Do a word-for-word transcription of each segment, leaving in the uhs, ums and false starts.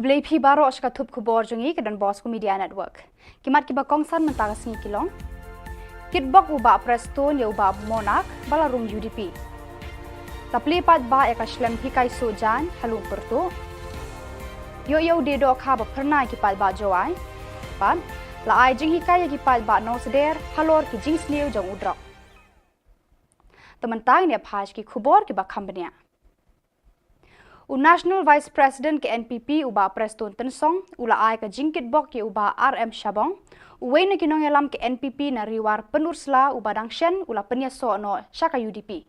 Khublei phi baroh sha ka thup khubor jong ngi ka Don Bosco Media Network. Ki mat kiba kongsan mynta ka sngi ki long: Kitbok u Bah Prestone ïa u Bah Monarch ba la rung U D P. La plie paidbah ïa ka shlem hikai suh jaiñ ha Lum Pyrtuh. Ïoh ïa u die dohkha ba phyrnai ki paidbah Jowai. Bad la ai jinghikai ïa ki paidbah nongsder halor ki jingsniew jong u drok. Te mynta ngin ïa phai sha ki khubor kiba kham bniah. U National Vice President ka N P P u Bah Prestone Tynsong u la ai ka jingkitbok ïa u Bah R M Shabong, uwei na ki nongïalam ka N P P na Ri War Pynursla uba dang shen u la pynïasoh noh sha ka U D P.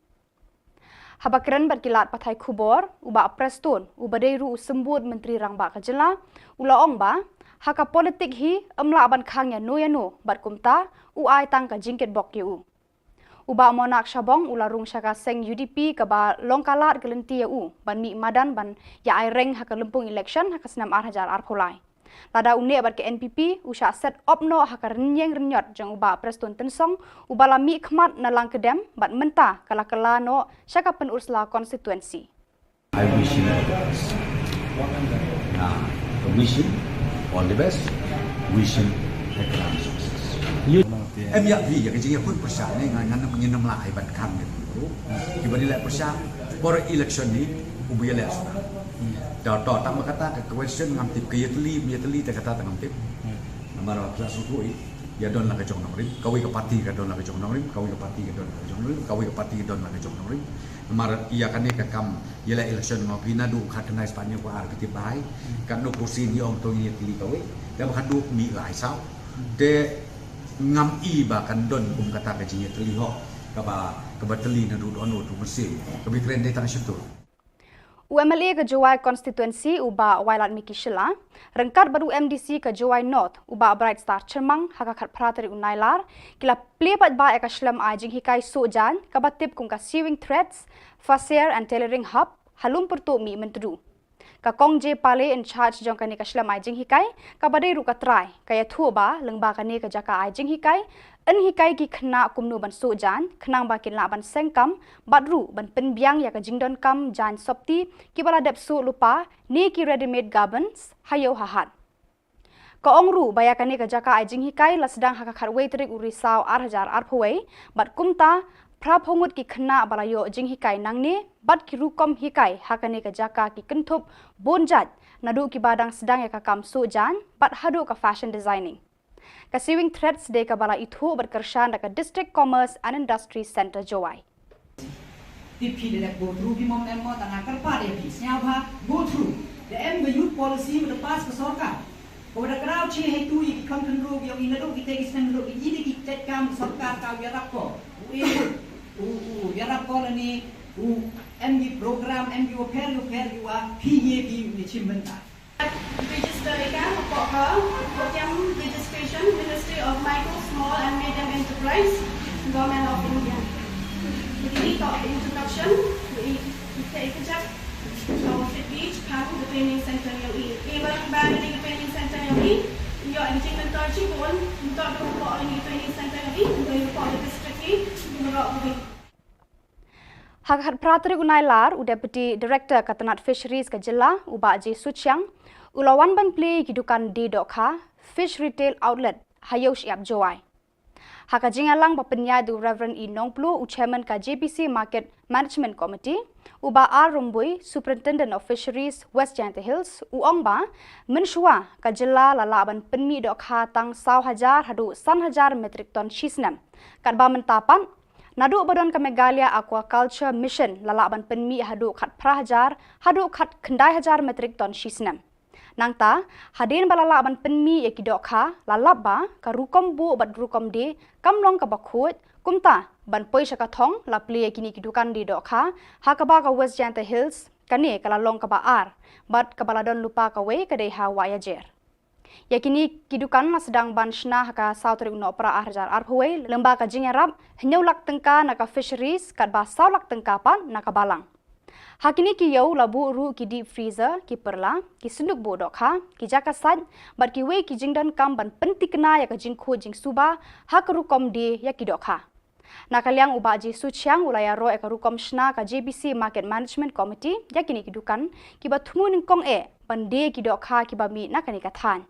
Haba kren bad ki lad pathai khubor, u Bah Prestone uba dei ruh u symbud Myntri Rangbah ka jylla u la ong ba ha ka politik hi ym lah ban khang ïano ïano bad kumta u ai tang ka jingkitbok ïa u. U Bah Monarch Shabong u la rung sha ka seng U D P kaba long ka lad ka lynti ïa u ban mih madan ban ïa ai reng ha ka lympung election ha ka snem ar hajar arphew lai. Lada u neh bad ka N P P u shah set op noh ha ka rynïeng rynïot jong u Bah Prestone Tynsong uba la mih khmat na Langkedem bad mynta ka la kylla noh sha ka Pynursla constituency. I wish him all the best. Nah, wish him all the best. Wish him economic success. Em ïa phi ïa ka jingïakhun pyrshah ne ngan ngan ngin ym lah ai ban khang ïa phi ruh. Kiba ri leh pyrshah por election ni u ba ïaleh suda. Da to tang ba kata ka question ngam tip, ka ïatylli ym ïatylli te kata te ngam tip. Namar ba pyrshah sngewthuh ïa don la ka jong nongrim, kawei ka party ka don la ka jong nongrim, kawei ka party ka don la ka jong nongrim, kawei ka party ka don la ka jong nongrim. Namar ïa kane ka kam ïaleh election nga ong phi naduh khatkhyndai spah hynñiew phew ar phi tip bha hi. Katno pusin hi ong to ngin ïatylli kawei. Te ba ka duk mih lai saw. Te ngam i ba kan don kum kata ka jingïatylli hok kaba kaba tylli naduh don u tu mynsiem. Kaba kren dei tang shatu. U M L A ka Jowai constituency u Bah Wailadmiki Shylla ryngkat bad u M D C ka Jowai North u Bah Brightstar Chyrmang ha ka khatphra tarik u Nailar ki la plie paidbah ïa ka shlem ai jinghikai suh jaiñ kaba tip kum ka Sewing Threads Fasair and Tailoring Hub ha Lum Pyrtuh Mihmyntdu. Ka Kong J Pale in charge jong kane ka shlem ai jinghikai kaba dei ruh ka trai ka ïathuh ba lyngba kane ka jaka ai jinghikai yn hikai ki khynnah kumno ban suh jaiñ khnang ba kin lah ban seng kam bad ruh ban pynbiang ïa ka jingdonkam jaiñ sopti kiba la dep suh lypa ne ki ready made garments ha ïew ha hat. Ka ong ruh ba ïa kane ka jaka ai jinghikai la sdang ha ka khatwei tarik u Risaw ar hajar arphew wei bad kumta phra phew ngut ki khynnah ba la ïoh jinghikai nangne bad ki rukom hikai ha kane ka jaka ki kynthup bun jait naduh kiba dang sdang ïa ka kam suh jaiñ bad haduh ka fashion designing. Ka Sewing Threads dei kaba la ithuh bad kyrshan da ka District Commerce and Industry Centre Jowai. Tip phi da dep go through phi mo em mo, tang nga kyrpad ïa phi sngewbha go through. Da em ka youth policy ba da pass ka sorkar, ka ba da kraw chi hei tu ïa ki khon khynroo ki ong i naduh ki te ki snem naduh ki ïa ki jait kam ka sorkar ka ïarap ko. U e u u ïarap ko lane u em ki program em ki wa pher ki wa pher ki wa phi ye ki u chim bynta. Register ïa ka hapoh ka program registration, Ministry of Micro, Small and Medium Enterprise, Government of India. Ini ka introduction, i i ka i ka jak ka fit beach kan the training center yong i. I ba ba ni training center yong i. Yo, i jing mentor chi bun, mentor ka hapoh ini training center yong i, mentor hapoh the district i, mentor. Ha ka khatphra tarik u Nailar, u Deputy Director ka tnat Fisheries ka jylla, u Bah J Suchiang, u la wan ban plie ïa ki dukan die dohkha, Fish Retail Outlet, ha Ïew Shyiap Jowai. Ha ka jingïalang ba pynïaid da u Reverend E Nongplu, u Chairman ka J B C Market Management Committee, u Bah R Rymbui, Superintendent of Fisheries, West Jaintia Hills, u ong ba mynshuwa ka jylla la lah ban pynmih dohkha tang saw hajar haduh san hajar metric ton shi snem. Katba mynta pat, naduh ba don ka Meghalaya Aquaculture Mission la lah ban pynmih haduh khatphra hajar haduh khatkhyndai hajar metric ton shi snem. Nangta, hadien ba la lah ban pynmih ïa ki dohkha, la lap ba ka rukom buh bad rukom die kam long kaba khuid, kumta ban poi sha ka thong la plie ïa kine ki dukan die dohkha ha kaba ka West Jaintia Hills kane ka la long kaba ar bad kaba la don lypa kawei ka dei ha Wahiajer. Ïa kine ki dukan la sdang ban shna ha ka saw tarik u Nohprah ar hajar arphew wei lyngba ka jingïarap hynñiew lak tyngka na ka Fisheries katba saw lak tyngka pat na ka Balang. Ha kine ki ïew la buh ruh ki deep freezer, ki pyrla, ki synduk buh dohkha, ki jaka sait bad kiwei ki jingdonkam ban pynthikna ïa ka jingkhuid jingsuba ha ka rukom die ïa ki dohkha. Na ka liang u Bah J Suchiang u la ïaroh ïa ka rukom shna ka J B C Market Management Committee ïa kine ki dukan kiba thmu nyngkong eh ban die ki dohkha kiba mih na kane ka thaiñ.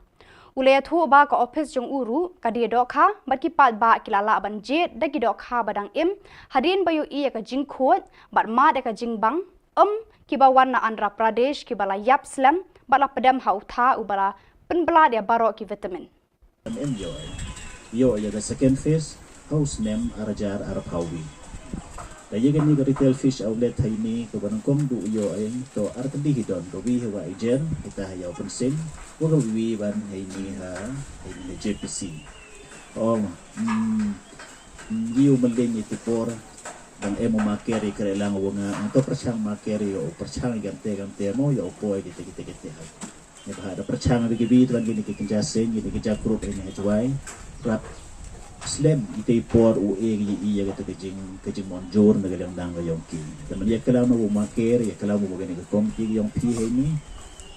U la ïathuh ba ka ophis jong u ruh ka die dohkha bad ki paidbah ki la lah ban jied da ki dohkha ba dang im hadien ba ïohi ïa ka jingkhuid bad mad ïa ka jingbang, um, kiba wan na Andhra Pradesh kiba la ïap slem bad la pdem ha u tha uba la pynblad ïa baroh ki vitamin. Em ïoh ïoh ïa ka second phase ha u snem ar hajar arphew wi. Ka ïa kane ka retail fish outlet ha ine kaba nyngkong du ïoh ïa to ar tylli hi don, ka wi ha Wah Ijen, kita ha Ïew Pynsin, wa ka wi ban ha ine ha, ha ine ha J P C. Oh, mm, mm, ïa u mlien ïa tu por dang em u maker ïa kre lang wa nga, ang to pyrshang maker ïa u pyrshang ïa kante kante mo ïa u poi kite kite kite ha. Ïa ba da pyrshang ïa ki bi tuan kine ki kynja seng kine ki kynja group ïa ni ha Jwai. Rap slem ite por u e ïa ïa kata ka jing ka jingmon jur na ka liang dang ka yong ki. Te man ïa kala ma u maker ïa kala ma kine ka komiti ka yong phi ha ine.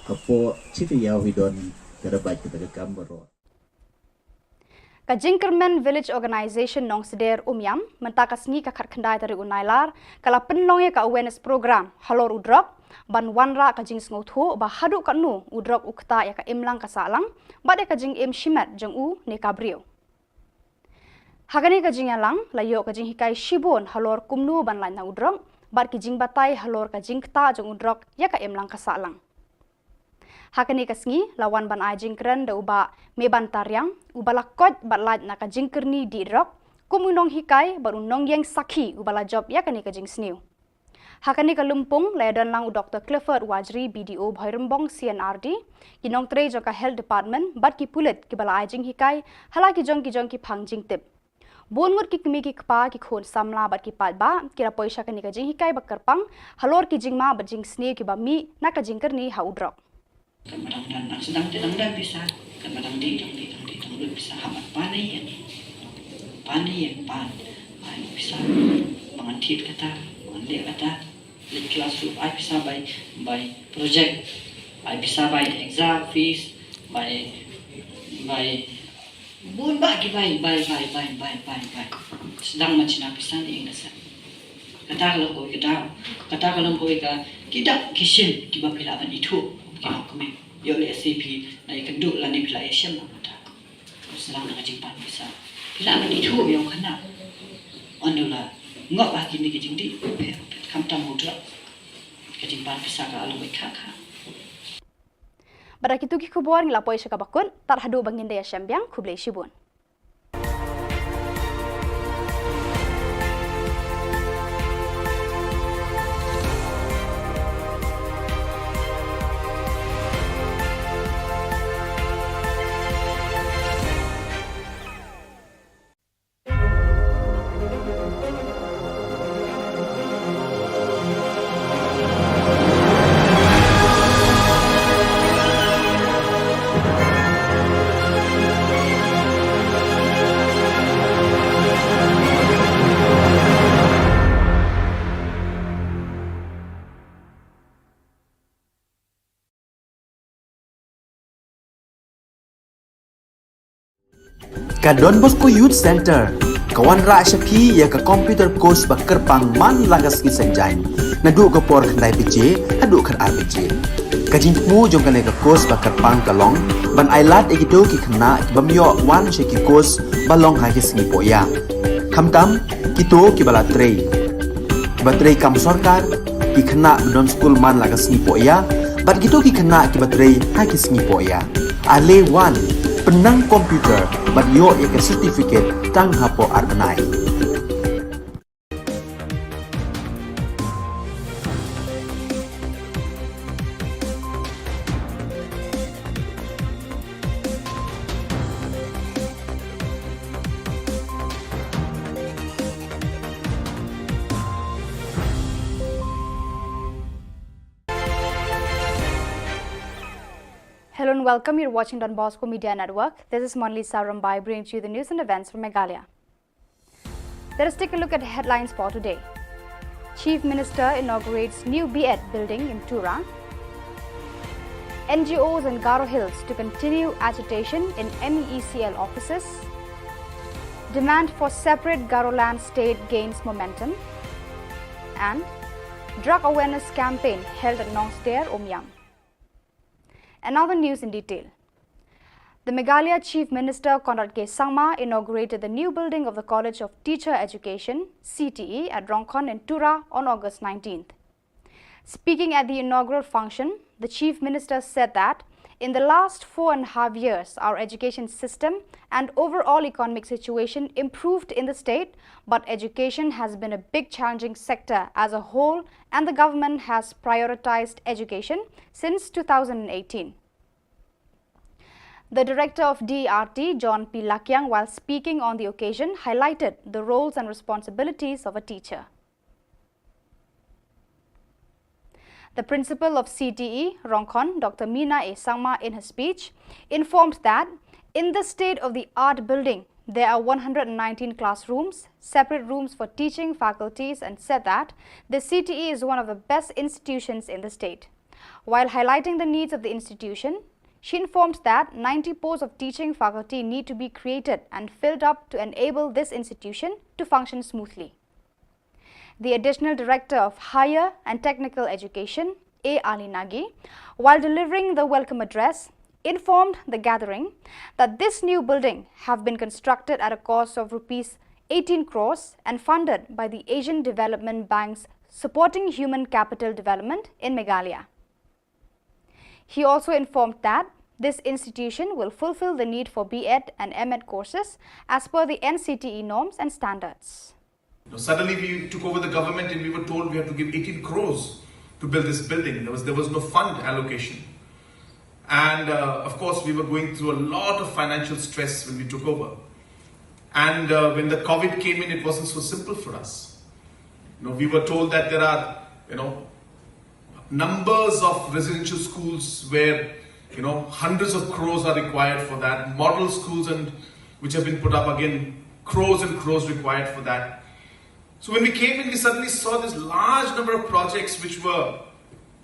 Hapoh chiti ïa u hi don ka da bait kata ka kam baroh. Ka Jingkyrmen Village Organisation Nongsder Umiam, mynta ka sngi ka khatkhyndai tarik u Nailar, ka la pynlong ïa ka awareness program halor u drok, ban wanrah ka jingsngewthuh ba haduh katno u drok u ktah ïa ka imlang ka sahlang bad ïa ka jingim shimet jong u ne ka briew. Ha kane ka jingïalang la ïoh ka jinghikai shibun halor kumno ban lait na u drok bad ki jingbatai halor ka jingktah jong u drok ïa ka imlang ka sahlang. Ha kane ka sngi la wan ban ai jingkren da u Bah Meban Tariang, uba la koit bad lait na ka jingkyrni dih drok, kum u nonghikai bad u nongïeng sakhi uba la jop ïa kane ka jingsniew. Ha kane ka lympung la ïadon lang u Doktor Clifford Wajri, B D O Bhoirymbong C N R D, ki nongtrei jong ka Health Department bad ki pulit kiba la ai jinghikai ha la ki jong ki jong ki phang jingtip. Bun ngut ki kmie ki kpa, ki khun samla bad ki paidbah ki la poi sha kane ka jinghikai ba kyrpang halor ki jingma bad jingsniew kiba mih na ka jingkyrni ha u drok. Kan ba dang don, dang sdang te dang don pisa, kan ba dang dih, dang dih, dang dih, dang lut pisa, hap ban pan ïa ïa. Pan ïa ïa, pan. Ai pisa ba ngan thied kata, ba ngan leh kata. Leh class ruh ai pisa bai, bai project, ai pisa bai exam fees, bai, bai bun bah ki bai, bai, bai. Sdang ma china pisa ne ing da sa. Kata ka long kawei ka daw, kata ka long kawei ka, ki dak ki shin kiba phi lah ban ithuh ki hok kmie. Ïoh lehse phi la ïakynduh lane phi la ïashem na kata. Sdang na ka jingpan pisa phi lah ban ithuh ïa u khynnah. Ynda u la ngop ha kine ki jingdih phet phet, khamtam u drok. Ka jingpan pisa ka long kawei ka kha. Bad da kitu ki khubor ngi la poi sha kaba kut, tad haduh ba ngin da ïashem biang, khublei shibun. Ka Don Bosco Youth Centre ka wanrah sha phi ïa ka computer course ba kyrpang man la ka sngi Saitjaiñ, naduh ka por khyndai baje haduh khatar baje. Ka jingthmu jong kane ka course ba kyrpang ka long ban ailad ïa kito ki khynnah ki bym ïoh wan sha ki course ba long ha ki sngi pohïap. Khamtam kito kiba la trei, kiba trei kam sorkar, ki khynnah ba don skul man la ka sngi pohïap, bad kito ki khynnah kiba trei ha ki sngi pohïap. Ale wan, pynnang computer bad ïoh ïa ka certificate tang hapoh ar bnai. Hello and welcome. You're watching Don Bosco Media Network. This is Monalisa Rombai bringing to you the news and events from Meghalaya. Let us take a look at the headlines for today. Chief Minister inaugurates new B Ed building in Tura. N G Os in Garo Hills to continue agitation in M E E C L offices. Demand for separate Garoland state gains momentum. And drug awareness campaign held at Nongsder, Umiam. And now the news in detail. The Meghalaya Chief Minister Conrad K Sangma inaugurated the new building of the College of Teacher Education, C T E, at Rongkhon in Tura on August nineteenth. Speaking at the inaugural function, the Chief Minister said that in the last four and a half years, our education system and overall economic situation improved in the state, but education has been a big challenging sector as a whole, and the government has prioritized education since two thousand eighteen. The director of D R T, John P Lakiang, while speaking on the occasion, highlighted the roles and responsibilities of a teacher. The principal of C T E, Rongkhon, Doctor Mina A Sangma, in her speech, informed that in the state-of-the-art building, there are one hundred nineteen classrooms, separate rooms for teaching faculties, and said that the C T E is one of the best institutions in the state. While highlighting the needs of the institution, she informed that ninety posts of teaching faculty need to be created and filled up to enable this institution to function smoothly. The Additional Director of Higher and Technical Education, A Ali Nagi, while delivering the welcome address, informed the gathering that this new building have been constructed at a cost of rupees eighteen crores and funded by the Asian Development Bank's Supporting Human Capital Development in Meghalaya. He also informed that this institution will fulfill the need for B Ed and M Ed courses as per the N C T E norms and standards. Now, suddenly we took over the government and we were told we have to give eighteen crores to build this building. There was, there was no fund allocation. And uh, of course, we were going through a lot of financial stress when we took over. And uh, when the COVID came in, it wasn't so simple for us. You know, we were told that there are, you know, numbers of residential schools where, you know, hundreds of crores are required for that. Model schools and which have been put up, again, crores and crores required for that. So when we came in, we suddenly saw this large number of projects which were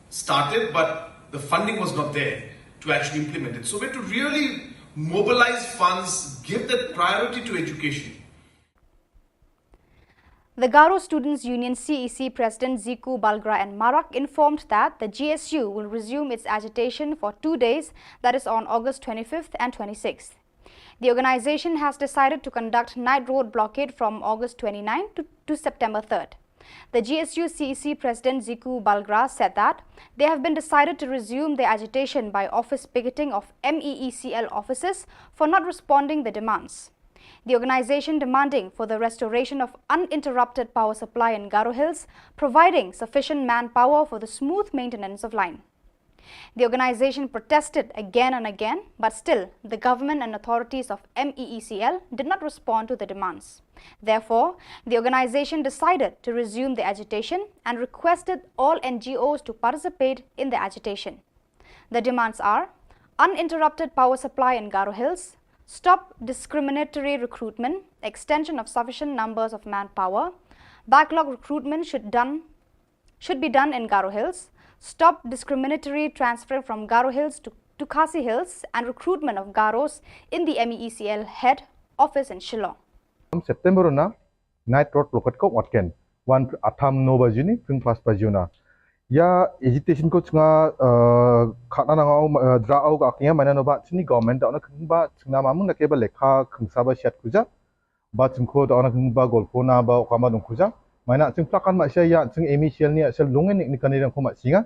started, but the funding was not there to actually implement it. So we had to really mobilize funds, give that priority to education. The Garo Students Union, C E C, President Ziku Balgra N Marak informed that the G S U will resume its agitation for two days, that is, on August twenty-fifth and twenty-sixth. The organization has decided to conduct night road blockade from August twenty-ninth to, to September third. The G S U C E C President Ziku Balgra said that they have been decided to resume their agitation by office picketing of M E E C L offices for not responding the demands. The organization demanding for the restoration of uninterrupted power supply in Garo Hills, providing sufficient manpower for the smooth maintenance of line. The organization protested again and again, but still the government and authorities of M E E C L did not respond to the demands. Therefore, the organization decided to resume the agitation and requested all N G Os to participate in the agitation. The demands are uninterrupted power supply in Garo Hills, stop discriminatory recruitment, extension of sufficient numbers of manpower, backlog recruitment should done should be done in Garo Hills, stop discriminatory transfer from Garo Hills to, to Khasi Hills, and recruitment of Garos in the M E E C L head office in Shillong. September na night road blockade ko watken wan atham no bajuni pring pas bajuna. Ya agitation ko chnga khana nang au dra au ka knya mana no ba chini government da na khang ba chngna mamung na ke ba lekha khang sa ba shat kuja. Ba chingkho da ona khang ba golpho na ba okama dong khuja. Maina ching plak kan ma sha ya ching M E C L ni asal lungen ni kani rang ko ma singa.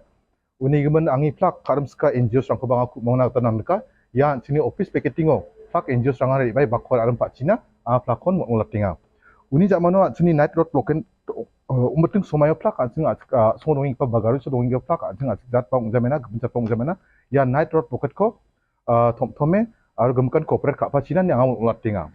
Uni gimen angi plak karam ska N G Os rang ko banga kup mona tanam deka. Ya chini office picketing o plak N G Os rang ari bai bakor aram pa China a plak kon mo latinga. Uni jamano chini night road blockade umbeting somayo plak ching a so dongi pa bagaru so dongi plak ching a jat pong jamena gimen jat pong jamena. Ya night road blockade ko thom thome aru gumkan corporate ka pa China ni angi mo latinga.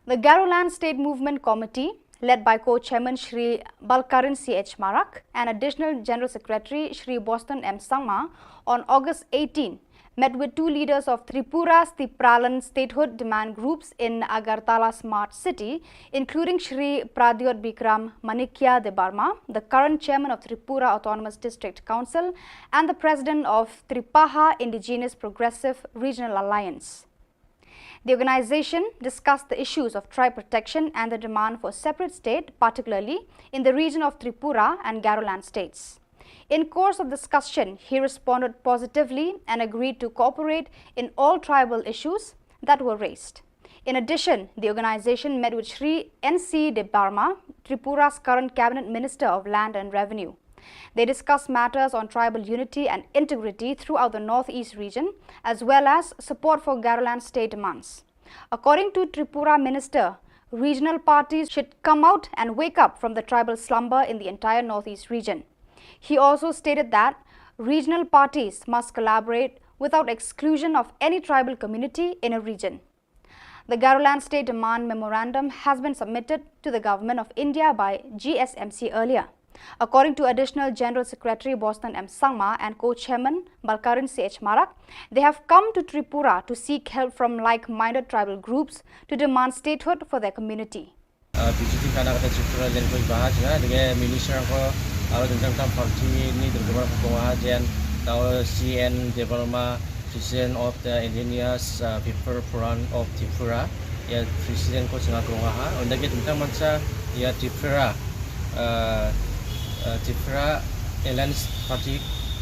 The Garoland State Movement Committee, led by co-chairman Shri Balkaran C H Marak and Additional General Secretary Shri Boston M Sangma, on August eighteen, met with two leaders of Tripura's Tipraland statehood demand groups in Agartala Smart City, including Shri Pradyot Bikram Manikya Debbarma, the current chairman of Tripura Autonomous District Council and the president of Tripaha Indigenous Progressive Regional Alliance. The organization discussed the issues of tribe protection and the demand for a separate state, particularly in the region of Tripura and Garoland states. In course of discussion, he responded positively and agreed to cooperate in all tribal issues that were raised. In addition, the organization met with Shri N C Debbarma, Tripura's current cabinet minister of land and revenue. They discussed matters on tribal unity and integrity throughout the Northeast region, as well as support for Garoland state demands. According to Tripura minister, regional parties should come out and wake up from the tribal slumber in the entire Northeast region. He also stated that regional parties must collaborate without exclusion of any tribal community in a region. The Garoland State Demand Memorandum has been submitted to the Government of India by G S M C earlier. According to Additional General Secretary Boston M Sangma and co-chairman Balkarin C H Marak, they have come to Tripura to seek help from like-minded tribal groups to demand statehood for their community. Uh, B J P khana kata Tripura Language Baha jnga, dege minister ko aro dengdang tam party ni dengdang ko ha jen tau C N Debbarma, President of the Indigenous uh, People Forum of Tripura, ya President ko jnga krong ha, unda ke dengdang mansa ya Tripura, uh, uh, Tripura Alliance Party,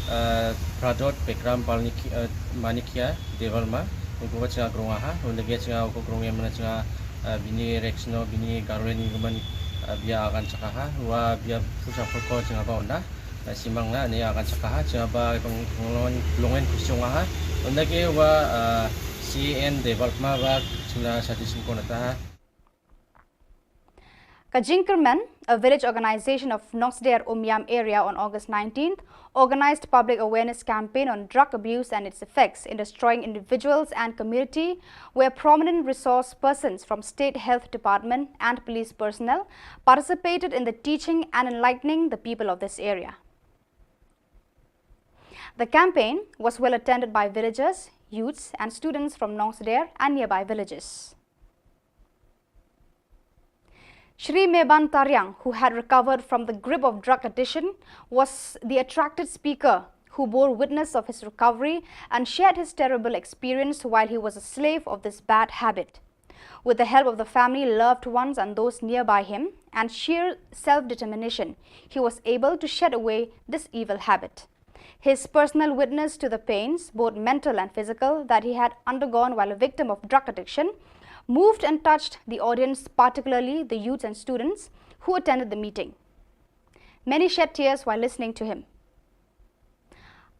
uh, Pradot Bekram Balniki, uh, Manikia Debbarma, unda ko jnga krong ha, unda ke jnga ko krong ya mana jnga uh, bini Rexno, bini Garwen ni guman uh, bia akan cakaha, wa bia pusa poko jnga ba unda. Uh, simang na ni akan cakaha, jnga ba kong longen kusung ha. Unda ke wa uh, C N Debbarma ba jnga sati singkon ataha. Ka Jingkyrmen, a village organization of Nongsder Umiam area on August nineteenth, organized public awareness campaign on drug abuse and its effects in destroying individuals and community, where prominent resource persons from State Health Department and police personnel participated in the teaching and enlightening the people of this area. The campaign was well attended by villagers, youths and students from Nongsder and nearby villages. Shri Meban Tariang, who had recovered from the grip of drug addiction, was the attracted speaker who bore witness of his recovery and shared his terrible experience while he was a slave of this bad habit. With the help of the family, loved ones, and those nearby him, and sheer self determination, he was able to shed away this evil habit. His personal witness to the pains, both mental and physical, that he had undergone while a victim of drug addiction moved and touched the audience, particularly the youths and students who attended the meeting. Many shed tears while listening to him.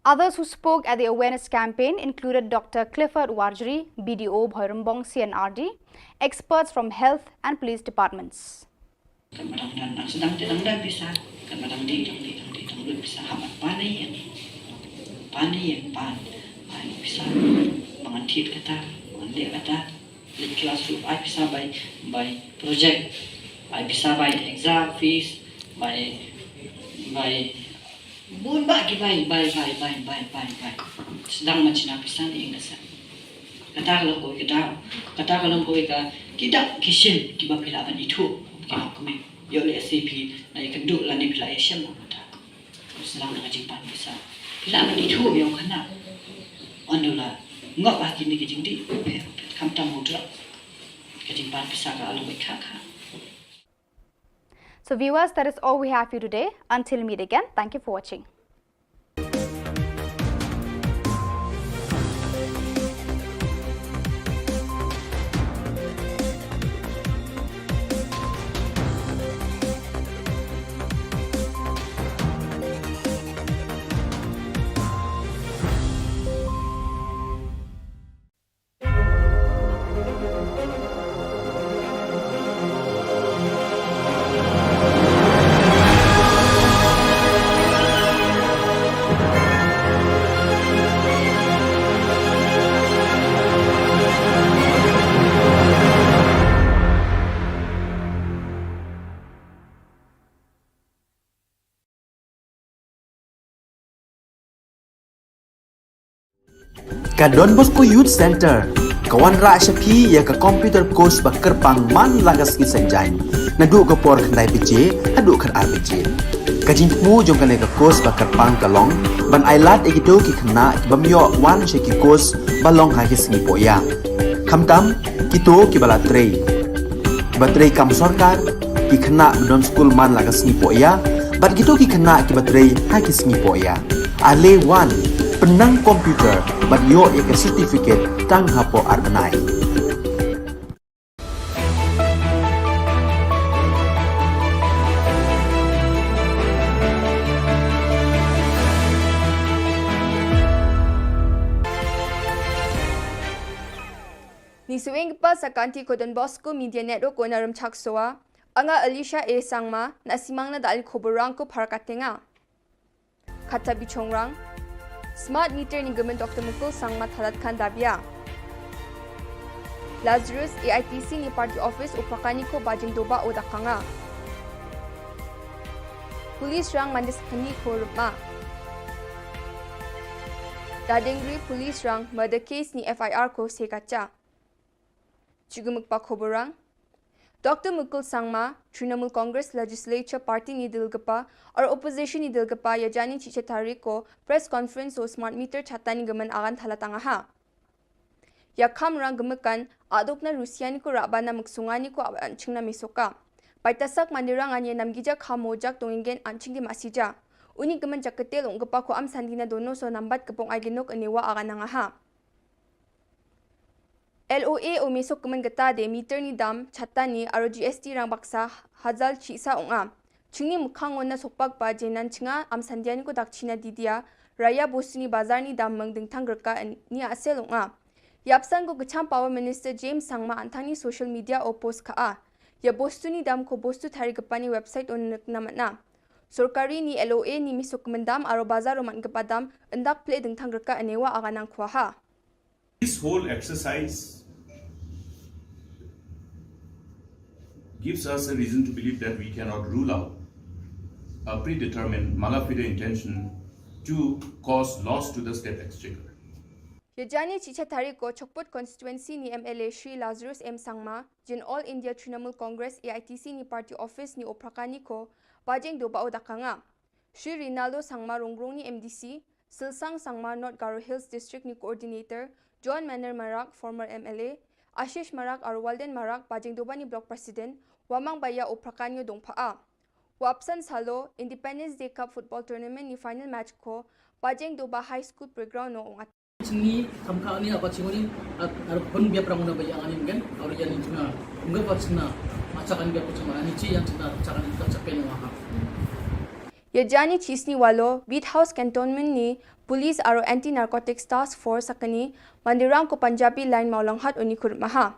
Others who spoke at the awareness campaign included Doctor Clifford Warjri, B D O Bhoirymbong C N R D, experts from health and police departments. Kan madang dan dang sedang te dang dan bisa, kan madang di dang di dang di dang lut bisa, hamat pan ai ïa, pan ai ïa pan, ai bisa, mangan thied kata, mangan leh kata, leh class ruh ai bisa bai, bai project, ai bisa bai exam fees, bai, bai bun bah ki bai, bai, bai. Sdang ma china pisa ne ing ka sa. Kata ka long kawei ka daw. Kata ka long kawei ka, ki dak ki shin kiba phi lah ban ithuh. Ki dak kmie. Ïoh leh se phi la ïakynduh lane phi la ïashem kata. Sdang da ka jingpan pisa. Phi lah ban ithuh ïa u khynnah. Ynda u la ngop ha kine ki jingdih. Khamtam u drok. Ka jingpan pisa ka long kawei kha kha. So viewers, that is all we have for you today. Until meet again, thank you for watching. Ka Don Bosco Youth Centre ka wanrah sha phi ïa ka computer course ba kyrpang man la ka sngi Saitjaiñ, naduh ka por khyndai baje haduh khatar baje. Ka jingthmu jong kane ka course ba kyrpang ka long ban ailad ïa kito ki khynnah ki bym ïoh wan sha ki course ba long ha ki sngi pohïa. Khamtam kito kiba la trei, kiba trei kam sorkar, ki khynnah ba don skul man la ka sngi pohïa, Bad kito ki khynnah kiba trei ha ki sngi poh ïa. Ale wan, pynnang computer bad ïoh ïa ka certificate tang hapoh ar bnai. Ngi sngewbha sa ka Anti Don Bosco Media Network, ko na Rymchak Sowa. Anga Alicia A Sangma, na simang na dal khubor rang ko phar ka tenga. Kata bichongrang. Smart meter ni gmen Doktor Mukul Sangma thalat khan dabia. Lazarus A I T C ni party office u Prakani ko bajing doba o dakanga. Police rang mandis khani ko rupma. Dadengri police rang murder case ni F I R ko sekacha. Chigumuk pa khubor rang. Doktor Mukul Sangma, Trinamool Congress Legislature Party ni dilgapa, ar opposition ni dilgapa, ïa jani chicha tarik ko press conference o smart meter chata ni gmen agan thalatanga ha. Ïa kham rang gmekan, adok na Rusia ni ko raba na muksunga ni ko aban chingna misoka. Paitasak mandirang anye namgija kham mojak tongingen anching di masija. Uni gmen jaketel ong gepa ko am sandina dono so nambat kepong ai genok enewa agananga ha. L O A o mesok kemen geta de meter ni dam, chata ni, aro G S T rang baksa, hazal chisa ong a. Chingni mukhang on na sokpak ba jenan chinga, am sandian ko dak china didia, raya bostu ni bazar ni dam meng dengtang gerka en, ni asel ong a. Yapsan ko kecham Power Minister James Sangma antang ni social media o post ka a. Ya bostu ni dam ko bostu thari gepa ni website on nek namat na. Sorkari ni L O A ni mesok kemen dam, aro bazar o man gepa dam, endak ple dengtang gerka enewa aganang kuaha. This whole exercise gives us a reason to believe that we cannot rule out a predetermined mala fide intention to cause loss to the state exchequer. Yajani chicha tariko Chokput constituency ni M L A Shri Lazarus M Sangma, Jin All India Trinamool Congress A I T C ni party office ni oprakani ko, bajeng doba o dakanga. Shri Rinaldo Sangma Rongrong ni M D C, Silsang Sangma North Garo Hills District ni Coordinator, John Manor Marak, former M L A, Ashish Marak ar Walden Marak, Bajengdoba ni Block President, Wamang Baya o Prakanyo Dongpha a. Wapsan Salo, Independence Day Cup Football Tournament ni final match ko, Bajengdoba High School Playground no ong at. Chini kamka ani apa chingoni ar pun biap ranguna baya ani mungkin, ar yani china, mungkin apa china, macakan biap china, ani chi yang china, macakan biap chapen waha. Yajani chisni walo, Beat House Cantonment ni, Police aro Anti Narcotics Task Force sakani, Mandirang ko Punjabi Line Maulanghat uni kurmaha.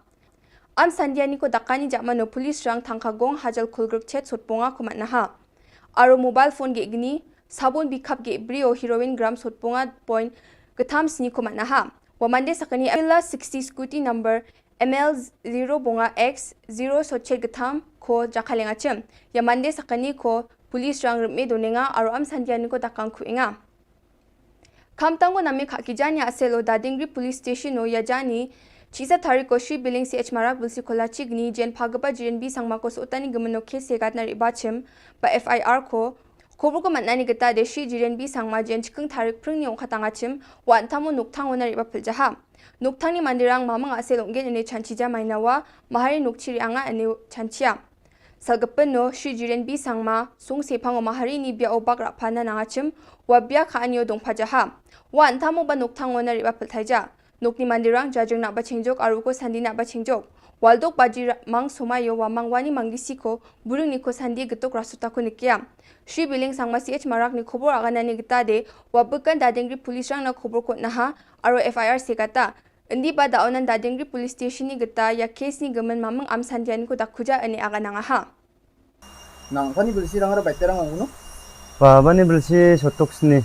Am sandiani ko dakani jakmano Police rang thangka gong hajal kulgruk chet sotponga ko matnaha. Aro mobile phone ge gni, sabun bikhap ge brio heroin gram sotponga point getham sni ko matnaha. Wa mande sakani Avila sixty scooty number M L zero bonga X zero sochet getham ko jakalenga chem. Ya mande sakani ko Police rang rme donenga aro am sandiani ko dakang kuenga. Khamtang ko name kha kijan ya aselo Dadingri Police Station o yajani, chisa tari ko Shri Biling C H Marak bilsi ko lachigni jen phagapa jiren bi sangma ko sotani gemeno ke segat na riba chem, ba F I R ko, Khubor ko matnani geta de Shri Jiren bi sangma jen chikeng tarik pring ni ong khatang achim, wa antamo nukthang wana riba piljaha. Nukthang ni mandirang mamang asel ong gen ene chanchija mainawa, mahari nukchiri anga ene chanchia. Salgepen no, Shri Jiren bi sangma, sung sepang o mahari ni bia o bak rapana nang achim, wa bia ka anyo dong pajaha. Wa antamo ba nukthang wana riba piltaija. Nukni mandirang jajeng na bachengjok aru ko sandi na bachengjok. Waldok baji ra-, mang somayo wa mang wani manggisi ko, buring ni ko sandi getuk rasuta ko nikia. Shri Biling sangma C H Marak ni khubor agana ni geta de, wa bekan Dadingri Police rang na khubor kot naha, aro F I R se kata. Indi ba daonan Dadingri Police Station ni geta, ya case ni gemen mamang am sandian ko dakuja ane agana ngaha. Nang pani bilsi rang ra baita rang ong no? Ba bani bilsi sotok sni.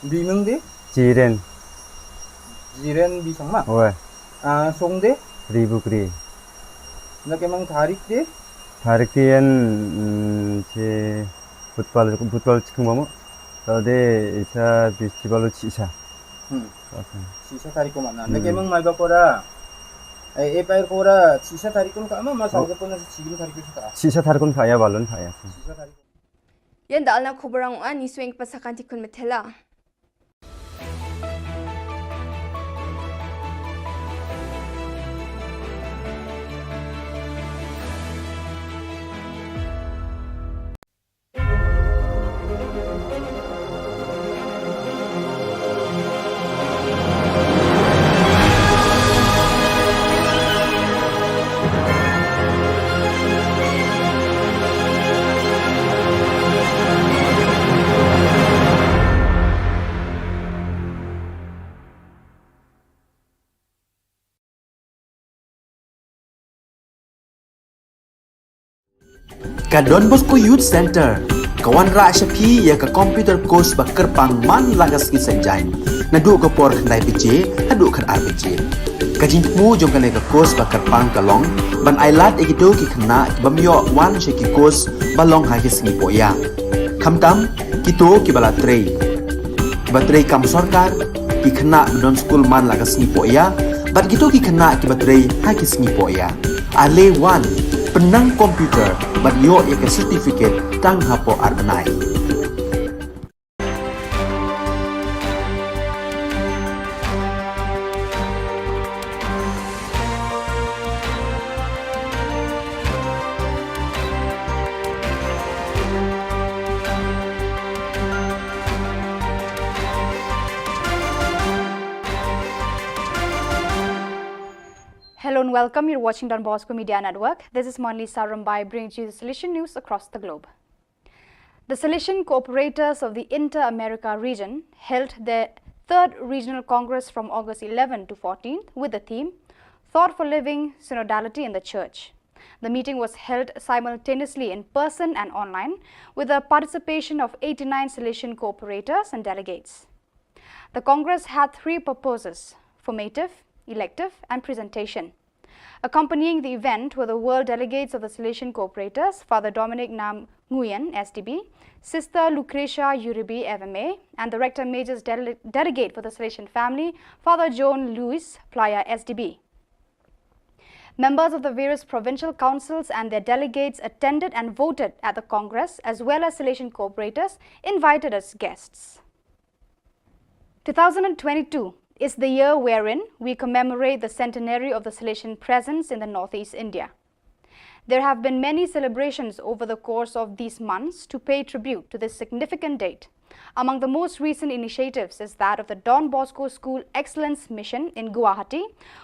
Bimeng de? Jiren. Jiren bi sangma? Oe. Ah, song de? Ribukri. Na kemang tarik de? Tarik de yan, mm, che football, football chikung bamo. Tade isa festival chisa. Hmm. Sisa tarik ko mana. Hmm. Nake mang mai ba kora. Eh, eh, pair kora, sisa tarik ko ka ama, ma sa ko na sisa tarik ko ka. Sisa tarik ko ka ya balon ka ya. Sisa tarik. Yan da alna khubor ang ani swing pasakan tikun matela. Ka Don Bosco Youth Centre ka wanrah sha phi ïa ka computer course ba kyrpang man la ka sngi Saitjaiñ, naduh ka por khyndai baje haduh khatar baje. Ka jingthmu jong kane ka course ba kyrpang ka long ban ailad ïa kito ki khynnah ki bym ïoh wan sha ki course ba long ha ki sngi pohïa, khamtam kito kiba la trei, kiba trei kam sorkar, ki khynnah ba don skul man la ka sngi pohïa, bad kito ki khynnah kiba trei ha ki sngi pohïa. Ale wan, pynnang computer bad ïoh ïa ka certificate tang hapoh ar bnai. Hello and welcome. You're watching Don Bosco Media Network. This is Monli Sarumbai bringing you the Salesian news across the globe. The Salesian Cooperators of the Inter-America region held their third regional congress from August eleventh to fourteenth with the theme Thought for Living, Synodality in the Church. The meeting was held simultaneously in person and online with the participation of eighty-nine Salesian cooperators and delegates. The congress had three purposes: formative, elective, and presentation. Accompanying the event were the world delegates of the Salesian cooperators, Father Dominic Nam Nguyen, S D B, Sister Lucretia Uribe, F M A, and the Rector Major's dele- delegate for the Salesian family, Father John Louis Playa, S D B. Members of the various provincial councils and their delegates attended and voted at the congress, as well as Salesian cooperators invited as guests. Two thousand and twenty-two is the year wherein we commemorate the centenary of the Salesian presence in the Northeast India. There have been many celebrations over the course of these months to pay tribute to this significant date. Among the most recent initiatives is that of the Don Bosco School Excellence Mission in Guwahati,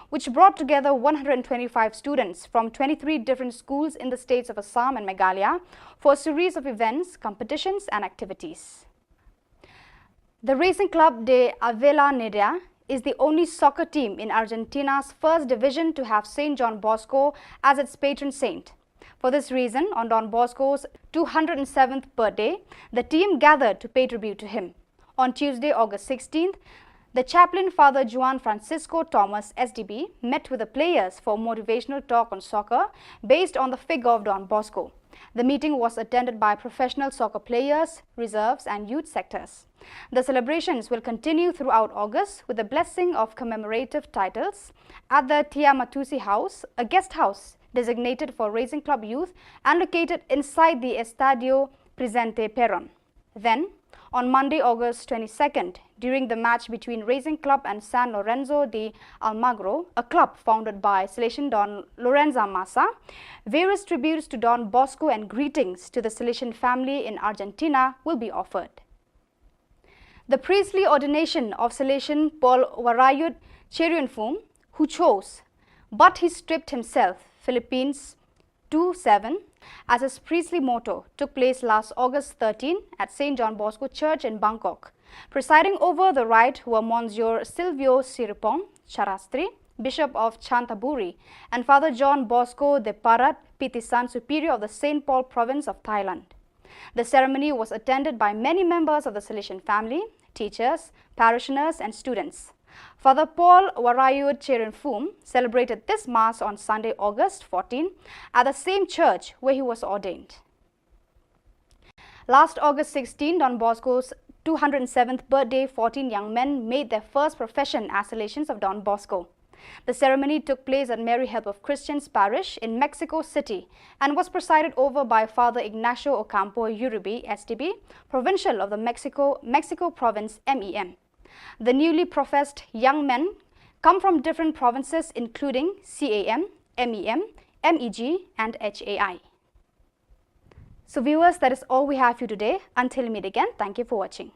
which brought together one hundred twenty-five students from twenty-three different schools in the states of Assam and Meghalaya for a series of events, competitions, and activities. The Racing Club de Avellaneda is the only soccer team in Argentina's first division to have Saint John Bosco as its patron saint. For this reason, on Don Bosco's two hundred seventh birthday, the team gathered to pay tribute to him. On Tuesday, August sixteenth, the chaplain, Father Juan Francisco Thomas, S D B, met with the players for a motivational talk on soccer based on the figure of Don Bosco. The meeting was attended by professional soccer players, reserves, and youth sectors. The celebrations will continue throughout August with the blessing of commemorative titles at the Tiamatusi House, a guest house designated for Racing Club youth and located inside the Estadio Presidente Perón. Then, on Monday, August twenty-second, during the match between Racing Club and San Lorenzo de Almagro, a club founded by Salesian Don Lorenzo Massa, various tributes to Don Bosco and greetings to the Salesian family in Argentina will be offered. The priestly ordination of Salesian Paul Warayut Cherianfum, who chose, but he stripped himself, Philippines two seven, as his priestly motto, took place last August thirteen at Saint John Bosco Church in Bangkok. Presiding over the rite were Monsignor Silvio Siripong Charastri, Bishop of Chanthaburi, and Father John Bosco de Parat Pitisan, Superior of the Saint Paul Province of Thailand. The ceremony was attended by many members of the Salesian family, teachers, parishioners, and students. Father Paul Warayut Cherianfum celebrated this Mass on Sunday, August fourteen, at the same church where he was ordained. Last August sixteen, Don Bosco's two hundred seventh birthday, fourteen young men made their first profession as Salesians of Don Bosco. The ceremony took place at Mary Help of Christians Parish in Mexico City and was presided over by Father Ignacio Ocampo Uribe, S D B, Provincial of the Mexico, Mexico Province, M E M. The newly professed young men come from different provinces, including C A M, M E M, M E G, and H A I. So, viewers, that is all we have for you today. Until we meet again, thank you for watching.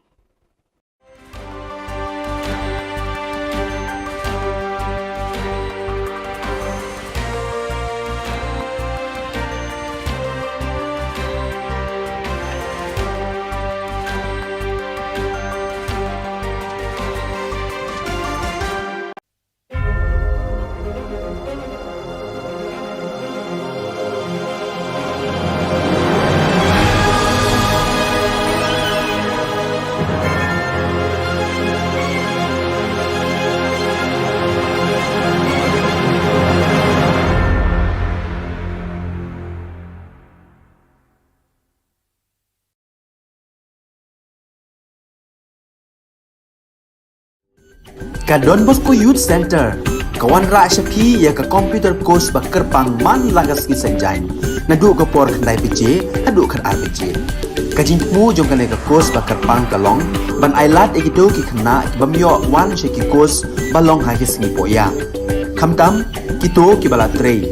Ka Don Bosco Youth Centre ka wanrah sha phi ïa ka computer course ba kyrpang man la ka sngi Saitjaiñ, naduh ka por khyndai baje haduh khatar baje. Ka jingthmu jong kane ka course ba kyrpang ka long ban ailad ïa kito ki khynnah ki bym ïoh wan sha ki course ba long ha ki sngi poh ïa, khamtam kito kiba la trei,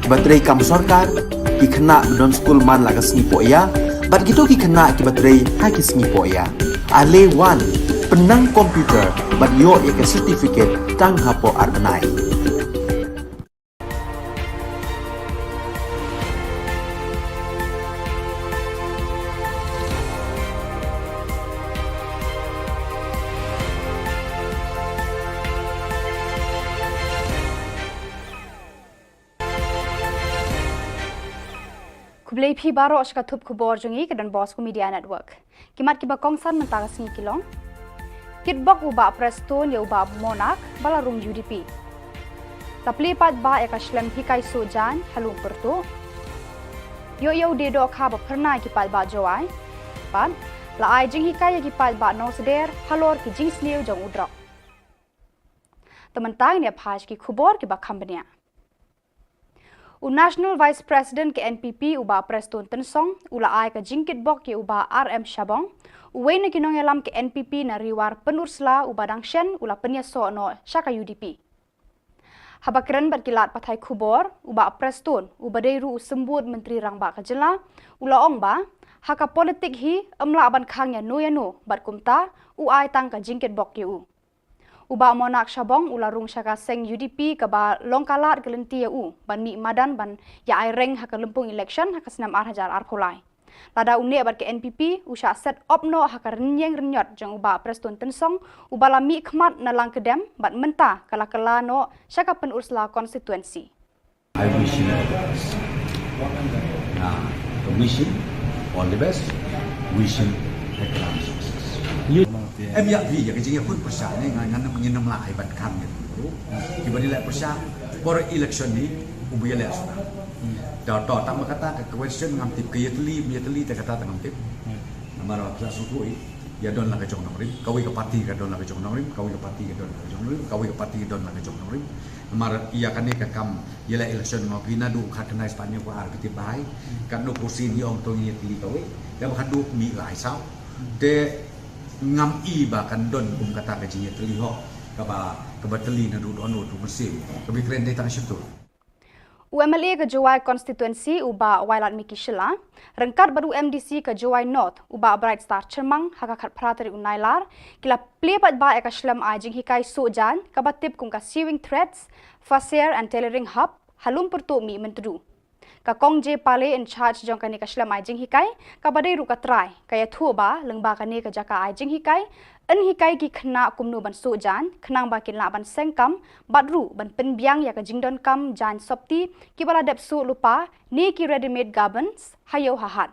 kiba trei kam sorkar, ki khynnah ba don skul man la ka sngi poh ïa, bad kito ki khynnah kiba trei ha ki sngi poh ïa. Ale wan, pynnang computer bad ïoh ïa ka certificate tang hapoh ar bnai. Khublei phi baroh sha ka thup khubor jong ngi ka Don Bosco Media Network. Ki mat kiba kongsan mynta ka sngi ki long: Kitbok u Bah Prestone ïa u Bah Monak ba la rung U D P. La plie paidbah ïa ka shlem hikai suh jaiñ ha Lum Pyrtuh. Ïoh ïa u die dohkha ba phyrnai ki paidbah Jowai. Bad la ai jinghikai ïa ki paidbah Nongsder halor ki jingsniew jong u drok. Te mynta ngin ïa phai sha ki khubor kiba kham bniah. U National Vice President ka N P P u Bah Prestone Tynsong u la ai ka jingkitbok ïa u Bah R M Shabong, uwei na ki nongïalam ka N P P na Ri War Pynursla uba dang shen u la pynïasoh noh sha ka U D P. Haba kren bad ki lad pathai khubor, u Bah Prestone uba dei ruh u symbud Myntri Rangbah ka jylla u la ong ba ha ka politik hi ym lah ban khang ïano ïano, bad kumta u ai tang ka jingkitbok ïa u. U Bah Monak Shabong u la rung sha ka seng U D P kaba long ka lad ka lynti ïa u ban mih madan ban ïa ai reng ha ka lympung election ha ka snem ar hajar arphew lai. Lada u neh bad ka N P P u shah set op noh ha ka rynïeng rynïot jong u Bah Prestone Tynsong uba la mih khmat na Langkyrdem bad mynta ka la kylla noh sha ka Pynursla constituency. I wish him all the best. Nah, I wish him all the best. Wish him a grand success. Em ïa phi ïa ka jingïakhun pyrshah ne, ngan, ngan, ngin ym lah ai ban khang ïa phi ruh. Kiba ngi leh pyrshah por election ni u ba ïaleh shuh. Da to tang ba kata ka question ngam tip, ka ïatylli ym ïatylli te kata te ngam tip. Namar ba pyrshah sngewthuh ïa don la ka jong nongrim, kawei ka party ka don la ka jong nongrim, kawei ka party ka don la ka jong nongrim, kawei ka party ka don la ka jong nongrim. Namar ïa kane ka kam ïaleh election nga ong phi naduh khatkhyndai spah hynñiew spah ar phi tip bha. Katno kursi ngi ong to ngi ïatylli kawei. Te ba khatduh mih lai saw. Te ngam i ba kan don kum kata ka jingïatylli hok kaba, kaba tylli naduh don naduh mynsiem. Kaba kren dei tang shyntur. U M L A ka Jowai constituency u Bah Wailadmiki Shylla ryngkat bad u M D C ka Jowai North u Bah Brightstar Chyrmang ha ka khatphra tarik u Nailar ki la plie paidbah ïa ka shlem ai jinghikai suh jaiñ kaba tip kum ka Sewing Threads, Fasair and Tailoring Hub ha Lum Pyrtuh Mihmyntdu. Ka Kong J Pale in charge jong kane ka shlem ai jinghikai kaba dei ruh ka trai ka ïathuh ba lyngba kane ka jaka ai jinghikai yn hikai ki khynnah kumno ban suh jaiñ khnang ba kin lah ban seng kam bad ruh ban pynbiang ïa ka jingdonkam jaiñ sopti kiba la dep suh lypa ne ki ready-made garments ha ïew ha hat.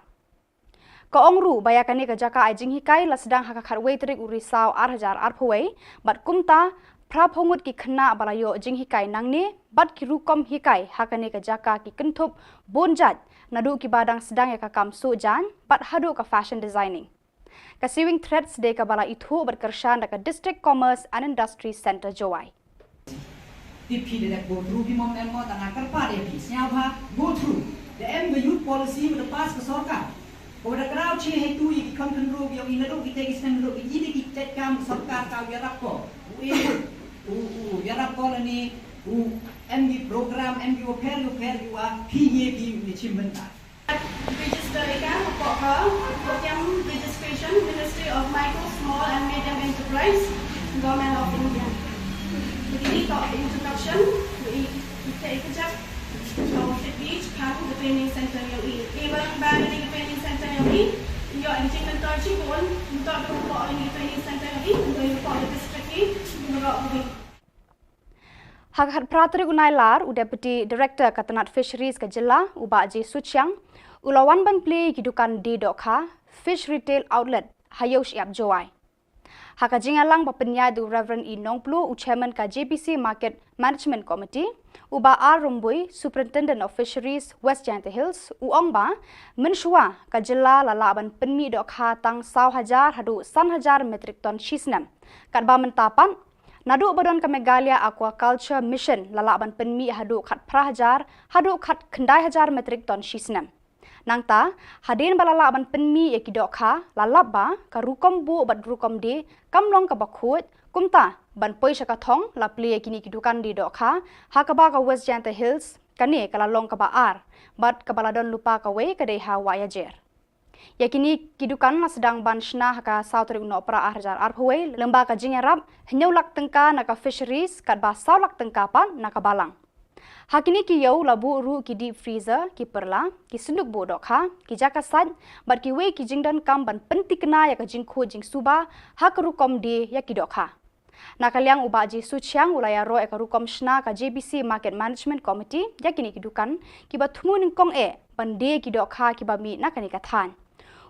Ka ong ruh ba ïa kane ka jaka ai jinghikai la sdang ha ka khatwei tarik u Risaw ar hajar arphew wei bad kumta phraphew ngut ki khynnah ba la ïoh jinghikai nangne bad ki rukom hikai ha kane ka jaka ki kynthup bun jait naduh kiba dang sdang ïa ka kam suh jaiñ bad haduh ka fashion designing. Ka Sewing Threads dei kaba la ithuh bad kyrshan da ka District Commerce and Industry Centre Jowai. Tip phi da dep go through phi mo em mo, tang nga kyrpad ïa phi sngewbha go through. Da em ka youth policy ba da pass ka sorkar, ko da kraw che hei tu ïa ki kham khynroo ki ong i naduh ki te ki snem naduh ki ïa ki jait kam ka sorkar ka ïarap ko. U e u u ïarap ko lane u em ki program em ki wa pher wa pher ki wa phi ye phi u ye chim bynta. Register ïa ka hapoh ka Program Registration, Ministry of Micro, Small and Medium Enterprise, Government of India. Kine ki toh introduction, i, i, i, i, jong Fitbit, ka training center yong i. Ïa ba, ba kane ka training center yong i, ïoh ïa ka jingmyntoi shibun, mynta da hapoh kane ka training center yong i, mynta hapoh ka district i, mynta ka Ha ka khatphra tarik u Nailar, u Deputy Director ka tnat Fisheries ka jylla, u Bah J Suchiang, u la wan ban plie ïa ki dukan die dohkha, Fish Retail Outlet, ha Ïewshyiap Jowai. Ha ka jingïalang ba pynïaid da u Reverend E Nongplu, u Chairman ka J B C Market Management Committee, u Bah R Rymbui, Superintendent of Fisheries, West Jaintia Hills, u ong ba mynshuwa ka jylla la lah ban pynmih dohkha tang saw hajar haduh san hajar metric ton shi snem. Katba mynta pat, naduh ba don ka Meghalaya Aquaculture Mission la lah ban pynmih haduh khatphra hajar haduh khatkhyndai hajar metric ton shi snem. Nangta, hadien ba la lah ban pynmih ïa ki dohkha, la lap ba ka rukom buh bad rukom die kam long kaba khuid, kumta ban poi sha ka thong la plie ïa kine ki dukan die dohkha ha kaba ka West Jaintia Hills kane ka la long kaba ar, bad kaba la don lypa kawei ka dei ha Wahiajer. Ïa kine ki dukan la sdang ban shna ha ka saw tarik u Nohprah ar hajar arphew wei, lyngba ka jingïarap hynñiew lak tyngka na ka Fisheries, katba saw lak tyngka pat na ka Balang. Ha kine ki ïew la buh ruh ki deep freezer, ki pyrla, ki synduk buh dohkha, ki jaka sait, bad kiwei ki jingdonkam ban pynthikna ïa ka jingkhuid jingsuba ha ka rukom die ïa ki dohkha. Na ka liang u Bah Jesu Chiang u la ïaroh ïa ka rukom shna ka J B C Market Management Committee ïa kine ki dukan kiba thmu nyngkong eh ban die ki dohkha kiba mih na kane ka thaiñ.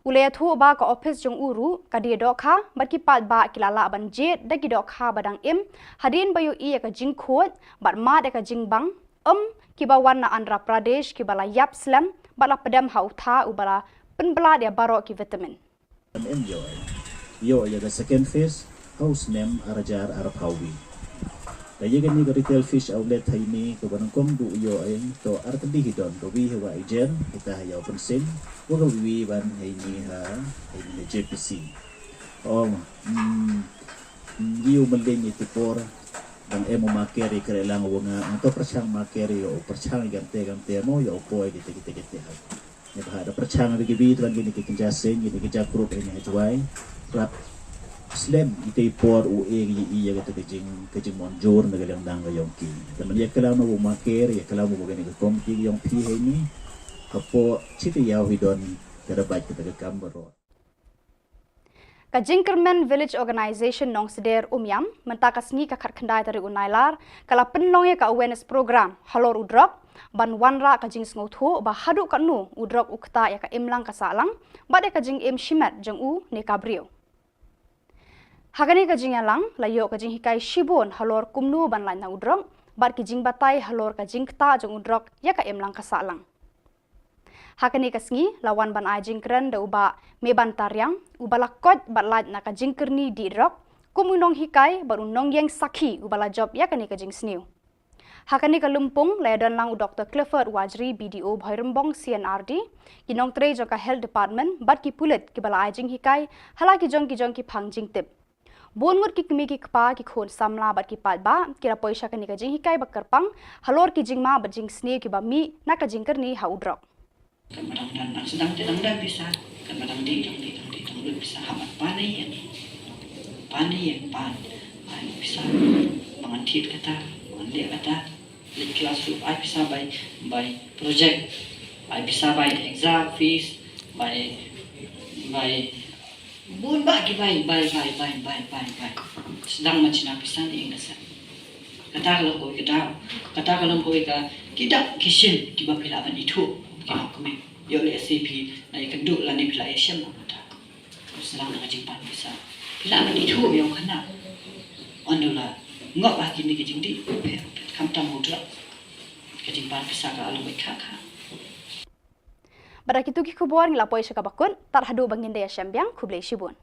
U la ïathuh ba ka ophis jong u ruh, ka die dohkha bad ki paidbah ki la lah ban jied da ki dohkha ba dang im, hadien ba ïohi ïa ka jingkhuid bad mad ïa ka jingbang, em, kiba wan na Andhra Pradesh kiba la ïap slem bad la pdem ha u tha uba la pynblad ïa baroh ki vitamin. Em ïoh ïa ka second phase ha u snem ar hajar arphew wei. Ka ïa kane ka retail fish outlet ha ine kaba nyngkong du ïoh ïa to ar tylli hi don, ka wi ha Wahiajer, kita ha Ïew Pynsing, wa ka wi ban ha ine ha, ha ine ha J P C. Ong, mm, mm, ïa u mlien ïa tu por dang em u marker ïa kre lang wa nga, ang to pyrshang marker ïa u pyrshang ïa kante kante mo ïa u poi kite kite kite ha. Ïa ba da pyrshang ïa ki bi tuan kine ki kynja seng, kine ki kynja group ïa ni ha Jwai. Rap slem ite i por u e ïa ïa kata ka jing ka jingmon jur na ka liang dang ka yong ki. Te man ïa klam na u marker, ïa klam u ba kane ka komiti ka yong phi ha ine. Hapoh chite ïa u hi don ka da bait kata ka kam baroh. Ka Jingkyrmen Village Organisation Nongsder Umiam, mynta ka sngi ka khatkhyndai tarik u Nailar, ka la pynlong ïa ka awareness program halor u drok, ban wanrah ka jingsngewthuh ba haduh katno u drok u ktah ïa ka imlang ka sahlang bad ïa ka jingim shimet jong u ne ka briew. Ha kane ka jingïalang la ïoh ka jinghikai shibun halor kumno ban lait na u drok bad ki jingbatai halor ka jingktah jong u drok ïa ka imlang ka sahlang. Ha kane ka sngi la wan ban ai jingkren da u Bah Meban Tariang, uba la koit bad lait na ka jingkyrni dih drok, kum u nonghikai bad u nongïeng sakhi uba la jop ïa kane ka jingsniew. Ha kane ka lympung la ïadon lang u Doktor Clifford Wajri, B D O Bhoirymbong C&RD, ki nongtrei jong ka Health Department bad ki pulit kiba la ai jinghikai ha la ki jong ki jong ki phang jingtip. Bun ngut ki kmie ki kpa, ki khun samla bad ki paidbah ki la poi sha kane ka jinghikai ba kyrpang halor ki jingma bad jingsniew kiba mih na ka jingkyrni ha u drok. Kan ba dang don, dang sdang te dang don pisa, kan ba dang dih, dang dih, dang dih, dang lut pisa, ha mat pan ïa, pan ïa, pan, pan pisa, ba ngan thied kata, ba ngan leh kata, leit class ruh ai pisa bai, bai project, ai pisa bai exam fees, bai, bai bun bah ki bai, bai, bai, bai, bai, bai, bai. Sdang ban shna pisa ne ïing ka sem. Kata ka long kawei ka daw. Kata ka long kawei ka, ki dak ki shin kiba phi lah ban ithuh. Ki long kmie. Ïoh lehse phi la ïakynduh lane phi la ïashem na kata. Sdang na ka jingpan pisa. Phi lah ban ithuh ïa u khynnah. Ynda u la ngop ha kine ki jingdih. Khamtam u drok. Ka jingpan pisa ka long kawei ka kha. Bad da kitu ki khubor ngi la poi sha kaba kut, tad haduh ba ngin da ïashem biang, khublei shibun.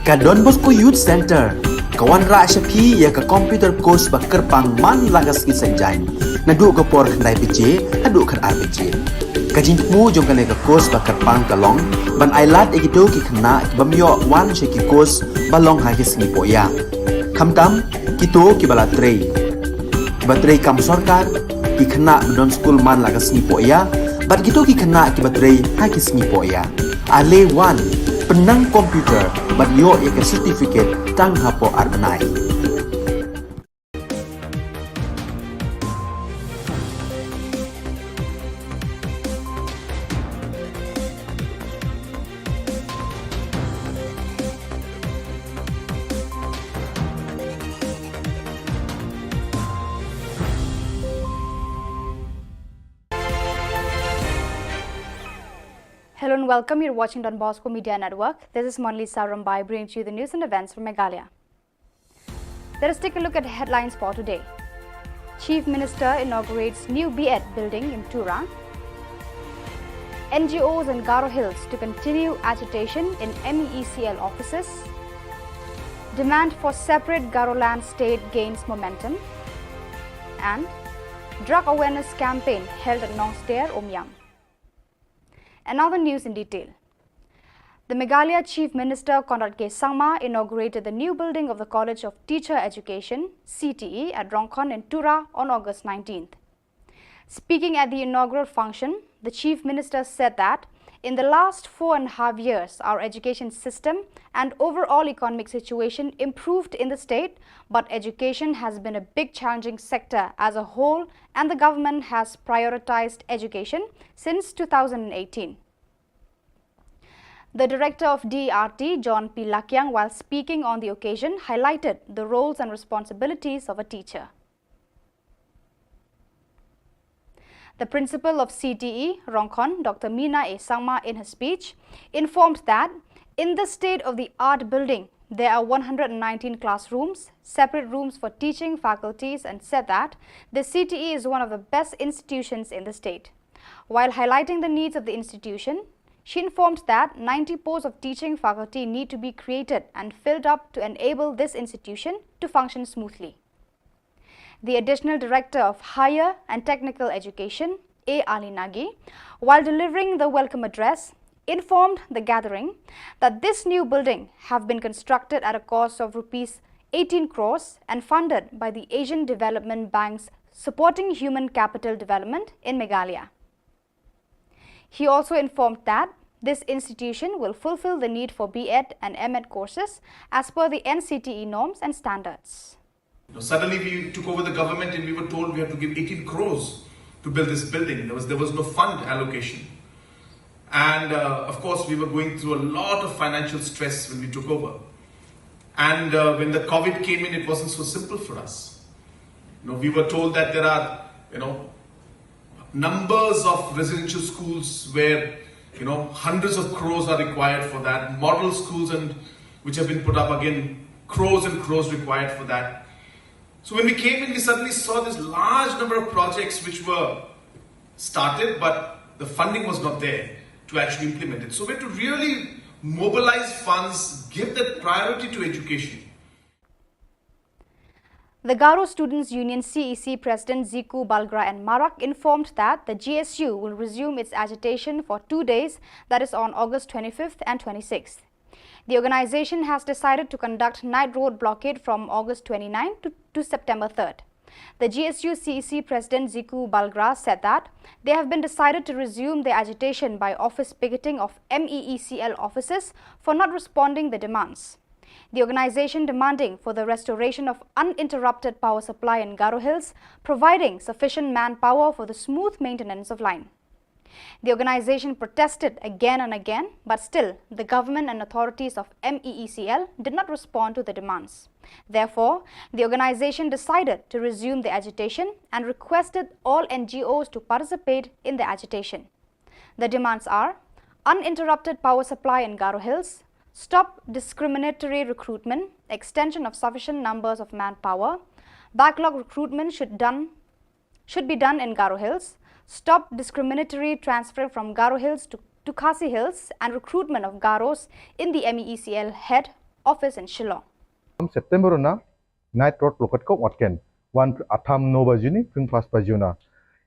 Ka Don Bosco Youth Center. Ka wanrah sha phi ïa ka computer course ba kyrpang man la ka sngi Saitjaiñ, naduh ka por khyndai baje haduh khatar baje. Ka jingthmu jong kane ka course ba kyrpang ka long ban ailad ïa kito ki khynnah ki bym ïoh wan sha ki course ba long ha ki sngi pohïa, khamtam kito kiba la trei, kiba trei kam sorkar, ki khynnah ba don skul man la ka sngi pohïa, bad kito ki khynnah kiba trei ha ki sngi pohïa. Ale wan, pynnang computer bad ïoh ïa ka certificate tang hapoh ar bnai. Hello and welcome. You're watching Don Bosco Media Network. This is Monlisa Rombai bringing to you the news and events from Meghalaya. Let us take a look at headlines for today. Chief Minister inaugurates new B.Ed building in Tura. N G Os in Garo Hills to continue agitation in M E E C L offices. Demand for separate Garoland state gains momentum. And drug awareness campaign held at Nongstier, Umiam. And now the news in detail. The Meghalaya Chief Minister Conrad K Sangma inaugurated the new building of the College of Teacher Education, C T E, at Rongkhon in Tura on August nineteenth. Speaking at the inaugural function, the Chief Minister said that in the last four and a half years, our education system and overall economic situation improved in the state, but education has been a big challenging sector as a whole, and the government has prioritized education since two thousand eighteen. The director of D R T, John P Lakiang, while speaking on the occasion, highlighted the roles and responsibilities of a teacher. The principal of C T E, Rongkhon, Doctor Mina A Sangma, in her speech, informed that in the state-of-the-art building, there are one hundred nineteen classrooms, separate rooms for teaching faculties, and said that the C T E is one of the best institutions in the state. While highlighting the needs of the institution, she informed that ninety posts of teaching faculty need to be created and filled up to enable this institution to function smoothly. The Additional Director of Higher and Technical Education, A Ali Nagi, while delivering the welcome address, informed the gathering that this new building have been constructed at a cost of rupees eighteen crores and funded by the Asian Development Bank's Supporting Human Capital Development in Meghalaya. He also informed that this institution will fulfill the need for B.Ed and M.Ed courses as per the N C T E norms and standards. You know, suddenly we took over the government and we were told we have to give eighteen crores to build this building. There was, there was no fund allocation. And uh, of course, we were going through a lot of financial stress when we took over. And uh, when the COVID came in, it wasn't so simple for us. You know, we were told that there are, you know, numbers of residential schools where, you know, hundreds of crores are required for that. Model schools and which have been put up, again, crores and crores required for that. So when we came in, we suddenly saw this large number of projects which were started, but the funding was not there to actually implement it. So we had to really mobilize funds, give that priority to education. The Garo Students Union, C E C, President Ziku Balgra and Marak informed that the G S U will resume its agitation for two days, that is on August twenty-fifth and twenty-sixth. The organization has decided to conduct night road blockade from August twenty-ninth to, to September third. The G S U C E C President Ziku Balgra said that they have been decided to resume their agitation by office picketing of M E E C L offices for not responding the demands. The organization demanding for the restoration of uninterrupted power supply in Garo Hills, providing sufficient manpower for the smooth maintenance of line. The organization protested again and again, but still the government and authorities of M E E C L did not respond to the demands. Therefore, the organization decided to resume the agitation and requested all N G Os to participate in the agitation. The demands are uninterrupted power supply in Garo Hills, stop discriminatory recruitment, extension of sufficient numbers of manpower, backlog recruitment should done should be done in Garo Hills, stop discriminatory transfer from Garo Hills to, to Khasi Hills and recruitment of Garos in the M E E C L head office in Shillong. September na night road blockade ko wat ken. Wan atham no baji ni, pring pas baji na.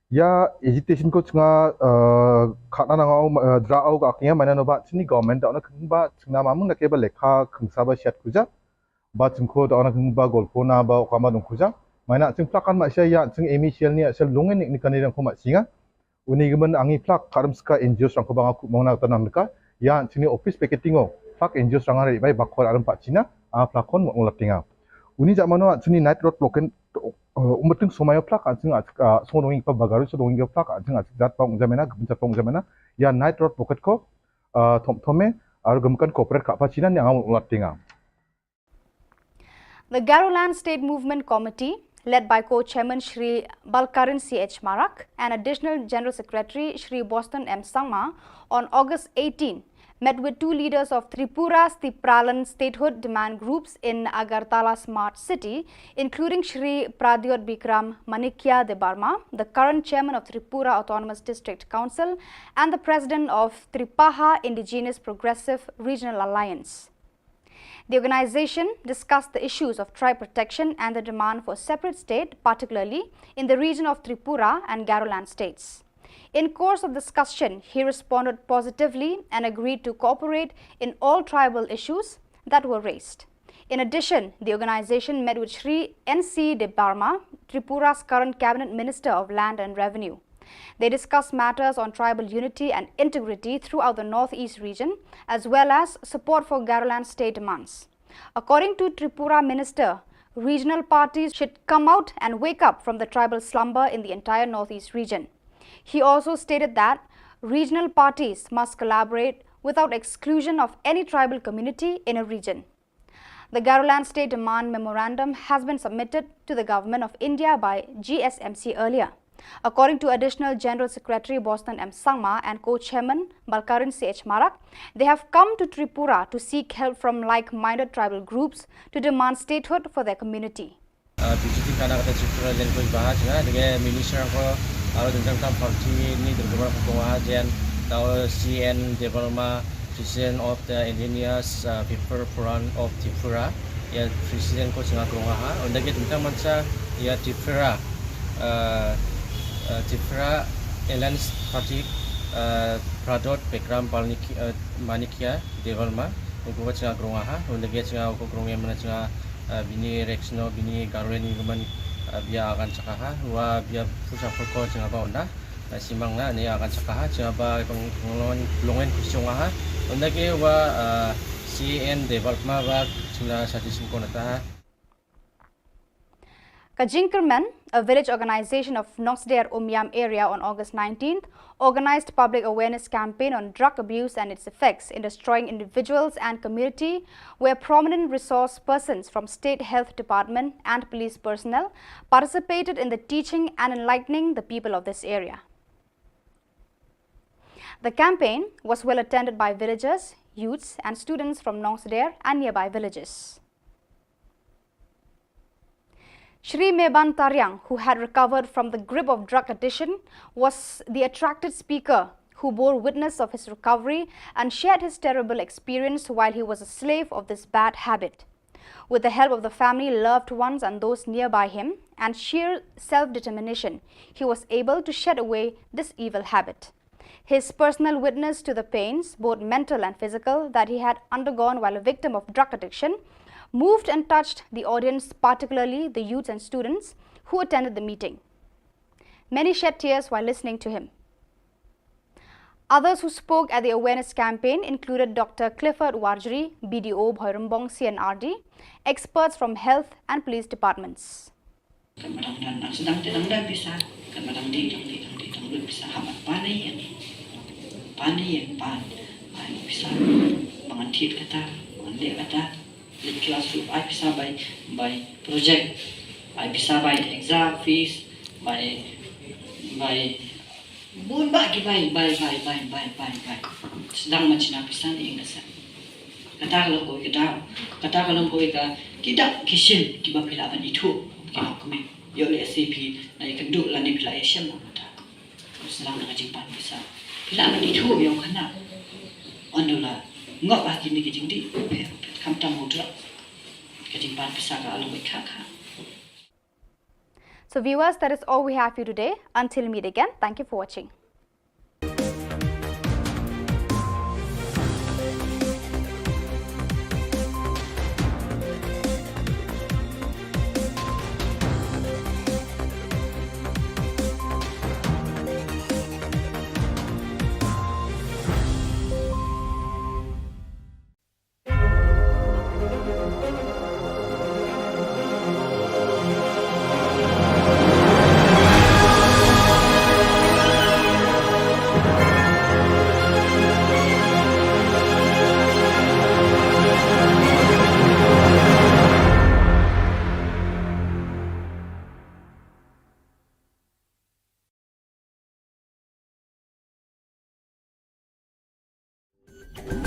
Ya agitation ko chunga, eh, khana nang au, eh, dra au ka akia, maina no ba chini government da ona keng ba chunga mamung na ke ba lekha keng sa ba siat kuja. Ba chungko da ona keng ba golpo na ba okama dong kuja. Maina chung plakan ma sia ya chung emi sial ni asial lungen ni kani rang ko ma singa. Uni gemen angi plak karam ska N G O rang ko banga ku mong na tanam ka. Ya chini office packeting o. Plak N G O rang ari bai bakor aram pa China. A plakon mo latinga. Uni jamano chini night road blockade, uh, umating somayo plak anjing a, uh, song dongi pa bagaru so dongi plak anjing a jat pong jamena, gebenjat pong jamena. Ya night road blockade ko, uh, thom thome, aru gemkan corporate ka pa China ni angamul latinga. The Garoland State Movement Committee, led by co-chairman Shri Balkarin C H Marak and Additional General Secretary Shri Boston M Sangma, on August eighteen, met with two leaders of Tripura's Tipralan statehood demand groups in Agartala Smart City, including Shri Pradyot Bikram Manikya Debbarma, the current chairman of Tripura Autonomous District Council and the president of Tripaha Indigenous Progressive Regional Alliance. The organization discussed the issues of tribe protection and the demand for a separate state, particularly in the region of Tripura and Garoland states. In course of discussion, he responded positively and agreed to cooperate in all tribal issues that were raised. In addition, the organization met with Shri N C Debbarma, Tripura's current cabinet minister of land and revenue. They discussed matters on tribal unity and integrity throughout the Northeast region, as well as support for Garoland state demands. According to Tripura minister, regional parties should come out and wake up from the tribal slumber in the entire Northeast region. He also stated that regional parties must collaborate without exclusion of any tribal community in a region. The Garoland State Demand Memorandum has been submitted to the Government of India by G S M C earlier. According to Additional General Secretary Boston M Sangma and co-chairman Balkarin C H Marak, they have come to Tripura to seek help from like-minded tribal groups to demand statehood for their community. Uh, visiting kana kata Tripura language baha chunga, dege minister ko aro dengkang kam party ni dengkang ko baha jen tau C N Debbarma, President of the Indigenous, uh, People Forum of Tripura, ya President ko chunga krong ha. Unda ke tengkang mansa ya Tripura, uh, uh, Tripura Alliance Party, uh, Pradyot Bikram Balniki, uh, Manikya Debbarma, ungko chunga krong ha. Unda ke chunga ko krong ya mana chunga, uh, bini Rexno, bini Garweni guman, uh, bia agan chakaha, wa bia pusa ko chunga ba unda. Na simang na ni akan sakaha chunga ba kong longen kong longen kusiong aha. Unda ke wa, ah, C N Debbarma ba chunga sati singkon ataha. Ka Jingkyrmen, a village organization of Nongsder Umiam area on August nineteenth, organized public awareness campaign on drug abuse and its effects in destroying individuals and community, where prominent resource persons from State Health Department and police personnel participated in the teaching and enlightening the people of this area. The campaign was well attended by villagers, youths, and students from Nongsder and nearby villages. Shri Meban Tariang, who had recovered from the grip of drug addiction, was the attracted speaker who bore witness of his recovery and shared his terrible experience while he was a slave of this bad habit. With the help of the family, loved ones, and those nearby him, and sheer self-determination, he was able to shed away this evil habit. His personal witness to the pains, both mental and physical, that he had undergone while a victim of drug addiction moved and touched the audience, particularly the youths and students who attended the meeting. Many shed tears while listening to him. Others who spoke at the awareness campaign included Doctor Clifford Warjri, B D O Bhoirymbong C N R D, experts from health and police departments. Kan ba dang dan, dang sdang te dang dan pisa, kan ba dang dih, dang dih, dang dih, dang lut pisa, hap ban pan ïa ïeng. Pan ïa ïeng, pan. Ai pisa, ba ngan thied kata, ba ngan leh kata. Leit klas ruh ai pisa bai, bai project. Ai pisa bai exam fees, bai, bai bun bah ki bai, bai, bai. Sdang ma shna pisa ne ïeng da sah. Kata ka long kawei ka daw. Kata ka long kawei ka, ki dak ki shin kiba phi lah ban ithuh ki longkmie. Ïoh lehse phi la ïakynduh lane phi la ïashem na kata. Sdang na ka jingpan pisa. Phi lah ban ithuh ïa u khynnah. Ynda u la ngop ha kine ki jingdih, phi, phi, khamtam u drug. Ka jingpang pisa ka along ka kha. So viewers, that is all we have for you today. Until meet again, thank you for watching.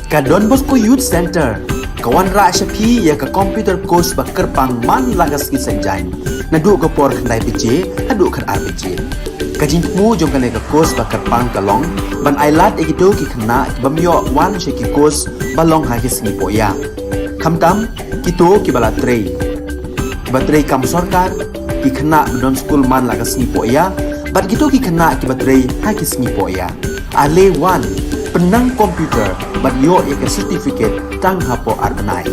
Ka Don Bosco Youth Center ka wanrah sha phi ïa ka computer course ba kyrpang man la ka sngi Saitjaiñ, naduh ka por khyndai baje haduh khatar baje. Ka jingthmu jong kane ka course ba kyrpang ka long ban ailad ïa kito ki khynnah ki bym ïoh wan sha ki course ba long ha ki sngi pohïa, khamtam kito kiba la trei, kiba trei kam sorkar, ki khynnah ba don skul man la ka sngi pohïa, bad kito ki khynnah kiba trei ha ki sngi pohïa. Ale wan, pynnang computer bad ïoh ïa ka certificate tang hapoh ar bnai.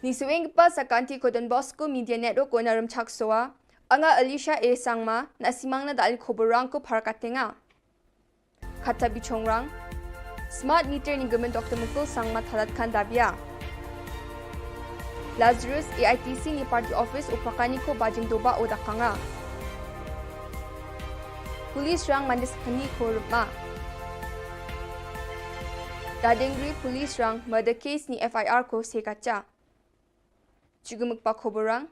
Ngi shu ïeng pat sa ka Anti Don Bosco Media Network, ko na Rymchak Sowa, nga Alicia A Sangma, na simang na dal khubor rang ko phar ka tenga. Kata bichongrang, smart meter ni gmen Doktor Mukul Sangma thalat khan dabia. Lazarus A I T C ni party office u prakani ko bajing doba u dakanga. Police rang mandis kani ko rupma. Dadengri police rang murder case ni F I R ko sekacha. Chigumuk pa khubor rang.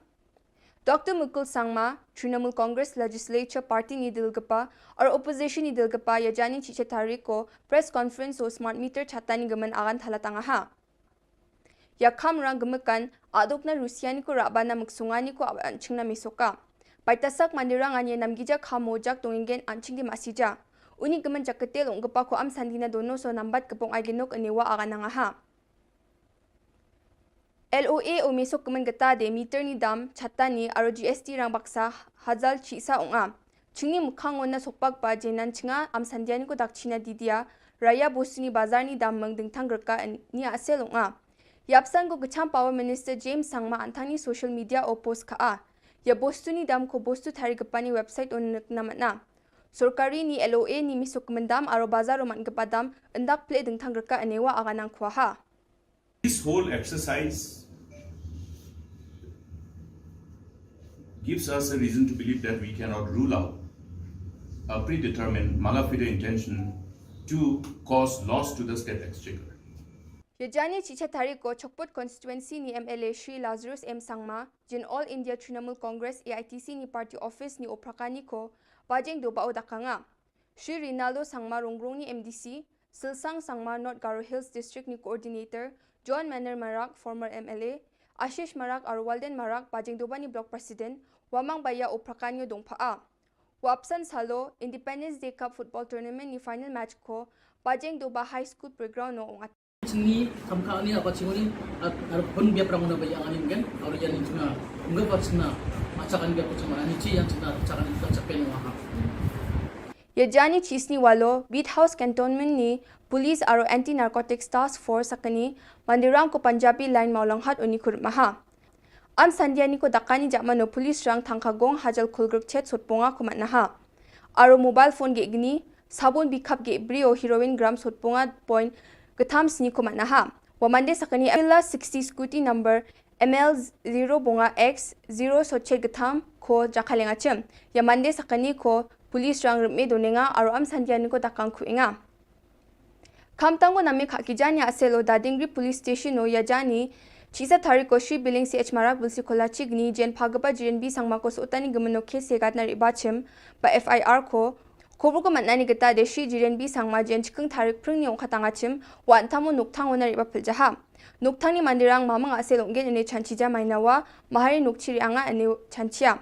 Doktor Mukul Sangma, Trinamool Congress Legislature Party ni dilgapa, ar opposition ni dilgapa, ïa jani chicha tarik ko press conference o smart meter chata ni gmen agan thalatanga ha. Ïa kham rang gmekan, adok na Rusia ni ko raba na muksunga ni ko aban chingna misoka. Paitasak mandirang anye namgija kham mojak tongingen anching di masija. Uni gmen jakatel ong gapa ko am sandina dono so nambat kepong ai genok enewa agan nanga ha. L O A o mesok kmen gata de meter ni dam, chata ni, aro G S T rang baksa, hazal chisa ong a. Chingni mukhang ong na sokpak ba jenan chinga, am sandia ni ko dak china didia, raya bostu ni bazar ni dam meng dengtang gerka ni asel ong a. Yapsan ko kecham Power Minister James Sangma antang ni social media o post ka a. Ya bostu ni dam ko bostu thari gepa ni website o nek na matna. Sorkari ni L O A ni mesok kmen dam, aro bazar o man gepa dam, endak ple dengtang gerka enewa aganang kuaha. This whole exercise gives us a reason to believe that we cannot rule out a predetermined mala fide intention to cause loss to the state exchequer. Yajani chicha tariko Chokput constituency ni M L A Shri Lazarus M Sangma, jin All India Trinamool Congress A I T C ni party office ni oprakani ko, bajeng doba o dakanga. Shri Rinaldo Sangma Rongrong ni M D C, Silsang Sangma North Garo Hills District ni Coordinator, John Manor Marak, former M L A, Ashish Marak, aro Walden Marak, Bajengdoba ni Block President, Wamang Baya o Prakanyo Dongpha a. Wapsan Salo, Independence Day Cup Football Tournament ni final match ko, Bajengdoba High School Playground no ong at. Chini kam ka ni apa chingoni, ar pun biar perang na bayang anin kan, aro yan china, enggak apa china, macam kan biar percuma ni chi yang china, macam kan kita capai ni wahang. Yajani chisni walo, Beat House Cantonment ni, Police aro Anti Narcotics Task Force sakani, Mandirang ko Punjabi Line Mawlanghat uni kur maha. Am sandia ni ko dakani jakmano Police rang thangkagong hajal kulgruk chet sotponga ko matnaha. Aro mobile phone ge gni, sabun bikhap ge brio heroin gram sotponga point getham sni ko matnaha. Wamande sakani Avila sixty scooty number M L zero bonga X zero sochet getham ko jakalenga chem. Yamande sakani ko Police rang reme donenga aro am sandia ni ko dakang kuenga. Kamtang ko name khaki jani aselo Dadingri Police Station o yajani, chisa tariko Shri Billing C H Marak Bilsi Kola Chigni, jen phagaba jiren bi sangma ko sotani gemeno ke segat na riba chem, ba F I R ko, Khubor ko mynta ni kata de Shri Jiren B Sangma jen chikeng tarik pring ni ong kata nga chim, wa anta mo nukthang wana riba piljaha. Nukthang ni mandirang mamang ase longgen ene chanchija mainawa, mahari nukchiri anga ene chanchia.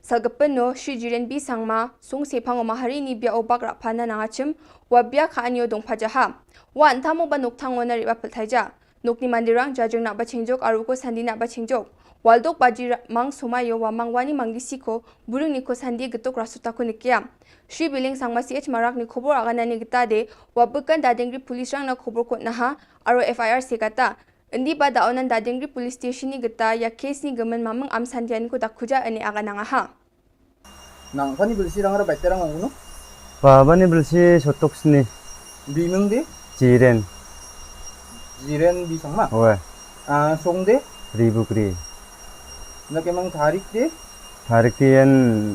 Salgapen no, Shri Jiren B Sangma, sung sepang o mahari ni bia o bak rapana nangachim, wa bia ka anyo dong pajaha. Wa anta mo ba nukthang wana riba piltaija. Nukni mandirang jajeng na bachengjok aru ko sandi na bachengjok. Waldok baji ra-, mang sumayo wa mang wani manggi siko, burung niko sandi getuk rasuta ko nikia. Shri Biling Sangma C H Marak ni khubor agana ni geta de, wa bekan dadengri police rang na khubor kot naha, aru F I R se kata. Indi ba da onan dadengri police station ni geta, ya case ni gemen mamang am sandian ko dakuja ene agana ngaha. Nang pani bilsi rang ra baita rang ong no? Pabani bilsi sotok sini. Bimeng de? Jiren. Jiren bisang ma? Oe. Ah, song de? Ribukri. Na kemang tarik de? Tarik de yan,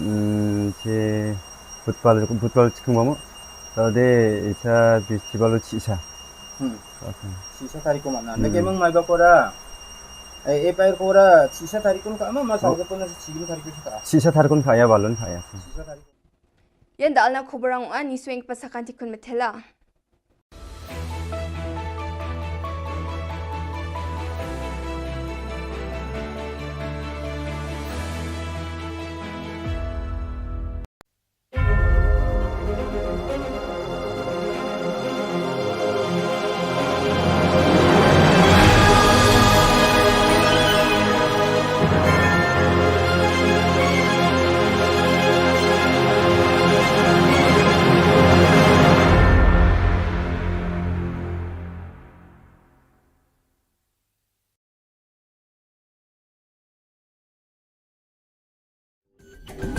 mm, che football, football chikung mamo. Tade isa festival chisa. Hmm. Sisa tarik ko mana. Hmm. Nake mang mai ba kora. Eh, eh, pair kora, sisa tarik kon ka ma, ma sa ko na sigim tarik ko ka. Sisa tarik kon ka ya balon ka ya. Sisa tarik. Yan da alna khubor ang ani swing pasakan tikun metela.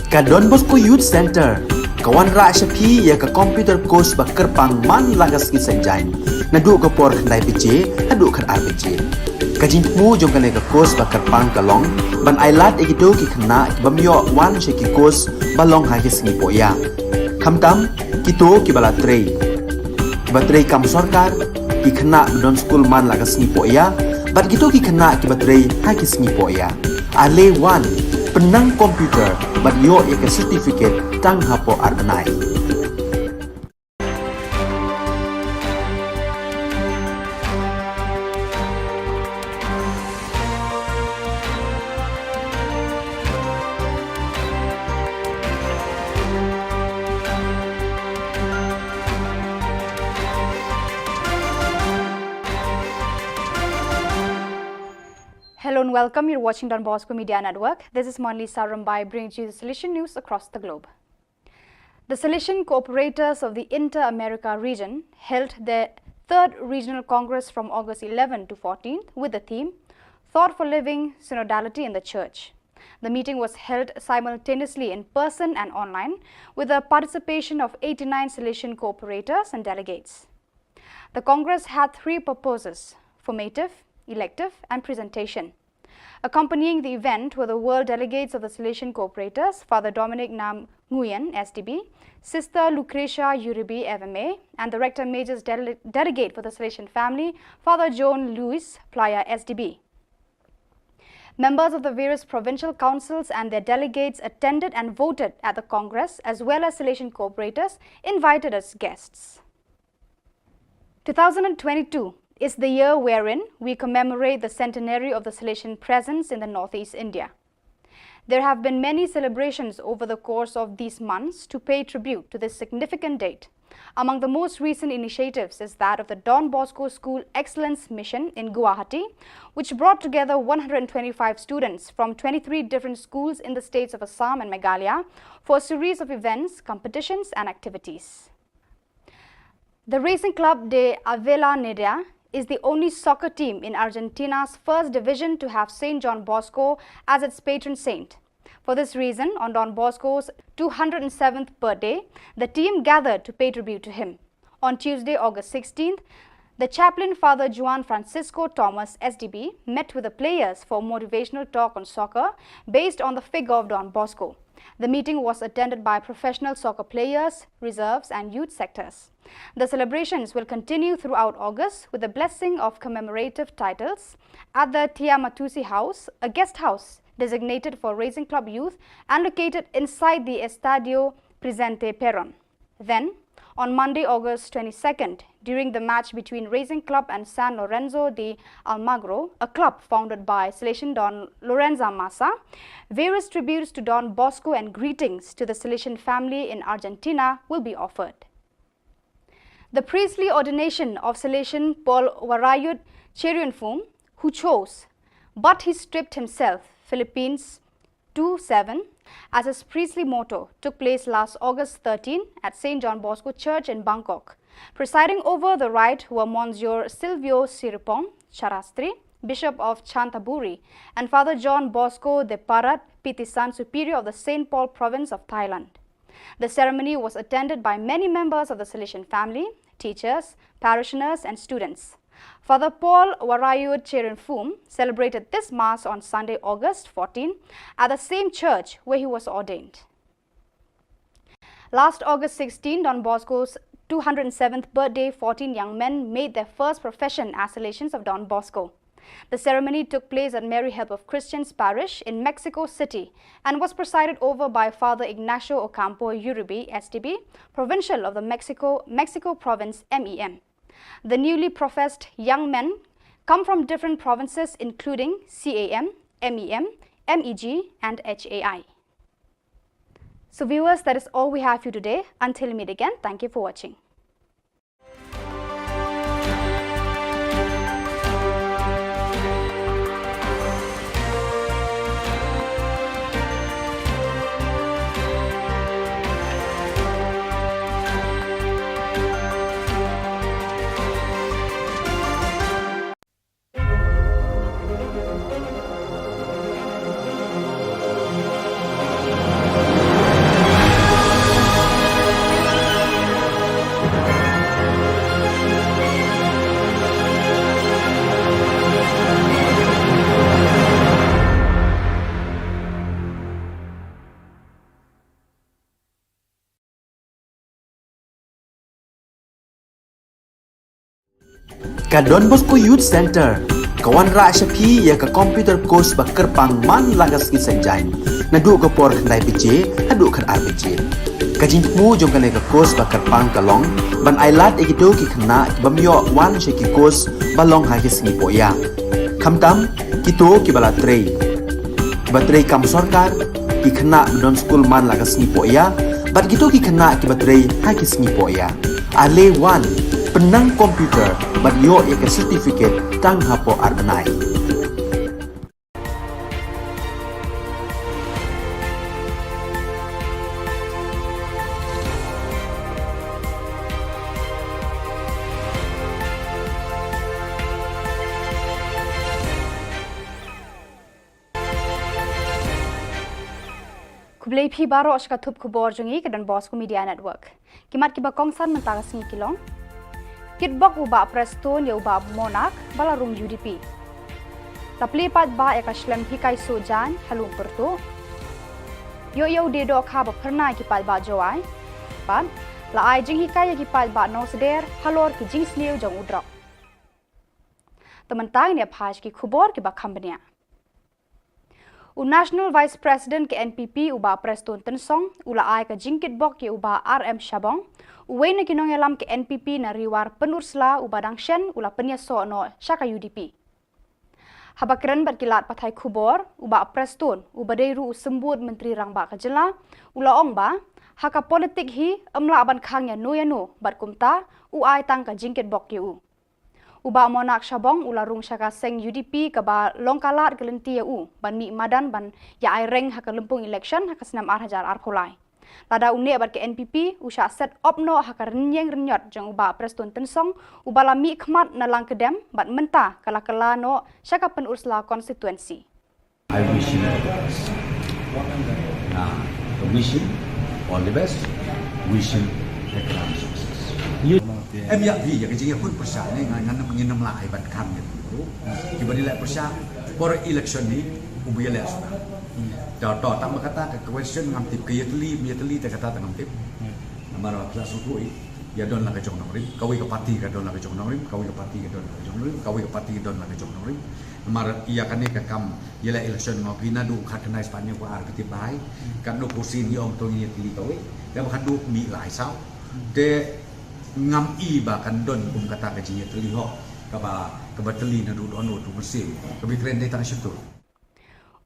Ka Don Bosco Youth Center ka wanrah sha phi ïa ka computer course ba kyrpang man la ka sngi Saitjaiñ, naduh ka por khyndai baje haduh khatar baje. Ka jingthmu jong kane ka course ba kyrpang ka long ban ailad ïa kito ki khynnah ki bym ïoh wan sha ki course ba long ha ki sngi pohïa, khamtam kito kiba la trei, kiba trei kam sorkar, ki khynnah ba don skul man la ka sngi pohïa, bad kito ki khynnah kiba trei ha ki sngi pohïa. Ale wan, pynnang computer bad ïoh ïa ka certificate tang hapoh ar bnai. Hello and welcome. You're watching Don Bosco Media Network. This is Monlisa Rumbai bringing you the Salesian news across the globe. The Salesian Cooperators of the Inter-America region held their third regional congress from August eleven to fourteenth with the theme Thought for Living, Synodality in the Church. The meeting was held simultaneously in person and online with the participation of eighty-nine Salesian cooperators and delegates. The Congress had three purposes: formative, elective, and presentation. Accompanying the event were the world delegates of the Salesian Cooperators, Father Dominic Nam Nguyen, S D B, Sister Lucretia Uribe, F M A, and the Rector Major's dele-, delegate for the Salesian family, Father John Louis Playa, S D B. Members of the various provincial councils and their delegates attended and voted at the Congress, as well as Salesian cooperators invited as guests. Two thousand twenty-two is the year wherein we commemorate the centenary of the Salesian presence in the Northeast India. There have been many celebrations over the course of these months to pay tribute to this significant date. Among the most recent initiatives is that of the Don Bosco School Excellence Mission in Guwahati, which brought together one hundred twenty-five students from twenty-three different schools in the states of Assam and Meghalaya for a series of events, competitions, and activities. The Racing Club de Avellaneda is the only soccer team in Argentina's first division to have Saint John Bosco as its patron saint. For this reason, on Don Bosco's two hundred seventh birthday, the team gathered to pay tribute to him. On Tuesday, August sixteenth, the chaplain, Father Juan Francisco Thomas, S D B, met with the players for a motivational talk on soccer based on the figure of Don Bosco. The meeting was attended by professional soccer players, reserves, and youth sectors. The celebrations will continue throughout August with the blessing of commemorative titles at the Tiamatusi House, a guest house designated for Racing Club youth and located inside the Estadio Presidente Perón. Then, on Monday, August twenty-second, during the match between Racing Club and San Lorenzo de Almagro, a club founded by Salesian Don Lorenzo Massa, various tributes to Don Bosco and greetings to the Salesian family in Argentina will be offered. The priestly ordination of Salesian Paul Warayut Cherianfum, who chose, but he stripped himself, Philippines two seven, as his priestly motto, took place last August thirteen at Saint John Bosco Church in Bangkok. Presiding over the rite were Monsignor Silvio Siripong Charastri, Bishop of Chanthaburi, and Father John Bosco de Parat Pitisan, Superior of the Saint Paul Province of Thailand. The ceremony was attended by many members of the Salesian family, teachers, parishioners, and students. Father Paul Warayut Cherianfum celebrated this Mass on Sunday, August fourteen, at the same church where he was ordained. Last August sixteen, Don Bosco's two hundred seventh birthday, fourteen young men made their first profession as Salesians of Don Bosco. The ceremony took place at Mary Help of Christians Parish in Mexico City and was presided over by Father Ignacio Ocampo Uribe, S D B, Provincial of the Mexico, Mexico Province, M E M. The newly professed young men come from different provinces including C A M, M E M, M E G, and H A I. So viewers, that is all we have for you today. Until we meet again, thank you for watching. Ka Don Bosco Youth Centre ka wanrah sha phi ïa ka computer course ba kyrpang man la ka sngi Saitjaiñ, naduh ka por khyndai baje haduh khatar baje. Ka jingthmu jong kane ka course ba kyrpang ka long ban ailad ïa kito ki khynnah ki bym ïoh wan sha ki course ba long ha ki sngi pohïa, khamtam kito kiba la trei, kiba trei kam sorkar, ki khynnah ba don skul man la ka sngi pohïa, bad kito ki khynnah kiba trei ha ki sngi pohïa. Ale wan, pynnang computer bad ïoh ïa ka certificate tang hapoh ar bnai. Khublei phi baroh sha ka thup khubor jong ngi ka Don Bosco Media Network. Ki mat kiba kongsan mynta ka sngi ki long: Kitbok u Bah Prestone ïa u Bah Monak ba la rung U D P. La plie paidbah ïa ka shlem hikai suh jaiñ ha Lum Pyrtuh. Ïoh ïa u die dohkha ba phyrnai ki paidbah Jowai. Bad la ai jinghikai ïa ki paidbah Nongsider halor ki jingsniew jong u drok. Te mynta ngin ïa phai sha ki khubor kiba kham bniah. U National Vice President ka N P P u Bah Prestone Tynsong u la ai ka jingkitbok ïa u Bah R M Shabong, uwei na ki nongïalam ka N P P na Ri War Pynursla uba dang shen u la pynïasoh noh sha ka U D P. Haba kren bad ki lad pathai khubor, u Bah Prestone uba dei ruh u Symbud Myntri Rangbah ka jylla u la ong ba ha ka politik hi ym lah ban khang ïano ïano bad kumta u ai tang ka jingkitbok ïa u. U Bah Monak Shabong u la rung sha ka seng U D P kaba long ka lad ka lynti ïa u ban mih madan ban ïa ai reng ha ka lympung election ha ka snem ar hajar arphew lai. Lada u neh bad ka N P P u shah set op noh ha ka rynïeng rynïot jong u Bah Prestone Tynsong uba la mih khmat na Langkyrdem bad mynta ka la kylla noh sha ka Pynursla constituency. I wish him all the best. Nah, I wish him all the best. Wish him a grand success. Em ïa phi ïa ka jingïakhun pyrshah ne ngan ngan ngin ym lah ai ban kham ïa phi ruh. Kiba dei leh pyrshah por election ni u ba ïaleh shuh. To to tang ba kata ka question ngam tip, ka ïatylli ym ïatylli te kata te ngam tip. Namar ba phi la sngewthuh ïa don la ka jong nongrim, kawei ka party ka don la ka jong nongrim, kawei ka party ka don la ka jong nongrim, kawei ka party ka don la ka jong nongrim. Namar ïa kane ka kam ïaleh election nga ong phi naduh khatkhyndai spah hynñiew khatar ka tip bha. Katno pyrshah ngi ong to ngi ïatylli kawei. Te ba khatduh mih lai saw. Te ngam i ba kan don kum kata ka jingïatylli hok kaba, kaba tylli naduh don u tu mynsiem. Kaba kren dei tang shatu.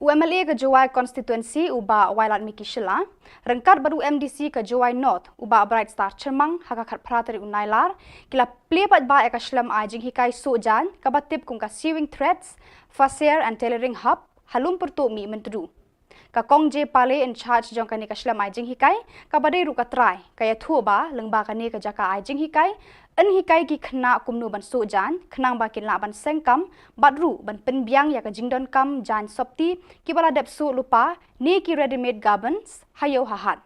U M L A ka Jowai Constituency u Bah Wailadmiki Shylla, ryngkat bad u M D C ka Jowai North u Bah Bright Star Chyrmang, ha ka khatphra tarik u Nailar, ki la plie paidbah ïa ka shlem ai jinghikai sohjan kaba tip kum ka Sewing Threads, Fasair and Tailoring Hub, ha Lum Pyrtuh Mihmyntdu. Ka Kong J Pale in charge jong kane ka shlem ai jinghikai, kaba dei ruh ka trai, ka ïathuh ba lyngba kane ka jaka ai jinghikai, yn hikai ki khynnah kumno ban sohjan, khnang ba kin lah ban seng kam, bad ruh ban pynbiang ïa ka jingdonkam jaiñ sopti kiba la dep soh lypa, ne ki ready-made garments, ha ïew ha hat.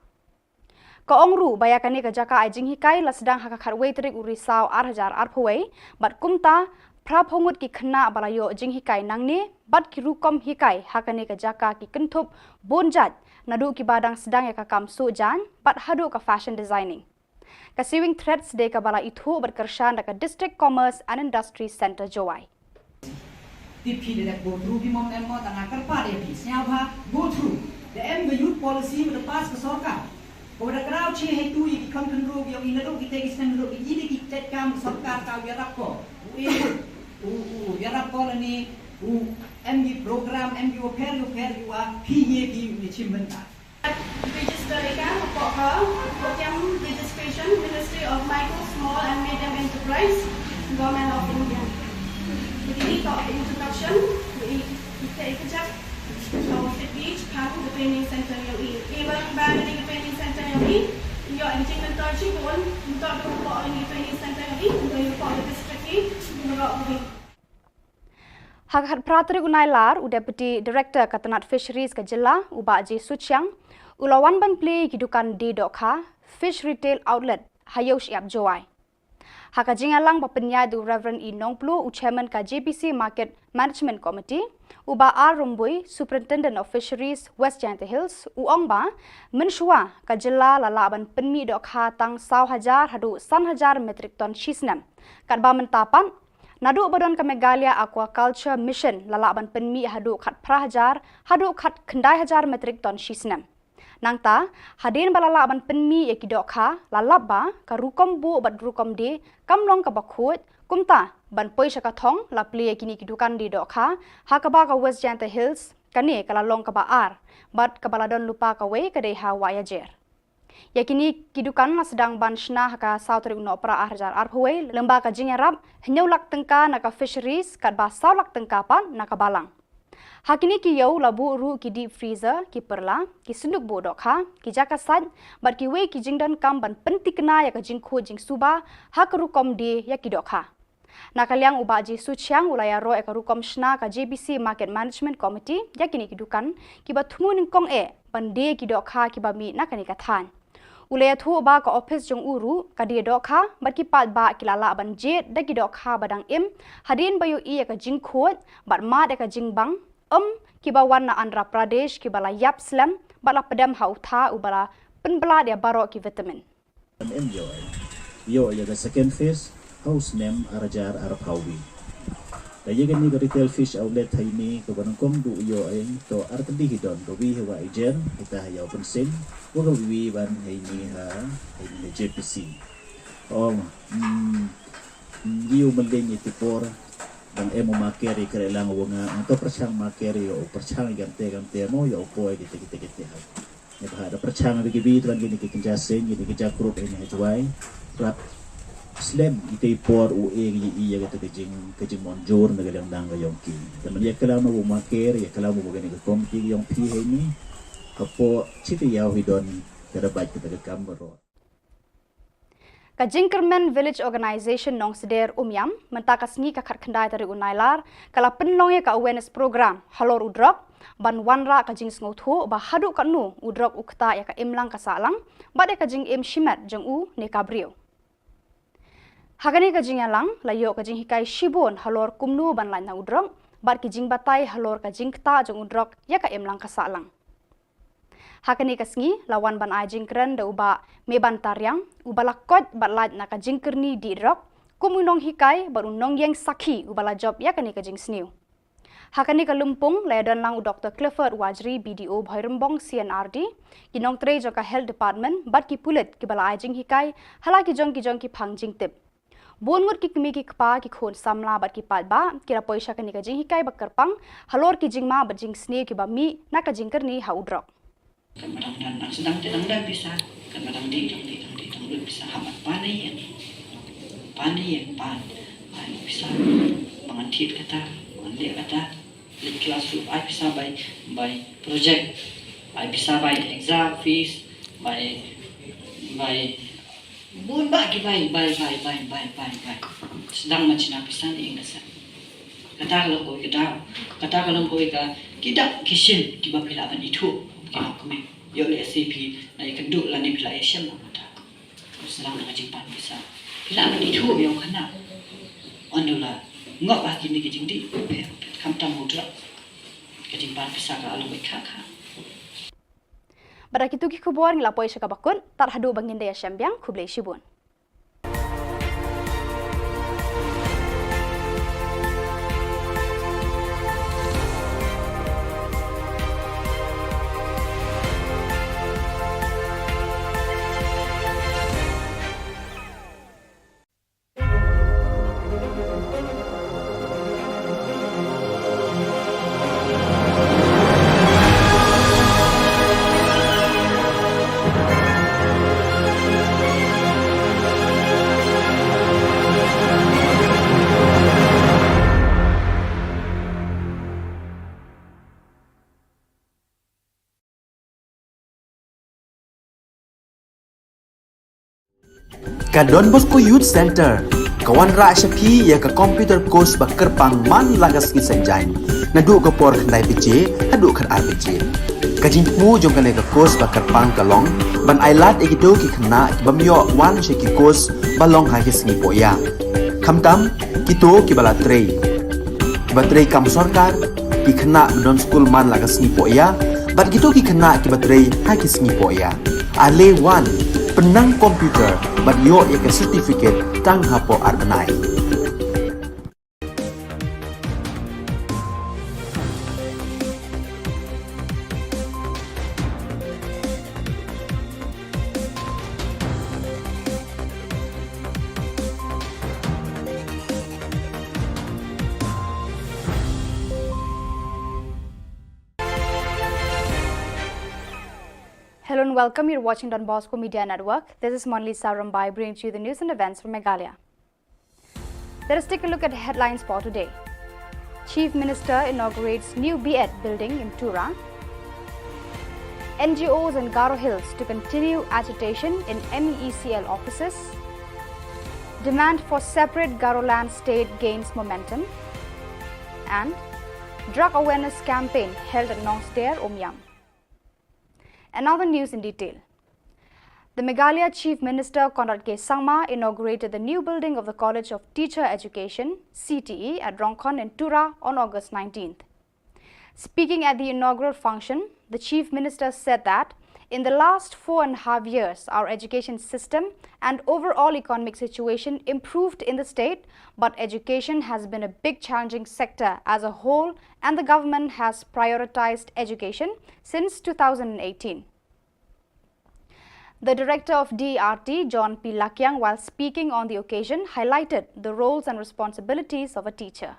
Ka ong ruh ba ïa kane ka jaka ai jinghikai la sdang ha ka khatwei tarik u Risaw ar hajar arphew wei, bad kumta, phraphew ngut ki khynnah ba la ïoh jinghikai nangne, bad ki rukom hikai ha kane ka jaka ki kynthup bun jait, naduh kiba dang sdang ïa ka kam sohjan, bad haduh ka fashion designing. Ka Sewing Threads dei kaba la ithuh bad kyrshan da ka District Commerce and Industry Centre Jowai. Te phi da dep go through, phi mom em mo, tang nga kyrpad ïa phi, sngewbha go through. Da em ka youth policy ba da pass ka sorkar, kaba da kraw che hei tu ïa ki khon khynroo ki ïong i, naduh kitei ki snem, naduh ki ine ki jait kam ka sorkar ka ïarap ko. U e, u, u ïarap ko lane u em ki program, em ki wapher wapher, u wa phi ïa ki u ïa chim bynta. Register ïa ka hapoh ka program registration, Ministry of Micro, Small and Medium Enterprise, Government of India. Jadi ni tok introduction, i, i, i, i, i, Training Center ïong i. Ïa ba, ba ïa ka training center ïong i, ïoh ka jingmyntoi shibun, ïoh ka training center ïong i, ïoh ka district i, ïoh ka. Ha ka khatphra tarik u Nailar, u Deputy Director ka tnat Fisheries ka jylla, u Bah J Suchiang, u la wan ban plie ïa ki dukan die dohkha, Fish Retail Outlet, ha Ïew Shyiap Jowai. Ha ka jingïalang ba pynïaid da u Reverend E Nongpluh, u Chairman ka J B C Market Management Committee, u Bah R Rymbui, Superintendent of Fisheries, West Jaintia Hills, u ong ba, mynshuwa, ka jylla la lah ban pynmih dohkha tang saw hajar haduh san hajar metric ton shi snem. Katba mynta pat, naduh ba don ka Meghalaya Aquaculture Mission la lah ban pynmih haduh khatphra hajar, haduh khatkhyndai hajar metric ton shi snem. Nangta, hadien ba la lah ban pynmih ïa ki dohkha, la lap ba, ka rukom buh bad rukom die, kam long kaba khuid, kumta, ban poi sha ka thong, la plie ïa kine ki dukan die dohkha, ha kaba ka West Jaintia Hills, kane ka la long kaba ar, bad kaba la don lypa kawei ka dei ha Wahiajer. Ïa kine ki dukan la sdang ban shna ha ka saw tarik u Nohprah ar hajar arphew wei, lyngba ka jingïarap, hynñiew lak tyngka na ka Fisheries, katba saw lak tyngka pat na ka Balang. Ha kine ki ïew la buh ruh ki deep freezer, ki pyrla, ki synduk buh dohkha, ki jaka sait, bad kiwei ki jingdonkam ban pynthikna ïa ka jingkhuid jingsuba, ha ka rukom die ïa ki dohkha. Na ka liang u Bah J Suchiang u la ïaroh ïa ka rukom shna ka J B C Market Management Committee, ïa kine ki dukan, kiba thmu nyngkong eh, ban die ki dohkha kiba mih na kane ka thaiñ. U la ïathuh ba ka ophis jong u ruh, ka die dohkha, bad ki paidbah ki la lah ban jied, da ki dohkha ba dang im, hadien ba ïohi ïa ka jingkhuid, bad mad ïa ka jingbang, em, kiba wan na Andhra Pradesh, kiba la ïap slem, bad la pdem ha u tha uba la pynblad ïa baroh ki vitamin. Em em ïoh ai. Ïoh ïa ka second phase, ha u snem ar hajar arphew wei. Ka ïa kane ka retail fish outlet ha ine, kaba nyngkong duh ïoh ai, to ar tylli hi don, ka wi ha Wahiajer, hita ha Ïew Pynsin, wa ka wi ban ha ine ha, ha ine ha J P C. Ong, mm, mm, ïa u Mylliem ïa ti por, dang em u Maker ïa kren lang u nga, ong to pyrshang Maker ïa u pyrshang ïa kante kante mo, ïa u poi kite kite kite ha. Ïa ba da pyrshang ïa ki bi tuan kine ki kynja seng, kine ki kynja group ïa ha Jowai. Rap slem ïa ki por u e ïa ïa kata ka jing, ka jingmynjur na ka liang dang ka ïong ki. Te man ïa klam u Maker, ïa klam u kane ka komiti ïong phi ha ine. Hapoh chiti ïa u hi don ka da bait kata ka kam baroh. Ka Jingkyrmen Village Organisation Nongsder Umiam, mynta ka sngi ka khatkhyndai tarik u Nailar, ka la pynlong ïa ka awareness program, halor u drok, ban wanrah ka jingsngewthuh, ba haduh katno u drok u ktah ïa ka imlang ka sahlang, bad ïa ka jingim shimet jong u ne ka briew. Ha kane ka jingïalang, la ïoh ka jinghikai shibun halor kumno ban lait na u drok, bad ki jingbatai halor ka jingktah jong u drok ïa ka imlang ka sahlang. Ha kane ka sngi, la wan ban ai jingkren da u Bah Meban Tariang, uba la koit bad lait na ka jingkyrni dih drok, kum u nonghikai bad u nongïeng sakhi uba la jop ïa kane ka jingsniew. Ha kane ka lympung la ïadon lang u Doctor Clifford Wajri, B D O Bhoirymbong C&RD, ki nongtrei jong ka Health Department bad ki pulit kiba la ai jinghikai ha la ki jong ki jong ki phang jingtip. Bun ngut ki kmie ki kpa, ki khun samla bad ki paidbah ki la poi sha kane ka jinghikai ba kyrpang halor ki jingma bad jingsniew kiba mih na ka jingkyrni ha u drok. Kan madan dan nang sedang te dang da pisa. Kan madan di dang di dang di dang lut pisa, ha mat pan ïa. Pan ïa pan. Ai pisa. Ba ngan thied kata, ba ngan leh kata. Leh class ruh ai pisa bai, bai project. Ai pisa bai exam fees, bai, bai bun bah ki bai, bai, bai, bai, bai, bai, bai. Sdang ma china pisa ne ing da sa. Kata ka long kawei ka daw. Kata ka long kawei ka, ki dak ki shin kiba phi lah ban ithuh. Ki long kmie. Ïoh lehse phi la ïakynduh lane phi la ïashem lang kata. Sdang da ka jingpan pisa. Phi lah ban ithuh ïa u khynnah. Ynda u la ngop ha kine ki jingdih, phi, phi, khamtam u drok. Ka jingpan pisa ka long kawei ka kha. Bad da kitu ki khubor ngi la poi sha kaba kut, tad haduh ba ngin da ïashem biang, khublei shibun. Ka Don Bosco Youth Centre ka wanrah sha phi ïa ka computer course ba kyrpang man la ka sngi Saitjaiñ, naduh ka por khyndai baje haduh khatar baje. Ka jingthmu jong kane ka course ba kyrpang ka long ban ailad ïa kito ki khynnah ki bym ïoh wan sha ki course ba long ha ki sngi pohïa. Khamtam kito kiba la trei, kiba trei kam sorkar, ki khynnah ba don skul man la ka sngi pohïa, bad kito ki khynnah kiba trei ha ki sngi pohïa. Ale wan, pynnang computer bad ïoh ïa ka certificate tang hapoh ar bnai. Hello and welcome. You're watching Don Bosco Media Network. This is Monlisa Rombai bringing to you the news and events from Meghalaya. Let us take a look at the headlines for today. Chief Minister inaugurates new B.Ed building in Tura. N G Os in Garo Hills to continue agitation in M E E C L offices. Demand for separate Garoland state gains momentum. And drug awareness campaign held at Nongsder, Umiam. And now the news in detail. The Meghalaya Chief Minister Conrad K Sangma inaugurated the new building of the College of Teacher Education, C T E, at Rongkhon in Tura on August nineteenth. Speaking at the inaugural function, the Chief Minister said that in the last four and a half years, our education system and overall economic situation improved in the state, but education has been a big challenging sector as a whole, and the government has prioritized education since two thousand eighteen. The director of D E R T, John P Lakiang, while speaking on the occasion, highlighted the roles and responsibilities of a teacher.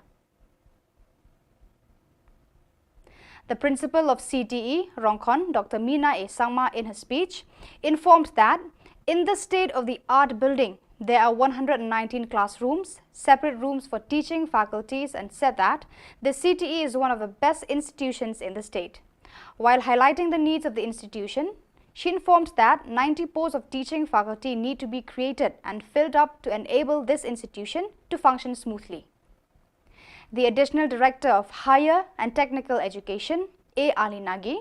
The principal of C T E, Rongkhon, Doctor Mina A Sangma, in her speech, informed that in the state-of-the-art building, there are one hundred nineteen classrooms, separate rooms for teaching faculties, and said that the C T E is one of the best institutions in the state. While highlighting the needs of the institution, she informed that ninety posts of teaching faculty need to be created and filled up to enable this institution to function smoothly. The Additional Director of Higher and Technical Education, A Ali Nagi,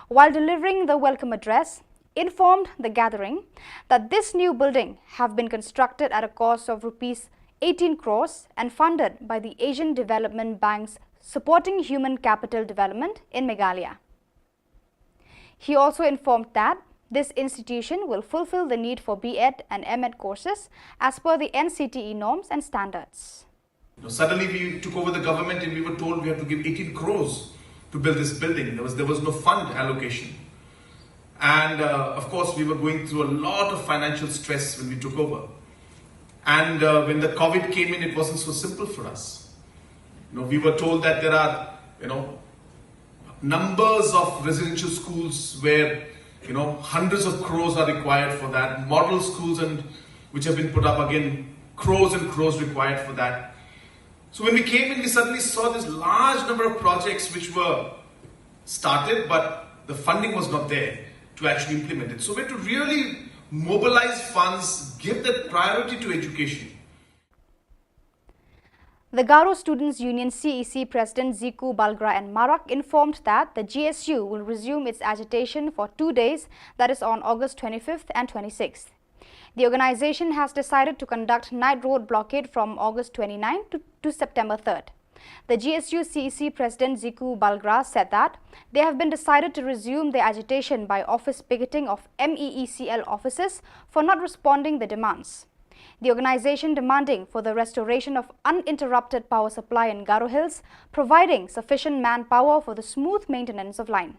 while delivering the welcome address, informed the gathering that this new building have been constructed at a cost of rupees eighteen crores and funded by the Asian Development Bank's Supporting Human Capital Development in Meghalaya. He also informed that this institution will fulfill the need for B.Ed and M.Ed courses as per the N C T E norms and standards. You know, suddenly we took over the government and we were told we have to give eighteen crores to build this building. There was, there was no fund allocation. And uh, of course, we were going through a lot of financial stress when we took over. And uh, when the COVID came in, it wasn't so simple for us. You know, we were told that there are, you know, numbers of residential schools where, you know, hundreds of crores are required for that. Model schools and which have been put up, again, crores and crores required for that. So when we came in, we suddenly saw this large number of projects which were started, but the funding was not there to actually implement it. So we had to really mobilize funds, give that priority to education. The Garo Students Union C E C President Ziku Balgra and Marak informed that the G S U will resume its agitation for two days, that is on August twenty-fifth and twenty-sixth. The organization has decided to conduct night road blockade from August twenty-ninth to, to September third. The G S U C E C President Ziku Balgra said that they have been decided to resume their agitation by office picketing of M E E C L offices for not responding the demands. The organization demanding for the restoration of uninterrupted power supply in Garo Hills, providing sufficient manpower for the smooth maintenance of line.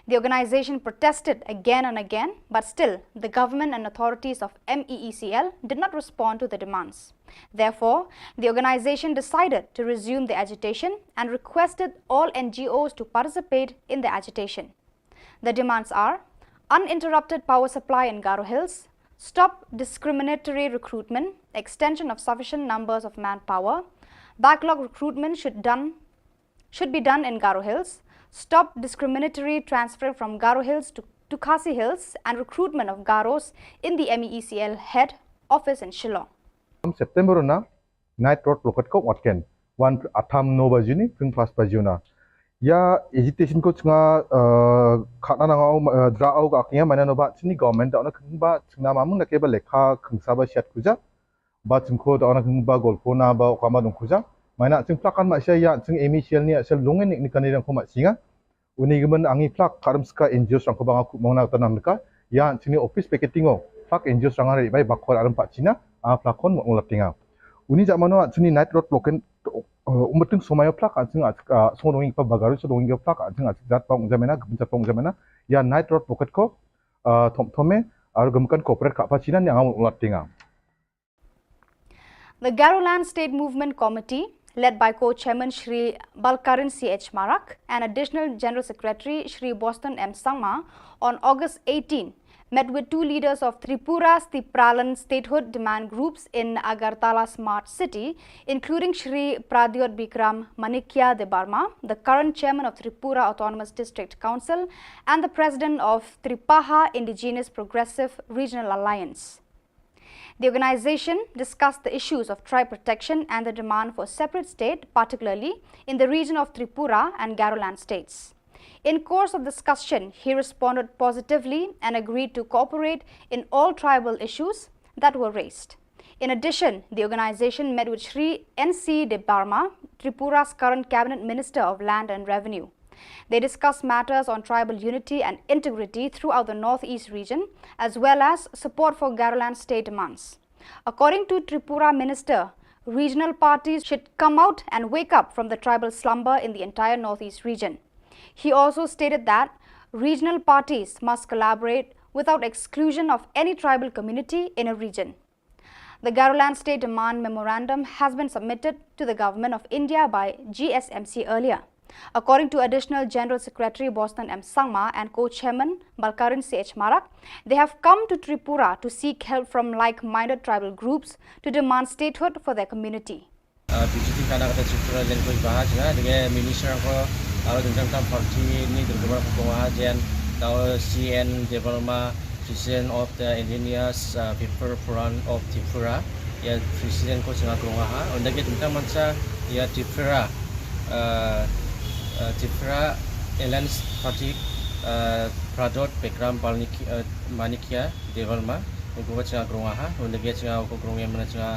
The organization protested again and again, but still the government and authorities of M E E C L did not respond to the demands. Therefore, the organization decided to resume the agitation and requested all N G Os to participate in the agitation. The demands are uninterrupted power supply in Garo Hills, stop discriminatory recruitment, extension of sufficient numbers of manpower, backlog recruitment should done should be done in Garo Hills, stop discriminatory transfer from Garo Hills to, to Khasi Hills, and recruitment of Garos in the M E E C L head office in Shillong. September na night road blockade ko watken wan atham no bajuni pring pas bajuna. Ya agitation ko chinga khana nangau dra au ka kiya mana no ba chini government da ona khingba chingna mamung na ke ba lekha khingsa ba shat kuja ba chingko da ona khingba golpo na ba kama dong kuja. Mana ching plakan ma sha ya ching M E E C L ni asal lungen ni kani dang ko ma chinga. Uni gimen angi plak karam ska N G O sangko banga ku mongna tanam ka ya chini office picketing o plak N G O sanga ri bai bakor aram pa china a plakon mo ulatinga. Uni jamano chini night road blockade umbeting somayo plak aching aching song dongi pa bagaru so dongi plak aching aching jat pang jamena gem jat pang jamena ya night road blockade ko thom thome aru gemkan corporate ka pa china ni angamon ulatinga. The Garoland State Movement Committee, led by co-chairman Shri Balkaran C H Marak and Additional General Secretary Shri Boston M Sangma, on August eighteen, met with two leaders of Tripura's Tipralan statehood demand groups in Agartala Smart City, including Shri Pradyot Bikram Manikya Debbarma, the current chairman of Tripura Autonomous District Council and the president of Tripaha Indigenous Progressive Regional Alliance. The organization discussed the issues of tribe protection and the demand for a separate state, particularly in the region of Tripura and Garoland states. In course of discussion, he responded positively and agreed to cooperate in all tribal issues that were raised. In addition, the organization met with Shri N C Debbarma, Tripura's current cabinet minister of land and revenue. They discussed matters on tribal unity and integrity throughout the Northeast region, as well as support for Garoland state demands. According to Tripura minister, regional parties should come out and wake up from the tribal slumber in the entire Northeast region. He also stated that regional parties must collaborate without exclusion of any tribal community in a region. The Garoland State Demand Memorandum has been submitted to the Government of India by G S M C earlier. According to Additional General Secretary Boston M Sangma and co-chairman Balkaran C H Marak, they have come to Tripura to seek help from like-minded tribal groups to demand statehood for their community. Visiting kana kata Tripura language bahas na dengan minister ko aro tentang tam party ni dengan ko bahas jen tau C N Debbarma, President of the Indigenous uh, People Forum of Tripura, ya President ko singa krunga ha. Unda ke tentang mansa ya Tripura, uh, uh, Tripura Alliance Party uh, Pradyot Bikram Manikya Debbarma, ko singa krunga ha. Unda ke singa ko krunga mana singa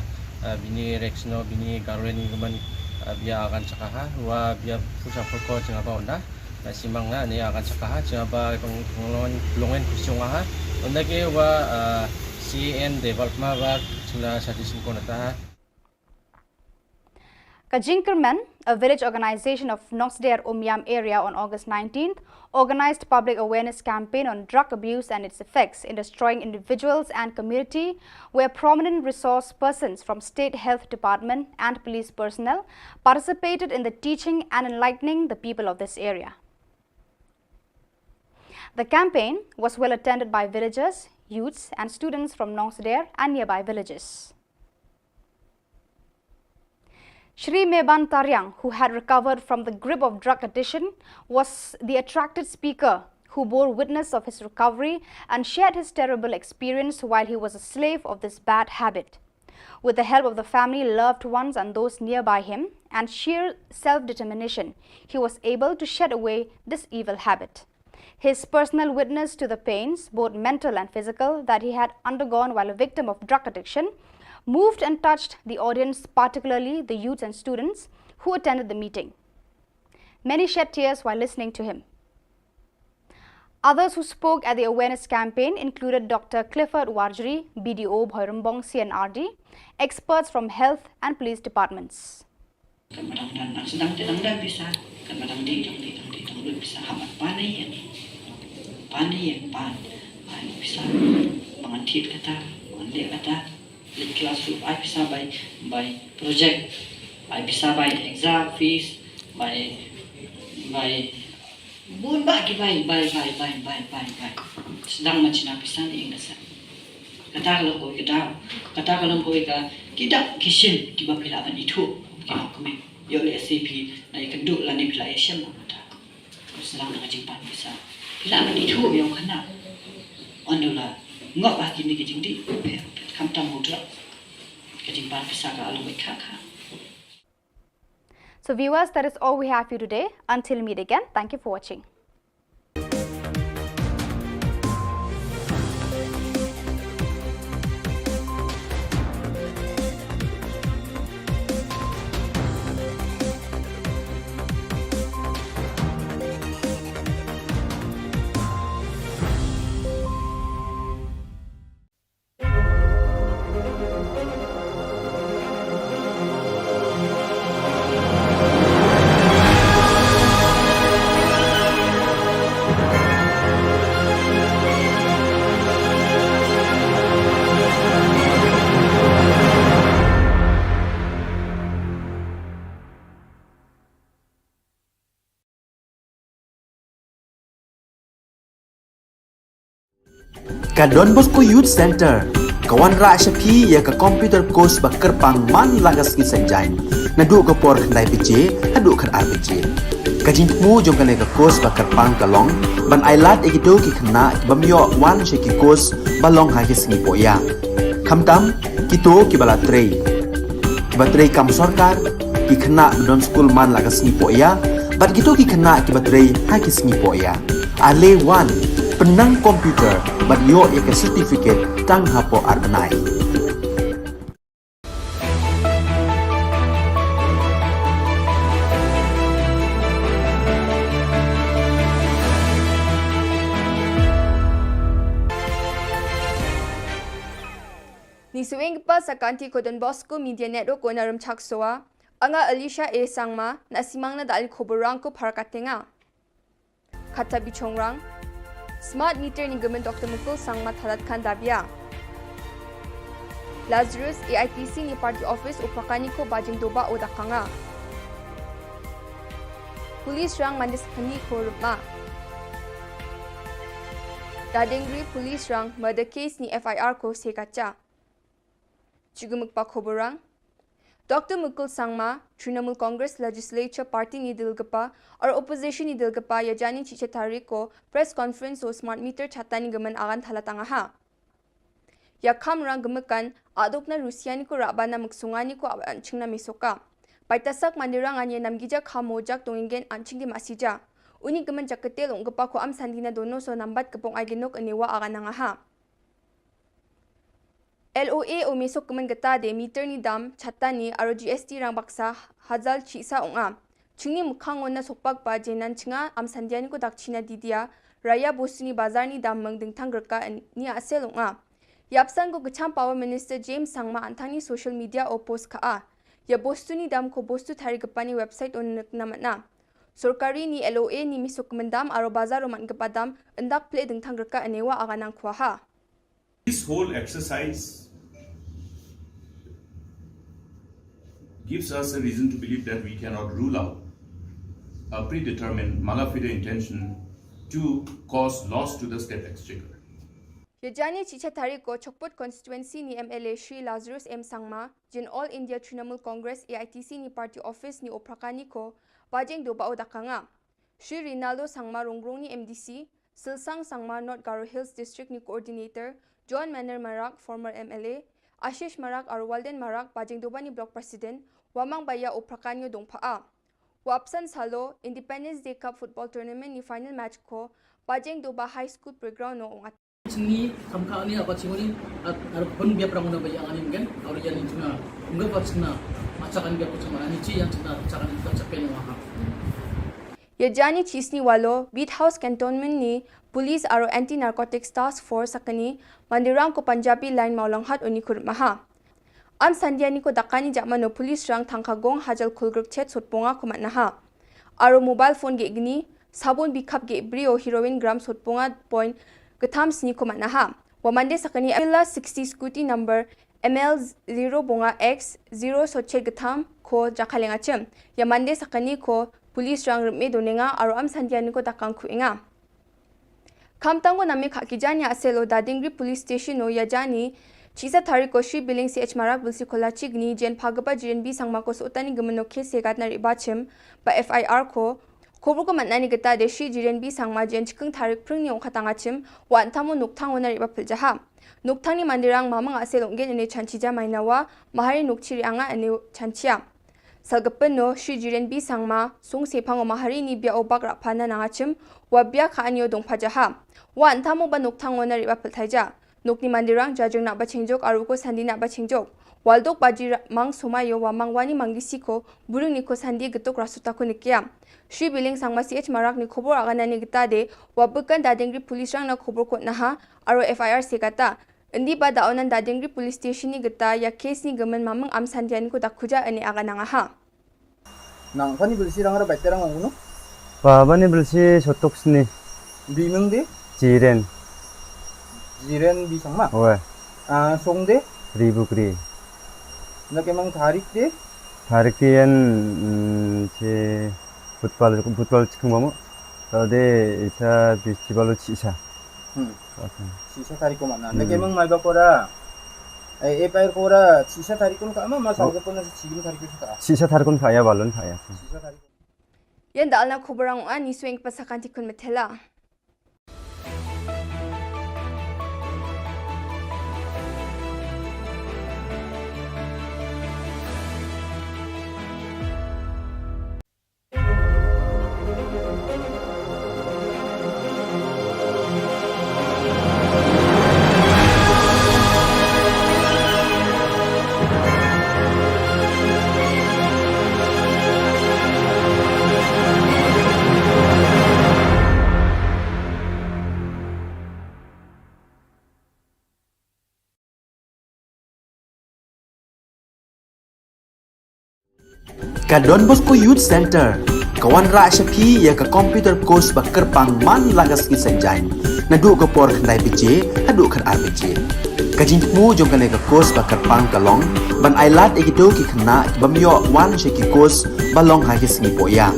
bini reksno bini Garoland ni man bia agan sakaha wa bia pusa poko singa ba unda. Na simang na ni akan sakaha singa ba pang longen kusiong aha. Unda ke wa C N Debbarma ba singa sati singko nata. Ka Jingkyrmen, a village organization of Nongsder Umiam area, on August nineteenth, organized public awareness campaign on drug abuse and its effects in destroying individuals and community, where prominent resource persons from State Health Department and police personnel participated in the teaching and enlightening the people of this area. The campaign was well attended by villagers, youths, and students from Nongsder and nearby villages. Shri Meban Tariang, who had recovered from the grip of drug addiction, was the attracted speaker who bore witness of his recovery and shared his terrible experience while he was a slave of this bad habit. With the help of the family, loved ones, and those nearby him, and sheer self determination, he was able to shed away this evil habit. His personal witness to the pains, both mental and physical, that he had undergone while a victim of drug addiction moved and touched the audience, particularly the youths and students who attended the meeting. Many shed tears while listening to him. Others who spoke at the awareness campaign included Doctor Clifford Warjri, B D O Bhoirymbong C and R D, experts from health and police departments. Kan ba dang don, nang sdang te dang don pisa, kan ba dang dih, dang dih, dang dih, dang lut pisa, haba pan ïa, pan ïa, pan, ai pisa, ba ngan thied kata, ba ngan leh kata, leit klas ruh ai pisa bai, bai project, ai pisa bai exam fees, bai, bai bun bah ki bai, bai, bai. Sdang ma china pisa ne ing da sa. Kata ka long kawei ka daw. Kata ka long kawei ka, ki dak ki shin kiba phi lah ban ithuh ki longkmie. Ïoh lehse phi la ïakynduh lane phi la ïashem bad kata. Sdang da ka jingpan pisa. Phi lah ban ithuh ïa u khynnah. Ynda u la ngop ha kine ki jingdih, phi, phi, khamtam u drug. Ka jingpan pisa ka long kawei ka kha. So viewers, that is all we have for you today. Until meet again, thank you for watching. Ka Don Bosco Youth Centre ka wanrah sha phi ïa ka computer course ba kyrpang man la ka sngi Saitjaiñ, naduh ka por khyndai baje haduh khatar baje. Ka jingthmu jong kane ka course ba kyrpang ka long ban ailad ïa kito ki khynnah ki bym ïoh wan sha ki course ba long ha ki sngi pohïa. Khamtam kito kiba la trei, kiba trei kam sorkar, ki khynnah ba don skul man la ka sngi pohïa, bad kito ki khynnah kiba trei ha ki sngi pohïa. Ale wan, pynnang computer bad ïoh ïa ka certificate tang hapoh ar bnai. Ngi sngewbha ban ïa ka kynti ko Don Bosco Media Network ko na Rymchak Soa. Nga Alicia A Sangma, na simang na da ali khubor rangko phar ka tenga. Kata bichongrang. Smart meter ni government Doctor Mukul Sangma thalat khan dabia. Lazarus A I T C ni party office u pakani ko bajing doba o dakanga. Police rang mandis hani ko rupma. Dadengri police rang murder case ni F I R ko sekacha. Chigumuk pa khoborang. Doctor Mukul Sangma, Trinamool Congress Legislature Party ni dilgapa, or opposition ni dilgapa, ya jani chicha tarik ko press conference o smart meter chata ni gaman agan thalatang aha. Ya kham rang gamakan, aduk na Rusia ni ko rabana muksungani ko aban chingna misoka. Paitasak mandirang anye namgija khamo jak tongingen anching di masija. Uni gaman jaketel ong gapa ko am sandina dono so nambat kepong ai genok enewa agan nang aha. L O A o mesok kemen geta de meter ni dam, chata ni, aro G S T rang baksa, hazal chisa ong a. Chingni mukhang ona sokpak ba jenan chinga, am sandia ni ko dak china didia, raya bosu ni bazar ni dam meng dingtang gerka en-, ni asel ong a. Yapsan ko kecham Power Minister James Sangma antang ni social media o post ka a. Ïa bostu ni dam ko bostu thari kpa ni website o nukna matna. Sorkari ni L O A ni miso kmen dam aro bazar o man kpa dam yndak ple dingthang reka ane wa aga nang kwaha. This whole exercise gives us a reason to believe that we cannot rule out a predetermined mala fide intention to cause loss to the state exchequer. Ïa jani chicha tari ko Chokput constituency ni M L A Shri Lazarus M Sangma, jin All India Trinamool Congress A I T C ni party office ni Uttarakhand ni ko, bajeng doba o dakanga. Shri Rinaldo Sangma Rungrung ni M D C, Silsang Sangma North Garo Hills District ni Coordinator, John Manor Marak, former M L A, Ashish Marak aro Walden Marak, bajeng doba ni Block President, wamang baya Uttarakhand yo dongpha a. Wapsan salo, Independence Day Cup Football Tournament ni final match ko, bajeng doba High School Playground no ong at. Chini, kamka ani, apa chingoni, at, ar pun biap rang una baya ani mungkin, aro yani chuna, mungkin apa chuna, achakan biap chuna, ani chi yang chuna, achakan biap chapen wahap. Ïa jani chisni walo, Beat House Cantonment ni, Police aro Anti Narcotics Task Force sakani, Mandirang ko Punjabi Line Mawlanghat oni kur maha. Am sandia ni ko dakani jakmano Police rang thangka gong hajal kulgruk chet sotponga ko matnaha. Aro mobile phone ge gni, sabun bikhap ge brio heroin gram sotponga point getham sni ko matnaha. Wa mande sakani Avila sixty scooty number M L zero bonga X zero sochet getham ko jakalenga chem. Ïa mande sakani ko Police rang rme donenga aro am sandia ni ko dakang kuenga. Khamtang ko name kha kijan ïa aselo Dadingri Police Station o ïa jani, chisa tari ko Shri Biling C H Marak Bilsi Kola Chigni, jen phagaba Jiren B Sangma ko sotani gemeno ke segat na riba chem, ba F I R ko, khobor ko matnani geta de Shri Jiren B Sangma jen chikeng tarik pring ni ong khatanga chem, wa antamo nukthang o na riba piljaha. Nukthang ni Mandirang mamang aselo ngen ene chanchi ja mainawa, mahari nukchi ri anga ene chanchia. Salgapeno, Shri Jiren B Sangma, sung sepang o mahari ni bia o bak rapana nangachim, wa bia ka anyo dong pajaha. Wa antamo ba nukthang o na riba piltaija. Nukni Mandirang jajung na ba chengjok, aru ko sandi na ba chengjok. Waldok baji ra-, mang sumayo wa mang wani manggisi ko, burung ni ko sandi getuk rasuta ko nikia. Shri Biling Sangma C H Marak ni khobor agana ni geta de, wa bekan Dadingri Police rang na khobor kot naha, aru F I R segata. Indi ba da onan Dadingri Police Station ni geta ya case ni gemen mamang am sandian ko da kuja ani aga nang aha. Nang pani bilsi rang ra baita rang ong no? Pa bani bilsi sotok sini. Bimeng de? Jiren. Jiren bi sangma? Oe. Ah, song de? Ribukri. Na kemang tarik de? Tarik de yan, mm, che butpal, butpal chikung bamu. Tade isa festival chisa. Hmm. Sisa tarik ko mana. Hmm. Nake mang mai ba kora. Eh, eh, pair kora, sisa tarik kon ka ma, ma, oh, salga pun sisa tarik ko sita. Sisa tarik kon ka ya, balon ka ya. Sisa tarik. Yan da alna khubor ang ani swing pasakan tikun metela. Ka Don Bosco Youth Center ka wanrah sha phi ïa ka computer course ba kyrpang man la ka sngi Saitjaiñ, naduh ka por khyndai baje haduh khatar baje. Ka jingthmu jong kane ka course ba kyrpang ka long ban ailad ïa kito ki khynnah ki bym ïoh wan sha ki course ba long ha ki sngi pohïa,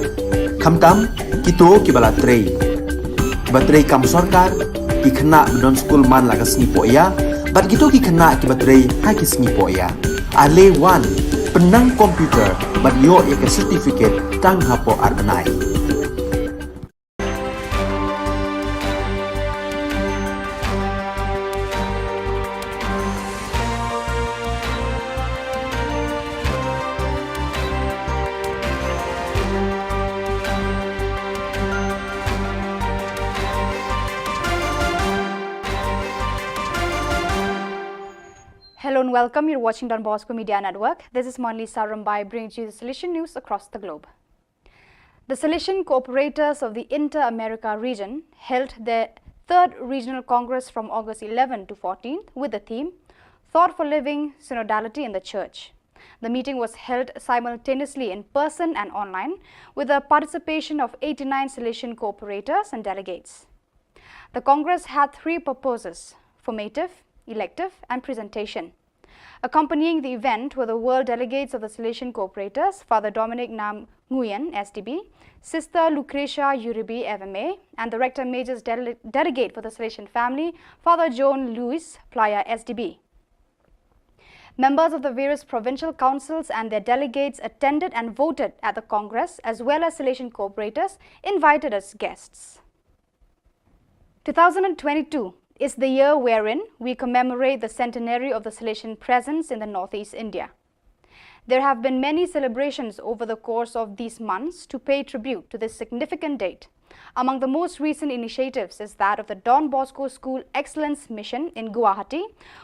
khamtam kito kiba la trei, kiba trei kam sorkar, ki khynnah ba don skul man la ka sngi pohïa, bad kito ki khynnah kiba trei ha ki sngi pohïa. Ale wan, pynnang computer bad ïoh ïa ka certificate tang hapoh ar bnai. Hello and welcome. You're watching Don Bosco Media Network. This is Monlisa Rumbai bringing you the Salesian news across the globe. The Salesian cooperators of the Inter-America region held their third regional congress from August eleventh to fourteenth with the theme Thought for Living, Synodality in the Church. The meeting was held simultaneously in person and online, with the participation of eighty-nine Salesian cooperators and delegates. The Congress had three purposes: formative, elective, and presentation. Accompanying the event were the world delegates of the Salesian cooperators, Father Dominic Nam Nguyen, S D B, Sister Lucretia Uribe, F M A, and the Rector Major's dele- delegate for the Salesian family, Father John Louis Playa, S D B. Members of the various provincial councils and their delegates attended and voted at the Congress, as well as Salesian cooperators invited as guests. Two thousand twenty-two is the year wherein we commemorate the centenary of the Salesian presence in the Northeast India. There have been many celebrations over the course of these months to pay tribute to this significant date. Among the most recent initiatives is that of the Don Bosco School Excellence Mission in Guwahati,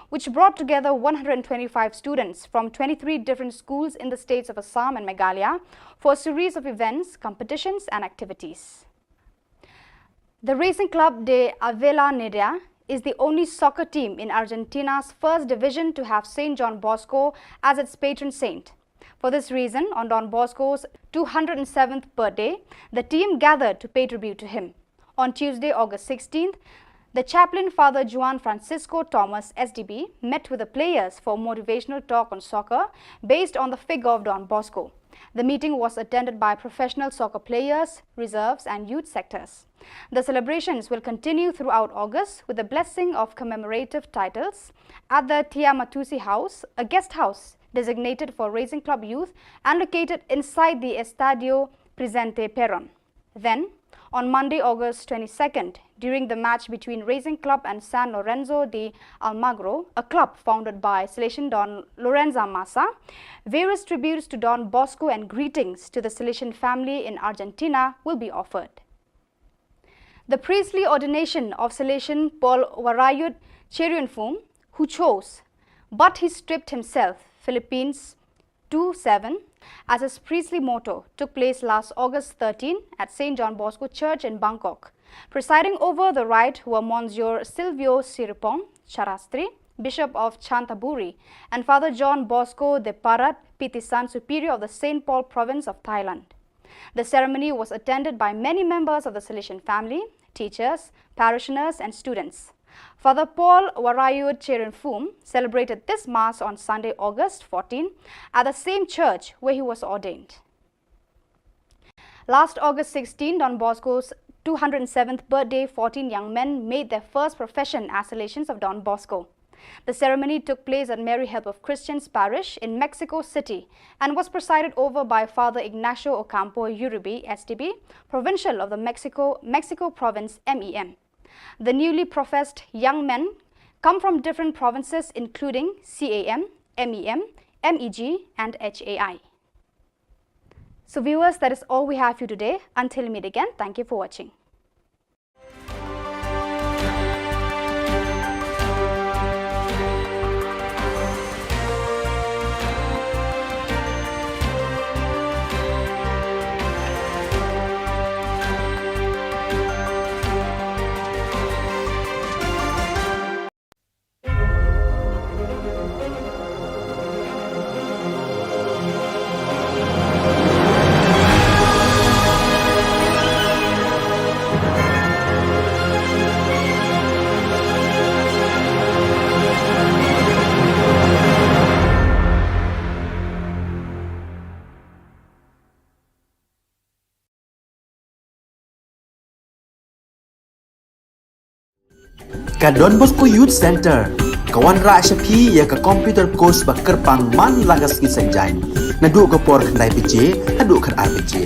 which brought together one hundred twenty-five students from twenty-three different schools in the states of Assam and Meghalaya for a series of events, competitions, and activities. The Racing Club de Avellaneda is the only soccer team in Argentina's first division to have Saint John Bosco as its patron saint. For this reason, on Don Bosco's two hundred seventh birthday, the team gathered to pay tribute to him. On Tuesday, August sixteenth, the chaplain, Father Juan Francisco Thomas, S D B, met with the players for a motivational talk on soccer based on the figure of Don Bosco. The meeting was attended by professional soccer players, reserves, and youth sectors. The celebrations will continue throughout August with the blessing of commemorative titles at the Tiamatusi House, a guest house designated for Racing Club youth and located inside the Estadio Presidente Perón. Then, on Monday, August twenty-second, during the match between Racing Club and San Lorenzo de Almagro, a club founded by Salesian Don Lorenzo Massa, various tributes to Don Bosco and greetings to the Salesian family in Argentina will be offered. The priestly ordination of Salesian Paul Warayut Cherianfum, who chose, but he stripped himself, Philippines two seven, as his priestly motto, took place last August thirteen at Saint John Bosco Church in Bangkok. Presiding over the rite were Monsignor Silvio Siripong Charastri, Bishop of Chantaburi, and Father John Bosco de Parat Pitisan, Superior of the Saint Paul Province of Thailand. The ceremony was attended by many members of the Salesian family, teachers, parishioners, and students. Father Paul Warayut Cherianfum celebrated this Mass on Sunday, August fourteen, at the same church where he was ordained. Last August sixteen, Don Bosco's two hundred seventh birthday, fourteen young men made their first profession as Salesians of Don Bosco. The ceremony took place at Mary Help of Christians Parish in Mexico City and was presided over by Father Ignacio Ocampo Uribe, S D B, Provincial of the Mexico, Mexico Province, M E M. The newly professed young men come from different provinces including C A M, M E M, M E G, and H A I. So viewers, that is all we have for you today. Until we meet again, thank you for watching. Ka Don Bosco Youth Centre ka wanrah sha phi ïa ka computer course ba kyrpang man la ka sngi Saitjaiñ, naduh ka por khyndai baje haduh khatar baje.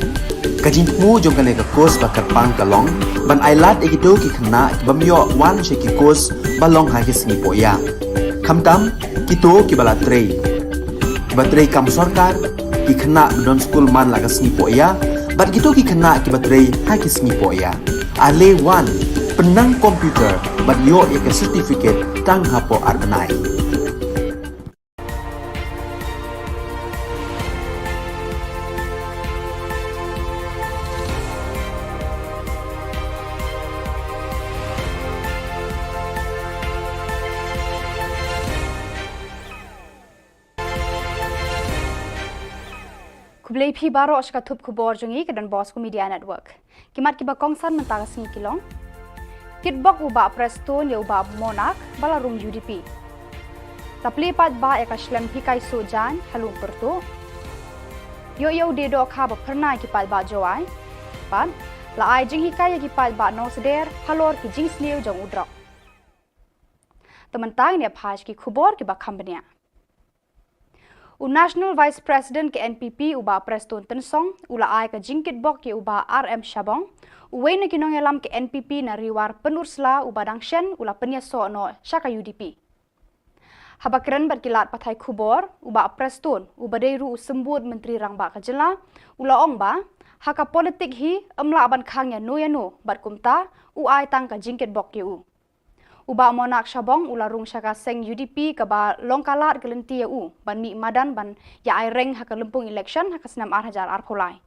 Ka jingthmu jong kane ka course ba kyrpang ka long ban ailad ïa kito ki khynnah ki bym ïoh wan sha ki course ba long ha ki sngi pohïa, khamtam kito kiba la trei, kiba trei kam sorkar, ki khynnah ba don skul man la ka sngi pohïa, bad kito ki khynnah kiba trei ha ki sngi pohïa. Ale wan, pynnang computer bad ïoh ïa ka certificate tang hapoh ar bnai. Khublei phi baroh sha ka thup khubor jong ngi ka Don Bosco Media Network. Ki mat kiba kongsan mynta ka sngi ki long: Kitbok u Bah Prestone ïa u Bah Monarch ba la rung U D P. La plie paidbah ïa ka shlem hikai suh jaiñ ha Lum Pyrtuh. Ïoh ïa u die dohkha ba phyrnai ki paidbah Jowai. Bad la ai jinghikai ïa ki paidbah Nongsder halor ki jingsniew jong u drok. Te mynta ngin ïa phai sha ki khubor kiba kham bniah. U National Vice President ka N P P u Bah Prestone Tynsong u la ai ka jingkitbok ïa u Bah R M Shabong, uwei na ki nongïalam ka N P P na Ri War Pynursla uba dang shen u la pynïasoh noh sha ka U D P. Haba kren bad ki lad pathai khubor, u Bah Prestone uba dei ruh u Symbud Myntri Rangbah ka jylla u la ong ba ha ka politik hi ym lah ban khang ïano ïano bad kumta u ai tang ka jingkitbok ïa u. U Bah Monarch Shabong u la rung sha ka seng U D P kaba long ka lad ka lynti ïa u ban mih madan ban ïa ai reng ha ka lympung election ha ka snem ar hajar arphew lai.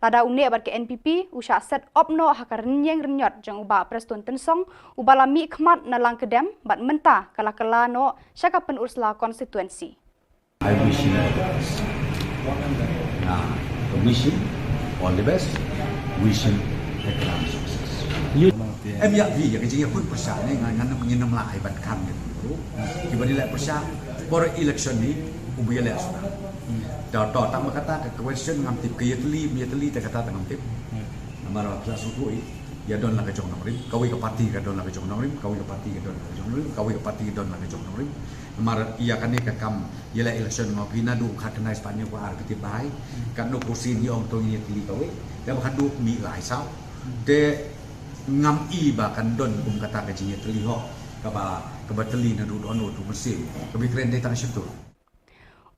Lada u neh bad ka N P P u shah set op noh ha ka rynïeng rynïot jong u Bah Prestone Tynsong uba la mih khmat na Langkedem bad mynta ka la kylla noh sha ka Pynursla constituency. I wish him all the best. Nah, wish him all the best. Wish him economic success. Em ïa phi ïa ka jingïakut pyrshah ne ngan ngan ngin ym lah ai ban khang ïa phi ruh. Kiba dei leh pyrshah por election ni u ba ïaleh suda. Da to tang ba kata ka question ngam tip, ka ïatylli ym ïatylli te kata te ngam tip. Namar ba pyrshah sngewthuh ïa don la ka jong nongrim, kawei ka party ka don la ka jong nongrim, kawei ka party ka don la ka jong nongrim, kawei ka party ka don la ka jong nongrim. Namar ïa kane ka kam ïaleh election nga ong phi naduh khatkhyndai spah hynñiew phew ar phi tip bha hi. Katno pusin ngi ong to ngin ïatylli kawei. Te ba khadduh mih lai saw. Te ngam i ba kan don kum kata ka jingïatylli hok kaba kaba tylli naduh dohnud u mynsiem. Kaba kren dei tang shatu.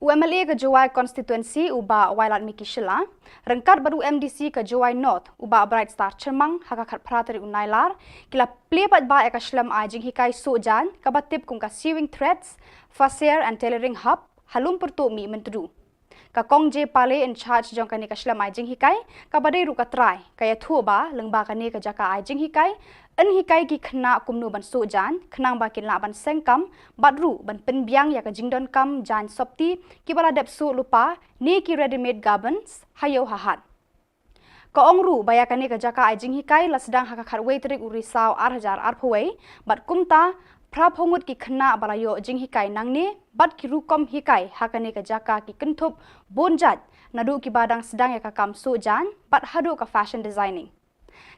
U M L A ka Jowai constituency u Bah Wailadmiki Shylla ryngkat bad u M D C ka Jowai North u Bah Brightstar Chyrmang ha ka khatphra tarik u Nailar ki la plie paidbah ïa ka shlem ai jinghikai suh jaiñ kaba tip kum ka Sewing Threads Fasair and Tailoring Hub ha Lum Pyrtuh Mihmyntdu. Ka Kong J Pale in charge jong kane ka shlem ai jinghikai kaba dei ruh ka trai ka ïathuh ba lyngba kane ka jaka ai jinghikai yn hikai ki khynnah kumno ban suh jaiñ khnang ba kin lah ban seng kam bad ruh ban pynbiang ïa ka jingdonkam jaiñ sopti kiba la dep suh lypa ne ki ready made garments ha ïew ha hat. Ka ong ruh ba ïa kane ka jaka ai jinghikai la sdang ha ka khatwei tarik u Risaw ar hajar arphew wei bad kumta phra phew ngut ki khynnah ba la ïoh jinghikai nangne bad ki rukom hikai ha kane ka jaka ki kynthup bun jait naduh kiba dang sdang ïa ka kam suh jaiñ bad haduh ka fashion designing.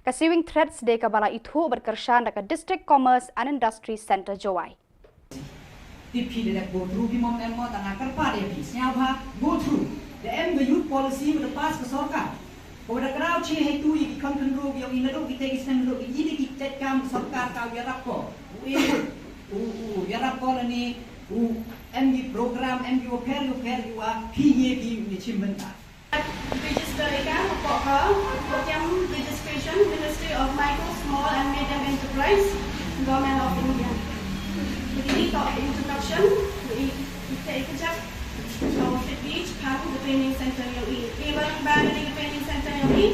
Ka Sewing Threads dei kaba la ithuh bad kyrshan da ka District Commerce and Industry Centre Jowai. Tip phi da dep go through phi mo em mo, tang nga kyrpad ïa phi sngewbha go through. Da em ka youth policy ba da pass ka sorkar, ka ba da kraw che hei tu ïa ki khon khynroo ki ong i naduh ki te ki snem naduh ki ïa ki jait kam ka sorkar ka u ïarap ko, u e u u ïarap ko lane u em ki program, em ki wa pher wa pher ki wa phi ngi phi ngi chim bynta. Register ïa ka hapoh ka program registration, Ministry of Micro, Small and Medium Enterprise, Government of India. Ïa kine ki introduction, ïa ïa ka jaka, ka training center ïa ïa. Ïa ba lyngba ïa ka training center ïa ïa,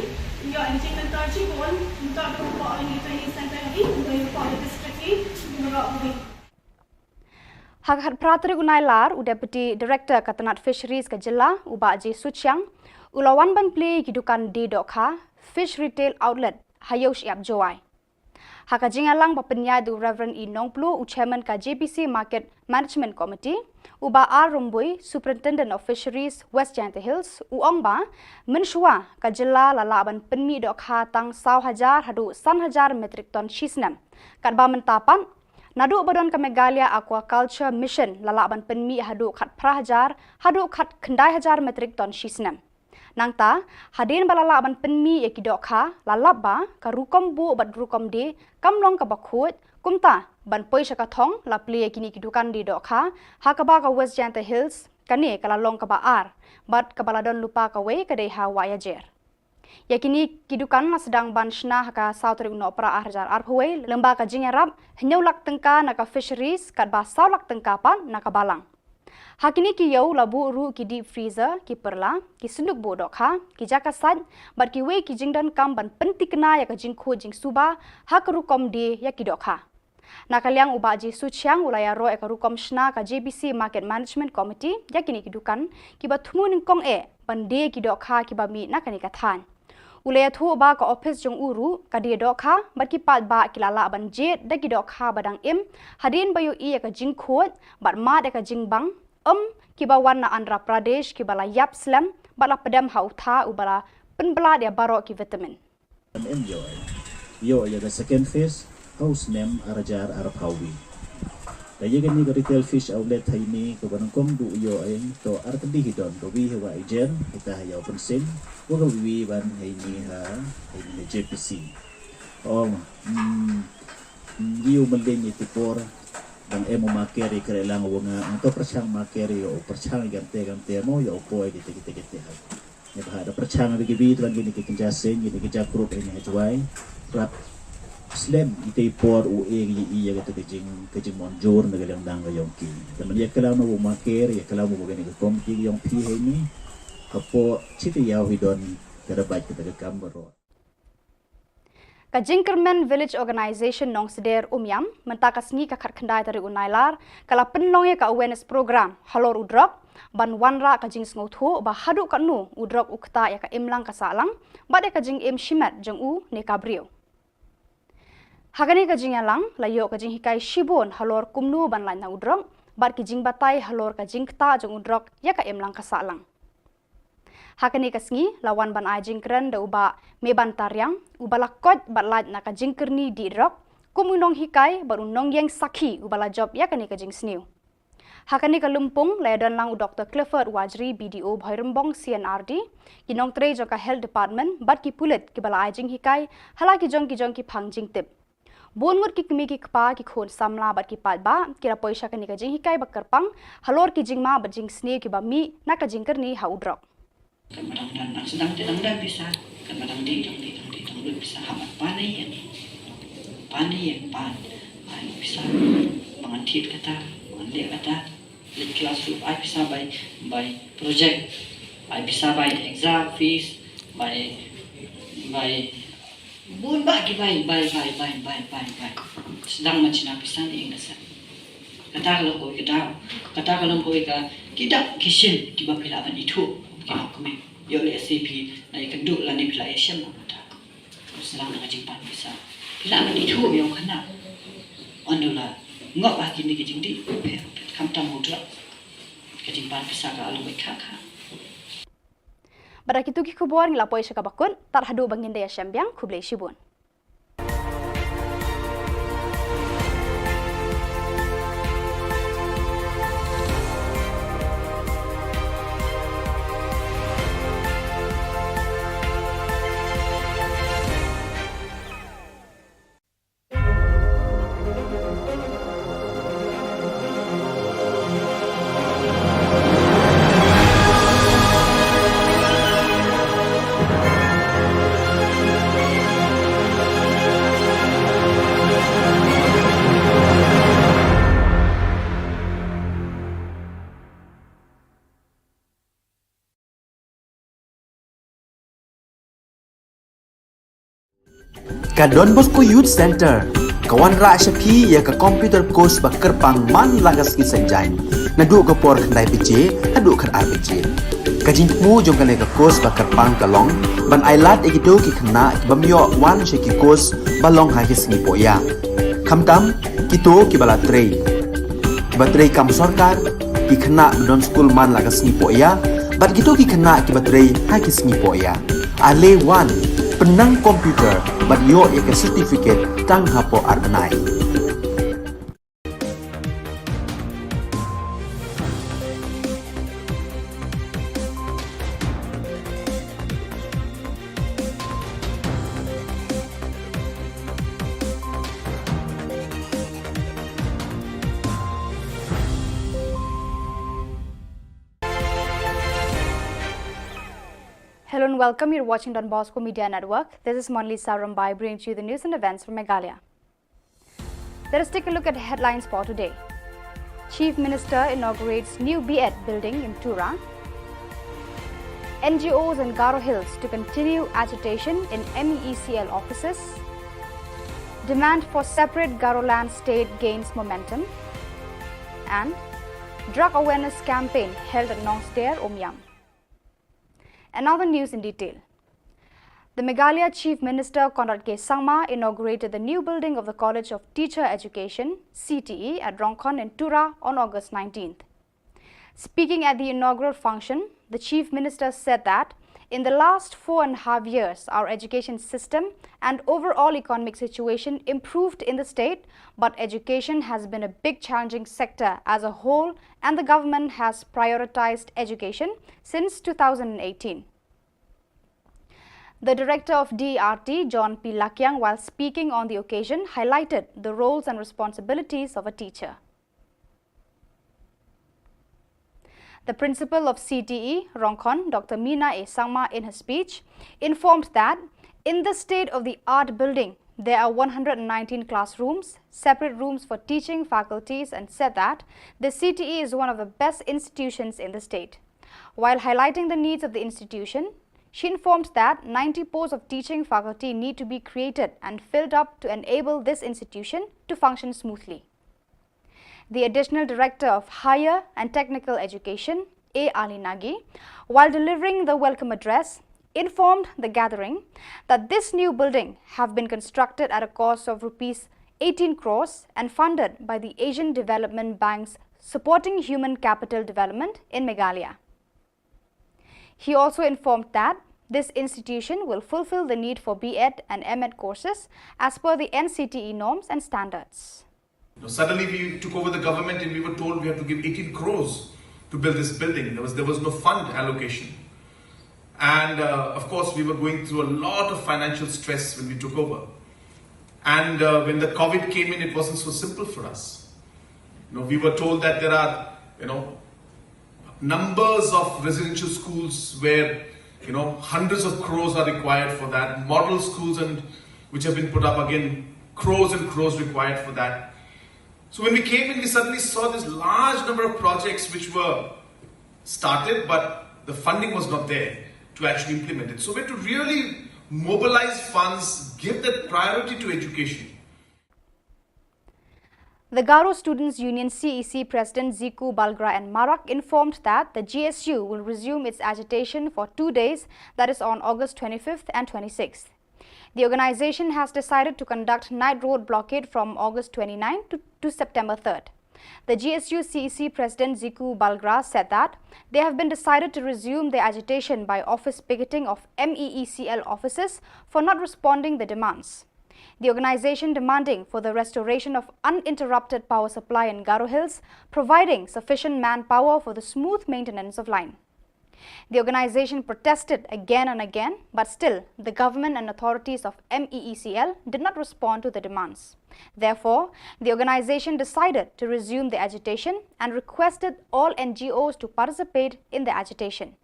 ïa ka jingmyntoi shibun, mynta ka hapoh ïa ka training center ïa ïa, mynta hapoh ka district ïa ïa. Ha ka khatphra tarik u Nailar, u Deputy Director ka tnat Fisheries ka jylla, u Bah J Suchiang, u la wan ban plie ïa ki dukan die dohkha, Fish Retail Outlet, ha Ïew Shyiap Jowai. Ha ka jingïalang ba pynïaid da u Reverend E Nongpluh, u Chairman ka J B C Market Management Committee, u Bah R Rymbui, Superintendent of Fisheries, West Jaintia Hills, u ong ba mynshuwa ka jylla la lah ban pynmih dohkha tang saw hajar haduh san hajar metric ton shi snem. Katba mynta pat, naduh ba don ka Meghalaya Aquaculture Mission la lah ban pynmih haduh khatphra hajar haduh khatkhyndai hajar metric ton shi snem. Nangta, hadien ba la lah ban pynmih ïa ki dohkha, la lap ba ka rukom buh bad rukom die kam long kaba khuid, kumta ban poi sha ka thong la plie ïa kine ki dukan die dohkha ha kaba ka West Jaintia Hills kane ka la long kaba ar bad kaba la don lypa kawei ka dei ha Wahiajer. Ïa kine ki dukan la sdang ban shna ha ka saw tarik u Nohprah ar hajar arphew wei lyngba ka jingïarap hynñiew lak tyngka na ka Fisheries katba saw lak tyngka pat na ka Balang. Ha kine ki ïew la buh ruh ki deep freezer, ki pyrla, ki synduk buh dohkha, ki jaka sait bad kiwei ki jingdonkam ban pynthikna ïa ka jingkhuid jingsuba ha ka rukom die ïa ki dohkha. Na ka liang u Bah Jesu Chiang u la ïaroh ïa ka rukom shna ka J B C Market Management Committee ïa kine ki dukan kiba thmu nyngkong eh ban die ki dohkha kiba mih na kane ka thaiñ. U la ïathuh ba ka ophis jong u ruh ka die dohkha bad ki paidbah ki la lah ban jied da ki dohkha ba dang im hadien ba ïohi ïa ka jingkhuid bad mad ïa ka jingbang, em, kiba wan na Andhra Pradesh kiba la ïap slem bad la pdem ha u tha uba la pynblad ïa baroh ki vitamin. Em ïoh, ïoh ïa ka second phase ha u snem ar hajar arphew wei. Ka ïa kane ka retail fish outlet ha ine kaba nyngkong du ïoh ïa to ar tylli hi don, ka wei ha Wah Ijen, kita ha Ïew Pynsin, wa ka wei ban ha ine ha, ha ine ha J P C. Oh, hmm, hmm, ïa u mlien ïa ti por dang em u maker ïa kre lang wa nga, nga to pyrshang maker ïa u pyrshang ïa kante kante mo ïa u poi kite kite kite ha. Ïa ba da pyrshang ïa ki bi tuan kine ki kynja seng kine ki ja group ïa ni ha Jwai. Rap slem ite i por u e ïa ïa kata ka jing ka jingmon jur na ka liang dang ka yong ki. Te man ïa kala ma u maker ïa kala ma u kane ka komiti ka yong phi ha ine. Hapoh chiti ïa u hi don ka da bait kata ka kam baroh. Ka Jingkyrmen Village Organisation Nongsder Umiam, mynta ka sngi ka khatkhyndai tarik u Nailar, ka la pynlong ïa ka awareness program halor u drok, ban wanrah ka jingsngewthuh ba haduh katno u drok u ktah ïa ka imlang ka sahlang bad ïa ka jingim shimet jong u ne ka briew. Ha kane ka jingïalang la ïoh ka jinghikai shibun halor kumno ban lait na u drok bad ki jingbatai halor ka jingktah jong u drok ïa ka imlang ka sahlang. Ha kane ka sngi la wan ban ai jingkren da u Bah Meban Tariang, uba la koit bad lait na ka jingkyrni dih drok, kum u nonghikai bad u nongïeng sakhi uba la jop ïa kane ka jingsniew. Ha kane ka lympung la ïadon lang u Doktor Clifford Wajri, B D O Bhoirymbong C N R D, ki nongtrei jong ka Health Department bad ki pulit kiba la ai jinghikai ha la ki jong ki jong ki phang jingtip. Bun ngut ki kmie ki kpa ki khun samla bad ki paidbah ki la poi sha kane ka jinghikai ba kyrpang halor ki jingma bad jingsniew kiba mih na ka jingkyrni ha u drok. Kan ba dang dang dang sdang te dang dang pisa, kan ba dang ding dang ding dang ding dang lut pisa ha ban pan ïa ni. Pan ïa pan. Ai pisa ba ngan thied kata, ba ngan leh kata. Leh class ruh ai pisa bai bai project. Ai pisa bai exam fees, bai bai bun ba ki bai bai bai bai bai bai bai. Sdang man shna pisa ne ing da sa. Kata ka long kawei ka daw, kata ka long kawei ka ki dak ki shin kiba phi lah ban ithuh ki long kmie. Ïoh lehse phi la ïakynduh lane phi la ïashim na kata. Sdang na ka jingpan pisa phi lah ban ithuh ïa u khynnah. Ynda u la ngop ha kine ki jingdih pher pher, khamtam u drok, ka jingpan pisa ka long kawei kha kha. Bad da kitu ki khubor ngi la poi sha kaba kut, tad haduh ba ngin da ïashem biang, khublei shibun. Ka Don Bosco Youth Centre ka wanrah sha phi ïa ka computer course ba kyrpang man la ka sngi Saitjaiñ, naduh ka por khyndai baje haduh khatar baje. Ka jingthmu jong kane ka course ba kyrpang ka long ban ailad ïa kito ki khynnah ki bym ïoh wan sha ki course ba long ha ki sngi pohïa. Khamtam kito kiba la trei, kiba trei kam sorkar, ki khynnah ba don skul man la ka sngi pohïa, bad kito ki khynnah kiba trei ha ki sngi pohïa. Ale wan, pynnang computer bad ïoh ïa ka certificate tang hapoh ar bnai. Hello and welcome. You're watching Don Bosco Media Network. This is Monalisa Rombai bringing to you the news and events from Meghalaya. Let us take a look at the headlines for today. Chief Minister inaugurates new B Ed building in Tura. N G Os in Garo Hills to continue agitation in M E E C L offices. Demand for separate Garoland state gains momentum. And drug awareness campaign held at Nongster, Umiam. And now the news in detail. The Meghalaya Chief Minister Conrad K Sangma inaugurated the new building of the College of Teacher Education, C T E, at Rongkhon in Tura on August nineteenth. Speaking at the inaugural function, the Chief Minister said that in the last four and a half years, our education system and overall economic situation improved in the state, but education has been a big challenging sector as a whole, and the government has prioritized education since two thousand eighteen. The director of D R T, John P Lakiang, while speaking on the occasion, highlighted the roles and responsibilities of a teacher. The principal of C T E, Rongkhon, Doctor Mina A Sangma, in her speech, informed that in the state-of-the-art building, there are one hundred nineteen classrooms, separate rooms for teaching faculties, and said that the C T E is one of the best institutions in the state. While highlighting the needs of the institution, she informed that ninety posts of teaching faculty need to be created and filled up to enable this institution to function smoothly. The Additional Director of Higher and Technical Education, A Ali Nagi, while delivering the welcome address, informed the gathering that this new building have been constructed at a cost of rupees eighteen crores and funded by the Asian Development Bank's Supporting Human Capital Development in Meghalaya. He also informed that this institution will fulfill the need for B Ed and M Ed courses as per the N C T E norms and standards. You know, suddenly we took over the government and we were told we have to give eighteen crores to build this building. There was, there was no fund allocation. And uh, of course, we were going through a lot of financial stress when we took over. And uh, when the COVID came in, it wasn't so simple for us. You know, we were told that there are, you know, numbers of residential schools where, you know, hundreds of crores are required for that. Model schools and which have been put up, again, crores and crores required for that. So when we came in, we suddenly saw this large number of projects which were started, but the funding was not there to actually implement it. So we had to really mobilize funds, give that priority to education. The Garo Students Union, C E C, President Ziku Balgra and Marak informed that the G S U will resume its agitation for two days, that is on August twenty-fifth and twenty-sixth. The organization has decided to conduct night road blockade from August twenty-ninth to, to September third. The G S U C E C President Ziku Balgra said that they have been decided to resume their agitation by office picketing of M E E C L offices for not responding the demands. The organization demanding for the restoration of uninterrupted power supply in Garo Hills, providing sufficient manpower for the smooth maintenance of line. The organization protested again and again, but still the government and authorities of M E E C L did not respond to the demands. Therefore, the organization decided to resume the agitation and requested all N G Os to participate in the agitation.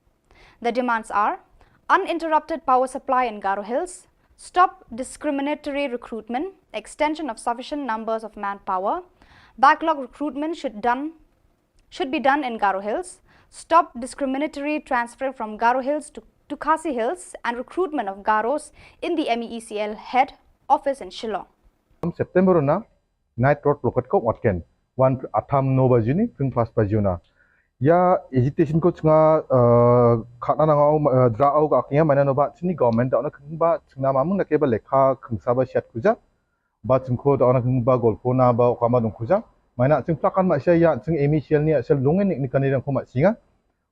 The demands are uninterrupted power supply in Garo Hills, stop discriminatory recruitment, extension of sufficient numbers of manpower, backlog recruitment should done should be done in Garo Hills, stop discriminatory transfer from Garo Hills to, to Khasi Hills, and recruitment of Garos in the M E E C L head office in Shillong. September na night road blockade ko watken wan atham no bajuni pring pas bajuna. Ya agitation ko chnga khana nang au dra au ka knya mana no ba chini government da na khang ba chna mamung na ke ba lekha khang sa ba shat kuja. Ba chingkho da ona khang ba golpo na ba kama dong khuja. Maina ching plak kan ma sha ya ching M E C L ni sel lungen ni kani rang ko ma singa.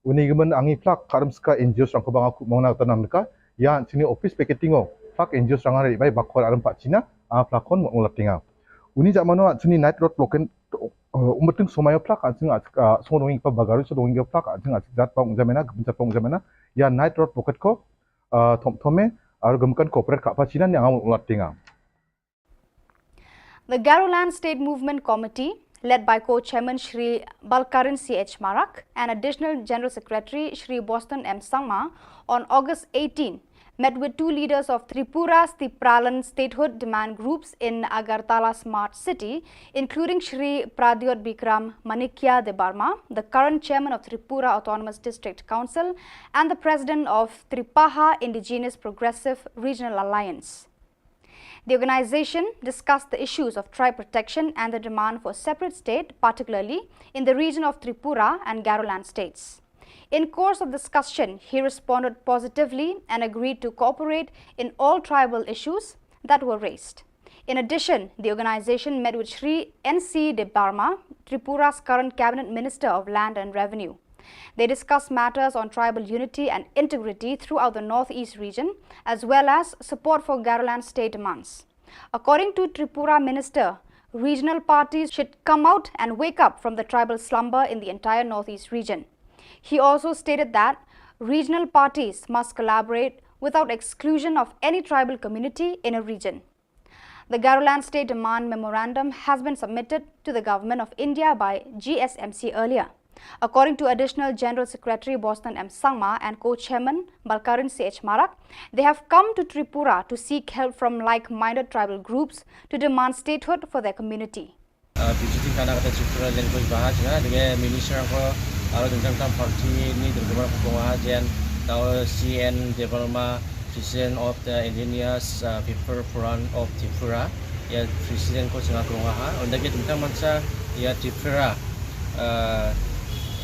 Uni gimen angi plak karam ska N G Os rang ko ba nga ku mong na ta nang ka. Ya chini office picketing o plak N G Os rang ri bai ba khor aram pa china a plak kon mo latinga. Uni ja mano chini night road blockade umbating somayo plak ching a song dong pa bagaru so dong plak ching a jat pa ung jamena gem jat pa ung jamena. Ya night road blockade ko thom thome ar gem kan corporate ka pa china ni ang latinga. The Garoland State Movement Committee, led by co-chairman Shri Balkaran C H Marak and Additional General Secretary Shri Boston M Sangma, on August eighteen, met with two leaders of Tripura's Tipraland statehood demand groups in Agartala Smart City, including Shri Pradyot Bikram Manikya Debbarma, the current chairman of Tripura Autonomous District Council and the president of Tripaha Indigenous Progressive Regional Alliance. The organization discussed the issues of tribe protection and the demand for a separate state, particularly in the region of Tripura and Garoland states. In course of discussion, he responded positively and agreed to cooperate in all tribal issues that were raised. In addition, the organization met with Shri N C Debbarma, Tripura's current cabinet minister of land and revenue. They discussed matters on tribal unity and integrity throughout the Northeast region, as well as support for Garoland state demands. According to Tripura minister, regional parties should come out and wake up from the tribal slumber in the entire Northeast region. He also stated that regional parties must collaborate without exclusion of any tribal community in a region. The Garoland State Demand Memorandum has been submitted to the Government of India by G S M C earlier. According to Additional General Secretary Boston M Sangma and co-chairman Balkarin C H Marak, they have come to Tripura to seek help from like-minded tribal groups to demand statehood for their community. Uh, visiting kana kata Tripura language baha jnga, dege minister ko aro dengkang tam party ni dengkang ko baha jen tau C N Debbarma, President of the Indigenous, uh, People Forum of Tripura, ïa President ko jnga krong ha. Unda ke tengkang mansa ïa Tripura, uh,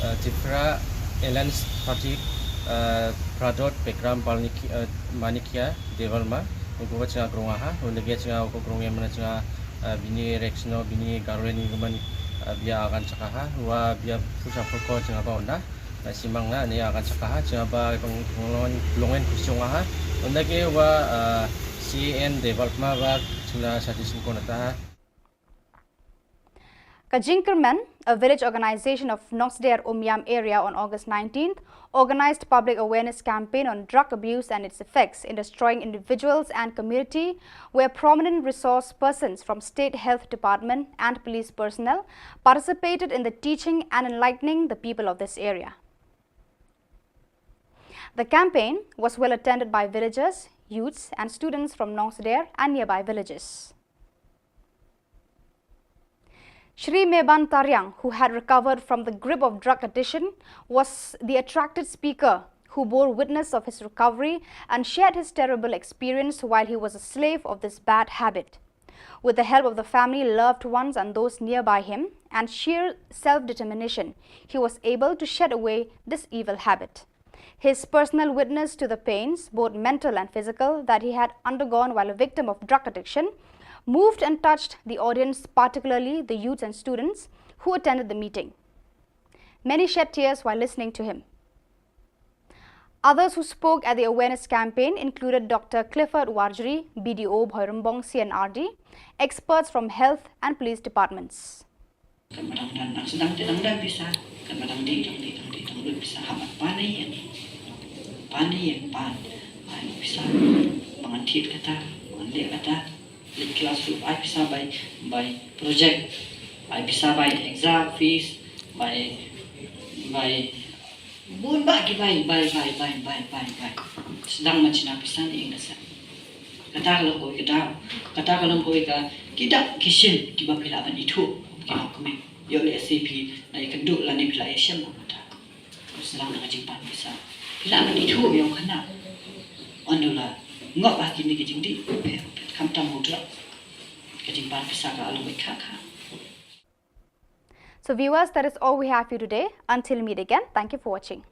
uh, Tripura Alliance Party, uh, Pradot Bekram Balniki, uh, Manikia Debbarma, unda ko jnga krong ha. Unda ke jnga ko krong ïa mana jnga, uh, bini Rexno, bini Garweni kuman, uh, bia agan chakaha, wa bia pusa purko jnga ba unda. Na simang na ni akan sakaha jnga ba long long long en kusiong ha. Unda ke wa, uh, C N Debbarma ba jnga sati singkon ta ha. Ka Jingkyrmen, a village organization of Nongsder Umiam area on August nineteenth, organized public awareness campaign on drug abuse and its effects in destroying individuals and community, where prominent resource persons from State Health Department and police personnel participated in the teaching and enlightening the people of this area. The campaign was well attended by villagers, youths, and students from Nongsder and nearby villages. Shri Meban Tariang, who had recovered from the grip of drug addiction, was the attracted speaker who bore witness of his recovery and shared his terrible experience while he was a slave of this bad habit. With the help of the family, loved ones, and those nearby him, and sheer self-determination, he was able to shed away this evil habit. His personal witness to the pains, both mental and physical, that he had undergone while a victim of drug addiction moved and touched the audience, particularly the youths and students who attended the meeting. Many shed tears while listening to him. Others who spoke at the awareness campaign included Doctor Clifford Warjri, B D O Bhoirymbong C and R D, experts from health and police departments. Kan ba dang don, nang sdang te dang don pisa, kan ba dang dih, dang dih, dang dih, dang lut pisa, haba pan ïa, pan ïa, pan, ai pisa, ba ngan thied kata, ba ngan leh kata, leh klas ruh, ai pisa bai, bai project, ai pisa bai exam fees, bai, bai bun bah ki bai, bai, bai. Sdang ma china pisa ne ing da sa. Kata ka long kawei ka daw. Kata ka long kawei ka, ki dak ki shin kiba phi lah ban ithuh. Ki lah kumne. Ïoh lehse phi la ïakynduh lane phi la ïashem bad kata. Sdang na ka jingpan pisa. Phi lah ban ithuh ïa u khynnah. Ynda u la ngop ha kine ki jingdih. Phi, phi, khamtam u drug. Ka jingpan pisa ka long kawei ka kha. So viewers, that is all we have for you today. Until meet again, thank you for watching.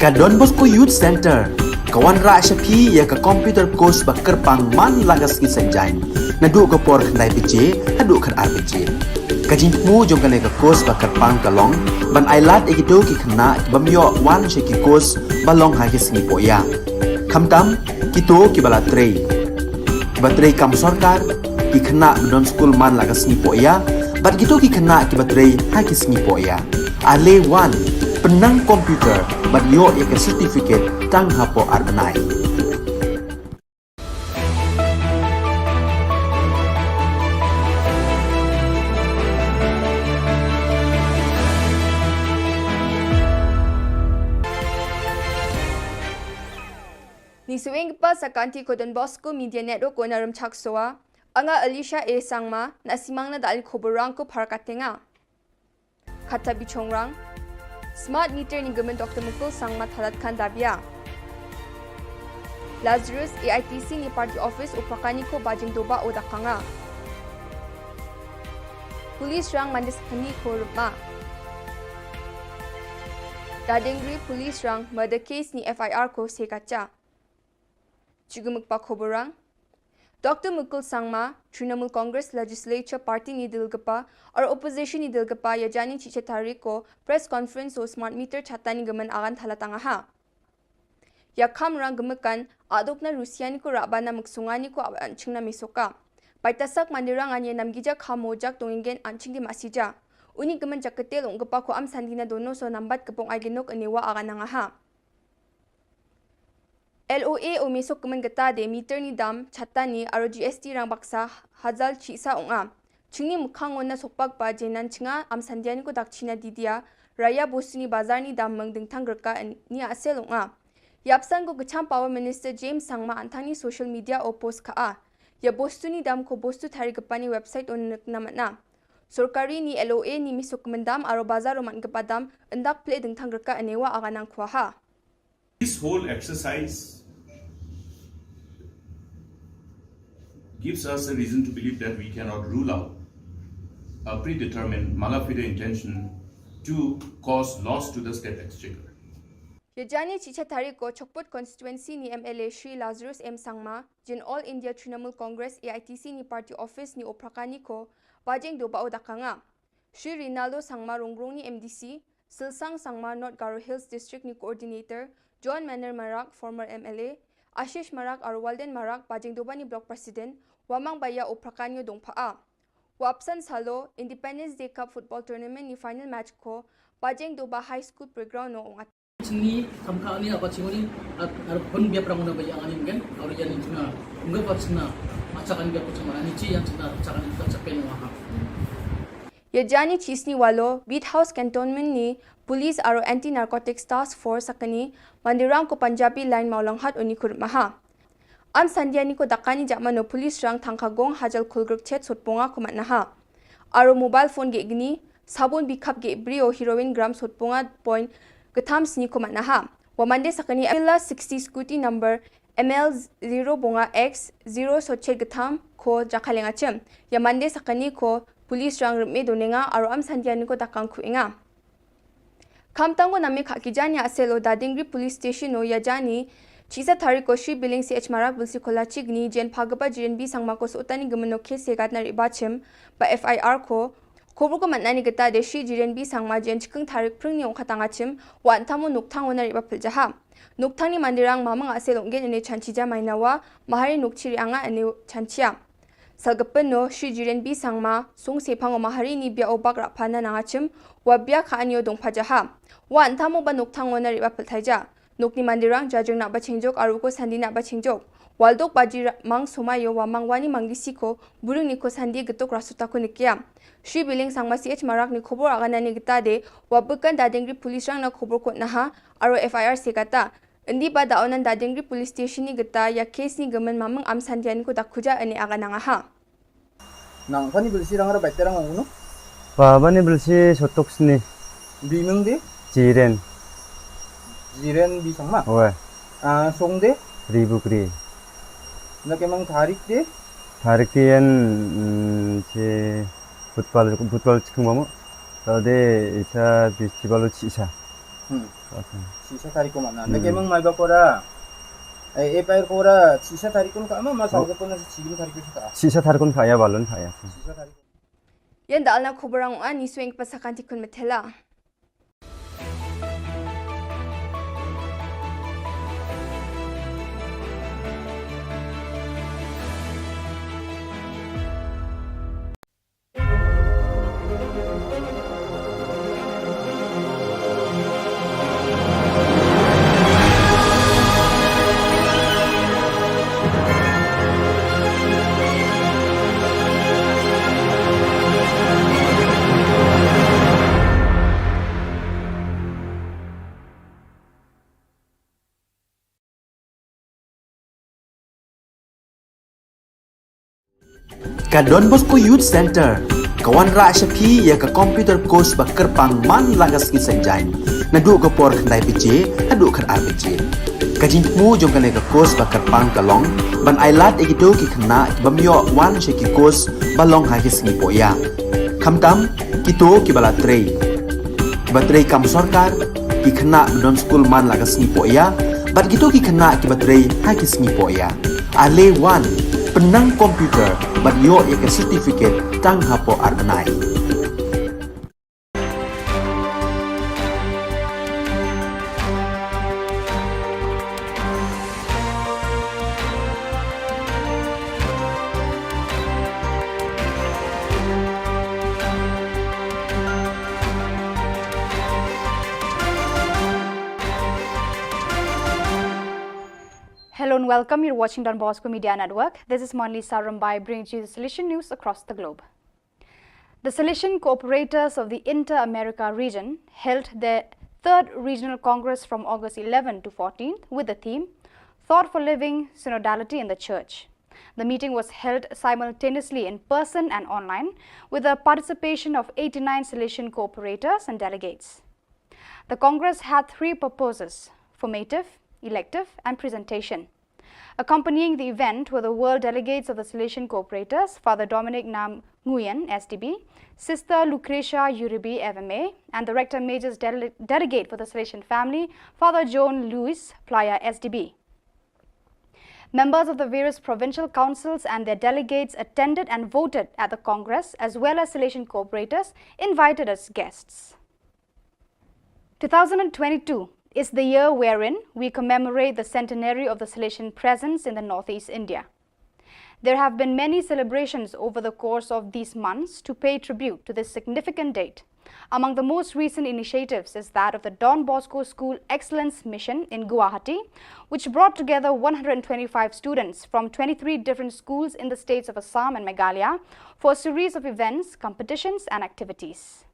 Ka Don Bosco Youth Center ka wanrah sha phi ïa ka computer course ba kyrpang man la ka sngi Saitjaiñ, naduh ka por khyndai baje haduh khatar baje. Ka jingthmu jong kane ka course ba kyrpang ka long ban ailad ïa kito ki khynnah ki bym ïoh wan sha ki course ba long ha ki sngi pohïap. Khamtam, kito kiba la trei, kiba trei kam sorkar, ki khynnah ba don skul man la ka sngi poh ïa, bad kito ki khynnah kiba trei ha ki sngi poh ïa. Ale wan, pynnang computer bad ïoh ïa ka certificate tang hapoh ar bnai. Ngi sngewbha sa ka anti ko Don Bosco Media Network ko na Rymchak Soa. Anga Alicia A Sangma, na simang na dal khubor rang ko phar katenga. Khata bichongrang. Smart meter ni gmen Doctor Mukul Sangma thalat khan dabia. Lazarus A I T C ni party office u Prakani ko bajing doba o dakanga. Police rang mandis khani ko rupma. Dadengri police rang murder case ni F I R ko sekacha. Chigumuk pa khubor rang. Doctor Mukul Sangma, Trinamool Congress Legislature Party ni dilgapa, or opposition ni dilgapa, ya jani chicha tarik ko press conference o smart meter chata ni gmen agan thalatanga ha. Ya kham rang gmekan, adok na Rusia ni ko raba na muksunga ni ko aban chingna misoka. Paitasak mandirang anye namgija kham mojak tongingen anching di masija. Uni gmen jaketel ong gepa ko am sandina dono so nambat kepong agenok enewa agan nanga ha. L O A o mesok kemen geta de meter ni dam, chata ni, aro G S T rang baksa, hazal chisa ong a. Chingni mukhang on na sokpak ba jenan chinga, am sandia ni ko dak china didia, raya bostu ni bazar ni dam meng dengtang gerka en-, ni asel ong a. Yapsan ko kecham Power Minister James Sangma antang ni social media o post ka a. Ya bostu ni dam ko bostu tari gepa ni website on nek namat na. Sorkari ni L O A ni mesok kemen dam, aro bazar o man gepa dam, endak ple dengtang gerka enewa aganang kuaha. This whole exercise gives us a reason to believe that we cannot rule out a predetermined mala fide intention to cause loss to the state exchequer. Ya jani chicha tarik ko Chokput constituency ni M L A Shri Lazarus M Sangma, jin All India Trinamool Congress A I T C ni party office ni Oprakani ko, bajeng doba o dakanga. Shri Rinaldo Sangma Rongrong ni M D C, Silsang Sangma North Garo Hills District ni Coordinator, John Manor Marak, former M L A, Ashish Marak aro Walden Marak, Bajeng Dobani Block President, Wamang Baya o Prakanyo Dongpha a. Wapsan Salo, Independence Day Cup Football Tournament ni final match ko, Bajeng Doba High School Playground no ong. Chini kamka ani apa chingoni ar pun biap rangona baya ani mungkin, aro yani china, mungkin apa china, achakan biap china ani chi yang china, achakan biap chapen waha. Ya jani chisni walo, Beat House Cantonment ni, Police aro Anti Narcotics Task Force sakani, mandirang ko Punjabi Line Maulanghat oni kurmaha. Am sandia ni ko dakani jakmano police rang thangka gong hajal kulgruk chet sotponga ko matnaha. Aro mobile phone ge gni, sabun bikhap ge brio heroin gram sotponga point getham sni ko matnaha. Wa mande sakani Avila sixty scooty number M L zero bonga X zero soche getham ko jakalenga chem. Ya mande sakani ko police rang rme donenga aro am sandia ni ko dakang kuenga. Khamtang ko name khakijani aselo Dadingri Police Station o yajani chisa tarik ko Shri Biling C H Marak bilsi kola chigni jen phagapa jiren bi sangma ko sotani gumeno ke segat na riba chem ba F I R ko. Khobor ko matnani geta de Shri Jiren B Sangma jen chikeng tarik pring ni ong khatanga chim, wa antamo nukthang wana riba piljaha. Nukthang ni mandirang mamang asel onggen ene chanchija mainawa, mahari nukchiri anga ene chanchia. Salgapen no Shri Jiren B Sangma, sung sepang o mahari ni bia obak rapana nangachim, wa bia ka anyo dongpajaha. Wa antamo ba nukthang wana riba piltaija. Nukni mandirang jajeng na ba chengjok aru ko sandi na ba chengjok. Waldok baji ra-, mang somayo wa mang wani manggisi ko, buring ni ko sandi getuk rasuta ko nikia. Shri Biling Sangma C H Marak ni khobor agana ni geta de, wa bekan Dadingri police rang na khobor kot naha, aru F I R se kata. Indi ba daonan Dadingri police station ni geta, ya case ni gemen mameng am sandian ko dakuja ene agana ngaha. Nang pani bilsi rang ra baita rang ong no? Baba ni bilsi sotok sni. Bimeng de? Jiren. Jiren B Sangma? Oe. Ah, song de? Ribukri. Na kemang tarik de? Tarik de yan, mm, che butpal, butpal chikung bamu. Tade isa bis chibalo chisa. Hmm. Sisa tarik ko mana. Hmm. Nake mang mai ba kora. Eh, eh, pair kora, sisa tarik kon ka ama, ma salga kon na sisa tarik ko ka. Sisa tarik kon ka ya balon ka ya. Sisa tarik. Yan da alna khobor ang ani swing pasakan tikun metela. Ka Don Bosco Youth Centre ka wanrah sha phi ïa ka computer course ba kyrpang man la ka sngi Saitjaiñ, naduh ka por khyndai baje haduh khatar baje. Ka jingthmu jong kane ka course ba kyrpang ka long ban ailad ïa kito ki khynnah ki bym ïoh wan sha ki course ba long ha ki sngi pohïa, khamtam kito kiba la trei, kiba trei kam sorkar, ki khynnah ba don skul man la ka sngi pohïa, bad kito ki khynnah kiba trei ha ki sngi pohïa. Ale wan, pynnang computer bad ïoh ïa ka certificate tang hapoh ar bnai. Hello and welcome. You're watching Don Bosco Media Network. This is Monlisa Rumbai bringing you the Salesian news across the globe. The Salesian Cooperators of the Inter-America region held their third regional congress from August eleven to fourteenth with the theme Thought for Living, Synodality in the Church. The meeting was held simultaneously in person and online, with the participation of eighty-nine Salesian cooperators and delegates. The congress had three purposes: formative, elective, and presentation. Accompanying the event were the world delegates of the Salesian cooperators, Father Dominic Nam Nguyen, S D B, Sister Lucretia Uribe, F M A, and the Rector Major's dele- delegate for the Salesian family, Father John Louis Playa, S D B. Members of the various provincial councils and their delegates attended and voted at the congress, as well as Salesian cooperators invited as guests. Two thousand and twenty-two is the year wherein we commemorate the centenary of the Salesian presence in the Northeast India. There have been many celebrations over the course of these months to pay tribute to this significant date. Among the most recent initiatives is that of the Don Bosco School Excellence Mission in Guwahati, which brought together one hundred twenty-five students from twenty-three different schools in the states of Assam and Meghalaya for a series of events, competitions, and activities.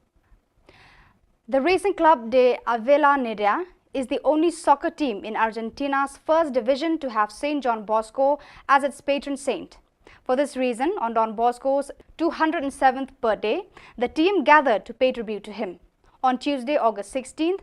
The Racing Club de Avellaneda is the only soccer team in Argentina's first division to have Saint John Bosco as its patron saint. For this reason, on Don Bosco's two hundred seventh birthday, the team gathered to pay tribute to him. On Tuesday, August sixteenth,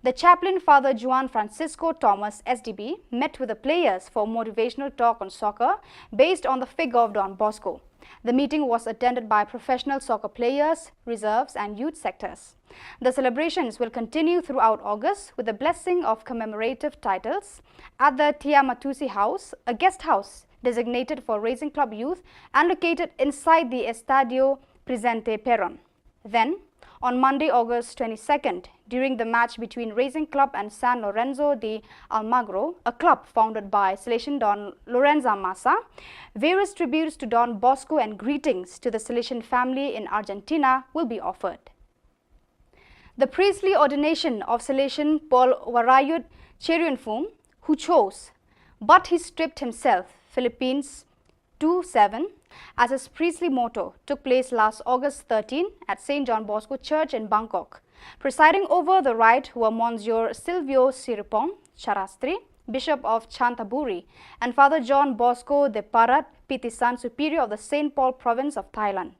the chaplain, Father Juan Francisco Thomas, S D B, met with the players for a motivational talk on soccer based on the figure of Don Bosco. The meeting was attended by professional soccer players, reserves, and youth sectors. The celebrations will continue throughout August with the blessing of commemorative titles at the Tiamatusi House, a guest house designated for Racing Club youth and located inside the Estadio Presidente Perón. Then, on Monday, August twenty-second, during the match between Racing Club and San Lorenzo de Almagro, a club founded by Salesian Don Lorenzo Massa, various tributes to Don Bosco and greetings to the Salesian family in Argentina will be offered. The priestly ordination of Salesian Paul Warayut Cherianfum, who chose, but he stripped himself, Philippines two seven, as his priestly motto, took place last August thirteen at Saint John Bosco Church in Bangkok. Presiding over the rite were Monsignor Silvio Siripong Charastri, Bishop of Chanthaburi, and Father John Bosco de Parat Pitisan, Superior of the Saint Paul Province of Thailand.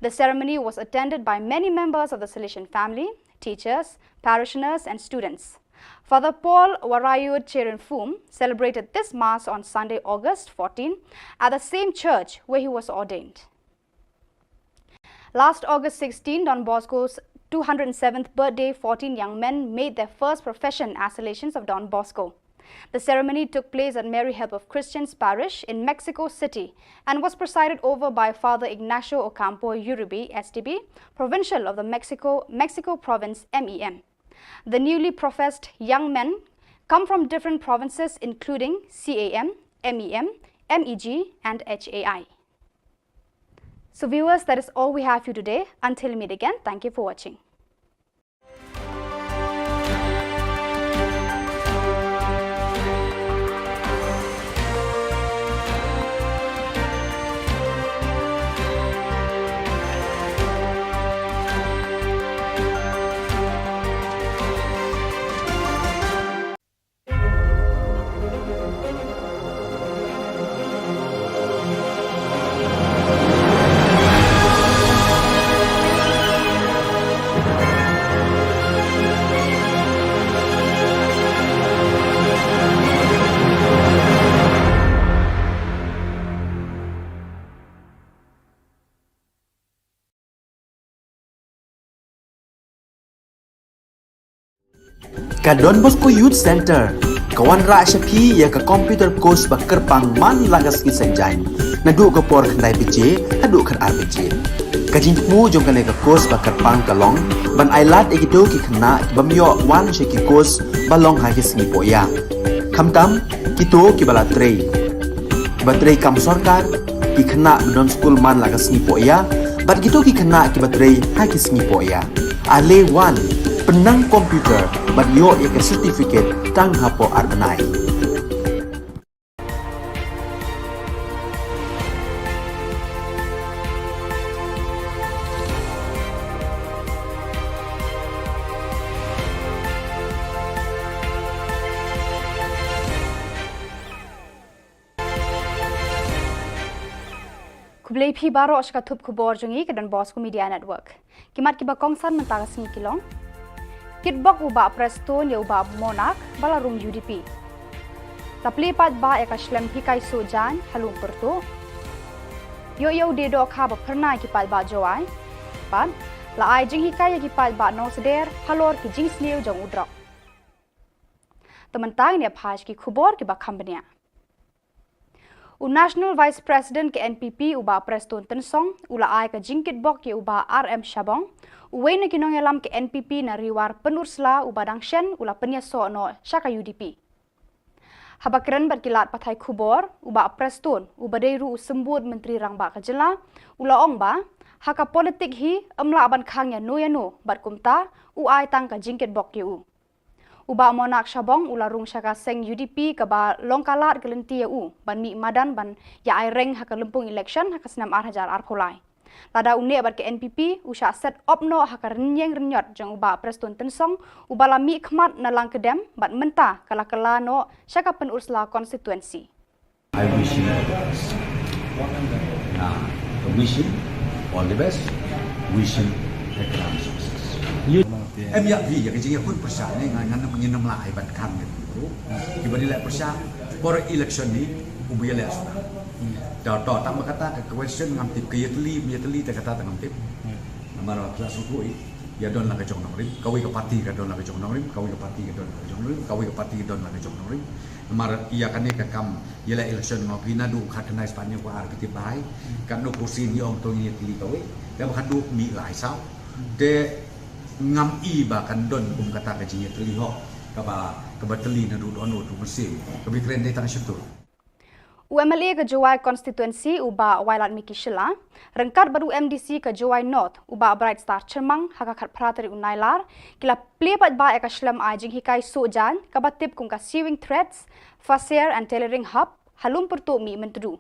The ceremony was attended by many members of the Salesian family, teachers, parishioners, and students. Father Paul Warayut Cherianfum celebrated this Mass on Sunday, August fourteen, at the same church where he was ordained. Last August sixteen, Don Bosco's two hundred seventh birthday, fourteen young men made their first profession as Salesians of Don Bosco. The ceremony took place at Mary Help of Christians Parish in Mexico City and was presided over by Father Ignacio Ocampo Uribe, S D B, Provincial of the Mexico, Mexico Province, M E M. The newly professed young men come from different provinces, including C A M, M E M, M E G, and H A I. So, viewers, that is all we have for you today. Until we meet again, thank you for watching. Ka Don Bosco Youth Centre ka wanrah sha phi ïa ka computer course ba kyrpang man la ka sngi Saitjaiñ, naduh ka por khyndai baje haduh khatar baje. Ka jingthmu jong kane ka course ba kyrpang ka long ban ailad ïa kito ki khynnah ki bym ïoh wan sha ki course ba long ha ki sngi pohïa, khamtam kito kiba la trei, kiba trei kam sorkar, ki khynnah ba don skul man la ka sngi pohïa bad kito ki khynnah kiba trei ha ki sngi pohïa. Ale wan, pynnang computer bad ïoh ïa ka certificate tang hapoh ar bnai. Khublei phi baroh sha ka thup khubor jong ngi ka Don Bosco Media Network. Ki mat kiba kongsan mynta ka sngi ki long: Kitbok u Bah Prestone ïa u Bah Monak ba la rung U D P. La plie paidbah ïa ka shlem hikai suh jaiñ ha Lum Pyrtuh. Ïoh ïa u die dohkha ba phyrnai ki paidbah Jowai. Bad la ai jinghikai ïa ki paidbah Nongsder halor ki jingsniew jong u drok. Te mynta ngin ïa phai sha ki khubor kiba kham bniah. U National Vice President ka N P P u Bah Prestone Tynsong u la ai ka jingkitbok ïa u Bah R M Shabong, uwei na ki nongïalam ka N P P na Ri War Pynursla uba dang shen u la pynïasoh noh sha ka U D P. Haba kren bad ki lad pathai khubor, u Bah Prestone uba dei ruh u symbud Myntri Rangbah ka jylla u la ong ba ha ka politik hi ym lah ban khang ïano ïano bad kumta u ai tang ka jingkitbok ïa u. U Bah Monak Shabong u la rung sha ka seng U D P kaba long ka lad ka lynti ïa u ban mih madan ban ïa ai reng ha ka lympung election ha ka snem ar hajar arphew lai. Lada u neh bad ka N P P u shah set op noh ha ka rynïeng rynïot jong u Bah Prestone Tynsong uba la mih khmat na Langkedem bad mynta ka la kylla noh sha ka Pynursla constituency. I wish him all the best. Na, I wish him all the best. Wish him a grand success. Em ïa phi ïa ka jingïakhun pyrshah ne ngan ngan ngin ym lah ai ban khang ïa phi ruh. Kiba dei leh pyrshah por election ni u ba ïaleh suda. Da to tang ba kata ka question ngam tip, ka ïatylli ym ïatylli te kata te ngam tip. Namar ba phi la sngewthuh ïa don la ka jong nongrim, kawei ka party ka don la ka jong nongrim, kawei ka party ka don la ka jong nongrim, kawei ka party ka don la ka jong nongrim. Namar ïa kane ka kam ïaleh election nga ong phi naduh khatkhyndai spah hynñiew spah ar phi tip bha. Katno kursi ngi ong to ngi ïatylli kawei. Te ba khatduh mih lai saw. Te ngam i ba kan don kum kata ka jingïatylli hok kaba kaba tylli naduh don u tu mynsiem. Kaba kren dei tang shatu. U M L A ka Jowai constituency u Bah Wailadmiki Shylla ryngkat bad u M D C ka Jowai North u Bah Brightstar Chyrmang ha ka khatphra tarik u Nailar ki la plie paidbah ïa ka shlem ai jinghikai suh jaiñ kaba tip kum ka Sewing Threads, Fashion and Tailoring Hub ha Lum Pyrtuh Mihmyntdu.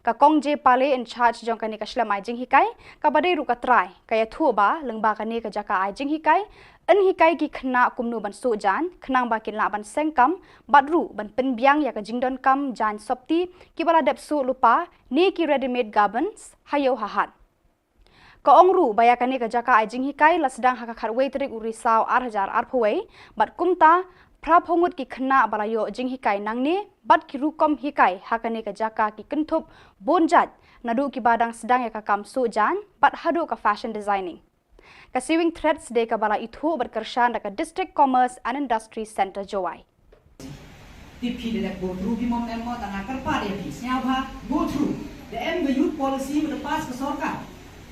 Ka Kong J Pale in charge jong kane ka shlem ai jinghikai kaba dei ruh ka trai ka ïathuh ba lyngba kane ka jaka ai jinghikai yn hikai ki khynnah kumno ban suh jaiñ khnang ba kin lah ban seng kam bad ruh ban pynbiang ïa ka jingdonkam jaiñ sopti kiba la dep suh lypa ne ki ready made garments ha ïew ha hat. Ka ong ruh ba ïa kane ka jaka ai jinghikai la sdang ha ka khatwei tarik u Risaw ar hajar arphew wei bad kumta phraphew ngut ki khynnah ba la ïoh jinghikai nangne bad ki rukom hikai ha kane ka jaka ki kynthup bun jait naduh kiba dang sdang ïa ka kam suh jaiñ bad haduh ka fashion designing. Ka Sewing Threads dei kaba la ithuh bad kyrshan da ka District Commerce and Industry Centre Jowai. Tip phi da dep go through phi mo em mo, tang nga kyrpad ïa phi sngewbha go through. Da em ka youth policy ba da pass ka sorkar,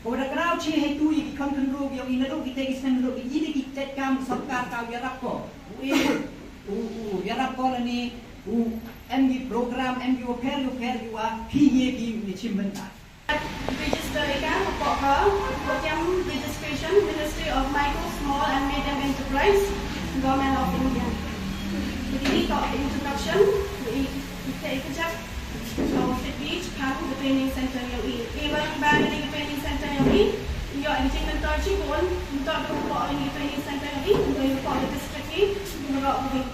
ko da kraw che hei tu ïa ki khon khynroo ïa u, ïa naduh kita ki snem naduh ïa ki jait kam ka sorkar ka ïarap ko. U e u u ïarap ko lane u em ki program, em ki wa pher wa pher ki wa phi ïa ki u ne chim bynta. Register ïa ka hapoh ka Kotiam Registration, Ministry of Micro, Small and Medium Enterprise, Government of India. Bad ine toh ka introduction, ba i, i teh i kjat ka outfit ba i, shaphang ka training center yong i. Ïa ba lyngba kane ka training center yong i, ïoh ka jingmyntoi shibun, mynta ka hapoh kane ka training center yong i, mynta hapoh ka district i, baroh kawei.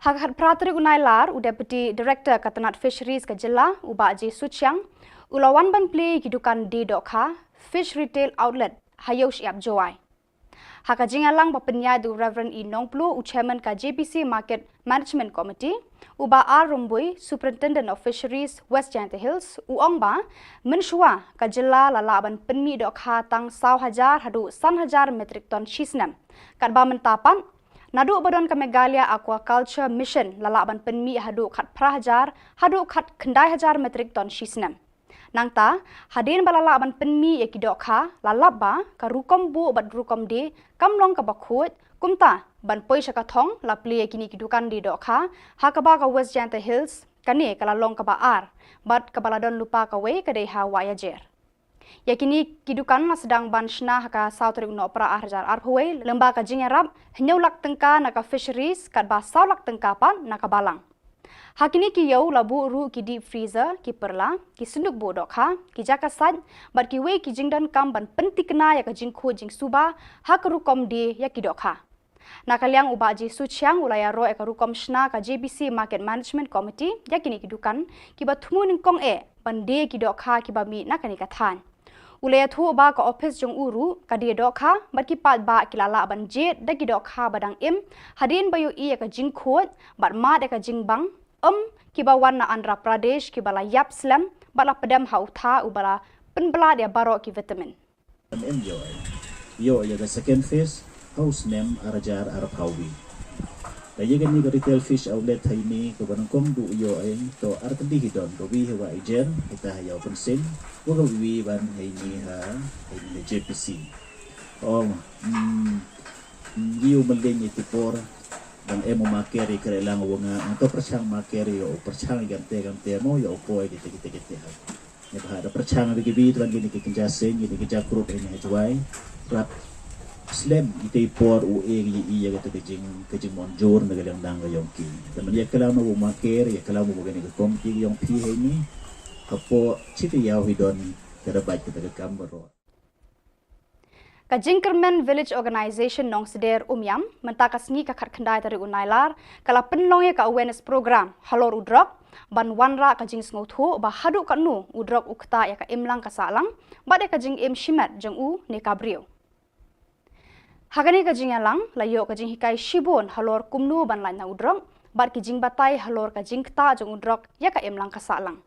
Ha ka khatphra tarik u Nailar, u Deputy Director ka tnat Fisheries ka jylla, u Bah J Suchiang, u la wan ban plie ïa ki dukan die dohkha, Fish Retail Outlet, ha Ïew Shyiap Jowai. Ha ka jingïalang ba pynïaid da u Reverend E Nongpluh, u Chairman ka J B C Market Management Committee, u Bah R Rymbui, Superintendent of Fisheries, West Jaintia Hills, u ong ba mynshuwa ka jylla la lah ban pynmih dohkha tang saw hajar haduh san hajar metric ton shi snem. Katba mynta pat Naduh ba don ka Meghalaya Aquaculture Mission la lah ban pynmih haduh khatphra hajar haduh khatkhyndai hajar metric ton shi snem. Nangta, hadien ba la lah ban pynmih ïa ki dohkha, la lap ba ka rukom buh bad rukom die kam long kaba khuid, kumta ban poi sha ka thong la plie ïa kine ki dukan die dohkha ha kaba ka West Jaintia Hills kane ka la long kaba ar, bad kaba la don lypa kawei ka dei ha Wahiajer. Ïa kine ki dukan la sdang ban shna ha ka saw tarik u Nohprah ar hajar arphew wei, lyngba ka jingïarap hynñiew lak tyngka na ka Fisheries katba saw lak tyngka pat na ka Balang. Ha kine ki ïew la buh ruh ki deep freezer, ki pyrla, ki synduk buh dohkha, ki jaka sait, bad kiwei ki jingdonkam ban pynthikna ïa ka jingkhuid jingsuba ha ka rukom die ïa ki dohkha. Na ka liang u Bah Jisu Chiang u la ïaroh ïa ka rukom shna ka J B C Market Management Committee ïa kine ki dukan kiba thmu nyngkong eh ban die ki dohkha kiba mih na kane ka thaiñ. U la ïathuh ba ka ophis jong u ruh ka die dohkha bad ki paidbah ki la lah ban jied da ki dohkha ba dang im hadien ba ïohi ïa ka jingkhuid bad mad ïa ka jingbang, em, kiba wan na Andhra Pradesh kiba la ïap slem bad la pdem ha u tha uba la pynblad ïa baroh ki vitamin. Em ïoh, ïoh ïa ka second phase ha u snem ar hajar arphew wei. Ka ïa kane ka retail fish outlet ha ine kaba nyngkong duh ïoh, to ar tylli hi don, ka wi ha Wahiajer, kita ha Ïew Pynsin, wa ka wi ban ha ine ha, ha ine ha J P C. Oh, mm, mm, ïoh mlien ïa ki por dang em u marker ïa kre lang wa nga, to pyrshang marker ïa u pyrshang ïa kante kante mo ïa u poi kite kite kite ha. Ïa ba da pyrshang ïa ki bi tuan kine ki kynja seng kine ki kynja group ïa ha Jwai. Rap slem ite i por u e ïa ïa kata ka jing ka jing mon jur na ka liang dang ka yong ki. Te man ïa klam u marker ïa klam u kane ka komiti yong phi ha ine. Hapoh chi ka ïaw hi don ka da bait kata ka kam baroh. Ka Jingkyrmen Village Organisation Nongsder Umiam, mynta ka sngi ka khatkhyndai tarik u Nailar, ka la pynlong ïa ka awareness program halor u drok, ban wanrah ka jingsngewthuh ba haduh katno u drok u ktah ïa ka imlang ka sahlang bad ïa ka jingim shimet jong u ne ka briew. Ha kane ka jingïalang la ïoh ka jinghikai shibun halor kumno ban lait na u drok bad ki jingbatai halor ka jingktah jong u drok ïa ka imlang ka sahlang.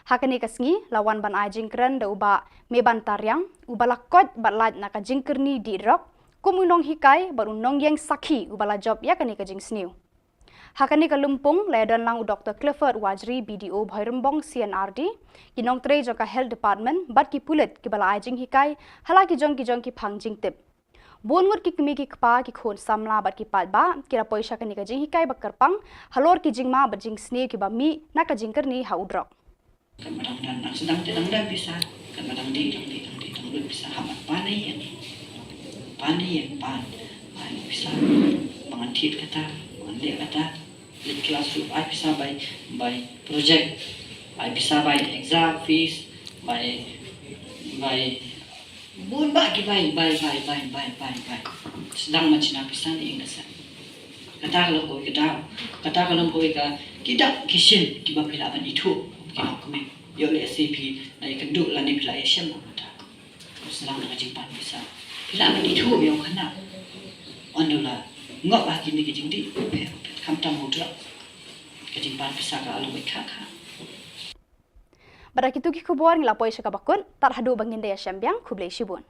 Ha kane ka sngi la wan ban ai jingkren da u Bah Meban Tariang, uba la koit bad lait na ka jingkyrni dih drok kum u nonghikai bad u nongïeng sakhi uba la jop ïa kane ka jingsniew. Ha kane ka lympung la ïadon lang u Doktor Clifford Wajri, B D O Bhoirymbong C&RD, ki nongtrei jong ka Health Department bad ki pulit kiba la ai jinghikai ha la ki jong ki jong ki phang jingtip. Bun ngut ki kmie ki kpa, ki khun samla bad ki paidbah ki la poi sha kane ka jinghikai ba kyrpang halor ki jingma bad jingsniew kiba mih na ka jingkyrni ha u drok. Kan ba dang don, nang sdang te dang don pisa, kan ba dang dih dang dih dang dih dang lut pisa, hap ban pan ïa ïeng, pan ïa ïeng, pan, pan pisa, ba ngan thied kata, ba ngan leh kata, leit klas ruh ai pisa bai, bai project, ai pisa bai exam fees, bai, bai bun bah ki bai, bai, bai. Sdang ma china pisa ne ing da sa. Kata ka long kawei ka daw. Kata ka long kawei ka ki dak ki shin kiba phi lah ban ithuh. Ki long kmie. Ïoh lehse phi la ïakynduh lane phi la ïashem bad kata. Sdang da ka jingpan pisa. Phi lah ban ithuh ïa u khynnah. Wan da u la ngop ha kine ki jingdih. Phi, phi khamtam u drok. Ka jingpan pisa ka long kawei kha kha. Bad da kitu ki khubor ngi la poi sha kaba kut, tad haduh ba ngin da ïashem biang, khublei shibun.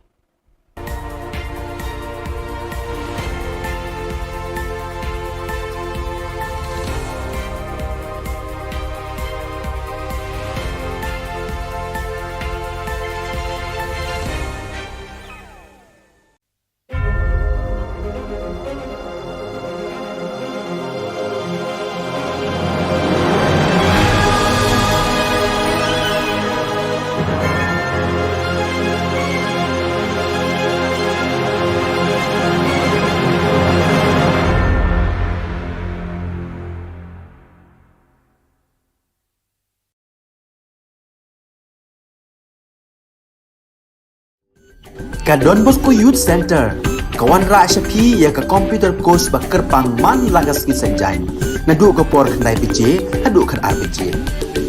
Ka Don Bosco Youth Centre ka wanrah sha phi ïa ka computer course ba kyrpang man la ka sngi Saitjaiñ, naduh ka por khyndai baje haduh khatar baje.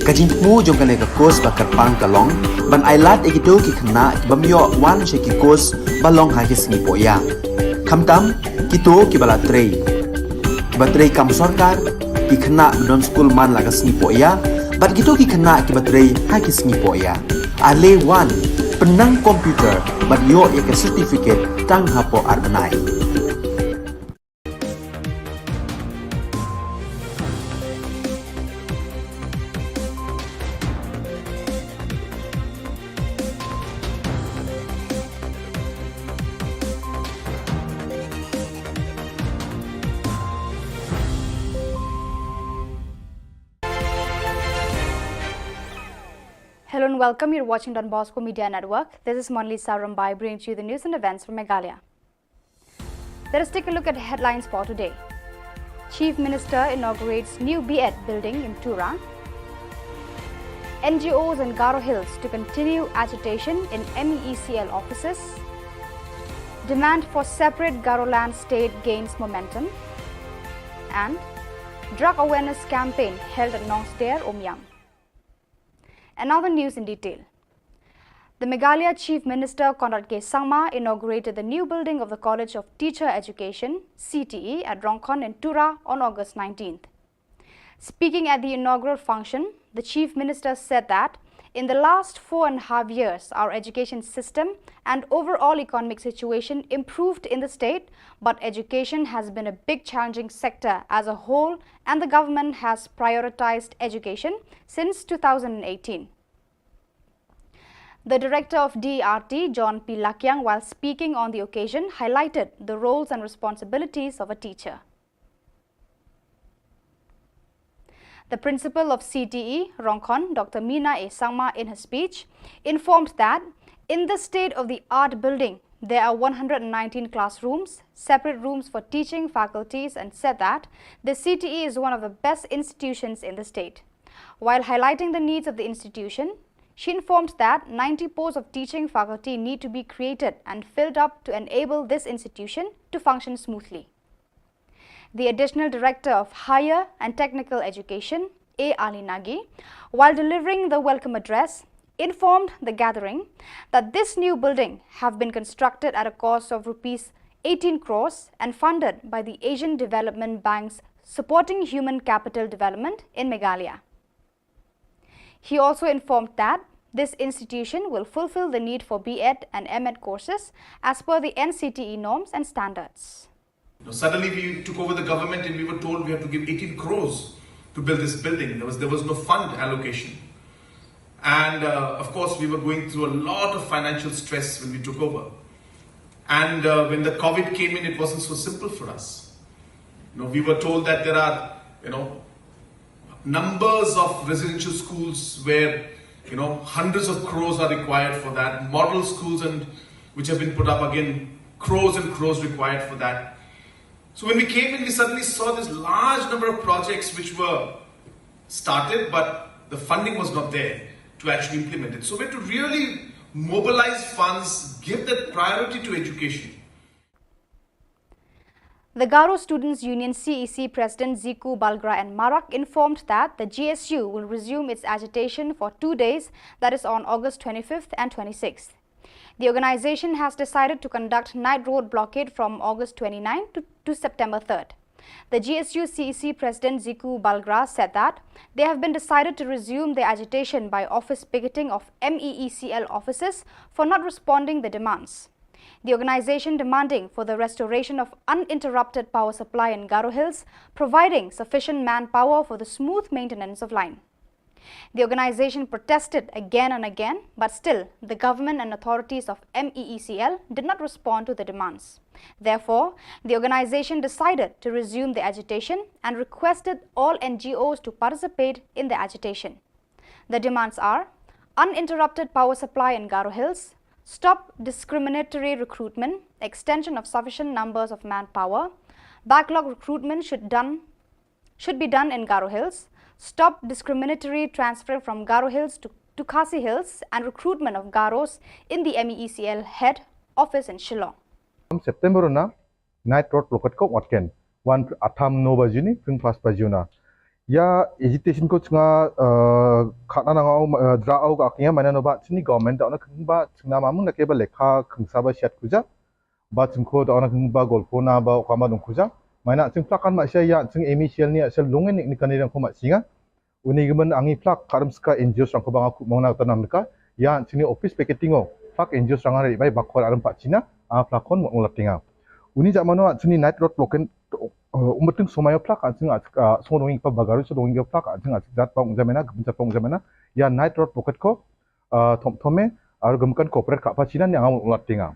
Ka jingthmu jong kane ka course ba kyrpang ka long ban ailad ïa kito ki khynnah ki bym ïoh wan sha ki course ba long ha ki sngi pohïa. Khamtam kito kiba la trei, kiba trei kam sorkar, ki khynnah ba don skul man la ka sngi pohïa, bad kito ki khynnah kiba trei ha ki sngi pohïa. Ale wan, pynnang computer bad ïoh ïa ka certificate tang hapoh ar bnai. And welcome. You're watching Don Bosco Media Network. This is Monalisa Rymbai bringing to you the news and events from Meghalaya. Let us take a look at the headlines for today. Chief Minister inaugurates new B.Ed building in Tura. N G Os in Garo Hills to continue agitation in M E E C L offices. Demand for separate Garoland state gains momentum. And drug awareness campaign held at Nongsder, Umiam. And now the news in detail. The Meghalaya Chief Minister Conrad K Sangma inaugurated the new building of the College of Teacher Education, C T E, at Rongkhon in Tura on August nineteenth. Speaking at the inaugural function, the Chief Minister said that in the last four and a half years, our education system and overall economic situation improved in the state, but education has been a big challenging sector as a whole, and the government has prioritized education since two thousand eighteen. The director of D R T, John P Lakiang, while speaking on the occasion, highlighted the roles and responsibilities of a teacher. The principal of C T E, Rongkhon, Doctor Mina A Sangma, in her speech, informed that in the state-of-the-art building, there are one hundred and nineteen classrooms, separate rooms for teaching faculties, and said that the C T E is one of the best institutions in the state. While highlighting the needs of the institution, she informed that ninety posts of teaching faculty need to be created and filled up to enable this institution to function smoothly. The Additional Director of Higher and Technical Education, A Ali Nagi, while delivering the welcome address, informed the gathering that this new building have been constructed at a cost of rupees eighteen crores and funded by the Asian Development Bank's Supporting Human Capital Development in Meghalaya. He also informed that this institution will fulfill the need for B.Ed and M.Ed courses as per the N C T E norms and standards. Now, suddenly we took over the government and we were told we have to give eighteen crores to build this building. There was, there was no fund allocation. And uh, of course, we were going through a lot of financial stress when we took over. And uh, when the COVID came in, it wasn't so simple for us. You know, we were told that there are, you know, numbers of residential schools where, you know, hundreds of crores are required for that. Model schools and which have been put up, again, crores and crores required for that. So when we came in, we suddenly saw this large number of projects which were started, but the funding was not there to actually implement it. So we had to really mobilize funds, give that priority to education. The Garo Students Union, C E C, President Ziku Balgra and Marak informed that the G S U will resume its agitation for two days, that is on August twenty-fifth and twenty-sixth. The organization has decided to conduct night road blockade from August twenty-ninth to, to September third. The G S U C E C President Ziku Balgra said that they have been decided to resume their agitation by office picketing of M E E C L offices for not responding the demands. The organization demanding for the restoration of uninterrupted power supply in Garo Hills, providing sufficient manpower for the smooth maintenance of line. The organization protested again and again, but still the government and authorities of M E E C L did not respond to the demands. Therefore, the organization decided to resume the agitation and requested all N G Os to participate in the agitation. The demands are uninterrupted power supply in Garo Hills, stop discriminatory recruitment, extension of sufficient numbers of manpower, backlog recruitment should done should be done in Garo Hills, stop discriminatory transfer from Garo Hills to, to Khasi Hills, and recruitment of Garos in the M E E C L head office in Shillong. September na night road blockade ko watken wan atham no bajuni pring pas bajuna. Ya agitation ko chunga khana nangau dra au ka kya mana no ba chini government da ona khung ba chunga mamun na ke ba lekha khung sa ba siat kuja. Ba chingkho da ona khung ba golpho na ba okama dong kuja. Maina ching plakan ma sia ya ching M E E C L ni asal lungen ni kani rang ko ma singa. Uni gimen angi plak karam ska N G Os rang ko ba nga kumong na tanam ka ya chini office picketing o plak N G Os rang ari bai bakor aram pa china a plakon mo ulat tinga. Uni jamano chini night road blockade umating somayo plak ching song donging pa bagaru so donging plak ching jat pang jamena gimen jat pang jamena ya night road blockade ko thom thome aru gumkan corporate ka pa china ni angamon ulat tinga.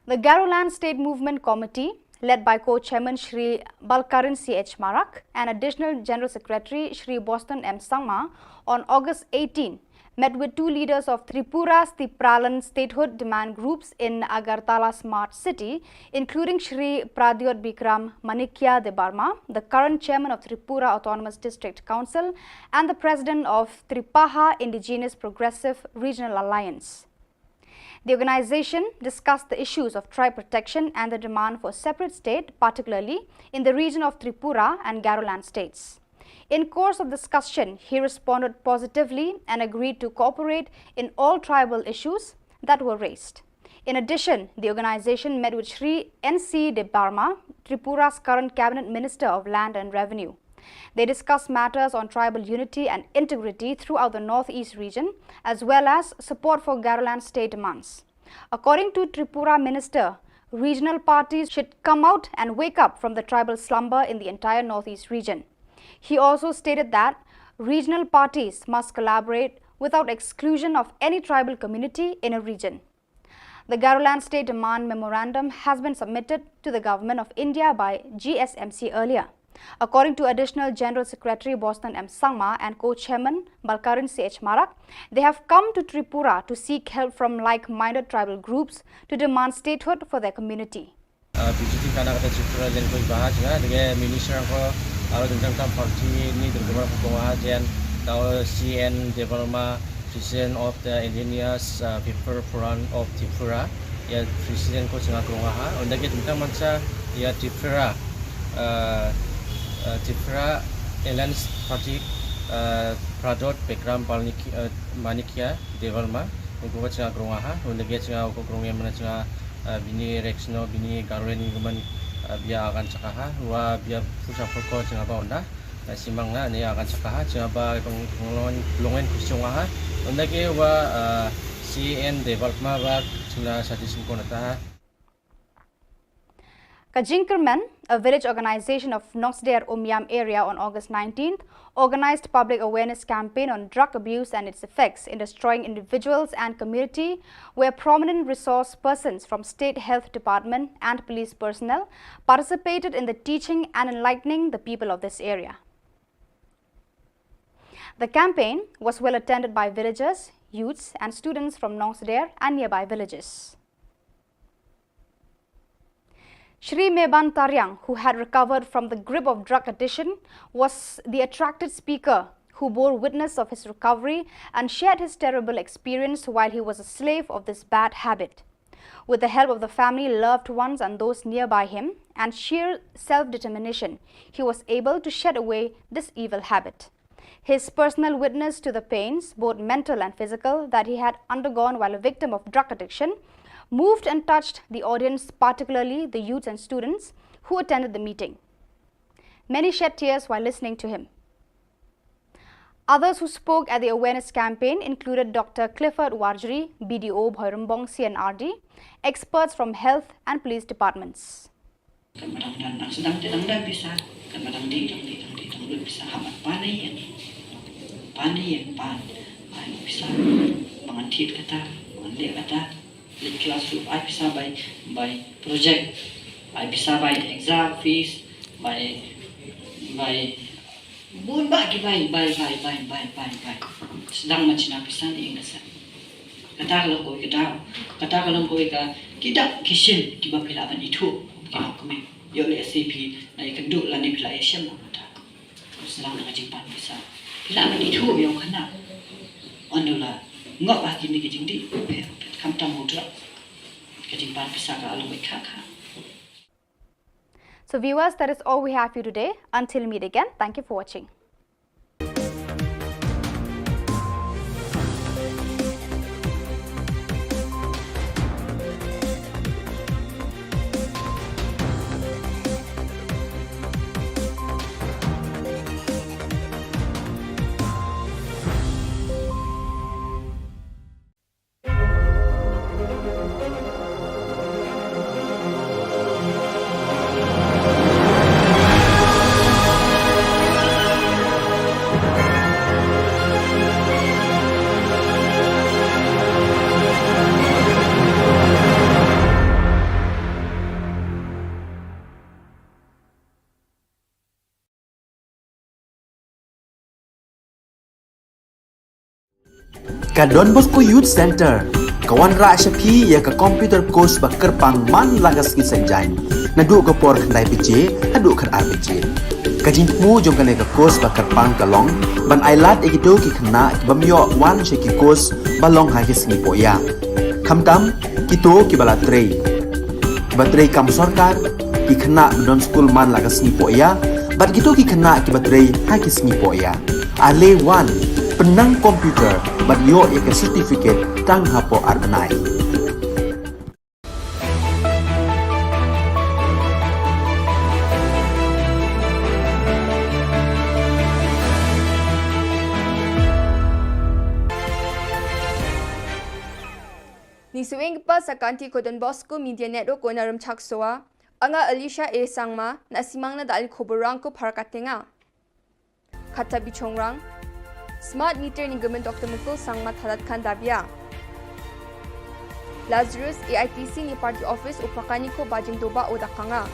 The Garoland State Movement Committee, led by co-chairman Shri Balkaran C H Marak and Additional General Secretary Shri Boston M Sangma, on August eighteen, met with two leaders of Tripura's Tipraland statehood demand groups in Agartala smart city, including Shri Pradyot Bikram Manikya Debbarma, the current chairman of Tripura Autonomous District Council and the president of Tripaha Indigenous Progressive Regional Alliance. The organization discussed the issues of tribe protection and the demand for a separate state, particularly in the region of Tripura and Garoland states. In course of discussion, he responded positively and agreed to cooperate in all tribal issues that were raised. In addition, the organization met with Shri N C Debbarma, Tripura's current cabinet minister of land and revenue. They discussed matters on tribal unity and integrity throughout the Northeast region, as well as support for Garoland state demands. According to Tripura minister, regional parties should come out and wake up from the tribal slumber in the entire Northeast region. He also stated that regional parties must collaborate without exclusion of any tribal community in a region. The Garoland State Demand Memorandum has been submitted to the Government of India by G S M C earlier. According to Additional General Secretary Boston M Sangma and co-chairman Balkaran C H Marak, they have come to Tripura to seek help from like-minded tribal groups to demand statehood for their community. Uh, visiting kana kata Tripura len ko ibaha jnga dege minister ko aro dengdang tam party ni dengdang ko ha jen tau C N Debbarma, President of the Indigenous, uh, People Forum of Tripura, ya President ko jnga krong ha. Unda ke tentang mansa ya Tripura, uh, uh, Tripura Alliance Party, uh, Pradyot Bikram Palniki, uh, Manikya Debbarma, ko jnga krong ha. Unda ke jnga ko krong ya mana jnga, uh, bini Rexno, bini Garoland ni man, uh, bia akan chakaha, wa bia pusa poko jnga ba unda. Na simang na ni akan chakaha, jnga ba peng-, penglongan, penglongan kusung ha. Unda ke wa, uh, C N Debbarma ba jnga sati sungkon ta. Ka Jingkyrmen, a village organization of Nongsder Umiam area on August nineteenth, organized public awareness campaign on drug abuse and its effects in destroying individuals and community, where prominent resource persons from State Health Department and police personnel participated in the teaching and enlightening the people of this area. The campaign was well attended by villagers, youths and students from Nongsder and nearby villages. Shri Meban Tariang, who had recovered from the grip of drug addiction, was the attracted speaker who bore witness of his recovery and shared his terrible experience while he was a slave of this bad habit. With the help of the family, loved ones and those nearby him, and sheer self-determination, he was able to shed away this evil habit. His personal witness to the pains, both mental and physical, that he had undergone while a victim of drug addiction moved and touched the audience, particularly the youths and students who attended the meeting. Many shed tears while listening to him. Others who spoke at the awareness campaign included Doctor Clifford Warjri, B D O Bhoirymbong C N R D, experts from health and police departments. Kan ba dang don, dang sdang te dang don pisa, kan ba dang dih, dang dih, dang dih, dang lut pisa, hap ban pan ïa ïa. Pan ïa ïa, pan. Ai pisa, ba ngan thied kata, ba ngan leh kata. Leit klas ruh ai pisa bai, bai project. Ai pisa bai exam fees, bai, bai bun bah ki bai, bai, bai. Sdang ban shna pisa ne ïing ka sem. Kata ka long kawei ka daw. Kata ka long kawei ka, ki dak ki shin kiba phi lah ban ithuh. Ki long kmie. Ïoh lehse phi la ïakynduh lane phi la ïashem lang kata. Sdang da ka jingpan pisa. Phi lah ban ithuh ïa u khynnah. Ynda u la ngop ha kine ki jingdih. Phi, phi, khamtam u drug. Ka jingpan pisa ka long kawei ka kha. So viewers, that is all we have for you today. Until meet again, thank you for watching. Ka Don Bosco Youth Centre ka wanrah sha phi ïa ka computer course ba kyrpang man la ka sngi Saitjaiñ, naduh ka por khyndai baje haduh khatar baje. Ka jingthmu jong kane ka course ba kyrpang ka long ban ailad ïa kito ki khynnah ki bym ïoh wan sha ki course ba long ha ki sngi pohïa, khamtam kito kiba la trei, kiba trei kam sorkar, ki khynnah ba don skul man la ka sngi pohïa bad kito ki khynnah kiba trei ha ki sngi pohïa. Ale wan, pynnang computer bad ïoh ïa ka certificate tang hapoh ar bnai. Ngi sngewbha ban sa ka Don Bosco Media Network, ko na Rymchak Soa. Anga Alicia A Sangma, na simang na da ali khubor rang ko phar ka tenga. Khata bichongrang. Smart meter ni gmen Doktor Mukul Sangma thalat khan dabia. Lazarus A I T C ni party office u Prakani ko bajing doba o dakanga.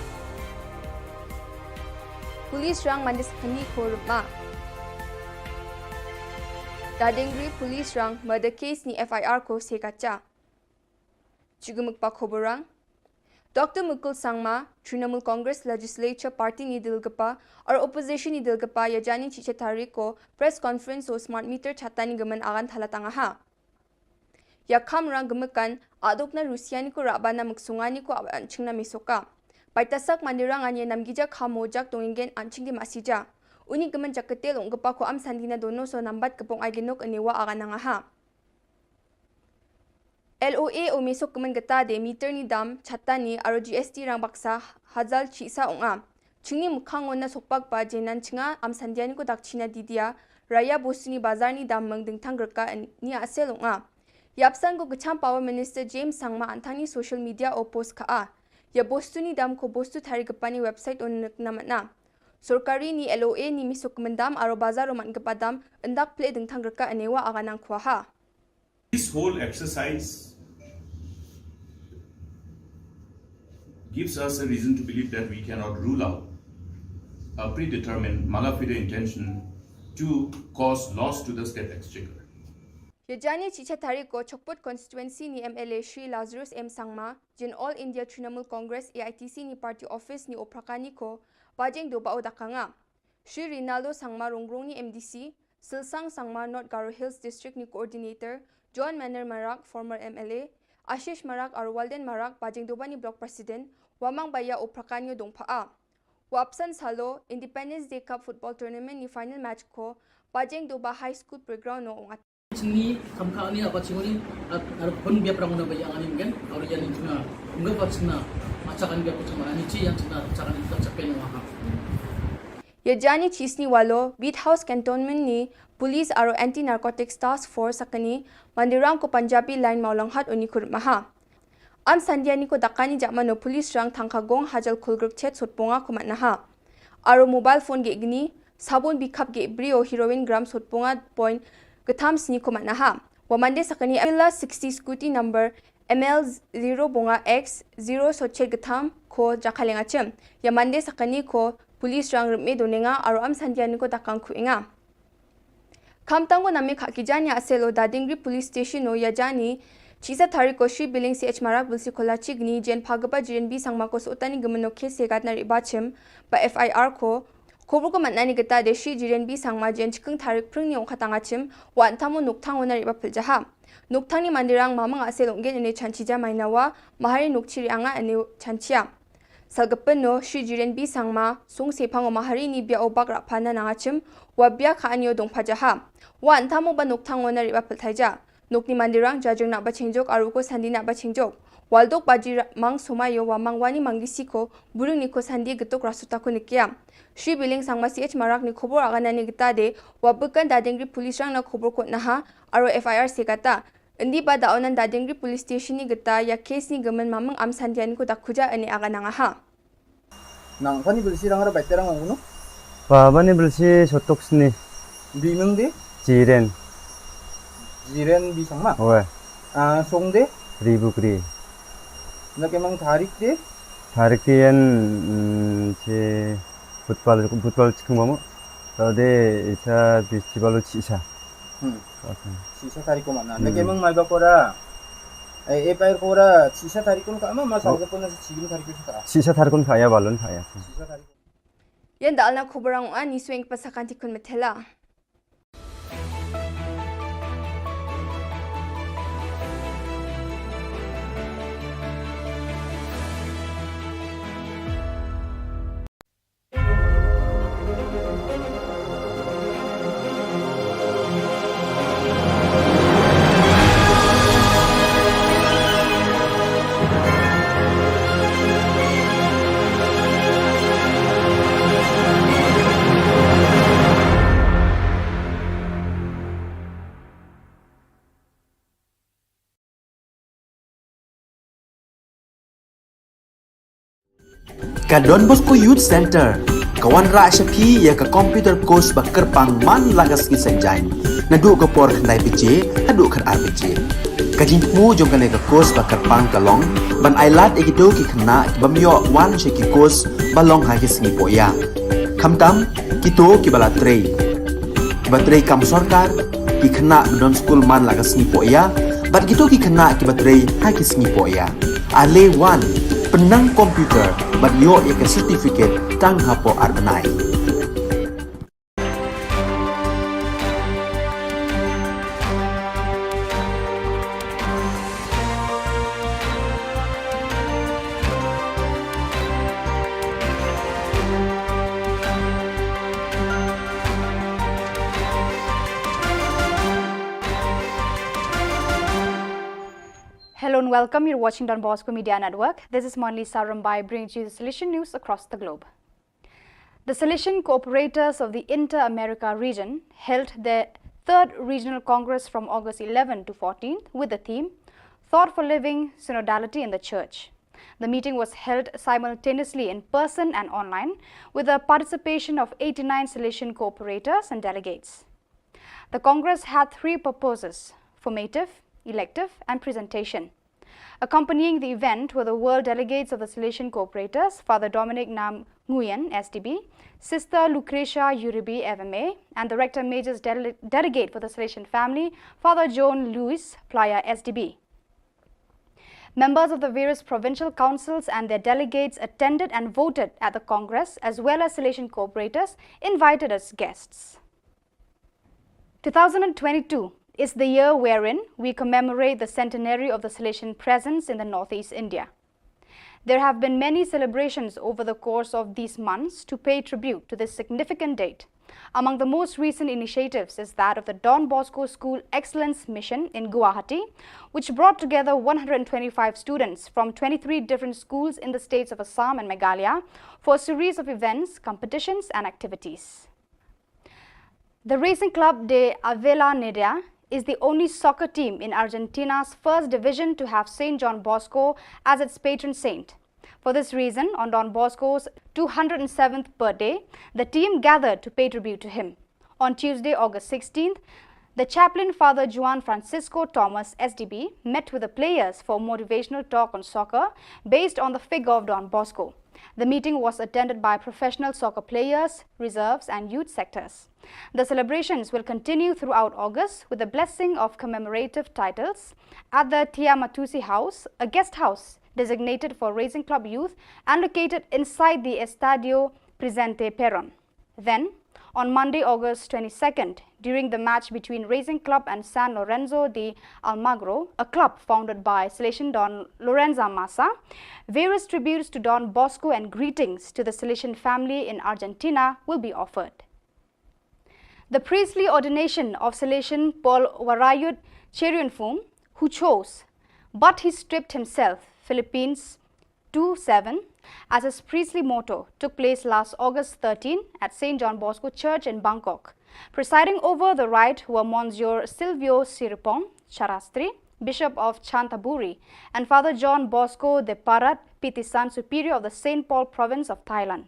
Police rang mande sakani ko rupma. Dadengri police rang murder case ni F I R ko sekacha. Chigumuk pa khubor rang. Doktor Mukul Sangma, Trinamool Congress Legislature Party ni dil gapa, or opposition ni dil gapa, ïa jani chicha tarik ko press conference o smart meter chata ni gmen agan thala tanga ha. Ïa kham rang gmekan, adok na Rusia ni ko raba na muksunga ni ko aban chingna misoka. Paitasak mandirang anye namgija khamo jak tongingen anching di masija. Uni gmen jak ketel ong gapa ko am sandina dono so nambat kepong ai genok enewa agan nanga ha. L O A o mesok kemen geta de meter ni dam, chata ni, aro G S T rang baksa, hazal chisa ong a. Chingni mukhang ona sokpak ba jenan chinga, am sandia ni ko dak china didia, raya bostu ni bazar ni dam meng dengtang gerka ni asel ong a. Yapsan ko kecham Power Minister James Sangma antang ni social media o post ka a. Ya bostu ni dam ko bostu thari gepani website o nek namat na. Sorkari ni L O A ni mesok kemen dam, aro bazar o man gepa dam, endak ple dengtang gerka enewa aganang kuaha. This whole exercise gives us a reason to believe that we cannot rule out a predetermined mala fide intention to cause loss to the state exchequer. Yajani chicha tarik ko Chokput constituency ni M L A Shri Lazarus M Sangma, jin All India Trinamool Congress A I T C ni party office ni Oprakani ko, bajeng doba o dakanga. Shri Rinaldo Sangma Rongrong ni M D C, Silsang Sangma North Garo Hills District ni Coordinator, John Manner Marak, former M L A, Ashish Marak aro Walden Marak, bajeng doba ni Block President, wamang baya o prakanyo dongpha a. Wapsan salo, Independence Day Cup Football Tournament ni final match ko, bajeng doba High School Playground no ong at. Chini kam ka ani apa chingoni, at, ar pun biap rang na baya ani mgen, aro yani chuna, mgen pa chuna, achakan biap chuna, ani chi yang chuna, achakan biap chapen waha. Yajani chisni walo, Beat House Cantonment ni, Police aro Anti Narcotics Task Force sakani, mandirang ko Punjabi Line Maulanghat oni kurmaha. Am sandia ni ko dakani jakmano police rang thangka gong hajal kulgruk chet sotponga ko matnaha. Aro mobile phone ge gni, sabun bikhap ge brio heroin gram sotponga point getham sni ko matnaha. Wa mande sakani Avila sixty scooty number M L zero bonga X zero sochet getham ko jakalenga chem. Ya mande sakani ko police rang rme donenga aro am sandia ni ko dakang kuenga. Khamtang ko name kha ki jani asel o Dadingri Police Station o yajani, chisa tarik ko Shri Billing C H Marak Bilsi Kola Chigni, jen phagaba Jiren B Sangma ko sotani gemeno ke segat na riba chim, ba F I R ko, khobor ko matnani geta de Shri Jiren B Sangma jen chikeng tarik pring ni ongkatanga chim, wa antamo nukthang o na riba piljaha. Nukthang ni mandirang mamang asel onggen ene chanchija mainawa, mahari nukchiri anga ene chanchia. Salgepeno, Shri Jiren B Sangma, song sepang o mahari ni bia o bak rapana nangachim, wa bia ka anyo dong pajaha. Wa antamo ba nukthang o na riba peltaija. Nuk ni mandirang jajung na bachengjok aru ko sandi na bachengjok. Waldok baji ra-, mang somayo wa mang wani manggisi ko, burung ni ko sandi getuk rasuta ko nikia. Shri Biling Sangma C H Marak ni khobor agana ni geta de, wa bekan Dadingri police rang na khobor ko naha, aru F I R sekata. Indi ba da onan Dadingri Police Station ni geta ya case ni gemen mameng am sandian ko da khuja ene aga nang aha. Nang pani bilsi rang ra baita rang ong no? Pa bani bilsi sotok sni. Bimeng de? Jiren. Jiren Bisangma? Oe. Ah, song de? Ribukri. Na kemang tarik de? Tarik de yan, mm, che butpal, butpal chikung bamo. Tau de isa festival chi isa. Hmm. Okay. Sisa tarik ko mana? Hmm. Nake mung mai ba kora. Eh, eh, pair kora, sisa tarik kon ka ma, ma Oh. salga kon na sisa tarik ko ka. Sisa tarik kon ka ya balon ka ya. Sisa tarik. Ïan da alna khubor ang ani swing pasakan tikun metela. Ka Don Bosco Youth Centre ka wanrah sha phi ïa ka computer course ba kyrpang man la ka sngi Saitjaiñ, naduh ka por khyndai baje haduh khatar baje. Ka jingthmu jong kane ka course ba kyrpang ka long ban ailad ïa kito ki khynnah ki bym ïoh wan sha ki course ba long ha ki sngi pohïap. Khamtam kito kiba la trei, kiba trei kam sorkar, ki khynnah ba don skul man la ka sngi pohïap, bad kito ki khynnah kiba trei ha ki sngi pohïap. Ale wan, pynnang computer bad ïoh ïa ka certificate tang hapoh ar bnai. Hello and welcome. You're watching Don Bosco Media Network. This is Monlisa Rumbai bringing to you the Salesian news across the globe. The Salesian Cooperators of the Inter-America region held their third regional congress from August eleventh to fourteenth with the theme Thought for Living, Synodality in the Church. The meeting was held simultaneously in person and online with the participation of eighty-nine Salesian cooperators and delegates. The congress had three purposes: formative, elective, and presentation. Accompanying the event were the world delegates of the Salesian Cooperators, Father Dominic Nam Nguyen, S D B, Sister Lucretia Uribe, F M A, and the Rector Major's dele- delegate for the Salesian family, Father John Louis Playa, S D B. Members of the various provincial councils and their delegates attended and voted at the Congress, as well as Salesian cooperators invited as guests. Two thousand and twenty-two is the year wherein we commemorate the centenary of the Salesian presence in the Northeast India. There have been many celebrations over the course of these months to pay tribute to this significant date. Among the most recent initiatives is that of the Don Bosco School Excellence Mission in Guwahati, which brought together one hundred twenty-five students from twenty-three different schools in the states of Assam and Meghalaya for a series of events, competitions, and activities. The Racing Club de Avellaneda is the only soccer team in Argentina's first division to have Saint John Bosco as its patron saint. For this reason, on Don Bosco's two hundred seventh birthday, the team gathered to pay tribute to him. On Tuesday, August sixteenth, the chaplain, Father Juan Francisco Thomas, S D B, met with the players for a motivational talk on soccer based on the figure of Don Bosco. The meeting was attended by professional soccer players, reserves, and youth sectors. The celebrations will continue throughout August with the blessing of commemorative titles at the Tiamatusi House, a guest house designated for Racing Club youth and located inside the Estadio Presidente Perón. Then, on Monday, August twenty-second, during the match between Racing Club and San Lorenzo de Almagro, a club founded by Salesian Don Lorenzo Massa, various tributes to Don Bosco and greetings to the Salesian family in Argentina will be offered. The priestly ordination of Salesian Paul Warayut Cherianfum, who chose, but he stripped himself, Philippines two seven, as his priestly motto, took place last August thirteen at Saint John Bosco Church in Bangkok. Presiding over the rite were Monsignor Silvio Siripong Charastri, Bishop of Chanthaburi, and Father John Bosco de Parat Pitisan, Superior of the Saint Paul Province of Thailand.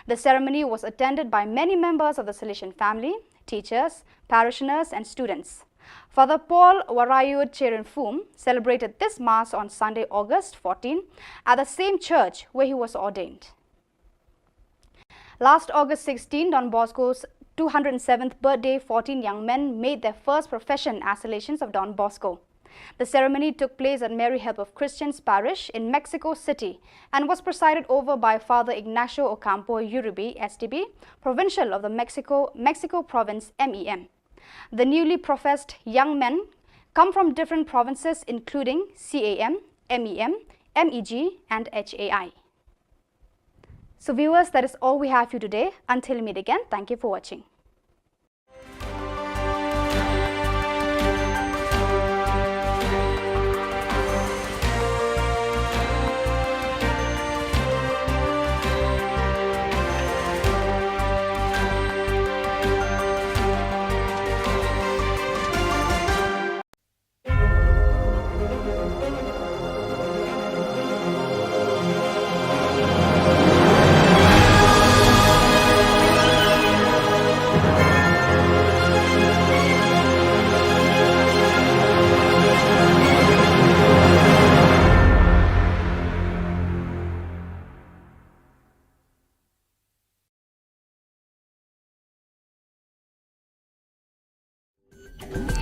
The ceremony was attended by many members of the Salesian family, teachers, parishioners, and students. Father Paul Warayut Cherianfum celebrated this Mass on Sunday, August fourteen, at the same church where he was ordained. Last August sixteen, Don Bosco's two hundred seventh birthday, fourteen young men made their first profession as Salesians of Don Bosco. The ceremony took place at Mary Help of Christians Parish in Mexico City and was presided over by Father Ignacio Ocampo Uribe, S D B, provincial of the Mexico, Mexico province, M E M. The newly professed young men come from different provinces, including C A M, M E M, M E G, and H A I. So viewers, that is all we have for you today. Until we meet again, thank you for watching.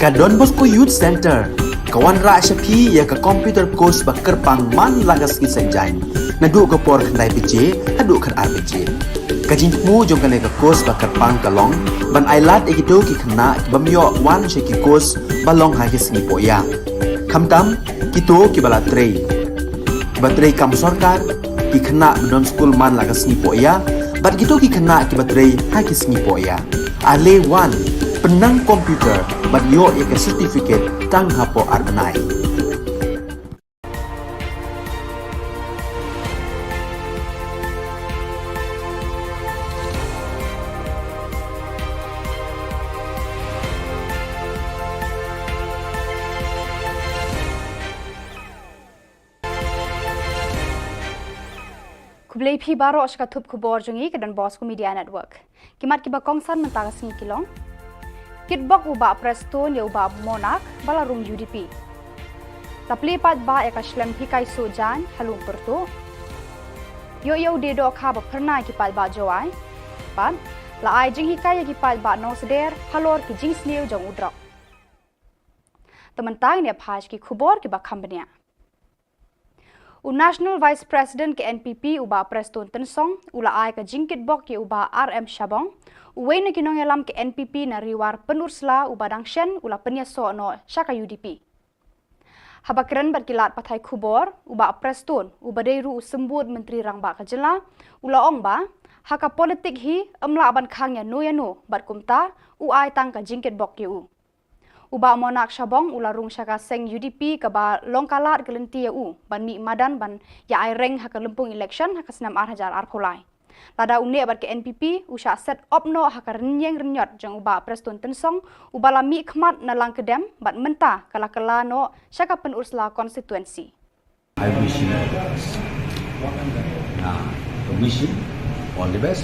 Ka Don Bosco Youth Center ka wanrah sha phi ïa ka computer course ba kyrpang man la ka sngi Saitjaiñ, naduh ka por khyndai baje haduh khatar baje. Ka jingthmu jong kane ka course ba kyrpang ka long ban ailad ïa kito ki khynnah ki bym ïoh wan sha ki course ba long ha ki sngi pohïap. Khamtam kito kiba la trei, kiba trei kam sorkar, ki khynnah ba don skul man la ka sngi pohïap, bad kito ki khynnah kiba trei ha ki sngi pohïap. Ale wan, pynnang computer bad ïoh ïa ka certificate tang hapoh ar bnai. Khublei phi baroh sha ka thup khubor jong ngi ka Don Bosco Media Network. Ki mat kiba kongsan mynta ka sngi ki long: Kitbok u Bah Prestone ïa u Bah Monarch ba la rung U D P. La plie paidbah ïa ka shlem hikai suh jaiñ ha Lum Pyrtuh. Ïoh ïa u die dohkha ba phyrnai ki paidbah Jowai. Bad la ai jinghikai ïa ki paidbah Nongsder halor ki jingsniew jong u drok. Te mynta ngin ïa phai sha ki khubor kiba kham bniah. U National Vice President ka N P P u Bah Prestone Tynsong u la ai ka jingkitbok ïa u Bah R M Shabong, uwei na ki nongïalam ka N P P na Ri War Pynursla uba dang shen u la pynïasoh noh sha ka U D P. Haba kren bad ki lad pathai khubor, u Bah Prestone uba dei ruh u Symbud Myntri Rangbah ka jylla u la ong ba ha ka politik hi ym lah ban khang ïano ïano bad kumta u ai tang ka jingkitbok ïa u. U Bah Monarch Shabong u la rung sha ka seng U D P kaba long ka lad ka lynti ïa u ban mih madan ban ïa ai reng ha ka lympung election ha ka snem ar hajar arphew lai. Lada u neh bad ka N P P u shah set op noh ha ka rynïeng rynïot jong u Bah Prestone Tynsong uba la mih khmat na Langkyrdem bad mynta ka la kylla noh sha ka Pynursla constituency. I wish him all the best. Nah, wish him all the best.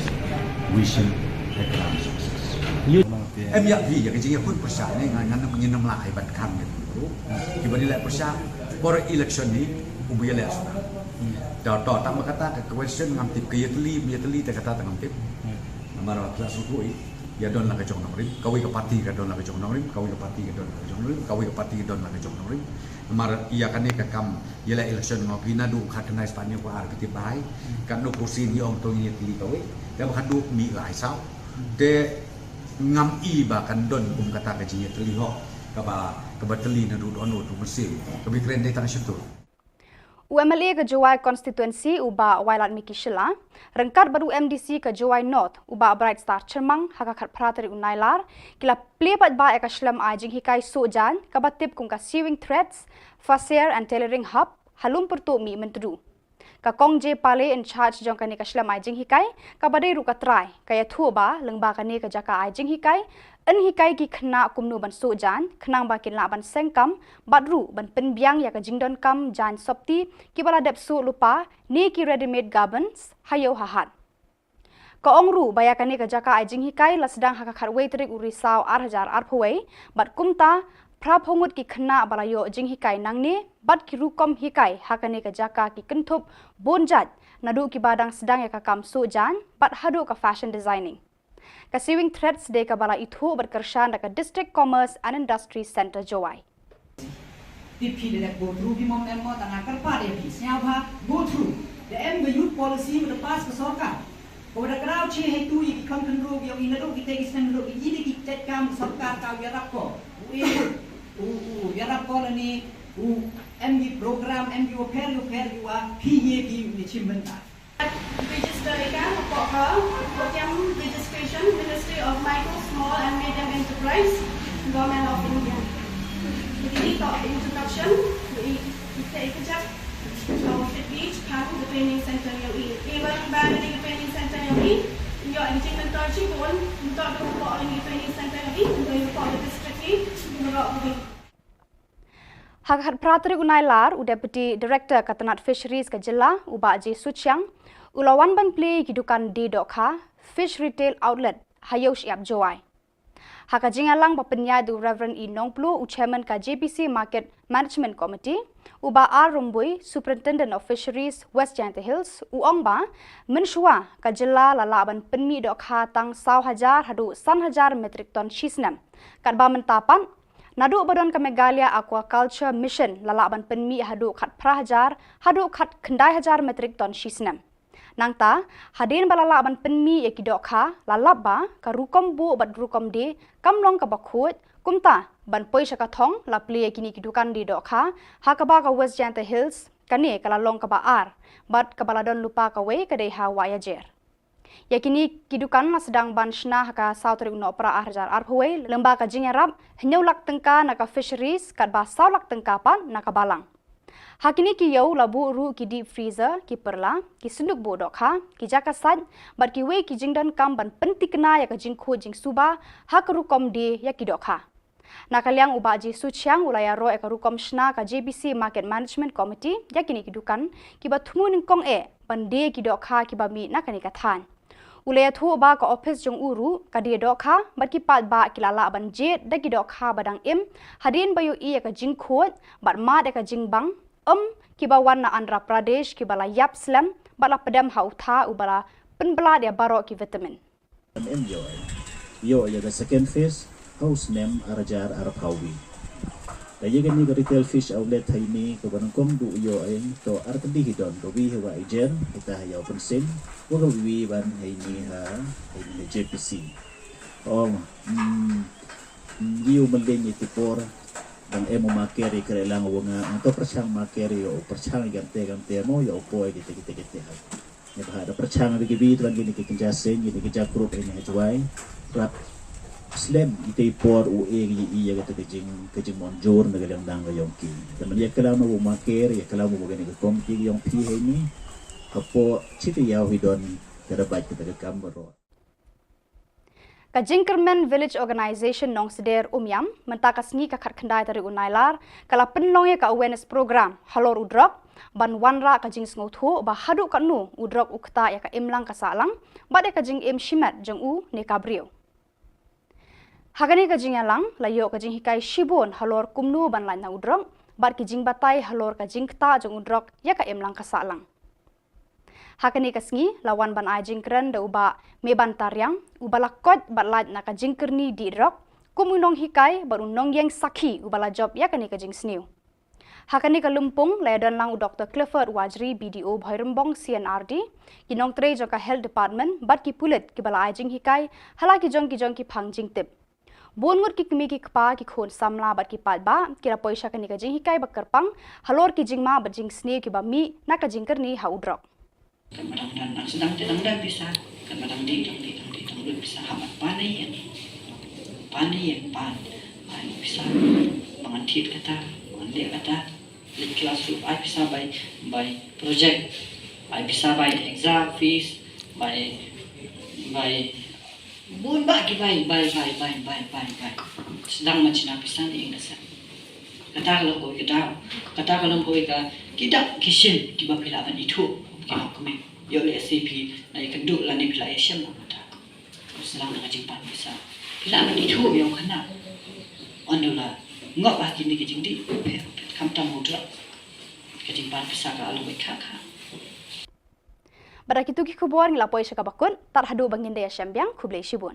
Wish him a grand success. Em ïa phi ïa ka jingïakhun pyrshah ne ngan ngan ngin ym lah ai ban khang ïa phi ruh. Kiba ïaleh pyrshah por election hi u ba ïaleh shuh. To to tang ba kata ka question ngam tip, ka ïatylli ym ïatylli te kata tang ngam tip. Namar ba phi la sngewthuh hi. Ïa don la ka jong nongrim, kawei ka party ka don la ka jong nongrim, kawei ka party ka don la ka jong nongrim, kawei ka party ka don la ka jong nongrim. Namar ïa kane ka kam ïaleh election nga ong phi naduh khatkhyndai spah hynñiew khatar phi tip bha hi. Katno kursi ngi ong to ngi tylli kawei. Te ba ka duk mih la ai saw. Te ngam i ba kan don kum kata ka jingïatylli hok kaba kaba tylli naduh dohnud ruh mynsiem. Kaba kren dei tang shatu. U M L A ka Jowai constituency u Bah Wailadmiki Shylla ryngkat bad u M D C ka Jowai North u Bah Brightstar Chyrmang ha ka khatphra tarik u Nailar ki la plie paidbah ïa ka shlem ai jinghikai suh jaiñ kaba tip kum ka Sewing Threads, Fasair and Tailoring Hub ha Lum Pyrtuh Mihmyntdu. Ka Kong J Pale in charge jong kane ka shlem ai jinghikai kaba dei ruh ka trai ka ïathuh ba lyngba kane ka jaka ai jinghikai yn hikai ki khynnah kumno ban suh jaiñ khnang ba kin lah ban seng kam bad ruh ban pynbiang ïa ka jingdonkam jaiñ sopti kiba la dep suh lypa ne ki ready-made garments ha ïew ha hat. Ka ong ruh ba ïa kane ka jaka ai jinghikai la sdang ha ka khatwei tarik u Risaw ar hajar arphew wei bad kumta phraphew ngut ki khynnah ba la ïoh jinghikai nangne bad ki rukom hikai ha kane ka jaka ki kynthup bun jait naduh kiba dang sdang ïa ka kam suh jaiñ bad haduh ka fashion designing. Ka Sewing Threads dei kaba la ithuh bad kyrshan da ka District Commerce and Industry Centre Jowai. Te phi da dep go through phi mo em mo tang ha kyrpad ïa phi sngewbha go through. Da em ka youth policy ba da pass ka sorkar. Ko da kraw che hetu ïa ki kham khynroo ki ong ïa naduh kita ki snem naduh ki ïa ki tet kam ka sorkar ka ïarap ko. U e u u ïarap ko lane u em ki program em ki wafer wafer ki wa phi ye ki ni chim bynta. Register ïa ka hapoh ka Wakiam Registration, Ministry of Micro, Small and Medium Enterprise, Government of India. Kine ki introduction, i i ka jak ka fit beach kan ka training center ïa i. I ba ba ni ka training center ïa i. Ïa i jing mentor chi bun, mentor ka hapoh ni training center ïa i, mentor ïa hapoh ka district i, mentor ka Ha ka khatphra tarik u Nailar, u Deputy Director ka tnat Fisheries ka jylla, u Bah J Suchiang, u la wan ban plie ïa ki dukan die dohkha, Fish Retail Outlet, ha Ïew Shyiap Jowai. Ha ka jingïalang ba pynïaid da u Reverend E Nongplu, u Chairman ka J B C Market Management Committee, u Bah R Rymbui, Superintendent of Fisheries, West Jaintia Hills, u ong ba mynshuwa ka jylla la lah ban pynmih dohkha tang saw hajar haduh san hajar metric ton shi snem. Katba mynta pat, naduh ba don ka Meghalaya Aquaculture Mission la lah ban pynmih haduh khatphra hajar haduh khatkhyndai hajar metric ton shi snem. Nangta, hadien ba la lah ban pynmih ïa ki dohkha, la lap ba ka rukom buh bad rukom die kam long kaba khuid, kumta ban poi sha ka thong la plie ïa kine ki dukan die dohkha ha kaba ka West Jaintia Hills kane ka la long kaba ar bad kaba la don lypa kawei ka dei ha Wahiajer. Ïa kine ki dukan la sdang ban shna ha ka saw tarik u Nohprah ar hajar arphew wei lyngba ka jingïarap hynñiew lak tyngka na ka Fisheries katba saw lak tyngka pat na ka Balang. Ha kine ki ïew la buh ruh ki deep freezer, ki pyrla, ki synduk buh dohkha, ki jaka sait bad kiwei ki jingdonkam ban pynthikna ïa ka jingkhuid jingsuba ha ka rukom die ïa ki dohkha. Na ka liang u Bah J Suchiang u la ïaroh ïa ka rukom shna ka J B C Market Management Committee ïa kine ki dukan kiba thmu nyngkong eh ban die ki dohkha kiba mih na kane ka thaiñ. U la ïathuh ba ka ophis jong u ruh ka die dohkha bad ki paidbah ki la lah ban jied da ki dohkha ba dang im hadien ba ïohi ïa ka jingkhuid bad mad ïa ka jingbang, em, kiba wan na Andhra Pradesh kiba la ïap slem bad la pdem ha u tha uba la pynblad ïa baroh ki vitamin. Em em ïoh, ïoh ïa ka second phase ha u snem ar hajar arphew wei. Ka ïa kane ka retail fish outlet ha ine kaba nyngkong du ïoh, to ar tylli hi don, ka wi ha Wahiajer, kita ha Ïew Pynsin, wa ka wi ban ha ine ha, ha ine ha J P C. Ong, mm, mm, ïa u mylliem ïa ki por dang em u maker ïa ka rielang u nga, ong to pyrshang maker ïa u pyrshang ïa kante kante mo ïa u poi kite kite kite ha. Ïa ba da pyrshang ïa ki bi tuan kine ki kynja seng kine ki ja group ïa ha Jowai. Rap slem ite i por u e ïa ïa kata ka jing ka jingmon jur na ka liang dang ka ïong ki. Te man ïa ka lam u maker ïa ka lam u kine ka komiti ka ïong phi ha ine. Hapoh chi ka ïaw hi don ka da bait kata ka kam baroh. Ka Jingkyrmen Village Organisation Nongsder Umiam, mynta ka sngi ka khatkhyndai tarik u Nailar, ka la pynlong ïa ka awareness program halor u drok, ban wanrah ka jingsngewthuh ba haduh katno u drok u ktah ïa ka imlang ka sahlang bad ïa ka jingim shimet jong u ne ka briew. Ha kane ka jingïalang la ïoh ka jinghikai shibun halor kumno ban lait na u drok bad ki jingbatai halor ka jingktah jong u drok ïa ka imlang ka sahlang. Ha kane ka sngi la wan ban ai jingkren da u Bah Meban Tariang, uba la koit bad lait na ka jingkyrni dih drok, kum u nonghikai bad u nongïeng sakhi uba la jop ïa kane ka jingsniew. Ha kane ka lympung la ïadon lang u Doktor Clifford Wajri, B D O Bhoirymbong C&RD, ki nongtrei jong ka Health Department bad ki pulit kiba la ai jinghikai ha la ki jong ki jong ki phang jingtip. Bun ngut ki kmie ki kpa, ki khun samla bad ki paidbah ki la poi sha kane ka jinghikai ba kyrpang halor ki jingma bad jingsniew kiba mih na ka jingkyrni ha u drok. Kan ba dang dang dang sdang te dang dang pisa, kan ba dang dei dang dei dang dei dang dei pisa ha ban pan ïa pan ïa pan ai pisa ba ngan thied kata ba ngan leh kata leh class ruh ai pisa bai bai project ai pisa bai exam fees bai bai Bun bah ki bai bai bai bai bai bai bai. Sdang ma china pisa ni ing da sa. Kata ka long kawei ka daw, kata ka long kawei ka ki dak ki shin kiba phi lah ban ithuh ki hok kmie. Ïoh lehse phi la ïakynduh lane phi la ïashem na kata. Sdang na ka jingpan pisa phi lah ban ithuh ïa u khynnah. Ynda u la ngop ha kine ki jingdih pher pher khamtam u drok. Ka jingpan pisa ka long kawei kha kha. Bad da kitu ki khubor ngi la poi sha kaba kut, tad haduh ba ngin da ïashem biang, khublei shibun.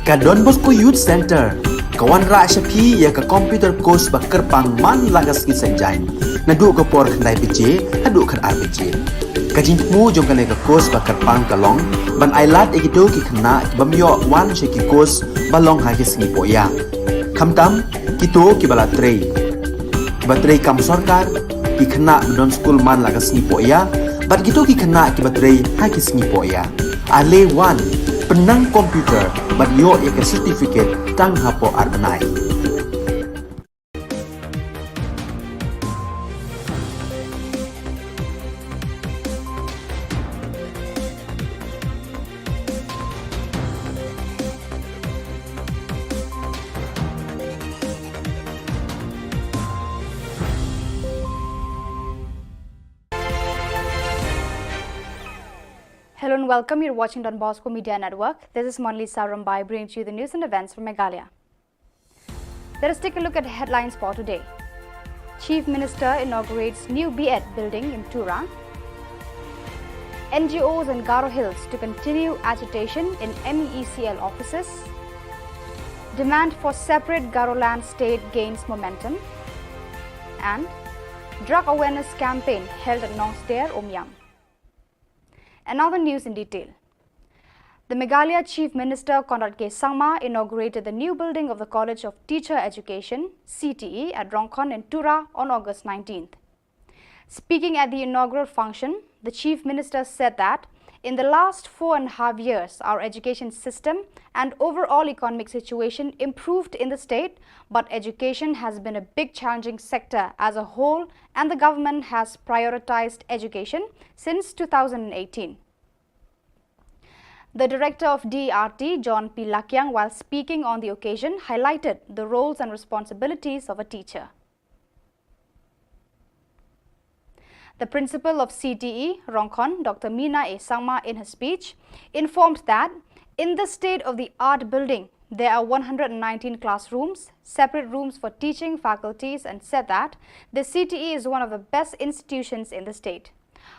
Ka Don Bosco Youth Centre ka wanrah sha phi ïa ka computer course ba kyrpang man la ka sngi Saitjaiñ, naduh ka por khyndai baje haduh khatar baje. Ka jingthmu jong kane ka course ba kyrpang ka long ban ailad ïa kito ki khynnah ki bym ïoh wan sha ki course ba long ha ki sngi pohïa, khamtam kito kiba la trei, kiba trei kam sorkar, ki khynnah ba don skul man la ka sngi pohïa, bad kito ki khynnah kiba trei ha ki sngi pohïa. Ale wan, pynnang computer bad ïoh ïa ka certificate tang hapoh ar bnai. Hello and welcome. You're watching Don Bosco Media Network. This is Monalisa Rymbai bringing to you the news and events from Meghalaya. Let us take a look at the headlines for today. Chief Minister inaugurates new B.Ed building in Tura. N G Os in Garo Hills to continue agitation in M E E C L offices. Demand for separate Garoland state gains momentum. And drug awareness campaign held at Nongstoiñ, Umiam. And now the news in detail. The Meghalaya Chief Minister Conrad K Sangma inaugurated the new building of the College of Teacher Education, C T E, at Rongkhon in Tura on August nineteenth. Speaking at the inaugural function, the Chief Minister said that in the last four and a half years, our education system and overall economic situation improved in the state, but education has been a big challenging sector as a whole, and the government has prioritized education since two thousand eighteen. The director of D R T, John P Lakiang, while speaking on the occasion, highlighted the roles and responsibilities of a teacher. The principal of C T E, Rongkhon, Doctor Mina A Sangma, in her speech, informed that in the state-of-the-art building, there are one hundred nineteen classrooms, separate rooms for teaching faculties, and said that the C T E is one of the best institutions in the state.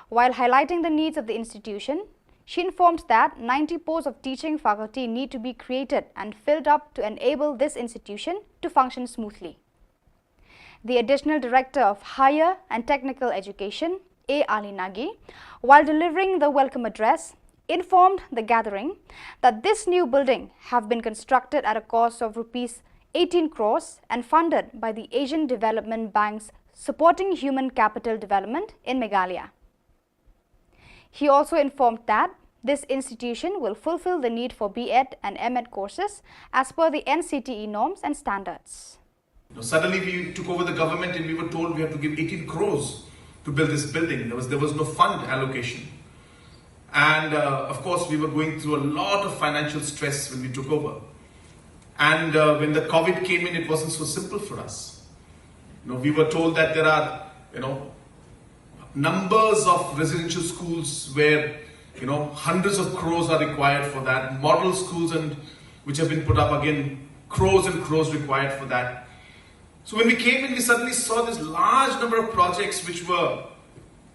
While highlighting the needs of the institution, she informed that ninety posts of teaching faculty need to be created and filled up to enable this institution to function smoothly. The Additional Director of Higher and Technical Education, A Ali Nagi, while delivering the welcome address, informed the gathering that this new building have been constructed at a cost of rupees eighteen crores and funded by the Asian Development Bank's Supporting Human Capital Development in Meghalaya. He also informed that this institution will fulfill the need for B.Ed and M.Ed courses as per the N C T E norms and standards. Now, suddenly we took over the government and we were told we have to give eighteen crores to build this building. There was, there was no fund allocation. And, uh, of course, we were going through a lot of financial stress when we took over. And, uh, when the COVID came in, it wasn't so simple for us. You know, we were told that there are, you know, numbers of residential schools where, you know, hundreds of crores are required for that. Model schools and which have been put up, again, crores and crores required for that. So when we came in, we suddenly saw this large number of projects which were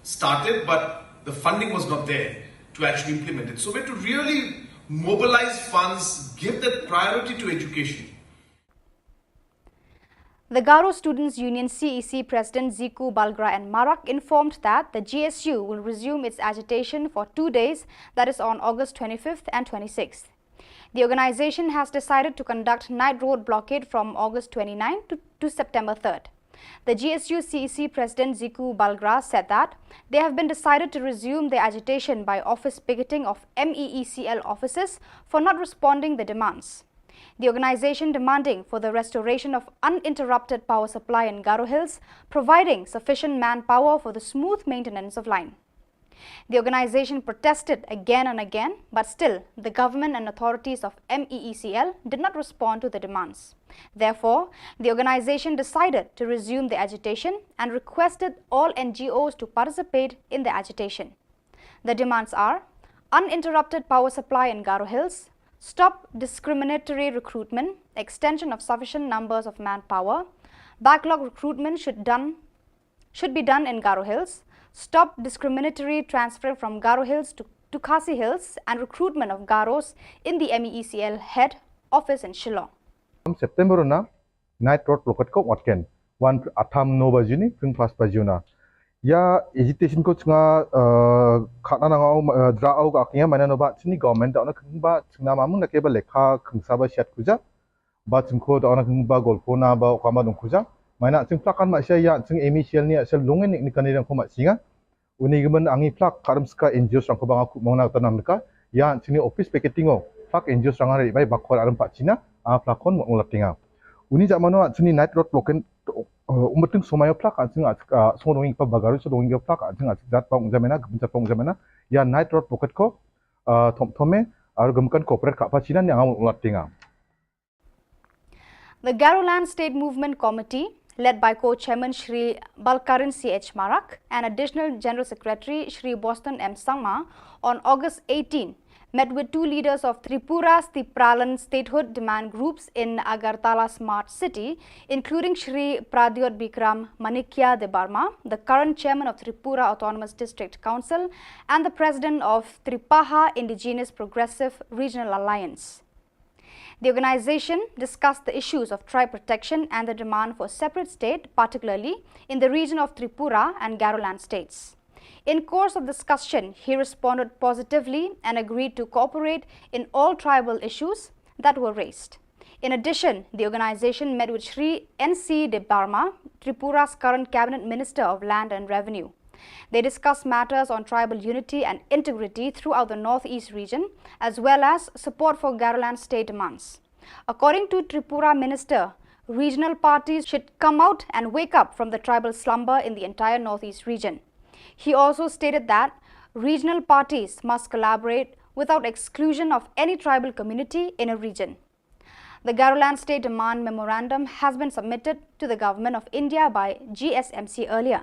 started, but the funding was not there to actually implement it. So we had to really mobilize funds, give that priority to education. The Garo Students Union, C E C, President Ziku Balgra and Marak informed that the G S U will resume its agitation for two days, that is on August twenty-fifth and twenty-sixth. The organization has decided to conduct night road blockade from August twenty-ninth to, to September third. The G S U C E C President Ziku Balgra said that they have been decided to resume their agitation by office picketing of M E E C L offices for not responding the demands. The organization demanding for the restoration of uninterrupted power supply in Garo Hills, providing sufficient manpower for the smooth maintenance of line. The organization protested again and again, but still, the government and authorities of M E E C L did not respond to the demands. Therefore, the organization decided to resume the agitation and requested all N G Os to participate in the agitation. The demands are uninterrupted power supply in Garo Hills, stop discriminatory recruitment, extension of sufficient numbers of manpower, backlog recruitment should done should be done in Garo Hills, stop discriminatory transfer from Garo Hills to, to Khasi Hills, and recruitment of Garos in the M E E C L head office in Shillong. September na night road blockade ko wat ken wan atham no bajuni pring pas bajuna. Ya agitation ko chunga khana nang au dra au ka kya mana no ba chini government da na kung ba chunga mamung na ke ba lekha kung sa ba shat kuja. Ba chingko da ona kung ba golpo na ba okama dong kuja. Maina ching plak kan ma sha ya ching M E C L ni sel lungen ni kani dang ko ma singa. Uni gimen angi plak karam ska N G O sang ko banga ku mong na tanam ka. Ya chini office picketing o plak N G O sang ari bai bakor aram pa China a plak kon mo latinga. Uni jamano chini night road blockade umating somayo plak ching song donging pa bagaru so donging plak ching jat pong jamena gimen jat pong jamena. Ya night road blockade ko thom thome aru gumkan corporate ka pa China ni angam latinga. The Garoland State Movement Committee, led by co-chairman Shri Balkaran C H Marak and Additional General Secretary Shri Boston M Sangma, on August eighteen, met with two leaders of Tripura's Tipralan statehood demand groups in Agartala Smart City, including Shri Pradyot Bikram Manikya Debbarma, the current chairman of Tripura Autonomous District Council and the president of Tripaha Indigenous Progressive Regional Alliance. The organization discussed the issues of tribe protection and the demand for a separate state, particularly in the region of Tripura and Garoland states. In course of discussion, he responded positively and agreed to cooperate in all tribal issues that were raised. In addition, the organization met with Shri N C Debbarma, Tripura's current cabinet minister of land and revenue. They discussed matters on tribal unity and integrity throughout the Northeast region, as well as support for Garoland state demands. According to Tripura Minister, regional parties should come out and wake up from the tribal slumber in the entire Northeast region. He also stated that regional parties must collaborate without exclusion of any tribal community in a region. The Garoland State Demand Memorandum has been submitted to the Government of India by G S M C earlier.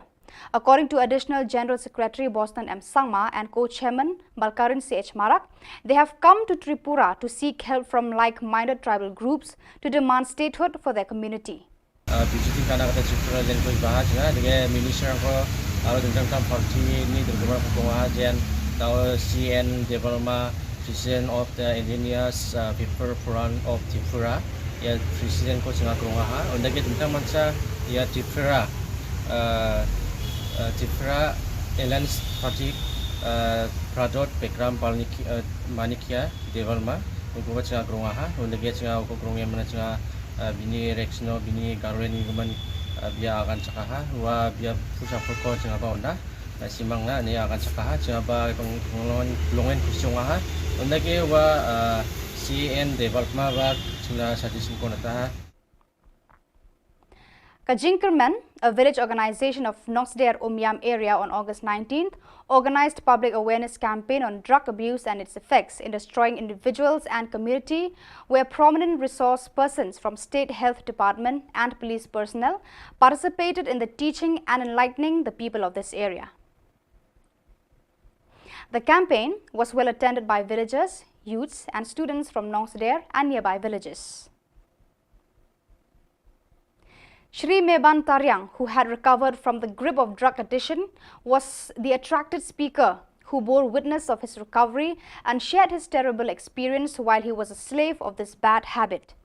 According to Additional General Secretary Boston M Sangma and co-chairman Balkaran C H Marak, they have come to Tripura to seek help from like-minded tribal groups to demand statehood for their community. Visiting kana kata Tripura len ko baha jna dege minister ko aro dengkang tam party ni dengkang ko ha jen tao C N Debbarma, President of the Indigenous uh, People Forum of Tripura. Ya President ko singa krong ha. Unda ke tentang mansa ya Tripura uh, uh, Tripura Alliance Party uh, Pradyot Bikram Manikya Debbarma. Unda ko singa krong ha. Unda ke singa ko krong ya mana singa bini reksno bini garweni guman bia akan sakaha wa bia pusa purko singa ba unda. Simang na ni akan sakaha singa ba kong longen kusung aha. Unda ke wa C N Debbarma ba singa suggestion ko nata. Ka Jingkyrmen, a village organization of Nongsder Umiam area on August nineteenth, organized public awareness campaign on drug abuse and its effects in destroying individuals and community, where prominent resource persons from State Health Department and police personnel participated in the teaching and enlightening the people of this area. The campaign was well attended by villagers, youths and students from Nongsder and nearby villages. Shri Meban Tariang, who had recovered from the grip of drug addiction, was the attracted speaker who bore witness of his recovery and shared his terrible experience while he was a slave of this bad habit.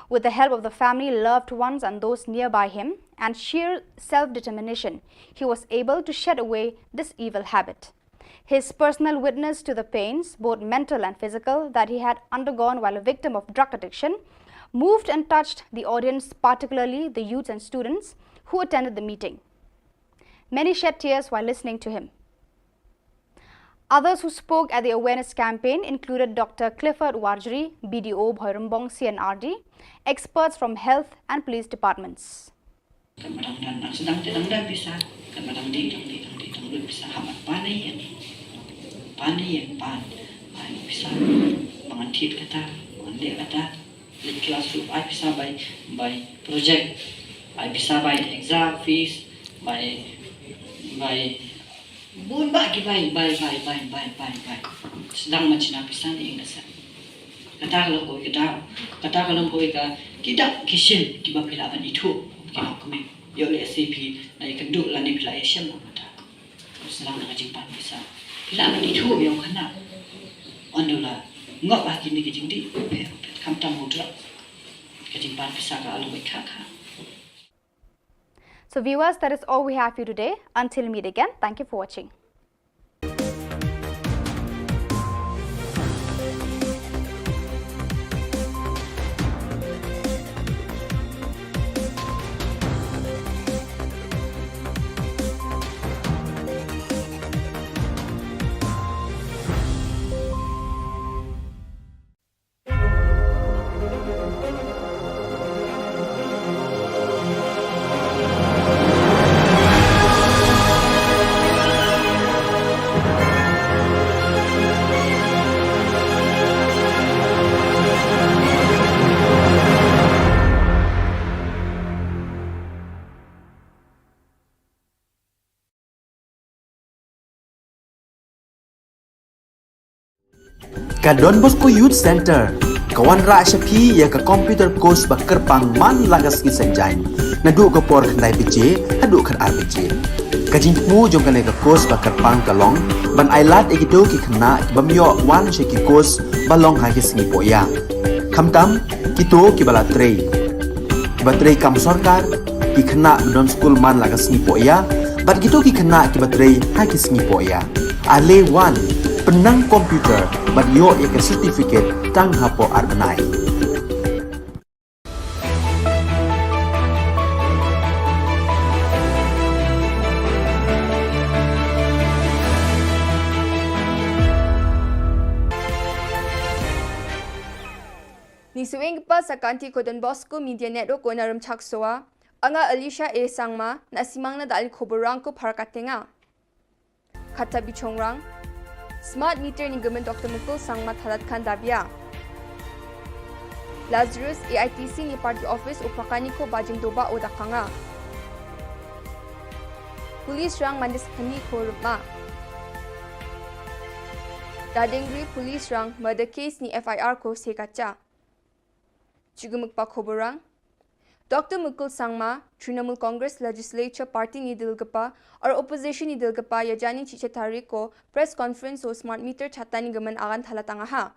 With the help of the family, loved ones and those nearby him, and sheer self-determination, he was able to shed away this evil habit. His personal witness to the pains, both mental and physical, that he had undergone while a victim of drug addiction moved and touched the audience, particularly the youths and students, who attended the meeting. Many shed tears while listening to him. Others who spoke at the awareness campaign included Doctor Clifford Warjri, B D O Bhoirymbong C and R D, experts from health and police departments. Kan ba dang don, nang sdang te dang don pisa, kan ba dang dih, dang dih, dang dih, dang don pisa, hap ban pan ïa, pan ïa, pan, ai pisa, ba ngan thied kata, ba ngan leh kata, leit klas ruh ai pisa bai, bai project, ai pisa bai exam fees, bai, bai bun bah ki bai, bai, bai. Sdang ban shna pisa ne ïing da sah. Kata ka long kawei ka daw, kata ka long kawei ka, ki dak ki shin kiba phi lah ban ithuh, ki nongkmie. Ïoh lehse phi la ïakynduh lane phi la ïashem bad kata. Sdang na ka jingpan pisa, phi lah ban ithuh ïa u khynnah. Ynda u la ngop ha kine ki jingdih, phi, phi, khamtam u drug. Ka jingpan pisa ka long kawei ka kha. So viewers, that is all we have for you today. Until we meet again, thank you for watching. Ka Don Bosco Youth Centre ka wanrah sha phi ïa ka computer course ba kyrpang man la ka sngi Saitjaiñ, naduh ka por khyndai baje haduh khatar baje. Ka jingthmu jong kane ka course ba kyrpang ka long ban ailad ïa kito ki khynnah ki bym ïoh wan sha ki course ba long ha ki sngi pohïa. Khamtam kito kiba la trei, kiba trei kam sorkar, ki khynnah ba don skul man la ka sngi pohïa, bad kito ki khynnah kiba trei ha ki sngi pohïa. Ale wan, pynnang computer bad ïoh ïa ka certificate tang hapoh ar bnai. Ngi sngewbha ban sa kynti ko Don Bosco Media Network ko na Rymchak Sowa. Nga Alicia A Sangma, na simang na da ali khubor rang ko phar ka tenga. Kata bichongrang. Smart meter ni government Doctor Mukul Sangma thalat khan dabia. Lazarus A I T C ni party office u prakani ko bajing doba o dakanga. Police rang mandis khani ko rupma. Dadengri police rang murder case ni F I R ko sekacha. Chigumukpa khoborang. Doctor Mukul Sangma, Trinamool Congress Legislature Party ni dilgapa, or opposition ni dilgapa, ya jani chicha tarik ko press conference o smart meter chata ni gaman agan thalatanga ha.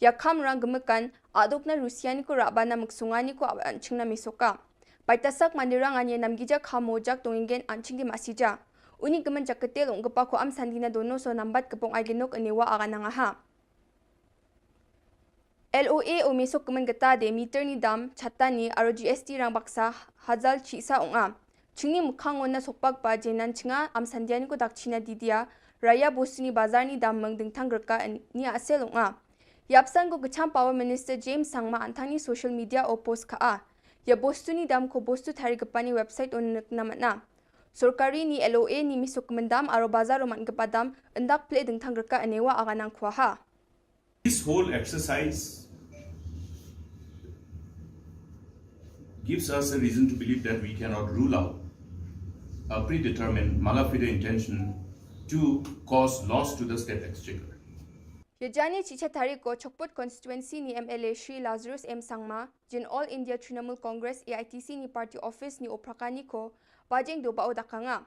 Ya kham rang gumukan, aduk na Rusia ni ko rabana muksungani ko aban chingna misoka. Paita sak mandirang anye namgija khamo jak tongingen anching di masija. Uni gaman jaketel ong gapa ko am sandina dono so nambat kepong ai genok enewa agan nanga ha. L O A o mesok kemen geta de meter ni dam, chata ni, aro G S T rang baksa, hazal chisa ong a. Chingni mukhang on na sokpak ba jenan chinga, am sandian ko dak china didia, raya bostu ni bazar ni dam meng dingtang gerka en-, ni asel ong a. Yapsan ko kecham Power Minister James Sangma antang ni social media o post ka a. Ya bostu ni dam ko bostu tari gepa ni website on nek namat na. Sorkari ni L O A ni mesok kemen dam, aro bazar o man gepa dam, endak ple dingtang gerka enewa aganang kuaha. This whole exercise gives us a reason to believe that we cannot rule out a predetermined mala fide intention to cause loss to the state exchequer. Yajani chicha tarik ko Chokput constituency ni M L A Shri Lazarus M Sangma, jin All India Trinamool Congress A I T C ni party office ni oprakani ko, bajeng doba o dakanga.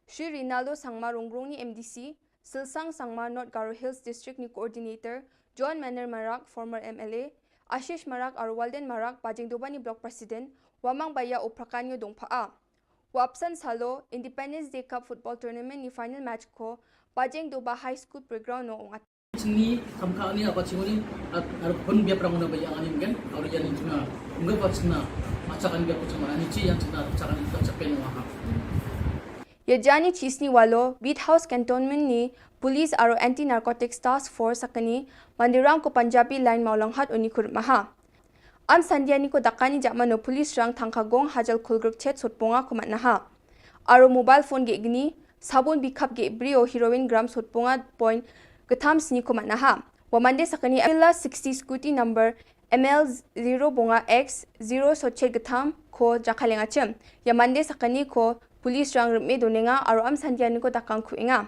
Shri Rinaldo Sangma Rongrong ni M D C, Silsang Sangma North Garo Hills District ni Coordinator, John Manor Marak, former M L A, Ashish Marak, Arwalden Marak, Bajeng Dobani Block President, Wamang Baya o Prakanyo Dongpha a. Wapsan Salo, Independence Day Cup Football Tournament ni final match ko, Bajeng Doba High School Playground no ong at. Chini, kamka ani, apa chingoni, at, ar pun biap rang una baya ani mungkin, ar yani chuna, mungkin apa chuna, Chakan biak ko chaman ani chi yang chana chakan biak chapen wa ha. Ïa jani chisni walo, Beat House Cantonment ni Police aro Anti Narcotics Task Force sakani, Mandirang ko Punjabi Line Mawlanghat oni kurmaha. Am sandia ni ko dakani jakmano Police rang thangkagong hajal kulgruk chet sotponga kumat naha. Aro mobile phone ge gni, sabun bikap ge brio heroin gram sotponga point getham sni kumat naha. Wa mande sakani Avila sixty scooty number M L zero bonga X zero sochet getham ko jakalenga chem. Ya mande sakani ko Police rang rme donenga aro am sandia ni ko dakang kuenga.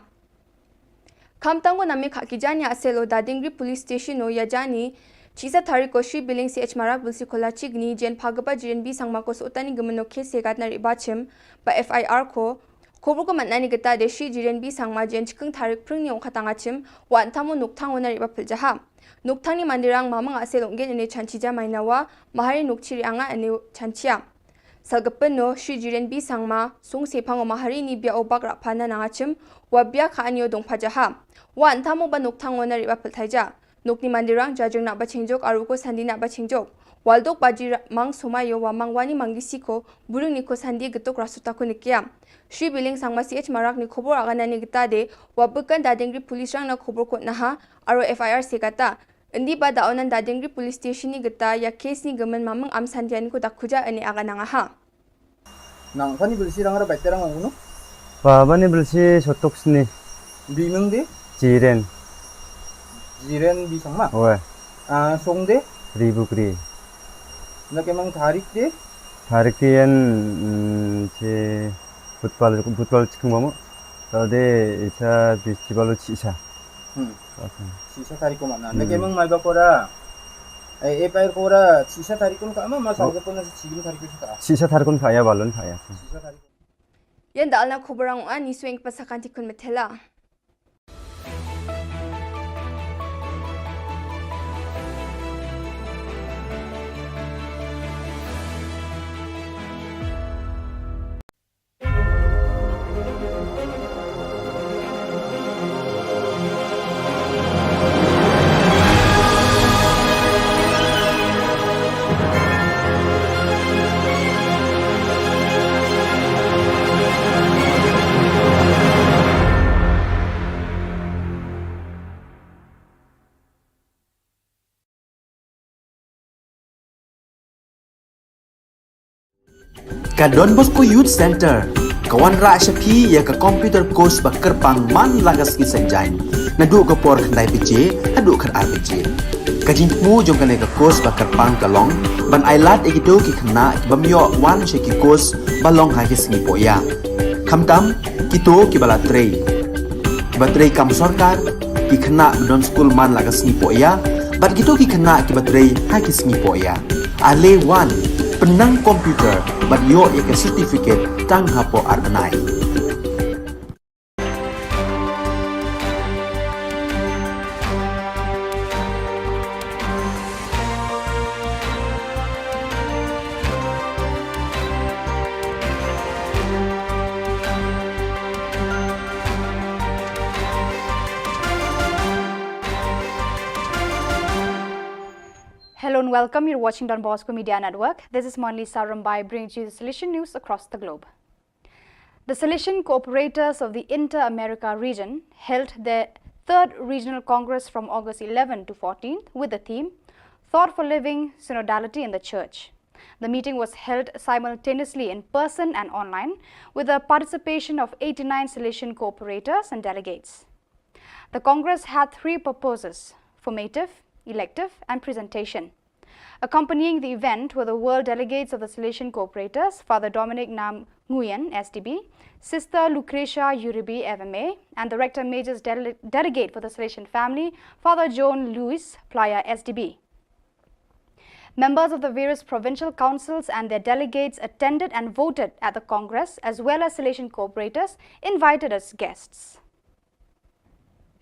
Khamtang ko name kha kijan ya aselo Dadingri Police Station o ya jani. Chisa tari ko Shri Biling C H Marak Bulsi Kola Chigni Jen Phagaba Jiren B Sangma ko Sotani Gumano K Segat na Riba Chim ba F I R ko. Khobor ko matnani gata de Shri Jiren B Sangma Jen Chikung Tarik Pring ni ongkatanga chim wa antamo nukthang ona riba piljaha. Nukthang ni mandirang mama nga aselo ngen ene chanchija mainawa mahari nukchiri anga ene chanchia. Salgapeno Shri Jiren B Sangma sung sepang o mahari ni bia o bak rapana nangachim wa bia ka anyo dong pajaha. Wa antamo ba nukthang ona riba piltaija. Nukni mandirang jajung na bachingjok aru ko sandi na bachingjok. Waldok baji ra-, mang somayo wa mang wani manggisi ko burung ni ko sandi getuk rasuta ko nikia. Shri Biling Sangma C H Marak ni khobor agana ni geta de wa bekan Dadingri Police rang na khobor kot naha aru F I R segata. Indi ba da onan Dadingri Police Station ni geta ya case ni gemen mamang am sandian ko dakuja ene agana ngaha. Nang pani belsi rang ra baita rang ong no? Ba bani belsi sotok sni. Bimeng de? Jiren. Jiren B Sangma? Oe. Ah, song de? Ribukri. Na kemang tarik de? Tarik de yan, mm, che butpal, butpal chikung bamo. Tade isa festival chisa. Hmm. Sisa tarik ko mana. Hmm. Nake mung mai ba kora. Eh, eh, pair kora sisa tarik ko ka ma, ma sa ko na sigim tarik ko ka. Sisa tarik ko ka ya balon ka ya. Sisa tarik. Yan dalna khubor ang ani swing pasakan tikun metela. Ka Don Bosco Youth Center ka wanrah sha phi ïa ka computer course ba kyrpang man la ka sngi Saitjaiñ naduh ka por khyndai baje haduh khatar baje. Ka jingthmu jong kane ka course ba kyrpang ka long ban ailad ïa kito ki khynnah ki bym ïoh wan sha ki course ba long ha ki sngi pohïa. Khamtam kito kiba la trei, kiba trei kam sorkar, ki khynnah ba don skul man la ka sngi pohïa bad kito ki khynnah kiba trei ha ki sngi pohïa. Ale wan, pynnang computer bad ïoh ïa ka certificate tang hapoh ar bnai. Hello and welcome. You're watching Don Bosco Media Network. This is Monlisa Rumbai bringing you the Salesian news across the globe. The Salesian cooperators of the Inter-America region held their third regional congress from August eleven to fourteenth with the theme Thought for Living, Synodality in the Church. The meeting was held simultaneously in person and online with the participation of eighty-nine Salesian cooperators and delegates. The Congress had three purposes: formative, elective, and presentation. Accompanying the event were the world delegates of the Salesian cooperators, Father Dominic Nam Nguyen, S D B, Sister Lucretia Uribe, F M A, and the Rector Major's dele-, delegate for the Salesian family, Father John Louis Playa, S D B. Members of the various provincial councils and their delegates attended and voted at the Congress, as well as Salesian cooperators invited as guests.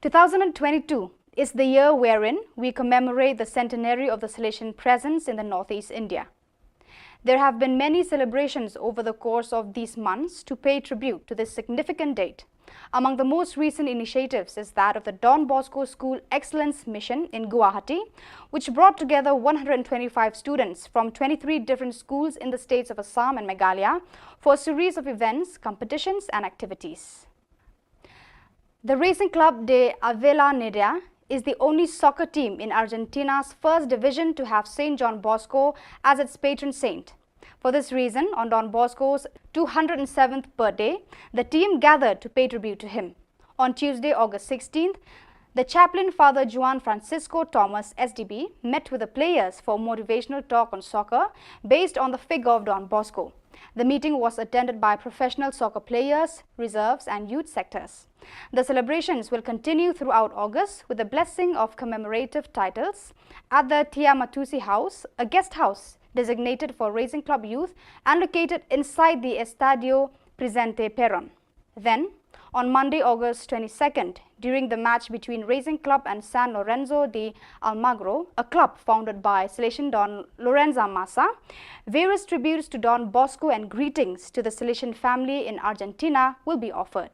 Two thousand and twenty-two is the year wherein we commemorate the centenary of the Salesian presence in the Northeast India. There have been many celebrations over the course of these months to pay tribute to this significant date. Among the most recent initiatives is that of the Don Bosco School Excellence Mission in Guwahati, which brought together one hundred twenty-five students from twenty-three different schools in the states of Assam and Meghalaya for a series of events, competitions, and activities. The Racing Club de Avellaneda is the only soccer team in Argentina's first division to have Saint John Bosco as its patron saint. For this reason, on Don Bosco's two hundred seventh birthday, the team gathered to pay tribute to him. On Tuesday, August sixteenth, the chaplain, Father Juan Francisco Thomas, S D B, met with the players for a motivational talk on soccer based on the figure of Don Bosco. The meeting was attended by professional soccer players, reserves, and youth sectors. The celebrations will continue throughout August with the blessing of commemorative titles at the Tiamatusi House, a guest house designated for Racing Club youth and located inside the Estadio Presidente Perón. Then, on Monday, August twenty-second, during the match between Racing Club and San Lorenzo de Almagro, a club founded by Salesian Don Lorenzo Maza, various tributes to Don Bosco and greetings to the Salesian family in Argentina will be offered.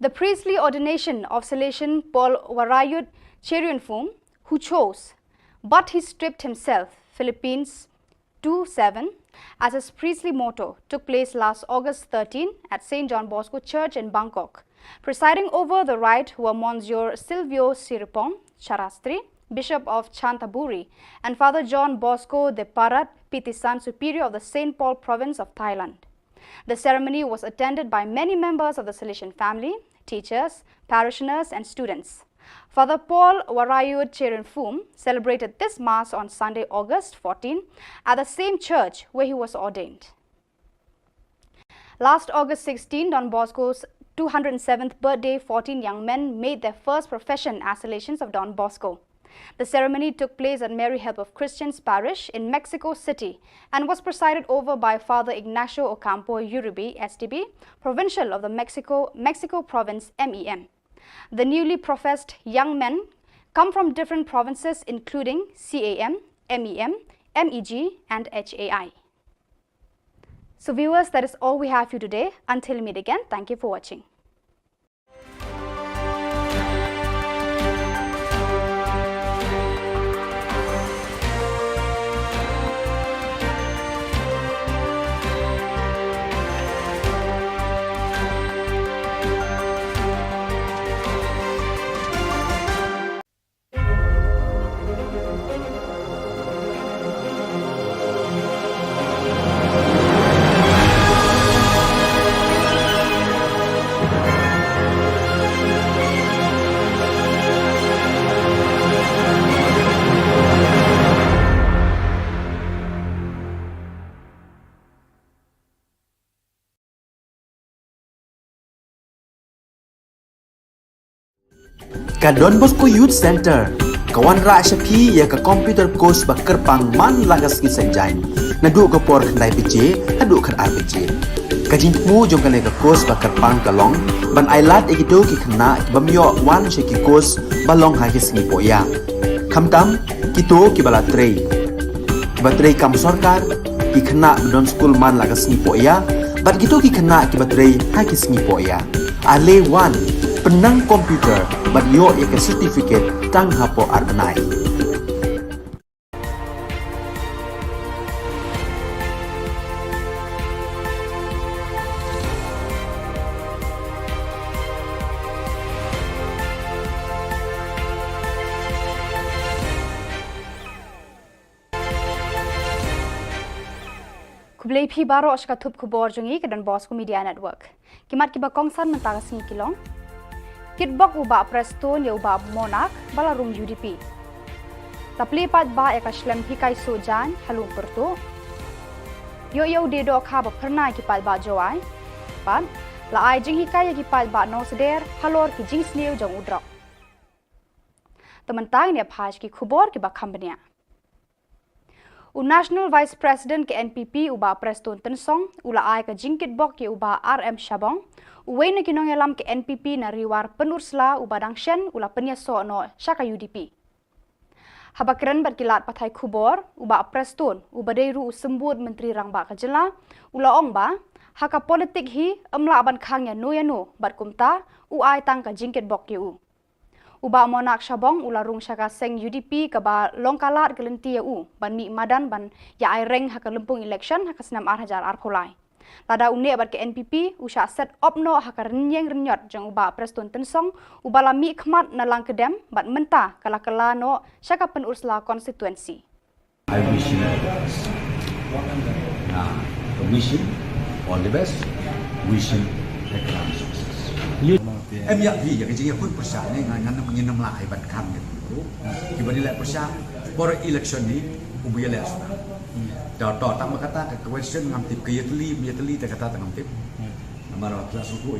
The priestly ordination of Salesian Paul Warayut Cherianfum, who chose, but he stripped himself, Philippines two seven, as his priestly motto, took place last August thirteen at Saint John Bosco Church in Bangkok. Presiding over the rite were Monsignor Silvio Siripong Charastri, Bishop of Chanthaburi, and Father John Bosco de Parat Pitisan, Superior of the Saint Paul Province of Thailand. The ceremony was attended by many members of the Salesian family, teachers, parishioners, and students. Father Paul Warayut Cherianfum celebrated this Mass on Sunday, August fourteen, at the same church where he was ordained. Last August sixteen, Don Bosco's two hundred seventh birthday, fourteen young men made their first profession as Salesians of Don Bosco. The ceremony took place at Mary Help of Christians Parish in Mexico City and was presided over by Father Ignacio Ocampo Uribe, S D B, Provincial of the Mexico, Mexico Province, M E M. The newly professed young men come from different provinces including C A M, M E M, M E G, and H A I. So viewers, that is all we have for you today. Until we meet again, thank you for watching. Ka Don Bosco Youth Centre ka wanrah sha phi ïa ka computer course ba kyrpang man la ka sngi Saitjaiñ, naduh ka por khyndai baje haduh khatar baje. Ka jingthmu jong kane ka course ba kyrpang ka long ban ailad ïa kito ki khynnah ki bym ïoh wan sha ki course ba long ha ki sngi pohïa. Khamtam kito kiba la trei, kiba trei kam sorkar, ki khynnah ba don skul man la ka sngi pohïa, bad kito ki khynnah kiba trei ha ki sngi pohïa. Ale wan, pynnang computer bad ïoh ïa ka certificate tang hapoh ar bnai. Khublei phi baroh sha ka thup khubor jong ngi ka Don Bosco Media Network. Ki mat kiba kongsan mynta ka sngi ki long: Kitbok u Bah Prestone ïa u Bah Monak ba la rung U D P. Taplie paidbah ïa ka shlem hikai suh jaiñ ha Lum Pyrtuh. Ïoh ïa u die dohkha ba phyrnai ki paidbah Jowai. Bad la ai jinghikai ïa ki paidbah Nongsder halor ki jingsniew jong u drok. Te mynta ngin ïa phai sha ki khubor kiba kham bniah. U National Vice President ka N P P u Bah Prestone Tynsong u la ai ka jingkitbok ïa u Bah R M Shabong, uwei na ki nongïalam ka N P P na Ri War Pynursla uba dang shen u la pynïasoh noh sha ka U D P. Haba kren bad ki lad pathai khubor, u Bah Prestone, uba dei ruh u symbud Myntri Rangbah ka jylla, u la ong ba ha ka politik hi ym lah ban khang ïa no ïa no bad kumta u ai tang ka jingkitbok ïa u. U Bah Monak Shabong u la rung sha ka seng U D P kaba long ka lad ka lynti ïa u ban mih madan ban ïa ai reng ha ka lympung election ha ka snem ar hajar arphew lai. Lada u neh bad ka N P P, u shah set op noh ha ka rynïeng rynïot jong u Bah Prestone Tynsong, uba la mih khmat na Langkedem bad mynta ka la kylla noh sha ka Pynursla constituency. I wish him all the best. Nah, I wish him all the best. Wish him a grand success. Em ïa phi ïa ka jingïakhun pyrshah ne ngan ngan ngin ym lah ban khang ïa phi. Kiba ngi leh pyrshah por election ni u ba ïaleh shuwa. Da to tang ba kata ka question ngam tip, ka ïatylli ym ïatylli te kata te ngam tip. Namar ba phi la sngewthuh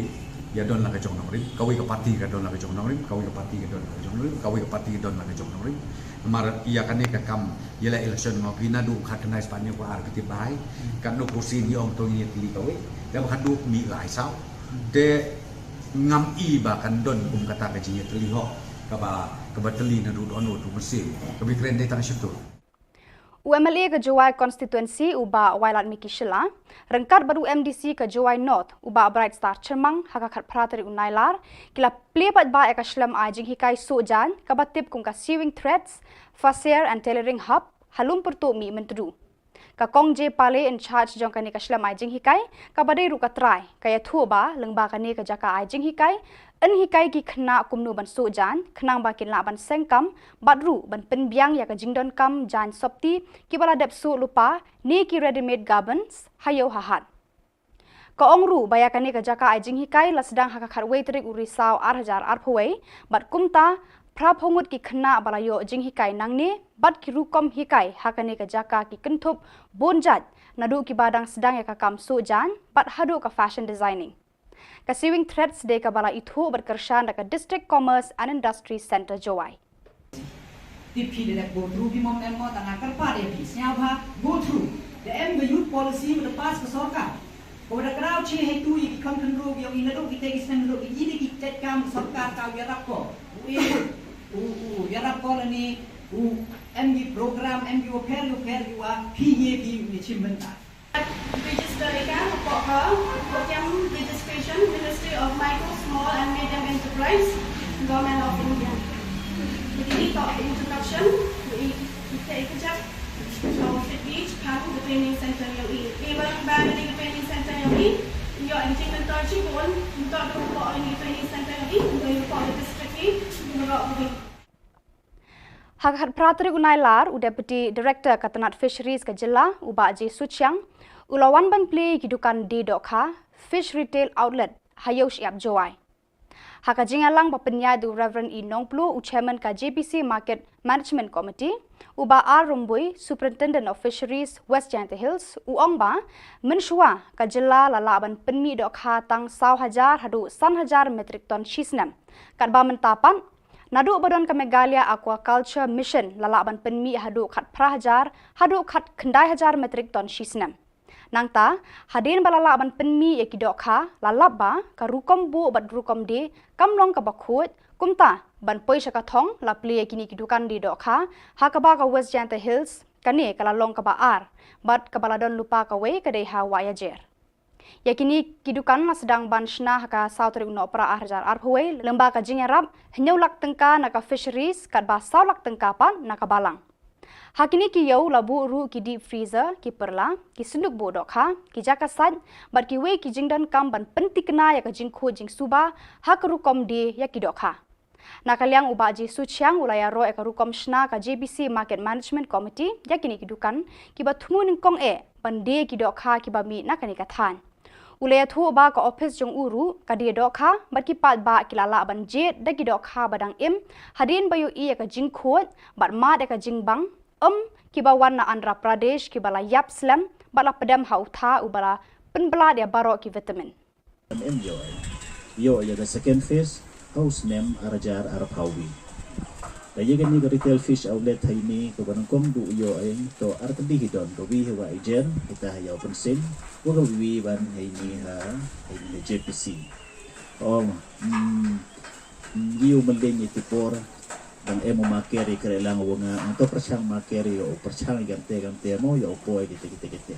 ïa don la ka jong nongrim, kawei ka party ka don la ka jong nongrim, kawei ka party ka don la ka jong nongrim, kawei ka party ka don la ka jong nongrim. Namar ïa kane ka kam ïaleh election nga phi naduh khatkhyndai spah hynñiew phew ar ka tip bha. Katno kursi ngi ong to ngi ïatylli kawei. Te ba khatduh mih lai saw. Te ngam i ba kan don kum kata ka jingïatylli hok kaba kaba tylli naduh don u tu mynsiem. Kaba kren dei tang shyntur. U M L A ka Jowai constituency u Bah Wailadmiki Shylla, ryngkat bad u M D C ka Jowai North u Bah Brightstar Chyrmang ha ka khatphra tarik u Nailar, ki la plie paidbah ïa ka shlem ai jinghikai soh jaiñ kaba tip kum ka Sewing Threads, Fasair and Tailoring Hub, ha Lum Pyrtuh Mihmyntdu. Ka Kong J Pale in charge jong kane ka shlem ai jinghikai, kaba dei ruh ka trai, ka ïathuh ba lyngba kane ka jaka ai jinghikai, yn hikai ki khynnah kumno ban soh jaiñ, khnang ba kin lah ban seng kam, bad ruh ban pynbiang ïa ka jingdonkam jaiñ sopti, kiba la dep soh lypa, ne ki ready-made garments, ha ïew ha hat. Ka ong ruh ba ïa kane ka jaka ai jinghikai la sdang ha ka khatwei tarik u Risaw ar hajar arphew wei, bad kumta, phra phew ngut ki khynnah ba la ïoh jinghikai nangne, bad ki rukom hikai ha kane ka jaka ki kynthup bun jait, naduh kiba dang sdang ïa ka kam soh jaiñ, bad haduh ka fashion designing. Ka Sewing Threads dei kaba la ithuh bad kyrshan da ka District Commerce and Industry Centre Jowai. Tip phi da dep go through phi mo em mo, tang nga kyrpad ïa phi, sngewbha go through. Da em ka youth policy ba da pass ka sorkar, ba da kraw che hei tu ïa ki khon khynroo ki ong i naduh kita ki snem naduh ki ine ki jait kam sorkar ka ïarap ko. U e u u ïarap ko lane u em ki program, em ki wa pher wa pher ki wa phi ye phi u ïa chim bynta. Register ïa ka hapoh ka Program Registration, Ministry of Micro, Small and Medium Enterprise, Government of India. Jadi ni ka introduction, i i ka i ka jak. So fit beach kan the training center yong i. I ba ba ni training center yong i. Yo engine mentor chi bun, mentor do ko ni training center yong i, ko ko district ni, ko ko. Ha ka khatphra tarik u Nailar, u Deputy Director ka tnat Fisheries ka jylla, u Bah J Suchiang, u la wan ban plie ki dukan die dohkha, Fish Retail Outlet, ha Ïew Shyiap Jowai. Ha ka jingïalang ba pynïaid da u Reverend E Nongplu, u Chairman ka J B C Market Management Committee, u Bah R Rymbui, Superintendent of Fisheries, West Jaintia Hills, u ong ba mynshuwa ka jylla la lah ban pynmih dohkha tang saw hajar haduh san hajar metric ton shi snem. Katba mynta pat, naduh ba don ka Meghalaya Aquaculture Mission la lah ban pynmih haduh khatphra hajar haduh khatkhyndai hajar metric ton shi snem. Nangta, hadien ba la lah ban pynmih ïa ki dohkha, la lap ba ka rukom buh bad rukom die kam long kaba khuid, kumta ban poi sha ka thong la plie ïa kine ki dukan die dohkha ha kaba ka West Jaintia Hills kane ka la long kaba ar, bad kaba la don lypa kawei ka dei ha Wahiajer. Ïa kine ki dukan la sdang ban shna ha ka saw tarik u Nohprah ar hajar arphew wei, lyngba ka jingïarap hynñiew lak tyngka na ka Fisheries, katba saw lak tyngka pat na ka Balang. Ha kine ki ïew la buh ruh ki deep freezer, ki pyrla, ki synduk buh dohkha, ki jaka sait, bad kiwei ki jingdonkam ban pynthikna ïa ka jingkhuid jingsuba ha ka rukom die ïa ki dohkha. Na ka liang u Bah J Suchiang u la ïaroh ïa ka rukom shna ka J B C Market Management Committee ïa kine ki dukan kiba thmu nyngkong eh ban die ki dohkha kiba mih na kane ka thaiñ. U la ïathuh ba ka ophis jong u ruh ka die dohkha bad ki paidbah ki la lah ban jied da ki dohkha ba dang im hadien ba ïohi ïa ka jingkhuid bad mad ïa ka jingbang, em, kiba wan na Andhra Pradesh kiba la ïap slem bad la pdem ha u tha uba la pynblad ïa baroh ki vitamin. Em ïoh ïa ka second phase ha u snem ar hajar arphew wei. Ka ïa kane ka retail fish outlet ha ine kaba nyngkong du ïoh ïa to ar tylli hi don, kawei ha Wahiajer, kita ha Ïew Pynsin, wa kawei ban ha ine ha, ha ine ha J P C. Ong, mm, ngi ïoh mlien ïa ki por Tang em u maker i kre lang u nga, nga to pyrshang maker i u pyrshang i gam te gam te mo, ya u poi kita kita kita.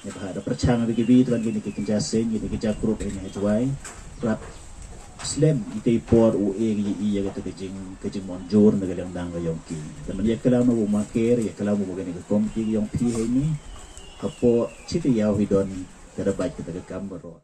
Ni bah da pyrshang bagi bi tuan gini ki kenja sing, gini ki ja group ini hajwai. Rap slem ite i por u e gi i ya kata ka jing, ka jing monjur na ka liang dang ka yong ki. Temen ya kalam u maker, ya kalam u gini ka komiti yong pi hai ni. Hapo chiti ya u hidon kada baik kita ka kam baro.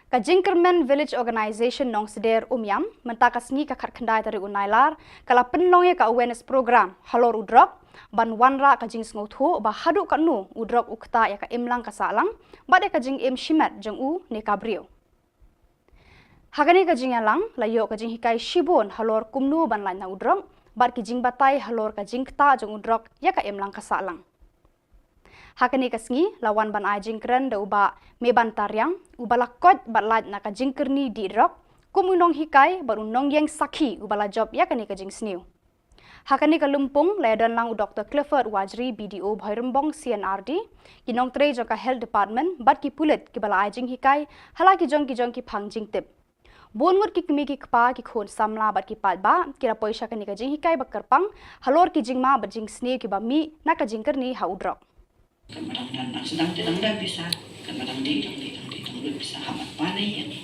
Ka Jingkyrmen Village Organisation Nongsder Umiam, mynta ka sngi ka khatkhyndai tarik u Nailar, ka la pynlong ïa ka awareness program halor u drok, ban wanrah ka jingsngewthuh ba haduh katno u drok u ktah ïa ka imlang ka sahlang, bad ïa ka jingim shimet jong u ne ka briew. Ha kane ka jingïalang, la ïoh ka jinghikai shibun halor kumno ban lait na u drok, bad ki jingbatai halor ka jingktah jong u drok ïa ka imlang ka sahlang. Ha kane ka sngi, la wan ban ai jingkren da u Bah Meban Tariang, uba la koit bad lait na ka jingkyrni dih drok, kum u nonghikai bad u nongïeng sakhi uba la jop ïa kane ka jingsniew. Ha kane ka lympung, la ïadon lang u Doktor Clifford Wajri, B D O Bhoirymbong C&RD, ki nongtrei jong ka Health Department, bad ki pulit kiba la ai jinghikai, ha la ki jong ki jong ki phang jingtip. Bun ngut ki kmie ki kpa, ki khun samla bad ki paidbah, ki la poi sha kane ka jinghikai ba kyrpang, halor ki jingma bad jingsniew kiba mih na ka jingkyrni ha u drok. Kan ba dang don, dang sdang te dang don pisa, kan ba dang dih, dang dih, dang dih, dang lut pisa, hap ban pan ïa ïeng.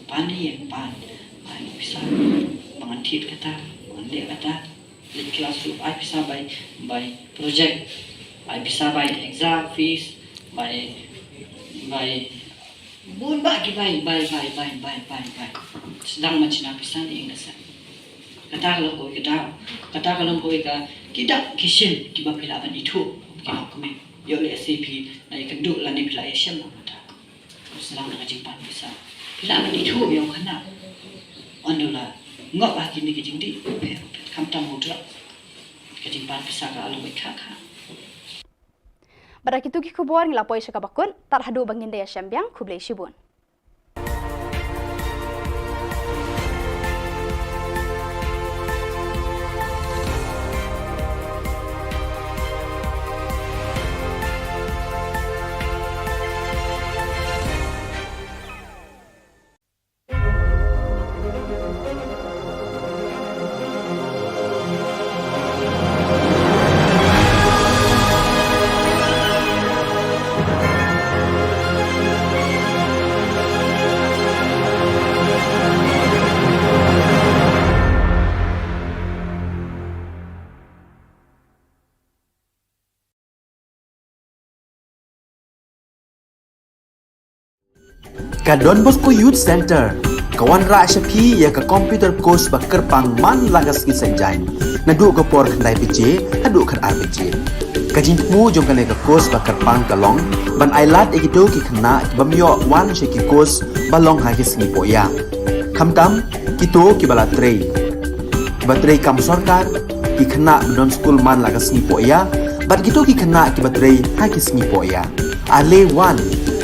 Pan ïa ïeng, pan. Ai pisa, ba ngan thied kata, ba ngan leh kata. Leit klas ruh, ai pisa bai, bai project. Ai pisa bai exam fees, bai, bai Bun bah ki bai, bai, bai. Sdang ma china pisa ne ing da sa. Kata ka long kawei ka daw. Kata ka long kawei ka ki dak ki shin kiba phi lah ban ithuh. Ki hok kmie. Ïoh leh se phi la ïakynduh lane phi la ïashem lang kata. Sdang na ka jingpan pisa. Phi lah ban ithuh ïa u khynnah. Ynda u la ngop ha kine ki jingdih. Khamtam u drok. Ka jingpan pisa ka long kawei kha kha. Bad da kitu ki khubor ngi la poi sha kaba kut, tad haduh ba ngin da ïashem biang, khublei shibun. Ka Don Bosco Youth Centre ka wanrah sha phi ïa ka computer course ba kyrpang man la ka sngi Saitjaiñ, naduh ka por khyndai baje haduh khatar baje. Ka jingthmu jong kane ka course ba kyrpang ka long ban ailad ïa kito ki khynnah ki bym ïoh wan sha ki course ba long ha ki sngi pohïa. Khamtam kito kiba la trei, kiba trei kam sorkar, ki khynnah ba don skul man la ka sngi pohïa, bad kito ki khynnah kiba trei ha ki sngi pohïa. Ale wan,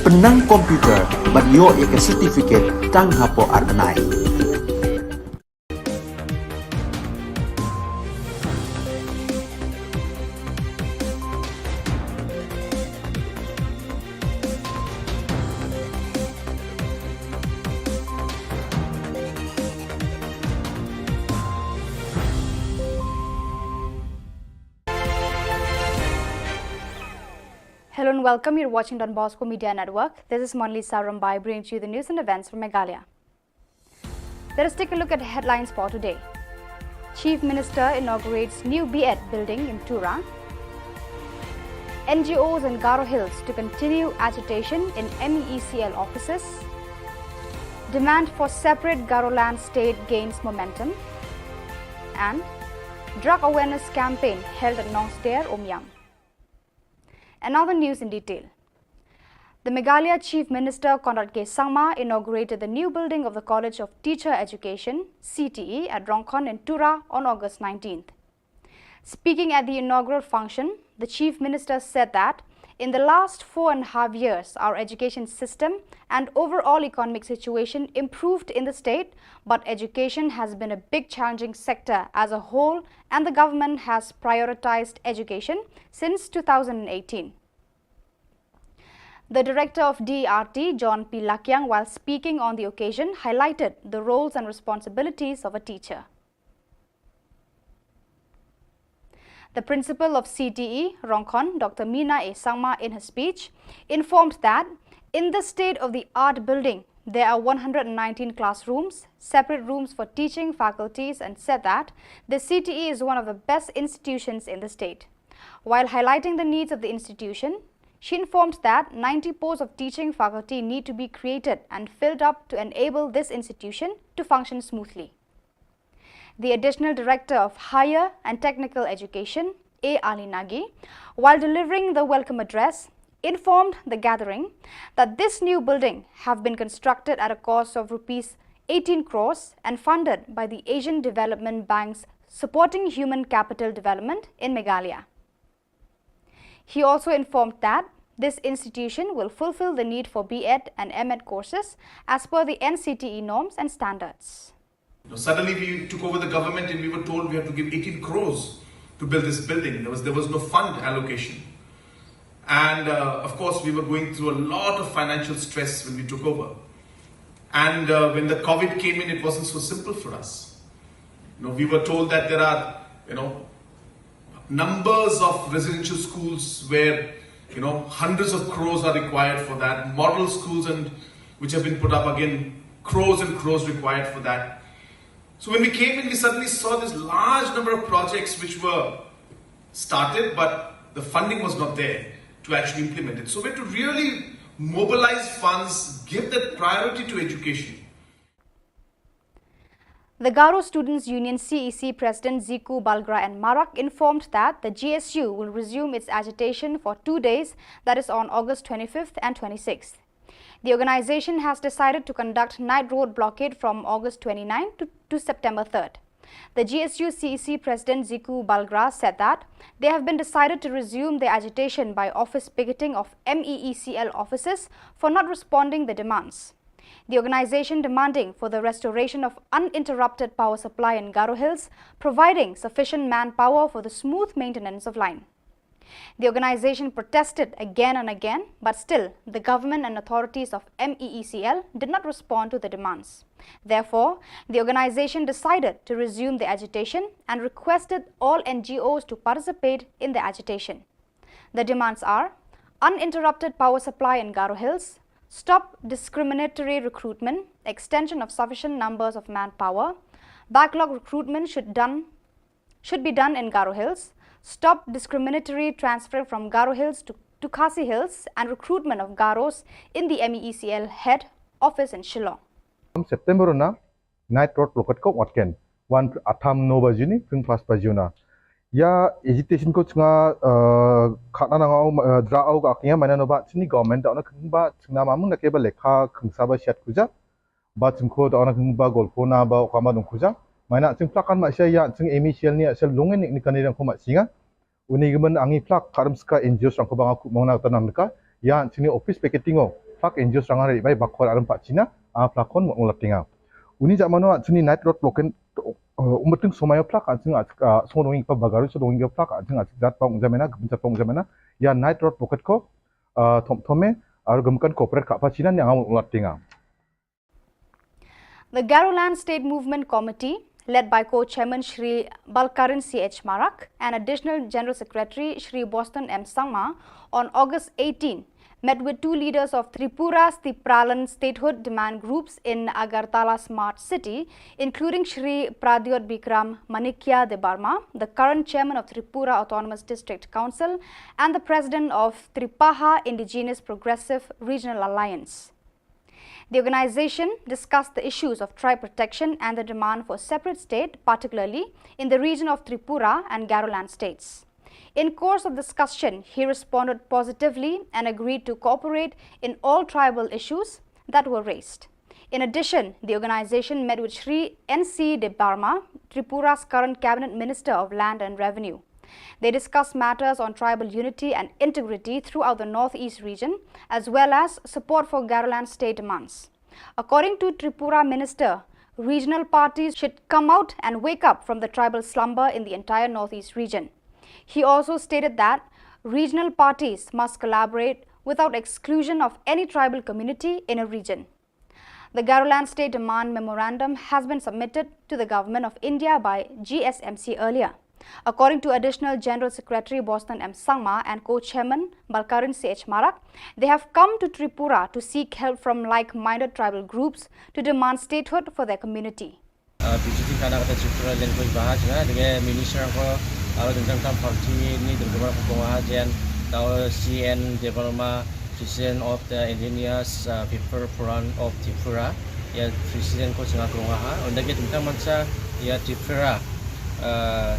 pynnang computer bad ïoh ïa ka certificate tang hapoh ar bnai. Hello and welcome. You're watching Don Bosco Media Network. This is Monlisa Rombai bringing to you the news and events from Meghalaya. Let us take a look at the headlines for today. Chief Minister inaugurates new B Ed building in Tura. N G Os in Garo Hills to continue agitation in M E E C L offices. Demand for separate Garoland state gains momentum. And drug awareness campaign held at Nongsder, Umiam. And now the news in detail. The Meghalaya Chief Minister Conrad K Sangma inaugurated the new building of the College of Teacher Education, C T E, at Rongkhon in Tura on August nineteenth. Speaking at the inaugural function, the Chief Minister said that in the last four and a half years, our education system and overall economic situation improved in the state, but education has been a big challenging sector as a whole, and the government has prioritized education since two thousand eighteen. The director of D E R T, John P Lakiang, while speaking on the occasion, highlighted the roles and responsibilities of a teacher. The principal of C T E, Rongkhon, Doctor Mina A Sangma, in her speech, informed that in the state-of-the-art building, there are one hundred nineteen classrooms, separate rooms for teaching faculties, and said that the C T E is one of the best institutions in the state. While highlighting the needs of the institution, she informed that ninety posts of teaching faculty need to be created and filled up to enable this institution to function smoothly. The Additional Director of Higher and Technical Education, A Ali Nagi, while delivering the welcome address, informed the gathering that this new building have been constructed at a cost of rupees eighteen crores and funded by the Asian Development Bank's Supporting Human Capital Development in Meghalaya. He also informed that this institution will fulfill the need for B Ed and M Ed courses as per the N C T E norms and standards. Now, suddenly we took over the government and we were told we have to give eighteen crores to build this building. There was, there was no fund allocation. And uh, of course, we were going through a lot of financial stress when we took over. And uh, when the COVID came in, it wasn't so simple for us. You know, we were told that there are, you know, numbers of residential schools where, you know, hundreds of crores are required for that. Model schools and which have been put up, again, crores and crores required for that. So when we came in, we suddenly saw this large number of projects which were started, but the funding was not there to actually implement it. So we had to really mobilize funds, give that priority to education. The Garo Students Union C E C President Ziku Balgra and Marak informed that the G S U will resume its agitation for two days, that is on August twenty-fifth and twenty-sixth. The organization has decided to conduct night road blockade from August twenty-ninth to, to September third. The G S U C E C President Ziku Balgra said that they have been decided to resume their agitation by office picketing of M E E C L offices for not responding the demands. The organization demanding for the restoration of uninterrupted power supply in Garo Hills, providing sufficient manpower for the smooth maintenance of line. The organization protested again and again, but still the government and authorities of M E E C L did not respond to the demands. Therefore, the organization decided to resume the agitation and requested all N G Os to participate in the agitation. The demands are uninterrupted power supply in Garo Hills, stop discriminatory recruitment, extension of sufficient numbers of manpower, backlog recruitment should done should be done in Garo Hills, stop discriminatory transfer from Garo Hills to, to Khasi Hills, and recruitment of Garos in the M E E C L head office in Shillong. September na night road blockade ko watken wan atham no bajuni pring pas bajuna. Ya agitation ko chunga khana nangau dra au ka kya mana no ba chini government da ona kung ba chunga mamun na ke ba lekha kung sa ba shat kuja. Ba chungkho da ona kung ba golpho na ba okama dong kuja. Mana chung plakan ma sha ya chung M E C L ni asal lungen ni kani dang ko ma singa. Uni gimen angi plak karam ska N G Os rangko banga kumong na tanam ka. Ya chini office picketing o plak N G Os ranga ri bai bakor aram pa China a plakon mo latinga. Uni jamano chini night road blockade umatung somayo plak achung achka sodongi pa bagaru sodongi plak achung achjat pang jamena gumjat pang jamena. Ya night road blockade ko thom thome aru gumkan corporate ka pa China ni angamon latinga. The Garoland State Movement Committee, led by co-chairman Shri Balkaran C H Marak and Additional General Secretary Shri Boston M Sangma, on August eighteen, met with two leaders of Tripura's Tipraland statehood demand groups in Agartala Smart City, including Shri Pradyot Bikram Manikya Debbarma, the current chairman of Tripura Autonomous District Council and the president of Tripaha Indigenous Progressive Regional Alliance. The organization discussed the issues of tribe protection and the demand for a separate state, particularly in the region of Tripura and Garoland states. In course of discussion, he responded positively and agreed to cooperate in all tribal issues that were raised. In addition, the organization met with Shri N C Debbarma, Tripura's current cabinet minister of land and revenue. They discussed matters on tribal unity and integrity throughout the Northeast region, as well as support for Garoland state demands. According to Tripura Minister, regional parties should come out and wake up from the tribal slumber in the entire Northeast region. He also stated that regional parties must collaborate without exclusion of any tribal community in a region. The Garoland State Demand Memorandum has been submitted to the Government of India by G S M C earlier. According to Additional General Secretary Boston M Sangma and co-chairman Balkarin C H Marak, they have come to Tripura to seek help from like-minded tribal groups to demand statehood for their community. Uh, B J P khana kata Tripura Language Baha jnga, dege minister ko, uh, dengdang tam party ni dengdang ko ha jen, tau C N Debbarma, President of the Indigenous, uh, People Forum of Tripura, ya President ko jnga krunga ha, unda ke tengtang mansa, ya Tripura, uh,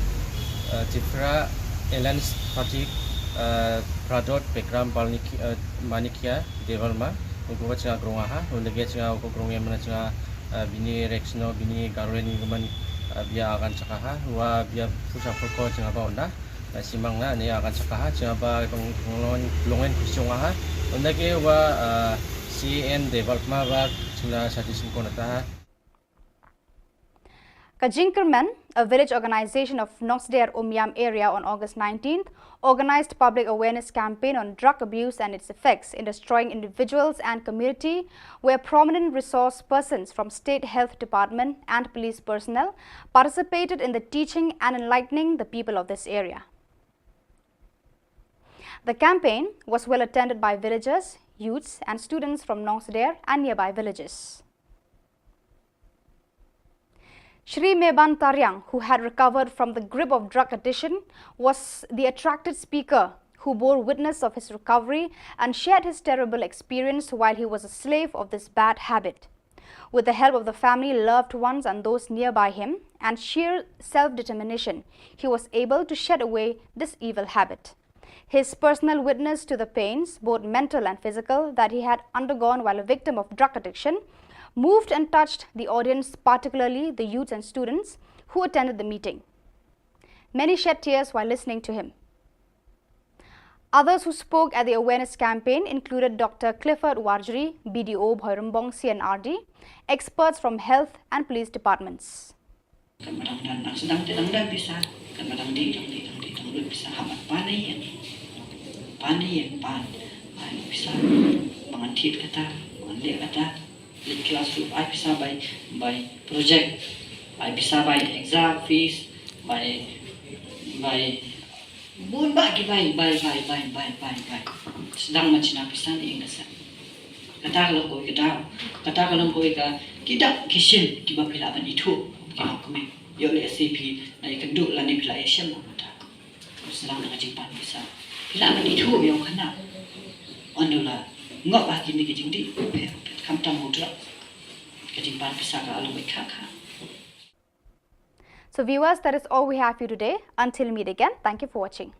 uh, Tripura Alliance Party, uh, Pradot Bikram Balniki, uh, Manikia Debbarma, ungko jnga krunga ha, unda ke jnga ko krunga mana jnga, uh, bini Rexno, bini Garwen ni man, uh, bia akan chakaha, wa bia pusa poko jnga ba unda. Na simang na ni akan sakaha, jnga ba long, long, longen kusiong aha. Unda ke wa, uh, C N Debbarma ba jnga sati singkon ataha. Ka Jingkyrmen, a village organization of Nongsder Umiam area on August nineteenth, organized public awareness campaign on drug abuse and its effects in destroying individuals and community, where prominent resource persons from State Health Department and police personnel participated in the teaching and enlightening the people of this area. The campaign was well attended by villagers, youths, and students from Nongsder and nearby villages. Shri Meban Tariang, who had recovered from the grip of drug addiction, was the attracted speaker who bore witness of his recovery and shared his terrible experience while he was a slave of this bad habit. With the help of the family, loved ones, and those nearby him, and sheer self-determination, he was able to shed away this evil habit. His personal witness to the pains, both mental and physical, that he had undergone while a victim of drug addiction moved and touched the audience, particularly the youths and students who attended the meeting. Many shed tears while listening to him. Others who spoke at the awareness campaign included Doctor Clifford Warjri, B D O Bhoirymbong C N R D, experts from health and police departments. Kan ba dang don, dang sdang te dang don pisa, kan ba dang dih, dang dih, dang dih, dang lut pisa, hap ban pan ïa, pan ïa, pan. Ai pisa, ba ngan thied kata, ba ngan leh kata, leit klas ruh ai pisa bai, bai project, ai pisa bai exam fees, bai, bai bun bah ki bai, bai, bai. Sdang ban shna pisa ne ïing ka sem. Kata ka long kawei ka daw. Kata ka long kawei ka, ki dak ki shin kiba phi lah ban ithuh. Ki long kmie. Ïoh lehse phi la ïakynduh lane phi la ïashem bad kata. Sdang da ka jingpan pisa. Phi lah ban ithuh ïa u khynnah. Ynda u la ngop ha kine ki jingdih. Phi, phi, khamtam u drug. Ka jingpan pisa ka long kawei ka, ka. So viewers, that is all we have for you today. Until we meet again, thank you for watching.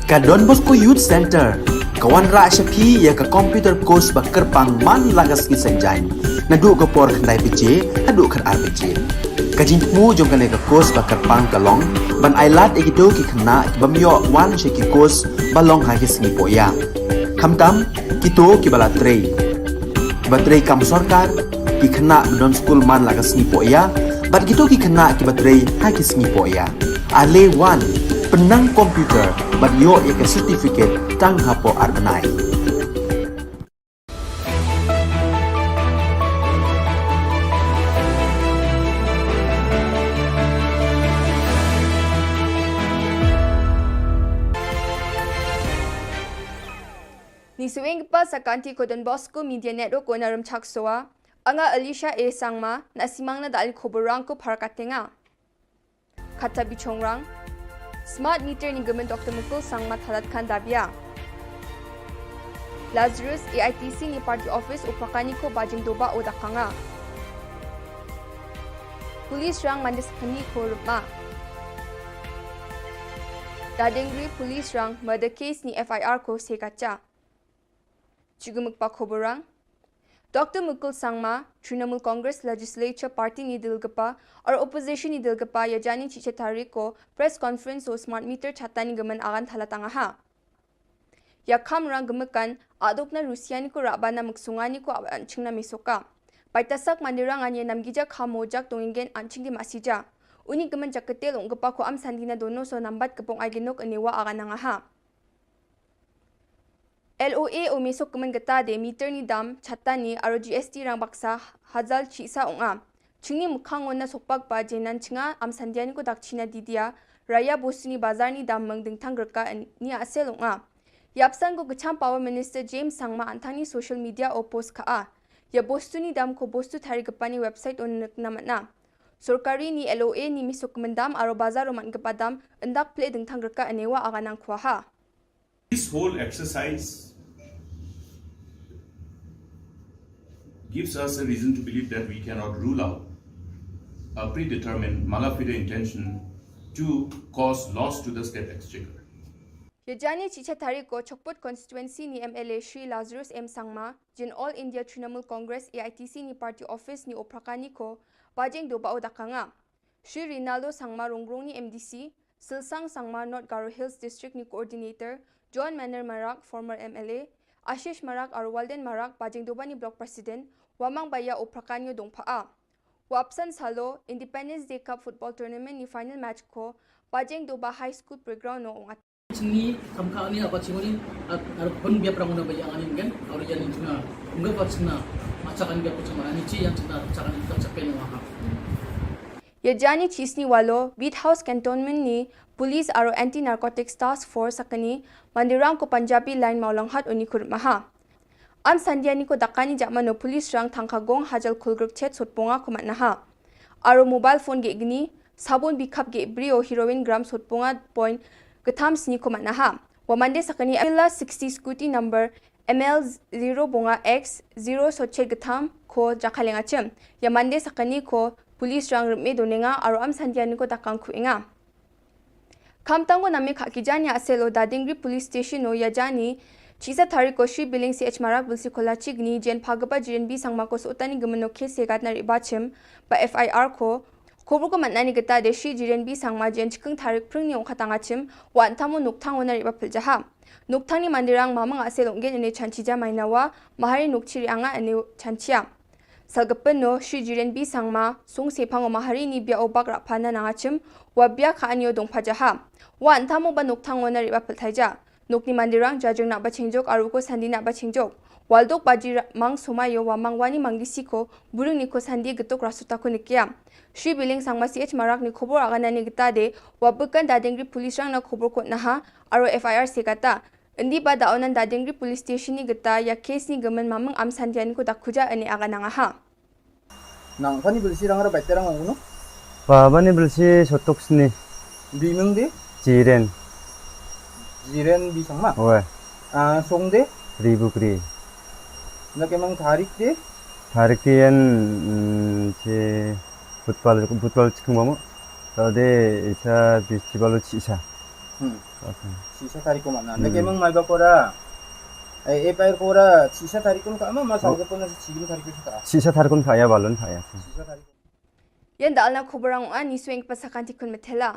Ka Don Bosco Youth Center ka wanrah sha phi ïa ka computer course ba kyrpang man la ka sngi Saitjaiñ, naduh ka por khyndai baje haduh khatar baje. Ka jingthmu jong kane ka course ba kyrpang ka long ban ailad ïa kito ki khynnah ki bym ïoh wan sha ki course ba long ha ki sngi pohïa. Khamtam kito kiba la trei, kiba trei kam sorkar, ki khynnah ba don skul man la ka sngi pohïa, bad kito ki khynnah kiba trei ha ki sngi pohïa. Ale wan, pynnang computer bad ïoh ïa ka certificate tang hapoh ar bnai. Ngi shu ïeng pat sa ka kynti ka Don Bosco Media Network, ka na Rymchak Sowa. Nga Alicia A Sangma, na simang na da ka khubor rangko para ka tnga. Kata bishongrang. Smart meter ngi kmen Doctor Mukul Sangma thalat khan dabia. Lazarus A I T C ngi party office u pakani ko bajing doba u dakanga. Police rang mande sakani ko rupma. Dadengri police rang murder case ni F I R ko sekatcha. Chigumuk pa khoborang. Doctor Mukul Sangma, Trinamool Congress Legislature Party ni dilgapa, or opposition ni dilgapa, ya jani chicha tarik ko press conference o smart meter chata ni gaman agan thala tanga ha. Ya kham rang gemekan, aduk na Rusia ni ko raba na muksunga ni ko awan chingna misoka. Paitasak mandirang anye namgija kham mojak tongingen anching di masija. Uni gemen jaketel unggepa ko am sandina dono so nambat kepong ai genok enewa agan nanga ha. L O A o misok kemen geta de meter ni dam, chata ni, aro G S T rang baksa, hazal chisa ong a. Chingni mukhang ngona sokpak ba jenan chinga, am sandia ni ko dak china didia, raya bostu ni bazar ni dam meng dingthang gerka en-, ni asel ong a. Yapsan ko kecham Power Minister James Sangma antang ni social media o post ka a. Ya bostu ni dam ko bostu thari gepani website o nek namat na. Sorkari ni L O A ni misok kemen dam, aro bazar o man gepa dam, endak ple dingthang gerka enewa agan nang kuaha. This whole exercise gives us a reason to believe that we cannot rule out a predetermined malafide intention to cause loss to the state exchequer. Ya jani chicha tarik ko Chokput constituency ni M L A Shri Lazarus M Sangma, jin All India Trinamool Congress A I T C ni party office ni oprakani ko, bajeng doba o dakanga. Shri Rinaldo Sangma Rongrong ni M D C, Silsang Sangma North Garo Hills District ni Coordinator, John Manor Marak, former M L A, Ashish Marak aro Walden Marak, bajeng doba ni Block President, wamang baya o prakanyo dongpha a. Wapsan salo, Independence Day Cup Football Tournament ni final match ko, bajeng doba High School Playground no ong Chini kam ka ni apa chingoni ar pun biap rang una bayang ani mungkin, aro yan china, mungkin apa china, macakan biap chama ani chi yan china, macakan biap chapen wa ha. Ya jani chisni walo, Beat House Cantonment ni, Police aro Anti Narcotics Task Force sakani, mandirang ko Punjabi Line Mawlanghat uni kur maha. Am sandia ni ko dakani jakmano police rang thangka gong hajal kulgruk chet sotponga ko matnaha. Aro mobile phone ge gni, sabun bikhap ge brio heroin gram sotponga point getham sni ko matnaha. Wa mande sakani Avila sixty scooty number M L zero bonga X zero sochet getham ko jakalenga chem. Ya mande sakani ko police rang ripme donenga aro am sandia ni ko dakang kuenga. Khamtang ko name khakijani asel o Dadingri Police Station o yajani, chisa tarik ko Shri Biling C H Marak Bilsi Kola Chigni, jen phagapa Jiren B Sangma ko sotani gemeno ke segat na riba chim, ba F I R ko, khobor ko matnani geta de Shri Jiren B Sangma jen chikeng tarik pring ni ongkatanga chim, wa antamo nukthang o na riba piljaha. Nukthang ni mandirang mamang asel onggen ene chanchija mainawa, mahari nukchiri anga ene chanchia. Salgapen no, Shri Jiren B Sangma, sung sepang o mahari ni bia o bak rapana nangachim, wa bia ka anyo dong pajaha. Wa antamo ba nukthang o na riba peltaija. Nukni mandirang jajeng na ba chengjok, aru ko sandi na ba chengjok. Waldok baji ra-, mang sumayo wa mang wani manggisi ko, burung ni ko sandi getuk rasuta ko nikia. Shri Biling Sangma C H Marak ni khobor agana ni geta de, wa bekan Dadingri police rang na khobor ko naha, aru F I R sekata. Indi ba da onan Dadingri Police Station ni geta ya case ni gemen mamang am sandian ko da kuja ani aga nang aha. Nang pani bilsi rang ra baita rang ong no? Ba bani bilsi sotok sni. Bimeng de? Jiren. Jiren B Sangma? Oe. Ah, song de? Ribukri. Na kemang tarik de? Tarik de yan, mm, che butpal, butpal chikung bamo. Tade isa bisti balo chisa. Hmm. Oke. Sisa tarik ko mana? Hmm. Nake mang mai ba kora. Eh, eh, pair kora, sisa tarik ko ka ma, ma sa ko na sisa tarik ko ka. Sisa tarik ko ka ya balon ka ya. Sisa tarik. Yan da alna khobor ang ani swing pasakan tikun metela.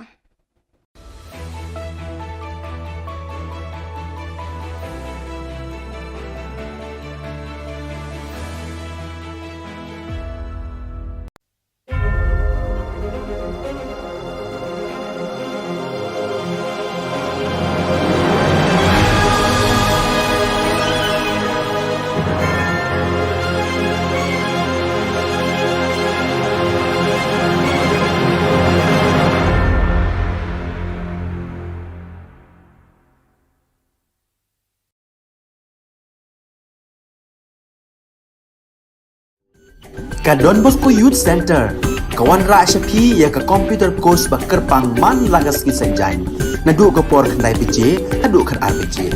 Ka Don Bosco Youth Center ka wanrah sha phi ïa ka computer course ba kyrpang man la ka sngi Saitjaiñ, naduh ka por khyndai baje haduh khatar baje.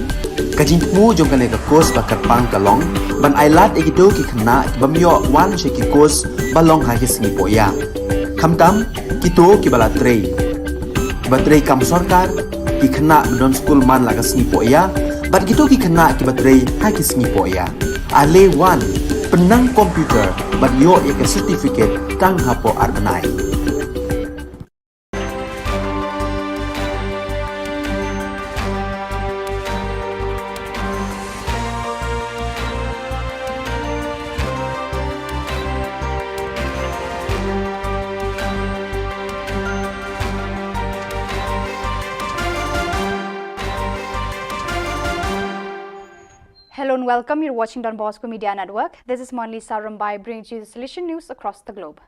Ka jingthmu jong kane ka course ba kyrpang ka long ban ailad ïa kito ki khynnah ki bym ïoh wan sha ki course ba long ha ki sngi pohïap. Khamtam, kito kiba la trei, kiba trei kam sorkar, ki khynnah ba don skul man la ka sngi pohïa, bad kito ki khynnah kiba trei ha ki sngi pohïa. Ale wan, pynnang computer bad ïoh ïa ka certificate tang hapoh ar bnai. Hello and welcome. You're watching Don Bosco Media Network. This is Monlisa Rumbai bringing you the Salesian news across the globe.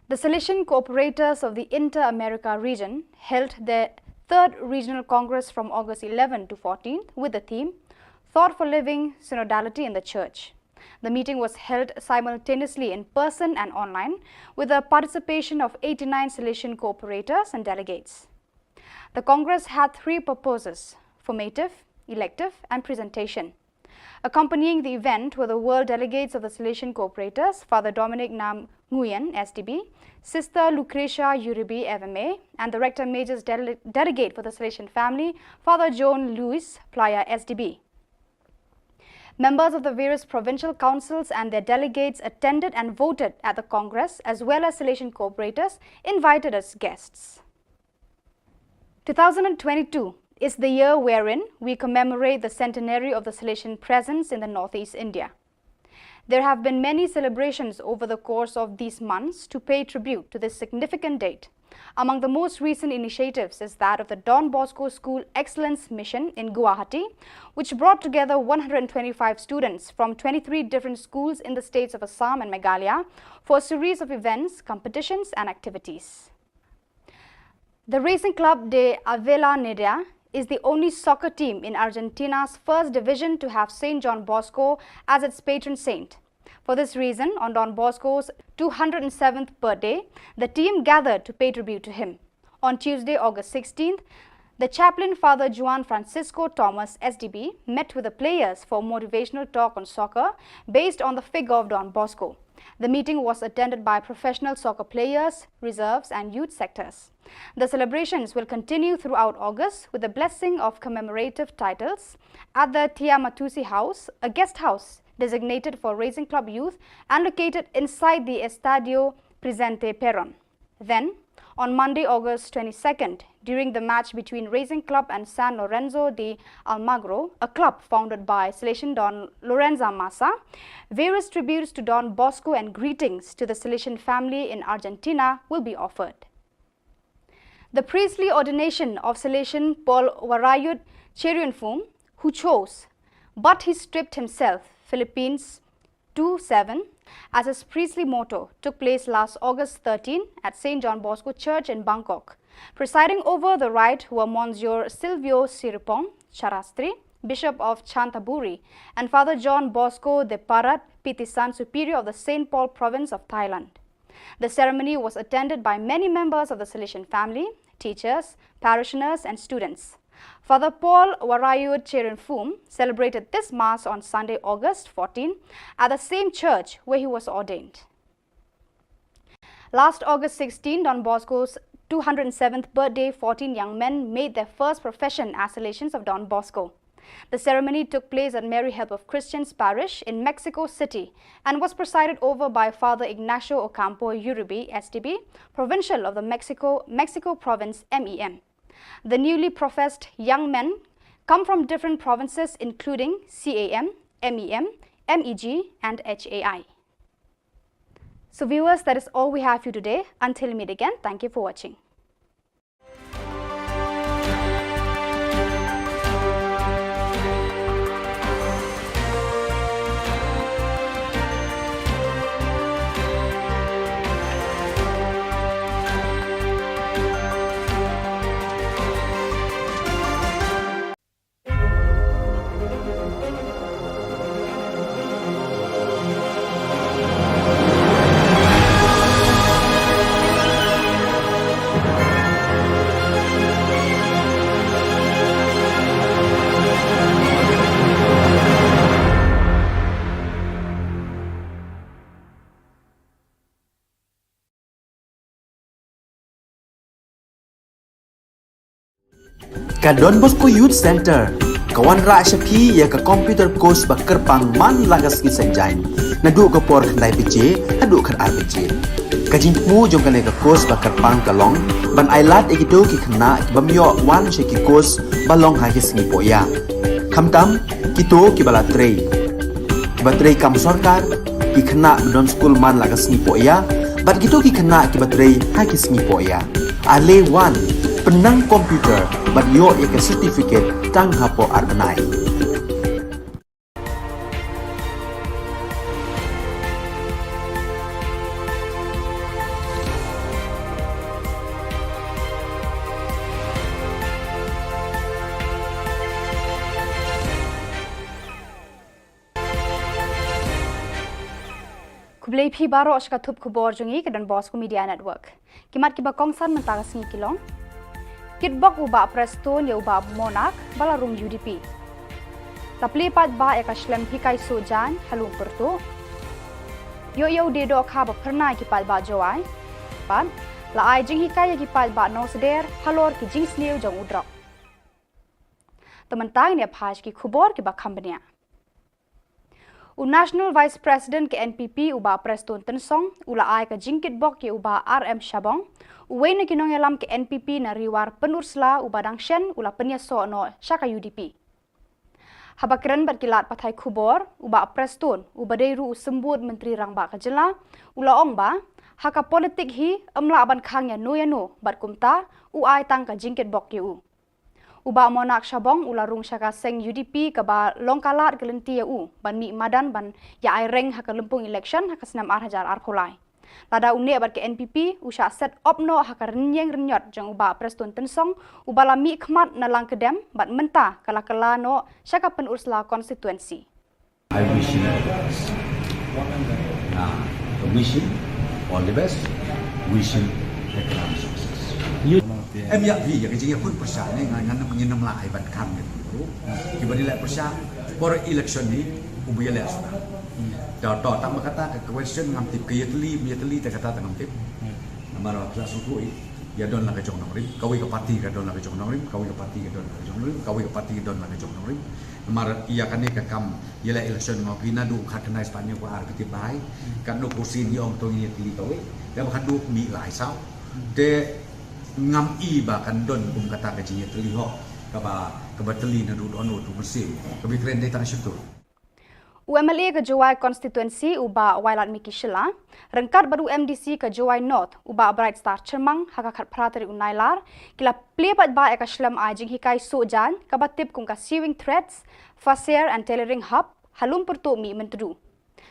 The Salesian Cooperators of the Inter-America region held their third regional congress from August eleven to fourteenth with the theme Thought for Living Synodality in the Church. The meeting was held simultaneously in person and online with the participation of eighty-nine Salesian cooperators and delegates. The congress had three purposes: formative, elective, and presentation. Accompanying the event were the world delegates of the Salesian Cooperators, Father Dominic Nam Nguyen, S D B, Sister Lucretia Uribe, F M A, and the Rector Major's dele- delegate for the Salesian family, Father John Louis Playa, S D B. Members of the various provincial councils and their delegates attended and voted at the Congress, as well as Salesian cooperators invited as guests. Two thousand twenty-two is the year wherein we commemorate the centenary of the Salesian presence in the Northeast India. There have been many celebrations over the course of these months to pay tribute to this significant date. Among the most recent initiatives is that of the Don Bosco School Excellence Mission in Guwahati, which brought together one hundred twenty-five students from twenty-three different schools in the states of Assam and Meghalaya for a series of events, competitions, and activities. The Racing Club de Avellaneda is the only soccer team in Argentina's first division to have Saint John Bosco as its patron saint. For this reason, on Don Bosco's two hundred seventh birthday, the team gathered to pay tribute to him. On Tuesday, August sixteenth, the chaplain, Father Juan Francisco Thomas, S D B, met with the players for a motivational talk on soccer based on the figure of Don Bosco. The meeting was attended by professional soccer players, reserves, and youth sectors. The celebrations will continue throughout August with the blessing of commemorative titles at the Tiamatusi House, a guest house designated for Racing Club youth and located inside the Estadio Presidente Perón. Then, on Monday, August twenty-second, during the match between Racing Club and San Lorenzo de Almagro, a club founded by Salesian Don Lorenzo Massa, various tributes to Don Bosco and greetings to the Salesian family in Argentina will be offered. The priestly ordination of Salesian Paul Warayut Cherianfum, who chose, but he stripped himself, Philippines two seven, as his priestly motto, took place last August thirteen at Saint John Bosco Church in Bangkok. Presiding over the rite were Monsignor Silvio Siripong Charastri, Bishop of Chanthaburi, and Father John Bosco de Parat Pitisan, Superior of the Saint Paul Province of Thailand. The ceremony was attended by many members of the Salesian family, teachers, parishioners, and students. Father Paul Warayut Cherianfum celebrated this Mass on Sunday, August fourteen, at the same church where he was ordained. Last August sixteen, Don Bosco's two hundred seventh birthday, fourteen young men made their first profession as Salesians of Don Bosco. The ceremony took place at Mary Help of Christians Parish in Mexico City and was presided over by Father Ignacio Ocampo Uribe, S D B, provincial of the Mexico, Mexico province, M E M. The newly professed young men come from different provinces, including C A M, M E M, M E G, and H A I. So, viewers, that is all we have for you today. Until we meet again, thank you for watching. Ka Don Bosco Youth Centre ka wanrah sha phi ïa ka computer course ba kyrpang man la ka sngi Saitjaiñ, naduh ka por khyndai baje haduh khatar baje. Ka jingthmu jong kane ka course ba kyrpang ka long ban ailad ïa kito ki khynnah ki bym ïoh wan sha ki course ba long ha ki sngi pohïa, khamtam kito kiba la trei, kiba trei kam sorkar, ki khynnah ba don skul man la ka sngi pohïa, bad kito ki khynnah kiba trei ha ki sngi pohïa. Ale wan, pynnang computer bad ïoh ïa ka certificate tang hapoh ar bnai. Khublei phi baroh sha ka thup khubor jong ngi ka Don Bosco Media Network. Ki mat kiba kongsan mynta ka sngi ki long: Kitbok u Bah Prestone ïa u Bah Monak ba la rung U D P. La plie paidbah ïa ka shlem hikai suh jaiñ ha Lum Pyrtuh. Ïoh ïa u die dohkha ba phyrnai ki paidbah Jowai. Bad la ai jinghikai ïa ki paidbah Nongsder halor ki jingsniew jong u drok. Te mynta ngin ïa phai sha ki khubor kiba kham bniah. U National Vice President ka N P P u Bah Prestone Tynsong u la ai ka jingkitbok ïa u Bah R M Shabong, uwei na ki nongïalam ka N P P na Ri War Pynursla uba dang shen u la pynïasoh noh sha ka U D P. Haba kren bad ki lad pathai khubor, u Bah Prestone uba dei ruh u symbud Myntri Rangbah ka jylla u la ong ba ha ka politik hi ym lah ban khang ïano ïano, bad kumta u ai tang ka jingkitbok ïa u. U Bah Monak Shabong u la rung sha ka seng U D P kaba long ka lad ka lynti ïa u ban mih madan ban ïa ai reng ha ka lympung election ha ka snem ar hajar arphew lai. Lada u neh bad ka N P P u shah set op noh ha ka rynïeng rynïot jong u Bah Prestone Tynsong uba la mih khmat na Langkedem bad mynta ka la kylla noh sha ka Pynursla constituency. I wish him all the best. Now, I wish him all the best. Wish him a crown success. Em ïa phi ïa ka jingïakhun pyrshah ne ngan ngan ngin ym lah ai ban kham ne bru. Kiba ngi leh pyrshah por election ni u bu ïa leh suda. Da to tang ba kata ka question ngam tip, ka ïatylli ym ïatylli te kata te ngam tip. Namar ba pyrshah sngewthuh ïa don la ka jong nongrim, kawei ka party ka don la ka jong nongrim, kawei ka party ka don la ka jong nongrim, kawei ka party ka don la ka jong nongrim. Namar ïa kane ka kam ïa leh election ngam phi naduh khatkhyndai spah hynñiew ar phi tip bha. Katno kursi ngi ong to ngi ïatylli kawei. Ïa ba khatduh mih lai saw. Te ngam i ba kan don kum kata ka jingïatylli hok kaba kaba tylli naduh don naduh mynsiem. Kaba kren dei tang shyntur. U M L A ka Jowai constituency u Bah Wailadmiki Shylla ryngkat bad u M D C ka Jowai North u Bah Brightstar Chyrmang ha ka khatphra tarik u Nailar ki la plie paidbah ïa ka shlem ai jinghikai suh jaiñ kaba tip kum ka Sewing Threads Fasair and Tailoring Hub ha Lum Pyrtuh Mihmyntdu.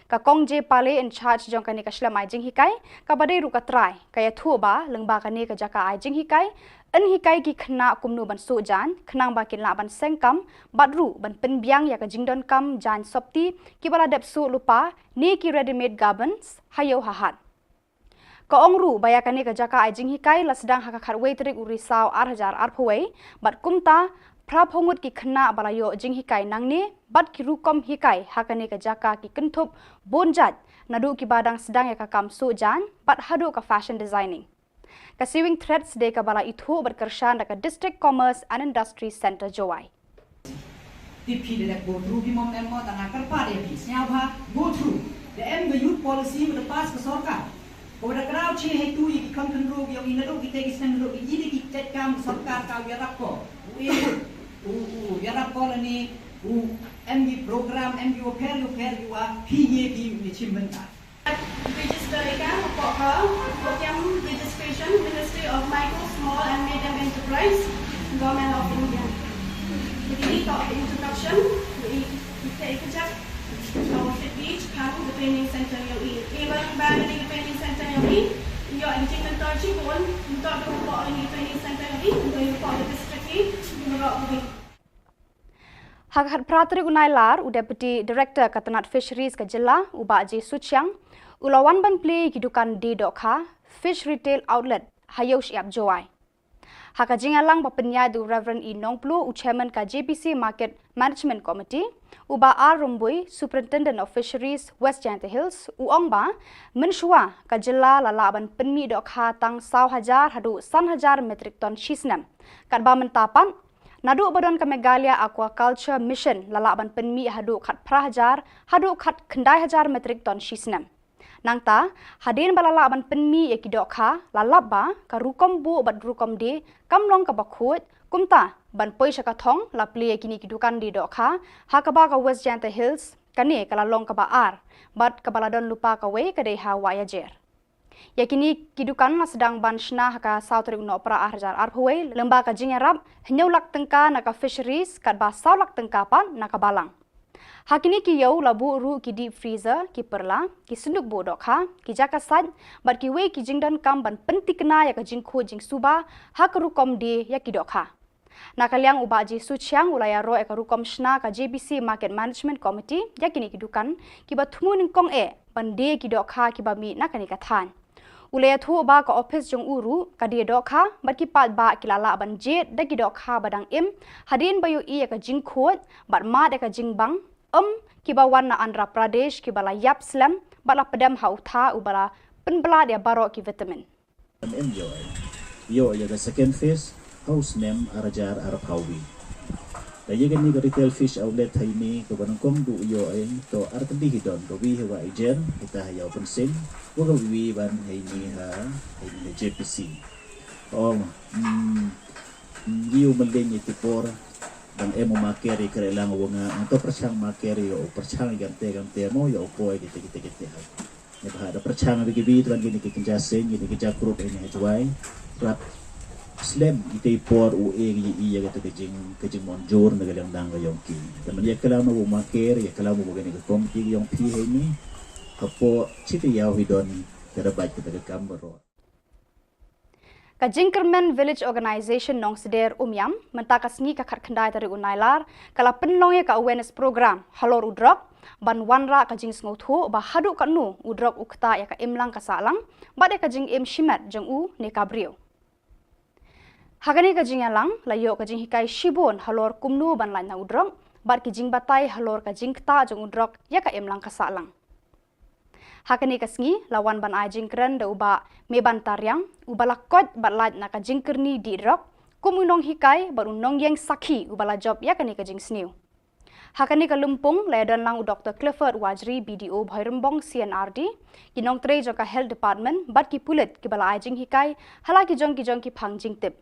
Ka Kong J Pale in charge jong kane ka shlem ai jinghikai kaba dei ruh ka trai ka ïathuh ba lyngba kane ka jaka ai jinghikai yn hikai ki khynnah kumno ban suh jaiñ khnang ba kin lah ban seng kam bad ruh ban pynbiang ïa ka jingdonkam jaiñ sopti kiba la dep suh lypa ne ki ready made garments ha ïew ha hat. Ka ong ruh ba ïa kane ka jaka ai jinghikai la sdang ha ka khatwei tarik u Risaw ar hajar arphew wei bad kumta phraphew ngut ki khynnah ba la ïoh jinghikai nangne bad ki rukom hikai ha kane ka jaka ki kynthup bun jait naduh kiba dang sdang ïa ka kam suh jaiñ bad haduh ka fashion designing. Ka Sewing Threads dei kaba la ithuh bad kyrshan da ka District Commerce and Industry Centre Jowai. Tip phi da dep go through phi mo em mo, tang nga kyrpad ïa phi sngewbha go through. Da em ka youth policy ba da pass ka sorkar, ko da kraw che hei tu ïa ki kham khynroo ki ong i naduh ki te ki snem naduh ki ïa ki jait kam sorkar ka ïarap ko. U e u u ïarap ko lane u em ki program em ki wa pher wa pher ki wa phi ye phi u ye chim bynta. Register ïa ka hapoh ka Kotiam Registration, Ministry of Micro, Small and Medium Enterprise, Government of India. Kine ki introduction, i i te i kajak ka fit beach, ka training center yong i. Even ba kane ka training center yong i, ïoh i jingmynta shibun, mynta da hapoh kane ka training center yong i, mynta hapoh ka district i, mynta ka Ha ka khatphra tarik u Nailar, u Deputy Director ka tnat Fisheries ka jylla, u Bah J Suchiang, u la wan ban plie ïa ki dukan die dohkha, Fish Retail Outlet, ha Ïew Shyiap Jowai. Ha ka jingïalang ba pynïaid da u Reverend E Nongplu, u Chairman ka J B C Market Management Committee, u Bah R Rymbui, Superintendent of Fisheries, West Jaintia Hills, u ong ba mynshuwa ka jylla la lah ban pynmih dohkha tang saw hajar haduh san hajar metric ton shi snem. Katba mynta pat Naduh ba don ka Meghalaya Aquaculture Mission la lah ban pynmih haduh khatphra hajar haduh khatkhyndai hajar metric ton shi snem. Nangta, hadien ba la lah ban pynmih ïa ki dohkha, la lap ba ka rukom buh bad rukom die kam long kaba khuid, kumta ban poi sha ka thong la plie ïa kine ki dukan die dohkha ha kaba ka West Jaintia Hills kane ka la long kaba ar bad kaba la don lypa kawei ka dei ha Wahiajer. Ïa kine ki dukan la sdang ban shna ha ka saw tarik u Nohprah ar hajar arphew wei lyngba ka jingïarap hynñiew lak tyngka na ka Fisheries katba saw lak tyngka pat na ka Balang. Ha kine ki ïew la buh ruh ki deep freezer, ki pyrla, ki synduk buh dohkha, ki jaka sait bad kiwei ki jingdonkam ban pynthikna ïa ka jingkhuid jingsuba ha ka rukom die ïa ki dohkha. Na ka liang u Bah Jesu Chiang u la ïaroh ïa ka rukom shna ka J B C Market Management Committee ïa kine ki dukan kiba thmu nyngkong eh ban die ki dohkha kiba mih na kane ka thaiñ. U la ïathuh ba ka ophis jong u ruh, ka die dohkha bad ki paidbah ki la lah ban jied da ki dohkha ba dang im hadien ba ïohi ïa ka jingkhuid bad mad ïa ka jingbang, em, kiba wan na Andhra Pradesh kiba la ïap slem bad la pdem ha u tha uba la pynblad ïa baroh ki vitamin. Em ïoh ei. Ïoh ïa ka second phase ha u snem ar hajar arphew wei. Te ïa kane ka retail fish outlet ha ine kaba nyngkong du ïoh ei, to ar tylli hi don, ka wi ha Wahiajer, kita ha Ïew Pynshing, wa ka wi ban ha ine ha, ha ine ha J P C. Oh, mm, mm, ïa u mylliem ïa ki por dang em u maker ïa kren lang u nga, to pyrshang maker ïa u pyrshang ïa kante kante mo ïa u poi kite kite kite ha. Ïa ba da pyrshang bad ki bi tuan kine ki kynja seng, kine ki kynja group, ine ha Jowai. Rap slem ite i por u e ngi i ïa kata ka jing, ka jingmynjur na ka liang dang ka ïong ki. Te man ïa ka lam u maker, ïa ka lam u kane ka komiti ka ïong phi ha ine. Hapoh chite ïaw hi don ka da bait kata ka kam baroh. Ka Jingkyrmen Village Organisation Nongsder Umiam, mynta ka sngi ka khatkhyndai tarik u Nailar, ka la pynlong ïa ka awareness program halor u drok, ban wanrah ka jingsngewthuh ba haduh katno u drok u ktah ïa ka imlang ka sahlang bad ïa ka jingim shimet jong u ne ka briew. Ha kane ka jingïalang la ïoh ka jinghikai shibun halor kumno ban lait na u drok bad ki jingbatai halor ka jingktah jong u drok ïa ka imlang ka sahlang. Ha kane ka sngi la wan ban ai jingkren da u Bah Meban Tariang, uba la koit bad lait na ka jingkyrni dih drok kum u nonghikai bad u nongïeng sakhi uba la jop ïa kane ka jingsniew. Ha kane ka lympung la ïadon lang u Doktor Clifford Wajri, B D O Bhoirymbong C&RD, ki nongtrei jong ka Health Department bad ki pulit kiba la ai jinghikai ha la ki jong ki jong ki phang jingtip.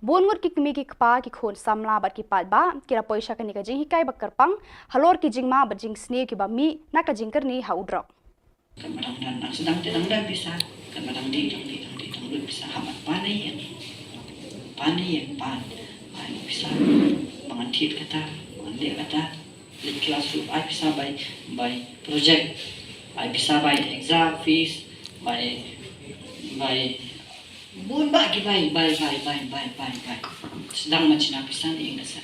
Bun ngut ki kmie ki kpa, ki khun samla bad ki paidbah ki la poi sha kane ka jinghikai ba kyrpang halor ki jingma bad jingsniew kiba mih na ka jingkyrni ha u drok. Kan ba dang don, dang sdang te dang don pisa, kan ba dang dih, dang dih, dang dih, dang lut pisa, ha mat pan ei ïa, pan ei ïa, pan, pan pisa, ba ngan thied kata, ba ngan leh kata, leit klas ruh ai pisa bai, bai project, ai pisa bai exam fees, bai, bai bun bah ki bai, bai, bai. Sdang ban shna pisa ne ïing ka sem.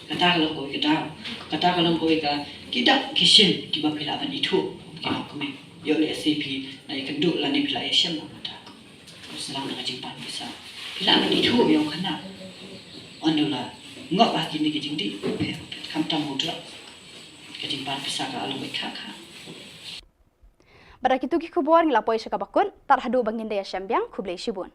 Kata ka long kawei ka daw. Kata ka long kawei ka, ki dak ki shin kiba phi lah ban ithuh. Ki long kawei. Ïoh lehse phi la ïakynduh lane phi la ïashem lang kata. Sdang da ka jingpan pisa. Phi lah ban ithuh ïa u khynnah. Ynda u la ngop ha kine ki jingdih, phi, phi, khamtam u drok. Ka jingpan pisa ka long kawei kha kha. Bad da kitu ki khubor ngi la poi sha kaba kut, tad haduh ba ngin da ïashem biang, khublei shibun.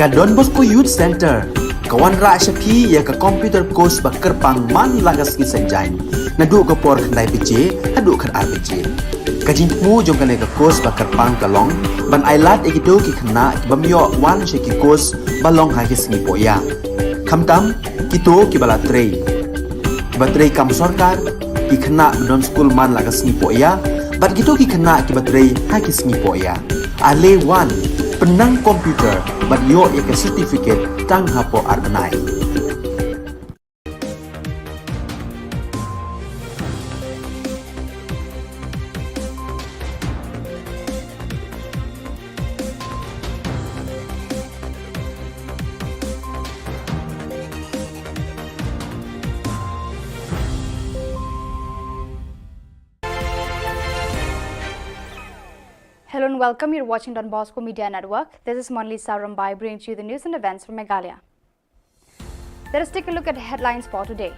Ka Don Bosco Youth Centre ka wanrah sha phi ïa ka computer course ba kyrpang man la ka sngi Saitjaiñ, naduh ka por khyndai baje haduh khatar baje. Ka jingthmu jong kane ka course ba kyrpang ka long ban ailad ïa kito ki khynnah ki bym ïoh wan sha ki course ba long ha ki sngi pohïa, khamtam kito kiba la trei, kiba trei kam sorkar, ki khynnah ba don skul man la ka sngi pohïa, bad kito ki khynnah kiba trei ha ki sngi pohïa. Ale wan, pynnang computer bad ïoh ïa ka certificate tang hapoh ar bnai. Hello and welcome. You're watching Don Bosco Media Network. This is Monlisa Rombai bringing to you the news and events from Meghalaya. Let us take a look at headlines for today.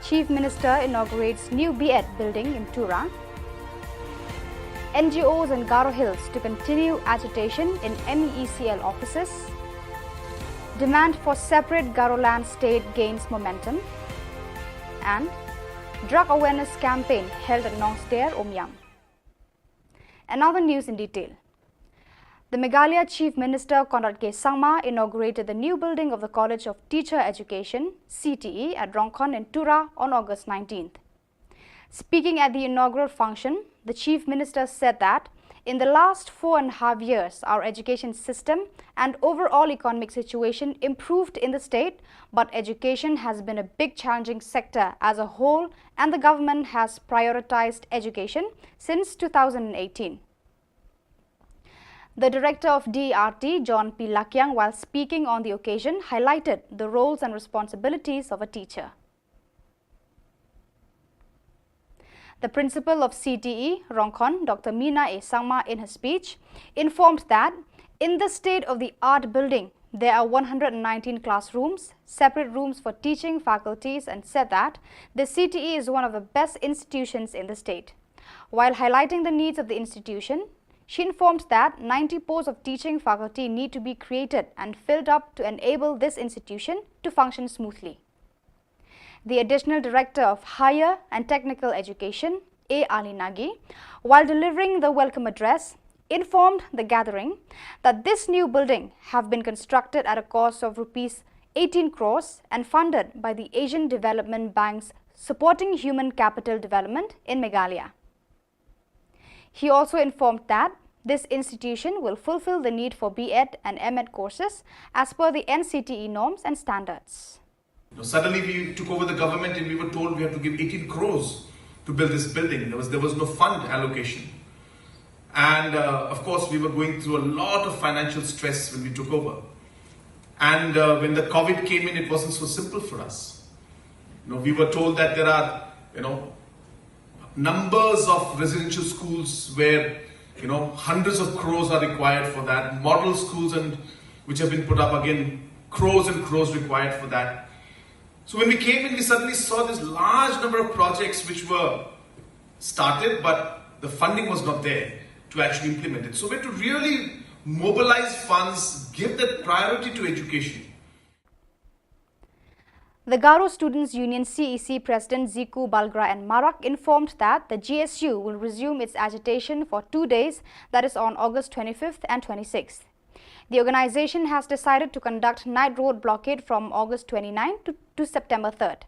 Chief Minister inaugurates new B.Ed building in Tura. N G Os in Garo Hills to continue agitation in M E E C L offices. Demand for separate Garoland state gains momentum. And drug awareness campaign held at Nongster, Umiam. And now the news in detail. The Meghalaya Chief Minister Conrad K Sangma inaugurated the new building of the College of Teacher Education, C T E, at Rongkhon in Tura on August nineteenth. Speaking at the inaugural function, the Chief Minister said that in the last four and a half years, our education system and overall economic situation improved in the state, but education has been a big challenging sector as a whole, and the government has prioritized education since two thousand eighteen. The director of D R T, John P Lakiang, while speaking on the occasion, highlighted the roles and responsibilities of a teacher. The principal of C T E, Rongkhon, Doctor Mina A Sangma, in her speech, informed that in the state-of-the-art building, there are one hundred nineteen classrooms, separate rooms for teaching faculties, and said that the C T E is one of the best institutions in the state. While highlighting the needs of the institution, she informed that ninety posts of teaching faculty need to be created and filled up to enable this institution to function smoothly. The Additional Director of Higher and Technical Education, A Ali Nagi, while delivering the welcome address, informed the gathering that this new building have been constructed at a cost of rupees eighteen crores and funded by the Asian Development Bank's Supporting Human Capital Development in Meghalaya. He also informed that this institution will fulfill the need for B.Ed and M.Ed courses as per the N C T E norms and standards. You know, suddenly we took over the government and we were told we have to give eighteen crores to build this building. There was, there was no fund allocation. And uh, of course, we were going through a lot of financial stress when we took over. And uh, when the COVID came in, it wasn't so simple for us. You know, we were told that there are, you know, numbers of residential schools where, you know, hundreds of crores are required for that. Model schools and which have been put up, again, crores and crores required for that. So when we came in, we suddenly saw this large number of projects which were started, but the funding was not there to actually implement it. So we had to really mobilize funds, give that priority to education. The Garo Students Union, C E C, President Ziku Balgra N Marak informed that the G S U will resume its agitation for two days, that is on August twenty-fifth and twenty-sixth. The organization has decided to conduct night road blockade from August twenty-ninth to, to September third.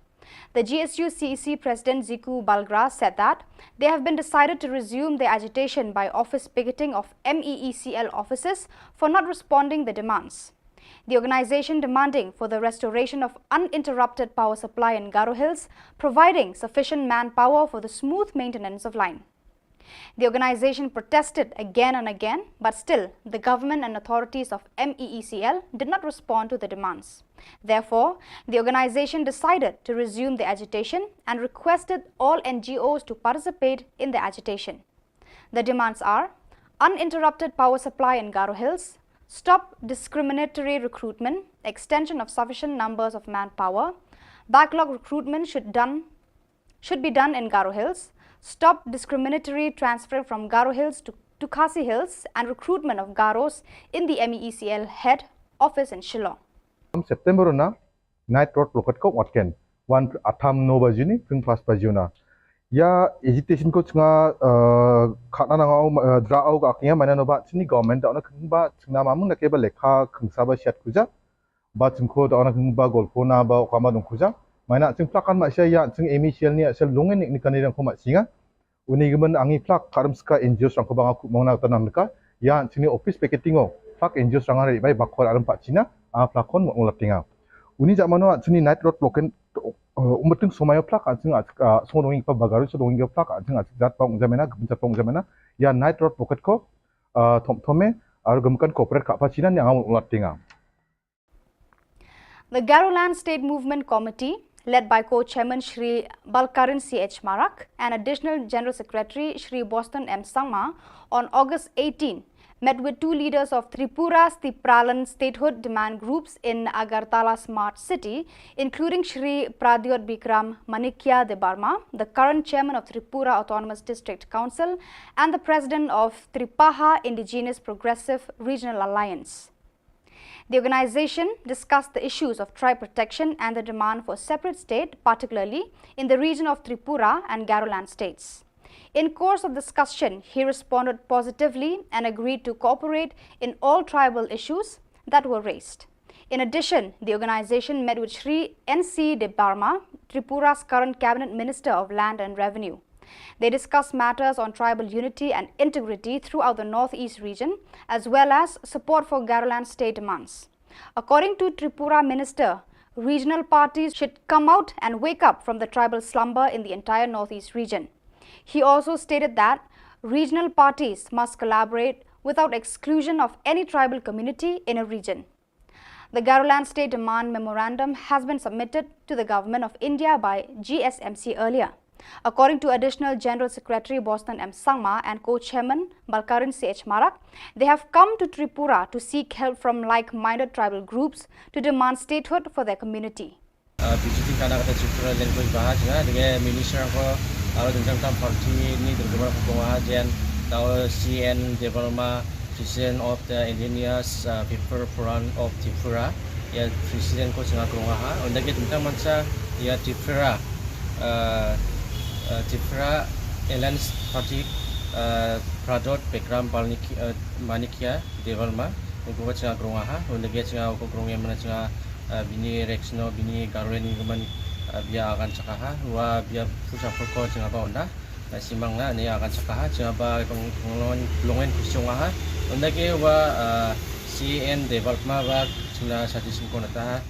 The G S U C E C President Ziku Balgra said that they have been decided to resume their agitation by office picketing of M E E C L offices for not responding the demands. The organization demanding for the restoration of uninterrupted power supply in Garo Hills, providing sufficient manpower for the smooth maintenance of line. The organization protested again and again, but still the government and authorities of M E E C L did not respond to the demands. Therefore, the organization decided to resume the agitation and requested all N G Os to participate in the agitation. The demands are uninterrupted power supply in Garo Hills, stop discriminatory recruitment, extension of sufficient numbers of manpower, backlog recruitment should done should be done in Garo Hills, stop discriminatory transfer from Garo Hills to, to Khasi Hills, and recruitment of Garos in the M E E C L head office in Shillong. September na night road blockade ko watken. Wan atham no bajuni, pring pas bajuna. Ya agitation ko chunga uh, khana nanga uh, dra au ka akhnya mana no ba chini government da ona kengba chunga mamung na keba lekha kengsa ba siat kuja. Ba chungkho da ona kengba golpho na ba okama dong kuja. Mana chung plakan ma sia ya chung M E C L ni asal lungen ni kani dang ko ma singa. Uni gemen angi plak karam ska N G Os rang ko banga ku mong na tanang ka. Ya chini office picketing o plak N G Os rang ari bai bakor aram pa China. A plakon mo ulatinga. Uni jamano chini night road blockade umbetung somayo plak a ching a song dongi pa bagaru so dongi plak a ching a jat pong jamena gem jat pong jamena ya night road blockade ko thom thome aru gem kan corporate ka pa China ni ang ulat tinga. The Garoland State Movement Committee led by co-chairman Shri Balkarin C H Marak and Additional General Secretary Shri Boston M Sangma, on August eighteen, met with two leaders of Tripura's Tipraland statehood demand groups in Agartala Smart City, including Shri Pradyot Bikram Manikya Debbarma, the current chairman of Tripura Autonomous District Council and the president of Tripaha Indigenous Progressive Regional Alliance. The organization discussed the issues of tribe protection and the demand for separate state, particularly in the region of Tripura and Garoland states. In course of discussion, he responded positively and agreed to cooperate in all tribal issues that were raised. In addition, the organization met with Shri N C Debbarma, Tripura's current cabinet minister of land and revenue. They discussed matters on tribal unity and integrity throughout the Northeast region, as well as support for Garoland state demands. According to Tripura minister, regional parties should come out and wake up from the tribal slumber in the entire Northeast region. He also stated that regional parties must collaborate without exclusion of any tribal community in a region. The Garoland State Demand Memorandum has been submitted to the Government of India by G S M C earlier. According to Additional General Secretary Boston M Sangma and co-chairman Balkarin C H Marak, they have come to Tripura to seek help from like-minded tribal groups to demand statehood for their community. Uh, visiting kana kata Tripura language baha jnga, dege minister ko aro dengchang tam party ni dengchang ko baha jen tau C N Debbarma, President of the Indigenous, uh, People Forum of Tripura, ya President ko jnga ko baha, unda ke tengchang mansa ya Tripura, uh, uh, Tripura Alliance Party, uh, Pradyot Bikram Balniki, uh, Manikya Debbarma, ungko ka jnga grong aha, unda ke jnga uko grong yang mana jnga, uh, bini Rexno, bini Garweni keman, uh, bia akan chakaha, wa bia pusa poko jnga ba unda, uh, simang na ni akan chakaha, jnga ba kong longen, longen kusung aha, unda ke wa, uh, C N Debbarma ba jnga sati singkon ataha.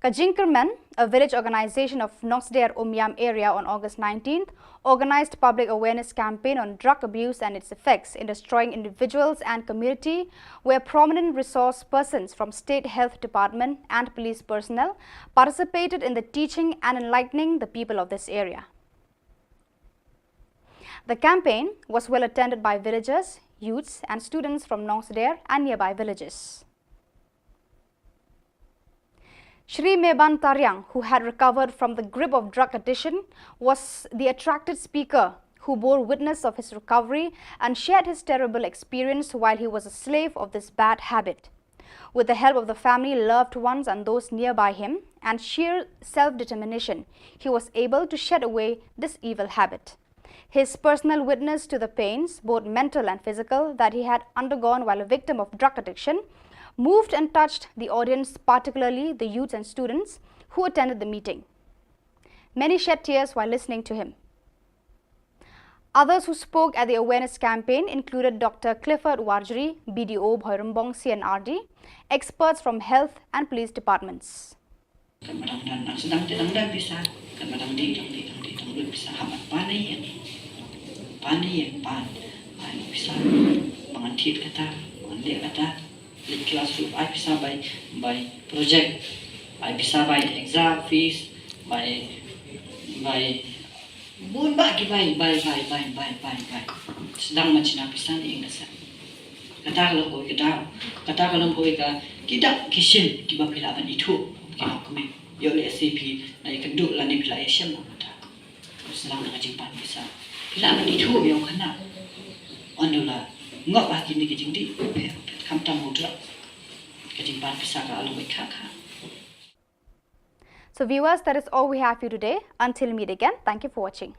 Ka Jingkyrmen, a village organization of Nongsder Umiam area on August nineteenth, organized public awareness campaign on drug abuse and its effects in destroying individuals and community, where prominent resource persons from State Health Department and police personnel participated in the teaching and enlightening the people of this area. The campaign was well attended by villagers, youths and students from Nongsder and nearby villages. Shri Meban Tariang, who had recovered from the grip of drug addiction, was the attracted speaker who bore witness of his recovery and shared his terrible experience while he was a slave of this bad habit. With the help of the family, loved ones and those nearby him, and sheer self-determination, he was able to shed away this evil habit. His personal witness to the pains, both mental and physical, that he had undergone while a victim of drug addiction moved and touched the audience, particularly the youths and students who attended the meeting. Many shed tears while listening to him. Others who spoke at the awareness campaign included Doctor Clifford Warjri, B D O Bhoirymbong C N R D, experts from health and police departments. Kan ba dang don, nang sdang te dang don pisa, kan ba dang dih, dang dih, dang dih, dang lut pisa, hap ban pan ïa ïa. Pan ïa ïa, pan. Ai pisa, ba ngan thied kata, ba ngan leh kata. Leit klas ruh ai pisa bai, bai project, ai pisa bai exam fees, bai, bai bun bah ki bai, bai, bai. Sdang ma shna pisa ne ïing da sah. Kata ka long kawei ka daw. Kata ka long kawei ka, ki dak ki shin kiba phi lah ban ithuh ki nongkmie. Ïoh lehse phi la ïakynduh lane phi la ïashem na kata. Sdang da ka jingpan pisa. Phi lah ban ithuh ïa u khynnah. Ynda u la ngop ha kine ki jingdih, phi, phi, khamtam u drug. Ka jingpan pisa ka long kawei ka kha. So viewers, that is all we have for you today. Until meet again, thank you for watching.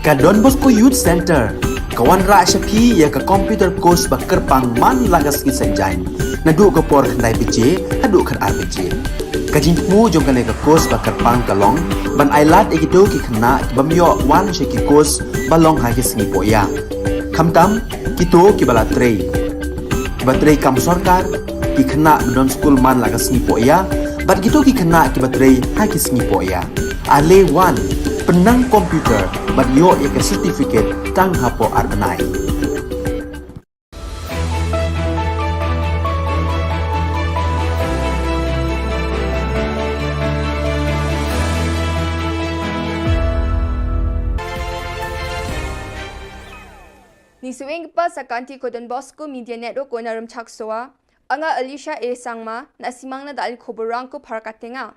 Ka Don Bosco Youth Centre ka wanrah sha phi ïa ka computer course ba kyrpang man la ka sngi Saitjaiñ, naduh ka por khyndai baje haduh khatar baje. Ka jingthmu jong kane ka course ba kyrpang ka long ban ailad ïa kito ki khynnah ki bym ïoh wan sha ki course ba long ha ki sngi pohïa, khamtam kito kiba la trei, kiba trei kam sorkar, ki khynnah ba don skul man la ka sngi pohïa bad kito ki khynnah kiba trei ha ki sngi pohïa. Ale wan, pynnang computer bad ïoh ïa ka certificate tang hapoh ar bnai. Ngi shu ïeng pat sa ka aunty ko Don Bosco Media Network ko na Rymchak Soa. Nga Alicia A Sangma, na simang na da ali khubor rang ko phar ka tenga.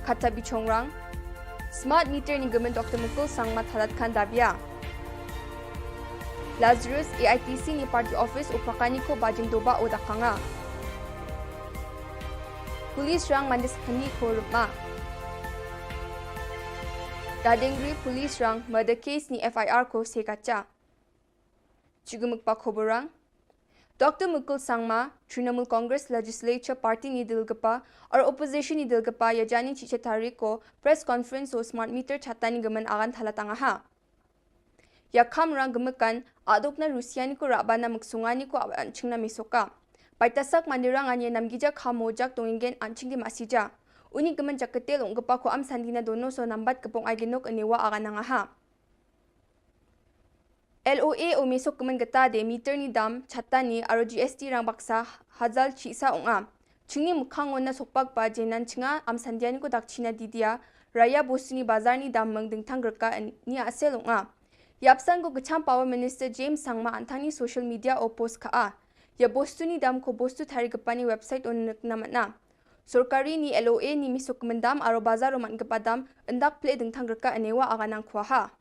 Kata bichongrang. Smart meter ni gemen Doktor Mukul Sangma thalat khan dabia. Lazarus A I T C ni party office u prakani ko bajing doba o dakanga. Police rang mandis khani ko rupma. Dadengri police rang murder case ni F I R ko se kacha. Chigumuk pa khubor rang. Doktor Mukul Sangma, Trinamool Congress Legislature Party ni dil gapa, or opposition ni dil gapa, ïa jani chicha tarik ko press conference o smart meter chata ni gemen agan thalat anga ha. Ïa kham rang gemekan, aduk na Rusia ni ko raba na muksunga ni ko aban chingna misoka. Paitasak mandirang anye namgija khamo jak tongingen anching di masija. Uni gemen jak ketel ong gepa ko am sandina dono so nambat kepong ai genok enewa agan anga ha. L O A o mesok kemen geta de meter ni dam, chata ni, aro G S T rang baksa, hazal chisa ong a. Chingni mukhang on na sokpak ba jenan chinga, am sandia ni ko dak china didia, raya bostu ni bazar ni dam meng dengtang gerka en, ni asel ong a. Yapsan ko kecham Power Minister James Sangma antang ni social media o post ka a. Ya bostu ni dam ko bostu thari gepani website on nek namat na. Sorkari ni L O A ni mesok kemen dam, aro bazar o man gepa dam, endak ple dengtang gerka enewa aganang kuaha.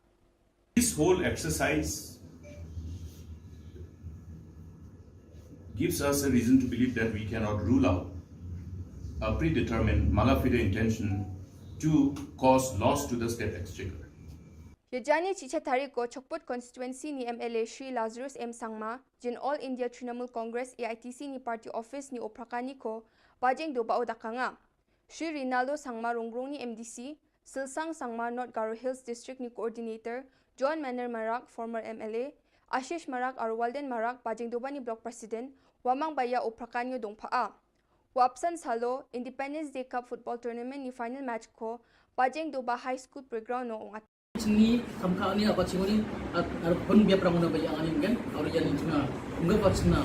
This whole exercise gives us a reason to believe that we cannot rule out a predetermined mala fide intention to cause loss to the state exchequer. Yajani chicha tari ko Chokput constituency ni M L A Shri Lazarus M Sangma, Jin All India Trinamool Congress A I T C ni party office ni oprakani ko, bajeng doba o dakanga. Shri Rinaldo Sangma Rongrong ni M D C, Silsang Sangma North Garo Hills District ni Coordinator, John Manor Marak, former M L A, Ashish Marak aro Walden Marak, bajeng doba ni Block President, wamang baya o prakanyo dongpha a. Wapsan salo, Independence Day Cup Football Tournament ni final match ko, bajeng doba High School Playground no ong at. Chini kamka ani apa chingoni, ar pun biap rang una baya ani mungkin, aro ya ni chuna, mungkin apa chuna,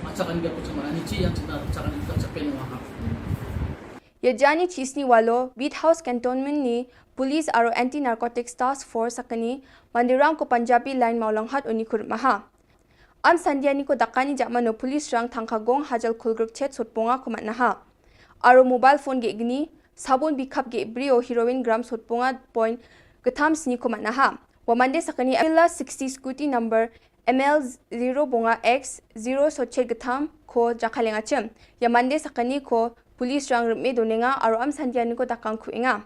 macakan biap chuma ani chi yang chuna, macakan biap chapen wa ha. Yajani chisni walo, Beat House Cantonment ni, Police aro Anti Narcotics Task Force sakani, mandirang ko Punjabi Line Mawlanghat uni kurmaha. Am sandia ni ko dakani jakmano police rang thangka gong hajal kulgruk chet sotponga ko matnaha. Aro mobile phone ge gni, sabun bikhap ge brio heroin gram sotponga point getham sni ko matnaha. Wa mande sakani Avila sixty scooty number M L zero bonga X zero sochet getham ko jakalenga chem. Ya mande sakani ko police rang rme donenga aro am sandia ni ko dakang kuenga.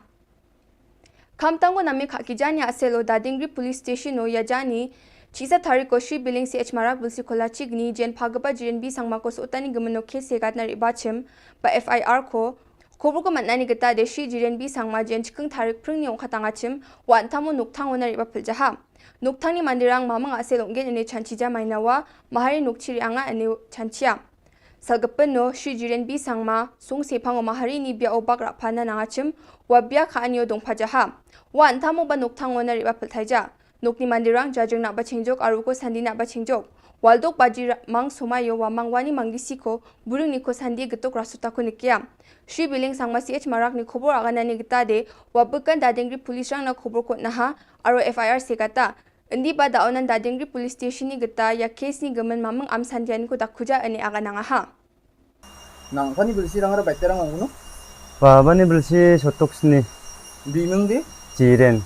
Khamtang ko name kha ki jani asel o Dadingri Police Station o yajani, chisa tari ko Shri Billing C H Marak Bilsi Kolachi gni jen phagaba Jiren B Sangma ko sotani gemeno ke segat na riba chim, ba F I R ko, khobor ko matnani geta de Shri Jiren B Sangma jen chikeng tarik pring ni ongkatanga chim, wa antamo nukthang o na riba piljaha. Nukthang ni mandirang mamang asel onggen ene chanchija mainawa, mahari nukchiri anga ene chanchia. Salgapeno, Shri Jiren B Sangma, sung sepang o mahari ni bia o bak rapana nangachim, wa bia ka anyo dongpajaha. Wa antamo ba nukthang o na riba piltaija. Nukni mandirang jajeng na bachengjok aru ko sandi na bachengjok. Waldok baji ra-, mang somayo wa mang wani manggisi ko, buring ni ko sandi getok rasuta ko nikia. Shri Billing Sangma C H Marak ni khobor agana ni geta de, wa bekan Dadingri police rang na khobor ko naha, aru F I R segata. Indi ba daonan Dadingri Police Station ni geta ya case ni gemen mameng am sandian ko dakhuja ene aga nangaha. Nang pani bilsi rang ra baita rang ong kuno? Pa bani bilsi sotok sni. Bimeng de? Jiren.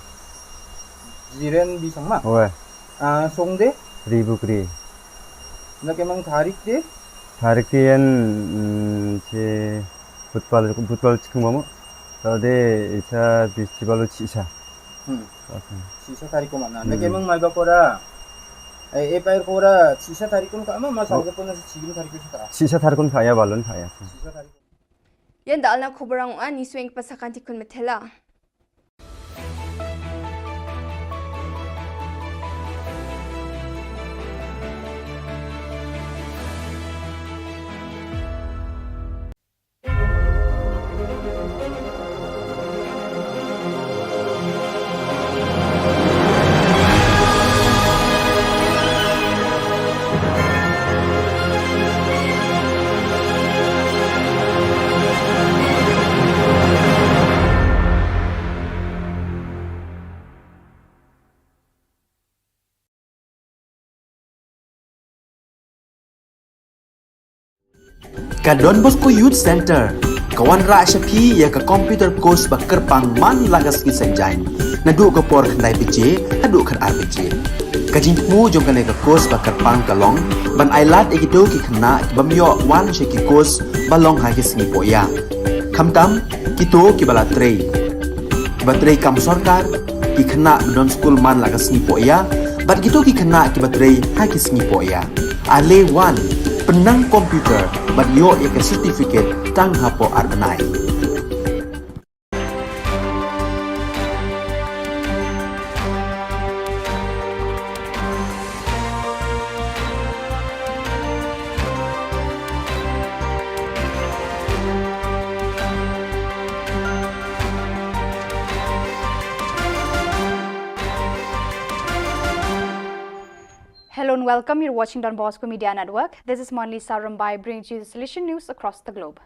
Jiren B Sangma? Oe. Ah, song de? Ribukri. Na kemang tarik de? Tarik de yan, mm, che butpal, butpal chikung bamo. Tade isa festival chisa. Hmm. Sisa tarik ko mana. Hmm. Nake mung mai ba kora. Eh, eh, pair kora. Sisa tarik ko ka ma, ma sa ko na sisa tarik ko ka. Sisa tarik ko ka ya balon ka ya. Sisa tarik. Ïa nda alna khubor ang ani swing pasakan tikun metela. Ka Don Bosco Youth Centre ka wanrah sha phi ïa ka computer course ba kyrpang man la ka sngi Saitjaiñ, naduh ka por khyndai baje haduh khatar baje. Ka jingthmu jong kane ka course ba kyrpang ka long ban ailad ïa kito ki khynnah ki bym ïoh wan sha ki course ba long ha ki sngi pohïa. Khamtam kito kiba la trei, kiba trei kam sorkar, ki khynnah ba don skul man la ka sngi pohïa, bad kito ki khynnah kiba trei ha ki sngi pohïa. Ale wan, pynnang computer bad ïoh ïa ka certificate tang hapoh ar bnai. Hello and welcome. You're watching Don Bosco Media Network. This is Monli Sarumbai bringing to you the Salesian news across the globe.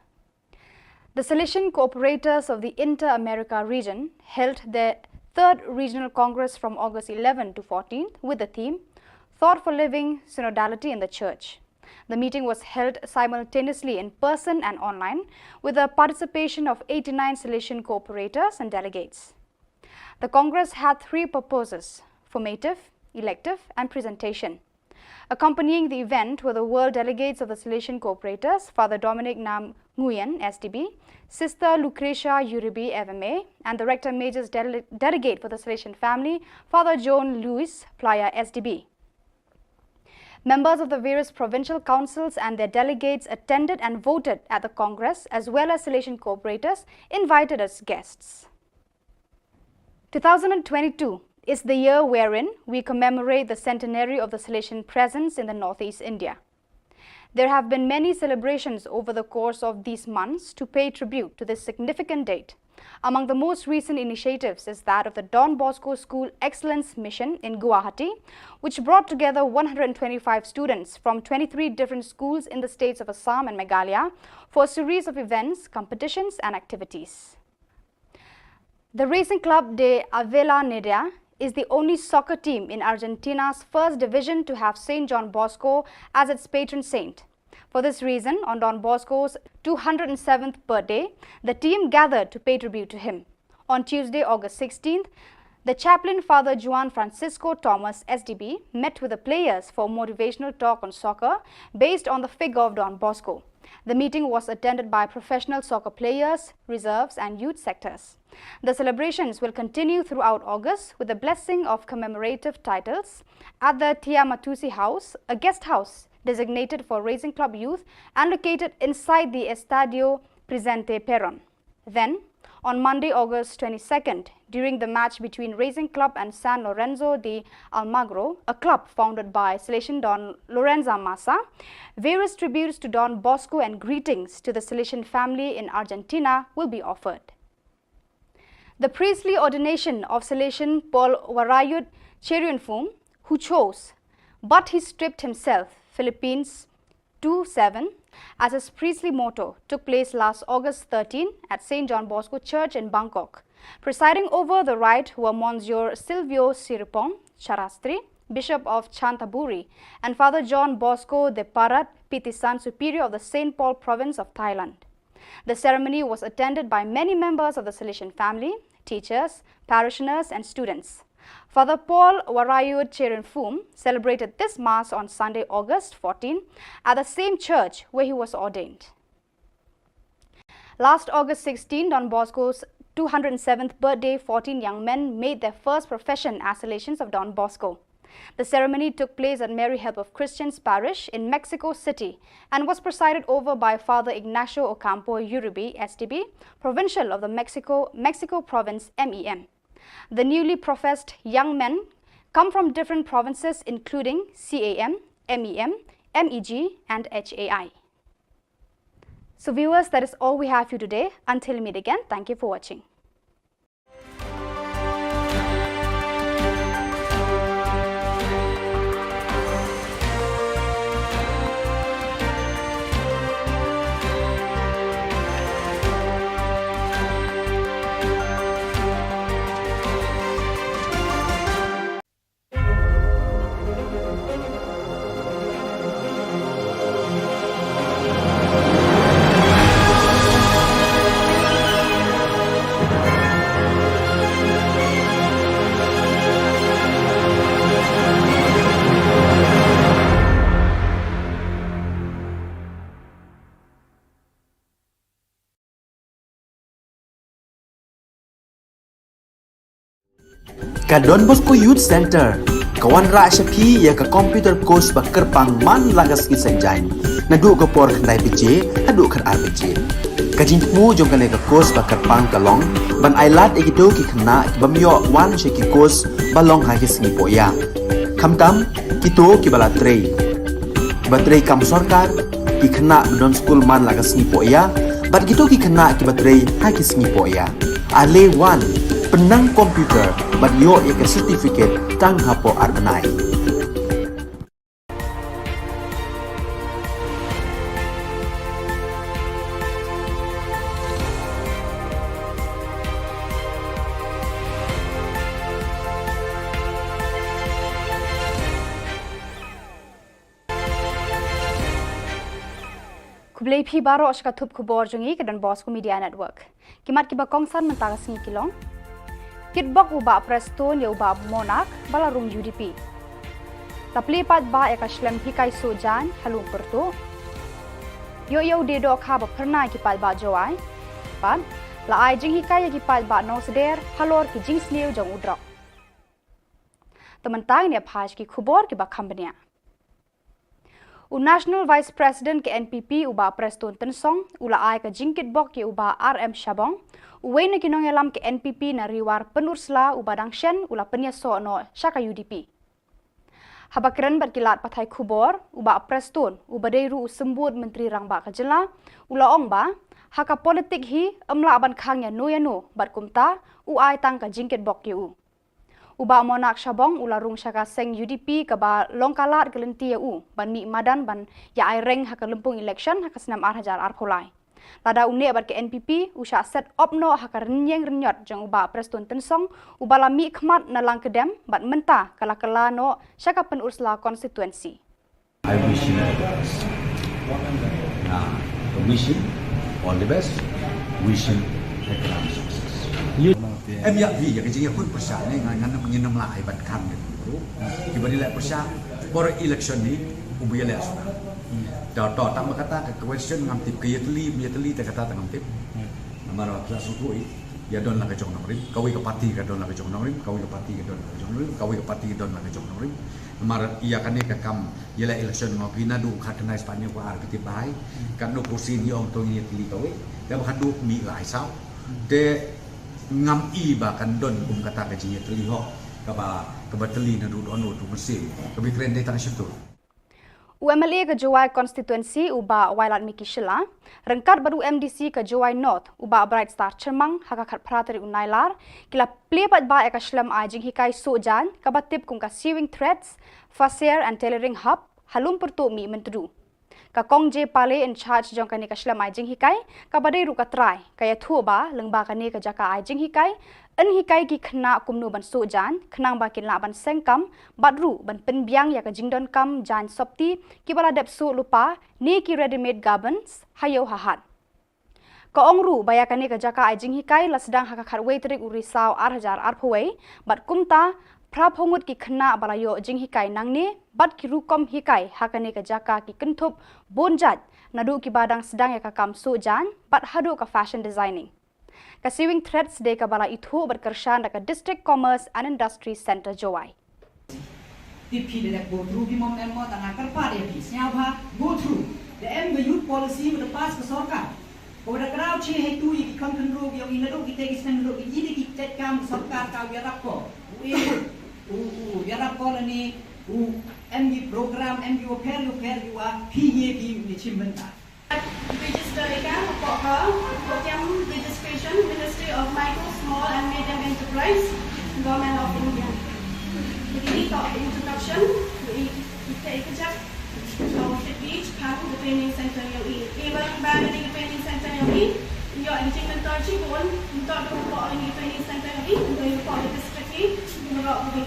The Salesian Cooperators of the Inter-America region held their third regional congress from August eleven to fourteenth with the theme Thought for Living, Synodality in the Church. The meeting was held simultaneously in person and online with the participation of eighty-nine Salesian cooperators and delegates. The congress had three purposes: formative, elective, and presentation. Accompanying the event were the world delegates of the Salesian Cooperators, Father Dominic Nam Nguyen, S D B, Sister Lucretia Uribe, F M A, and the Rector Major's dele- delegate for the Salesian family, Father John Louis Playa, S D B. Members of the various provincial councils and their delegates attended and voted at the Congress, as well as Salesian cooperators invited as guests. Two thousand and twenty-two is the year wherein we commemorate the centenary of the Salesian presence in the Northeast India. There have been many celebrations over the course of these months to pay tribute to this significant date. Among the most recent initiatives is that of the Don Bosco School Excellence Mission in Guwahati, which brought together one hundred twenty-five students from twenty-three different schools in the states of Assam and Meghalaya for a series of events, competitions, and activities. The Racing Club de Avellaneda is the only soccer team in Argentina's first division to have Saint John Bosco as its patron saint. For this reason, on Don Bosco's two hundred seventh birthday, the team gathered to pay tribute to him. On Tuesday, August sixteenth, the chaplain, Father Juan Francisco Thomas, S D B, met with the players for a motivational talk on soccer based on the figure of Don Bosco. The meeting was attended by professional soccer players, reserves, and youth sectors. The celebrations will continue throughout August with the blessing of commemorative titles at the Tiamatusi House, a guest house designated for Racing Club youth and located inside the Estadio Presidente Perón. Then, on Monday, August twenty-second, during the match between Racing Club and San Lorenzo de Almagro, a club founded by Salesian Don Lorenzo Massa, various tributes to Don Bosco and greetings to the Salesian family in Argentina will be offered. The priestly ordination of Salesian Paul Warayut Cherianfum, who chose, but he stripped himself, Philippines two seven, as his priestly motto, took place last August thirteen at Saint John Bosco Church in Bangkok. Presiding over the rite were Monsignor Silvio Siripong Charastri, Bishop of Chanthaburi, and Father John Bosco de Parat Pitisan, Superior of the Saint Paul Province of Thailand. The ceremony was attended by many members of the Salesian family, teachers, parishioners, and students. Father Paul Warayut Cherianfum celebrated this Mass on Sunday, August fourteen, at the same church where he was ordained. Last August sixteen, Don Bosco's two hundred seventh birthday, fourteen young men made their first profession as Salesians of Don Bosco. The ceremony took place at Mary Help of Christians Parish in Mexico City and was presided over by Father Ignacio Ocampo Uribe, S D B, Provincial of the Mexico, Mexico Province, M E M. The newly professed young men come from different provinces, including C A M, M E M, M E G, and H A I. So viewers, that is all we have for you today. Until we meet again, thank you for watching. Ka Don Bosco Youth Center ka wanrah sha phi ïa ka computer course ba kyrpang man la ka sngi Saitjaiñ, naduh ka por khyndai baje haduh khatar baje. Ka jingthmu jong kane ka course ba kyrpang ka long ban ailad ïa kito ki khynnah ki bym ïoh wan sha ki course ba long ha ki sngi pohïa, khamtam kito kiba la trei, kiba trei kam sorkar, ki khynnah ba don skul man la ka sngi pohïa, bad kito ki khynnah kiba trei ha ki sngi pohïa. Ale wan, pynnang computer bad ïoh ïa ka certificate tang hapoh ar bnai. Khublei phi baroh sha ka thup khubor jong ngi ka Don Bosco Media Network. Ki mat kiba kongsan mynta ka sngi ki long: Kitbok u Bah Prestone ïa u Bah Monarch ba la rung U D P. La plie paidbah ïa ka shlem hikai suh jaiñ ha Lum Pyrtuh. Ïoh ïa u die dohkha ba phyrnai ki paidbah Jowai. Bad la ai jinghikai ïa ki paidbah Nongsder halor ki jingsniew jong u drok. Te mynta ngin ïa phai sha ki khubor kiba kham bniah. U National Vice President ka N P P u Bah Prestone Tynsong u la ai ka jingkitbok ïa u Bah R M Shabong, uwei na ki nongïalam ka N P P na Ri War Pynursla uba dang shen u la pynïasoh noh sha ka U D P. Haba kren bad ki lad pathai khubor, u Bah Prestone uba dei ruh u symbud Myntri Rangbah ka jylla u la ong ba ha ka politik hi ym lah ban khang ïano ïano bad kumta u ai tang ka jingkitbok ïa u. U Bah Monarch Shabong u la rung sha ka seng U D P kaba long ka lad ka lynti ïa u ban mih madan ban ïa ai reng ha ka lympung election ha ka snem ar hajar arphew lai. Lada u neh bad ka N P P u shah set op noh ha ka rynïeng rynïot jong u Bah Prestone Tynsong uba la mih khmat na Langkedem bad mynta ka la kylla noh sha ka Pynursla constituency. I wish him all the best. Nah, wish him all the best. Wish him economic success. Em ïa phi ïa ka jingïakhun pyrshah ne ngan ngan ngin ym lah ai ban khang ïa phi bro. Kiba ngi leh pyrshah por election ni u ba ïaleh suda. Da to tang ba kata ka question ngam tip, ka ïatylli ym ïatylli te kata te ngam tip. Namar ba phi la sngewthuh ïa don la ka jong nongrim, kawei ka party ka don la ka jong nongrim, kawei ka party ka don la ka jong nongrim, kawei ka party ka don la ka jong nongrim. Namar ïa kane ka kam ïaleh election nga phi naduh khatkhyndai spah hynñiew phew ar phi tip bha. Katno kursi ngi ong to ngi ïatylli kawei. Te ba khadduh mih lai saw. Te ngam i ba kan don kum kata ka jingïatylli hok kaba kaba tylli naduh dohnud ruh mynsiem. Kaba kren dei tang shyntur. U M L A ka Jowai constituency u Bah Wailadmiki Shylla ryngkat bad u M D C ka Jowai North u Bah Brightstar Chyrmang ha ka khatphra tarik u Nailar ki la plie paidbah ïa ka shlem ai jinghikai suh jaiñ kaba tip kum ka Sewing Threads, Fasair and Tailoring Hub ha Lum Pyrtuh Mihmyntdu. Ka Kong J Pale in charge jong kane ka shlem ai jinghikai kaba dei ruh ka trai ka ïathuh ba lyngba kane ka jaka ai jinghikai yn hikai ki khynnah kumno ban suh jaiñ khnang ba kin lah ban seng kam bad ruh ban pynbiang ïa ka jingdonkam jaiñ sopti kiba la dep suh lypa ne ki ready-made garments ha ïew ha hat. Ka ong ruh ba ïa kane ka jaka ai jinghikai la sdang ha ka khatwei tarik u Risaw ar hajar arphew wei bad kumta phraphew ngut ki khynnah ba la ïoh jinghikai nangne bad ki rukom hikai ha kane ka jaka ki kynthup bun jait naduh kiba dang sdang ïa ka kam suh jaiñ bad haduh ka fashion designing. Ka Sewing Threads dei kaba la ithuh bad kyrshan da ka District Commerce and Industry Centre Jowai. Tip phi da dep go through phi mo em mo, tang nga kyrpad ïa phi, sngewbha go through. Da em ka youth policy ba da pass ka sorkar, ko da kraw che hei tu ïa ki khon khynroo ki ong i naduh ki te ki snem naduh ki ïa ki tet kam ka sorkar ka ïarap ko. U e u u ïarap ko lane u em ki program, em ki wa pher u pher u wa phi ye ki ni chim bynta. Register ïa ka hapoh ka program registration, Ministry of Micro, Small and Medium Enterprise, Government of India. Jadi ni ka introduction, i i ka i ka jak. So, fitri chipang ka training center ïong i. Iba ba ka training center ïong i, ïoh ka jingmyntoi chibun, yntok da hapoh ka training center ïong i, yntok da hapoh ka district i, yntok da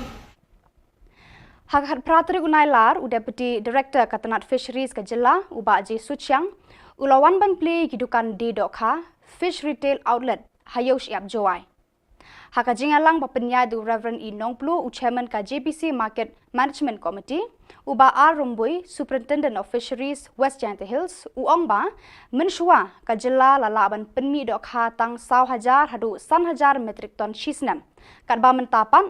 Ha ka khatphra tarik u Nailar, u Deputy Director ka tnat Fisheries ka jylla, u Bah J Suchiang, u la wan ban plie ïa ki dukan die dohkha, Fish Retail Outlet, ha Ïew Shyiap Jowai. Ha ka jingïalang ba pynïaid da u Reverend E Nongpluh, u Chairman ka J B C Market Management Committee, u Bah R Rymbui, Superintendent of Fisheries, West Jaintia Hills, u ong ba mynshuwa ka jylla la lah ban pynmih dohkha tang saw hajar haduh san hajar metric ton shi snem. Katba mynta pat,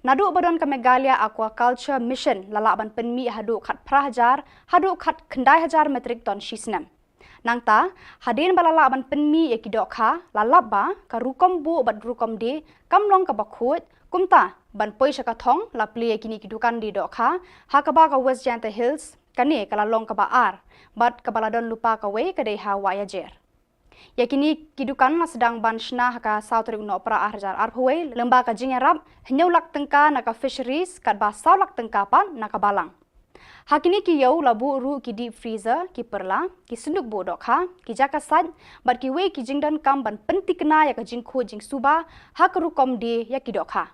naduh ba don ka Meghalaya Aquaculture Mission la lah ban pynmih haduh khatphra hajar haduh khatkhyndai hajar metric ton shi snem. Nangta, hadien ba la lah ban pynmih ïa ki dohkha, la lap ba ka rukom buh bad rukom die kam long kaba khuid, kumta ban poi sha ka thong la plie ïa kine ki dukan die dohkha ha kaba ka West Jaintia Hills kane ka la long kaba ar, bad kaba la don lypa kawei ka dei ha Wahiajer. Ïa kine ki dukan la sdang ban shna ha ka saw tarik u Nohprah ar hajar arphew wei, lyngba ka jingïarap hynñiew lak tyngka na ka Fisheries, katba saw lak tyngka pat na ka Balang. Ha kine ki ïew la buh ruh ki deep freezer, ki pyrla, ki synduk buh dohkha, ki jaka sait, bad kiwei ki jingdonkam ban pynthikna ïa ka jingkhuid jingsuba ha ka rukom die ïa ki dohkha.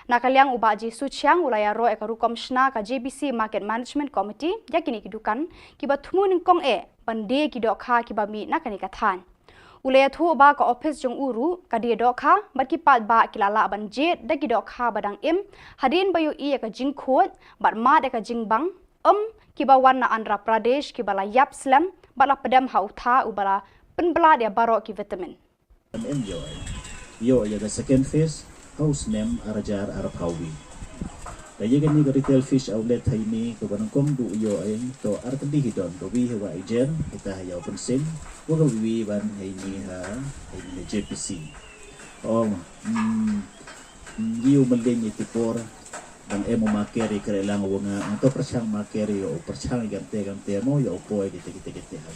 Na ka liang u Bah J Suchiang u la ïaroh ïa ka rukom shna ka J B C Market Management Committee ïa kine ki dukan kiba thmu nyngkong eh ban die ki dohkha kiba mih na kane ka thaiñ. U la ïathuh ba ka ophis jong u ruh ka die dohkha bad ki paidbah ki la lah ban jied da ki dohkha ba dang im hadien ba ïohi ïa ka jingkhuid bad mad ïa ka jingbang, em, kiba wan na Andhra Pradesh kiba la ïap slem bad la pdem ha u tha uba la pynblad ïa baroh ki vitamin. Em ïoh, ïoh ïa ka second phase ha u snem ar hajar arphew wei. Ka ïa kane ka retail fish outlet ha ine kaba nyngkong du ïoh, eh, to ar tylli hi don, ka wi ha Wahiajer, kita ha Ïew Pynsin, wa ka wi ban ha ine ha, ha ine ha J P C. Oh, mm, mm, ïa u mlien ïa ki por dang em u maker ïa kre lang wa nga, nga to pyrshang maker ïa u pyrshang ïa kante kante mo ïa u poi kite kite kite ha.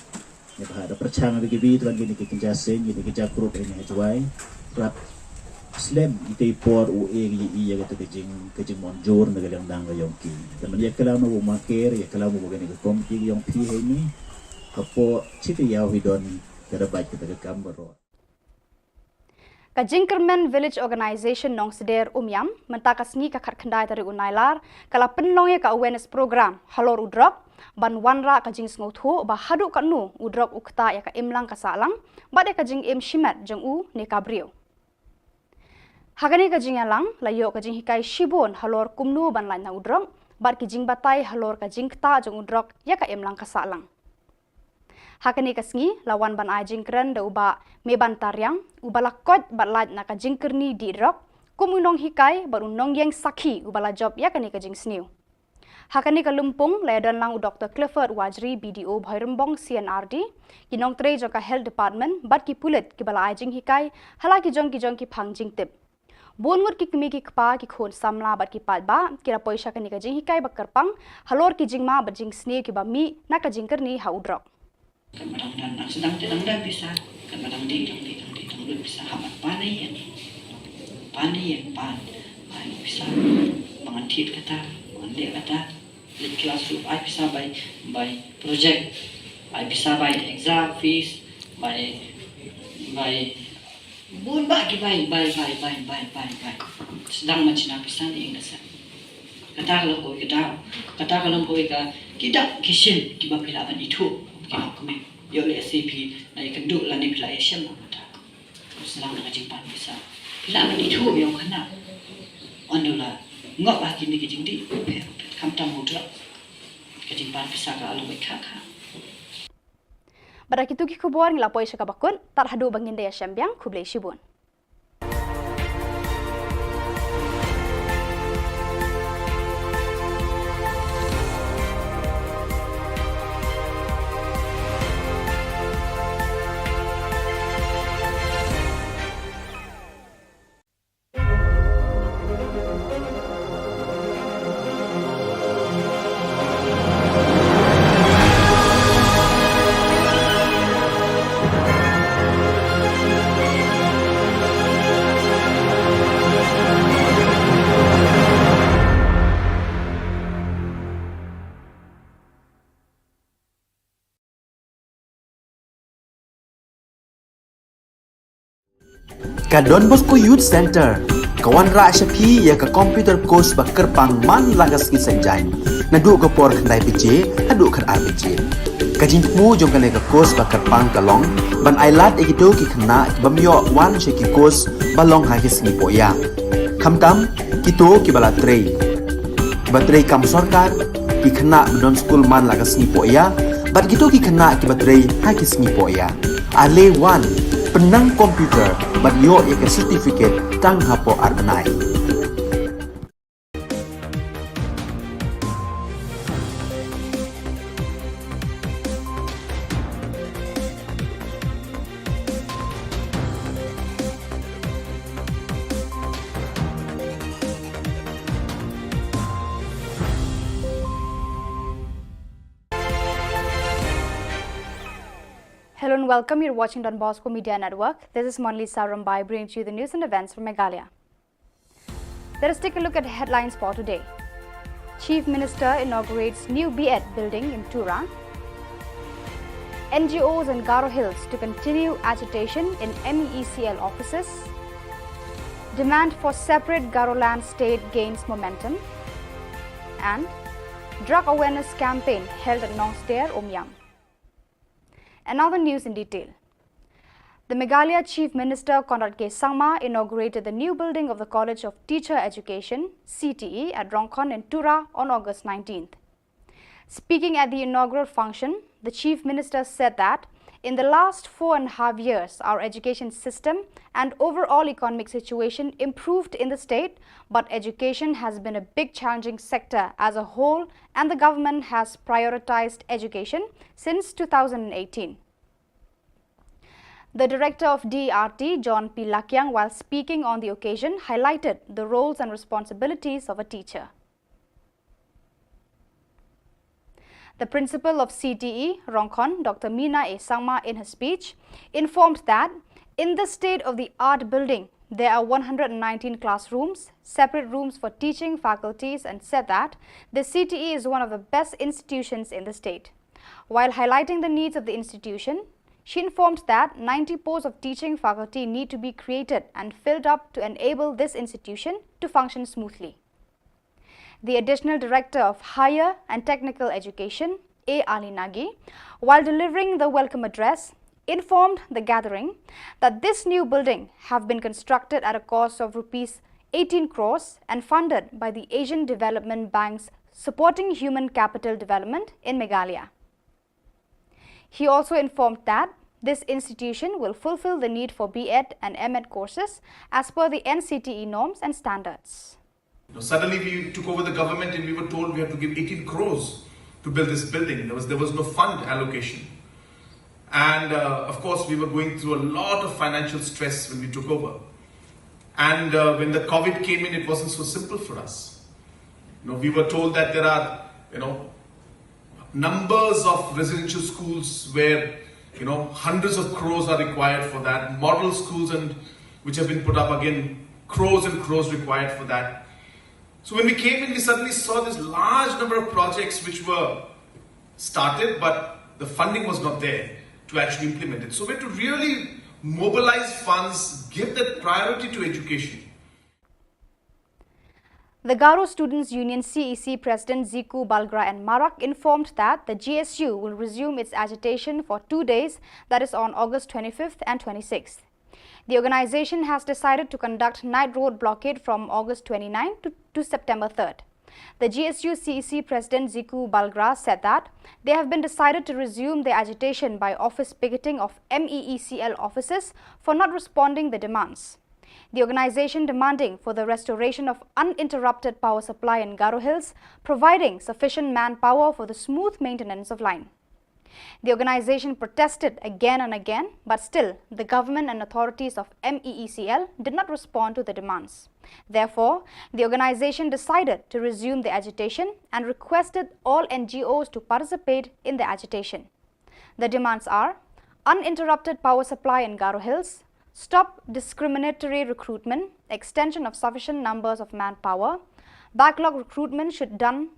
Ïa ba da pyrshang ïa ki bi tlang kine ki kynja seng, kine ki kynja group ïa ha Jowai. Rap slem ite i por u e ïa ïa kata ka jing ka jingmon jur na ka liang dang ka ïong ki. Te man ïa klam u maker, ïa klam u kane ka komiti ka ïong phi ha ine. Hapoh chi ka ïaw hi don ka da bait kata ka kam baroh. Ka Jingkyrmen Village Organisation Nongsder Umiam, mynta ka sngi ka khatkhyndai tarik u Nailar, ka la pynlong ïa ka awareness program halor u drok, ban wanrah ka jingsngewthuh ba haduh katno u drok u ktah ïa ka imlang ka sahlang bad ïa ka jingim shimet jong u ne ka briew. Ha kane ka jingïalang la ïoh ka jinghikai shibun halor kumno ban lait na u drok bad ki jingbatai halor ka jingktah jong u drok ïa ka imlang ka sahlang. Ha kane ka sngi la wan ban ai jingkren da u Bah Meban Tariang, uba la koit bad lait na ka jingkyrni dih drok, kum u nonghikai bad u nongïeng sakhi uba la jop ïa kane ka jingsniew. Ha kane ka lympung la ïadon lang u Doktor Clifford Wajri, B D O Bhoirymbong C&RD, ki nongtrei jong ka Health Department bad ki pulit kiba la ai jinghikai ha la ki jong ki jong ki phang jingtip. Bun ngut ki kmie ki kpa, ki khun samla bad ki paidbah ki la poi sha kane ka jinghikai ba kyrpang halor ki jingma bad jingsniew kiba mih na ka jingkyrni ha u drok. Kan ba dang dang dang sdang te dang dang pisa, kan ba dang ding dang ding dang ding dang ding pisa, ha ban pan ïa, pan ïa, pan, pan pisa, ba ngan thied kata, ba ngan leh kata, leh class ruh ai pisa bai, bai project, ai pisa bai exam fees, bai, bai bun bah ki bai, bai, bai. Sdang ma china pisa ne ing da sa. Kata ka long kawei ka daw. Kata ka long kawei ka ki dak ki shin kiba phi lah ban ithuh. Ki hok kmie. Ïoh leh se phi la ïakynduh lane phi la ïashem na kata. Sdang na ka jingpan pisa. Phi lah ban ithuh ïa u khynnah. Ynda u la ngop ha kine ki jingdih. Phi, phi khamtam u drok. Ka jingpan pisa ka long kawei kha kha. Bad da kitu ki khubor ngi la poi sha kaba kut, tad haduh ba ngin da ïashem biang, khublei shibun. Ka Don Bosco Youth Centre ka wanrah sha phi ïa ka computer course ba kyrpang man la ka sngi Saitjaiñ, naduh ka por khyndai baje haduh khatar baje. Ka jingthmu jong kane ka course ba kyrpang ka long ban ailad ïa kito ki khynnah ki bym ïoh wan sha ki course ba long ha ki sngi pohïa, khamtam kito kiba la trei, kiba trei kam sorkar, ki khynnah ba don skul man la ka sngi pohïa, bad kito ki khynnah kiba trei ha ki sngi pohïa. Ale wan, pynnang computer bad ïoh ïa ka certificate tang hapoh ar bnai. Hello and welcome. You're watching Don Bosco Media Network. This is Monalisa Rombai bringing to you the news and events from Meghalaya. Let us take a look at the headlines for today. Chief Minister inaugurates new B.Ed building in Tura. N G Os in Garo Hills to continue agitation in M E E C L offices. Demand for separate Garoland state gains momentum. And drug awareness campaign held at Nongster Umiam. And now the news in detail. The Meghalaya Chief Minister Conrad K Sangma inaugurated the new building of the College of Teacher Education, C T E, at Rongkhon in Tura on August nineteenth. Speaking at the inaugural function, the Chief Minister said that in the last four and a half years, our education system and overall economic situation improved in the state, but education has been a big challenging sector as a whole, and the government has prioritized education since two thousand eighteen. The director of D R T, John P Lakiang, while speaking on the occasion, highlighted the roles and responsibilities of a teacher. The principal of C T E, Rongkhon, Doctor Mina A Sangma, in her speech, informed that in the state-of-the-art building, there are one hundred nineteen classrooms, separate rooms for teaching faculties, and said that the C T E is one of the best institutions in the state. While highlighting the needs of the institution, she informed that ninety posts of teaching faculty need to be created and filled up to enable this institution to function smoothly. The Additional Director of Higher and Technical Education, A Ali Nagi, while delivering the welcome address, informed the gathering that this new building have been constructed at a cost of rupees eighteen crores and funded by the Asian Development Bank's Supporting Human Capital Development in Meghalaya. He also informed that this institution will fulfill the need for B.Ed and M.Ed courses as per the N C T E norms and standards. Now, suddenly we took over the government and we were told we have to give eighteen crores to build this building. There was, there was no fund allocation. And, uh, of course, we were going through a lot of financial stress when we took over. And, uh, when the COVID came in, it wasn't so simple for us. You know, we were told that there are, you know, numbers of residential schools where, you know, hundreds of crores are required for that. Model schools and which have been put up, again, crores and crores required for that. So when we came in, we suddenly saw this large number of projects which were started, but the funding was not there to actually implement it. So we had to really mobilize funds, give that priority to education. The Garo Students Union, C E C, President Ziku Balgra and Marak informed that the G S U will resume its agitation for two days, that is on August twenty-fifth and twenty-sixth. The organization has decided to conduct night road blockade from August twenty-ninth to, to September third. The G S U C E C President Ziku Balgra said that they have been decided to resume their agitation by office picketing of M E E C L offices for not responding the demands. The organization demanding for the restoration of uninterrupted power supply in Garo Hills, providing sufficient manpower for the smooth maintenance of line. The organization protested again and again, but still the government and authorities of M E E C L did not respond to the demands. Therefore, the organization decided to resume the agitation and requested all N G Os to participate in the agitation. The demands are uninterrupted power supply in Garo Hills, stop discriminatory recruitment, extension of sufficient numbers of manpower, backlog recruitment should done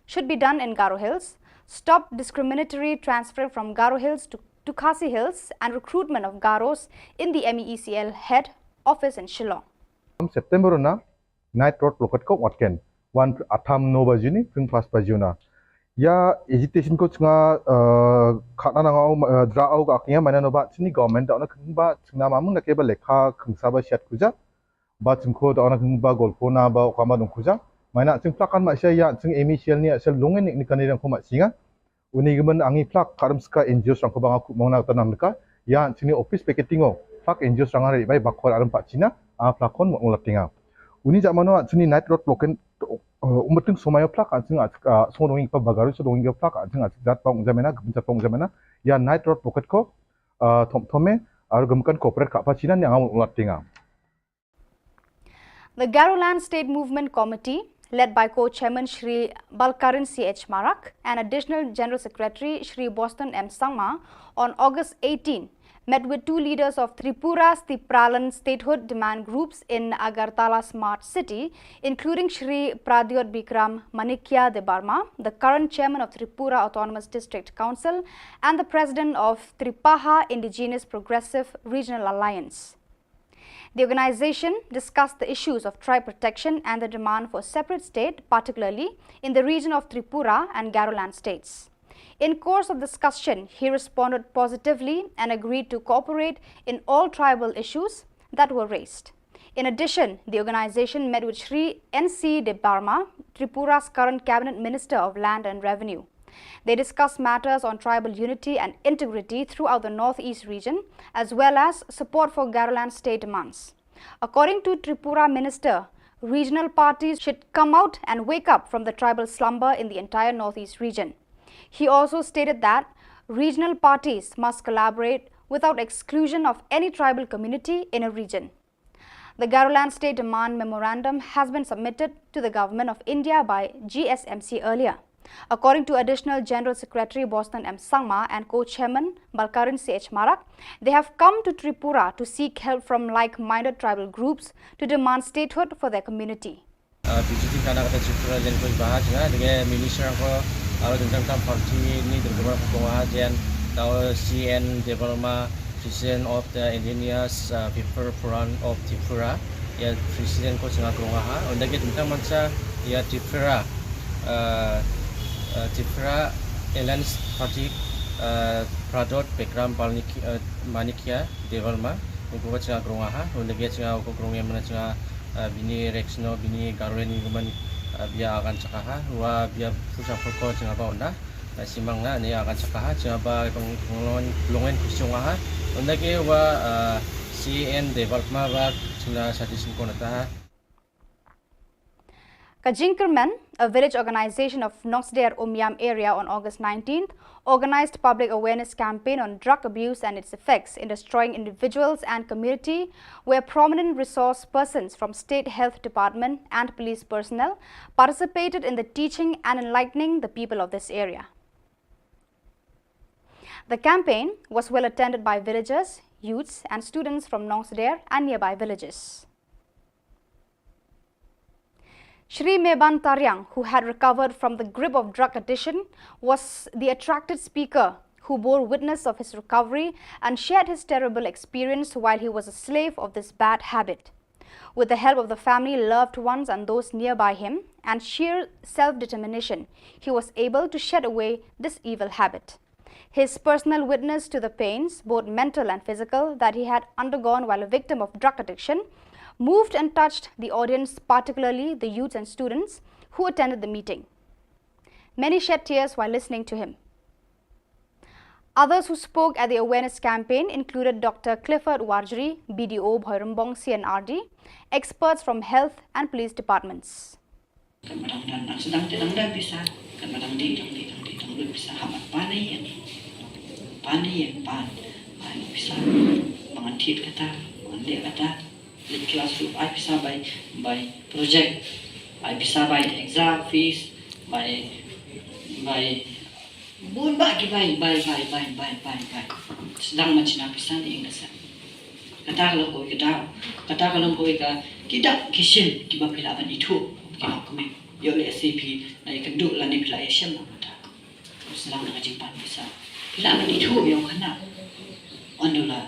should be done in Garo Hills, stop discriminatory transfer from Garo Hills to, to Khasi Hills, and recruitment of Garos in the M E E C L head office in Shillong. September na night road blockade ko wat ken wan atham no ba juni pring pas ba juna. Ya agitation ko chnga khana nang au dra au ka kya mana no ba chini government da na khang ba chna mamung na ke ba lekha khang sa ba shat kuja. Ba chingkho da ona ba golpho na ba okam ba dong khuja. Maina ching plak kan ma sha ya ching M E C L ni asal lungen ni kani rang kho ma singa. Uni gimen angi plak karam ska N G Os rang kho ba nga ku mong na tanam ka. Ya chini office picketing o plak N G Os rang ari bai ba khor aram pa china a plak kon mo latinga. Uni ja mano chini night road blockade umbating somayo plak ching song dongi pa bagaru so dongi plak ching jat pong jamena gem jat pong jamena. Ya night road blockade ko thom thome aru gem kan corporate ka pa china ni ang latinga. The Garoland State Movement Committee, led by co-chairman Shri Balkaran C H Marak and Additional General Secretary Shri Boston M Sangma, on August eighteen, met with two leaders of Tripura's Tipralan statehood demand groups in Agartala Smart City, including Shri Pradyot Bikram Manikya Debbarma, the current chairman of Tripura Autonomous District Council and the president of Tripaha Indigenous Progressive Regional Alliance. The organization discussed the issues of tribe protection and the demand for a separate state, particularly in the region of Tripura and Garoland states. In course of discussion, he responded positively and agreed to cooperate in all tribal issues that were raised. In addition, the organization met with Shri N C Debbarma, Tripura's current cabinet minister of land and revenue. They discussed matters on tribal unity and integrity throughout the Northeast region, as well as support for Garoland state demands. According to Tripura minister, regional parties should come out and wake up from the tribal slumber in the entire Northeast region. He also stated that regional parties must collaborate without exclusion of any tribal community in a region. The Garoland State Demand Memorandum has been submitted to the Government of India by G S M C earlier. According to Additional General Secretary Boston M Sangma and co-chairman Balkaran C H Marak, they have come to Tripura to seek help from like-minded tribal groups to demand statehood for their community. Visiting kana kata Tripura len ko ba ha jnga dege minister ko aro dengdang tam party ni dengdang ko ha jen tao C N Debbarma, President of the Indigenous uh, People Forum of Tripura. Ya President ko jnga ko ha. Unda ke dengdang mansa ya Tripura uh, uh, Tripura Alliance Party uh, Pradyot Bikram Manikya Debbarma. Ko jnga ko ha. Unda ke jnga ko jnga mana jnga bini reksno bini garwen ni gumen bia agan chakaha wa bia pusa poko jnga ba unda simang na ni agan chakaha jnga ba kong longen kusung aha unda ke wa C N Debbarma ba jnga suggestion ko nata ha. Ka Jingkyrmen, a village organization of Nongsder Umiam area on August nineteenth, organized public awareness campaign on drug abuse and its effects in destroying individuals and community, where prominent resource persons from State Health Department and police personnel participated in the teaching and enlightening the people of this area. The campaign was well attended by villagers, youths and students from Nongsder and nearby villages. Shri Meban Tariang, who had recovered from the grip of drug addiction, was the attracted speaker who bore witness of his recovery and shared his terrible experience while he was a slave of this bad habit. With the help of the family, loved ones, and those nearby him, and sheer self-determination, he was able to shed away this evil habit. His personal witness to the pains, both mental and physical, that he had undergone while a victim of drug addiction moved and touched the audience, particularly the youths and students, who attended the meeting. Many shed tears while listening to him. Others who spoke at the awareness campaign included Doctor Clifford Warjri, B D O Bhoirymbong C and R D, experts from health and police departments. Kan ba dang don, dang sdang te dang don pisa, kan ba dang dih, dang dih, dang dih, dang lut pisa, haba pan ïa, pan ïa, pan, pan pisa, ba ngan thied kata, ba ngan leh kata, leit klas ruh ai pisa bai, bai project, ai pisa bai exam fees, bai, bai bun bah ki bai, bai, bai. Sdang ban shna pisa ne ïing da sah. Kata ka long kawei ka daw. Kata ka long kawei ka, ki dak ki shin kiba phi lah ban ithuh. Ki long kmie. Ïoh lehse phi la ïakynduh lane phi la ïashem lang kata. Sdang na ka jingpan pisa. Phi lah ban ithuh ïa u khynnah. Ynda u la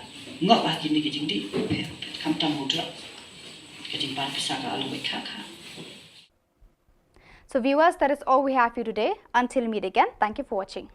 ngop ha kine ki jingdih. Phi, phi khamtam u drug. Ka jingpan pisa ka long kawei ka kha. So viewers, that is all we have for you today. Until we meet again, thank you for watching.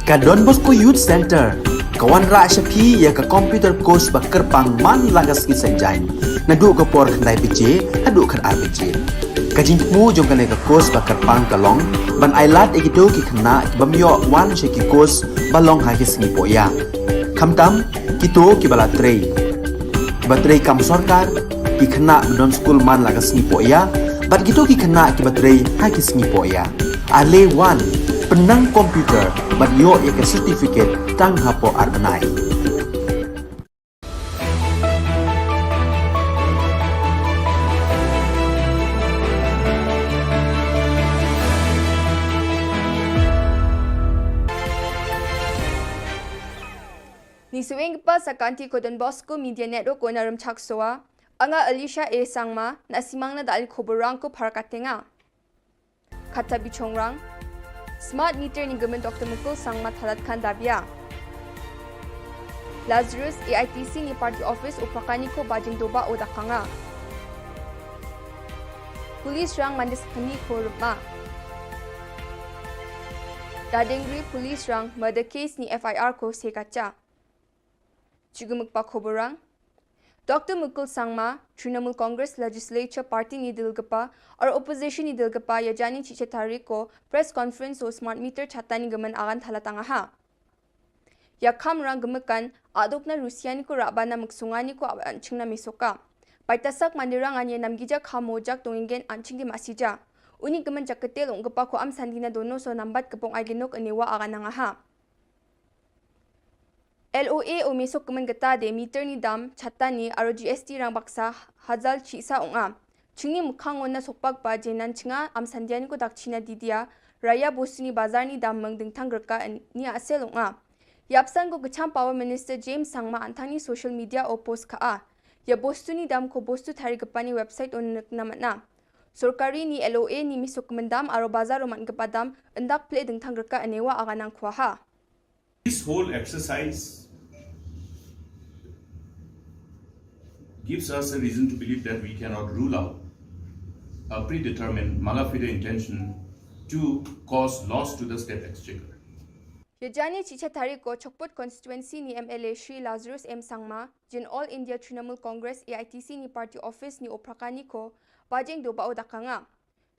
Ka Don Bosco Youth Centre ka wanrah sha phi ïa ka computer course ba kyrpang man la ka sngi Saitjaiñ, naduh ka por khyndai baje haduh khatar baje. Ka jingthmu jong kane ka course ba kyrpang ka long ban ailad ïa kito ki khynnah ki bym ïoh wan sha ki course ba long ha ki sngi pohïa. Khamtam kito kiba la trei, kiba trei kam sorkar, ki khynnah ba don skul man la ka sngi pohïa, bad kito ki khynnah kiba trei ha ki sngi pohïa. Ale wan, pynnang computer bad ïoh ïa ka certificate tang hapoh ar bnai. Ngi sngewbha sa ka Anti Don Bosco Media Network ko na Rymchak Sowa, nga Alicia A Sangma, na simang na dal khubor rang ko phar ka tenga. Kata bichongrang. Smart meter ni gmen Doctor Mukul Sangma thalat khan dabia. Lazarus A I T C ni party office u prakani ko bajing doba o dakanga. Police rang mandis kani ko rupa. Dadengri police rang murder case ni F I R ko sekacha. Chigumuk pa khoborang. Doctor Mukul Sangma, Trinamool Congress Legislature Party ni dilgapa, or opposition ni dilgapa, ya jani chiche tarik ko press conference o smart meter chata ni gaman agan thalatang aha. Ya kham rang gemekan, adok na Rusia ni ko raba na muksunga ni ko aban chingna misoka. Paitasak mandirang anye namgija kham mojak tongingen anching di masija. Uni gaman jaketel ong gepa ko am sandina dono so nambat kepong ai genok enewa agan nang aha. L O A o mesok kemen geta de meter ni dam, chata ni, aro G S T rang baksa, hazal chisa ong a. Chingni mukhang on na sokpak ba jenan chinga, am sandian ko dak china didia, raya bostu ni bazar ni dam meng dengtang gerka en-, ni asel ong a. Yapsan ko kecham Power Minister James Sangma antang ni social media o post ka a. Ya bostu ni dam ko bostu tari gepa ni website on nek namat na. Sorkari ni L O A ni mesok kemen dam, aro bazar o man gepa dam, endak ple dengtang gerka enewa aganang kuaha. This whole exercise gives us a reason to believe that we cannot rule out a predetermined mala fide intention to cause loss to the state exchequer. Ya jani chicha tarik ko Chokput constituency ni M L A Shri Lazarus M Sangma, jin All India Trinamool Congress A I T C ni party office ni oprakani ko, bajeng doba o dakanga.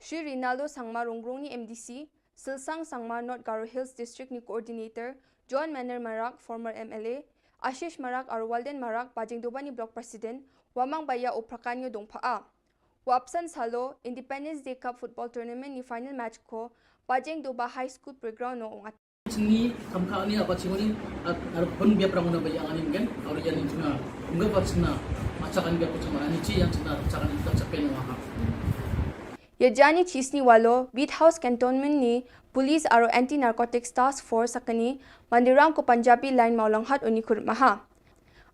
Shri Rinaldo Sangma Rongrong ni M D C, Silsang Sangma North Garo Hills District ni Coordinator, John Maner Marak, former M L A, Ashish Marak, aro Walden Marak, Bajeng Dobani Block President, Wamang Baya o Prakanyo Dongpha a. Wapsan Salo, Independence Day Cup Football Tournament ni final match ko, Bajeng Doba High School Playground no ong Chini kam ka ni apa chingoni ar pun biap rang una bayang ani mungkin, ar yan ni chuna, mungkin apa chuna. Ïa jani chisni walo, Beat House Cantonment ni Police aro Anti Narcotics Task Force sakani, mandirang ko Punjabi line Mawlanghat oni kur maha.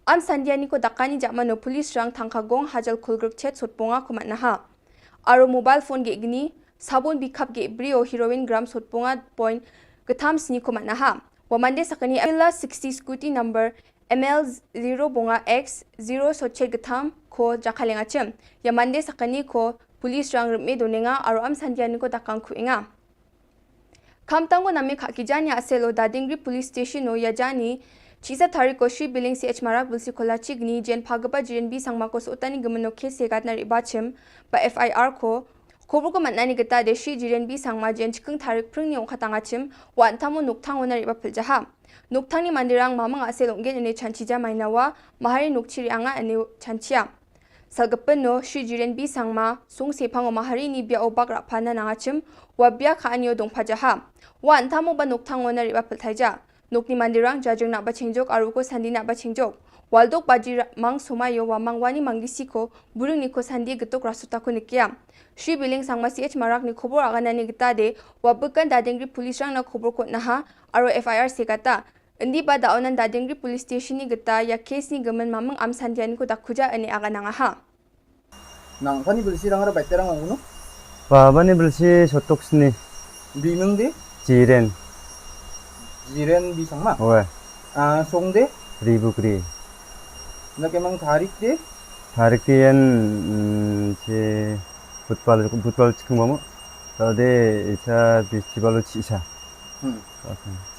Am sandia ni ko dakani jamano police rang thangka gong hajal kulgruk chet sot ponga ko matnaha. Aro mobile phone ge gni, sabun bikap ge brio heroin gram sot ponga point getham sni ko matnaha. Wa mande sakani Avila sixty scooty number M L zero bonga X zero sot chet getham ko jakalenga chem. Ïa mande sakani ko police rang rme donenga aro am sandia ni ko dakang kuenga. Khamtam ko name kha ki jani aselo Dadingri Police Station o ïa jani. Chisa tarik ko Shri Biling C H Marak Bilsi Kola Chigni, jen phagapa Jiren B Sangma ko sotani gemeno ke segat na riba chem, ba F I R ko. Khobor ko matnani geta de Shri Jiren B Sangma jen chikeng tarik pring ni ong khatanga chem, wa antamo nukthang o na riba piljaha. Nukthang ni mandirang mamang aselo ngen ene chanchija mainawa, mahari nukchiri anga ene chanchia. Salgapen no, Shri Jiren B Sangma, sung sepang o mahari ni bia o bak rakpana nangachim, wa bia ka anyo dong pajaha. Wa antamo ba nukthang o na riba piltaija. Nuk ni mandirang jajung na ba chengjok, aru ko sandi na ba chengjok. Waldok baji ra-, mang sumayo wa mang wani manggisi ko, burung ni ko sandi getuk rasuta ko nikia. Shri Biling Sangma C H Marak ni khobor agana ni geta de, wa bekan Dadingri police rang na khobor kot naha, aru F I R sekata. Indi ba da onan Dadingri Police Station ni geta ïa case ni gemen mamang am sandia ni ko dakhuja ene aga nangaha. Nang pani bilsi rang ra baiterang ong no? Ba bani bilsi sotok sni. Bimeng de? Jiren. Jiren B Sangma? Oe. Ah, song de? Ribukri. Na kemang tarik de? Tarik de yen, mm, che football, football chikeng bamo. Tade isa festival chisa. Hmm.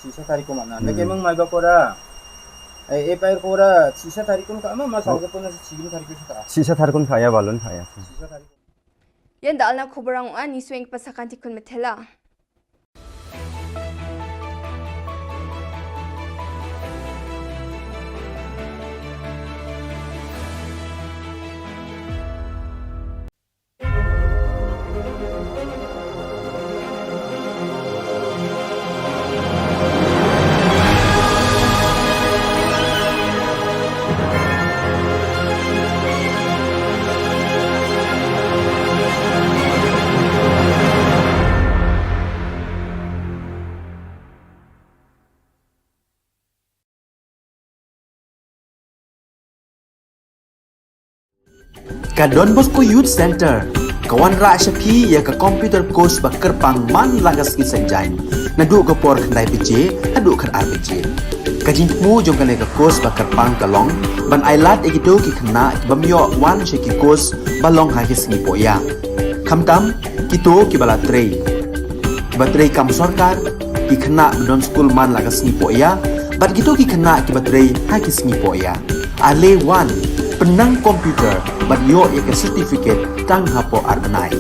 Sisa tarik ko mana. Hmm. Nake mang mai ba kora. Eh, eh, pair kora, sisa tarik ko ka ma, ma sa ko na sijim tarik ko ta. Sisa tarik ko ka ya balon ka ya. Sisa tarik. Ïa da alna khobor ang ani swing pasakan tikun metela. Ka Don Bosco Youth Centre ka wanrah sha phi ïa ka computer course ba kyrpang man la ka sngi Saitjaiñ, naduh ka por khyndai baje haduh khatar baje. Ka jingthmu jong kane ka course ba kyrpang ka long ban ailad ïa kito ki khynnah ki bym ïoh wan sha ki course ba long ha ki sngi pohïa. Khamtam kito kiba la trei, kiba trei kam sorkar, ki khynnah ba don skul man la ka sngi pohïa, bad kito ki khynnah kiba trei ha ki sngi pohïa. Ale wan, pynnang computer bad ïoh ïa ka certificate tang hapoh ar bnai.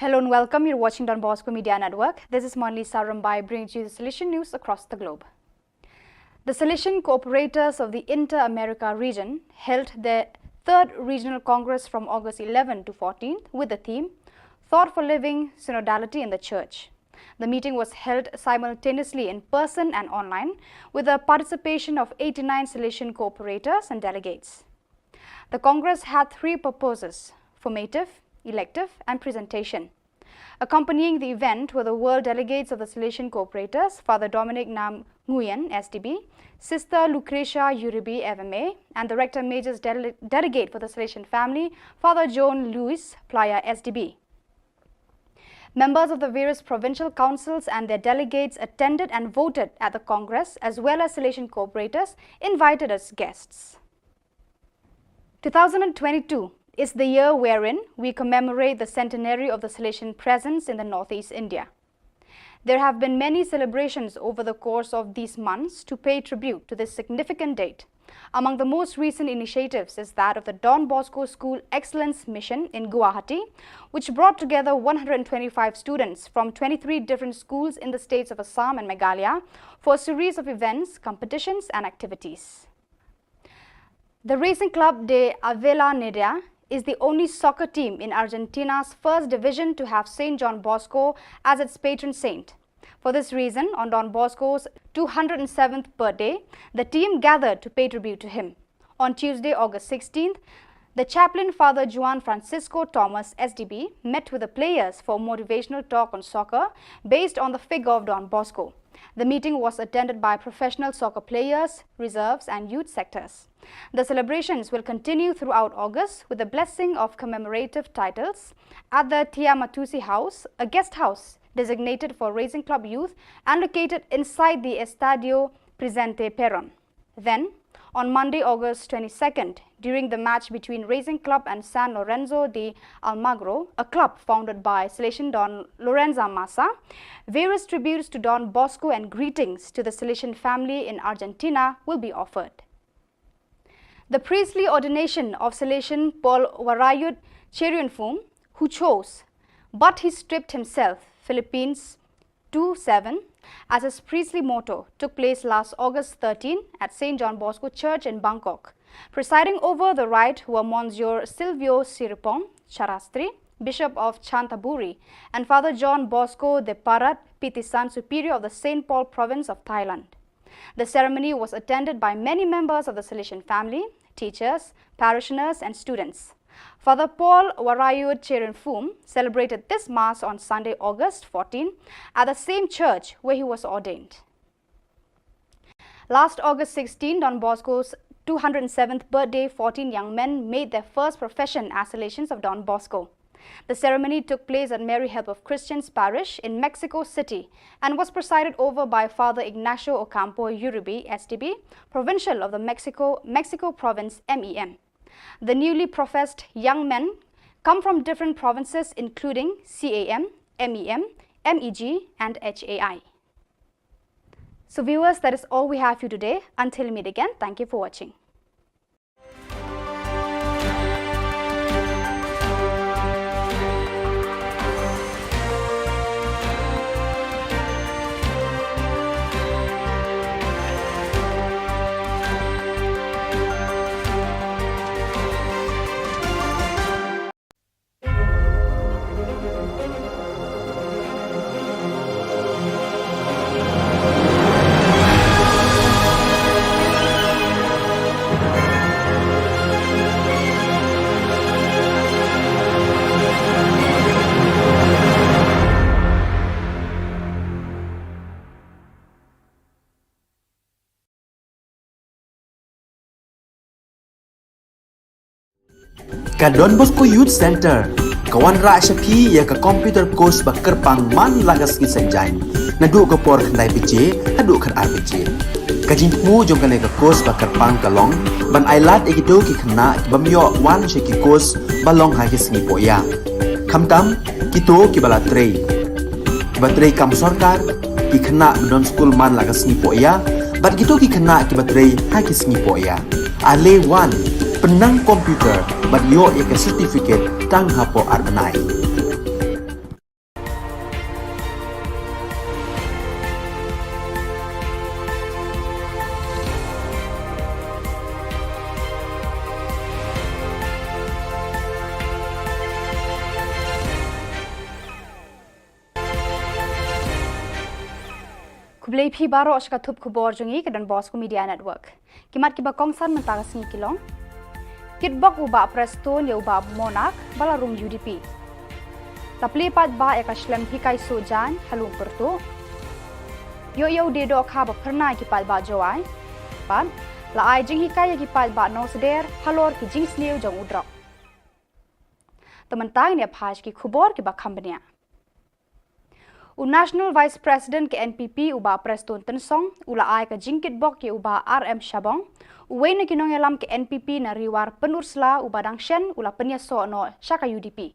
Hello and welcome. You're watching Don Bosco Media Network. This is Monli Sarumbai bringing to you the Salesian news across the globe. The Salesian Cooperators of the Inter-America region held their third regional congress from August eleventh to fourteenth with the theme Thought for Living, Synodality in the Church. The meeting was held simultaneously in person and online with the participation of eighty-nine Salesian cooperators and delegates. The Congress had three purposes: formative, elective, and presentation. Accompanying the event were the world delegates of the Salesian Cooperators, Father Dominic Nam Nguyen, S D B, Sister Lucretia Uribe, F M A, and the Rector Major's dele-, delegate for the Salesian family, Father John Louis Playa, S D B. Members of the various provincial councils and their delegates attended and voted at the Congress, as well as Salesian cooperators invited as guests. Two thousand twenty-two is the year wherein we commemorate the centenary of the Salesian presence in the Northeast India. There have been many celebrations over the course of these months to pay tribute to this significant date. Among the most recent initiatives is that of the Don Bosco School Excellence Mission in Guwahati, which brought together one hundred twenty-five students from twenty-three different schools in the states of Assam and Meghalaya for a series of events, competitions, and activities. The Racing Club de Avellaneda is the only soccer team in Argentina's first division to have Saint John Bosco as its patron saint. For this reason, on Don Bosco's two hundred seventh birthday, the team gathered to pay tribute to him. On Tuesday, August sixteenth, the chaplain, Father Juan Francisco Thomas, S D B, met with the players for a motivational talk on soccer based on the figure of Don Bosco. The meeting was attended by professional soccer players, reserves, and youth sectors. The celebrations will continue throughout August with the blessing of commemorative titles at the Tiamatusi House, a guest house designated for Racing Club youth and located inside the Estadio Presidente Perón. Then, on Monday, August twenty-second, during the match between Racing Club and San Lorenzo de Almagro, a club founded by Salesian Don Lorenzo Maza, various tributes to Don Bosco and greetings to the Salesian family in Argentina will be offered. The priestly ordination of Salesian Paul Warayut Cherianfum, who chose, but he stripped himself, Philippines two seven, as his priestly motto, took place last August thirteen at Saint John Bosco Church in Bangkok. Presiding over the rite were Monsignor Silvio Siripong Charastri, Bishop of Chanthaburi, and Father John Bosco de Parat, Pitisan, Superior of the Saint Paul Province of Thailand. The ceremony was attended by many members of the Salesian family, teachers, parishioners, and students. Father Paul Warayut Cherianfum celebrated this Mass on Sunday, August fourteen, at the same church where he was ordained. Last August sixteen, Don Bosco's two hundred seventh birthday, fourteen young men made their first profession as Salesians of Don Bosco. The ceremony took place at Mary Help of Christians Parish in Mexico City and was presided over by Father Ignacio Ocampo Uribe, S D B, Provincial of the Mexico, Mexico Province, M E M. The newly professed young men come from different provinces, including C A M, M E M, M E G, and H A I. So viewers, that is all we have for you today. Until we meet again, thank you for watching. Ka Don Bosco Youth Center ka wanrah sha phi ïa ka computer course ba kyrpang man la ka sngi Saitjaiñ, naduh ka por khyndai baje haduh khatar baje. Ka jingthmu jong kane ka course ba kyrpang ka long ban ailad ïa kito ki khynnah ki bym ïoh wan sha ki course ba long ha ki sngi pohïa, khamtam kito kiba la trei, kiba trei kam sorkar, ki khynnah ba don skul man la ka sngi pohïa, bad kito ki khynnah kiba trei ha ki sngi pohïa. Ale wan, pynnang computer bad ïoh ïa ka certificate tang hapoh ar bnai. Khublei phi baroh sha ka thup khubor jong ngi ka Don Bosco Media Network. Ki mat kiba kongsan mynta ka sngi ki long: Kitbok u Bah Prestone ïa u Bah Monak ba la rung U D P. La plie paidbah ïa ka shlem hikai suh jaiñ ha Lum Pyrtuh. Ïoh ïa u die dohkha ba phyrnai ki paidbah Jowai. Bad la ai jinghikai ïa ki paidbah Nongsider halor ki jingsniew jong u drok. Te mynta ngin ïa phai sha ki khubor kiba kham bniah. U National Vice President ka N P P u Bah Prestone Tynsong u la ai ka jingkitbok ïa u Bah R M Shabong, uwei na ki nongïalam ka N P P na Ri War Pynursla uba dang shen u la pynïasoh noh sha ka U D P.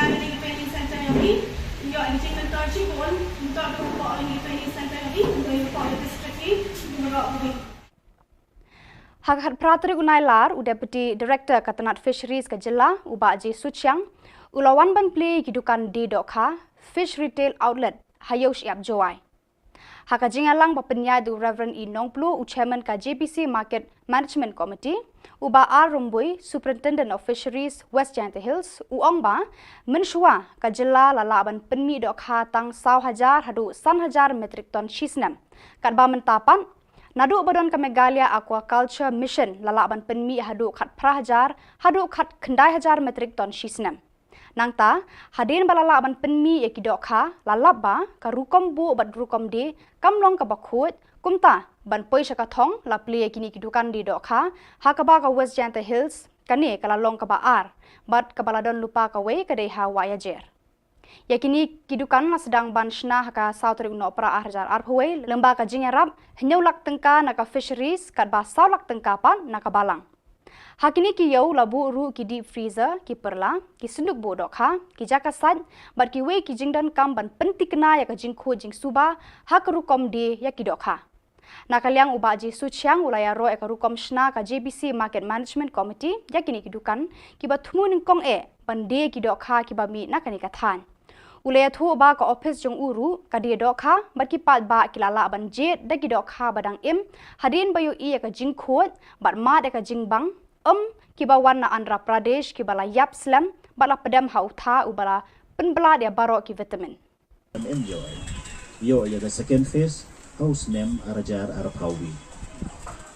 ïa kane ka training center ïa ngi, ïoh ïa ka jingmyntoi shibun, mynta da u pok ïa kane ka training center ïa ngi, mynta u pok ïa ka district ïa ngi, mynta u pok ïa ngi. Ha ka khatphra tarik u Nailar, u Deputy Director ka tnat Fisheries ka jylla, u Bah J Suchiang, u la wan ban plie ïa ki dukan die dohkha, Fish Retail Outlet, ha Ïew Shyiap Jowai. Ha ka jingïalang ba pynïaid da u Reverend E Nongplu, u Chairman ka J P C Market Management Committee, u Bah R Rymbui, Superintendent of Fisheries, West Jaintia Hills, u ong ba mynshuwa ka jylla la lah ban pynmih dohkha tang saw hajar haduh san hajar metric ton shi snem. Katba mynta pat, naduh ba don ka Meghalaya Aquaculture Mission la lah ban pynmih haduh khatphra hajar haduh khatkhyndai hajar metric ton shi snem. Nangta, hadien ba la lah ban pynmih ïa ki dohkha, la lap ba ka rukom buh bad rukom die kam long kaba khuid, kumta ban poi sha ka thong la plie ïa kine ki dukan die dohkha ha kaba ka West Jaintia Hills kane ka la long kaba ar, bad kaba la don lypa kawei ka dei ha Wahiajer. Ïa kine ki dukan la sdang ban shna ha ka saw tarik u Nohprah ar hajar arphew wei, lyngba ka jingïarap hynñiew lak tyngka na ka Fisheries, katba saw lak tyngka pat na ka Balang. Ha kine ki ïew la buh ruh ki deep freezer, ki pyrla, ki synduk buh dohkha, ki jaka sait, bad kiwei ki jingdonkam ban pynthikna ïa ka jingkhuid jingsuba ha ka rukom die ïa ki dohkha. Na ka liang u Bah J Suchiang u la ïaroh ïa ka rukom shna ka J P C Market Management Committee ïa kine ki dukan kiba thmu nyngkong eh ban die ki dohkha kiba mih na kane ka thaiñ. U la ïathuh ba ka ophis jong u ruh ka die dohkha bad ki paidbah ki la lah ban jied da ki dohkha ba dang im hadien ba ïohi ïa ka jingkhuid bad mad ïa ka jingbang, um, kiba wan na Andhra Pradesh kiba la ïap slem bad la pdem ha u tha uba la pynblad ïa baroh ki vitamin. Em em ïoh ai. Ïoh ïa ka second phase ha u snem ar hajar arphew wei.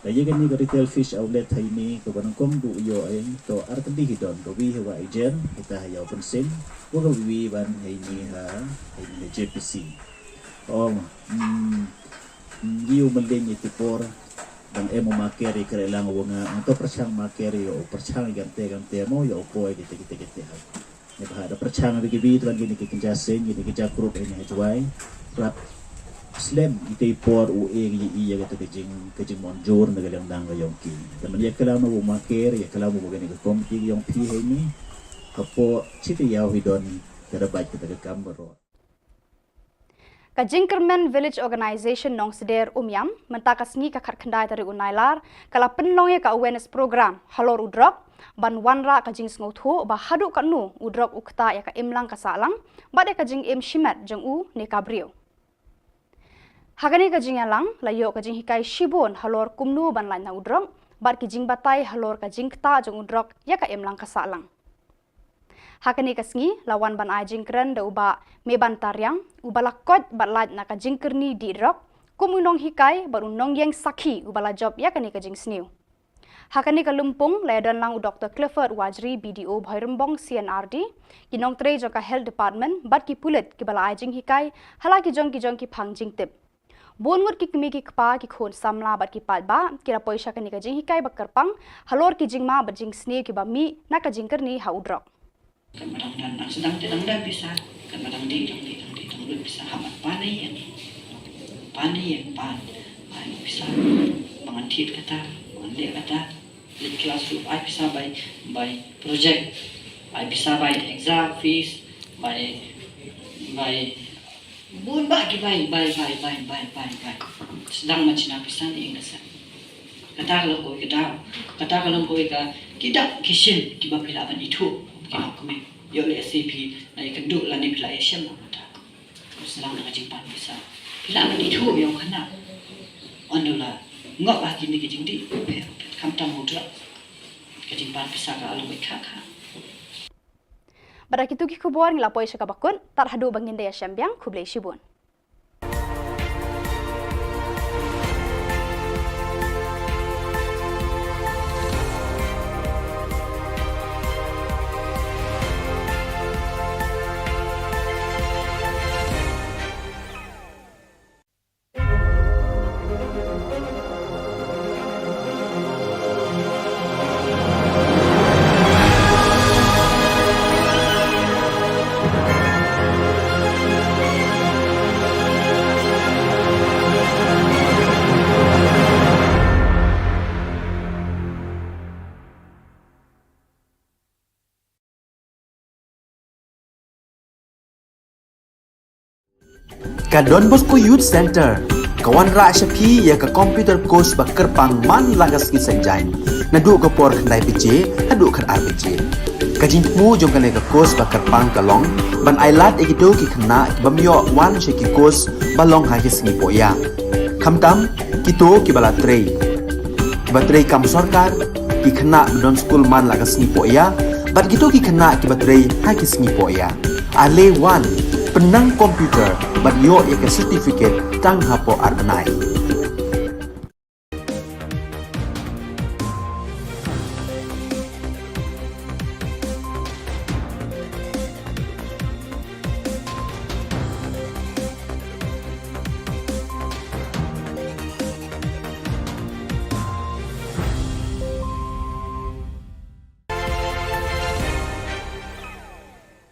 Ka ïa kane ka retail fish outlet ha ine kaba nyngkong du ïoh ai, to ar tylli hi don, ka wi ha Wahiajer, hita ha Ïew Pynsin, wa ka wi ban ha ine ha, ha ine ha J P C. Ong, mm, mm, ïoh mlien ïa ki por, Tang em u maker ïa kren lang u nga, ang to pyrshang maker ïa u pyrshang ïa kante kante mo ïa u poi kite kite kite. Ïa ba da pyrshang ïa kiwi tang kine ki kynja seng kine ki kynja group ïa ne hajwai. Rap slem ite i por u e ïa i ïa kata ka jing ka jing mon jor na ka liang dang ka yong ki. Da man ïa klam u maker ïa klam u kane ka komiti ka yong phi hei ni. Hapo chite ïa u hi don ka da bait kata ka kam baroh. Ka Jingkyrmen Village Organisation Nongsder Umiam, mynta ka sngi ka khatkhyndai tarik u Nailar, ka la pynlong ïa ka awareness program halor u drok, ban wanrah ka jingsngewthuh ba haduh katno u drok u ktah ïa ka imlang ka sahlang, bad ïa ka jingim shimet jong u ne ka briew. Ha kane ka jingïalang, la ïoh ka jinghikai shibun halor kumno ban lait na u drok, bad ki jingbatai halor ka jingktah jong u drok ïa ka imlang ka sahlang. Ha kane ka sngi, la wan ban ai jingkren da u Bah Meban Tariang, uba la koit bad lait na ka jingkyrni dih drok, kum u nonghikai bad u nongïeng sakhi uba la jop ïa kane ka jingsniew. Ha kane ka lympung, la ïadon lang u Doktor Clifford Wajri, B D O Bhoirymbong C&RD, ki nongtrei jong ka Health Department, bad ki pulit kiba la ai jinghikai, ha la ki jong ki jong ki phang jingtip. Bun ngut ki kmie ki kpa ki khun samla bad ki paidbah, ki la poi sha kane ka jinghikai ba kyrpang, halor ki jingma bad jingsniew kiba mih, na ka jingkyrni ha u drok. Kan ba dang don, dang sdang te dang don pisa, kan ba dang dih, dang dih, dang dih, dang lut pisa, ha mat pan ïa, pan ïa, pan, ai pisa, ba ngan thied kata, ba ngan leh kata, leit class ruh, ai pisa bai, bai project, ai pisa bai exam fees, bai, bai Bun bah ki bai, bai, bai. Sdang ban shna pisa ne ïing ka sem. Kata ka long kawei ka daw. Kata ka long kawei ka, ki dak ki shin kiba phi lah ban ithuh. Ki long kmie. Ïoh lehse phi la ïakynduh lane phi la ïashem na kata. Sdang na ka jingpan pisa. Phi lah ban ithuh ïa u khynnah. Ynda u la ngop ha kine ki jingdih. Khamtam u drok. Ka jingpan pisa ka long kawei ka kha. Bad da kitu ki khubor ngi la poi sha kaba kut, tad haduh ba ngin da ïashem biang, khublei shibun. Ka Don Bosco Youth Centre ka wanrah sha phi ïa ka computer course ba kyrpang man la ka sngi Saitjaiñ, naduh ka por khyndai baje haduh khatar baje. Ka jingthmu jong kane ka course ba kyrpang ka long ban ailad ïa kito ki khynnah ki bym ïoh wan sha ki course ba long ha ki sngi pohïa. Khamtam kito kiba la trei, kiba trei kam sorkar, ki khynnah ba don skul man la ka sngi pohïa, bad kito ki khynnah kiba trei ha ki sngi pohïa. Ale wan, pynnang computer bad ïoh ïa ka certificate tang hapoh ar bnai.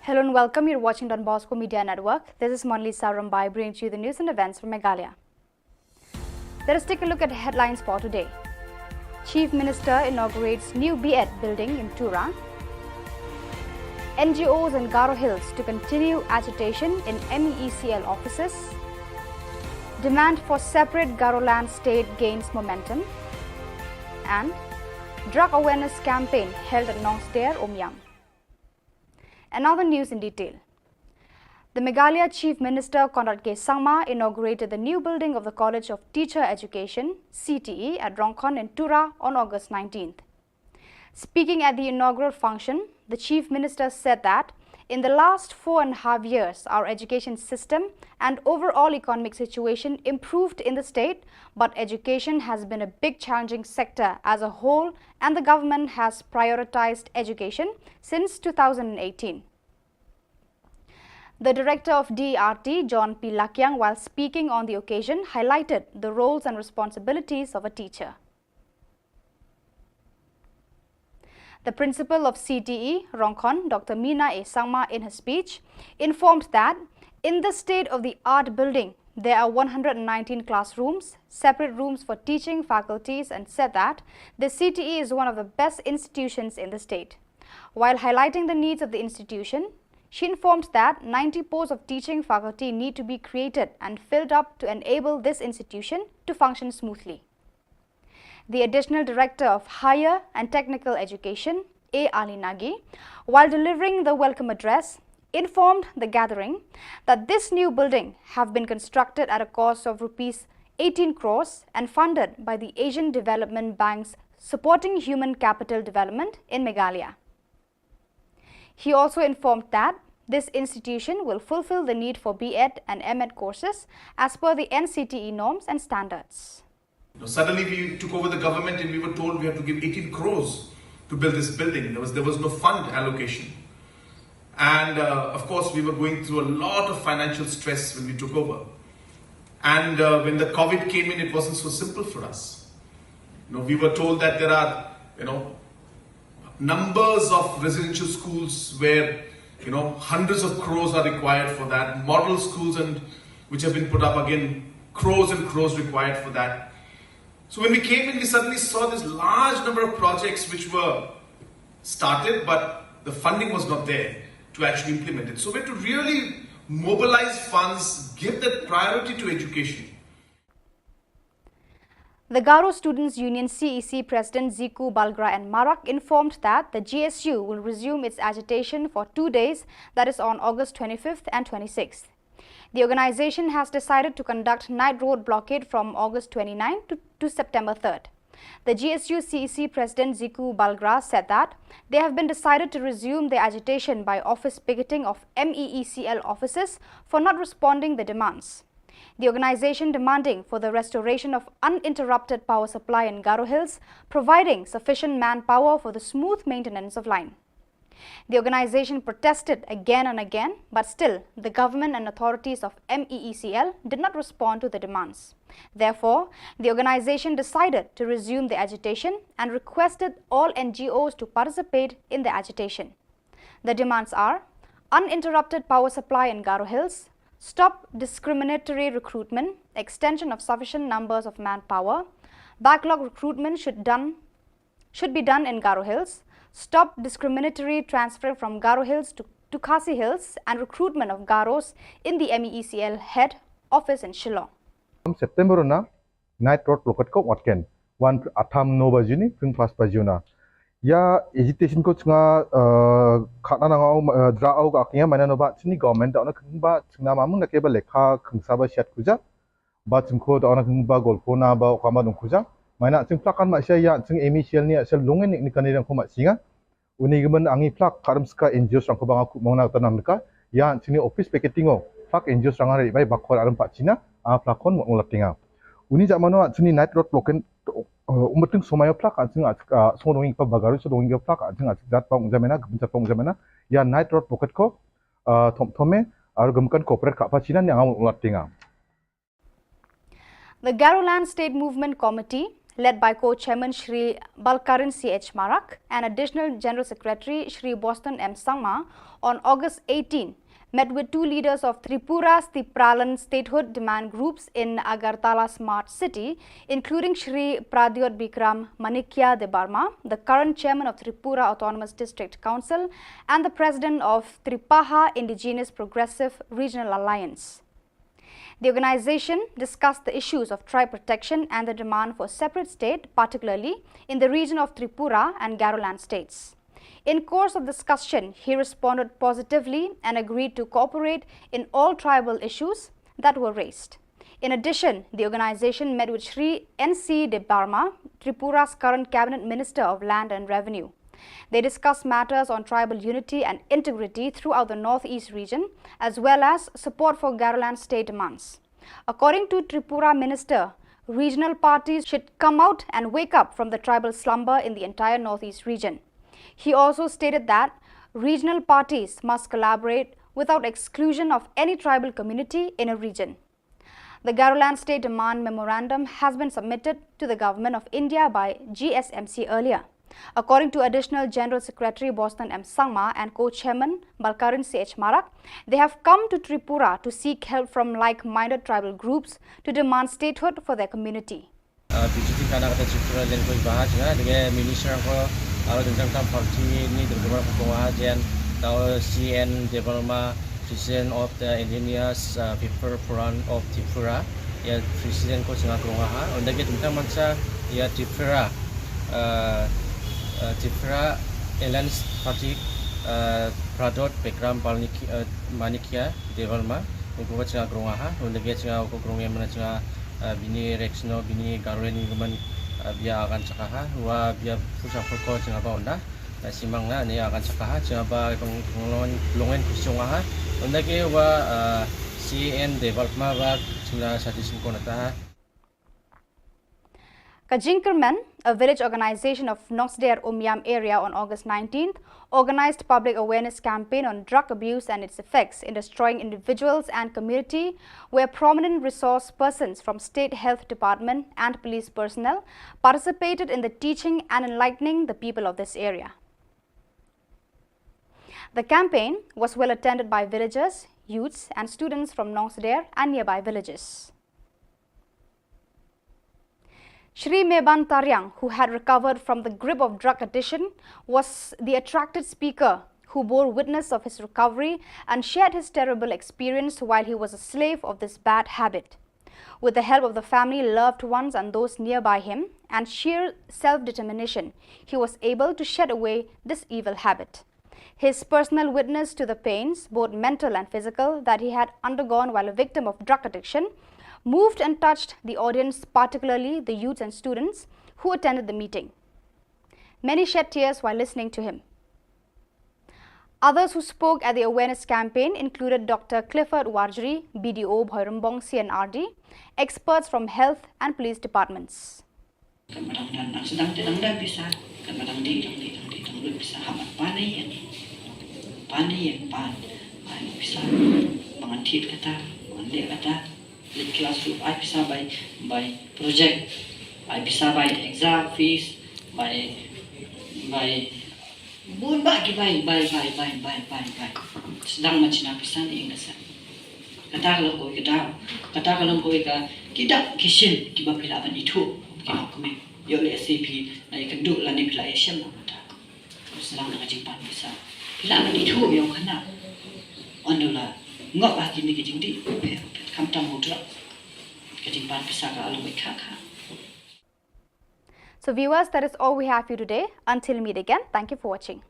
Hello and welcome. You're watching Don Bosco Media Network. This is Monalisa Rombai bringing to you the news and events from Meghalaya. Let us take a look at the headlines for today. Chief Minister inaugurates new B.Ed building in Tura. N G Os in Garo Hills to continue agitation in M E E C L offices. Demand for separate Garoland state gains momentum. And drug awareness campaign held at Nongsder, Umiam. And now the news in detail. The Meghalaya Chief Minister Conrad K Sangma inaugurated the new building of the College of Teacher Education, C T E, at Rongkhon in Tura on August nineteenth. Speaking at the inaugural function, the Chief Minister said that in the last four and a half years, our education system and overall economic situation improved in the state, but education has been a big challenging sector as a whole, and the government has prioritized education since two thousand eighteen. The director of D E R T, John P Lakiang, while speaking on the occasion, highlighted the roles and responsibilities of a teacher. The principal of C T E, Rongkhon, Doctor Mina A Sangma, in her speech, informed that in the state-of-the-art building, there are one hundred nineteen classrooms, separate rooms for teaching faculties, and said that the C T E is one of the best institutions in the state. While highlighting the needs of the institution, she informed that ninety posts of teaching faculty need to be created and filled up to enable this institution to function smoothly. The Additional Director of Higher and Technical Education, A Ali Nagi, while delivering the welcome address, informed the gathering that this new building have been constructed at a cost of rupees eighteen crores and funded by the Asian Development Bank's Supporting Human Capital Development in Meghalaya. He also informed that this institution will fulfill the need for B Ed and M Ed courses as per the N C T E norms and standards. Now, suddenly we took over the government and we were told we have to give eighteen crores to build this building. There was, there was no fund allocation. And uh, of course, we were going through a lot of financial stress when we took over. And uh, when the COVID came in, it wasn't so simple for us. You know, we were told that there are, you know, numbers of residential schools where, you know, hundreds of crores are required for that. Model schools and which have been put up, again, crores and crores required for that. So when we came in, we suddenly saw this large number of projects which were started, but the funding was not there to actually implement it. So we had to really mobilize funds, give that priority to education. The Garo Students Union, C E C, President Ziku Balgra N Marak informed that the G S U will resume its agitation for two days, that is on August twenty-fifth and twenty-sixth. The organization has decided to conduct night road blockade from August twenty-ninth to, to September third. The G S U C E C President Ziku Balgra said that they have been decided to resume their agitation by office picketing of M E E C L offices for not responding the demands. The organization demanding for the restoration of uninterrupted power supply in Garo Hills, providing sufficient manpower for the smooth maintenance of line. The organization protested again and again, but still the government and authorities of M E E C L did not respond to the demands. Therefore, the organization decided to resume the agitation and requested all N G Os to participate in the agitation. The demands are uninterrupted power supply in Garo Hills, stop discriminatory recruitment, extension of sufficient numbers of manpower, backlog recruitment should done should be done in Garo Hills, stop discriminatory transfer from Garo Hills to, to Khasi Hills, and recruitment of Garos in the M E E C L head office in Shillong. September na night road blockade ko watken wan atham no bajuni pring pas bajuna. Ya agitation ko chinga khana nangau dra au ka kiya mana no ba chini government da ona kengba chingna mamung na ke ba lekha kengsa ba siat kuja. Ba chingko da ona kengba golpo na ba okama dong kuja. Mana ching plakan ma sia ya ching M E C L ni asal lungen ni kani dang ko ma singa. Uni gemen angi plak karam ska N G Os rangko banga ku mong na tanam deka. Ya chini office picketing o plak N G Os ranga ri bai bakor aram pa China a plakon mo ulat tinga. Uni jamano chini night road blockade umbeting somayo plak ching a song dongi pa bagaru so dongi plak ching a jat pang jamena gemen jat pang jamena. Ya night road blockade ko thom thome aru gemkan corporate ka pa China ni angamul ulat tinga. The Garoland State Movement Committee, led by co-chairman Shri Balkaran C H Marak and Additional General Secretary Shri Boston M Sangma, on August eighteen, met with two leaders of Tripura's Tipraland statehood demand groups in Agartala Smart City, including Shri Pradyot Bikram Manikya Debbarma, the current chairman of Tripura Autonomous District Council and the president of Tripaha Indigenous Progressive Regional Alliance. The organization discussed the issues of tribe protection and the demand for a separate state, particularly in the region of Tripura and Garoland states. In course of discussion, he responded positively and agreed to cooperate in all tribal issues that were raised. In addition, the organization met with Shri N C Debbarma, Tripura's current cabinet minister of land and revenue. They discussed matters on tribal unity and integrity throughout the Northeast region, as well as support for Garoland state demands. According to Tripura minister, regional parties should come out and wake up from the tribal slumber in the entire Northeast region. He also stated that regional parties must collaborate without exclusion of any tribal community in a region. The Garoland State Demand Memorandum has been submitted to the Government of India by G S M C earlier. According to Additional General Secretary Boston M Sangma and Co-Chairman Balkarin C H Marak, they have come to Tripura to seek help from like-minded tribal groups to demand statehood for their community. Uh, B J P kana kata Tripura len ko ibaha jnga, dege minister ko, alo dengdang tam party ni dengdang ko ha jen, tau C N Debbarma, President of the Indigenous, uh, People Forum of Tripura, ya President ko jnga krong ha, unda ke tentang mansa, ya Tripura, uh, uh, Tripura Alliance Party, uh, Pradot Bikram Balniki, uh, Manikia Debbarma, ungko jnga krong ha, unda ke jnga ko krong ya mana jnga, uh, bini Rexno, bini Garolen Guman, uh, bia akan chakaha, wa bia pusa poko jnga ba unda. Na simang na ni akan chakaha, jnga ba kong longen, longen kusung aha. Unda ke wa, uh, C N Debbarma ba jnga sati sungkon ataha. Ka Jingkyrmen, a village organization of Nongsder Umiam area on August nineteenth, organized public awareness campaign on drug abuse and its effects in destroying individuals and community, where prominent resource persons from State Health Department and police personnel participated in the teaching and enlightening the people of this area. The campaign was well attended by villagers, youths, and students from Nongsder and nearby villages. Shri Meban Tariang, who had recovered from the grip of drug addiction, was the attracted speaker who bore witness of his recovery and shared his terrible experience while he was a slave of this bad habit. With the help of the family, loved ones, and those nearby him, and sheer self-determination, he was able to shed away this evil habit. His personal witness to the pains, both mental and physical, that he had undergone while a victim of drug addiction moved and touched the audience, particularly the youths and students who attended the meeting. Many shed tears while listening to him. Others who spoke at the awareness campaign included Doctor Clifford Warjri, B D O Bhoirymbong C N R D, experts from health and police departments. Kan ba dang don, dang sdang te dang don pisa, kan ba dang dih, dang dih, dang dih, dang lut pisa, haba pan ïa, pan ïa, pan, ai pisa, ba ngan thied kata, ba ngan leh kata, leit class ruh ai pisa bai, bai project, ai pisa bai exam fees, bai, bai, bun bah ki bai, bai, bai. Sdang ma shna pisa ne ïing ka sem. Kata ka long kawei ka daw. Kata ka long kawei ka, ki dak ki shin kiba phi lah ban ithuh, ki nongkmie. Ïoh lehse phi la ïakynduh lane phi la ïashem na kata. Sdang na ka jingpan pisa. Phi lah ban ithuh ïa u khynnah. Ynda u la ngop ha kine ki jingdih, phi, phi, khamtam u drug. Ka jingpan pisa ka long kawei ka kha. So viewers, that is all we have for you today. Until we meet again, thank you for watching.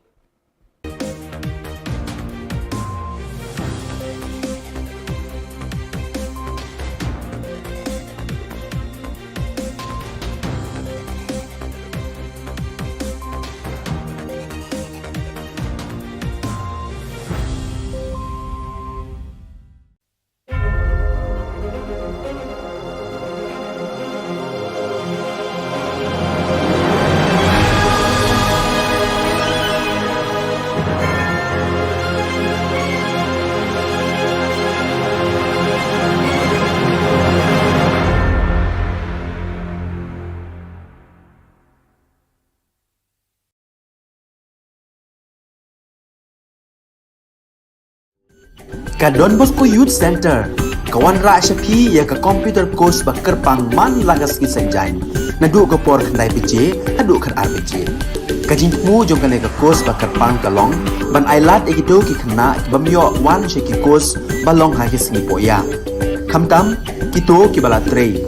Ka Don Bosco Youth Centre ka wanrah sha phi ïa ka computer course ba kyrpang man la ka sngi Saitjaiñ, naduh ka por khyndai baje haduh khatar baje. Ka jingthmu jong kane ka course ba kyrpang ka long ban ailad ïa kito ki khynnah ki bym ïoh wan sha ki course ba long ha ki sngi pohïa. Khamtam kito kiba la trei,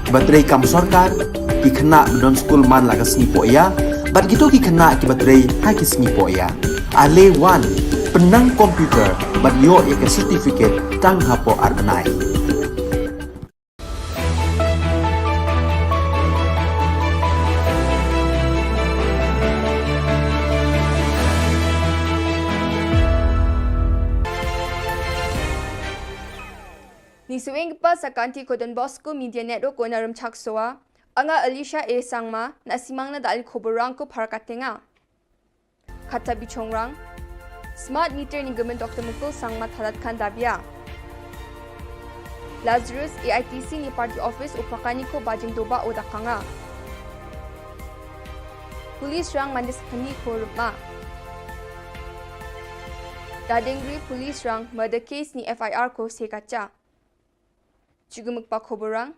kiba trei kam sorkar, ki khynnah ba don skul man la ka sngi pohïa, bad kito ki khynnah kiba trei ha ki sngi pohïa. Ale wan, pynnang computer bad ïoh ïa ka certificate tang hapoh ar bnai. Ngi shu ïeng pat sha ka Anti Don Bosco Media Network, ko na Rymchak Soa, anga Alicia A Sangma, na simang na da ali khubor rang ko phar ka tenga. Kata bichongrang, smart meter ni gmen Doctor Mukul Sangma thalat khan dabia. Lazarus A I T C ni party office u pakani ko bajing doba o dakanga. Police rang mande sakani ko rupma. Dadengri police rang murder case ni F I R ko sekacha. Chigumukpa khoborang.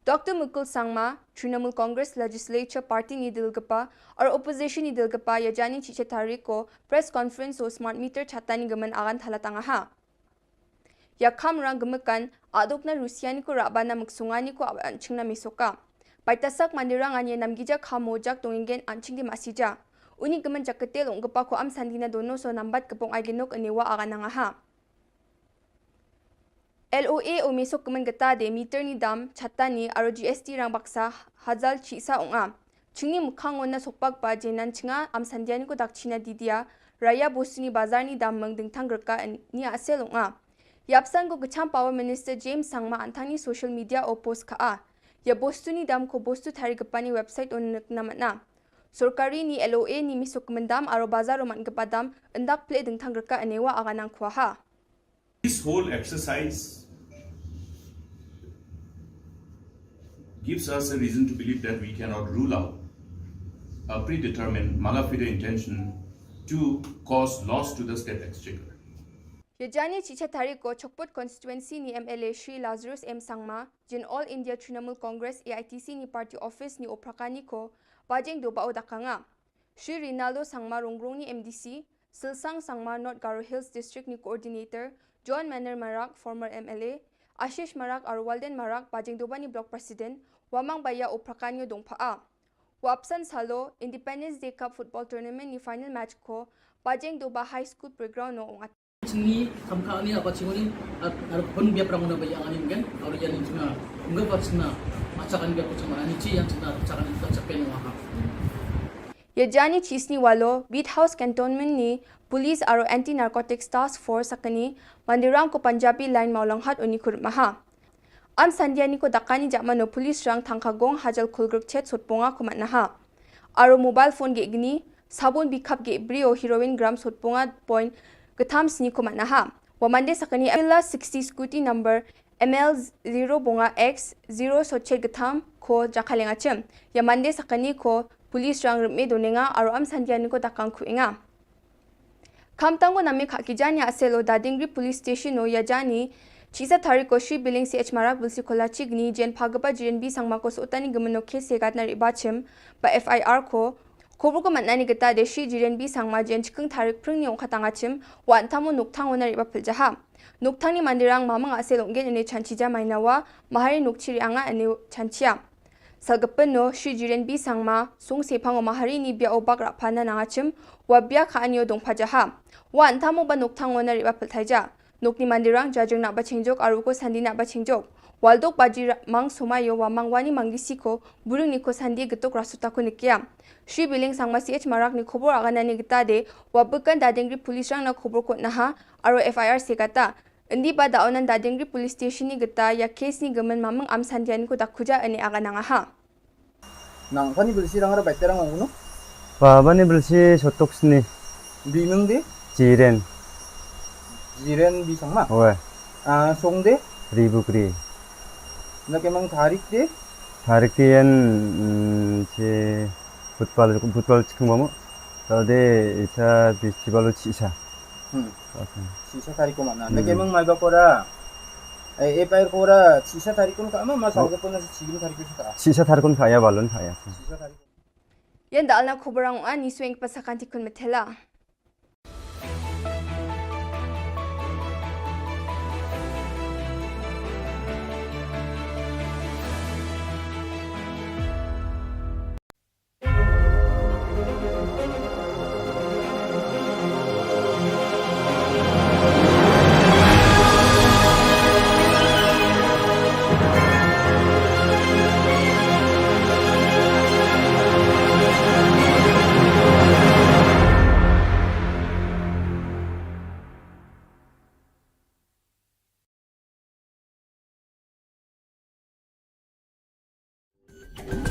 Doctor Mukul Sangma, Trinamool Congress Legislature Party ni dilgapa, or opposition ni dilgapa, yajani chicha tarik ko press conference o smart meter chatani gaman agan thala tangaha. Ya kham rang gemekan, adok na Rusia ni ko raba na muksunga ni ko aban chingna misoka. Paitasak mandirang anye namgija kham mojak tongingen anching di masija. Uni gemen jaketel ong gepa ko am sandina dono so nambat kepong ai genok enewa agan nangaha. L O A o misok kemen geta de meter ni dam, chatani, aro G S T rang baksa, hazal chisa ong a. Chingni mukhang wan na sokpak ba jenan chinga am sandiani ko dak china didia, raya bostuni bazar ni dam meng dingthang gerka en-, ni asel ong a. Yapsan ko kecham Power Minister James Sangma antang ni social media o post ka a. Ya bostuni dam ko bostu thari gepani website o nek namat na. Sorkari ni L O A ni misok kemen dam aro bazar o man gepa dam, endak ple dingthang gerka enewa aganang kuaha. This whole exercise gives us a reason to believe that we cannot rule out a predetermined mala fide intention to cause loss to the state exchequer. Yajani chicha tarik ko Chokput constituency ni M L A Shri Lazarus M Sangma, jin All India Trinamool Congress A I T C ni party office ni Oprakani ko, Bajeng Doba o dakanga. Shri Rinaldo Sangma Rongrong ni M D C, Silsang Sangma North Garo Hills District ni Coordinator, John Manner Marak, former M L A, Ashish Marak aro Walden Marak, Bajeng Doba ni Block President, wamang baya o prakanyo dongpha a. Wapsan salo, Independence Day Cup Football Tournament ni final match ko, Bajeng Doba High School Playground no ong Chini kam ka ani apa chingoni, ar, ar pun biap rang una baya ani mungkin, ar yan china, mungkin apa china, macakan biap chama ani chi, yang china, macakan biap chapen wa ha. Yajani chisni walo, Beat House Cantonment ni, Police aro Anti Narcotics Task Force sakani, mandirang ko Punjabi Line Maulanghat uni kurut maha. Am sandiani ko dakani jakmano police rang thangka gong hajal kulgruk chet sotponga ko matnaha. Aro mobile phone ge gni, sabun bikhap ge brio heroin gram sotponga point getham sni ko matnaha. Wa mande sakani Avila sixty scooty number M L zero bonga X zero sochet getham ko jakalenga chem. Ya mande sakani ko police rang ripme donenga aro am sandiani ko dakang kuenga. Khamtang ko name khakijani aselo Dadingri Police Station o yajani, chisa tarik ko Shri Billing C H Marak Bilsi Kola Chigni, jen phagapa Jiren B Sangma ko sotani gemeno ke segat na riba chim, ba F I R ko, khobor ko matnani geta de Shri Jiren B Sangma jen chikeng tarik pring ni ongkatanga chim, wa antamo nukthang o na riba piljaha. Nukthang ni mandirang mamang asel onggen ene chanchija mainawa, mahari nukchiri anga ene chanchia. Salgapen no, Shri Jiren B Sangma, sung sepang o mahari ni bia o bak rapana nangachim, wa bia ka anyo dong pajaha. Wa antamo ba nukthang o na riba peltaija. Nuk ni mandirang jajung na ba chingjok, aru ko sandi na ba chingjok. Waldok baji ra-, mang sumayo wa mang wani manggisi ko, burung ni ko sandi getuk rasuta ko nikia. Shri Billing Sangma C H Marak ni khobor agana ni geta de, wa bekan Dadingri police rang na khobor ko naha, aru F I R sekata. Indi ba da onan Dadingri Police Station ni geta ya case ni gemen mameng am sandian ko da kuja ene aga nangaha. Nang pani bilsi rang ra baita rang ongno? Ba bani bilsi sotok sni. Bimeng de? Jiren. Jiren bi Sangma? Oe. Ah, song de? Ribukri. Na kemang tarik de? Tarik de yan, mm, che football, football chikung bamo. Tao de isa festival chisa. Hmm. Sisa tarik ko mana. Hmm. Nake mang mai ba kora. Eh, eh, pair kora sisa tarik kon ka ma, ma salga kon na sigin tarik ko ka. Sisa tarik kon ka ya balon ka ya. Sisa tarik. Yan da alna khobor ang ani swing pasakan tikun metela.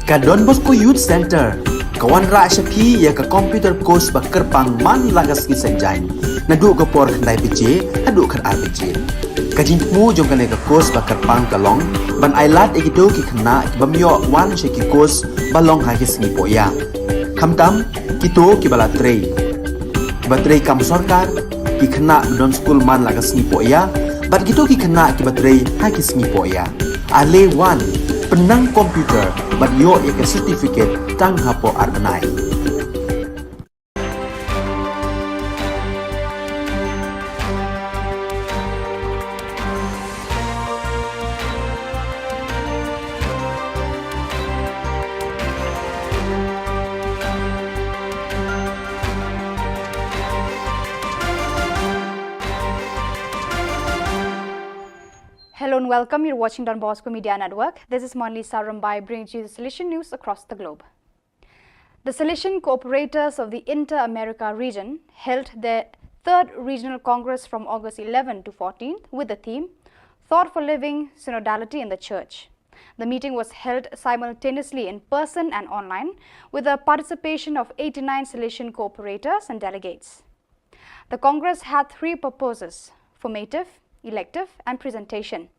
Ka Don Bosco Youth Center ka wanrah sha phi ïa ka computer course ba kyrpang man la ka sngi Saitjaiñ, naduh ka por khyndai baje haduh khatar baje. Ka jingthmu jong kane ka course ba kyrpang ka long ban ailad ïa kito ki khynnah ki bym ïoh wan sha ki course ba long ha ki sngi pohïap. Khamtam, kito kiba la trei, kiba trei kam sorkar, ki khynnah ba don skul man la ka sngi poh ïa, bad kito ki khynnah kiba trei ha ki sngi poh ïa. Ale wan, pynnang computer, bad ïoh ïa ka certificate tang hapoh ar bnai. Hello and welcome. You're watching Don Bosco Media Network. This is Monlisa Rumbai bringing you the Salesian news across the globe. The Salesian Cooperators of the Inter-America region held their third regional congress from August eleven to fourteenth with the theme Thought for Living Synodality in the Church. The meeting was held simultaneously in person and online with the participation of eighty-nine Salesian cooperators and delegates. The congress had three purposes: formative, elective, and presentation.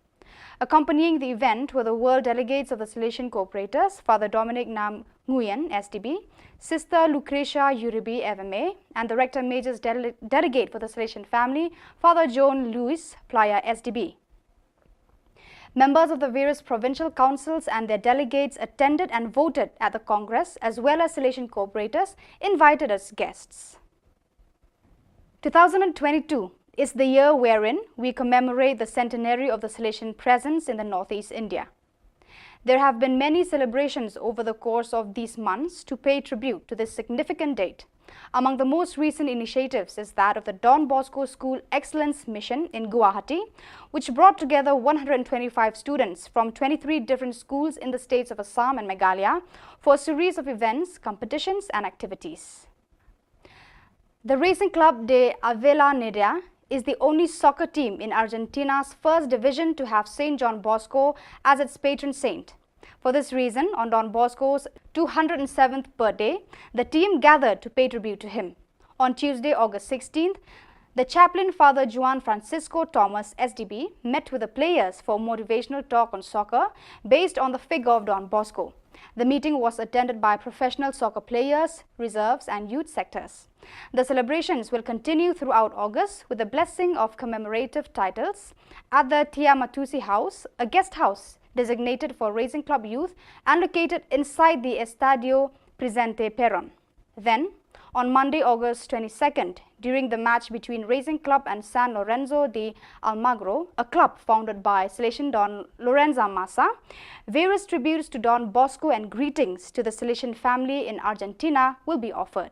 Accompanying the event were the world delegates of the Salesian Cooperators, Father Dominic Nam Nguyen, S D B, Sister Lucretia Uribe, F M A, and the Rector Major's dele- delegate for the Salesian family, Father John Louis Playa, S D B. Members of the various provincial councils and their delegates attended and voted at the Congress, as well as Salesian cooperators invited as guests. Two thousand twenty-two is the year wherein we commemorate the centenary of the Salesian presence in the Northeast India. There have been many celebrations over the course of these months to pay tribute to this significant date. Among the most recent initiatives is that of the Don Bosco School Excellence Mission in Guwahati, which brought together one hundred twenty-five students from twenty-three different schools in the states of Assam and Meghalaya for a series of events, competitions, and activities. The Racing Club de Avellaneda is the only soccer team in Argentina's first division to have Saint John Bosco as its patron saint. For this reason, on Don Bosco's two hundred seventh birthday, the team gathered to pay tribute to him. On Tuesday, August sixteenth, the chaplain, Father Juan Francisco Thomas, S D B, met with the players for a motivational talk on soccer based on the figure of Don Bosco. The meeting was attended by professional soccer players, reserves, and youth sectors. The celebrations will continue throughout August with the blessing of commemorative titles at the Tiamatusi House, a guest house designated for Racing Club youth and located inside the Estadio Presidente Perón. Then, on Monday, August twenty-second, during the match between Racing Club and San Lorenzo de Almagro, a club founded by Salesian Don Lorenzo Massa, various tributes to Don Bosco and greetings to the Salesian family in Argentina will be offered.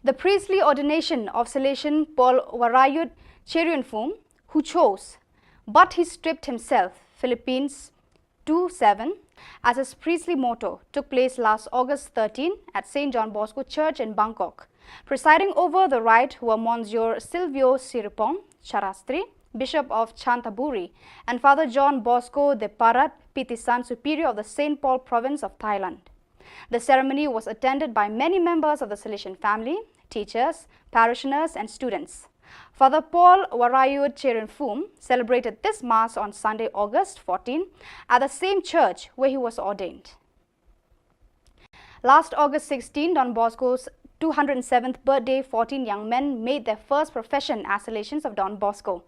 The priestly ordination of Salesian Paul Warayut Cherianfum, who chose, but he stripped himself, Philippines two seven, as his priestly motto, took place last August thirteen at Saint John Bosco Church in Bangkok. Presiding over the rite were Monsignor Silvio Siripong Charastri, Bishop of Chanthaburi, and Father John Bosco de Parat Pitisan, Superior of the Saint Paul Province of Thailand. The ceremony was attended by many members of the Salesian family, teachers, parishioners, and students. Father Paul Warayut Cherianfum celebrated this Mass on Sunday, August fourteen, at the same church where he was ordained. Last August sixteen, Don Bosco's two hundred seventh birthday, fourteen young men made their first profession as Salesians of Don Bosco.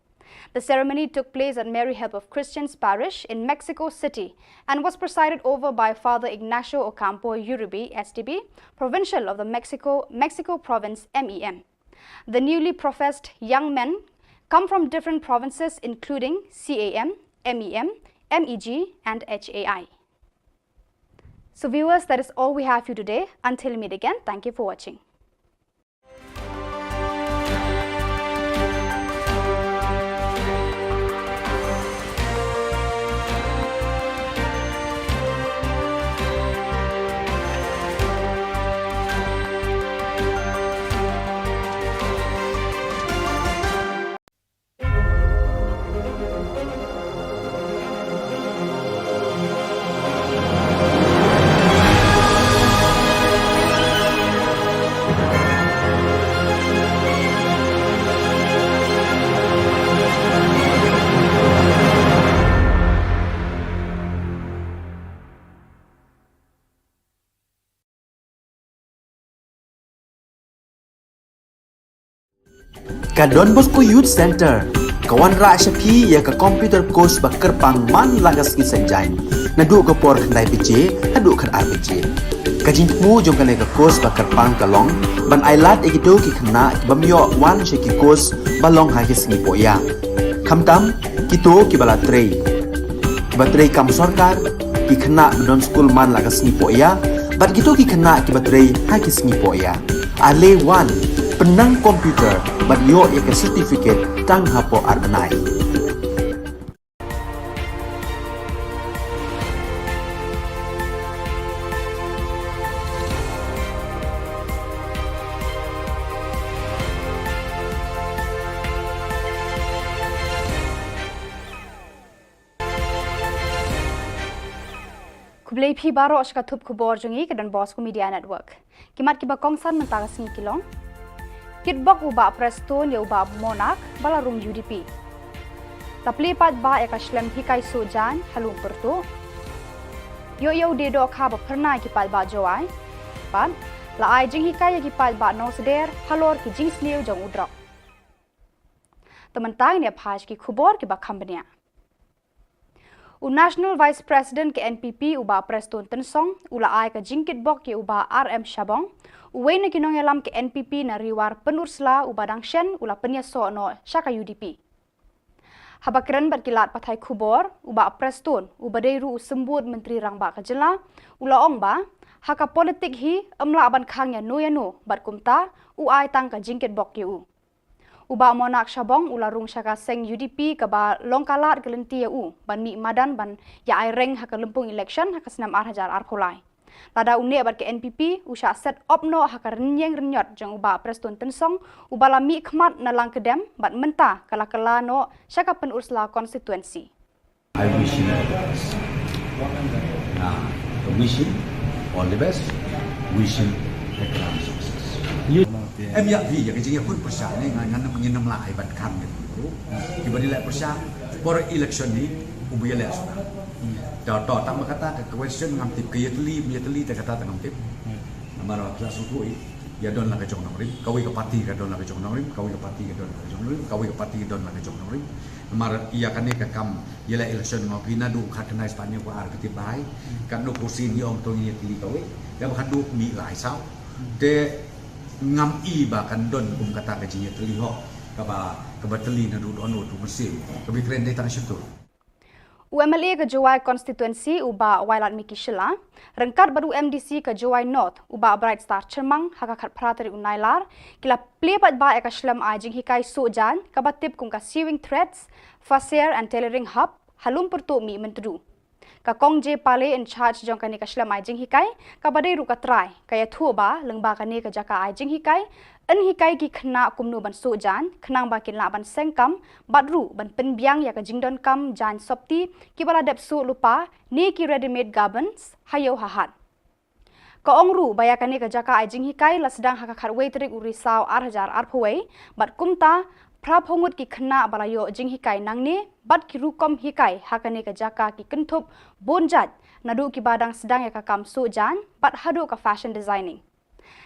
The ceremony took place at Mary Help of Christians Parish in Mexico City and was presided over by Father Ignacio Ocampo Uribe, S D B, provincial of the Mexico, Mexico province, M E M. The newly professed young men come from different provinces, including C A M, M E M, M E G, and H A I. So, viewers, that is all we have for you today. Until we meet again, thank you for watching. Ka Don Bosco Youth Centre ka wanrah sha phi ïa ka computer course ba kyrpang man la ka sngi Saitjaiñ, naduh ka por khyndai baje haduh khatar baje. Ka jingthmu jong kane ka course ba kyrpang ka long ban ailad ïa kito ki khynnah ki bym ïoh wan sha ki course ba long ha ki sngi pohïa, khamtam kito kiba la trei, kiba trei kam sorkar, ki khynnah ba don skul man la ka sngi pohïa bad kito ki khynnah kiba trei ha ki sngi pohïa. Ale wan, pynnang computer bad ïoh ïa ka certificate tang hapoh ar bnai. Khublei phi baroh sha ka thup khubor jong ngi ka Don Bosco Media Network. Ki mat kiba kongsan mynta ka sngi ki long: Kitbok u Bah Prestone ïa u Bah Monak ba la rung U D P. La plie paidbah ïa ka shlem hikai suh jaiñ ha Lum Pyrtuh. Ïoh ïa u die dohkha ba phyrnai ki paidbah Jowai. Bad la ai jinghikai ïa ki paidbah Nongsder halor ki jingsniew jong u drok. Te mynta ngin ïa phai sha ki khubor kiba kham bniah. U National Vice President ka N P P u Bah Prestone Tynsong u la ai ka jingkitbok ïa u Bah R M Shabong, uwei na ki nongïalam ka N P P na Ri War Pynursla uba dang shen u la pynïasoh noh sha ka U D P. Haba kren bad ki lad pathai khubor, u Bah Prestone uba dei ruh u symbud Myntri Rangbah ka jylla u la ong ba ha ka politik hi ym lah ban khang ïano ïano bad kumta u ai tang ka jingkitbok ïa u. U Bah Monak Shabong u la rung sha ka seng U D P kaba long ka lad ka lynti ïa u ban mih madan ban ïa ai reng ha ka lympung election ha ka snem ar hajar arphew lai. Lada u neh bad ka N P P u shah set op noh ha ka rynïeng rynïot jong u Bah Prestone Tynsong uba la mih khmat na Langkedem bad mynta ka la kylla noh sha ka Pynursla constituency. I wish him all the best. Nah, I wish him all the best. Wish him a grand success. Em ïa phi ïa ka jingïakhun pyrshah ne ngan ngan ngin ym lah ai ban khang ne. Kiba dei leh pyrshah por election ni u ba ïaleh shuh. To to tang ba kata ka question ngam tip, ka ïatylli ym ïatylli te kata te ngam tip. Namar ba phi la sngewthuh ïa don la ka jong nongrim, kawei ka party ka don la ka jong nongrim, kawei ka party ka don la ka jong nongrim, kawei ka party ka don la ka jong nongrim. Namar ïa kane ka kam ïaleh election nga phi naduh khatkhyndai spah hynñiew phew ar ka tip bha. Katno pyrshah ngi ong to ngi ïatylli kawei. Ïa ba khatduh mih lai saw. Te ngam i ba kan don kum kata ka jingïatylli hok kaba kaba tylli naduh don u tu mynsiem. Kaba kren dei tang shyntur. U M L A ka Jowai constituency u Bah Wailadmiki Shylla ryngkat bad u M D C ka Jowai North u Bah Bright Star Chyrmang ha ka khatphra tarik u Nailar ki la plie paidbah ïa ka shlem ai jinghikai suh jaiñ kaba tip kum ka Sewing Threads Fasair and Tailoring Hub ha Lum Pyrtuh Mihmyntdu. Ka Kong J Pale in charge jong kane ka shlem ai jinghikai kaba dei ruh ka trai ka ïathuh ba lyngba kane ka jaka ai jinghikai yn hikai ki khynnah kumno ban suh jaiñ khnang ba kin lah ban seng kam bad ruh ban pynbiang ïa ka jingdonkam jaiñ sopti kiba la dep suh lypa ne ki ready made garments ha ïew ha hat. Ka ong ruh ba ïa kane ka jaka ai jinghikai la sdang ha ka khatwei tarik u Risaw ar hajar arphew wei bad kumta phra phew ngut ki khynnah ba la ïoh jinghikai nangne bad ki rukom hikai ha kane ka jaka ki kynthup bun jait naduh kiba dang sdang ïa ka kam suh jaiñ bad haduh ka fashion designing.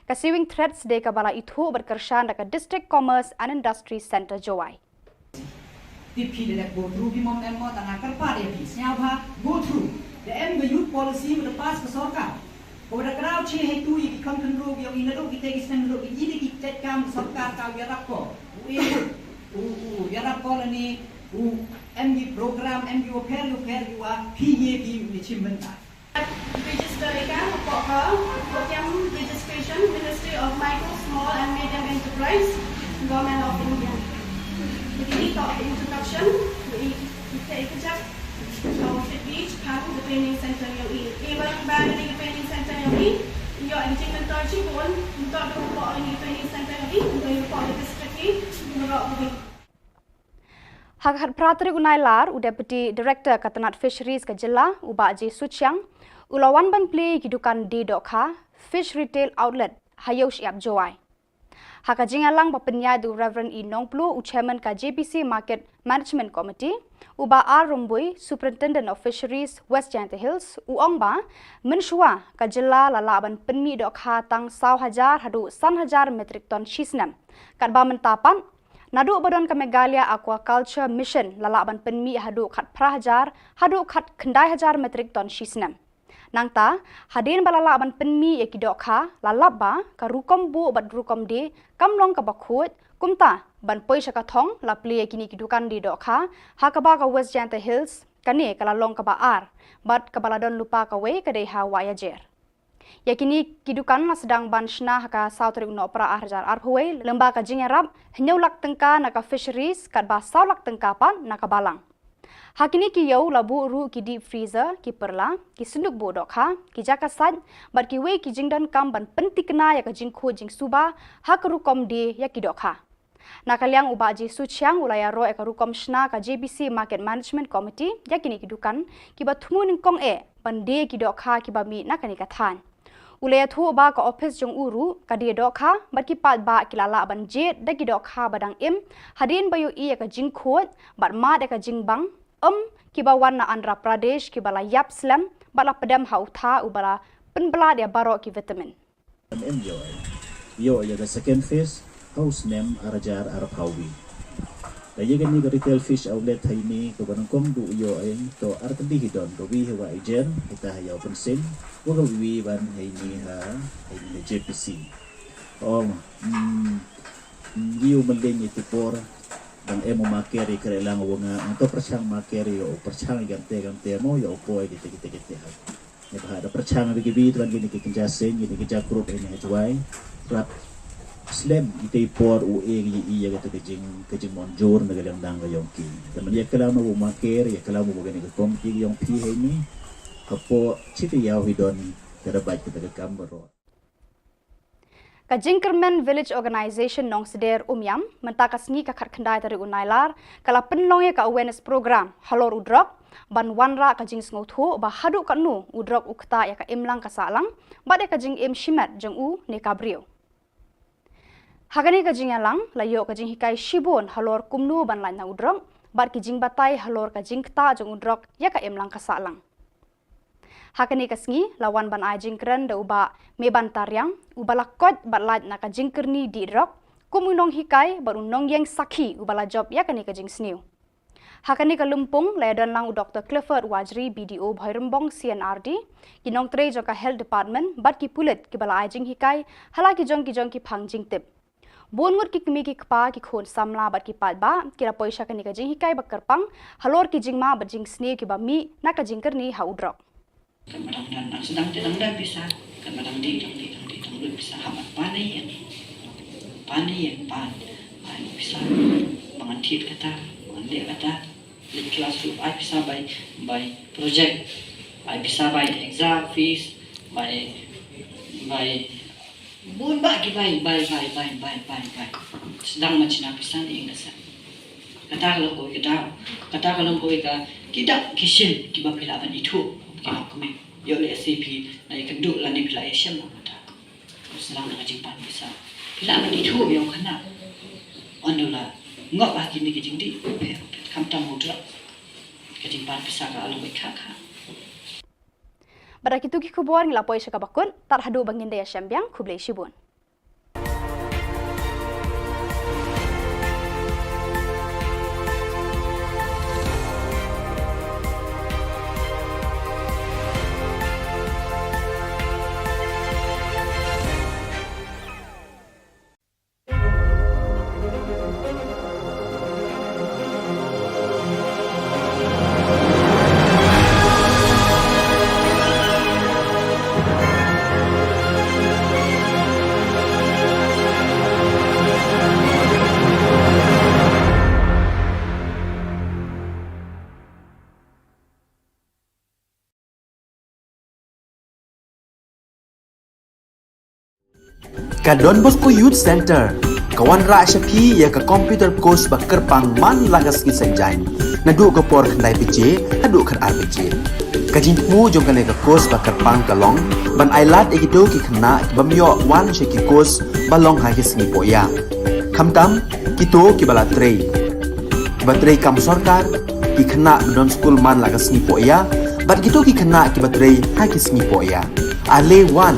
Ka Sewing Threads dei kaba la ithuh bad kyrshan da ka District Commerce and Industry Centre Jowai. Tip phi da dep go through phi mo em mo, tang nga kyrpad ïa phi sngewbha go through. Da em ka youth policy ba da pass ka sorkar, ko da kraw che hei tu ïa ki khon khynroo ki ong i naduh ki te ki snem naduh ki ïa ki jait kam ka sorkar ka ïarap ko. U e u u ïarap ko lane u em ki program em ki wa pher wa pher ki wa phi ye ki u ne chim bynta. Register ïa ka hapoh ka Kottayam Registration, Ministry of Micro, Small and Medium Enterprise, Government of India. Jadi ini tok introduction, i i te i kejap. So fit beach kan the training center yang i. I bang bang ni training center yang i. Yo i jing mentor chi bun, mentor tu hapoh ni training center yang i, untuk hapoh the district i, menurut bagi. Ha ka khatphra tarik u Nailar, u Deputy Director ka tnat Fisheries ka jylla, u Bah J Suchiang, u la wan ban plie ïa ki dukan die dohkha Fish Retail Outlet ha Ïew Shyiap Jowai. Ha ka jingïalang ba pynïaid da u Reverend E Nongplu, u Chairman ka J P C Market Management Committee, u Bah R Rymbui, Superintendent of Fisheries, West Jaintia Hills, u ong ba mynshuwa ka jylla la lah ban pynmih dohkha tang saw hajar haduh san hajar metric ton shi snem. Katba mynta pat Naduh ba don ka Meghalaya Aquaculture Mission la lah ban pynmih haduh khatphra hajar haduh khatkhyndai hajar metric ton shi snem. Nangta, hadien ba la lah ban pynmih ïa ki dohkha, la lap ba ka rukom buh bad rukom die kam long kaba khuid, kumta ban poi sha ka thong la plie ïa kine ki dukan die dohkha ha kaba ka West Jaintia Hills kane ka la long kaba ar bad kaba la don lypa kawei ka dei ha Wahiajer. Ïa kine ki dukan la sdang ban shna ha ka saw tarik u Nohprah ar hajar arphew wei lyngba ka jingïarap hynñiew lak tyngka na ka Fisheries katba saw lak tyngka pat na ka Balang. Ha kine ki ïew la buh ruh ki deep freezer, ki pyrla, ki synduk buh dohkha, ki jaka sait bad kiwei ki jingdonkam ban pynthikna ïa ka jingkhuid jingsuba ha ka rukom die ïa ki dohkha. Na ka liang u Bah Jisu Chiang u la ïaroh ïa ka rukom shna ka J B C Market Management Committee ïa kine ki dukan kiba thmu nyngkong eh ban die ki dohkha kiba mih na kane ka thaiñ. U la ïathuh ba ka ophis jong u ruh, ka die dohkha bad ki paidbah ki la lah ban jied da ki dohkha ba dang im hadien ba ïohi ïa ka jingkhuid bad mad ïa ka jingbang, em, kiba wan na Andhra Pradesh kiba la ïap slem bad la pdem ha u tha uba la pynblad ïa baroh ki vitamin. Em ïoh, ïoh ïa ka second phase ha u snem ar hajar arphew wei. Ka ïa kane ka retail fish outlet ha ine kaba nyngkong du ïoh, to ar tylli hi don, ka wi ha Wahiajer, ita ha Ïew Pynsin, wa ka wi ban ha ine ha, ha ine ha J P C. Ong, mm, mm, ïoh mlien ïa tu por dang em u marker ïa kre lang wa nga, ong to pyrshang marker ïa u pyrshang ïa kante kante mo ïa u poi kite kite kite ha. Ïa ba da pyrshang ïa ki bi tran kine ki kynja seng kine ki kynja group ïa ni ha Jowai. Rap slem ite i por u e ïa ïa kata ka jing ka jingmon jur na ka liang dang ka ïong ki. Te man ïa klam u marker ïa klam u kine ki kom ki ïong phi ha ine. Hapoh chite ïa hi don ka da bait kata ka kam baroh. Ka Jingkyrmen Village Organisation Nongsder Umiam, mynta ka sngi ka khatkhyndai tarik u Nailar, ka la pynlong ïa ka awareness program halor u drok, ban wanrah ka jingsngewthuh ba haduh katno u drok u ktah ïa ka imlang ka sahlang bad ïa ka jingim shimet jong u ne ka briew. Ha kane ka jingïalang la ïoh ka jinghikai shibun halor kumno ban lait na u drok bad ki jingbatai halor ka jingktah jong u drok ïa ka imlang ka sahlang. Ha kane ka sngi la wan ban ai jingkren da u Bah Meban Tariang, uba la koit bad lait na ka jingkyrni dih drok kum u nonghikai bad u nongïeng sakhi uba la jop ïa kane ka jingsniew. Ha kane ka lympung la ïadon lang u Doktor Clifford Wajri, B D O Bhoirymbong C&RD, ki nongtrei jong ka Health Department bad ki pulit kiba la ai jinghikai ha la ki jong ki jong ki phang jingtip. Bun ngut ki kmie ki kpa, ki khun samla bad ki paidbah ki la poi sha kane ka jinghikai ba kyrpang halor ki jingma bad jingsniew kiba mih na ka jingkyrni ha u drok. Kan ba dang don, dang sdang te dang don pisa, kan ba dang dih, dang dih, dang dih, dang lut pisa, hap ban pan ïa ïeng. Pan ïa ïeng, pan. Ai pisa, ba ngan thied kata, ba ngan leh kata. Leit klas ruh, ai pisa bai, bai project. Ai pisa bai exam fees, bai, bai bun bah ki bai, bai, bai. Sdang ban shna pisa ne ïeng da sah. Kata ka long kawei ka daw. Kata ka long kawei ka, ki dak ki shin kiba phi lah ban ithuh. Ki long kmie. Ïoh lehse phi la ïakynduh lane phi la ïashem bad kata. Sdang da ka jingpan pisa. Phi lah ban ithuh ïa u khynnah. Ynda u la ngop ha kine ki jingdih, phi, phi, khamtam u drok. Ka jingpan pisa ka long kawei ka, ka. Bad da kitu ki khubor ngi la poi sha kaba kut, tad haduh ba ngin da ïashem biang, khublei shibun. Ka Don Bosco Youth Center ka wanrah sha phi ïa ka computer course ba kyrpang man la ka sngi Saitjaiñ, naduh ka por khyndai baje haduh khatar baje. Ka jingthmu jong kane ka course ba kyrpang ka long ban ailad ïa kito ki khynnah ki bym ïoh wan sha ki course ba long ha ki sngi pohïa. Khamtam kito kiba la trei, kiba trei kam sorkar, ki khynnah ba don skul man la ka sngi pohïa, bad kito ki khynnah kiba trei ha ki sngi pohïa. Ale wan,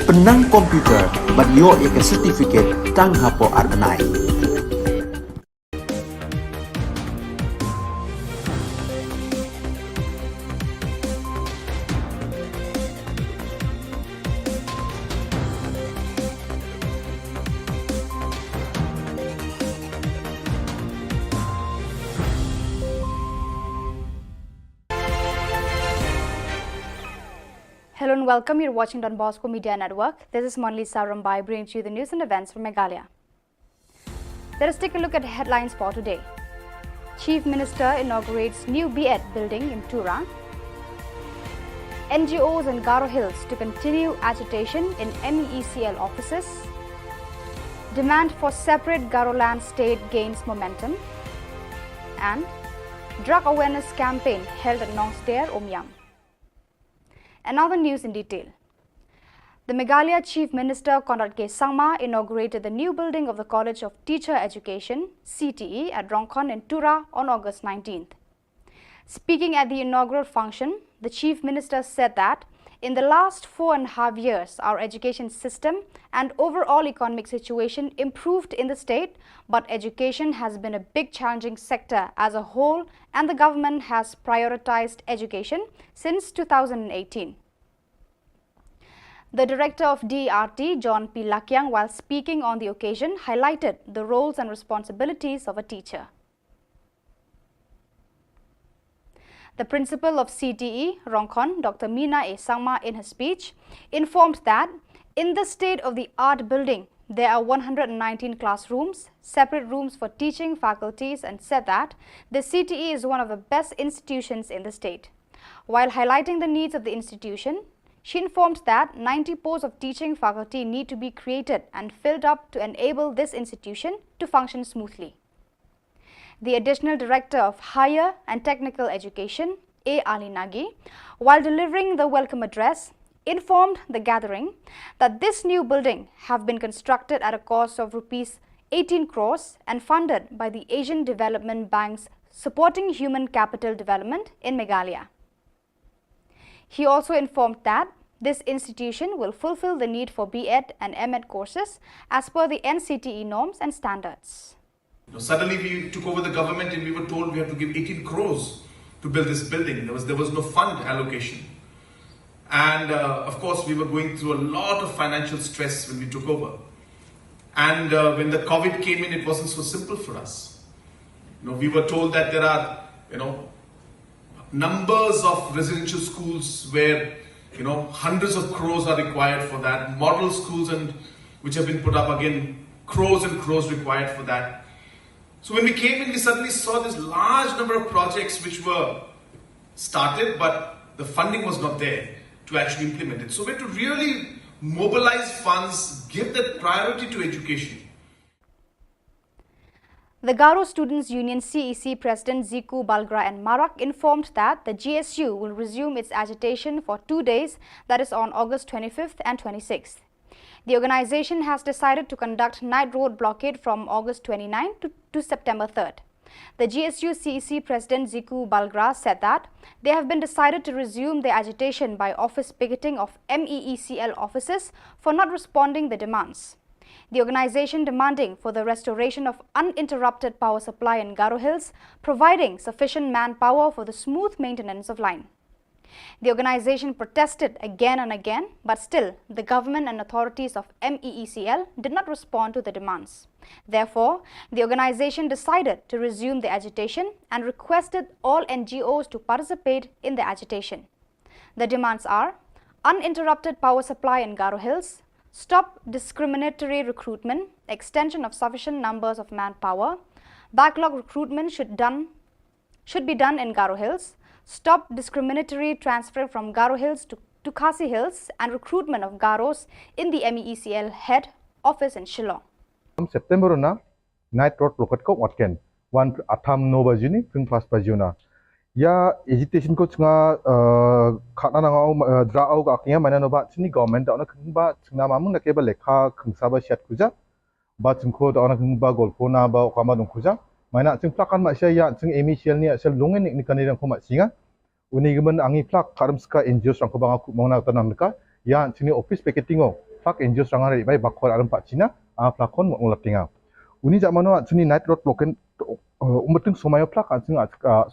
pynnang computer bad ïoh ïa ka certificate tang hapoh ar bnai. Hello and welcome. You're watching Don Bosco Media Network. This is Monlisa Rombai bringing to you the news and events from Meghalaya. Let us take a look at headlines for today. Chief Minister inaugurates new B.Ed building in Tura. N G Os in Garo Hills to continue agitation in M E E C L offices. Demand for separate Garoland state gains momentum. And drug awareness campaign held at Nongster, Umiam. And now the news in detail. The Meghalaya Chief Minister Conrad K Sangma inaugurated the new building of the College of Teacher Education, C T E, at Rongkhon in Tura on August nineteenth. Speaking at the inaugural function, the Chief Minister said that in the last four and a half years, our education system and overall economic situation improved in the state, but education has been a big challenging sector as a whole, and the government has prioritized education since two thousand eighteen. The director of D R T, John P Lakiang, while speaking on the occasion, highlighted the roles and responsibilities of a teacher. The principal of C T E, Rongkhon, Doctor Mina A Sangma, in her speech, informed that in the state-of-the-art building, there are one hundred nineteen classrooms, separate rooms for teaching faculties, and said that the C T E is one of the best institutions in the state. While highlighting the needs of the institution, she informed that ninety posts of teaching faculty need to be created and filled up to enable this institution to function smoothly. The Additional Director of Higher and Technical Education, A Ali Nagi, while delivering the welcome address, informed the gathering that this new building have been constructed at a cost of rupees eighteen crores and funded by the Asian Development Bank's Supporting Human Capital Development in Meghalaya. He also informed that this institution will fulfill the need for B.Ed and M.Ed courses as per the N C T E norms and standards. You know, suddenly we took over the government and we were told we have to give eighteen crores to build this building. There was, there was no fund allocation. And uh, of course, we were going through a lot of financial stress when we took over. And uh, when the COVID came in, it wasn't so simple for us. You know, we were told that there are, you know, numbers of residential schools where, you know, hundreds of crores are required for that. Model schools and which have been put up, again, crores and crores required for that. So when we came in, we suddenly saw this large number of projects which were started, but the funding was not there to actually implement it. So we had to really mobilize funds, give that priority to education. The Garo Students Union, C E C, President Ziku Balgra and Marak informed that the G S U will resume its agitation for two days, that is on August twenty-fifth and twenty-sixth. The organization has decided to conduct night road blockade from August twenty-ninth to, to September third. The G S U C E C President Ziku Balgra said that they have been decided to resume their agitation by office picketing of M E E C L offices for not responding the demands. The organization demanding for the restoration of uninterrupted power supply in Garo Hills, providing sufficient manpower for the smooth maintenance of line. The organization protested again and again, but still the government and authorities of M E E C L did not respond to the demands. Therefore, the organization decided to resume the agitation and requested all N G Os to participate in the agitation. The demands are uninterrupted power supply in Garo Hills, stop discriminatory recruitment, extension of sufficient numbers of manpower, backlog recruitment should done should be done in Garo Hills, stop discriminatory transfer from Garo Hills to, to Khasi Hills, and recruitment of Garos in the M E E C L head office in Shillong. September na night road blockade ko watken wan atham no bajuni pring pas bajuna. Ya agitation ko chinga khana nangau dra au ka kya mana no ba chini government da ona kengba chingna mamung na ke ba lekha kengsa ba siat kuja. Ba chingkho da ona kengba golpho na ba okama dong kuja. Maina ching plak kan ma sia ya ching M E E C L ni asel lungen ni kani dang ko ma singa. Uni gemen angi plak karam ska N G Os rangko banga ku mongna tanam ka ya chini office picketing o plak N G Os ranga ri bai bakor aram pa china a plak kon mo latinga. Uni jamano chini night road blockade umur ting somayo plak ching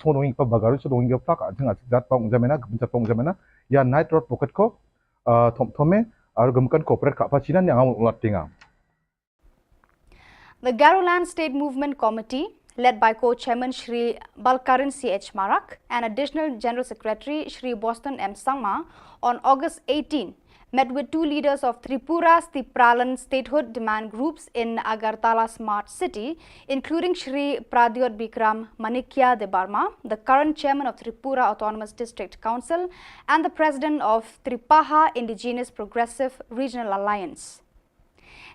song dongi pa bagaru so dongi plak ching jat pong jamena gem jat pong jamena ya night road blockade ko thom thome aru gem kan corporate ka pa china ni angamul latinga. The Garoland State Movement Committee led by co-chairman Shri Balkarin C H Marak and Additional General Secretary Shri Boston M Sangma, on August eighteen, met with two leaders of Tripura's Tipraland statehood demand groups in Agartala Smart City, including Shri Pradyot Bikram Manikya Debbarma, the current chairman of Tripura Autonomous District Council and the president of Tripaha Indigenous Progressive Regional Alliance.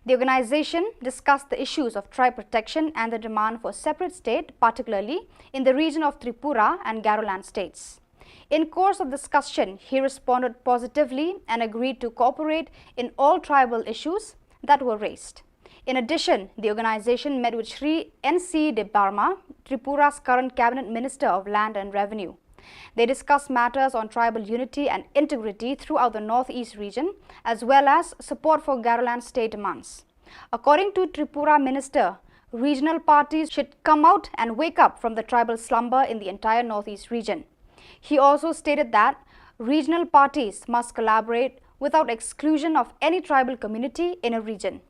The organization discussed the issues of tribe protection and the demand for separate state, particularly in the region of Tripura and Garoland states. In course of discussion, he responded positively and agreed to cooperate in all tribal issues that were raised. In addition, the organization met with Shri N C Debbarma, Tripura's current cabinet minister of land and revenue. They discussed matters on tribal unity and integrity throughout the Northeast region, as well as support for Garoland state demands. According to Tripura minister, regional parties should come out and wake up from the tribal slumber in the entire Northeast region. He also stated that regional parties must collaborate without exclusion of any tribal community in a region.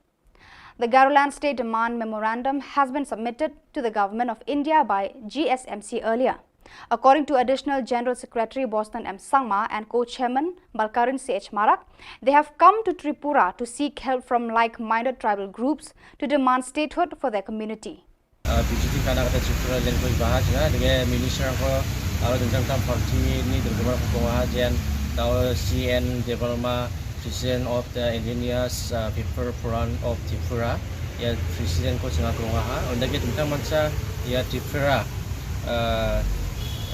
The Garoland State Demand Memorandum has been submitted to the Government of India by G S M C earlier. According to Additional General Secretary Boston M Sangma and co-chairman Balkarin C H Marak, they have come to Tripura to seek help from like-minded tribal groups to demand statehood for their community. Uh, B J P kana kata Tripura Land Court baha jnga, dege minister ko, aro dengkang tam party ni dengkang ko baha jen, tau C N Debbarma, President of the Indigenous, uh, People Forum of Tripura, ya President ko jnga krong aha, unda ke tengkang mansa, ya Tripura, uh,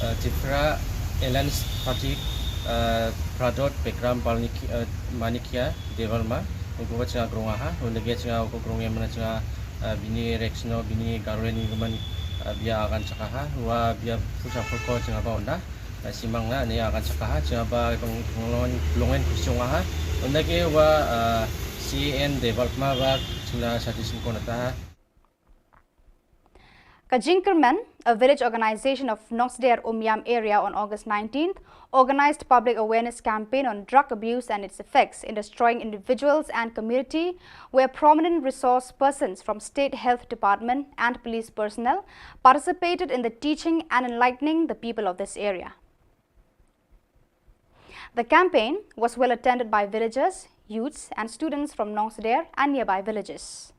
uh, Tripura Alliance Party, uh, Pradyot Bikram Balniki, uh, Manikya Debbarma, unko ko jnga krong aha, unda ke jnga ko krong ya mana jnga, uh, bini Rexno, bini Garoland ni man, uh, bia akan chakaha, wa bia pusa pulko jnga ba unda. Simang na ni akan sakaha, jnga ba bang longen, longen kusung aha. Unda ke wa, uh, C N Debbarma ba jnga sati singkon ataha. Ka Jingkyrmen, a village organization of Nongsder Umiam area on August nineteenth, organized public awareness campaign on drug abuse and its effects in destroying individuals and community, where prominent resource persons from State Health Department and police personnel participated in the teaching and enlightening the people of this area. The campaign was well attended by villagers, youths and students from Nongsder and nearby villages.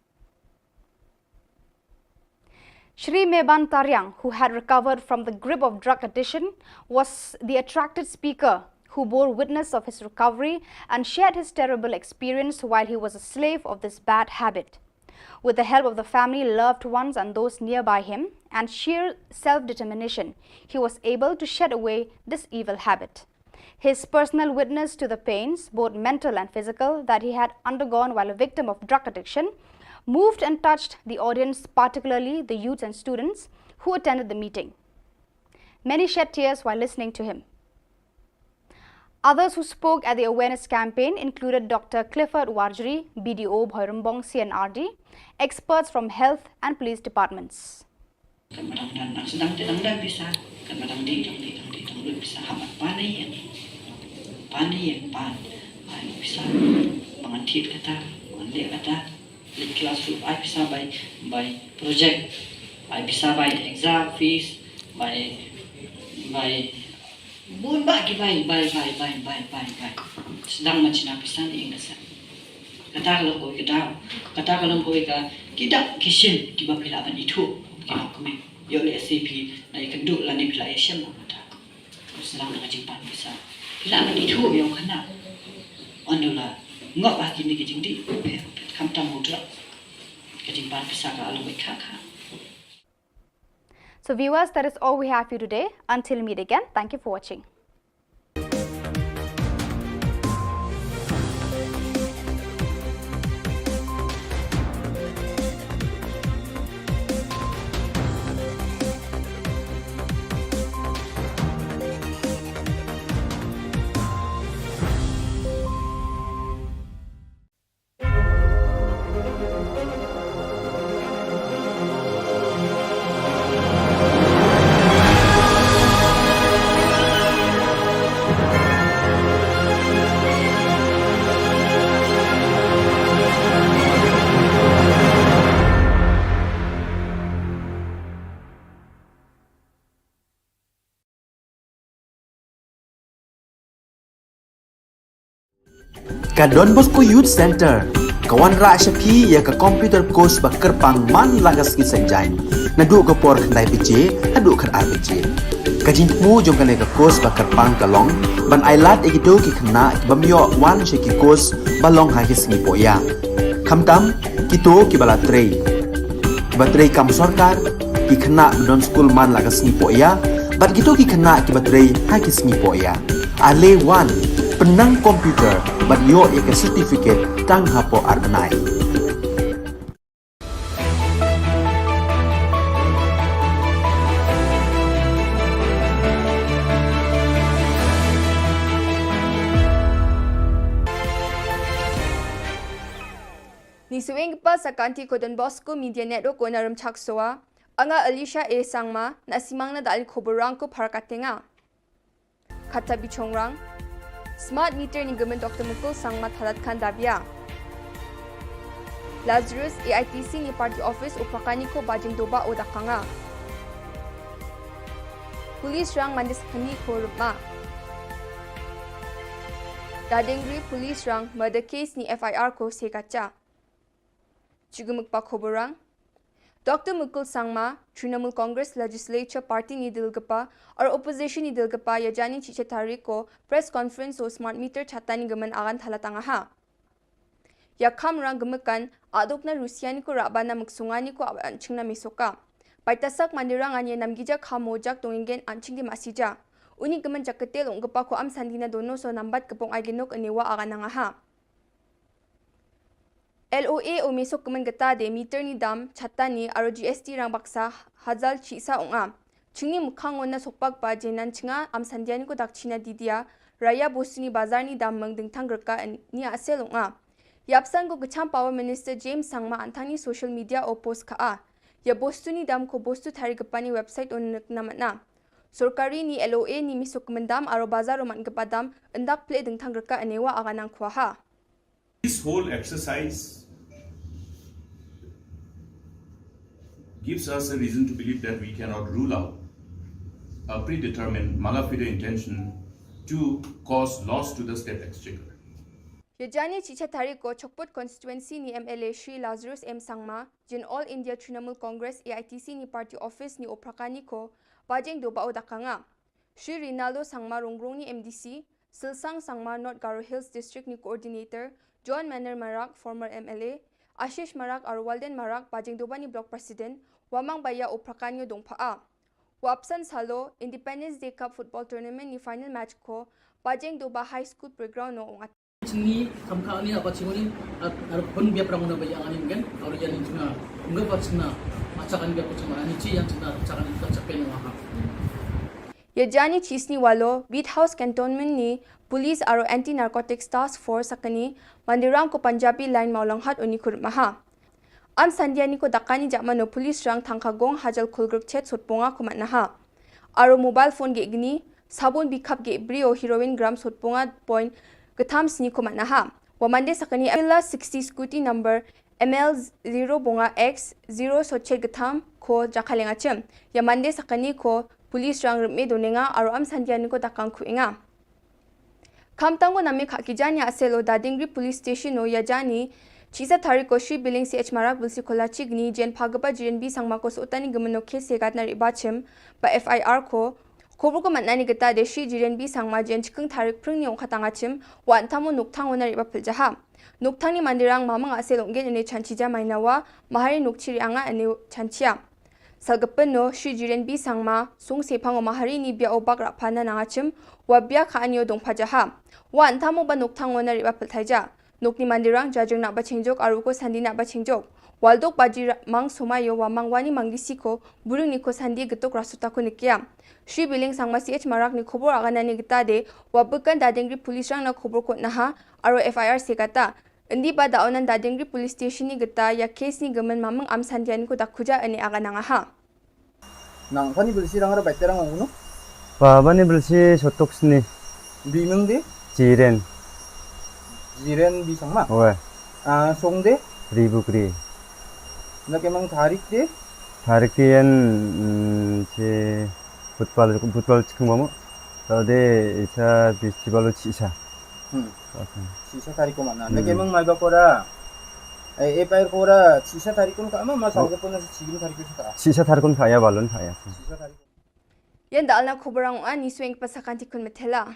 Shri Meban Tariang, who had recovered from the grip of drug addiction, was the attracted speaker who bore witness of his recovery and shared his terrible experience while he was a slave of this bad habit. With the help of the family, loved ones and those nearby him, and sheer self-determination, he was able to shed away this evil habit. His personal witness to the pains, both mental and physical, that he had undergone while a victim of drug addiction moved and touched the audience, particularly the youths and students who attended the meeting. Many shed tears while listening to him. Others who spoke at the awareness campaign included Doctor Clifford Warjri, B D O Bhoirymbong C N R D, experts from health and police departments. Kan ba dang don, dang sdang te dang don pisa, kan ba dang dih, dang dih, dang dih, dang lut pisa, haba pan ïa, pan ïa, pan, ai pisa, ba ngan thied kata, ba ngan leh kata, leit klas ruh ai pisa bai, bai project, ai pisa bai exam fees, bai, bai bun bah ki bai, bai, bai. Sdang ban shna pisa na ïing ka sem. Kata ka long kawei ka daw. Kata ka long kawei ka, ki dak ki shin kiba phi lah ban ithuh, ki lok kmie. Ïoh lehse phi la ïakynduh lane phi la ïashem na kata. Sdang na ka jingpan pisa. Phi lah ban ithuh ïa u khynnah. Ynda u la ngop ha kine ki jingdih, phi, phi, khamtam u drug. Ka jingpan pisa ka long kawei ka kha. So viewers, that is all we have for you today. Until we meet again, thank you for watching. Ka Don Bosco Youth Centre ka wanrah sha phi ïa ka computer course ba kyrpang man la ka sngi Saitjaiñ, naduh ka por khyndai baje haduh khatar baje. Ka jingthmu jong kane ka course ba kyrpang ka long ban ailad ïa kito ki khynnah ki bym ïoh wan sha ki course ba long ha ki sngi pohïa, khamtam kito kiba la trei, kiba trei kam sorkar, ki khynnah ba don skul man la ka sngi pohïa bad kito ki khynnah kiba trei ha ki sngi pohïa. Ale wan, pynnang computer bad ïoh ïa ka certificate tang hapoh ar bnai. Ngi shu ïeng pat sha ka Anti Don Bosco Media Network, ko na Rymchak Soa. Anga Alicia A Sangma, na simang na da ali khubor rang ko phar ka tenga. Kata bichongrang. Smart meter ni gmen Doktor Mukul Sangma thalat khan dabia. Lazarus A I T C ni party office u Prakani ko bajing doba o dakanga. Police rang mandis khani ko rupma. Dadengri police rang murder case ni F I R ko sekacha. Chigumuk pa khubor rang. Doktor Mukul Sangma, Trinamool Congress Legislature Party ni dilgapa, ar opposition ni dilgapa, ïa jani chicha tarik ko press conference o smart meter chata ni gmen agan thalatanga ha. Ïa kham rang gmekan, adok na Rusia ni ko raba na muksunga ni ko aban chingna misoka. Paitasak mandirang anye namgija khamo jak tongingen anching di masija. Uni gmen jak ketel ong gepa ko am sandina dono so nambat kepong ai genok enewa agan nanga ha. L O A o mesok kemen geta de meter ni dam, chata ni, aro G S T rang baksa, hazal chisa ong a. Chingni mukhang on na sokpak ba jenan chinga, am sandia ni ko dak china didia, raya bostu ni bazar ni dam meng dengtang gerka en, ni asel ong a. Yapsan ko kecham Power Minister James Sangma antang ni social media o post ka a. Ya bostu ni dam ko bostu thari gepa ni website on nek namat na. Sorkari ni L O A ni mesok kemen dam, aro bazar o man gepa dam, endak ple dengtang gerka enewa aganang kuaha. This whole exercise gives us a reason to believe that we cannot rule out a predetermined mala fide intention to cause loss to the state exchequer. Ya jani chicha tarik ko Chokput constituency ni M L A Shri Lazarus M Sangma, jin All India Trinamool Congress A I T C ni party office ni Oprakani ko, bajeng doba o dakanga. Shri Rinaldo Sangma Rongrong ni M D C, Silsang Sangma North Garo Hills District ni Coordinator, John Manner Marak, former M L A, Ashish Marak aro Walden Marak, bajeng doba ni Block President, wamang baya o Prakanyo dongpha a. Wapsan salo, Independence Day Cup Football Tournament ni final match ko, bajeng doba High School Playground no ong at. Chini, kam ka ani apa chingoni, at, ar pun biap rang una baya ani mungkin, aro yani china, enggak apa china, achakan biap china, ani chi yang china, achakan biap chapen wa ha. Ya jani chisni walo, Beat House Cantonment ni, Police aro Anti Narcotics Task Force sakani, mandirang ko Punjabi Line Mawlanghat uni kur maha. Am sandia ni ko dakani jakmano police rang thangka gong hajal kulgruk chet sotponga ko matnaha. Aro mobile phone ge gni, sabun bikhap ge brio heroin gram sotponga point getham sni ko matnaha. Wa mande sakani Avila sixty scooty number M L zero bonga X zero soche getham ko jakalenga chem. Ya mande sakani ko police rang rme donenga aro am sandia ni ko dakang kuenga. Khamtang ko name kha kijani aselo Dadingri Police Station o ya jani, chisa tarik ko Shri Biling C H Marak bilsi kola chigni jen phagapa Jiren B Sangma ko sotani gumeno ke segat na riba chem, ba F I R ko, Khubor ko matna ni geta de Shri Jiren B Sangma jen chikeng tarik pring ni ong khatang achim, wa antamo nukthang wana riba piljaha. Nukthang ni mandirang mamang asel ong gen ene chanchija mainawa, mahari nukchiri anga ene chanchia. Salgepen no Shri Jiren B Sangma, sung sepang o mahari ni bia obak rapana nang achim, wa bia ka anyo dong pajaha. Wa antamo ba nukthang wana riba piltaija. Nukni mandirang jajung nak ba chingjok aru ko sandi nak ba chingjok. Waldok baji ra-, mang somayo wa mang wani manggisi ko, buring ni ko sandi getuk rasuta ko nikia. Shri Biling Sangma C H Marak ni khubor agana ni geta de, wa bekan Dadingri police rang na khubor kot naha, aru F I R se kata. Endi ba daonan Dadingri police station ni geta, ya case ni gemen mameng am sandian ko dakuja ene agana ngaha. Nang pani bilsi rang ra baita rang ong no? Ba bani bilsi sotok sni. Bimeng de? Jiren. Jiren Bisangma? Oe. Ah, song de? Ribukri. Na kemang tarik de? Tarik de yan, mm, che football, football chikung bamo. Tade isa festival chi isa. Hmm. Shisha tarikh ko mana. Hmm. Nake mung mai ba kora. Eh, eh, pair kora. Shisha tarikh ko ka ama, ma sa ko pun shisha tarikh ko ka. Shisha tarikh ko ka ya balon ka ya. Shisha tarikh. Ïa da alna khubor ang ani swing pasakan tikun metela.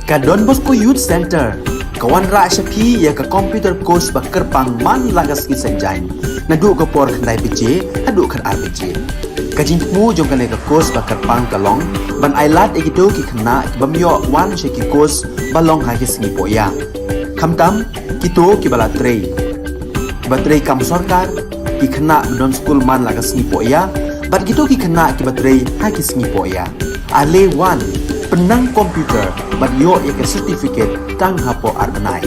Ka Don Bosco Youth Center ka wanrah sha phi ïa ka computer course ba kyrpang man la ka sngi Saitjaiñ, naduh ka por khyndai baje haduh khatar baje. Ka jingthmu jong kane ka course ba kyrpang ka long ban ailad ïa kito ki khynnah ki bym ïoh wan sha ki course ba long ha ki sngi pohïa. Khamtam kito kiba la trei, kiba trei kam sorkar, ki khynnah ba don skul man la ka sngi pohïa, bad kito ki khynnah kiba trei ha ki sngi pohïa. Ale wan, pynnang computer bad ïoh ïa ka certificate tang hapoh ar bnai.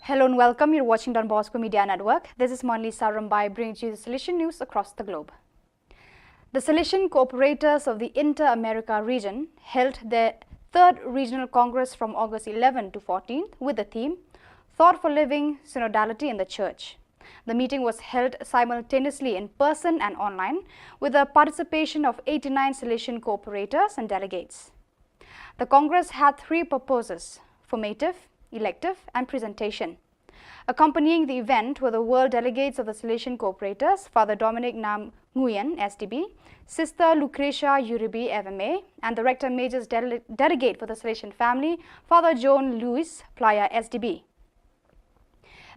Hello and welcome. You're watching Don Bosco Media Network. This is Monlisa Rumbai bringing to you the Salesian news across the globe. The Salesian Cooperators of the Inter-America region held their third regional congress from August eleventh to fourteenth with the theme Thought for Living, Synodality in the Church. The meeting was held simultaneously in person and online with the participation of eighty-nine Salesian cooperators and delegates. The congress had three purposes: formative, elective, and presentation. Accompanying the event were the world delegates of the Salesian Cooperators, Father Dominic Nam Nguyen, S D B, Sister Lucretia Uribe, F M A, and the Rector Major's dele- delegate for the Salesian family, Father John Louis Playa, S D B.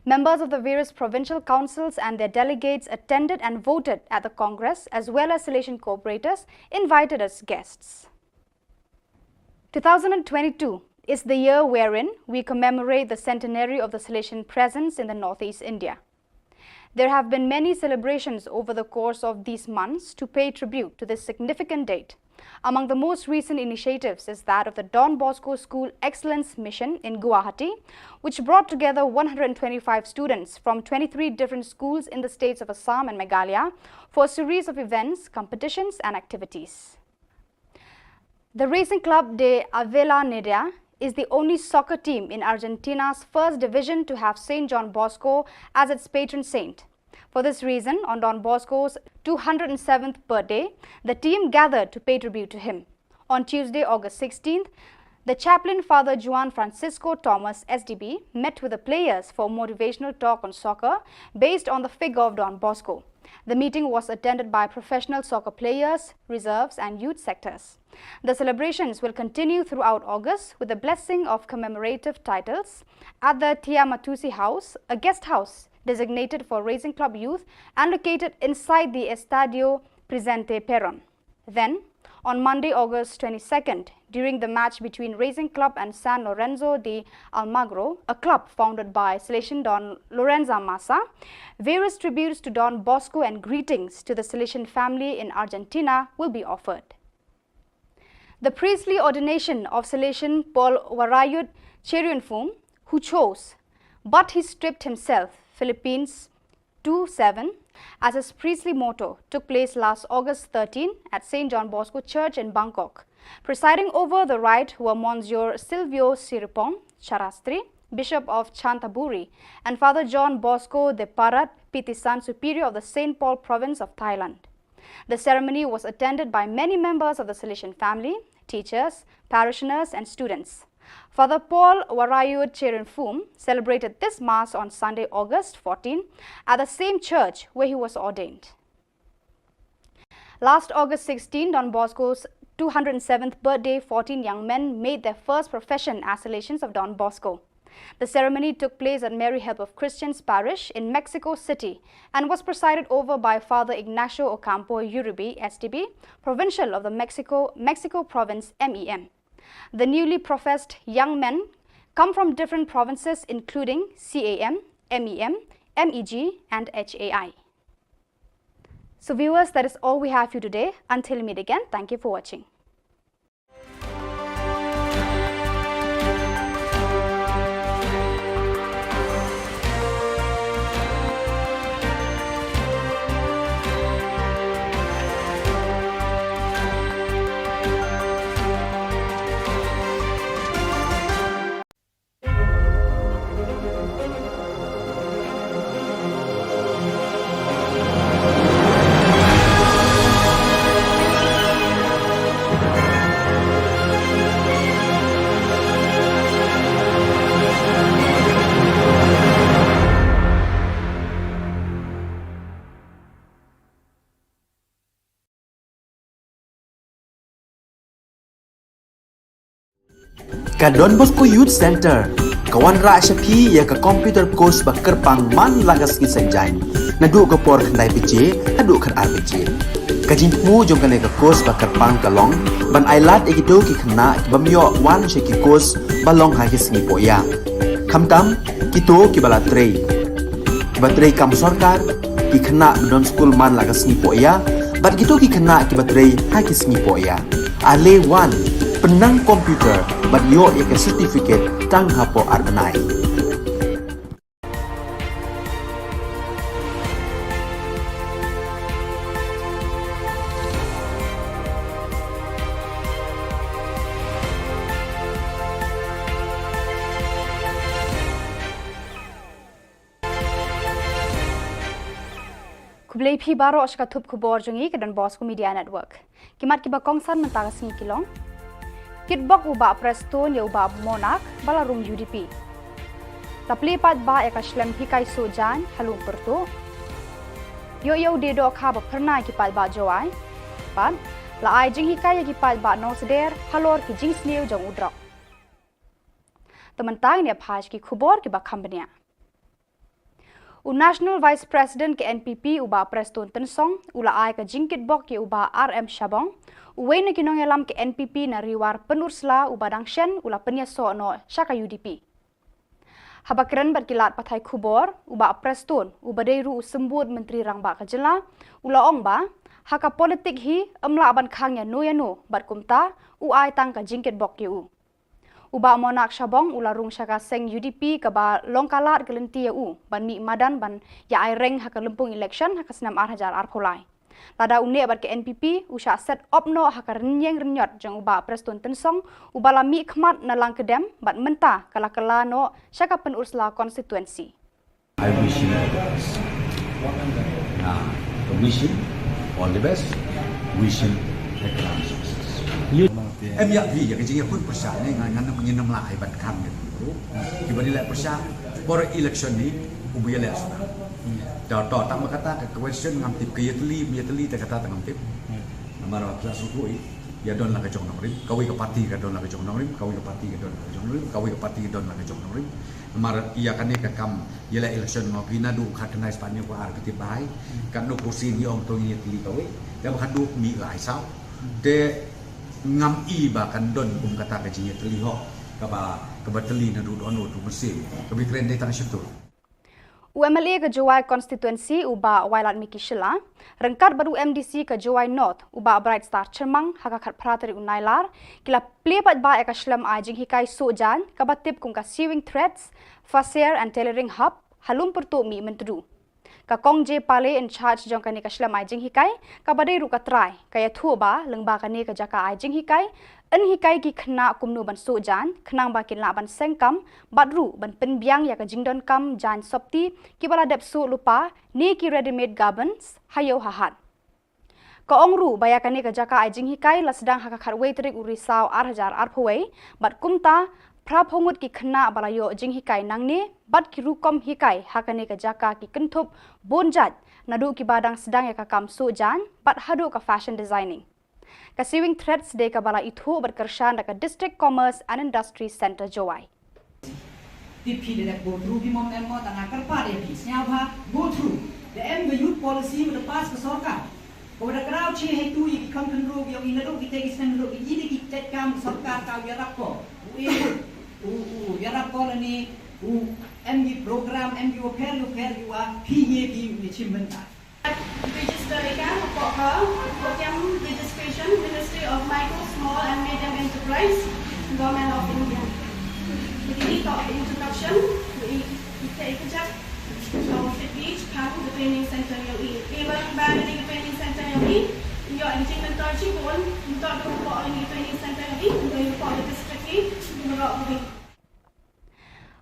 Members of the various provincial councils and their delegates attended and voted at the Congress, as well as Salesian cooperators invited as guests. Two thousand and twenty-two is the year wherein we commemorate the centenary of the Salesian presence in the Northeast India. There have been many celebrations over the course of these months to pay tribute to this significant date. Among the most recent initiatives is that of the Don Bosco School Excellence Mission in Guwahati, which brought together one hundred twenty-five students from twenty-three different schools in the states of Assam and Meghalaya for a series of events, competitions, and activities. The Racing Club de Avellaneda is the only soccer team in Argentina's first division to have Saint John Bosco as its patron saint. For this reason, on Don Bosco's two hundred seventh birthday, the team gathered to pay tribute to him. On Tuesday, August sixteenth, the chaplain, Father Juan Francisco Thomas, S D B, met with the players for a motivational talk on soccer based on the figure of Don Bosco. The meeting was attended by professional soccer players, reserves, and youth sectors. The celebrations will continue throughout August with the blessing of commemorative titles at the Tiamatusi House, a guest house designated for Racing Club youth and located inside the Estadio Presidente Perón. Then, on Monday, August twenty-second, during the match between Racing Club and San Lorenzo de Almagro, a club founded by Salesian Don Lorenzo Massa, various tributes to Don Bosco and greetings to the Salesian family in Argentina will be offered. The priestly ordination of Salesian Paul Warayut Cherianfum, who chose, but he stripped himself, Philippines two seven, as his priestly motto, took place last August thirteen at Saint John Bosco Church in Bangkok. Presiding over the rite were Monsignor Silvio Siripong Charastri, Bishop of Chanthaburi, and Father John Bosco de Parat Pitisan, Superior of the Saint Paul Province of Thailand. The ceremony was attended by many members of the Salesian family, teachers, parishioners, and students. Father Paul Warayut Cherianfum celebrated this Mass on Sunday, August fourteen, at the same church where he was ordained. Last August sixteen, Don Bosco's two hundred seventh birthday, fourteen young men made their first profession as Salesians of Don Bosco. The ceremony took place at Mary Help of Christians Parish in Mexico City and was presided over by Father Ignacio Ocampo Uribe, S D B, provincial of the Mexico, Mexico province, M E M. The newly professed young men come from different provinces, including C A M, M E M, M E G, and H A I. So viewers, that is all we have for you today. Until we meet again, thank you for watching. Ka Don Bosco Youth Center ka wanrah sha phi ïa ka computer course ba kyrpang man la ka sngi Saitjaiñ, naduh ka por khyndai baje haduh khatar baje. Ka jingthmu jong kane ka course ba kyrpang ka long ban ailad ïa kito ki khynnah ki bym ïoh wan sha ki course ba long ha ki sngi pohïa, khamtam kito kiba la trei, kiba trei kam sorkar, ki khynnah ba don skul man la ka sngi pohïa, bad kito ki khynnah kiba trei ha ki sngi pohïa. Ale wan, pynnang computer bad ïoh ïa ka certificate tang hapoh ar bnai. Khublei phi baroh sha ka thup khubor jong ngi ka Don Bosco Media Network. Ki mat kiba kongsan mynta ka sngi ki long: Kitbok u Bah Prestone ïa u Bah Monarch ba la rung U D P. La plie paidbah ïa ka shlem hikai suh jaiñ ha Lum Pyrtuh. Ïoh ïa u die dohkha ba phyrnai ki paidbah Jowai. Bad la ai jinghikai ïa ki paidbah Nongsder halor ki jingsniew jong u drok. Te mynta ngin ïa phai sha ki khubor kiba kham bniah. U National Vice President ka N P P u Bah Prestone Tynsong u la ai ka jingkitbok ïa u Bah R M Shabong, uwei na ki nongïalam ka N P P na Ri War Pynursla uba dang shen u la pynïasoh noh sha ka U D P. Haba kren bad ki lad pathai khubor, u Bah Prestone uba dei ruh u Symbud Myntri Rangbah ka jylla u la ong ba ha ka politik hi ym lah ban khang ïano ïano bad kumta u ai tang ka jingkitbok ïa u. U Bah Monarch Shabong u la rung sha ka seng U D P kaba long ka lad ka lynti ïa u ban mih madan ban ïa ai reng ha ka lympung election ha ka snem ar hajar arphew lai. Lada u neh bad ka N P P u shah set op noh ha ka rynïeng rynïot jong u Bah Prestone Tynsong uba la mih khmat na Langkedem bad mynta ka la kylla noh sha ka Pynursla constituency. I wish him all the best. Nah, I wish him all the best. Wish him a grand success. Em ïa phi ïa ka jingïakhun pyrshah ne nga ngan ngin ym lah ai ban khang ïa phi ruh. Kiba dei leh pyrshah por election ni u ba ïaleh shuh. To to tang ba kata ka question ngam tip, ka ïatylli ym ïatylli te kata te ngam tip. Namar ba pyrshah shuh ïa don la ka jong nongrim, kawei ka party ka don la ka jong nongrim, kawei ka party ka don la ka jong nongrim, kawei ka party ka don la ka jong nongrim. Namar ïa kane ka kam ïaleh election nga phi naduh khatkhyndai spah hynñiew khatar phi tip bha. Katno kursi ngi ong to ngi ïatylli kawei. Te ba khatduh mih la ai saw. Te ngam i ba kan don kum kata ka jingïatylli hok kaba kaba tylli naduh dohnud u mynsiem. Kaba kren dei tang shatu. U M L A ka Jowai constituency u Bah Wailadmiki Shylla ryngkat bad u M D C ka Jowai North u Bah Brightstar Chyrmang ha ka khatphra tarik u Nailar ki la plie paidbah ïa ka shlem ai jinghikai suh jaiñ kaba tip kum ka Sewing Threads, Fasair and Tailoring Hub ha Lum Pyrtuh Mihmyntdu. Ka Kong J Pale in charge jong kane ka shlem ai jinghikai kaba dei ruh ka trai ka ïathuh ba lyngba kane ka jaka ai jinghikai yn hikai ki khynnah kumno ban suh jaiñ khnang ba kin lah ban seng kam bad ruh ban pynbiang ïa ka jingdonkam jaiñ sopti kiba la dep suh lypa ne ki ready-made garments ha ïew ha hat. Ka ong ruh ba ïa kane ka jaka ai jinghikai la sdang ha ka khatwei tarik u Risaw ar hajar arphew wei bad kumta phraphew ngut ki khynnah ba la ïoh jinghikai nangne bad ki rukom hikai ha kane ka jaka ki kynthup bun jait naduh kiba dang sdang ïa ka kam suh jaiñ bad haduh ka fashion designing. Ka Sewing Threads dei kaba la ithuh bad kyrshan da ka District Commerce and Industry Centre Jowai. Te phi da dep go through phi mo em mo, tang nga kyrpad ïa phi, sngewbha go through. Da em ka youth policy ba da pass ka sorkar, kaba da kynmaw che hei tu ïa ki kham khynroo ki ïong i, naduh kitei ki snem naduh ki, i dei ki jait kam sorkar ka ïarap ko. U e u u ïarap ko lane u em ki program, em ki wa pher u pher ki wa phi ye ki u chim bynta. Register ïa ka hapoh ka, hapoh kem registration, Ministry of Micro, Small and Medium Enterprise, Government of India. Kine ki toh introduction, i, i, i, i kajak, so, fitri, chang, the training center ïong i. I, ba, ba, the training center ïong i, ïoh, i, jingmynta shibun, mynta ka hapoh, i, training center ïong i, mynta hapoh, the district i, mynta hapoh.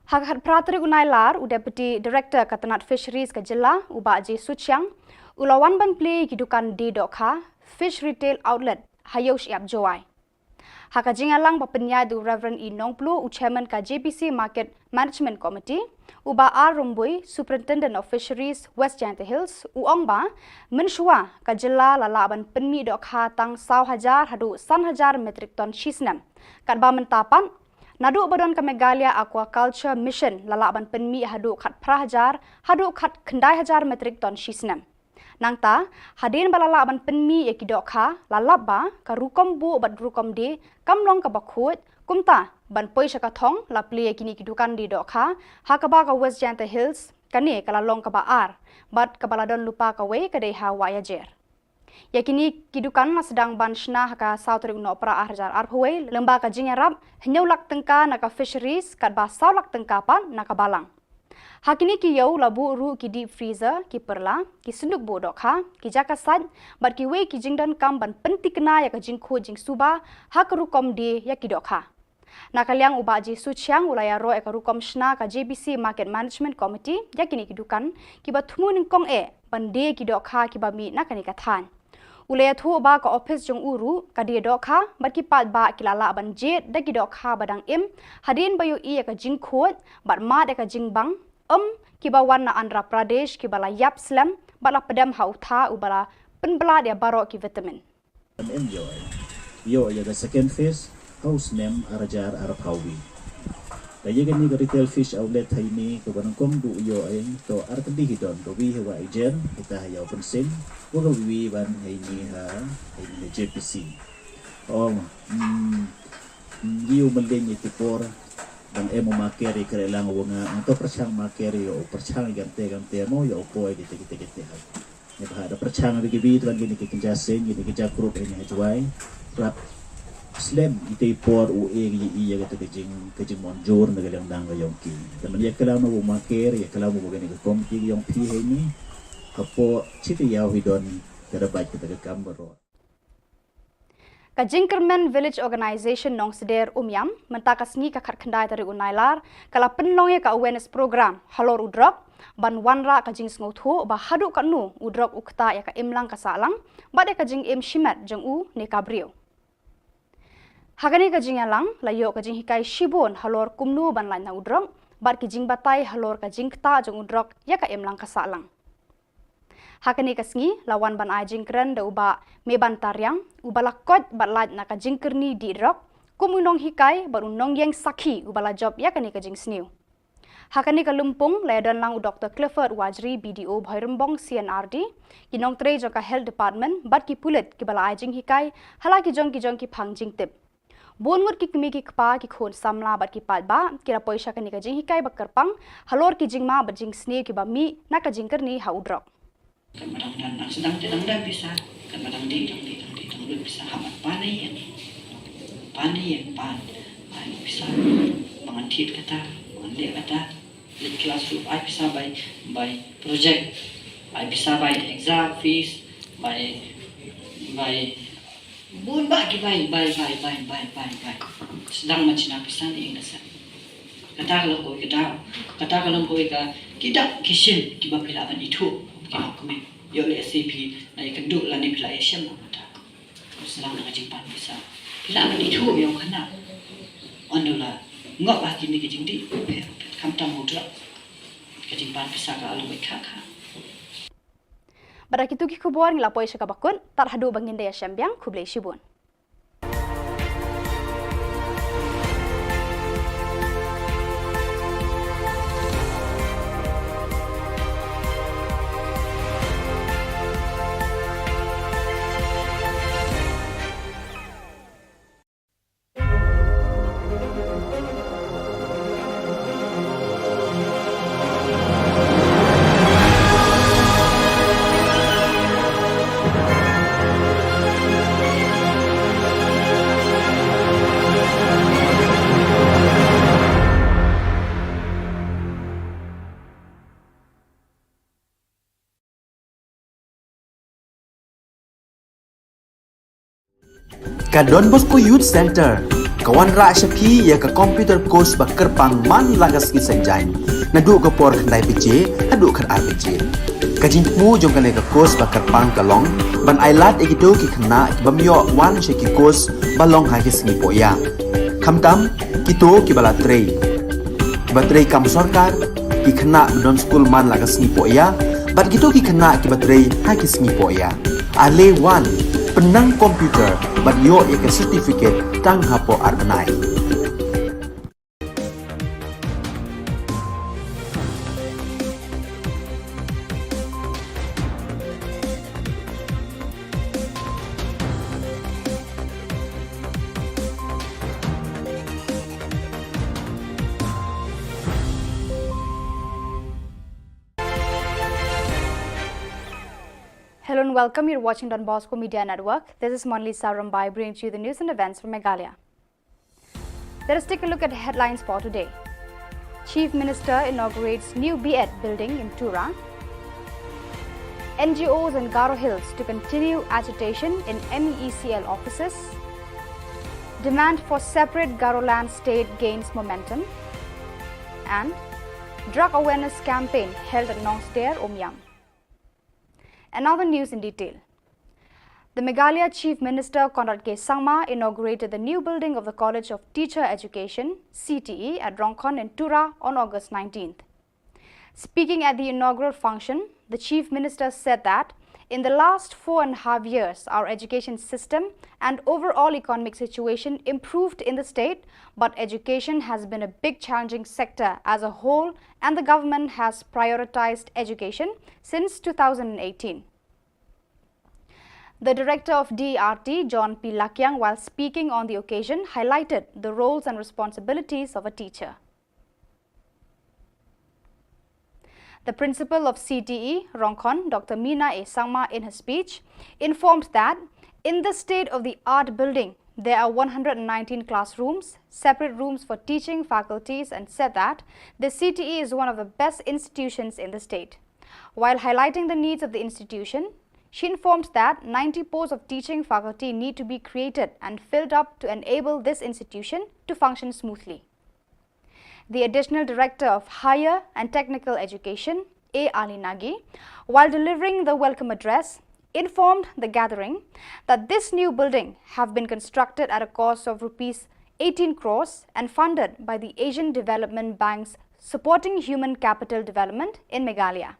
Ha ka khatphra tarik u Nailar, u Deputy Director ka tnat Fisheries ka jylla, u Bah J Suchiang, u la wan ban plie ïa ki dukan die dohkha, Fish Retail Outlet, ha Ïew Shyiap Jowai. Ha ka jingïalang ba pynïaid da u Reverend E Nongplu, u Chairman ka J B C Market Management Committee, u Bah R Rymbui, Superintendent of Fisheries, West Jaintia Hills, u ong ba, mynshuwa, ka jylla la lah ban pynmih dohkha tang saw hajar haduh san hajar metric ton shi snem. Katba mynta pat, naduh ba don ka Meghalaya Aquaculture Mission la lah ban pynmih haduh khatphra hajar, haduh khatkhyndai hajar metric ton shi snem. Nangta, hadien ba la lah ban pynmih ïa ki dohkha, la lap ba, ka rukom buh bad rukom die, kam long kaba khuid, kumta, ban poi sha ka thong, la plie ïa kine ki dukan die dohkha, ha kaba ka West Jaintia Hills, kane ka la long kaba ar, bad kaba la don lypa kawei ka dei ha Wahiajer. Ïa kine ki dukan la sdang ban shna ha ka saw tarik u Nohprah ar hajar arphew wei, lyngba ka jingïarap, hynñiew lak tyngka na ka Fisheries, katba saw lak tyngka pat na ka Balang. Ha kine ki ïew la buh ruh ki deep freezer, ki pyrla, ki synduk buh dohkha, ki jaka sait, bad kiwei ki jingdonkam ban pynthikna ïa ka jingkhuid jingsuba, ha ka rukom die ïa ki dohkha. Na ka liang u Bah J Suchiang u la ïaroh ïa ka rukom shna ka J B C Market Management Committee, ïa kine ki dukan, kiba thmu nyngkong eh, ban die ki dohkha kiba mih na kane ka thaiñ. U la ïathuh ba ka ophis jong u ruh, ka die dohkha, bad ki paidbah ki la lah ban jied, da ki dohkha ba dang im, hadien ba ïohi ïa ka jingkhuid, bad mad ïa ka jingbang, em, kiba wan na Andhra Pradesh, kiba la ïap slem, bad la pdem ha u tha, uba la pynblad ïa baroh ki vitamin. Em ïoh, ïoh ïa ka second phase, ha u snem ar hajar arphew wei. Ka ïa kane ka retail fish outlet ha ine, kaba nyngkong duh ïoh, to ar tylli hi don, ka wi ha Wahiajer, kita ha Ïew Pynsin, wa ka wi ban ha ine ha, ha ine ha J P C. Ong, mm, mm, ïa u mylliem ïa tu por, dang em u maker ïa kyrlang wa nga, ang to pyrshang maker ïa u pyrshang ïa kante kante mo, ïa u poi kite kite kite ha. Ïa ba da pyrshang da ki bi tu ban kine ki kynja seng, kine ki kynja group ïa ngi ha Jowai. Rap slem ite i por u e ïa ïa kata ka jing, ka jingmon jur na ka liang dang ka ïong ki. Te man ïa klam na u maker, ïa klam u ba kane ka komiti ka ïong phi ha ine. Hapoh chiti ïaw hi don ka da bait kata ka kam baroh. Ka Jingkyrmen Village Organisation Nongsder Umiam, mynta ka sngi ka khatkhyndai tarik u Nailar, ka la pynlong ïa ka awareness program, halor u drok, ban wanrah ka jingsngewthuh, ba haduh katno u drok u ktah ïa ka imlang ka sahlang, bad ïa ka jingim shimet jong u ne ka briew. Ha kane ka jingïalang, la ïoh ka jinghikai shibun halor kumno ban lait na u drok, bad ki jingbatai halor ka jingktah jong u drok ïa ka imlang ka sahlang. Ha kane ka sngi, la wan ban ai jingkren da u Bah Meban Tariang, uba la koit bad lait na ka jingkyrni dih drok, kum u nonghikai, bad u nongïeng sakhi, uba la jop ïa kane ka jingsniew. Ha kane ka lympung, la ïadon lang u Doktor Clifford Wajri, B D O Bhoirymbong C and R D, ki nongtrei jong ka Health Department, bad ki pulit, kiba la ai jinghikai, ha la ki jong ki jong ki phang jingtip. Bun ngut ki kmie ki kpa ki khun samla bad ki paidbah, ki la poi sha kane ka jinghikai ba kyrpang, halor ki jingma bad jingsniew kiba mih, na ka jingkyrni ha u drok. Kan ba dang don, dang sdang te dang don pisa, kan ba dang dih, dang dih, dang dih, dang lut pisa, ha ban pan ïa, pan ïa, pan, pan pisa, ba ngan thied kata, ba ngan leh kata, leh klas ruh, ai pisa bai, bai project, ai pisa bai exam fees, bai, bai Bun bah ki bai, bai, bai. Sdang ban shna pisa ne ïing da sah. Kata ka long kawei ka daw. Kata ka long kawei ka, ki dak ki shin kiba phi lah ban ithuh. Ki lok kmie. Ïoh lehse phi la ïakynduh lane phi la ïashem na kata. Sdang na ka jingpan pisa. Phi lah ban ithuh ïa u khynnah. Ynda u la ngop ha kine ki jingdih. Phi, phi, khamtam u drok. Ka jingpan pisa ka long kawei ka, ka. Bad da kitu ki khubor ngi la poi sha kaba kut, tad haduh ba ngin da ïashem biang, khublei shibun. Ka Don Bosco Youth Centre ka wanrah sha phi ïa ka computer course ba kyrpang man la ka sngi Saitjaiñ, naduh ka por khyndai baje haduh khatar baje. Ka jingthmu jong kane ka course ba kyrpang ka long ban ailad ïa kito ki khynnah ki bym ïoh wan sha ki course ba long ha ki sngi pohïa, khamtam kito kiba la trei, kiba trei kam sorkar, ki khynnah ba don skul man la ka sngi pohïa, bad kito ki khynnah kiba trei ha ki sngi pohïa. Ale wan, pynnang computer bad ïoh ïa ka certificate tang hapoh ar bnai. Hello and welcome. You're watching Don Bosco Media Network. This is Monalisa Rombai bringing to you the news and events from Meghalaya. Let us take a look at the headlines for today. Chief Minister inaugurates new B Ed building in Tura. N G Os in Garo Hills to continue agitation in M E E C L offices. Demand for separate Garoland state gains momentum. And drug awareness campaign held at Nongster, Umiam. And now the news in detail. The Meghalaya Chief Minister Conrad K Sangma inaugurated the new building of the College of Teacher Education, C T E, at Rongkhon in Tura on August nineteenth. Speaking at the inaugural function, the Chief Minister said that in the last four and a half years, our education system and overall economic situation improved in the state, but education has been a big challenging sector as a whole, and the government has prioritized education since two thousand eighteen. The director of D R T, John P Lakiang, while speaking on the occasion, highlighted the roles and responsibilities of a teacher. The principal of C T E, Rongkhon, Doctor Mina A Sangma, in her speech, informed that in the state-of-the-art building, there are one hundred nineteen classrooms, separate rooms for teaching faculties, and said that the C T E is one of the best institutions in the state. While highlighting the needs of the institution, she informed that ninety posts of teaching faculty need to be created and filled up to enable this institution to function smoothly. The Additional Director of Higher and Technical Education, A Ali Nagi, while delivering the welcome address, informed the gathering that this new building have been constructed at a cost of rupees eighteen crores and funded by the Asian Development Bank's Supporting Human Capital Development in Meghalaya.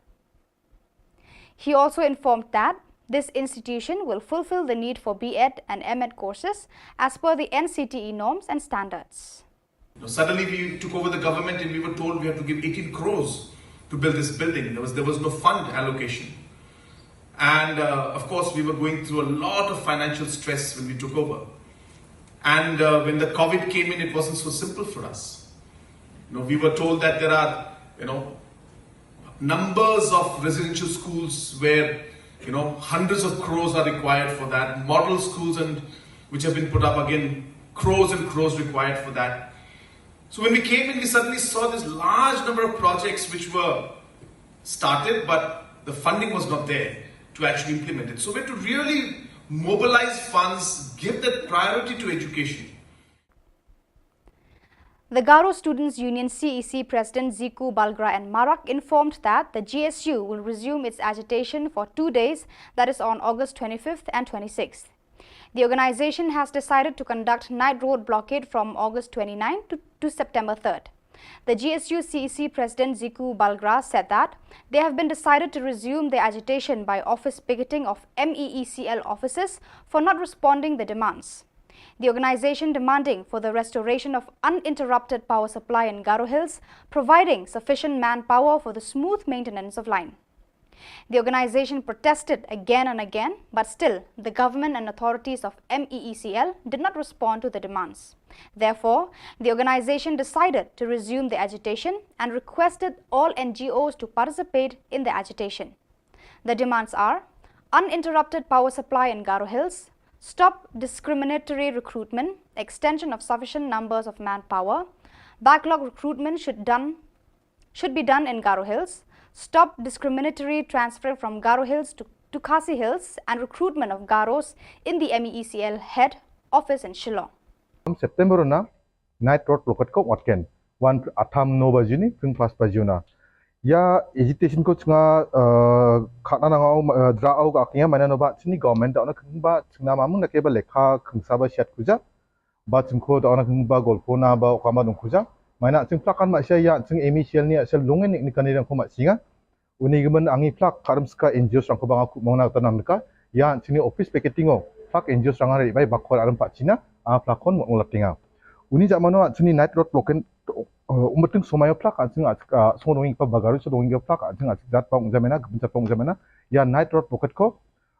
He also informed that this institution will fulfill the need for B Ed and M Ed courses as per the N C T E norms and standards. Now, suddenly we took over the government and we were told we have to give eighteen crores to build this building. There was, there was no fund allocation. And, uh, of course, we were going through a lot of financial stress when we took over. And, uh, when the COVID came in, it wasn't so simple for us. You know, we were told that there are, you know, numbers of residential schools where, you know, hundreds of crores are required for that. Model schools and which have been put up, again, crores and crores required for that. So when we came in, we suddenly saw this large number of projects which were started, but the funding was not there to actually implement it. So we had to really mobilize funds, give that priority to education. The Garo Students Union, C E C, President Ziku Balgra and Marak informed that the G S U will resume its agitation for two days, that is on August twenty-fifth and twenty-sixth. The organization has decided to conduct night road blockade from August twenty-ninth to, to September third. The G S U C E C President Ziku Balgra said that they have been decided to resume their agitation by office picketing of M E E C L offices for not responding the demands. The organization demanding for the restoration of uninterrupted power supply in Garo Hills, providing sufficient manpower for the smooth maintenance of line. The organization protested again and again, but still, the government and authorities of M E E C L did not respond to the demands. Therefore, the organization decided to resume the agitation and requested all N G Os to participate in the agitation. The demands are uninterrupted power supply in Garo Hills, stop discriminatory recruitment, extension of sufficient numbers of manpower, backlog recruitment should done should be done in Garo Hills, stop discriminatory transfer from Garo Hills to, to Khasi Hills, and recruitment of Garos in the M E E C L head office in Shillong. September na night road blockade ko wat ken. Wan atham no ba juni, pung pas ba juna. Ya agitation ko chunga, uh, khatna nang au, uh, dra au ka kya mana no ba chini government da na kung ba chunga mamung na ke ba lekha kung sa ba siat kuja. Ba chungkho da ona kung ba golpho na ba okama dong khuja. Maina chung plak kan ma sha ya chung M E C L ni a sel lungen ni kani dang ko ma singa. Uni gimen angi plak karam ska N G O sang ko banga ku mong na tanam ka. Ya chini office picketing o. Plak N G O sang ari bai bakor aram pa China. A plak kon mo latinga. Uni jamano chini night road blockade, uh, umating somayo plak achung achung dong pa bagaru so dong plak achung achung jat pong jamena, gem jat pong jamena. Ya night road blockade ko,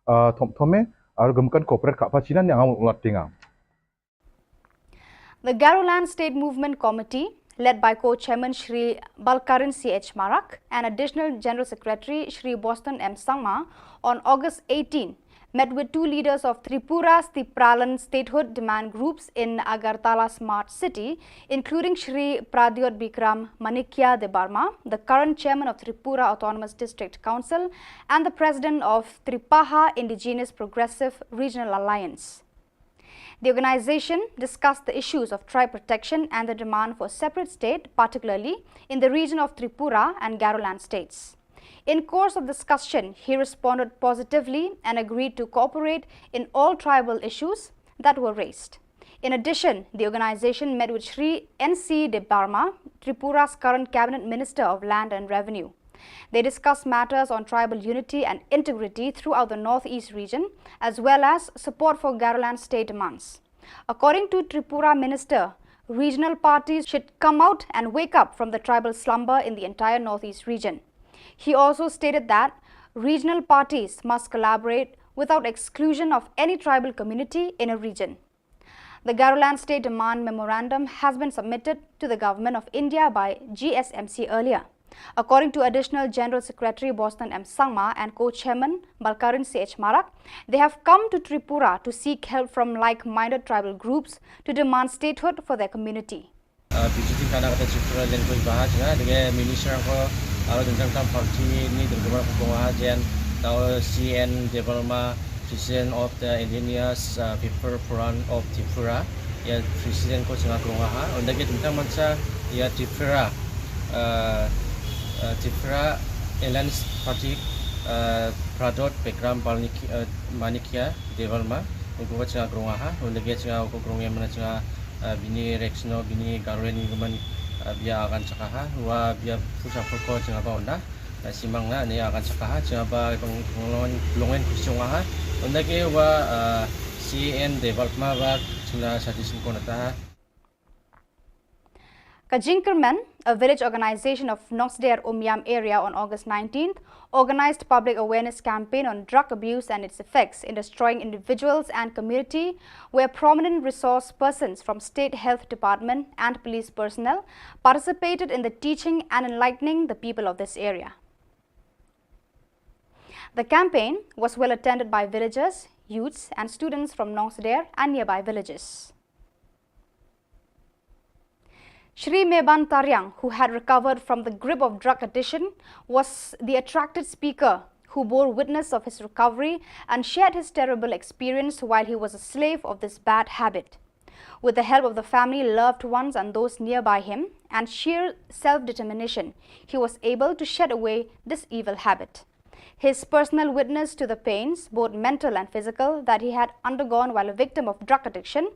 uh, thom thome aru gem kan corporate ka pa China ni angam latinga. The Garoland State Movement Committee, led by co-chairman Shri Balkaran C H Marak and Additional General Secretary Shri Boston M Sangma, on August eighteen, met with two leaders of Tripura's Tipralan statehood demand groups in Agartala Smart City, including Shri Pradyot Bikram Manikya Debbarma, the current chairman of Tripura Autonomous District Council and the president of Tripaha Indigenous Progressive Regional Alliance. The organization discussed the issues of tribe protection and the demand for separate state, particularly in the region of Tripura and Garoland states. In course of discussion, he responded positively and agreed to cooperate in all tribal issues that were raised. In addition, the organization met with Shri N C Debbarma, Tripura's current cabinet minister of land and revenue. They discussed matters on tribal unity and integrity throughout the Northeast region, as well as support for Garoland state demands. According to Tripura minister, regional parties should come out and wake up from the tribal slumber in the entire Northeast region. He also stated that regional parties must collaborate without exclusion of any tribal community in a region. The Garoland State Demand Memorandum has been submitted to the Government of India by G S M C earlier. According to Additional General Secretary Boston M Sangma and co-chairman Balkaran C H Marak, they have come to Tripura to seek help from like-minded tribal groups to demand statehood for their community. Uh, B J P kana kata Tripura language baha jnga, dege minister ko aro dengkang tam party ni dengkang ko ha jen tau C N Debbarma, President of the Indigenous, uh, People Forum of Tripura, ya President ko jnga ko ha. Unda ke tentang mansa ya Tripura, uh, uh, Tripura Alliance Party, uh, Pradyot Bikram Balnik-, uh, Manikya Debbarma, ungko jnga ko ha. Unda ke jnga ko ya mana jnga, uh, bini Rexno, bini Garweni guman, uh, bia agan chakaha, wa bia pusa purko jnga ba unda. Na simang na ni akan sakaha jnga ba bang longen longen kusiong aha. Unda ke wa, uh, C N Debbarma ba jnga suggestion ko nata. Ka Jingkyrmen, a village organization of Nongsder Umiam area, on August nineteenth, organized public awareness campaign on drug abuse and its effects in destroying individuals and community, where prominent resource persons from State Health Department and police personnel participated in the teaching and enlightening the people of this area. The campaign was well attended by villagers, youths, and students from Nongsder and nearby villages. Shri Meban Tariang, who had recovered from the grip of drug addiction, was the attracted speaker who bore witness of his recovery and shared his terrible experience while he was a slave of this bad habit. With the help of the family, loved ones, and those nearby him, and sheer self-determination, he was able to shed away this evil habit. His personal witness to the pains, both mental and physical, that he had undergone while a victim of drug addiction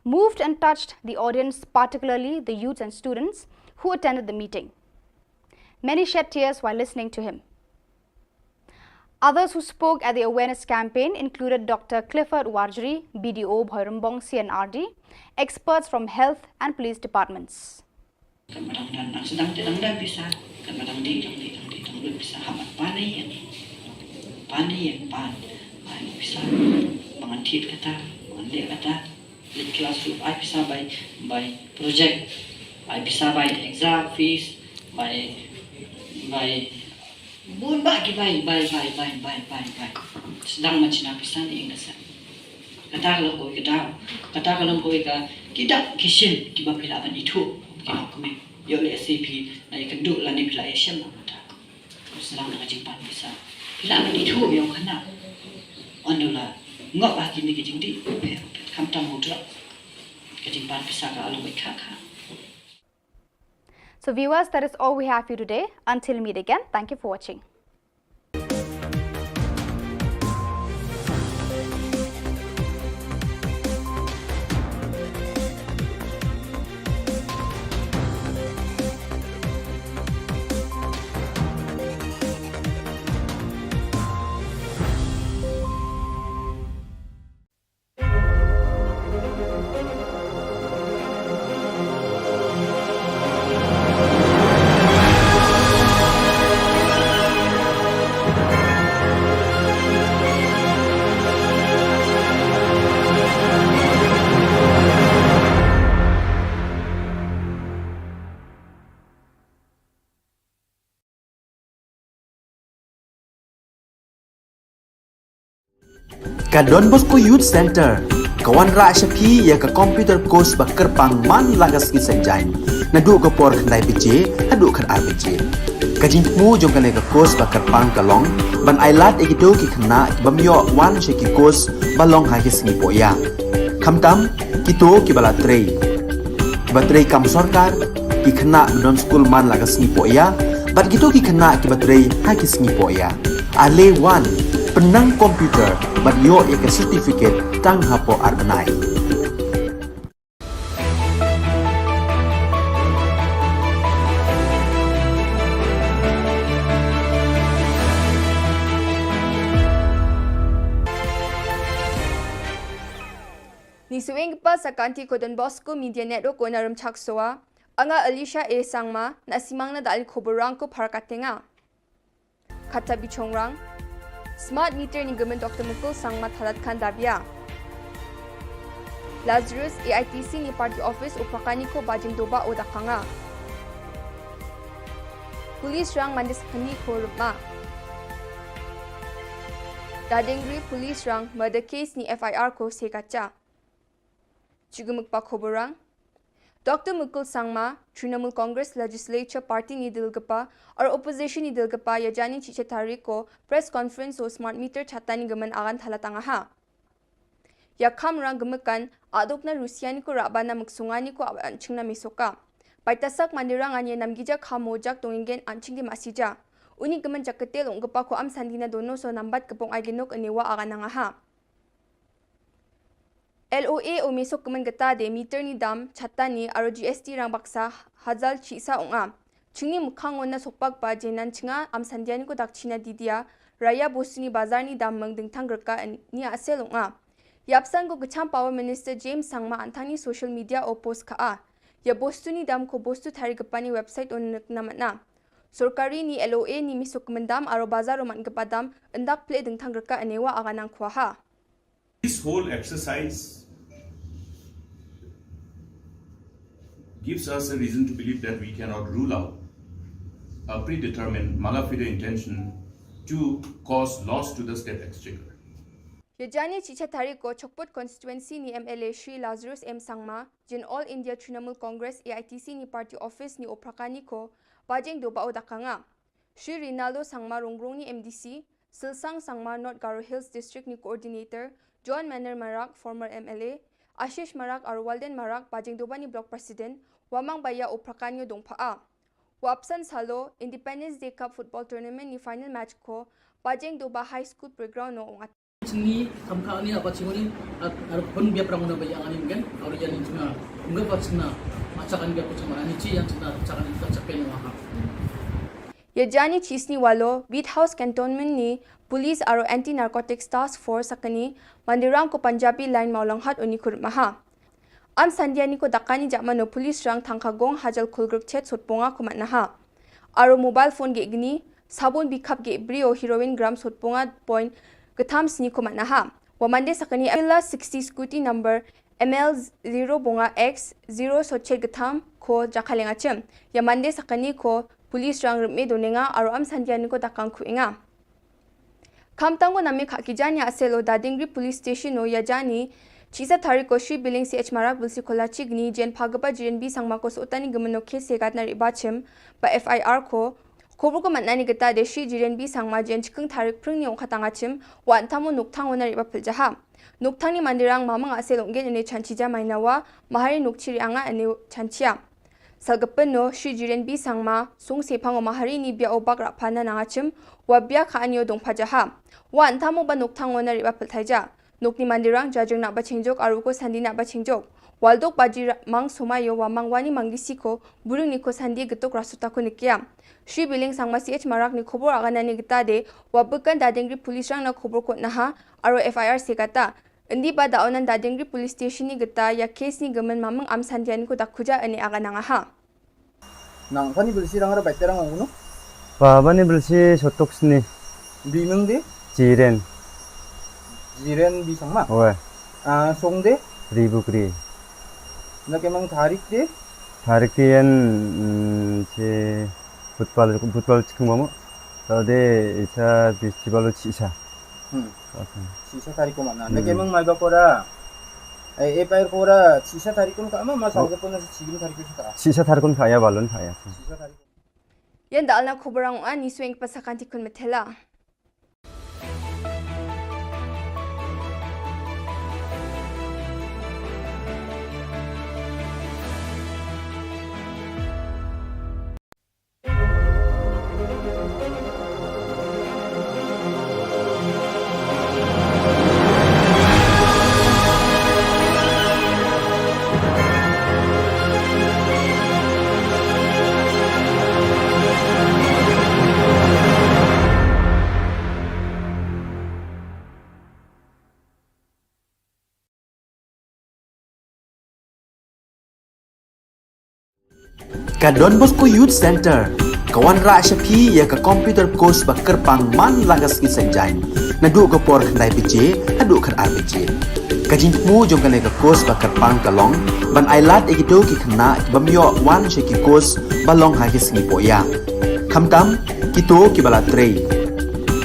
moved and touched the audience, particularly the youths and students, who attended the meeting. Many shed tears while listening to him. Others who spoke at the awareness campaign included Doctor Clifford Warjri, B D O Bhoirymbong C and R D, experts from health and police departments. Kan ba dang dang dang sdang te dang dang pisa, kan ba dang dih dang dih dang dih dang dih pisa, hap ban pan ïa, pan ïa, pan, ai pisa, ba ngan thied kata, ba ngan leh kata, leh class ruh ai pisa bai, bai project, ai pisa bai exam fees, bai, bai bun bah ki bai, bai, bai. Sdang ban shna pisa ne ïa nga sa. Kata ka long kawei ka daw. Kata ka long kawei ka, ki dak ki shin kiba phi lah ban ithuh. Ki dak kmie. Ïoh lehse phi la ïakynduh lane phi la ïashem lang kata. Sdang na ka jingpan pisa. Phi lah ban ithuh ïa u khynnah. Ynda u la ngop ha kine ki jingdih. Phi, phi khamtam u drug. Ka jingpan pisa ka long kawei ka kha. So viewers, that is all we have for you today. Until we meet again, thank you for watching. Ka Don Bosco Youth Center ka wanrah sha phi ïa ka computer course ba kyrpang man la ka sngi Saitjaiñ, naduh ka por khyndai baje haduh khatar baje. Ka jingthmu jong kane ka course ba kyrpang ka long ban ailad ïa kito ki khynnah ki bym ïoh wan sha ki course ba long ha ki sngi pohïa. Khamtam kito kiba la trei, kiba trei kam sorkar, ki khynnah ba don skul man la ka sngi pohïa, bad kito ki khynnah kiba trei ha ki sngi pohïa. Ale wan, pynnang computer bad ïoh ïa ka certificate tang hapoh ar bnai. Ngi sngewbha sa ka Anti Don Bosco Media Network ko na Rymchak Sowa, nga Alicia A Sangma, na simang na da ali khubor rang ko phar ka tenga. Kata bichongrang. Smart meter ni gmen Doctor Mukul Sangma thalat khan dabia. Lazarus A I T C ni party office u Prakani ko bajing doba u dakanga. Police rang mandis khani ko rupma. Dadengri police rang murder case ni F I R ko sekacha. Chigumuk pa khoborang. Doctor Mukul Sangma, Trinamool Congress Legislature Party ni dilgapa, or opposition ni dilgapa, ya jani chiche tarik ko press conference o smart meter chata ni gaman agan thalatanga ha. Ya kham rang gemekan, adok na Rusia ni ko raba na muksunga ni ko aban chingna misoka. Paita sak mandirang anye namgija kham mojak tongingen anching di masija. Uni gaman jaketel ung gepa ko am sandina dono so nambat kepong ai genok enewa agan nanga ha. L O A o mesok kemen geta de meter ni dam, chata ni, aro G S T rang baksa, hazal chisa ong a. Chingni mukhang on na sokpak ba jenan chinga, am sandia ni ko dak china didia, raya bostu ni bazar ni dam meng dengtang gerka ni asel ong a. Yapsan ko kecham Power Minister James Sangma antang ni social media o post ka a. Ya bostu ni dam ko bostu tari gepa ni website on nek namat na. Sorkari ni L O A ni mesok kemen dam, aro bazar o man gepa dam, endak ple dengtang gerka enewa aganang kuaha. This whole exercise gives us a reason to believe that we cannot rule out a predetermined mala fide intention to cause loss to the state exchequer. Ya jani chicha tarik ko Chokput constituency ni M L A Shri Lazarus M Sangma, jin All India Trinamool Congress A I T C ni party office ni Oprakani ko, bajeng doba o dakanga. Shri Rinaldo Sangma Rongrong ni M D C, Silsang Sangma North Garo Hills District ni Coordinator, John Maner Marak, former M L A, Ashish Marak, aro Walden Marak, Bajeng Dobani Block President, Wamang Baya Oprakani o dongpha a. Wapsan salo, Independence Day Cup Football Tournament ni final match ko, Bajeng Doba High School Playground no ong Chini kam ka ni apa chingoni ar pun biap rang na baya ani mungkin ar yani china mungkin apa china Ïa jani chisni walo, Beat House Cantonment ni Police aro Anti Narcotics Task Force sakani mandirang ko Punjabi line Mawlanghat oni kur maha. Am sandia ni ko dakani jamano police rang thangka gong hajal kulgruk chet sotponga ko matnaha. Aro mobile phone ge gni, sabun bikap ge brio heroin gram sotponga point getham sni ko matnaha. Wa mande sakani Avila sixty scooty number M L zero bonga X zero sochet getham ko jakalenga chem. Ya mande sakani ko police rang rme donenga aro am sandia ni ko dakang kuenga. Khamtang ko name khakijani aselo Dadingri Police Station o yajani chisa tarik ko Shri Biling C H Marak Bilsi Kola Chigni jen phagapa Jiren B Sangma ko sotani gemeno ke segat na riba chem ba F I R ko. Khobor ko matnani geta de Shri Jiren B Sangma jen chikeng tarik pringni ong khatanga chem wa antamo nukthang ona riba piljaha. Nukthang ni mandirang mamang asel onggen ene chanchija mainawa mahari nukchiri anga ene chanchia. Salgepeno Shri Jiren B Sangma sung sepang o mahari ni bia o bak rapana nangachim wa bia ka anyo dong pajaha. Wa antamo ba nukthang o na riba piltaija. Nukni mandirang jajeng na ba chengjok aruko sandi na ba chengjok. Waldok baji mang somayo wa mangwani manggisi ko buring ni ko sandi getuk rasuta ko nikia. Shri Biling Sangma C H Marak ni khobor agana ni geta de wa bekan Dadingri police rang na khobor kot naha aro F I R sekata. Indi ba da onan Dadingri Police Station ni geta ya case ni gemen mamang am sandian ko dakuja ani aga nangaha. Nang pani bilsi rang ra baita rang ong no? Ba bani bilsi sotok sni. Bimeng de? Jiren. Jiren bi Sangma? Oe. Ah, song de? Ribukri. Na kemang tarik de? Tarik de yan, mm, che Butpal, Butpal chikung bamo. Tade isa festival chisa. Hmm. Chisa tarik ko mana. Hmm. Nake mang mai ba kora. Eh, eh, pair kora chisa tarik ko ka ma, ma sa ko na chigim tarik ko ka. Chisa tarik ko ka ya balon ka ya. Chisa tarik. Yan da alna khobor ang ani swing pasakan tikun metela. Ka Don Bosco Youth Center ka wanrah sha phi ïa ka computer course ba kyrpang man la ka sngi Saitjaiñ naduh ka por khyndai baje haduh khatar baje. Ka jingthmu jong kane ka course ba kyrpang ka long ban ailad ïa kito ki khynnah ki bym ïoh wan sha ki course ba long ha ki sngi pohïa. Khamtam kito kiba la trei,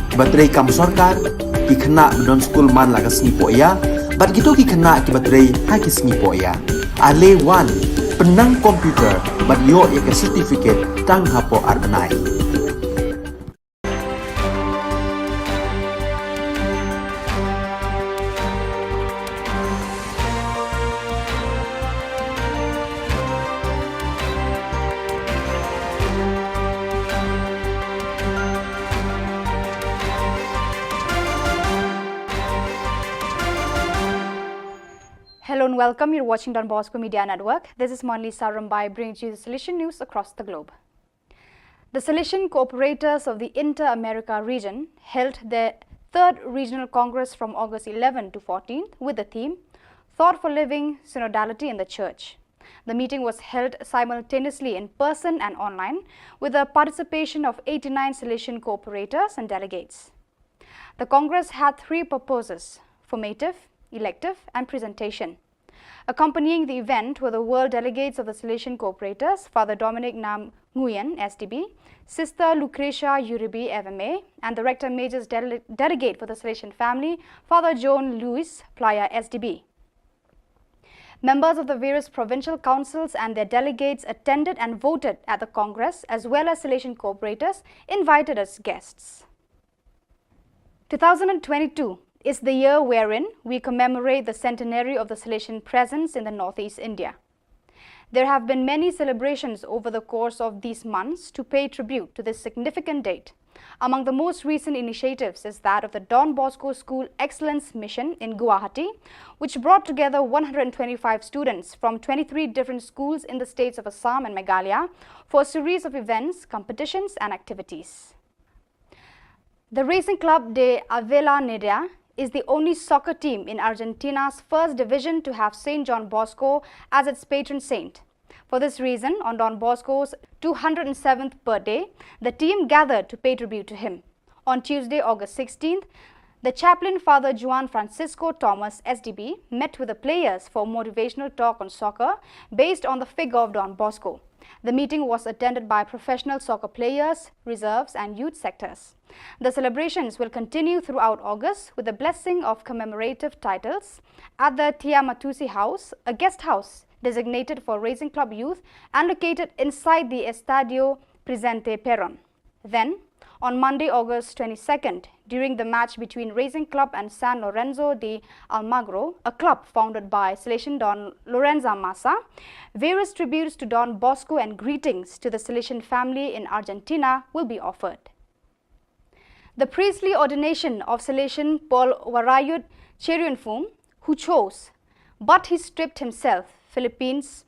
kiba trei kam sorkar, ki khynnah ba don skul man la ka sngi pohïa bad kito ki khynnah kiba trei ha ki sngi pohïa. Ale wan, pynnang computer bad ïoh ïa ka certificate tang hapoh ar bnai. Hello and welcome. You're watching Don Bosco Media Network. This is Monlisa Rumbai bringing you the Salesian news across the globe. The Salesian cooperators of the Inter-America region held their third regional congress from August eleven to fourteenth with the theme Thought for Living, Synodality in the Church. The meeting was held simultaneously in person and online with the participation of eighty-nine Salesian cooperators and delegates. The Congress had three purposes: formative, elective, and presentation. Accompanying the event were the world delegates of the Salesian cooperators, Father Dominic Nam Nguyen, S D B, Sister Lucretia Uribe, F M A, and the Rector Major's dele- delegate for the Salesian family, Father John Louis Playa, S D B. Members of the various provincial councils and their delegates attended and voted at the Congress, as well as Salesian cooperators invited as guests. Two thousand twenty-two is the year wherein we commemorate the centenary of the Salesian presence in the Northeast India. There have been many celebrations over the course of these months to pay tribute to this significant date. Among the most recent initiatives is that of the Don Bosco School Excellence Mission in Guwahati, which brought together one hundred twenty-five students from twenty-three different schools in the states of Assam and Meghalaya for a series of events, competitions, and activities. The Racing Club de Avellaneda is the only soccer team in Argentina's first division to have Saint John Bosco as its patron saint. For this reason, on Don Bosco's two hundred seventh birthday, the team gathered to pay tribute to him. On Tuesday, August sixteenth, the chaplain, Father Juan Francisco Thomas, S D B, met with the players for a motivational talk on soccer based on the figure of Don Bosco. The meeting was attended by professional soccer players, reserves, and youth sectors. The celebrations will continue throughout August with the blessing of commemorative titles at the Tiamatusi House, a guest house designated for Racing Club youth and located inside the Estadio Presidente Perón. Then, on Monday, August twenty-second, during the match between Racing Club and San Lorenzo de Almagro, a club founded by Salesian Don Lorenzo Maza, various tributes to Don Bosco and greetings to the Salesian family in Argentina will be offered. The priestly ordination of Salesian Paul Warayut Cherianfum, who chose, but he stripped himself, Philippines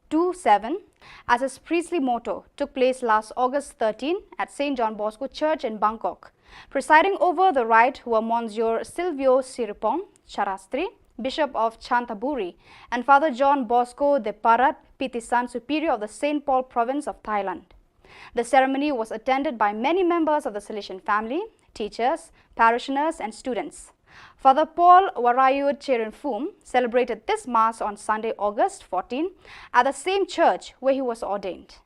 two seven, as his priestly motto, took place last August thirteen at Saint John Bosco Church in Bangkok. Presiding over the rite were Monsignor Silvio Siripong Charastri, Bishop of Chanthaburi, and Father John Bosco de Parat Pitisan, Superior of the Saint Paul Province of Thailand. The ceremony was attended by many members of the Salesian family, teachers, parishioners, and students. Father Paul Warayut Cherianfum celebrated this Mass on Sunday, August fourteen, at the same church where he was ordained.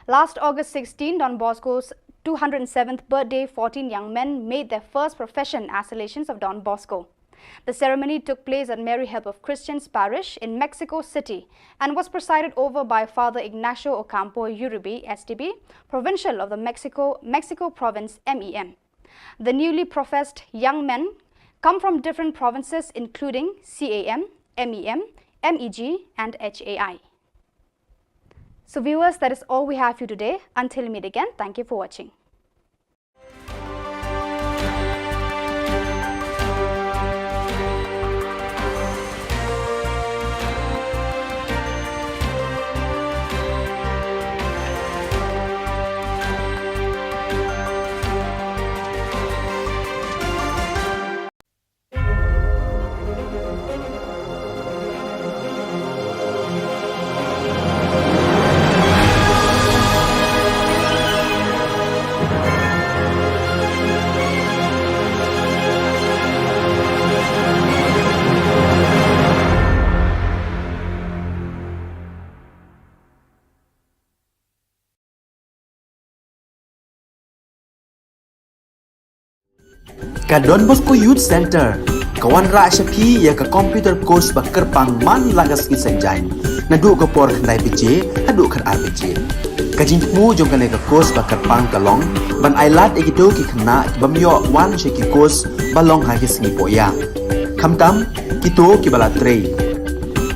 Last August sixteen, Don Bosco's two hundred seventh birthday, fourteen young men made their first profession as Salesians of Don Bosco. The ceremony took place at Mary Help of Christians Parish in Mexico City and was presided over by Father Ignacio Ocampo Uribe, S D B, provincial of the Mexico, Mexico province, M E M. The newly professed young men come from different provinces, including C A M, M E M, M E G, and H A I. So viewers, that is all we have for you today. Until we meet again, thank you for watching. Ka Don Bosco Youth Centre ka wanrah sha phi ïa ka computer course ba kyrpang man la ka sngi Saitjaiñ, naduh ka por khyndai baje haduh khatar baje. Ka jingthmu jong kane ka course ba kyrpang ka long ban ailad ïa kito ki khynnah ki bym ïoh wan sha ki course ba long ha ki sngi pohïa, khamtam kito kiba la trei,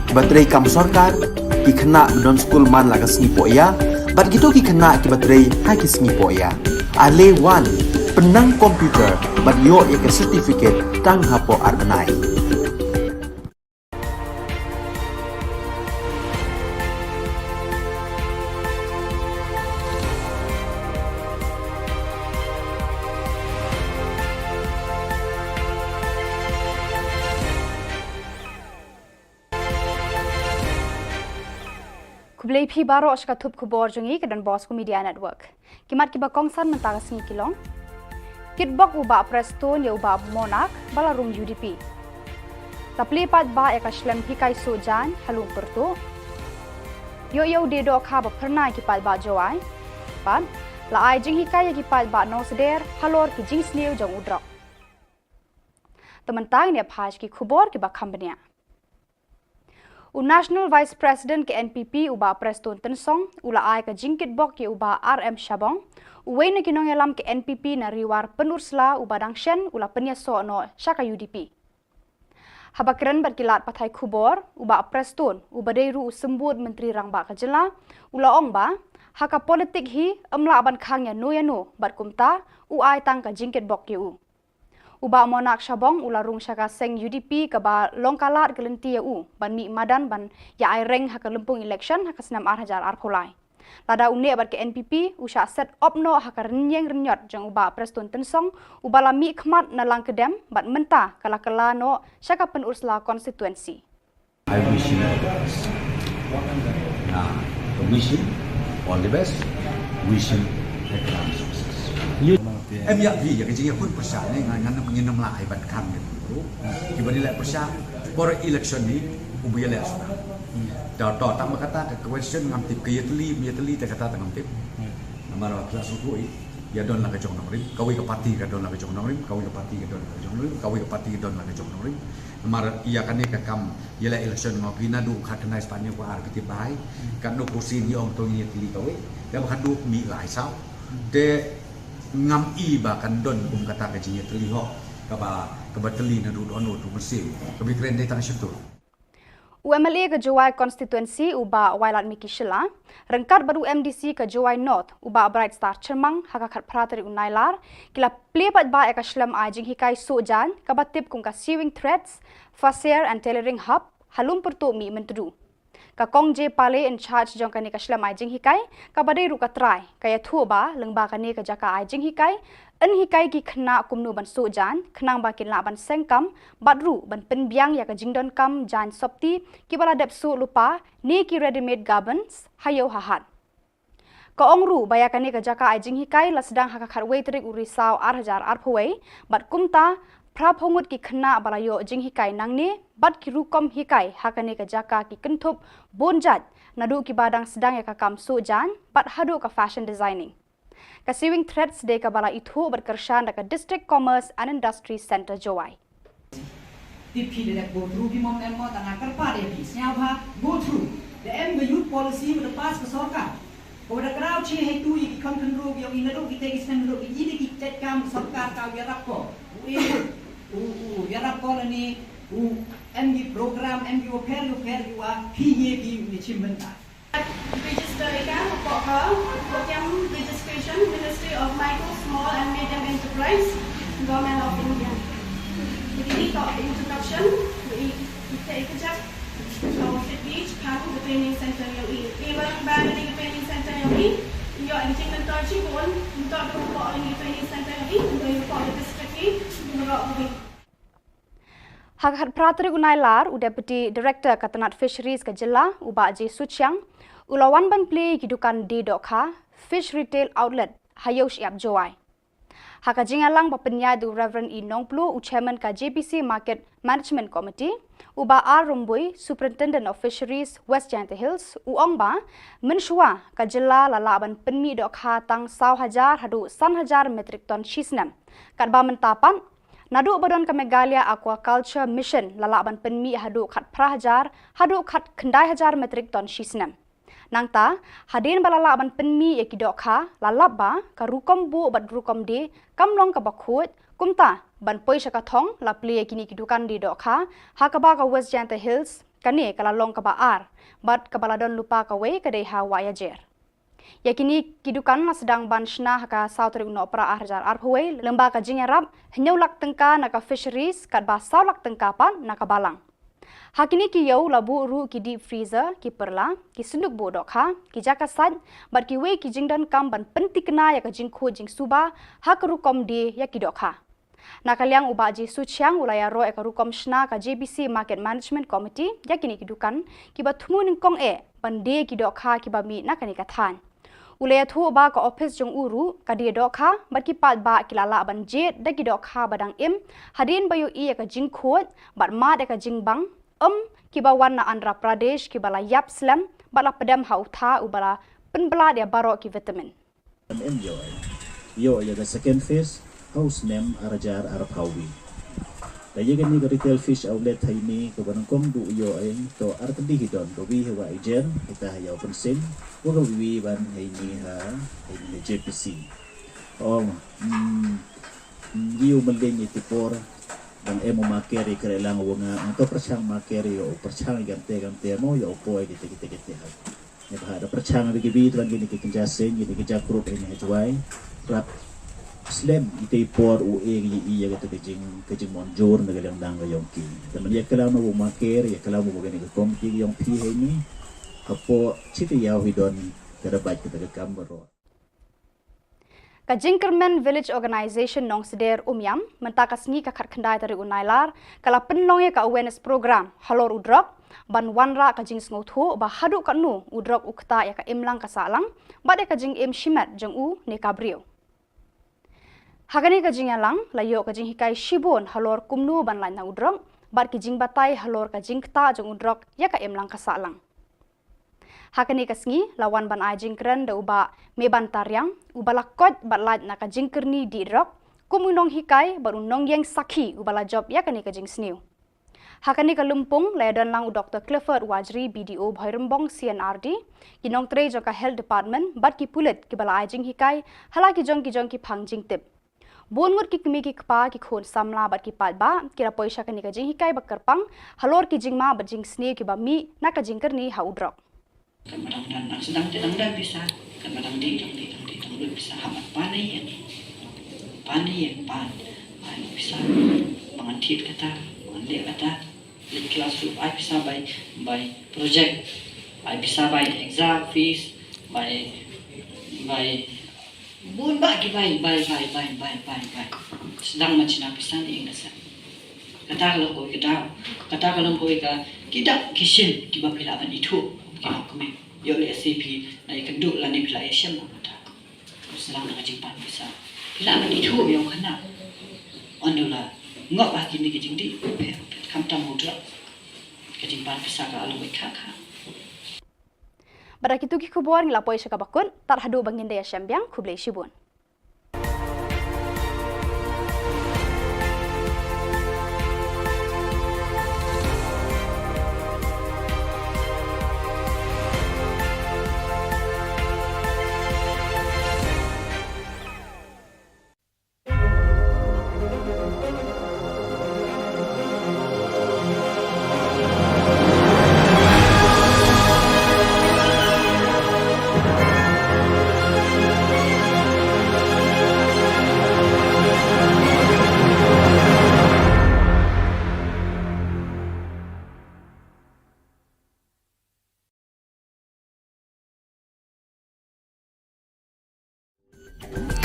kiba trei kam sorkar, ki khynnah ba don skul man la ka sngi pohïa, bad kito ki khynnah kiba trei ha ki sngi pohïa. Ale wan, pynnang computer bad ïoh ïa ka certificate tang hapoh ar bnai. Khublei phi baroh sha ka thup khubor jong ngi ka Don Bosco Media Network. Ki mat kiba kongsan mynta ka sngi ki long: Kitbok u Bah Prestone ïa u Bah Monak ba la rung U D P. La plie paidbah ïa ka shlem hikai suh jaiñ ha Lungpyrtuh. Ïoh ïa u dei dohkha ba phyrnai ki paidbah Jowai. Bad la ai jinghikai ïa ki paidbah Nongsder halor ki jingsniew jong u drok. Te mynta ngin ïa phai sha ki khubor kiba kham bniah. U National Vice President ka N P P u Bah Prestone Tynsong u la ai ka jingkitbok ïa u Bah R M Shabong, uwei na ki nongïalam ka N P P na Ri War Pynursla uba dang shen u la pynïasoh noh sha ka U D P. Haba kren bad ki lad pathai khubor, u Bah Prestone, uba dei ruh u symbud Myntri Rangbah ka jylla, u la ong ba ha ka politik hi ym lah ban khang ïano ïano bad kumta u ai tang ka jingkitbok ïa u. U Bah Monak Shabong u la rung sha ka seng U D P kaba long ka lad ka lynti ïa u ban mih madan ban ïa ai reng ha ka lympung election ha ka snem ar hajar arphew lai. Lada u neh bad ka N P P, u shah set op noh ha ka rynïeng rynïot jong u Bah Prestone Tynsong, uba la mih khmat na Langkedem bad mynta ka la kylla noh sha ka Pynursla constituency. I wish him all the best. Nah, I wish him all the best. Wish him a grand success. Em ïa phi ïa ka jingïakhun pyrshah ne ngan ngan ngin ym lah ai ban khang ïa u. Kiba ri leh pyrshah por election ni u ba ïaleh shuh. Da to tang ba kata ka question ngam tip, ka ïatylli ym ïatylli te kata te ngam tip. Namar ba pyrshah sngewthuh ïa don la ka jong nongrim, kawei ka party ka don la ka jong nongrim, kawei ka party ka don la ka jong nongrim, kawei ka party ka don la ka jong nongrim. Namar ïa kane ka kam ïaleh election nga ong phi naduh khatkhyndai spah hynñiew spah ar phi tip bha. Katno kursi ngi ong to ngi ïatylli kawei. Te ba khatduh mih lai saw. Te ngam i ba kan don kum kata ka jingïatylli hok kaba kaba tylli naduh don naduh mynsiem. Kaba kren dei tang shyntur. U M L A ka Jowai constituency u Bah Wailadmiki Shylla, ryngkat bad u M D C ka Jowai North u Bah Brightstar Chyrmang ha ka khatphra tarik u Nailar, ki la plie paidbah ïa ka shlem ai jinghikai suh jaiñ kaba tip kum ka Sewing Threads, Facial and Tailoring Hub, ha Lum Pyrtuh Mihmyntdu. Ka Kong J Pale in charge jong kane ka shlem ai jinghikai, kaba dei ruh ka trai, ka ïathuh ba lyngba kane ka jaka ai jinghikai, yn hikai ki khynnah kumno ban suh jaiñ, khnang ba kin lah ban seng kam, bad ruh ban pynbiang ïa ka jingdonkam jaiñ sopti, kiba la dep suh lypa, ne ki ready-made garments, ha ïew ha hat. Ka ong ruh ba ïa kane ka jaka ai jinghikai la sdang ha ka khatwei tarik u Risaw ar hajar arphew wei, bad kumta, phraphew ngut ki khynnah ba la ïoh jinghikai nangne, bad ki rukom hikai ha kane ka jaka ki kynthup bun jait, naduh kiba dang sdang ïa ka kam suh jaiñ, bad haduh ka fashion designing. Ka Sewing Threads dei kaba la ithuh bad kyrshan da ka District Commerce and Industry Centre Jowai. Tip phi da dep go through phi mo em mo, tang nga kyrpad ïa phi sngewbha go through. Da em ka youth policy ba da pass ka sorkar, ko da kraw che hei tu ïa ki kham khynroo ïa ki naduh kita ki snem naduh ki ïa ki jait kam sorkar ka ïarap ko. U e u u ïarap ko lane u em ki program, em ki wapher wapher ki wa phi ye phi u ne chim bynta. Register ïa ka hapoh ka program registration Ministry of Micro, Small and Medium Enterprise, Government of India. Ïa kine ki introduction, ïa ïa ka jak ka office beach, ka training center ïa i. Ïa ba ba ïa ka training center ïa i. Ïa ïa jingmynta jingpun, mynta ka hapoh ïa ka training center ïa i, mynta ïa hapoh ka district i, mynta ka Ha ka khatphra tarik u Nailar, u Deputy Director ka tnat Fisheries ka jylla, u Bah J Suchiang, u la wan ban plie ïa ki dukan die dohkha, Fish Retail Outlet, ha Ïew Shyiap Jowai. Ha ka jingïalang ba pynïaid da u Reverend E Nongpluh, u Chairman ka J P C Market Management Committee, u Bah R Rymbui, Superintendent of Fisheries, West Jaintia Hills, u ong ba mynshuwa ka jylla la lah ban pynmih dohkha tang saw hajar haduh san hajar metric ton shi snem. Katba mynta pat, naduh ba don ka Meghalaya Aquaculture Mission la lah ban pynmih haduh khatphra hajar haduh khatkhyndai hajar metric ton shi snem. Nangta, hadien ba la lah ban pynmih ïa ki dohkha, la lap ba ka rukom buh bad rukom die kam long kaba khuid, kumta ban poi sha ka thong la plie ïa kine ki dukan die dohkha ha kaba ka West Jaintia Hills kane ka la long kaba ar, bad kaba la don lypa kawei ka dei ha Wahiajer. Ïa kine ki dukan la sdang ban shna ha ka saw tarik u Nohprah ar hajar arphew wei, lyngba ka jingïarap hynñiew lak tyngka na ka Fisheries, katba saw lak tyngka pat na ka Balang. Ha kine ki ïew la buh ruh ki deep freezer, ki pyrla, ki synduk buh dohkha, ki jaka sait, bad kiwei ki jingdonkam ban pynthikna ïa ka jingkhuid jingsuba ha ka rukom die ïa ki dohkha. Na ka liang u Bah J Suchiang u la ïaroh ïa ka rukom shna ka J P C Market Management Committee ïa kine ki dukan kiba thmu nyngkong eh ban die ki dohkha kiba mih na kane ka thaiñ. U la ïathuh ba ka ophis jong u ruh, ka die dohkha bad ki paidbah ki la lah ban jied da ki dohkha ba dang im, hadien ba ïohi ïa ka jingkhuid bad mad ïa ka jingbang, em, kiba wan na Andhra Pradesh kiba la ïap slem bad la pdem ha u tha uba la pynblad ïa baroh ki vitamin. Em em ïoh ai. Ïoh ïa ka second phase ha u snem ar hajar arphew wei. Ka ïa kane ka retail fish outlet ha ine kaba nyngkong du ïoh ai, to ar tylli hi don, ka wi ha Wahiajer, kita ha Ïew Pynsin, wa ka wi ban ha ine ha, ha ine ha J P C. Ong, mm, mm, ïoh mlien ïa ki por, Tang em u maker i kre lang u nga, nga to pyrshang maker ïa u pyrshang ïa kante kante mo ïa u poi kite kite kite ha. Ïa ba da pyrshang ïa ki bi tuan kine ki kynja seng kine ki kynja group ini ha Jwai. Rap slem ite i por u e ïa ïa kata ka jing ka jing mon jor na ka liang dang ka yong ki. Da man ïa klam u maker ïa klam u kane ka komiti ka yong phi ha ini. Hapoh chite ïa u hi don ka da bait kata ka kam baroh. Ka jingkyrmen Village Organisation Nongsder Umiam, mynta ka sngi ka khatkhyndai tarik u Nailar, ka la pynlong ïa ka awareness program halor u drok, ban wanrah ka jingsngewthuh ba haduh katno u drok u ktah ïa ka imlang ka sahlang, bad ïa ka jingim shimet jong u ne ka briew. Ha kane ka jingïalang, la ïoh ka jinghikai shibun halor kumno ban lait na u drok, bad ki jingbatai halor ka jingktah jong u drok ïa ka imlang ka sahlang. Ha kane ka sngi, la wan ban ai jingkren da u Bah Meban Tariang, uba la koit bad lait na ka jingkyrni dih drok, kum u nonghikai bad u nongïeng sakhi uba la jop ïa kane ka jingsniew. Ha kane ka lympung, la ïadon lang u Doktor Clifford Wajri, B D O Bhoirymbong C&RD, ki nongtrei jong ka Health Department, bad ki pulit kiba la ai jinghikai, ha la ki jong ki jong ki phang jingtip. Bun ngut ki kmie ki kpa ki khun samla bad ki paidbah, ki la poi sha kane ka jinghikai ba kyrpang, halor ki jingma bad jingsniew kiba mih, na ka jingkyrni ha u drok. Kan ba dang don, nang sdang te dang don pisa, kan ba dang dih, dang dih, dang dih, dang lut pisa, ha mat pan ïa, pan ïa, pan, pan pisa, ba ngan thied kata, ba ngan leh kata, leit class ruh, ai pisa bai, bai project, ai pisa bai exam fees, bai, bai Bun bah ki bai, bai, bai. Sdang ban shna pisa ne ing ka sa. Kata ka long kawei ka daw. Kata ka long kawei ka ki dak ki shin kiba phi lah ban ithuh. Ki dak kmie. Ïoh lehse phi la ïakynduh lane phi la ïashem na kata. Sdang na ka jingpan pisa. Phi lah ban ithuh ïa u khynnah. Ynda u la ngop ha kine ki jingdih. Khamtam u drok. Ka jingpan pisa ka long kawei kha kha. Bad da kitu ki khubor ngi la poi sha kaba kut, tad haduh ba ngin da ïashem biang, khublei shibun.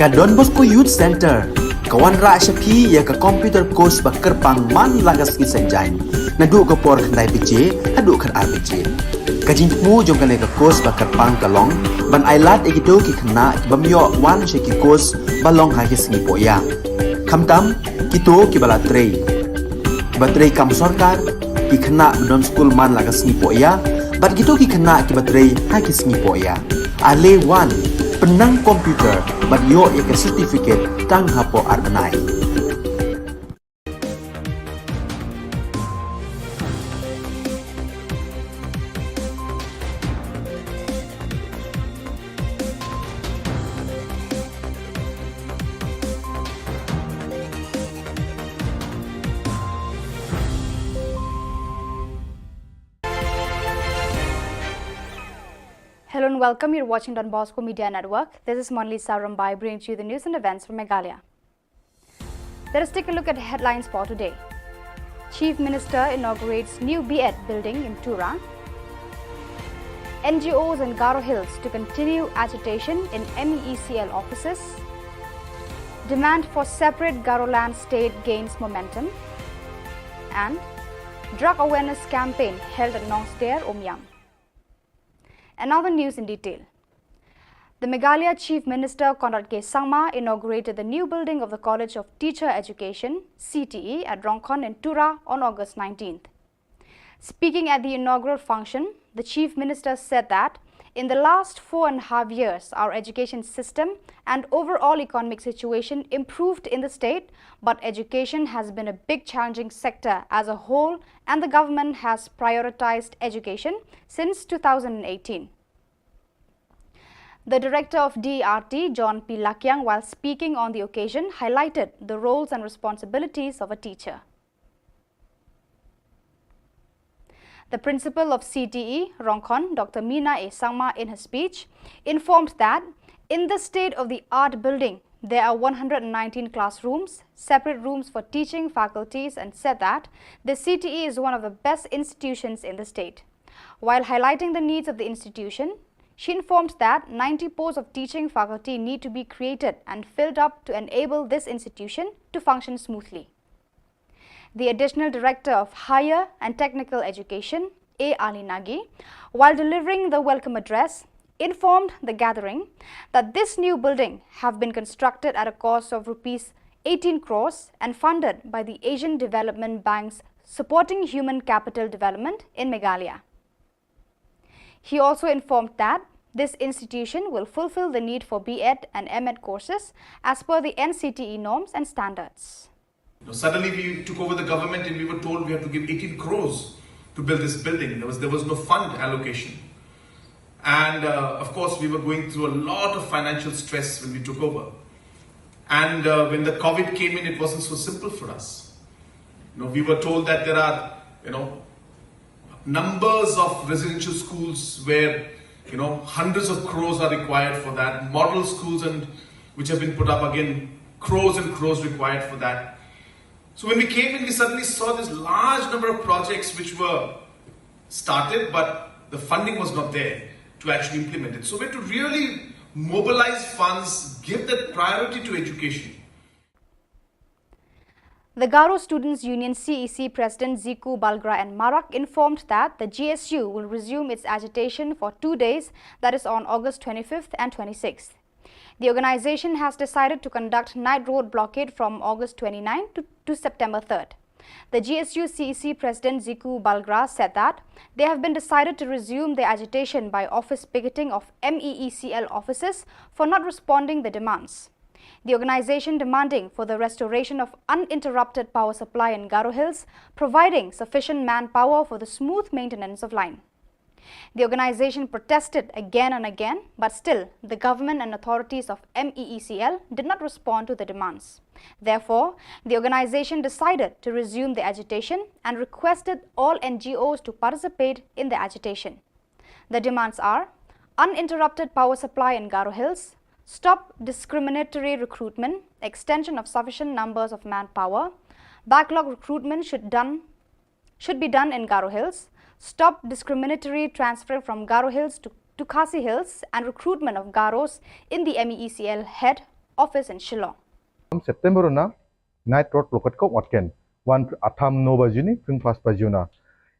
Ka Don Bosco Youth Centre ka wanrah sha phi ïa ka computer course ba kyrpang man la ka sngi Saitjaiñ, naduh ka por khyndai baje haduh khatar baje. Ka jingthmu jong kane ka course ba kyrpang ka long ban ailad ïa kito ki khynnah ki bym ïoh wan sha ki course ba long ha ki sngi pohïa. Khamtam kito kiba la trei, kiba trei kam sorkar, ki khynnah ba don skul man la ka sngi pohïa, bad kito ki khynnah kiba trei ha ki sngi pohïa. Ale wan, pynnang computer bad ïoh ïa ka certificate tang hapoh ar bnai. Hello and welcome. You're watching Don Bosco Media Network. This is Monalisa Rombai bringing to you the news and events from Meghalaya. Let us take a look at the headlines for today. Chief Minister inaugurates new B.Ed building in Tura. N G Os in Garo Hills to continue agitation in M E E C L offices. Demand for separate Garoland state gains momentum. And drug awareness campaign held at Nongsder Umiam. And now the news in detail. The Meghalaya Chief Minister Conrad K Sangma inaugurated the new building of the College of Teacher Education, C T E, at Rongkhon in Tura on August nineteenth. Speaking at the inaugural function, the Chief Minister said that in the last four and a half years, our education system and overall economic situation improved in the state, but education has been a big challenging sector as a whole, and the government has prioritized education since two thousand eighteen. The director of D R T, John P Lakiang, while speaking on the occasion, highlighted the roles and responsibilities of a teacher. The principal of C T E, Rongkhon, Doctor Mina A Sangma, in her speech, informed that in the state-of-the-art building, there are one hundred nineteen classrooms, separate rooms for teaching faculties, and said that the C T E is one of the best institutions in the state. While highlighting the needs of the institution, she informed that ninety posts of teaching faculty need to be created and filled up to enable this institution to function smoothly. The Additional Director of Higher and Technical Education, A Ali Nagi, while delivering the welcome address, informed the gathering that this new building have been constructed at a cost of rupees eighteen crores and funded by the Asian Development Bank's Supporting Human Capital Development in Meghalaya. He also informed that this institution will fulfill the need for B.Ed and M.Ed courses as per the N C T E norms and standards. You know, suddenly we took over the government and we were told we have to give eighteen crores to build this building. There was, there was no fund allocation. And uh, of course, we were going through a lot of financial stress when we took over. And uh, when the COVID came in, it wasn't so simple for us. You know, we were told that there are, you know, numbers of residential schools where, you know, hundreds of crores are required for that. Model schools and which have been put up, again, crores and crores required for that. So when we came in, we suddenly saw this large number of projects which were started, but the funding was not there to actually implement it. So we had to really mobilize funds, give that priority to education. The Garo Students Union, C E C, President Ziku Balgra N Marak informed that the G S U will resume its agitation for two days, that is on August twenty-fifth and twenty-sixth. The organization has decided to conduct night road blockade from August twenty-ninth to, to September third. The G S U C E C President Ziku Balgra said that they have been decided to resume their agitation by office picketing of M E E C L offices for not responding the demands. The organization demanding for the restoration of uninterrupted power supply in Garo Hills, providing sufficient manpower for the smooth maintenance of line. The organization protested again and again, but still the government and authorities of M E E C L did not respond to the demands. Therefore, the organization decided to resume the agitation and requested all N G Os to participate in the agitation. The demands are uninterrupted power supply in Garo Hills, stop discriminatory recruitment, extension of sufficient numbers of manpower, backlog recruitment should done should be done in Garo Hills, stop discriminatory transfer from Garo Hills to, to Khasi Hills, and recruitment of Garos in the M E E C L head office in Shillong. September na night road blockade ko watken. Wan atham no bajuni, pring pas bajuna.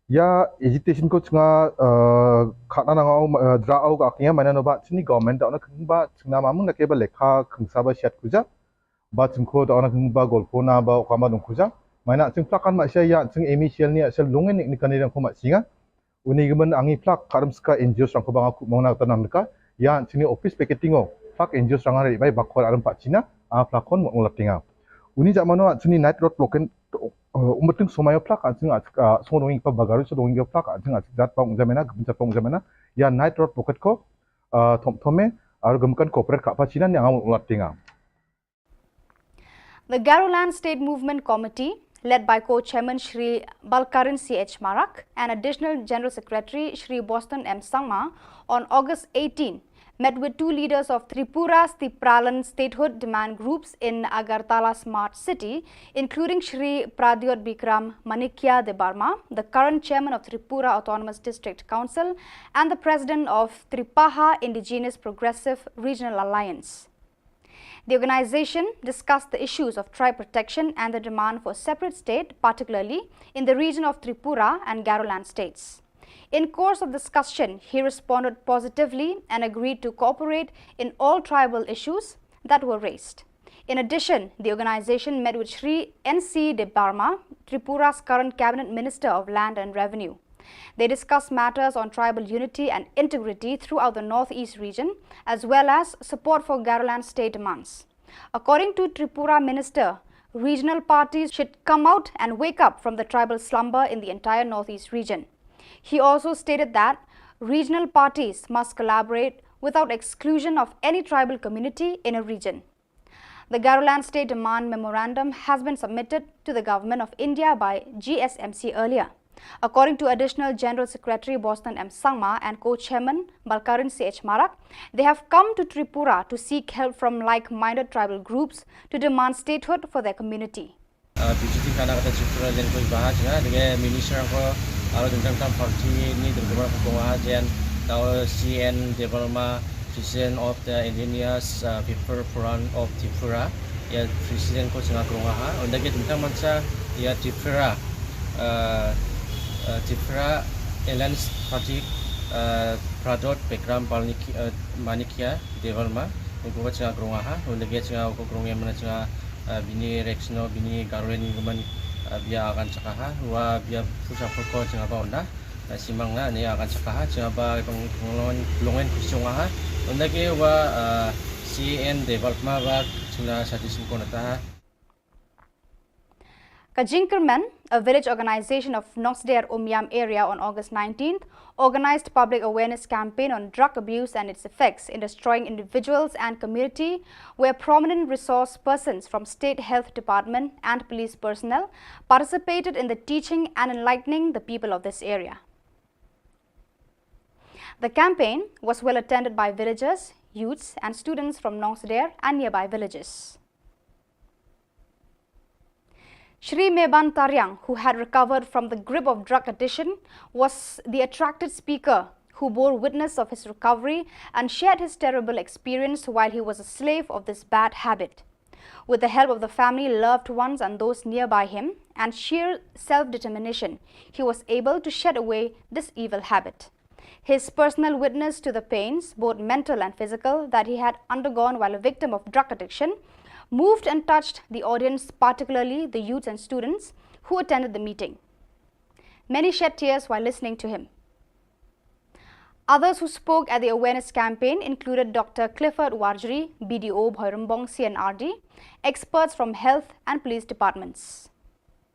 Ya agitation ko chinga uh, khana nang au uh, dra au ka akhnya mana no ba chini government da ona kengba chingna mamung na ke ba lekha kengsa ba siat kuja. Ba chingko da ona kengba golpo na ba okama dong kuja. Mana ching plakan ma sia ya ching M E C L ni asal lungen ni kani dang ko ma singa. Uni gemen angi plak karam ska N G O sang ko bang aku mong na tanang ka. Ya chini office packeting o. Plak N G O sang ari bai bakor aram pa China. A plakon mo ulat tinga. Uni jamano chini night road blockade umbeting somayo plak an ching a song dongi pa bagaru so dongi plak an ching a jat pang jamena gemen jat pang jamena. Ya night road blockade ko uh, thom thome aru gemkan corporate ka pa China ni angamul ulat tinga. The Garoland State Movement Committee, led by co-chairman Shri Balkarin C H Marak and Additional General Secretary Shri Boston M Sangma, on August eighteen met with two leaders of Tripura's Tipralan statehood demand groups in Agartala Smart City, including Shri Pradyot Bikram Manikya Debbarma, the current chairman of Tripura Autonomous District Council and the president of Tripaha Indigenous Progressive Regional Alliance. The organization discussed the issues of tribe protection and the demand for a separate state, particularly in the region of Tripura and Garoland states. In course of discussion, he responded positively and agreed to cooperate in all tribal issues that were raised. In addition, the organization met with Shri N C Debbarma, Tripura's current cabinet minister of land and revenue. They discussed matters on tribal unity and integrity throughout the Northeast region, as well as support for Garoland state demands. According to Tripura minister, regional parties should come out and wake up from the tribal slumber in the entire Northeast region. He also stated that regional parties must collaborate without exclusion of any tribal community in a region. The Garoland State Demand Memorandum has been submitted to the Government of India by G S M C earlier. According to Additional General Secretary Boston M Sangma and Co-Chairman Balkarin C H Marak, they have come to Tripura to seek help from like-minded tribal groups to demand statehood for their community. Uh, visiting kana kata Tripura len ko ibaha jnga, dege minister ko aro dingdang tam party ni dingdang ko ha jen tau C N Debbarma, President of the Indigenous, uh, People Forum of Tripura, ya President ko jnga krong ha, unda ke dingdang mansa ya Tripura, uh, uh, Tripura Alliance Party, uh, Pradot Bekram Balniki, uh, Manikia Debbarma, unda ke jnga krong ha, unda ke jnga ko krong ya mana jnga, uh, bini Rexno, bini Garwen ni guman, uh, bia akan chakaha, wa bia pusa poko jnga ba unda. Na simang na ni akan chakaha, chingaba kong longen, longen kusiong aha. Unda ke wa, uh, C N Debbarma ba chuna sati singkon ataha. Ka Jingkyrmen, a village organization of Nongsder Umiam area on August nineteenth, organized public awareness campaign on drug abuse and its effects in destroying individuals and community, where prominent resource persons from State Health Department and police personnel participated in the teaching and enlightening the people of this area. The campaign was well attended by villagers, youths, and students from Nongsder and nearby villages. Shri Meban Tariang, who had recovered from the grip of drug addiction, was the attracted speaker who bore witness of his recovery and shared his terrible experience while he was a slave of this bad habit. With the help of the family, loved ones, and those nearby him, and sheer self-determination, he was able to shed away this evil habit. His personal witness to the pains, both mental and physical, that he had undergone while a victim of drug addiction moved and touched the audience, particularly the youths and students who attended the meeting. Many shed tears while listening to him. Others who spoke at the awareness campaign included Doctor Clifford Warjri, B D O Bhoirymbong C N R D, experts from health and police departments.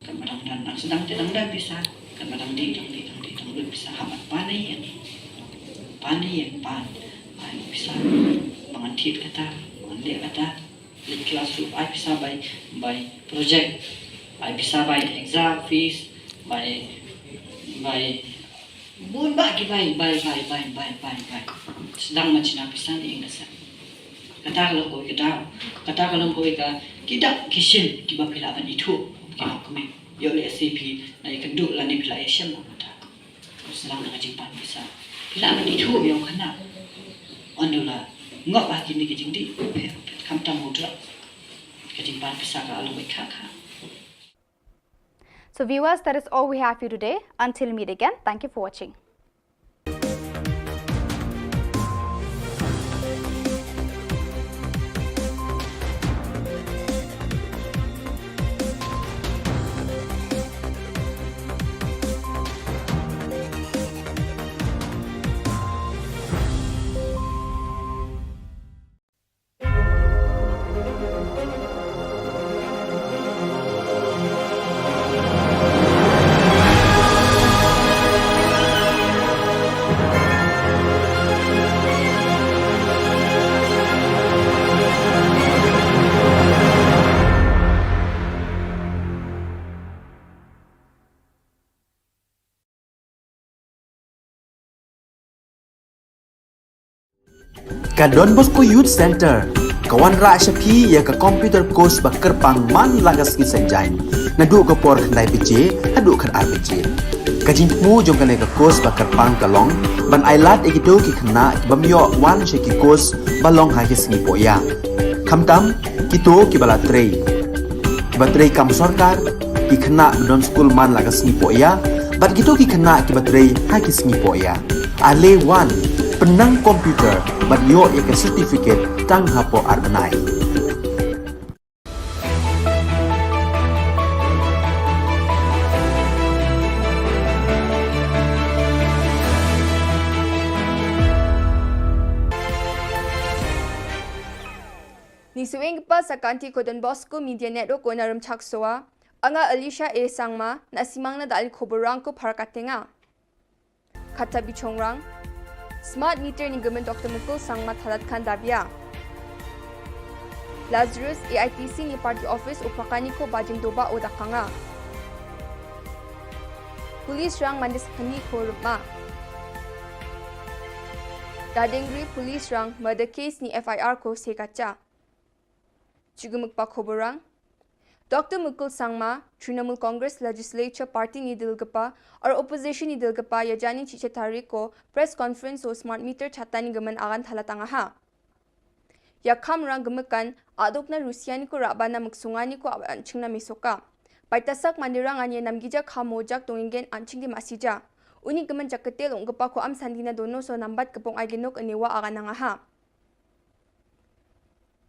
Kan ba dang don, nang sdang te dang don pisa, kan ba dang dih, dang dih, dang dih, dang lut pisa, hap ban pan ïa ïa. Pan ïa ïa, pan. Ai pisa, ba ngan thied kata, ba ngan leh kata. Leit klas ruh ai pisa bai, bai project, ai pisa bai exam fees, bai, bai bun bah ki bai, bai, bai. Sdang ma china pisa ne ing da sa. Kata ka long kawei ka daw, kata ka long kawei ka, ki dak ki shin kiba phi lah ban ithuh, ki long kmie. Ïoh lehse phi la ïakynduh lane phi la ïashem bad kata. Sdang na ka jingpan pisa. Phi lah ban ithuh ïa u khynnah. Ynda u la ngop ha kine ki jingdih, phi, phi, khamtam u drug. Ka jingpan pisa ka long kawei ka kha. So viewers, that is all we have for you today. Until we meet again, thank you for watching. Ka Don Bosco Youth Centre ka wanrah sha phi ïa ka computer course ba kyrpang man la ka sngi Saitjaiñ, naduh ka por khyndai baje haduh khatar baje. Ka jingthmu jong kane ka course ba kyrpang ka long ban ailad ïa kito ki khynnah ki bym ïoh wan sha ki course ba long ha ki sngi pohïa. Khamtam kito kiba la trei, kiba trei kam sorkar, ki khynnah ba don skul man la ka sngi pohïa, bad kito ki khynnah kiba trei ha ki sngi pohïa. Ale wan, pynnang computer bad ïoh ïa ka certificate tang hapoh ar bnai. Ngi shu ïeng pat sa ka Anti Don Bosco Media Network, ko na Rymchak Soa. Nga Alicia A Sangma, na simang na da ali khubor rang ko phar ka tenga. Kata bichongrang. Smart meter ni Government Doctor Mukul Sangma thalat khan dabia. Lazarus A I T C ni party office u pakani ko bajing doba o dakanga. Police rang mande sakani ko rma. Dadengri police rang murder case ni F I R ko sekacha. Chigumukpa khoborang. Doctor Mukul Sangma, Trinamool Congress Legislature Party ni dilgapa, or opposition ni dilgapa, yajani chicha tarik ko press conference o smart meter chatani gaman agan thala tangaha. Ya kham rang gemekan, adok na Rusia ni ko raba na muksunga ni ko aban chingna misoka. Paitasak mandirang anye namgija kham mojak tongingen anching di masija. Uni gemen jaketel unggepa ko am sandina dono so nambat kepong ai genok enewa agan nangaha.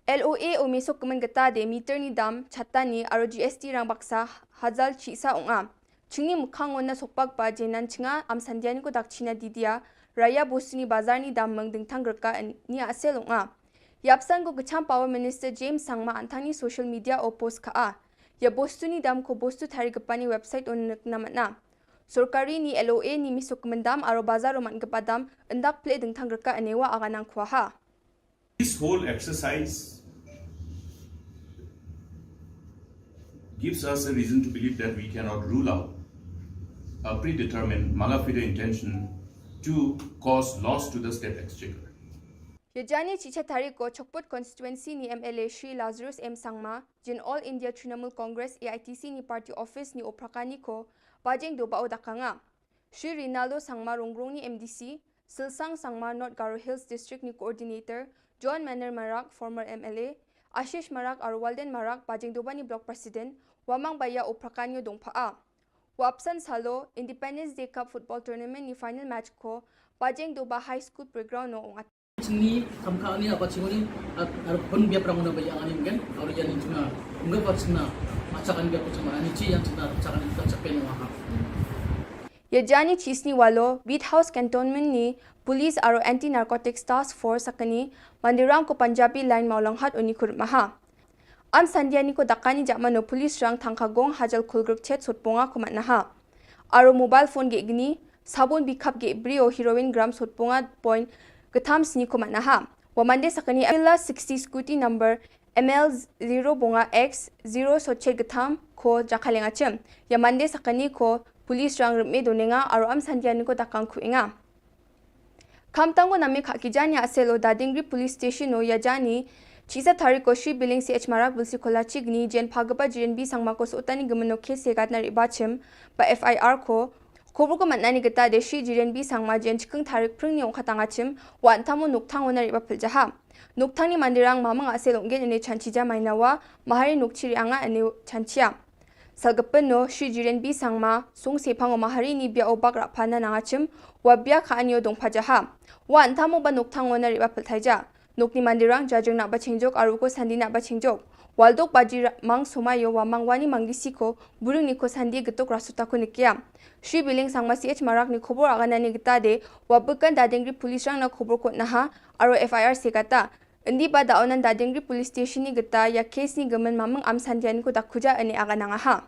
L O A o mesok kemen geta de meter ni dam, chata ni, aro G S T rang baksa, hazal chisa ong a. Chingni mukhang ngona sokpak ba jenan chinga, am sandian ko dak china didia, raya bostu ni bazar ni dam meng dingtang gerka en-, ni asel ong a. Yapsan ko kecham Power Minister James Sangma antang ni social media o post ka a. Ya bostu ni dam ko bostu thari gepani website o nek na mana. Sorkari ni L O A ni mesok kemen dam, aro bazar o man gepa dam, endak ple dingtang gerka enewa aganang kuaha. This whole exercise gives us a reason to believe that we cannot rule out a predetermined mala fide intention to cause loss to the state exchequer. Yajani chicha tarik ko Chokput constituency ni M L A Shri Lazarus M Sangma, jin All India Trinamool Congress A I T C ni party office ni Oprakani ko, Bajeng Doba o dakanga. Shri Rinaldo Sangma Rongrong ni M D C, Silsang Sangma North Garo Hills District ni Coordinator, John Manner Marak, former M L A, Ashish Marak aro Walden Marak, Bajeng Doba ni Block President, Wamang Baya o Prakanyo Dongpha a. Wapsan salo, Independence Day Cup Football Tournament ni final match ko, Bajeng Doba High School Playground no ong. Chini kam ka ni apa chingoni, ar pun biap rang na baya ani mungkin, aro yani chuna, mungkin apa chuna, macakan biap chuna, ani chi yang chuna, macakan biap chapen wahap. Yajani chisni walo, Beat House Cantonment ni, Police aro Anti Narcotics Task Force sakani, mandirang ko Punjabi Line Mawlanghat uni kurmaha. Am sandiani ko dakani jakmano police rang thangka gong hajal kulgruk chet sotponga ko matnaha. Aro mobile phone ge gni, sabun bikhap ge brio heroin gram sotponga point getham sni ko matnaha. Wa mande sakani Avila sixty scooty number M L zero bonga X zero so chet getham ko jakalenga chem. Ya mande sakani ko police rang rme donenga aro am sandiani ko dakang kuenga. Khamtang ko name kha kijani aselo Dadingri Police Station o yajani, chisa tarik ko Shri Biling C H Marak Bilsi Kola Chigni, jen phagapa Jiren B Sangma ko sotani gemeno case segat na riba chim, ba F I R ko, khobor ko matnani geta de Shri Jiren B Sangma jen chikeng tarik pring ni ongkha tanga chim, wa antamo nokthang o na riba piljaha. Nokthang ni mandirang mamang asel onggen ene chanchija mainawa, mahari nokchiri anga ene chanchia. Salgapeno, Shri Jiren B Sangma, song sepang o mahari ni bia o bak rapana nangachim, wa bia ka anyo dong pajaha. Wa antamo ba nokthang o na riba peltaija. Nokni mandirang jajeng na ba chengjok, aruko sandi na ba chengjok. Waldok baji ra-, mang somayo wa mang wani manggisi ko, buring ni ko sandi getok rasuta ko nikia. Shri Biling Sangma C H Marak ni khobor agana ni geta de, wa bekan Dadingri police rang na khobor ko naha, aro F I R sekata. Indi ba da onan Dadingri Police Station ni geta ya case ni gemen mameng am sandian ko da kuja ene aga nang aha.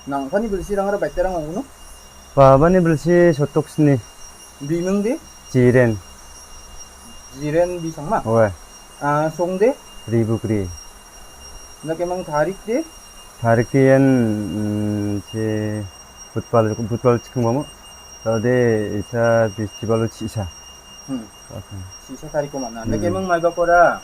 Nang pani bilsi rang ra baita rang ong no? Ba bani bilsi sotok sni. Bimeng de? Jiren. Jiren bi Sangma? Oe. Ah, song de? Ribukri. Na kemang tarik de? Tarik de yan, mm, che butpal, butpal chikeng bamo. Tade isa festival chisa. Hmm. Sisa tarik ko mana. Hmm. Nake mang mai ba kora.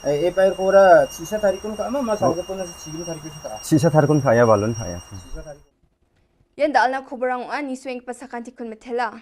Eh, eh, pair kora, sisa tarik kon ka ma, ma salga kon sisa tarik ko ka. Sisa tarik kon ka ya balon ka ya. Sisa tarik. Yan da alna khobor ang ani swing pasakan tikun metela.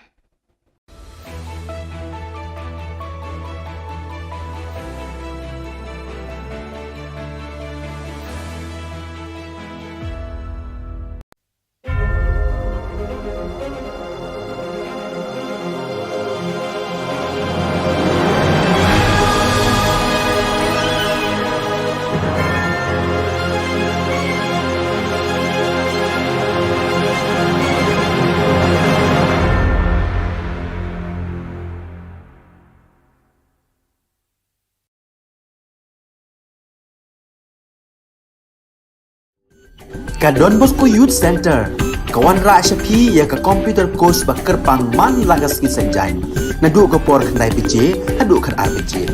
Ka Don Bosco Youth Center ka wanrah sha phi ïa ka computer course ba kyrpang man la ka sngi Saitjaiñ, naduh ka por khyndai baje haduh khatar baje.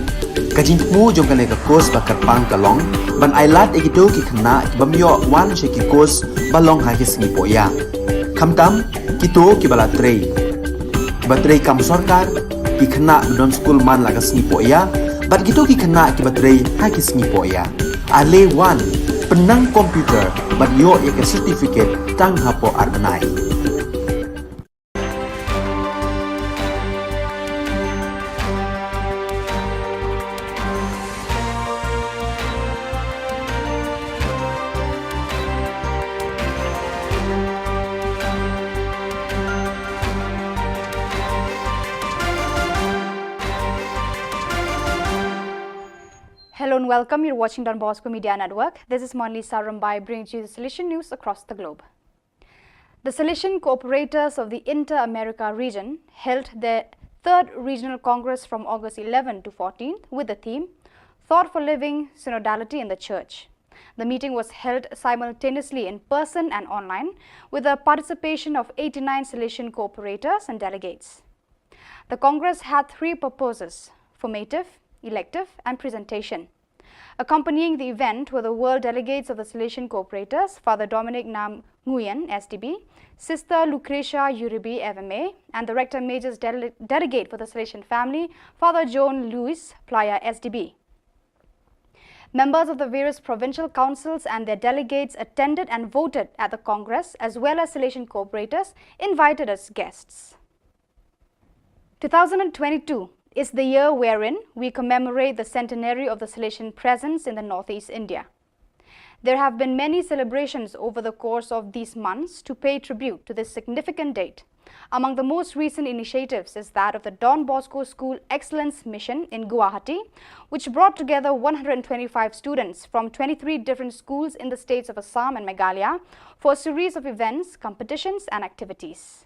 Ka jingthmu jong kane ka course ba kyrpang ka long ban ailad ïa kito ki khynnah ki bym ïoh wan sha ki course ba long ha ki sngi pohïap. Khamtam, kito kiba la trei, ba trei kam sorkar, ki khynnah ba don skul man la ka sngi poh ïa, bad kito ki khynnah kiba trei ha ki sngi poh ïa. Ale wan, pynnang computer, bad ïoh ïa ka certificate tang hapoh ar bnai. Hello and welcome. You're watching Don Bosco Media Network. This is Monlisa Rumbai bringing you the Salesian news across the globe. The Salesian Cooperators of the Inter-America region held their third regional congress from August eleven to fourteenth with the theme Thought for Living, Synodality in the Church. The meeting was held simultaneously in person and online, with the participation of eighty-nine Salesian cooperators and delegates. The congress had three purposes: formative, elective, and presentation. Accompanying the event were the world delegates of the Salesian Cooperators, Father Dominic Nam Nguyen, S D B, Sister Lucretia Uribe, F M A, and the Rector Major's dele- delegate for the Salesian family, Father John Louis Playa, S D B. Members of the various provincial councils and their delegates attended and voted at the congress, as well as Salesian cooperators invited as guests. Two thousand twenty-two is the year wherein we commemorate the centenary of the Salesian presence in the Northeast India. There have been many celebrations over the course of these months to pay tribute to this significant date. Among the most recent initiatives is that of the Don Bosco School Excellence Mission in Guwahati, which brought together one hundred twenty-five students from twenty-three different schools in the states of Assam and Meghalaya for a series of events, competitions, and activities.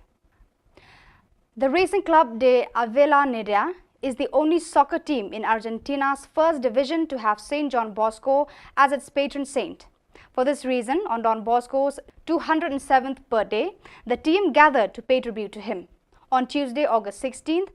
The Racing Club de Avellaneda is the only soccer team in Argentina's first division to have Saint John Bosco as its patron saint. For this reason, on Don Bosco's two hundred seventh birthday, the team gathered to pay tribute to him. On Tuesday, August sixteenth,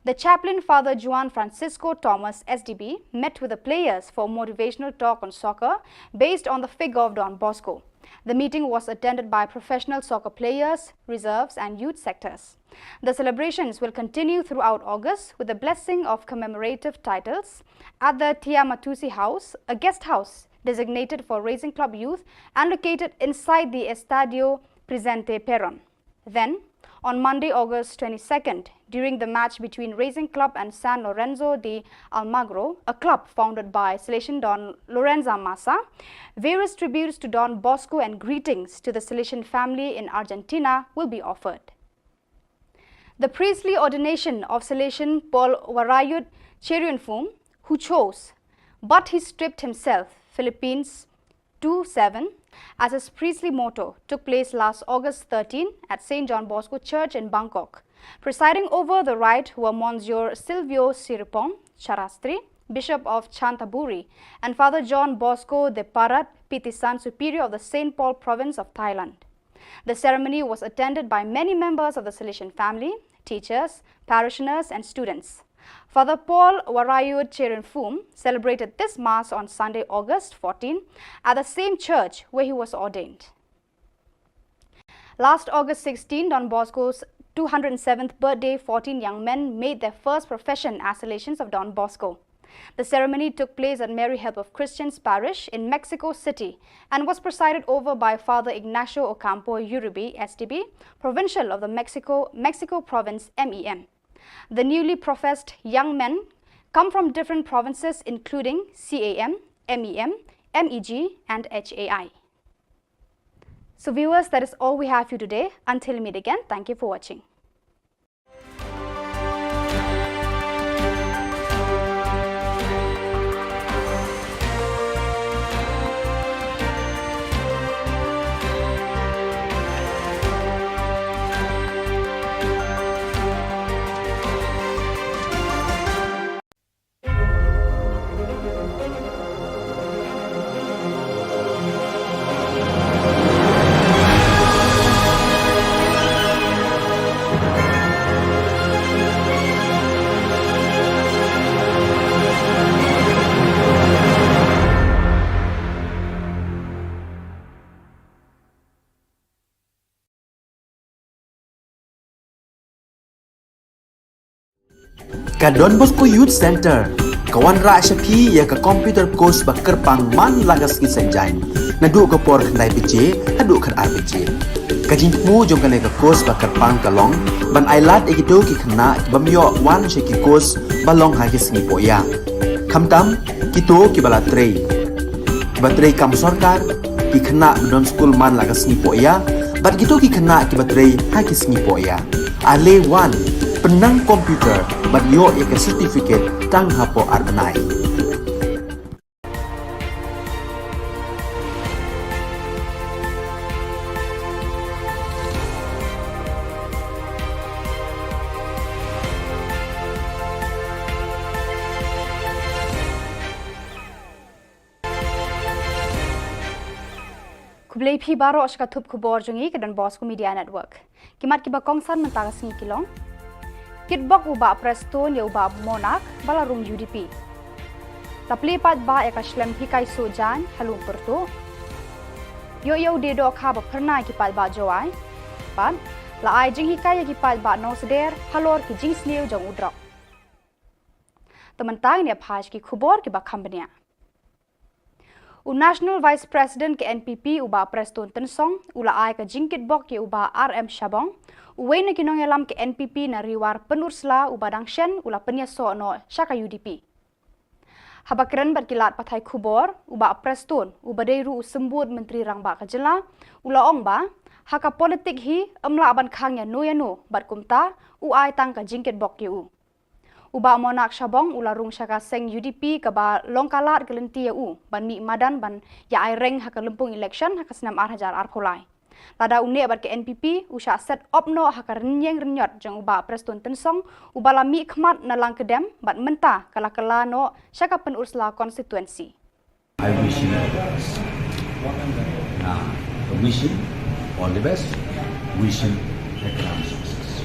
the chaplain, Father Juan Francisco Thomas, S D B, met with the players for a motivational talk on soccer based on the figure of Don Bosco. The meeting was attended by professional soccer players, reserves, and youth sectors. The celebrations will continue throughout August with the blessing of commemorative titles at the Tiamatusi House, a guest house designated for Racing Club youth and located inside the Estadio Presidente Perón. Then, on Monday, August twenty-second, during the match between Racing Club and San Lorenzo de Almagro, a club founded by Salesian Don Lorenzo Massa, various tributes to Don Bosco and greetings to the Salesian family in Argentina will be offered. The priestly ordination of Salesian Paul Warayut Cherianfum, who chose, but he stripped himself, Philippines two seven, as his priestly motto, took place last August thirteen at Saint John Bosco Church in Bangkok. Presiding over the rite were Monsignor Silvio Siripong Charastri, Bishop of Chanthaburi, and Father John Bosco de Parat Pitisan, Superior of the Saint Paul Province of Thailand. The ceremony was attended by many members of the Salesian family, teachers, parishioners, and students. Father Paul Warayut Cherianfum celebrated this Mass on Sunday, August fourteen, at the same church where he was ordained. Last August sixteen, Don Bosco's two hundred seventh birthday, fourteen young men made their first profession as Salesians of Don Bosco. The ceremony took place at Mary Help of Christians Parish in Mexico City and was presided over by Father Ignacio Ocampo Uribe, S D B, provincial of the Mexico, Mexico province, M E M. The newly professed young men come from different provinces, including C A M, M E M, M E G, and H A I. So, viewers, that is all we have for you today. Until we meet again, thank you for watching. Ka Don Bosco Youth Centre ka wanrah sha phi ïa ka computer course ba kyrpang man la ka sngi Saitjaiñ, naduh ka por khyndai baje haduh khatar baje. Ka jingthmu jong kane ka course ba kyrpang ka long ban ailad ïa kito ki khynnah ki bym ïoh wan sha ki course ba long ha ki sngi pohïa, khamtam kito kiba la trei, kiba trei kam sorkar, ki khynnah ba don skul man la ka sngi pohïa, bad kito ki khynnah kiba trei ha ki sngi pohïa. Ale wan, pynnang computer bad ïoh ïa ka certificate tang hapoh ar bnai. Khublei phi baroh sha ka thup khubor jong ngi ka Don Bosco Media Network. Ki mat kiba kongsan mynta ka sngi ki long: Kitbok u Bah Prestone ïa u Bah Monarch ba la rung U D P. La plie paidbah ïa ka shlem hikai suh jaiñ ha Lum Pyrtuh. Ïoh ïa u die dohkha ba phyrnai ki paidbah Jowai. Bad la ai jinghikai ïa ki paidbah Nongsder halor ki jingsniew jong u drok. Te mynta ngin ïa phai sha ki khubor kiba kham bniah. U National Vice President ka N P P u Bah Prestone Tynsong u la ai ka jingkitbok ïa u Bah R M Shabong, uwei na ki nongïalam ka N P P na Ri War Pynursla uba dang shen u la pynïasoh noh sha ka U D P. Haba kren bad ki lad pathai khubor, u Bah Prestone uba dei ruh u symbud Myntri Rangbah ka jylla u la ong ba ha ka politik hi ym lah ban khang ïano ïano bad kumta u ai tang ka jingkitbok ïa u. U Bah Monarch Shabong u la rung sha ka seng U D P kaba long ka lad ka lynti ïa u ban mih madan ban ïa ai reng ha ka lympung election ha ka snem ar hajar arphew lai. Lada u neh bad ka N P P u shah set op noh ha ka rynïeng rynïot jong u Bah Prestone Tynsong uba la mih khmat na Langkedem bad mynta ka la kylla noh sha ka Pynursla constituency. I wish him all the best. Na, I wish him all the best. Wish him a crown success.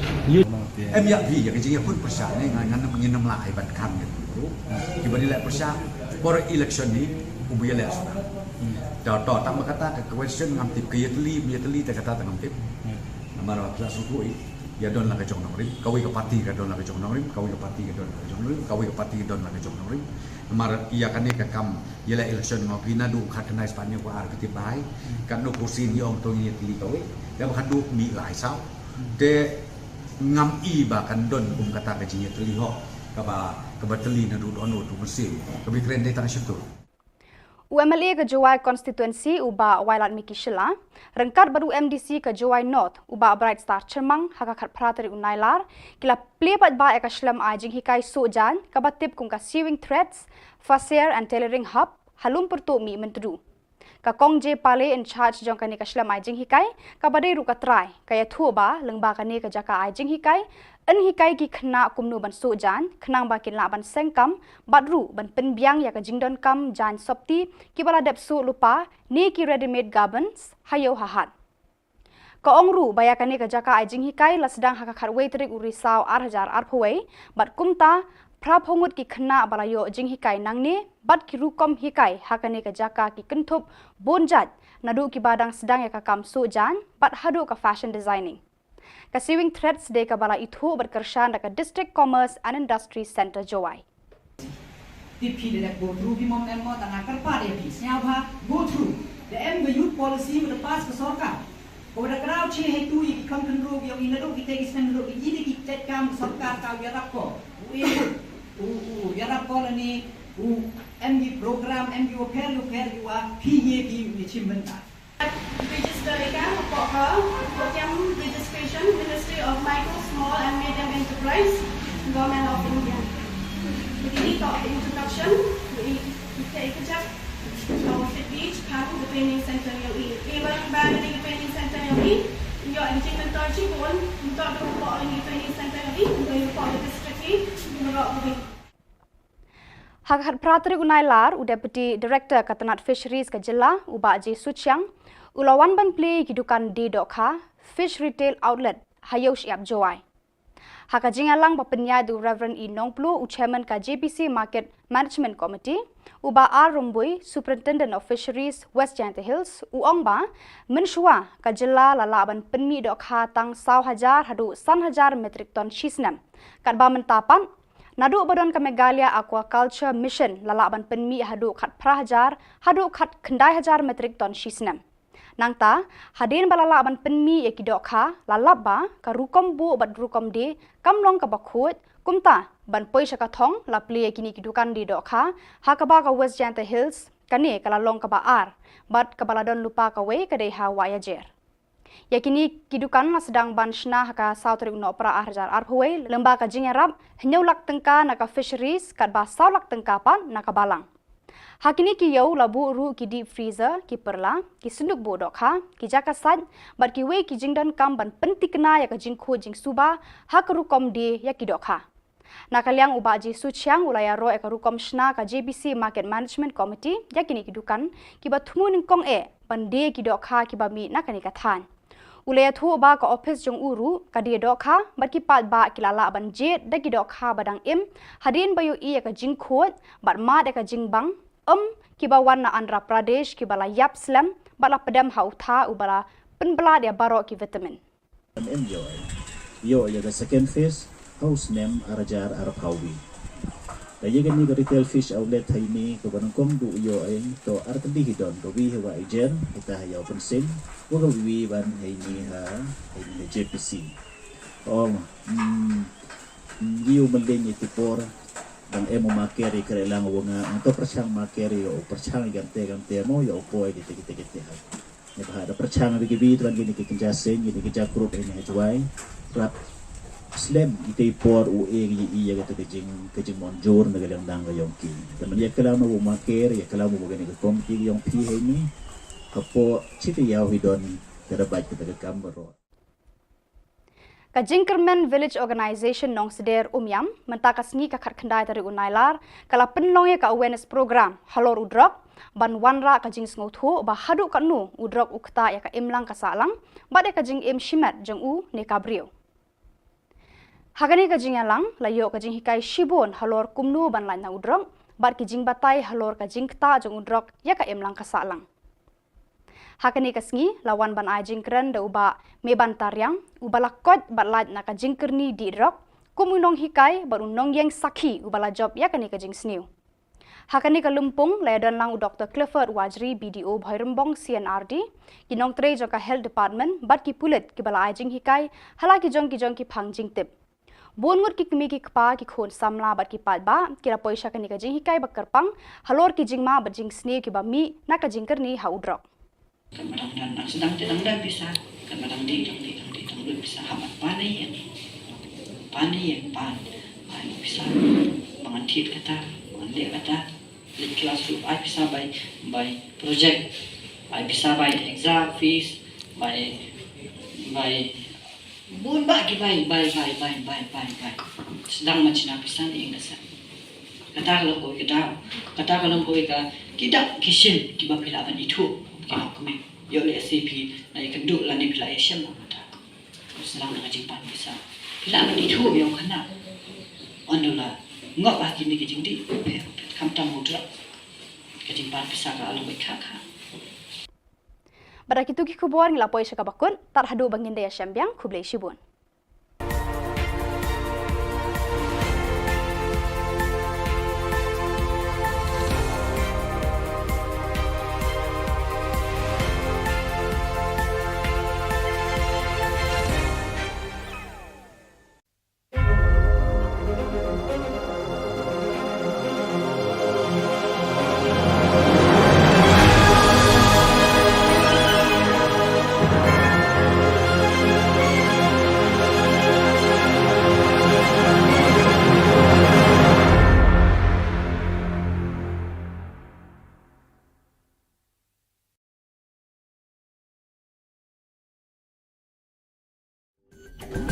Em ïa phi ïa ka jingïakhun pyrshah ne nga ngan ngin ym lah ai ban khang ïa tu. Kiba dei leh pyrshah por election ni u ba ïaleh suda. Da to tang ba kata ka question ngam tip ka ïatylli ïatylli ta kata ta ngam tip. Namar ba pyrshah suku i ïa don la ka jong nongrim, kawei ka parti ka don la ka jong nongrim, kawei ka parti ka don la ka jong nongrim, kawei ka parti ka don la ka jong nongrim. Namar ïa kane ka kam ïaleh election nga ong phi naduh khatkhyndai spah hynñiew phew ar ka tip bha. Katno kursi ngi ong to ngi ïatylli kawei. Ïa ba khatduh mih lai saw. Te ngam i ba kan don kum kata ka jingïatylli hok kaba kaba tylli naduh dohnud to mynsiem. Kaba kren dei tang shatu. U M L A ka Jowai constituency u Bah Wailadmiki Shylla ryngkat bad u M D C ka Jowai North u Bah Brightstar Chyrmang ha ka khatphra tarik u Nailar ki la plie paidbah ïa ka shlem ai jinghikai suh jaiñ kaba tip kum ka Sewing Threads Fasair and Tailoring Hub ha Lum Pyrtuh Mihmyntdu. Ka Kong J Pale in charge jong kane ka shlem ai jinghikai kaba dei ruh ka trai ka ïathuh ba lyngba kane ka jaka ai jinghikai yn hikai ki khynnah kumno ban suh jaiñ khnang ba kin lah ban seng kam bad ruh ban pynbiang ïa ka jingdonkam jaiñ sopti kiba la dep suh lypa ne ki ready made garments ha ïew ha hat. Ka ong ruh ba ïa kane ka jaka ai jinghikai la sdang ha ka khatwei tarik u Risaw ar hajar arphew wei bad kumta phraphew ngut ki khynnah ba la ïoh jinghikai nangne bad ki rukom hikai ha kane ka jaka ki kynthup bun jait naduh kiba dang sdang ïa ka kam suh jaiñ bad haduh ka fashion designing. Ka Sewing Threads dei kaba la ithuh bad kyrshan da ka District Commerce and Industry Centre Jowai. Tip phi da dep go through phi mo em mo tang nga kyrpad ïa phi sngewbha go through. Da em ka youth policy ba da pass ka sorkar. Ko da kraw che hei tu ïa ki kham khynroo ki ong i naduh ki te ki snem naduh ki ïa ki tet kam ka sorkar ka ïarap ko. U e u u ïarap ko lane u em ki program em ki wa pher u pher u wa phi ye ki u chim bynta. Register ïa ka hapoh ka program registration Ministry of Micro, Small and Medium Enterprise, Government of India. Begini ka introduction, i i ka i ka jak. Ka fit beach kan ka training center yang i. I bang bang ni ka training center yang i. Yo i jing mentor chi bun, mentor ka hapoh ni training center yang i, mentor hapoh district i, mentor ka Ha ka khatphra tarik u Nailar, u Deputy Director ka tnat Fisheries ka jylla, u Bah J Suchiang, u la wan ban plie ïa ki dukan die dohkha, Fish Retail Outlet, ha Ïew Shyiap Jowai. Ha ka jingïalang ba pynïaid da u Reverend E Nongpluh, u Chairman ka J B C Market Management Committee, u Bah R Rymbui, Superintendent of Fisheries, West Jaintia Hills, u ong ba mynshuwa ka jylla la lah ban pynmih dohkha tang saw hajar haduh san hajar metric ton shi snem. Katba mynta pat, Naduh ba don ka Meghalaya Aquaculture Mission la lah ban pynmih haduh khatphra hajar haduh khatkhyndai hajar metric ton shi snem. Nangta, hadien ba la lah ban pynmih ïa ki dohkha, la lap ba ka rukom buh bad rukom die kam long kaba khuid, kumta ban poi sha ka thong la plie ïa kine ki dukan die dohkha ha kaba ka West Jaintia Hills kane ka la long kaba ar, bad kaba la don lypa kawei ka dei ha Wahiajer. Ïa kine ki dukan la sdang ban shna ha ka saw tarik u Nohprah ar hajar arphew wei, lyngba ka jingïarap hynñiew lak tyngka na ka Fisheries katba saw lak tyngka pat na ka Balang. Ha kine ki ïew la buh ruh ki deep freezer, ki pyrla, ki synduk buh dohkha, ki jaka sait, bad kiwei ki jingdonkam ban pynthikna ïa ka jingkhuid jingsuba ha ka rukom die ïa ki dohkha. Na ka liang u Bah Jisu Chiang u la ïaroh ïa ka rukom shna ka J B C Market Management Committee ïa kine ki dukan kiba thmu nyngkong eh ban die ki dohkha kiba mih na kane ka thaiñ. U la ïathuh ba ka ophis jong u ruh ka die dohkha bad ki paidbah ki la lah ban jied da ki dohkha ba dang im hadien ba ïohi ïa ka jingkhuid bad mad ïa ka jingbang em kiba wan na Andhra Pradesh kiba la ïap slem bad la pdem ha u tha uba la pynblad ïa baroh ki vitamin. Em ïoh, ïoh ïa ka second phase ha u snem ar hajar arphew wei. Ka ïa kane ka retail fish outlet ha ine kaba nyngkong du ïoh, to ar tylli hi don, ka wi ha Wahiajer, kita ha Ïew Pynsin, wa ka wi ban ha ine ha, ha ine ha J P C. Ong, mm, mm, ïoh mlien ïa ki por dang em u marker ïa kre lang wa nga, to pyrshang marker ïa u pyrshang ïa kante kante mo ïa u poi kite kite kite ha. Ïa ba ha da pyrshang ïa ki bi tuan kine ki kynja seng kine ki ja group ïa ha Jwai. Rap slem ite i por u e ki ïa kata ka jing ka jing monjur na ka liang dang ka yong ki. Te man ïa klam u marker ïa klam u kine ka komiti yong phi ha ine. Hapoh chite ïa hi don ka da bait kata ka kam baroh. Ka Jingkyrmen Village Organisation Nongsder Umiam, mynta ka sngi ka khatkhyndai tarik u Nailar, ka la pynlong ïa ka awareness program halor u drok, ban wanrah ka jingsngewthuh ba haduh katno u drok u ktah ïa ka imlang ka sahlang bad ïa ka jingim shimet jong u ne ka briew. Ha kane ka jingïalang la ïoh ka jinghikai shibun halor kumno ban lait na u drok bad ki jingbatai halor ka jingktah jong u drok ïa ka imlang ka sahlang. Ha kane ka sngi la wan ban ai jingkren da u Bah Meban Tariang, uba la koit bad lait na ka jingkyrni dih drok kum u nonghikai bad u nongïeng sakhi uba la jop ïa kane ka jingsniew. Ha kane ka lympung la ïadon lang u Doktor Clifford Wajri, B D O Bhoirymbong C&RD, ki nongtrei jong ka Health Department bad ki pulit kiba la ai jinghikai ha la ki jong ki jong ki phang jingtip. Bun ngut ki kmie ki kpa, ki khun samla bad ki paidbah ki la poi sha kane ka jinghikai ba kyrpang halor ki jingma bad jingsniew kiba mih na ka jingkyrni ha u drok. Kan ba dang don, dang sdang te dang don pisa, kan ba dang dih, dang dih, dang dih, dang lut pisa, hap ban pan ïa ïeng. Pan ïa ïeng, pan. Pan pisa, ba ngan thied kata, ba ngan leh kata. Leit klas ruh ai pisa bai, bai project, ai pisa bai exam fees, bai, bai Bun bah ki bai, bai, bai. Sdang ma china pisa ne ing da sa. Kata ka long kawei ka daw. Kata ka long kawei ka ki dak ki shin kiba phi lah ban ithuh. Ki long kmie. Ïoh lehse phi la ïakynduh lane phi la ïashem lang kata. Sdang da ka jingpan pisa. Phi lah ban ithuh ïa u khynnah. Wan da u la ngop ha kine ki jingdih. Phi, phi khamtam u drok. Ka jingpan pisa ka long kawei kha kha. Bad da kitu ki khubor ngi la poi sha kaba kut, tad haduh ba ngin da ïashem biang, khublei shibun.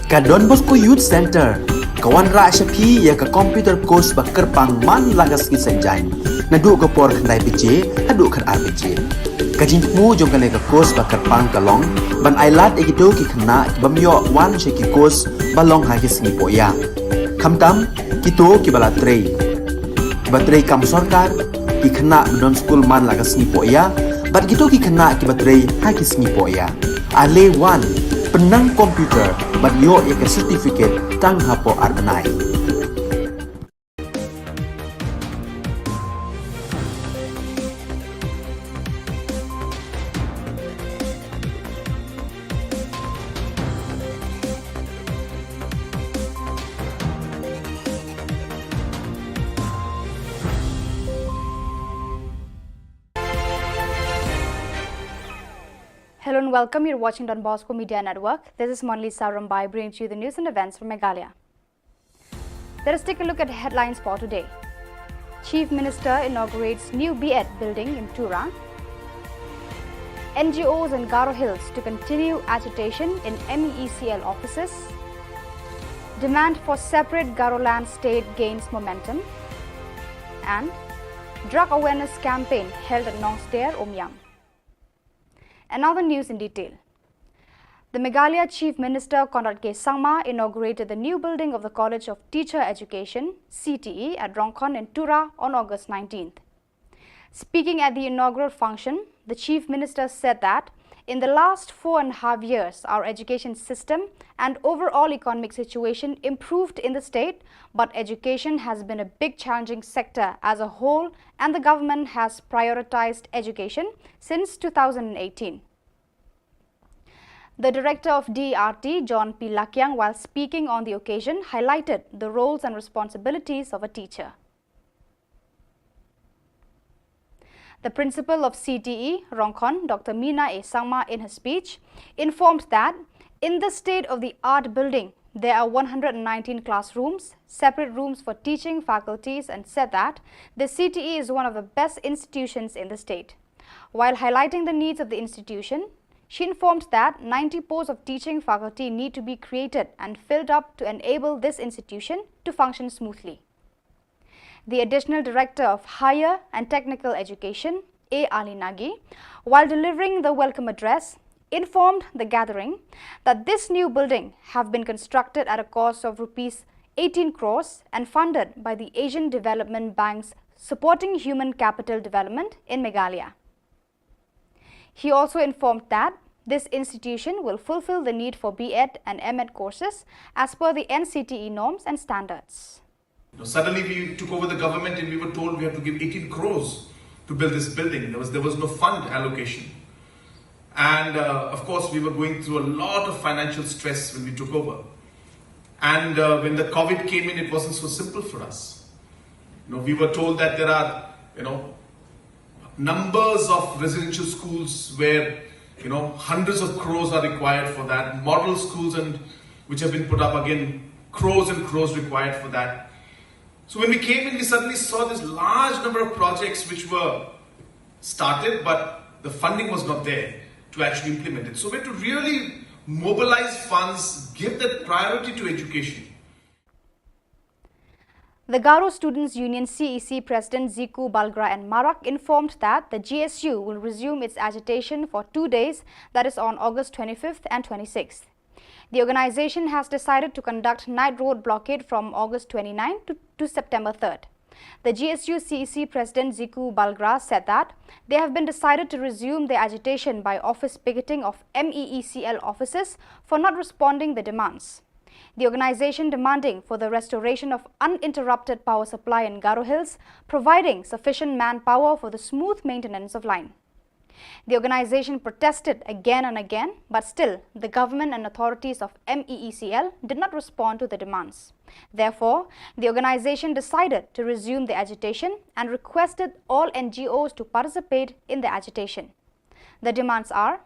Ka Don Bosco Youth Centre ka wanrah sha phi ïa ka computer course ba kyrpang man la ka sngi Saitjaiñ, naduh ka por khyndai baje haduh khatar baje. Ka jingthmu jong kane ka course ba kyrpang ka long ban ai lad ïa kito ki khynnah kibym ïoh wan sha ki course ba long ha ki sngi poh ïa. Khamtam kito kiba la trei, kiba trei kam sorkar, ki khynnah ba don skul man la ka sngi poh ïa, bad kito ki khynnah kiba trei ha ki sngi poh ïa. Ale wan, pynnang computer bad ïoh ïa ka certificate tang hapoh ar bnai. Hello and welcome. You're watching Don Bosco Media Network. This is Monalisa Rymbai bringing to you the news and events from Meghalaya. Let us take a look at headlines for today. Chief Minister inaugurates new B.Ed building in Tura. N G Os in Garo Hills to continue agitation in M E E C L offices. Demand for separate Garoland state gains momentum. And drug awareness campaign held at Nongster, Umiam. And now the news in detail. The Meghalaya Chief Minister Conrad K Sangma inaugurated the new building of the College of Teacher Education, C T E, at Rongkhon in Tura on August nineteenth. Speaking at the inaugural function, the Chief Minister said that in the last four and a half years, our education system and overall economic situation improved in the state, but education has been a big challenging sector as a whole, and the government has prioritized education since two thousand eighteen. The director of D R T, John P Lakiang, while speaking on the occasion, highlighted the roles and responsibilities of a teacher. The principal of C T E, Rongkhon, Doctor Mina A Sangma, in her speech, informed that in the state-of-the-art building, there are one hundred nineteen classrooms, separate rooms for teaching faculties, and said that the C T E is one of the best institutions in the state. While highlighting the needs of the institution, she informed that ninety posts of teaching faculty need to be created and filled up to enable this institution to function smoothly. The Additional Director of Higher and Technical Education, A Ali Nagi, while delivering the welcome address, informed the gathering that this new building have been constructed at a cost of rupees eighteen crores and funded by the Asian Development Bank's Supporting Human Capital Development in Meghalaya. He also informed that this institution will fulfill the need for B.Ed and M.Ed courses as per the N C T E norms and standards. Now, suddenly we took over the government and we were told we have to give eighteen crores to build this building. There was, there was no fund allocation. And uh, of course, we were going through a lot of financial stress when we took over. And uh, when the COVID came in, it wasn't so simple for us. You know, we were told that there are, you know, numbers of residential schools where, you know, hundreds of crores are required for that. Model schools and which have been put up, again, crores and crores required for that. So when we came in, we suddenly saw this large number of projects which were started, but the funding was not there to actually implement it. So we had to really mobilize funds, give that priority to education. The Garo Students Union, C E C, President Ziku Balgra and Marak informed that the G S U will resume its agitation for two days, that is on August twenty-fifth and twenty-sixth. The organization has decided to conduct night road blockade from August twenty-ninth to, to September third. The G S U C E C President Ziku Balgra said that they have been decided to resume their agitation by office picketing of M E E C L offices for not responding the demands. The organization demanding for the restoration of uninterrupted power supply in Garo Hills, providing sufficient manpower for the smooth maintenance of line. The organization protested again and again, but still the government and authorities of M E E C L did not respond to the demands. Therefore, the organization decided to resume the agitation and requested all N G Os to participate in the agitation. The demands are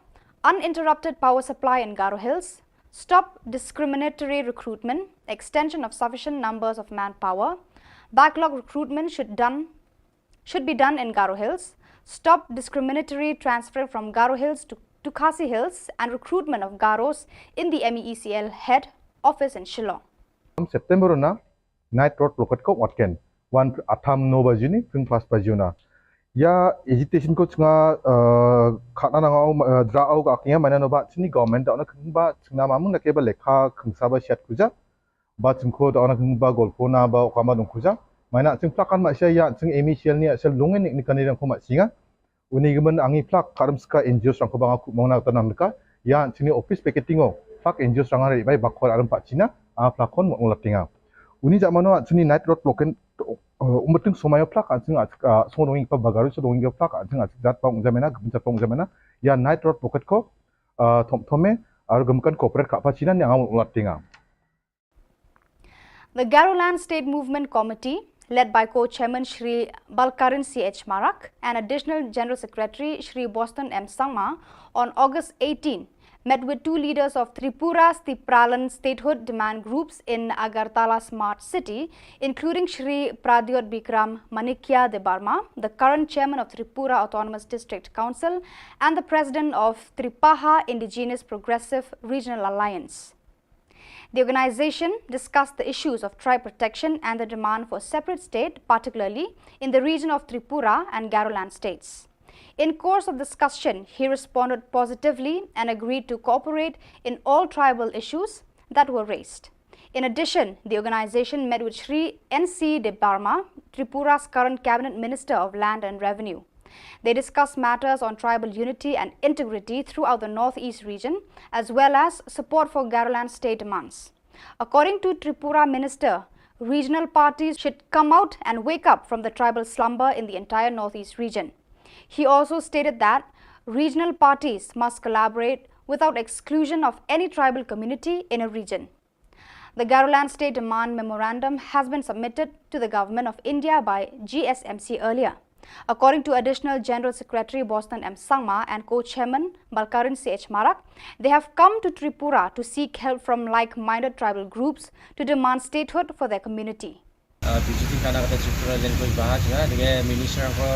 uninterrupted power supply in Garo Hills, stop discriminatory recruitment, extension of sufficient numbers of manpower, backlog recruitment should done should be done in Garo Hills, stop discriminatory transfer from Garo Hills to, to Khasi Hills and recruitment of Garos in the M E E C L head office in Shillong. September na night road blockade ko watken. Wan atham no bajuni, pring pas bajuna. Ya agitation ko chinga khana nangau dra au ka knya mana no ba chini government da na keng ba chingna mamung na ke ba lekha keng saba siat kuja. Ba chingko da na keng ba golpo na ba okama dong kuja. Mana ching plakan ma sia ya ching M E C L ni asal lungen ni kani rang ko ma singa. Uni gimen angi plak karam ska N G Os rang ko ba ngaku mongna tanam ka. Ya chini office picketing o plak N G Os rang ari bai bakor aram pa China. A plakon mo ulatinga. Uni jamano chini night road blockade umbeting somayo plak an sing song donging pa bagaru so donging plak an sing jat pang jamena gem jat pang jamena ya night road blockade ko thom thome ar gem kan corporate ka pa China ni angam ulat tinga. The Garoland State Movement Committee, led by co-chairman Shri Balkaran C H Marak and Additional General Secretary Shri Boston M Sangma, on August eighteen, met with two leaders of Tripura's Tipraland statehood demand groups in Agartala Smart City, including Shri Pradyot Bikram Manikya Debbarma, the current chairman of Tripura Autonomous District Council and the president of Tripaha Indigenous Progressive Regional Alliance. The organization discussed the issues of tribe protection and the demand for separate state, particularly in the region of Tripura and Garoland states. In course of discussion, he responded positively and agreed to cooperate in all tribal issues that were raised. In addition, the organization met with Shri N C Debbarma, Tripura's current cabinet minister of land and revenue. They discussed matters on tribal unity and integrity throughout the Northeast region, as well as support for Garoland state demands. According to Tripura minister, regional parties should come out and wake up from the tribal slumber in the entire Northeast region. He also stated that regional parties must collaborate without exclusion of any tribal community in a region. The Garoland State Demand Memorandum has been submitted to the Government of India by G S M C earlier. According to Additional General Secretary Boston M Sangma and co-chairman Balkaran C H Marak, they have come to Tripura to seek help from like-minded tribal groups to demand statehood for their community. Uh, visiting kana kata Tripura Language Baha jnga, dege minister ko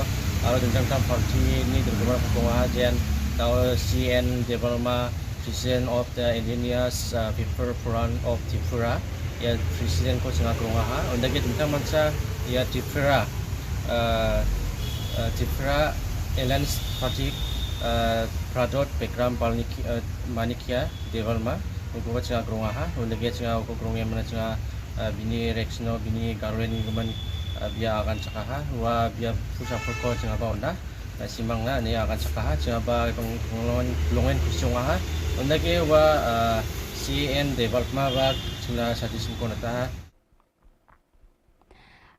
aro dengdang tam party ni dengdang ko ha jen tau C N Debbarma, President of the Indigenous, uh, People Forum of Tripura, ya President ko jnga krong ha, unda ke dengdang mansa ya Tripura, uh, uh, Tripura Alliance Party, uh, Pradyot Bikram Palnik-, uh, Manikya Debbarma, uko jnga krong ha, unda ke jnga uko krong ya mana jnga, uh, bini Rexno, bini Garwen ni keman, uh, bia akan chakaha, wa bia pusa purko jnga ba unda. Na simang na ni akan chakaha, jnga ba kong, kong longen, longen kusung aha. Unda ke wa, uh, C N Debbarma ba jnga sati sungkon ataha.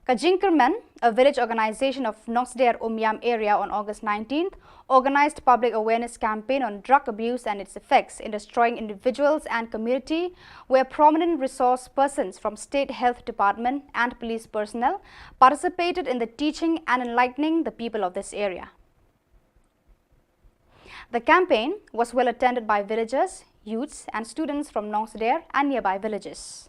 Ka Jingkyrmen, a village organization of Nongsder Umiam area on August nineteenth, organized public awareness campaign on drug abuse and its effects in destroying individuals and community, where prominent resource persons from State Health Department and police personnel participated in the teaching and enlightening the people of this area. The campaign was well attended by villagers, youths and students from Nongsder and nearby villages.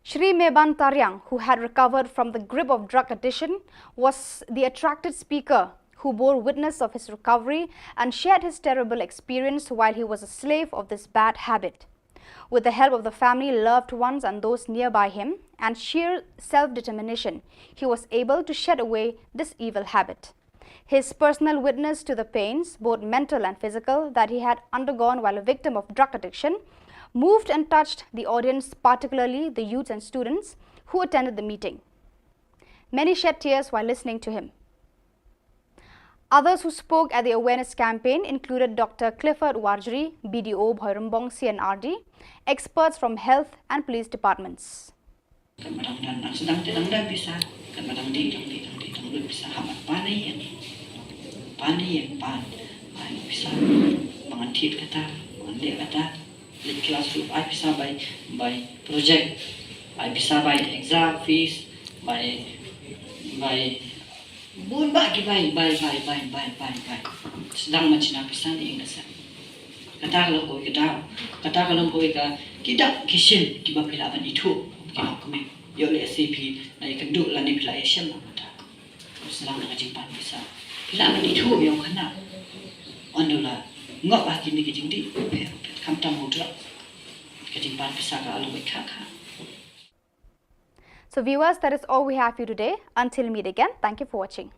Shri Meban Tariang, who had recovered from the grip of drug addiction, was the attracted speaker who bore witness of his recovery and shared his terrible experience while he was a slave of this bad habit. With the help of the family, loved ones and those nearby him, and sheer self-determination, he was able to shed away this evil habit. His personal witness to the pains, both mental and physical, that he had undergone while a victim of drug addiction moved and touched the audience, particularly the youths and students who attended the meeting. Many shed tears while listening to him. Others who spoke at the awareness campaign included Doctor Clifford Warjri, B D O Bhoirymbong C N R D, experts from health and police departments. Kan ba dang don, dang sdang te dang don pisa, kan ba dang dih, dang dih, dang dih, dang lut pisa, hap ban pan ïa ïeng. Pan ïa ïeng, pan. Ai pisa, ba ngan thied kata, ba ngan leh kata. Leit class ruh ai pisa bai, bai project. Ai pisa bai exam fees, bai, bai bun bah ki bai, bai, bai. Sdang ban shna pisa ne ïeng da sah. Kata ka long kawei ka daw. Kata ka long kawei ka, ki dak ki shin kiba phi lah ban ithuh. Ki long kmie. Ïoh lehse phi la ïakynduh lane phi la ïashem bad kata. Sdang da ka jingpan pisa. Phi lah ban ithuh ïa u khynnah. Ynda u la ngop ha kine ki jingdih, phi, phi, khamtam u drug. Ka jingpan pisa ka long kawei ka kha. So viewers, that is all we have for you today. Until meet again, thank you for watching.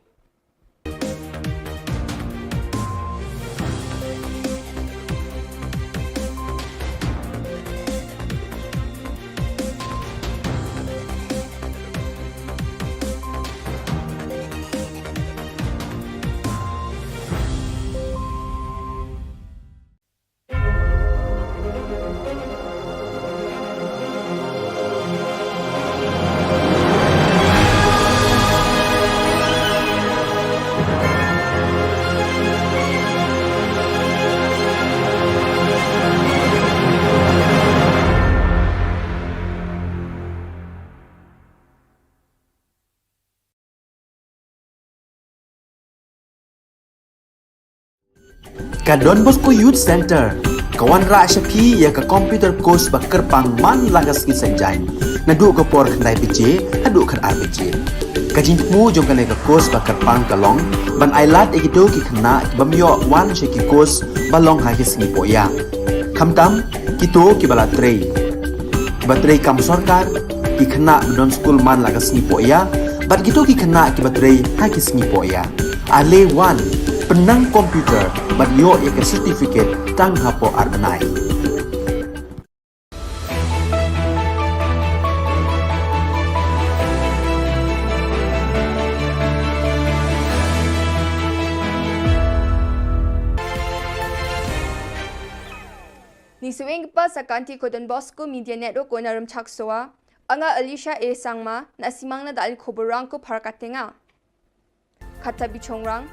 Ka Don Bosco Youth Centre ka wanrah sha phi ïa ka computer course ba kyrpang man la ka sngi Saitjaiñ, naduh ka por khyndai baje haduh khatar baje. Ka jingthmu jong kane ka course ba kyrpang ka long ban ailad ïa kito ki khynnah ki bym ïoh wan sha ki course ba long ha ki sngi pohïa, khamtam kito kiba la trei, kiba trei kam sorkar, ki khynnah ba don skul man la ka sngi pohïa bad kito ki khynnah kiba trei ha ki sngi pohïa. Ale wan, pynnang computer bad ïoh ïa ka certificate tang hapoh ar bnai. Ngi sngewbha sa ka kynti ka Don Bosco Media Network, ka na Rymchak Sowa. Nga Alicia A Sangma, na simang na da ali khubor rang ko phar ka tenga. Kata bichongrang.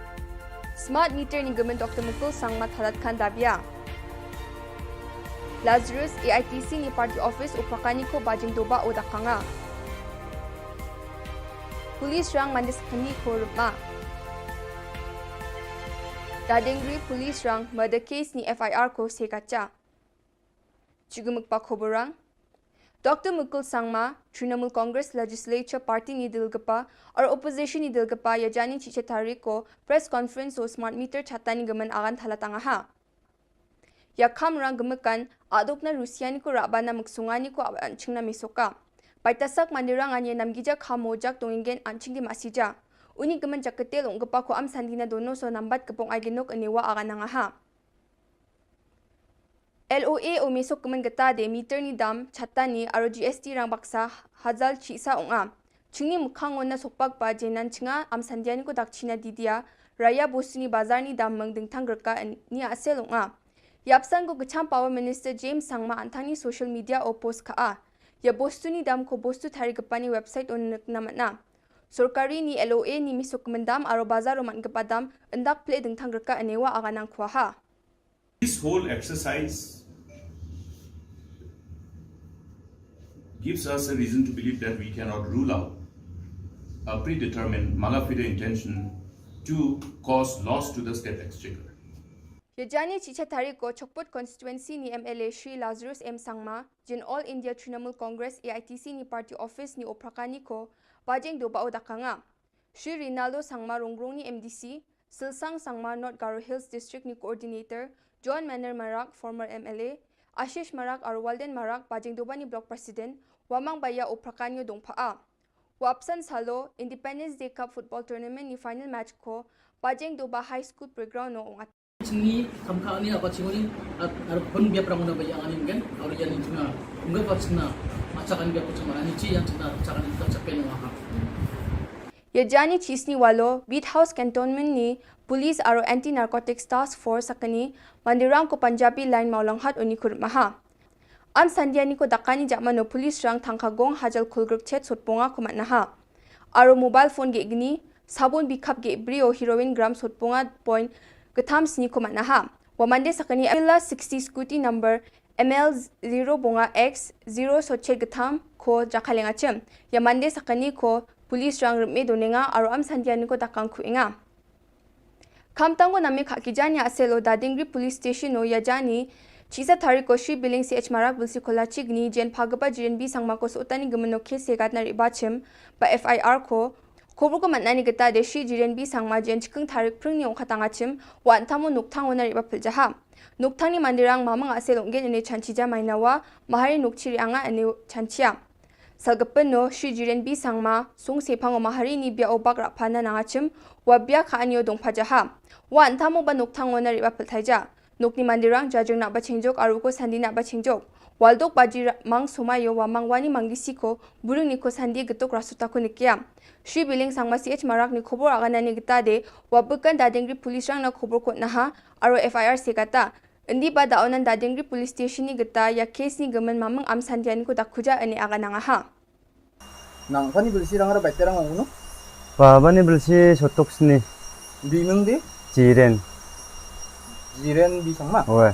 Smart meter ni gmen Doktor Mukul Sangma thalat khan dabia. Lazarus A I T C ni party office u Prakani ko bajing doba u dakanga. Police rang mandis kani ko rupma. Dadengri police rang murder case ni F I R ko sekacha. Chigumuk pa khubor rang. Doktor Mukul Sangma, Trinamool Congress Legislature Party ni dilgapa, ar opposition ni dilgapa, ïa jani chicha tarik ko press conference o smart meter chata ni gmen agan thalat anga ha. Ïa kham rang gmekan, aduk na Rusia ni ko raba na muksunga ni ko aban chingna misoka. Paitasak mandirang anye namgija kham mojak tongingen anching di masija. Uni gmen jakete long gapa ko am sandina dono so nambat kepong ai genok enewa agan anga ha. L O A o mesok kemen geta de meter ni dam, chata ni, aro G S T rang baksa, hazal chisa ong a. Chingni mukhang ngona sokpak ba jenan chinga, am sandia ni ko dak china didia, raya bostu ni bazar ni dam meng dengtang gerka en-, ni asel ong a. Yapsan ko kecham Power Minister James Sangma antang ni social media o post ka a. Ya bostu ni dam ko bostu thari gepani website o nek namat na. Sorkari ni L O A ni mesok kemen dam, aro bazar o man gepa dam, endak ple dengtang gerka enewa aganang kuaha. This whole exercise gives us a reason to believe that we cannot rule out a predetermined mala fide intention to cause loss to the state exchequer. Yajani chicha tarik ko Chokput constituency ni M L A Shri Lazarus M Sangma, jin All India Trinamool Congress A I T C ni party office ni oprakani ko, bajeng doba o dakanga. Shri Rinaldo Sangma Rongrong ni M D C, Silsang Sangma North Garo Hills District ni Coordinator, John Manor Marak, former M L A, Ashish Marak, aro Walden Marak, bajeng doba ni Block President, wamang baya o prakanyo dongpha a. Wapsan salo, Independence Day Cup Football Tournament ni final match ko, bajeng doba High School Playground no ong at. Chini kam ka ni apa chingoni, at, ar pun bia prang na baya ngani mungkin, aro yan chuna, ungga pa chuna, machakan bia ko chuma ni chi, yan chuna, machakan ka chapen wa ha. Yajani chisni walo, Beat House Cantonment ni, Police aro Anti Narcotics Task Force sakani, mandirang ko Punjabi Line Mawlanghat uni kurmaha. Am sandia ni ko dakani jakmano police rang thangka gong hajal kulgruk chet sotponga ko matnaha. Aro mobile phone ge gni, sabun bikhap ge brio heroin gram sotponga point getham sni ko matnaha. Wa mande sakani Avila sixty scooty number M L zero bonga X zero sochet getham ko jakalenga chem. Ya mande sakani ko police rang rme donenga aro am sandia ni ko dakang kuenga. Khamtang ko name khakijani aselo Dadingri Police Station o yajani, chisa tarik ko Shri Billing C H Marak Bilsi Kolachigni, jen phagapa Jiren B Sangma ko sotani gemeno case segat na riba chim, ba F I R ko, khobor ko matnani geta de Shri Jiren B Sangma jen chikeng tarik pring ni ongkatanga chim, wa antamo nukthang o na riba piljaha. Nukthang ni mandirang mamang asel onggen ene chanchija mainawa, mahari nukchiri anga ene chanchia. Salgapen no, Shri Jiren B Sangma, sung sepang o mahari ni bia o bak rapana nangachim, wa bia ka anyo dong pajaha. Wa antamo ba nukthang o na riba piltaija. Nukni mandirang jajeng na ba chengjok, aru ko sandi na ba chengjok. Waldok baji ra-, mang sumayo wa mang wani manggisi ko, buring ni ko sandi getok rasuta ko nikia. Shri Billing Sangma C H Marak ni khobor agana ni geta de, wa bekan Dadingri police rang na khobor ko naha, aru F I R sekata. Indi ba da onan Dadingri Police Station ni geta ya case ni gemen mamang am sandian ko da khuja ani aga nang aha. Nang pani bilsi rang ara baita rang ong no? Pa bani bilsi sotok sni. Bimeng de? Jiren. Jiren B Sangma? Oe.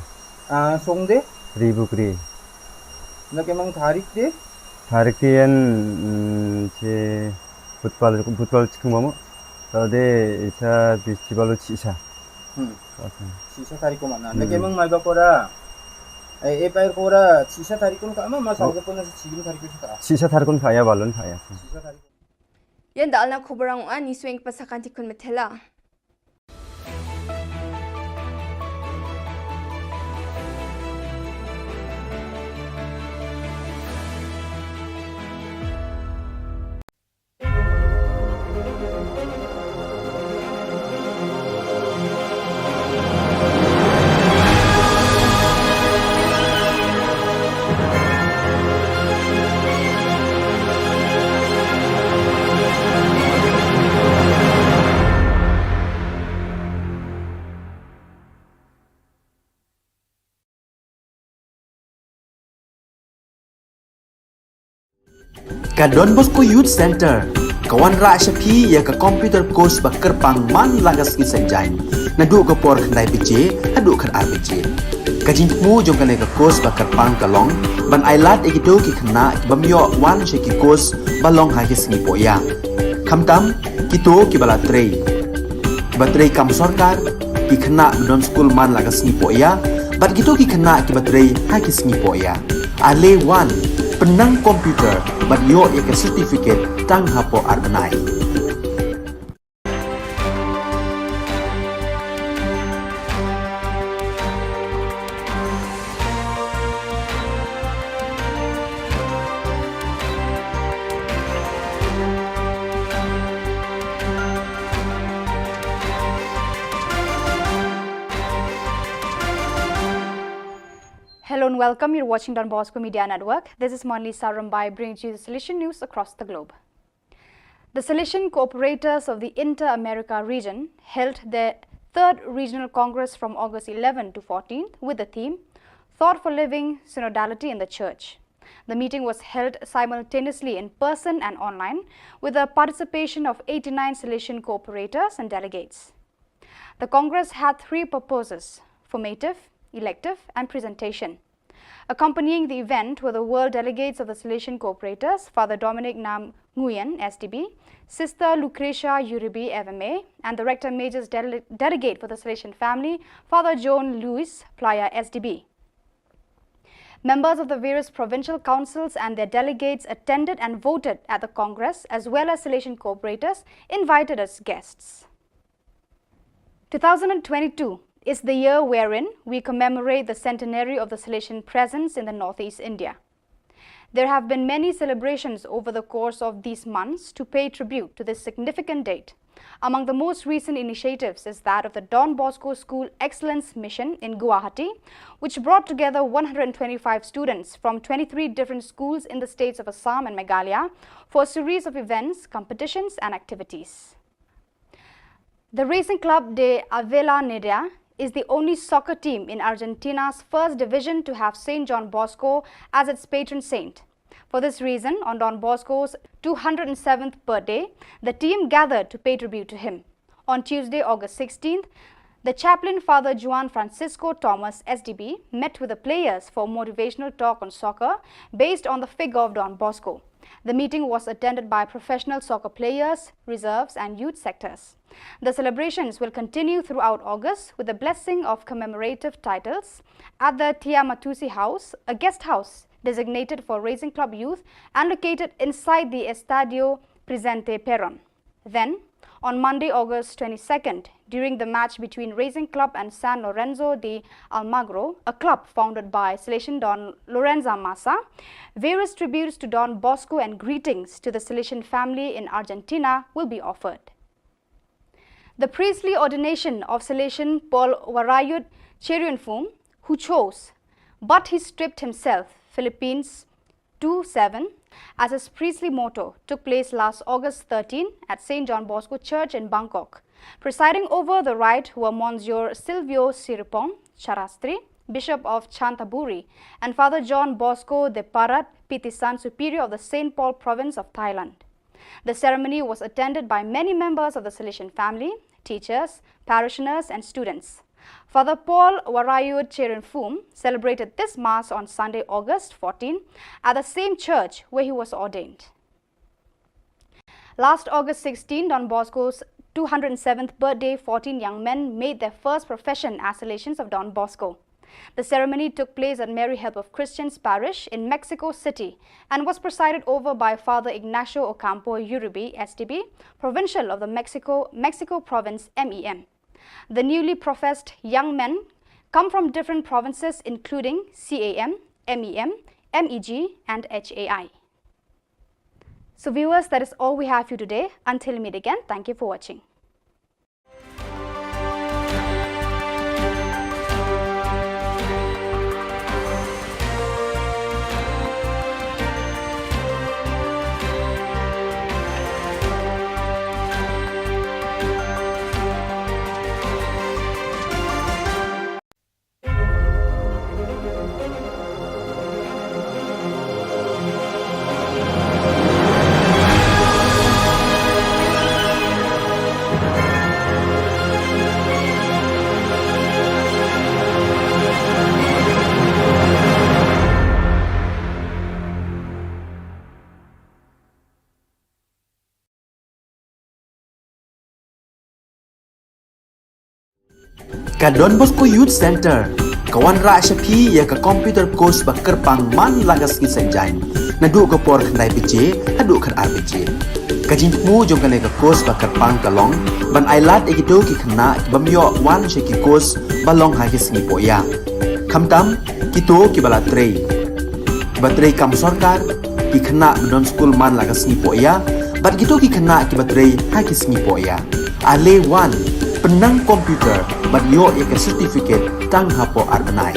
Ah, song de? Ribukri. Na kemang tarik de? Tarik de yan, mm, che football, football chikung mamo. Tade isa festival chisa. Hmm. Sisa tari ko mana. Hmm. Nake mang mai ba kora. Eh, eh, pair kora. Sisa tari ko ka ma, ma sa ko na sisa tari ko ka. Sisa tari ko ka ya balon ka ya. Sisa tari. Ïa da la khubor ang ani swing pasakan ti kun metela. Ka Don Bosco Youth Centre ka wanrah sha phi ïa ka computer course ba kyrpang man la ka sngi Saitjaiñ, naduh ka por khyndai baje haduh khatar baje. Ka jingthmu jong kane ka course ba kyrpang ka long ban ailad ïa kito ki khynnah ki bym ïoh wan sha ki course ba long ha ki sngi pohïa, khamtam kito kiba la trei, ba trei kam sorkar, ki khynnah ba don skul man la ka sngi pohïa, bad kito ki khynnah kiba trei ha ki sngi pohïa. Ale wan, pynnang computer bad ïoh ïa ka certificate tang hapoh ar bnai. Hello and welcome. You're watching Don Bosco Media Network. This is Monlisa Rumbai bringing you the Salesian news across the globe. The Salesian Cooperators of the Inter-America region held their third regional congress from August eleven to fourteenth with the theme Thought for Living, Synodality in the Church. The meeting was held simultaneously in person and online with the participation of eighty-nine Salesian cooperators and delegates. The congress had three purposes: formative, elective, and presentation. Accompanying the event were the world delegates of the Salesian Cooperators, Father Dominic Nam Nguyen, S D B, Sister Lucretia Uribe, F M A, and the Rector Major's dele- delegate for the Salesian family, Father John Louis Playa, S D B. Members of the various provincial councils and their delegates attended and voted at the Congress, as well as Salesian cooperators invited as guests. Two thousand and twenty-two is the year wherein we commemorate the centenary of the Salesian presence in the Northeast India. There have been many celebrations over the course of these months to pay tribute to this significant date. Among the most recent initiatives is that of the Don Bosco School Excellence Mission in Guwahati, which brought together one hundred twenty-five students from twenty-three different schools in the states of Assam and Meghalaya for a series of events, competitions, and activities. The Racing Club de Avellaneda is the only soccer team in Argentina's first division to have Saint John Bosco as its patron saint. For this reason, on Don Bosco's two hundred seventh birthday, the team gathered to pay tribute to him. On Tuesday, August sixteenth, the chaplain, Father Juan Francisco Thomas, S D B, met with the players for a motivational talk on soccer based on the figure of Don Bosco. The meeting was attended by professional soccer players, reserves, and youth sectors. The celebrations will continue throughout August with the blessing of commemorative titles at the Tiamatusi House, a guest house designated for Racing Club youth and located inside the Estadio Presidente Perón. Then, on Monday, August twenty-second, during the match between Racing Club and San Lorenzo de Almagro, a club founded by Salesian Don Lorenzo Massa, various tributes to Don Bosco and greetings to the Salesian family in Argentina will be offered. The priestly ordination of Salesian Paul Warayut Cherianfum, who chose, but he stripped himself, Philippines two seven, as his priestly motto, took place last August thirteen at Saint John Bosco Church in Bangkok. Presiding over the rite were Monsignor Silvio Siripong Charastri, Bishop of Chanthaburi, and Father John Bosco de Parat Pitisan, Superior of the Saint Paul Province of Thailand. The ceremony was attended by many members of the Salesian family, teachers, parishioners, and students. Father Paul Warayut Cherianfum celebrated this Mass on Sunday, August fourteen, at the same church where he was ordained. Last August sixteen, Don Bosco's two hundred seventh birthday, fourteen young men made their first profession as Salesians of Don Bosco. The ceremony took place at Mary Help of Christians Parish in Mexico City and was presided over by Father Ignacio Ocampo Uribe, S D B, provincial of the Mexico, Mexico province, M E M. The newly professed young men come from different provinces, including C A M, M E M, M E G, and H A I. So viewers, that is all we have for you today. Until we meet again, thank you for watching. Ka Don Bosco Youth Center ka wanrah sha phi ïa ka computer course ba kyrpang man la ka sngi Saitjaiñ, naduh ka por khyndai baje haduh khatar baje. Ka jingthmu jong kane ka course ba kyrpang ka long ban ailad ïa kito ki khynnah ki bym ïoh wan sha ki course ba long ha ki sngi pohïa, khamtam kito kiba la trei, kiba trei kam sorkar, ki khynnah ba don skul man la ka sngi pohïa, bad kito ki khynnah kiba trei ha ki sngi pohïa. Ale wan, pynnang computer bad ïoh ïa ka certificate tang hapoh ar bnai.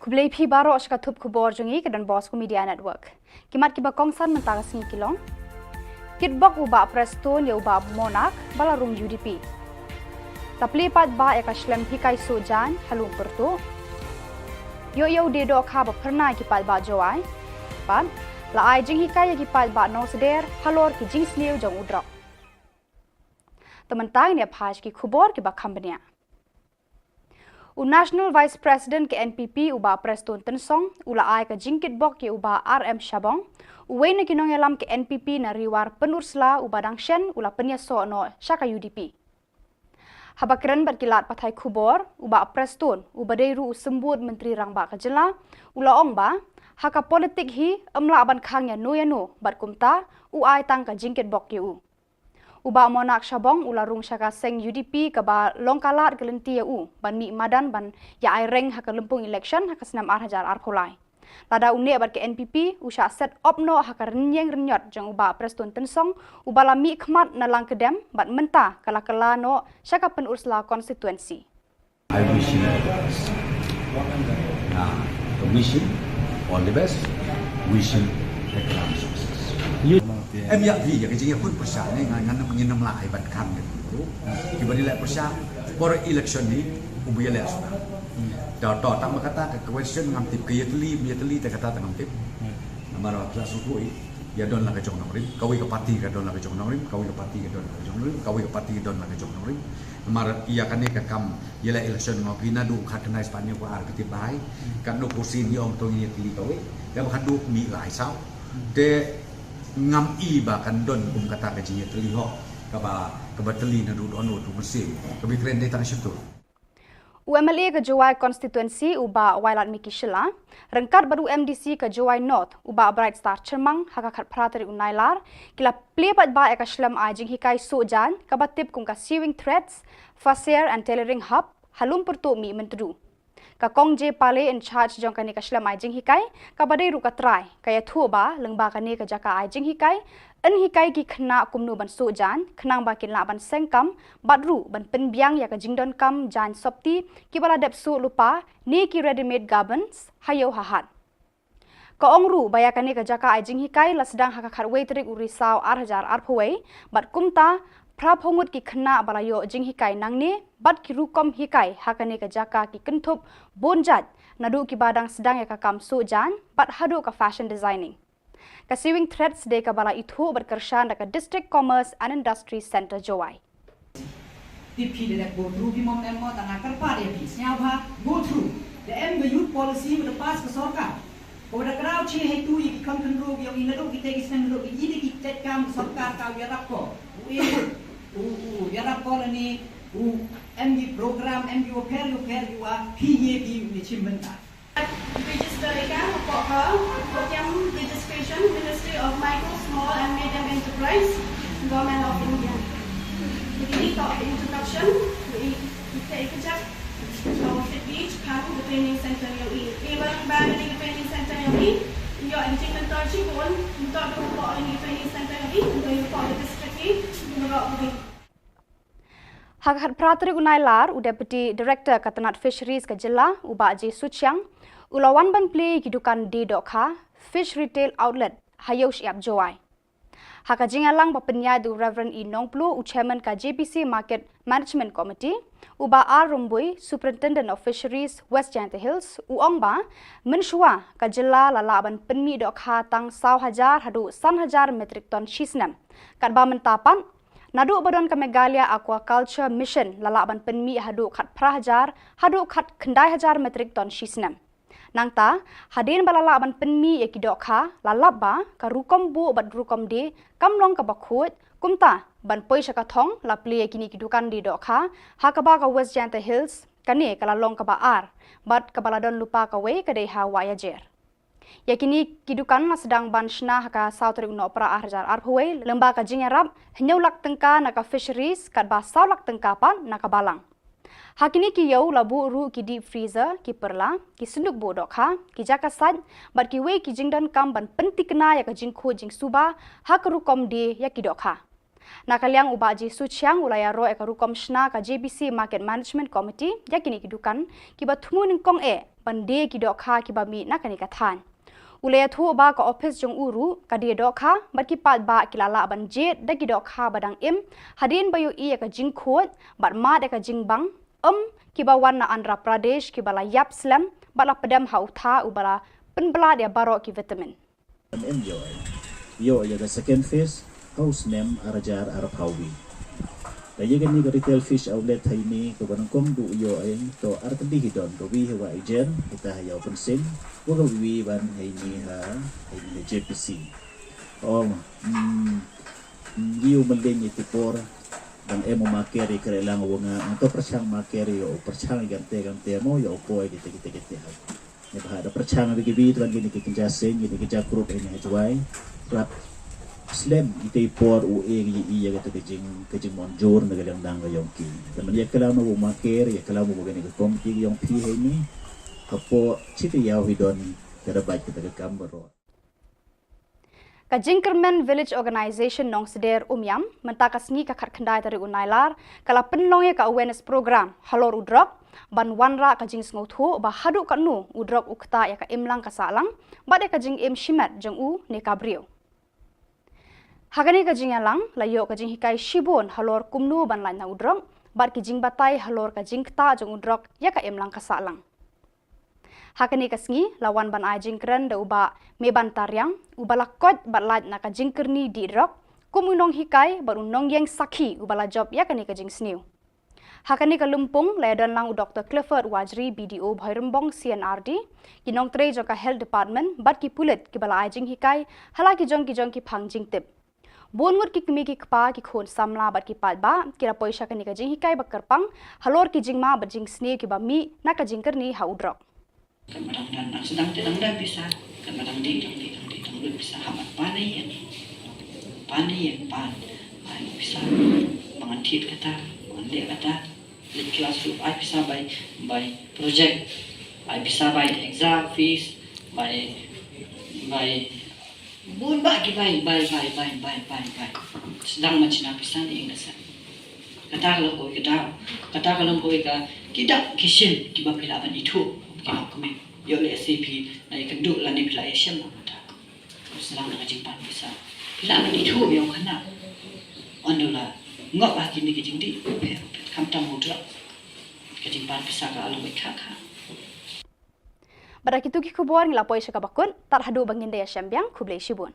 Khublei phi baroh sha ka thup khubor jong ngi ka Don Bosco Media Network. Ki mat kiba kongsan mynta ka sngi ki long: Kitbok u Bah Prestone ïa u Bah Monak ba la rung U D P. La plie paidbah ïa ka shlem hikai suh jaiñ ha Lum Pyrtuh. Ïoh ïa u die dohkha ba phyrnai ki paidbah Jowai. Bad la ai jinghikai ïa ki paidbah Nongsder halor ki jingsniew jong u drok. Te mynta ngin ïa phai sha ki khubor kiba kham bniah. U National Vice President ka N P P u Bah Prestone Tynsong u la ai ka jingkitbok ïa u Bah R M Shabong, uwei na ki nongïalam ka N P P na Ri War Pynursla uba dang shen u la pynïasoh noh sha ka U D P. Haba kren bad ki lad pathai khubor, u Bah Prestone uba dei ruh u symbud Myntri Rangbah ka jylla u la ong ba ha ka politik hi ym lah ban khang ïano ïano bad kumta u ai tang ka jingkitbok ïa u. U Bah Monak Shabong u la rung sha ka seng U D P kaba long ka lad ka lynti ïa u ban mih madan ban ïa ai reng ha ka lympung election ha ka snem ar hajar arphew lai. Lada u neh bad ka N P P u shah set op noh ha ka rynïeng rynïot jong u Bah Prestone Tynsong uba la mih khmat na Langkyrdem bad mynta ka la kylla noh sha ka Pynursla constituency. I wish him all the best. Nah, I wish him all the best. Wish him economic success. Em ïa phi ïa ka jingïakhun pyrshah ne ngan ngan ngin ym lah ai ban khang ïa phi ruh. Kiba ri leh pyrshah por election ni u ba ïaleh suda. Da to tang ba kata ka question ngam tip, ka ïatylli ym ïatylli te kata te ngam tip. Namar ba pyrshah sngewthuh ïa don la ka jong nongrim, kawei ka party ka don la ka jong nongrim, kawei ka party ka don la ka jong nongrim, kawei ka party ka don la ka jong nongrim. Namar ïa kane ka kam ïaleh election nga phi naduh khatkhyndai spah hynñiew ar ka tip bha. Katno kursi ngi ong to ngi ïatylli kawei. Te ba khatduh mih lai saw. Te ngam i ba kan don kum kata ka jingïatylli hok kaba kaba tylli naduh dohnud u mynsiem. Kaba kren dei tang shyntur. U M L A ka Jowai constituency u Bah Wailadmiki Shylla ryngkat bad u M D C ka Jowai North u Bah Brightstar Chyrmang ha ka khatphra tarik u Nailar ki la plie paidbah ïa ka shlem ai jinghikai suh jaiñ kaba tip kum ka Sewing Threads, Fasair and Tailoring Hub ha Lum Pyrtuh Mihmyntdu. Ka Kong J Pale in charge jong kane ka shlem ai jinghikai kaba dei ruh ka trai ka ïathuh ba lyngba kane ka jaka ai jinghikai yn hikai ki khynnah kumno ban suh jaiñ khnang ba kin lah ban seng kam bad ruh ban pynbiang ïa ka jingdonkam jaiñ sopti kiba la dep suh lypa ne ki ready-made garments ha ïew ha hat. Ka ong ruh ba ïa kane ka jaka ai jinghikai la sdang ha ka khatwei tarik u Risaw ar hajar arphew wei bad kumta phraphew ngut ki khynnah ba la ïoh jinghikai nangne bad ki rukom hikai ha kane ka jaka ki kynthup bun jait naduh kiba dang sdang ïa ka kam suh jaiñ bad haduh ka fashion designing. Ka Sewing Threads dei kaba la ithuh bad kyrshan da ka District Commerce and Industry Centre Jowai. Tip phi da dep go through phi mo em mo, tang nga kyrpad ïa phi, sngewbha go through. Da em ka youth policy ba da pass ka sorkar, kaba da kraw che hei tu ïa ki kham khynroo ki ïong i, naduh kitei ki snem naduh ki ine ki jait kam ka sorkar ka ïarap ko. U e u u ïarap ko lane u em ki program, em ki wapher wapher ki wa phi ye phi u ne chim bynta. Register ïa ka hapoh ka, hapoh ka registration, Ministry of Micro, Small and Medium Enterprise, Government of India. Kine ki introduction, i i ka i ka jak. So, fitri kan ka training center ïong i. I ba ba ka training center ïong i. Ïoh i jingmynta shibun, mynta da hapoh i training center ïong i, mynta hapoh ka district i, mynta hapoh. Ha ka khatphra tarik u Nailar, u Deputy Director ka tnat Fisheries ka jylla, u Bah J Suchiang, u la wan ban plie ïa ki dukan die dohkha, Fish Retail Outlet, ha Ïew Shyiap Jowai. Ha ka jingïalang ba pynïaid da u Reverend E Nongplu, u Chairman ka J B C Market Management Committee, u Bah R Rymbui, Superintendent of Fisheries, West Jaintia Hills, u ong ba mynshuwa ka jylla la lah ban pynmih dohkha tang saw hajar haduh san hajar metric ton shi snem. Katba mynta pat, naduh ba don ka Meghalaya Aquaculture Mission la lah ban pynmih haduh khatphra hajar haduh khatkhyndai hajar metric ton shi snem. Nangta, hadien ba la lah ban pynmih ïa ki dohkha, la lap ba ka rukom buh bad rukom die kam long kaba khuid, kumta ban poi sha ka thong la plie ïa kine ki dukan die dohkha ha kaba ka West Jaintia Hills kane ka la long kaba ar, bad kaba la don lypa kawei ka dei ha Wahiajer. Ïa kine ki dukan la sdang ban shna ha ka saw tarik u Nohprah ar hajar arphew wei, lyngba ka jingïarap hynñiew lak tyngka na ka Fisheries, katba saw lak tyngka pat na ka Balang. Ha kine ki ïew la buh ruh ki deep freezer, ki pyrla, ki synduk buh dohkha, ki jaka sait, bad kiwei ki jingdonkam ban pynthikna ïa ka jingkhuid jingsuba ha ka rukom die ïa ki dohkha. Na ka liang u Bah J Suchiang u la ïaroh ïa ka rukom shna ka J B C Market Management Committee ïa kine ki dukan kiba thmu nyngkong eh ban die ki dohkha kiba mih na kane ka thaiñ. U la ïathuh ba ka ophis jong u ruh, ka die dohkha bad ki paidbah ki la lah ban jied da ki dohkha ba dang im hadien ba ïohi ïa ka jingkhuid bad mad ïa ka jingbang, em, kiba wan na Andhra Pradesh kiba la ïap slem bad la pdem ha u tha uba la pynblad ïa baroh ki vitamin. Em ïoh, ïoh ïa ka second phase ha u snem ar hajar arphew wei. Ka ïa kane ka retail fish outlet ha ine kaba nyngkong du ïoh, to ar tylli hi don, ka wi ha Wahiajer, kita ha Ïew Pynsin, wa ka wi ban ha ine ha, ha ine ha J P C. Ong, mm, ngi u mlien ïa ki por dang em u maker ïa kre lang wa nga, to pyrshang maker ïa u pyrshang ïa kante kante mo ïa u poi kite kite kite ha. Ngi bha da pyrshang ïa ki bi tran kine ki kynja seng kine ki kynja group ïa ngi ha Jowai. Rap slem ite i por u e ngi ïa kata ka jing ka jing mon jor na ka liang dang ka ïong ki. Te man ïa klam u maker ïa klam u kane ka komiti ïong phi ha ine. Hapoh chite ïaw hi don ka da bait kata ka kam baroh. Ka Jingkyrmen Village Organisation Nongsder Umiam, mynta ka sngi ka khatkhyndai tarik u Nailar, ka la pynlong ïa ka awareness program halor u drok, ban wanrah ka jingsngewthuh ba haduh katno u drok u ktah ïa ka imlang ka sahlang bad ïa ka jingim shimet jong u ne ka briew. Ha kane ka jingïalang la ïoh ka jinghikai shibun halor kumno ban lait na u drok bad ki jingbatai halor ka jingktah jong u drok ïa ka imlang ka sahlang. Ha kane ka sngi la wan ban ai jingkren da u Bah Meban Tariang, uba la koit bad lait na ka jingkyrni dih drok, kum u nonghikai bad u nongïeng sakhi uba la jop ïa kane ka jingsniew. Ha kane ka lympung la ïadon lang u Doktor Clifford Wajri, B D O Bhoirymbong C&RD, ki nongtrei jong ka Health Department bad ki pulit kiba la ai jinghikai ha la ki jong ki jong ki phang jingtip. Bun ngut ki kmie ki kpa, ki khun samla bad ki paidbah ki la poi sha kane ka jinghikai ba kyrpang halor ki jingma bad jingsniew kiba mih na ka jingkyrni ha u drok. Kan ba dang don, dang sdang te dang don pisa, kan ba dang dih dang dih dang dih dang lut pisa, ha mat pan ïa ïa pan ïa ïa pan. Ai pisa ba ngan thied kata, ba ngan leh kata. Leh klas ruh ai pisa bai bai project, ai pisa bai exam fees, bai bai bun bah ki bai bai bai bai bai bai bai. Sdang ban shna pisa ne ïa nga sa. Kata ka long kawei ka daw, kata ka long kawei ka ki dak ki shin kiba phi lah ban ithuh ki nongkmie. Ïoh lehse phi la ïakynduh lane phi la ïashem na kata. Sdang na ka jingpan pisa phi lah ban ithuh ïa u khynnah. Ynda u la ngop ha kine ki jingdih, phi, phi, khamtam u drok. Ka jingpan pisa ka long kawei ka kha. Bad da kitu ki khubor ngi la poi sha kaba kut, tad haduh ba ngin da ïashem biang, khublei shibun.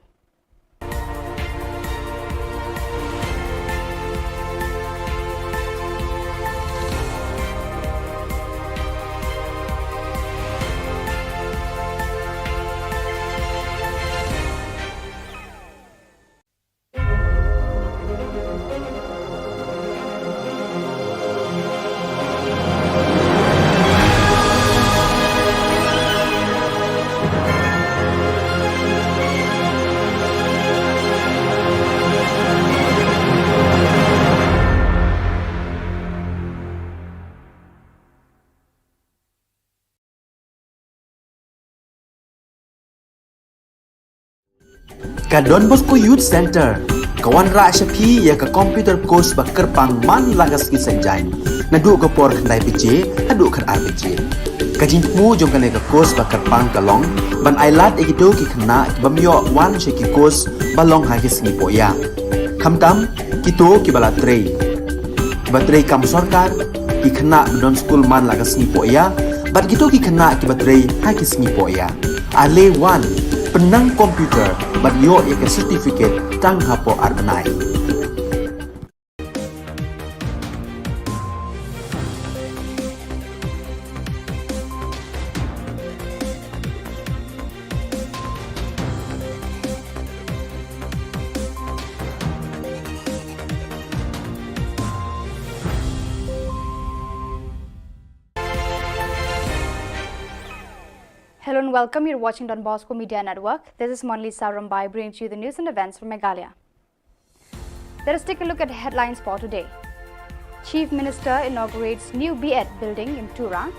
Ka Don Bosco Youth Center ka wanrah sha phi ïa ka computer course ba kyrpang man la ka sngi Saitjaiñ, naduh ka por khyndai baje haduh khatar baje. Ka jingthmu jong kane ka course ba kyrpang ka long ban ailad ïa kito ki khynnah ki bym ïoh wan sha ki course ba long ha ki sngi pohïa, khamtam kito kiba la trei, kiba trei kam sorkar, ki khynnah ba don skul man la ka sngi pohïa, bad kito ki khynnah kiba trei ha ki sngi pohïa. Ale wan, pynnang computer bad ïoh ïa ka certificate tang hapoh ar bnai. Hello and welcome. You're watching Don Bosco Media Network. This is Monalisa Rymbai bringing to you the news and events from Meghalaya. Let us take a look at headlines for today. Chief Minister inaugurates new B Ed building in Tura.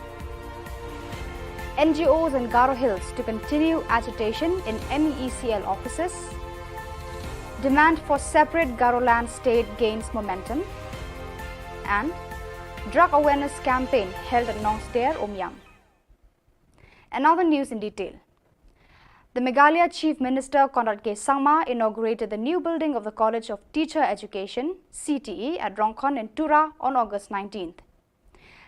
N G Os in Garo Hills to continue agitation in M E E C L offices. Demand for separate Garoland state gains momentum. And drug awareness campaign held at Nongster Umiam. And now the news in detail. The Meghalaya Chief Minister Conrad K Sangma inaugurated the new building of the College of Teacher Education, C T E, at Rongkhon in Tura on August nineteenth.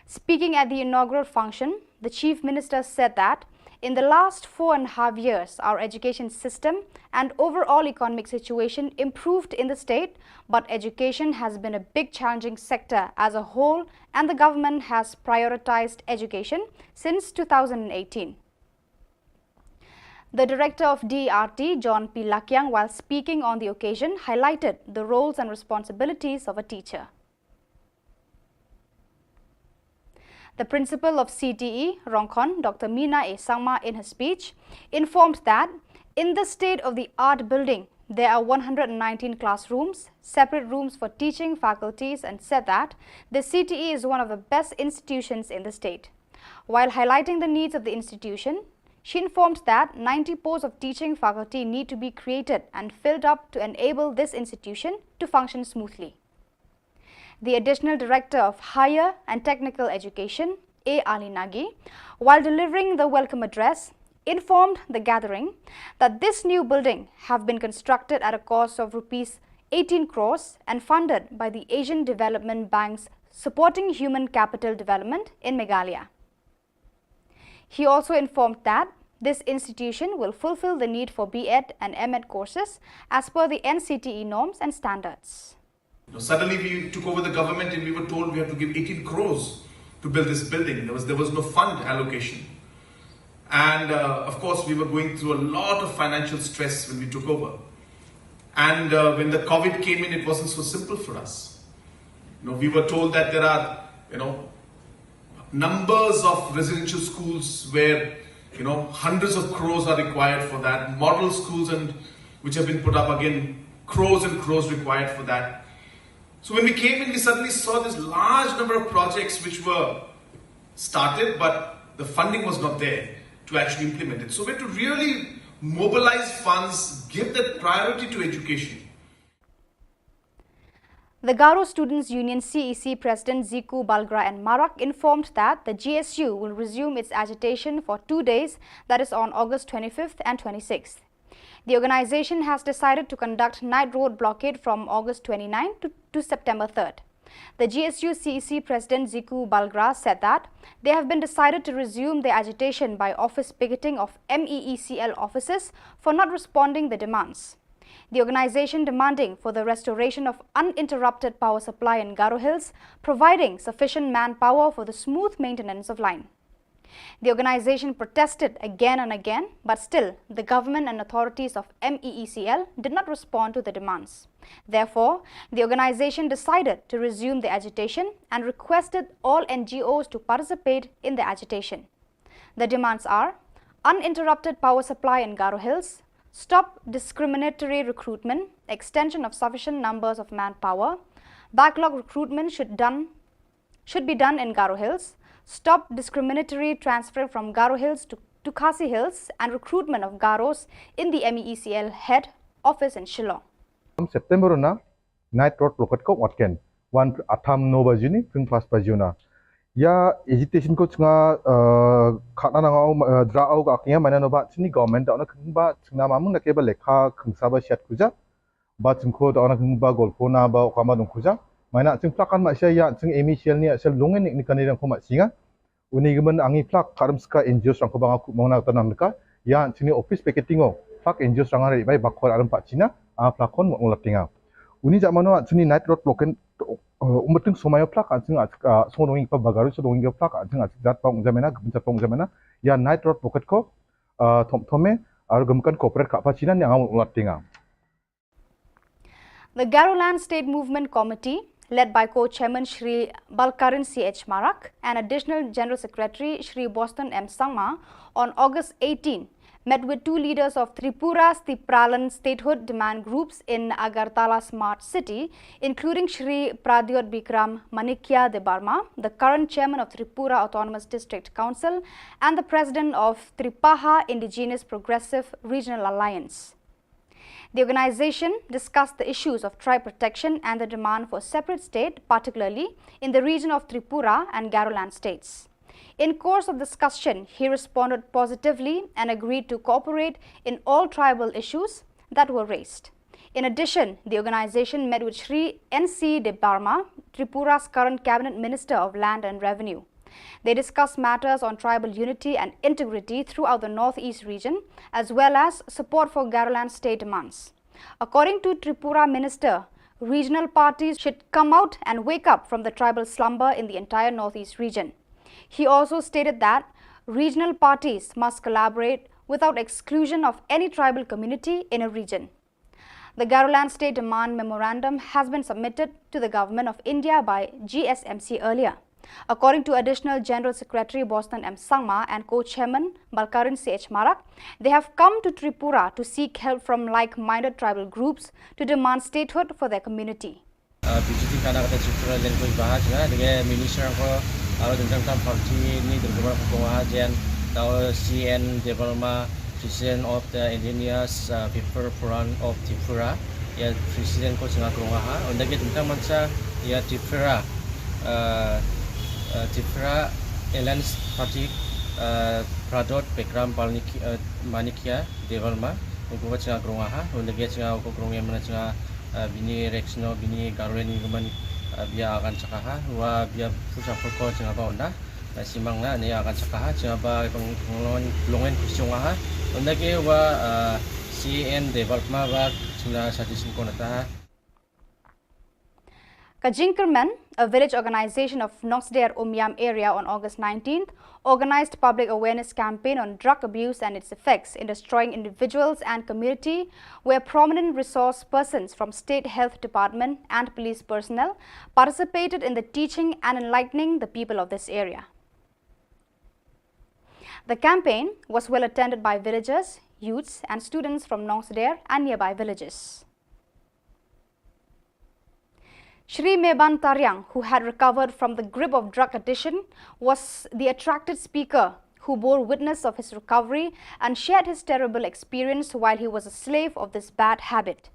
Speaking at the inaugural function, the Chief Minister said that in the last four and a half years, our education system and overall economic situation improved in the state, but education has been a big challenging sector as a whole, and the government has prioritized education since two thousand eighteen. The director of D R T, John P Lakiang, while speaking on the occasion, highlighted the roles and responsibilities of a teacher. The principal of C T E, Rongkhon, Doctor Mina A Sangma, in her speech, informed that in the state-of-the-art building, there are one hundred nineteen classrooms, separate rooms for teaching faculties, and said that the C T E is one of the best institutions in the state. While highlighting the needs of the institution, she informed that ninety posts of teaching faculty need to be created and filled up to enable this institution to function smoothly. The Additional Director of Higher and Technical Education, A Ali Nagi, while delivering the welcome address, informed the gathering that this new building have been constructed at a cost of rupees eighteen crores and funded by the Asian Development Bank's Supporting Human Capital Development in Meghalaya. He also informed that this institution will fulfill the need for B Ed and M Ed courses as per the N C T E norms and standards. You know, suddenly we took over the government and we were told we have to give eighteen crores to build this building. There was, there was no fund allocation. And, uh, of course, we were going through a lot of financial stress when we took over. And, uh, when the COVID came in, it wasn't so simple for us. You know, we were told that there are, you know, numbers of residential schools where, you know, hundreds of crores are required for that. Model schools and which have been put up, again, crores and crores required for that. So when we came in, we suddenly saw this large number of projects which were started, but the funding was not there to actually implement it. So we had to really mobilize funds, give that priority to education. The Garo Students Union, C E C, President Ziku Balgra N Marak informed that the G S U will resume its agitation for two days, that is on August twenty-fifth and twenty-sixth. The organization has decided to conduct night road blockade from August twenty-ninth to, to September third. The G S U C E C President Ziku Balgra said that they have been decided to resume their agitation by office picketing of M E E C L offices for not responding the demands. The organization demanding for the restoration of uninterrupted power supply in Garo Hills, providing sufficient manpower for the smooth maintenance of line. The organization protested again and again, but still the government and authorities of M E E C L did not respond to the demands. Therefore, the organization decided to resume the agitation and requested all N G Os to participate in the agitation. The demands are uninterrupted power supply in Garo Hills, stop discriminatory recruitment, extension of sufficient numbers of manpower, backlog recruitment should done should be done in Garo Hills, stop discriminatory transfer from Garo Hills to, to Khasi Hills, and recruitment of Garos in the M E E C L head office in Shillong. September na night road blockade ko watken wan atham no bajuni pring pas bajuna. Ya agitation ko chinga khana nang au dra au ka kiya mana no ba chini government da na keng ba chingna mamung na ke ba lekha keng saba siat kuja. Ba chingkho da ona keng ba golpho na ba okama dong khuja. Maina ching plak kan ma sia ya ching M E C L ni asel lungen ni kani rang kho ma singa. Uni gemen angi plak karam ska N G Os rang kho banga ku mong na tanam ka. Ya chini office picketing o plak N G Os rang ari bai bakor aram pa china a plak kon mo latinga. Uni jamano chini night road blockade umating somayo plak ching song dongi pa bagaru so dongi plak ching jat pong jamena gemen jat pong jamena. Ya night road blockade ko thom thome aru gemen kan corporate ka pa china ni angamot latinga. The Garoland State Movement Committee, led by co-chairman Shri Balkaran C H Marak and Additional General Secretary Shri Boston M Sangma, on August eighteen, met with two leaders of Tripura's Tipralan statehood demand groups in Agartala Smart City, including Shri Pradyot Bikram Manikya Debbarma, the current chairman of Tripura Autonomous District Council and the president of Tripaha Indigenous Progressive Regional Alliance. The organization discussed the issues of tribe protection and the demand for a separate state, particularly in the region of Tripura and Garoland states. In course of discussion, he responded positively and agreed to cooperate in all tribal issues that were raised. In addition, the organization met with Shri N C Debbarma, Tripura's current cabinet minister of land and revenue. They discussed matters on tribal unity and integrity throughout the Northeast region, as well as support for Garoland state demands. According to Tripura minister, regional parties should come out and wake up from the tribal slumber in the entire Northeast region. He also stated that regional parties must collaborate without exclusion of any tribal community in a region. The Garoland State Demand Memorandum has been submitted to the Government of India by G S M C earlier. According to Additional General Secretary Boston M Sangma and co-chairman Balkaran C H Marak, they have come to Tripura to seek help from like-minded tribal groups to demand statehood for their community. B J P kana kata Tripura language baha jna, dege minister ko aro dengdang tam party ni dengdang ko ha jen tao C N Debbarma, President of the Indigenous uh, People Forum of Tripura, ya President ko singa krunga ha. Unda ke tentang mansa ya Tripura, uh, uh, Tripura Alliance Party, uh, Pradyot Bikram Balniki, uh, Manikya Debbarma, ungko ko singa krunga ha. Unda ke singa ko krunga mana singa uh, bini Rexno, bini Garweni kemen uh, bia akan sakaha, wa bia pusa poko singa ba unda. Simang na ni akan sakaha singa ba long long long kusiong aha. Unda ke wa C N Debbarma ba sina suggestion ko nata. Ka Jingkyrmen, a village organization of Nongsder Umiam area on August nineteenth, organized public awareness campaign on drug abuse and its effects in destroying individuals and community, where prominent resource persons from State Health Department and police personnel participated in the teaching and enlightening the people of this area. The campaign was well attended by villagers, youths and students from Nongsder and nearby villages. Shri Meban Tariang, who had recovered from the grip of drug addiction, was the attracted speaker who bore witness of his recovery and shared his terrible experience while he was a slave of this bad habit.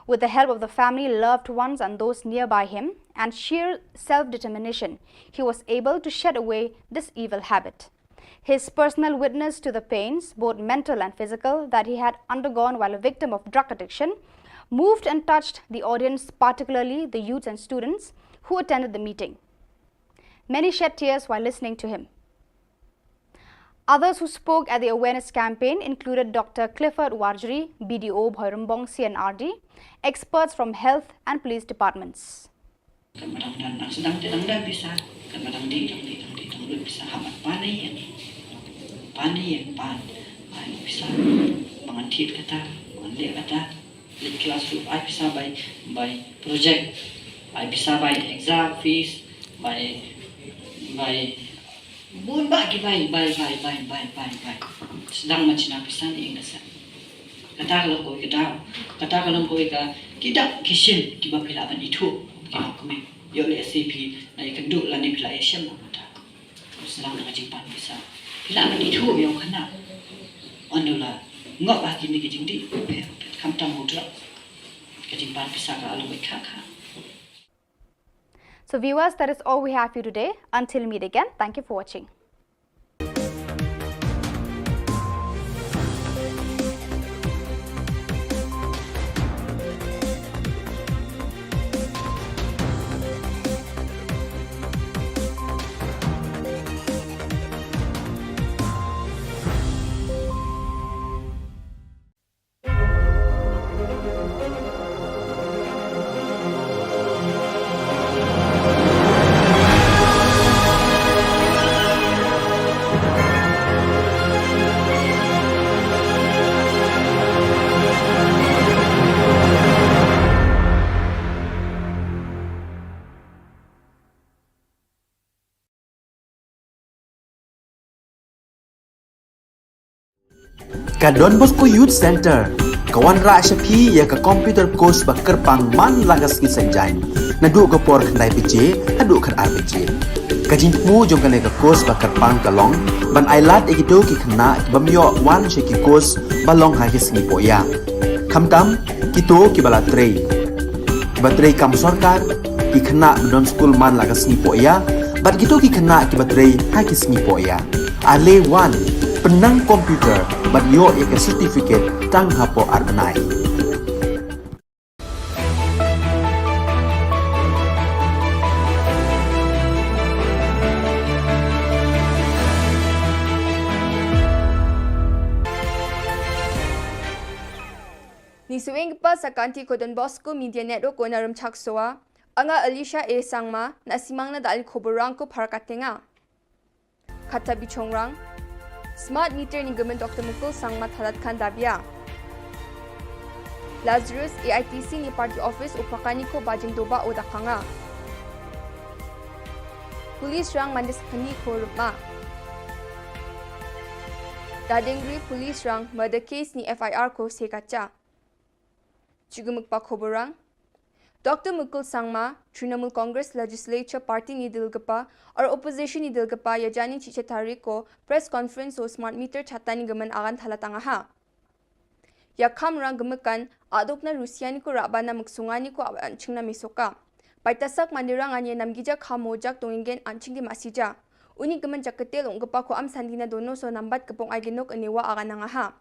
With the help of the family, loved ones and those nearby him, and sheer self-determination, he was able to shed away this evil habit. His personal witness to the pains, both mental and physical, that he had undergone while a victim of drug addiction moved and touched the audience, particularly the youths and students, who attended the meeting. Many shed tears while listening to him. Others who spoke at the awareness campaign included Doctor Clifford Warjri, B D O Bhoirymbong C and R D, experts from health and police departments. Kan ba dang don, nang sdang te dang don pisa, kan ba dang dih, dang dih, dang dih, dang lut pisa, haba pan ïa, pan ïa, pan, ai pisa, ba ngan thied kata, ba ngan leh kata, leh class ruh, ai pisa bai, bai project, ai pisa bai exam fees, bai, bai bun bah ki bai, bai, bai. Sdang ma china pisa ne ing da sa. Kata ka long kawei ka daw. Kata ka long kawei ka, ki dak ki shin kiba phi lah ban ithuh. Ki long kmie. Ïoh lehse phi la ïakynduh lane phi la ïashem lang kata. Sdang na ka jingpan pisa. Phi lah ban ithuh ïa u khynnah. Ynda u la ngop ha kine ki jingdih. Phi, phi khamtam u drug. Ka jingpan pisa ka long kawei ka kha. So viewers, that is all we have for you today. Until we meet again, thank you for watching. Ka Don Bosco Youth Centre ka wanrah sha phi ïa ka computer course ba kyrpang man la ka sngi Saitjaiñ, naduh ka por khyndai baje haduh khatar baje. Ka jingthmu jong kane ka course ba kyrpang ka long ban ailad ïa kito ki khynnah ki bym ïoh wan sha ki course ba long ha ki sngi poh ïa. Khamtam kito kiba la trei, kiba trei kam sorkar, ki khynnah ba don skul man la ka sngi poh ïa, bad kito ki khynnah kiba trei ha ki sngi poh ïa. Ale wan, pynnang computer bad ïoh ïa ka certificate tang hapoh ar bnai. Ngi sngewbha sa ka Anti ko Don Bosco Media Network ko na Rymchak Soa. Anga Alicia A Sangma, na simang na da ali khubor rang ko phar katenga. Kata bichongrang. Smart meter ni gmen Doctor Mukul Sangma thalat khan dabia. Lazarus A I T C ni party office u pakani ko bajing doba o dakanga. Police rang mandis khani ko rupma. Dadengri police rang murder case ni F I R ko sekacha. Chigumukpa khoborang. Doctor Mukul Sangma, Trinamool Congress Legislature Party ni dilgapa, or opposition ni dilgapa, ya jani chicha tarik ko press conference o smart meter chata ni gaman agan thalatang aha. Ya kham rang gumukkan, adok na Rusia ni ko raba na muksunga ni ko awan chingna misoka. Paitasak mandirang anye namgija khamo jak tongingen anching di masija. Uni gaman jaketel ong gapa ko am sandina dono so nambat kepong ai genok enewa agan nang aha.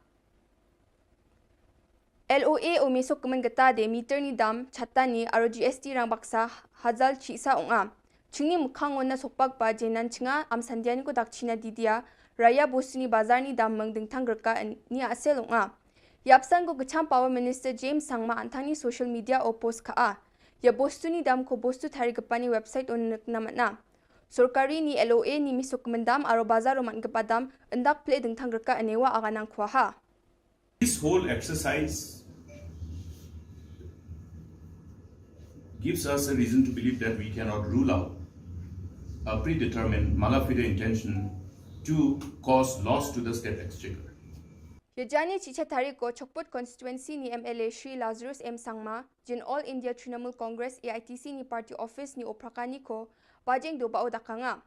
L O A o mesok kemen geta de meter ni dam, chata ni, aro G S T rang baksa, hazal chisa ong a. Chingni mukhang on na sokpak ba jenan chinga, am sandian ko dak china didia, raya bostu ni bazar ni dam meng dingtang gerka en-, ni asel ong a. Yapsan ko kecham Power Minister James Sangma antang ni social media o post ka a. Ya bostu ni dam ko bostu tari gepani website on nek namat na. Sorkari ni L O A ni mesok kemen dam, aro bazar o man gepa dam, endak ple dingtang gerka enewa aganang kuaha. This whole exercise gives us a reason to believe that we cannot rule out a predetermined mala fide intention to cause loss to the state exchequer. Yajani chicha tari ko Chokput constituency ni M L A Shri Lazarus M Sangma, jin All India Trinamool Congress A I T C ni party office ni oprakani ko, bajeng doba o dakanga.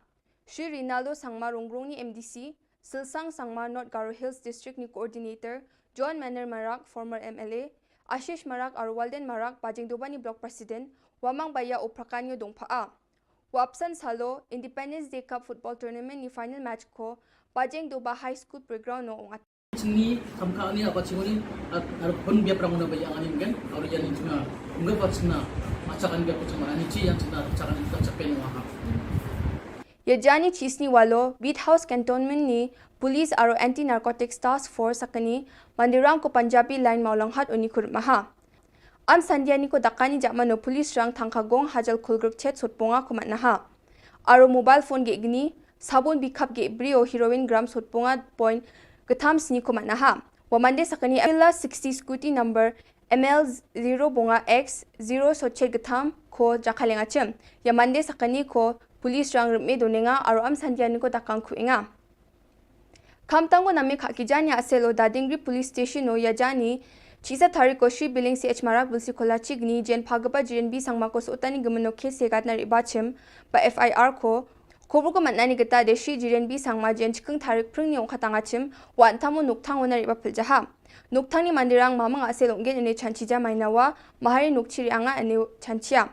Shri Rinaldo Sangma Rongrong ni M D C, Silsang Sangma North Garo Hills District ni Coordinator, John Manor Marak, former M L A, Ashish Marak, aro Walden Marak, Bajeng Doba ni Block President, Wamang Baya o Prakanyo Dongpha a. Wapsan Salo, Independence Day Cup Football Tournament ni final match ko, Bajeng Doba High School Playground no ong at. Chini, kam ka ni apa chingoni, at, ar pun biap rang na baya ngani kan, ar yan ni chuna, enggak apa chuna. Ïa jani chisni walo, Beat House Cantonment ni, Police aro Anti Narcotics Task Force sakani, Mandirang ko Punjabi Line Mawlanghat oni kurmaha. Am sandia ni ko dakani jakmano Police rang thangkagong hajal kulgruk chet sotponga ko matnaha. Aro mobile phone ge gni, sabun bikap ge brio heroin gram sotponga point getham sni ko matnaha. Wa mande sakani Mila sixty scooty number M L zero bonga X zero sochet getham ko jakalenga chem. Ya mande sakani ko Police rang rme donenga aro am sandia ni ko dakang kuenga. Khamtang ko name kha kijan ya aselo Dadingri Police Station no ya jani, chisa tarik ko Shri Biling C H Marak Bilsi Kola Chigni, Jen Phagaba Jiren B Sangma ko Sotani Gumeno K Segat na Riba Chim, ba F I R ko, Khobor ko matnani gita de Shri Jiren B Sangma Jen Chikung tarik pring ni ong khatang achim, wa antamo nukthang wana Riba Piljaha. Nukthang ni Mandirang mamang asel ong gen ene chanchija mainawa, mahari nukchiri anga ene chanchia.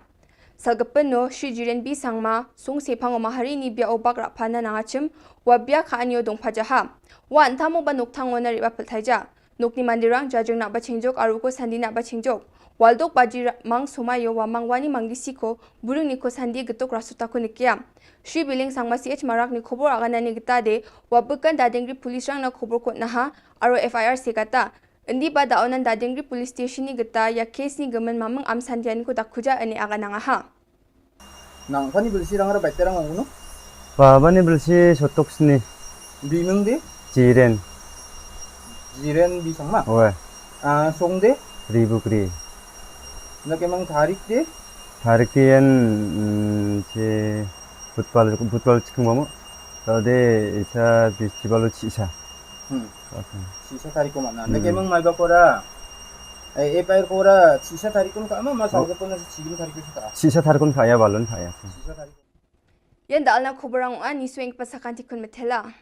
Salgapeno, Shri Jiren B Sangma, sung sepang o mahari ni bia o bak rapana nangachim, wa bia ka anyo dong pajaha. Wa antamo ba nukthang o na Riba Pilthaija. Nukni Mandirang jajung na bachingjok aruko sandi na bachingjok. Waldok baji ra-, mang somayo wa mang wani manggisi ko, burung ni ko sandi getuk rasuta ko nikia. Shri Biling Sangma C H Marak ni khobor agana ni gita de, wa bekan Dadingri Police rang na khobor kot naha, aro F I R sekata. Indi ba da onan Dadingri Police Station ni gita ya case ni gemen mamang am sandian ko da kuja ene aga nang aha. Nang pani bilsi rang ra baita rang ong no? Ba bani bilsi sotok sni. Bimeng de? Jiren. Jiren bi sangma? Oe. Ah, song de? Ribukri. Na kemang tarik de? Tarik de yan, mm, che butpal, butpal chikung bamo. Tade isa festival chisa. Hmm. Sisa tarik ko mana. Hmm. Nake meng mai ba kora. Eh, eh, pair kora, sisa tarik ko ka ma, ma salga ko na sigim tarik ko ka. Sisa tarik ko ka ya balon ka ya. Sisa tarik. Yan da alna khobor ang ani swing pasakan tikun metela.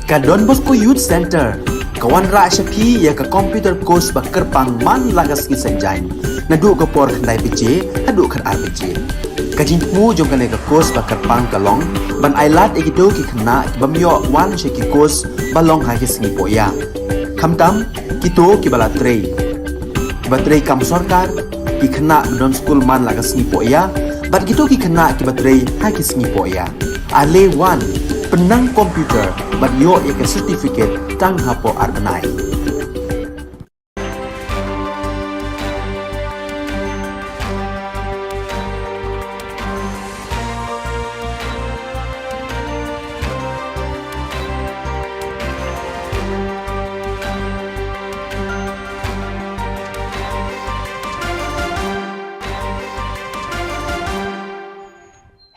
Ka Don Bosco Youth Center ka wanrah sha phi ïa ka computer course ba kyrpang man la ka sngi Saitjaiñ naduh ka por khyndai baje haduh khatar baje. Ka jingthmu jong kane ka course ba kyrpang ka long ban ailad ïa kito ki khynnah ki bym ïoh wan sha ki course ba long ha ki sngi pohïa. Khamtam kito kiba la trei, kiba trei kam sorkar, ki khynnah ba don skul man la ka sngi pohïa, bad kito ki khynnah kiba trei ha ki sngi pohïa. Ale wan, pynnang computer bad ïoh ïa ka certificate tang hapoh ar bnai.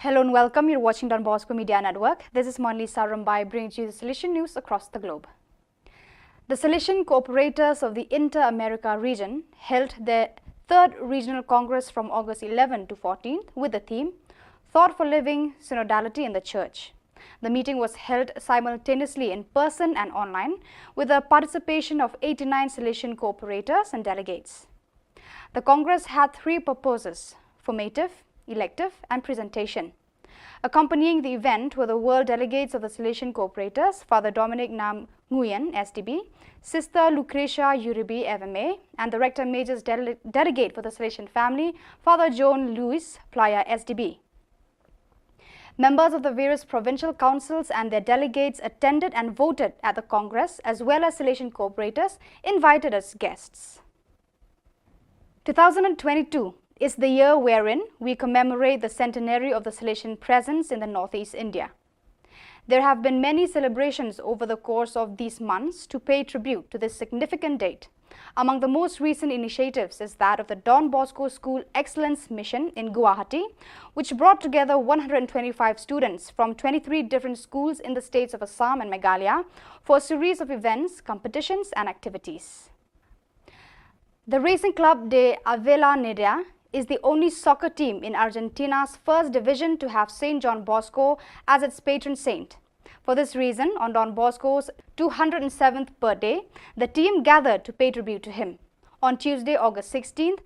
Hello and welcome. You're watching Don Bosco Media Network. This is Monlisa Rumbai bringing to you the Salesian news across the globe. The Salesian Cooperators of the Inter-America region held their third regional congress from August eleventh to fourteenth with the theme Thought for Living, Synodality in the Church. The meeting was held simultaneously in person and online with the participation of eighty-nine Salesian cooperators and delegates. The congress had three purposes: formative, elective, and presentation. Accompanying the event were the world delegates of the Salesian Cooperators, Father Dominic Nam Nguyen, S D B, Sister Lucretia Uribe, F M A, and the Rector Major's dele-, delegate for the Salesian family, Father John Louis Playa, S D B. Members of the various provincial councils and their delegates attended and voted at the Congress, as well as Salesian cooperators invited as guests. Two thousand twenty-two is the year wherein we commemorate the centenary of the Salesian presence in the Northeast India. There have been many celebrations over the course of these months to pay tribute to this significant date. Among the most recent initiatives is that of the Don Bosco School Excellence Mission in Guwahati, which brought together one hundred twenty-five students from twenty-three different schools in the states of Assam and Meghalaya for a series of events, competitions, and activities. The Racing Club de Avellaneda is the only soccer team in Argentina's first division to have Saint John Bosco as its patron saint. For this reason, on Don Bosco's two hundred seventh birthday, the team gathered to pay tribute to him. On Tuesday, August sixteenth,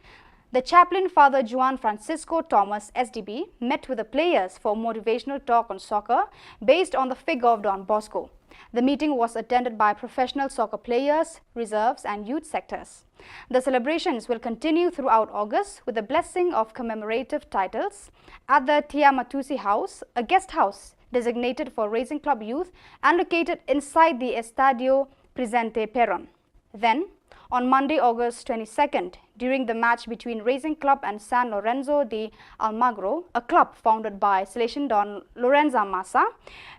the chaplain, Father Juan Francisco Thomas, S D B, met with the players for a motivational talk on soccer based on the figure of Don Bosco. The meeting was attended by professional soccer players, reserves, and youth sectors. The celebrations will continue throughout August with the blessing of commemorative titles at the Tiamatusi House, a guest house designated for Racing Club youth and located inside the Estadio Presidente Perón. Then, on Monday, August twenty-second, during the match between Racing Club and San Lorenzo de Almagro, a club founded by Salesian Don Lorenzo Maza,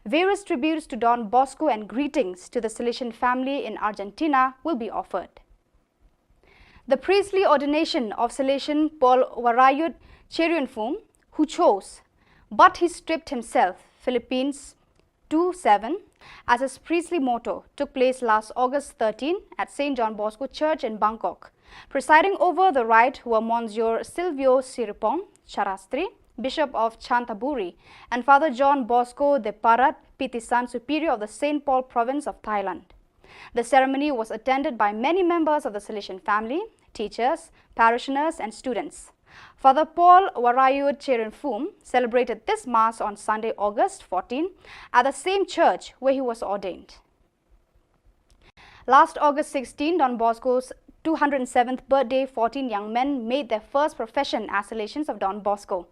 various tributes to Don Bosco and greetings to the Salesian family in Argentina will be offered. The priestly ordination of Salesian Paul Warayut Cherianfum, who chose, but he stripped himself, Philippines two seven, as his priestly motto, took place last August thirteen at Saint John Bosco Church in Bangkok. Presiding over the rite were Monsignor Silvio Siripong Charastri, Bishop of Chanthaburi, and Father John Bosco de Parat Pitisan, Superior of the Saint Paul Province of Thailand. The ceremony was attended by many members of the Salesian family, teachers, parishioners, and students. Father Paul Warayut Cherianfum celebrated this Mass on Sunday, August fourteen, at the same church where he was ordained. Last August sixteen, Don Bosco's two hundred seventh birthday, fourteen young men made their first profession as Salesians of Don Bosco.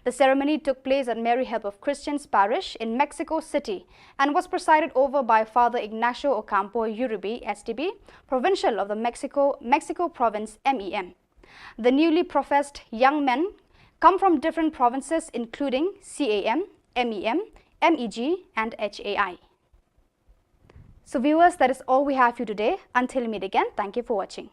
The ceremony took place at Mary Help of Christians Parish in Mexico City and was presided over by Father Ignacio Ocampo Uribe, S D B, Provincial of the Mexico, Mexico Province, M E M. The newly professed young men come from different provinces including C A M, M E M, M E G, and H A I. So viewers, that is all we have for you today. Until we meet again, thank you for watching.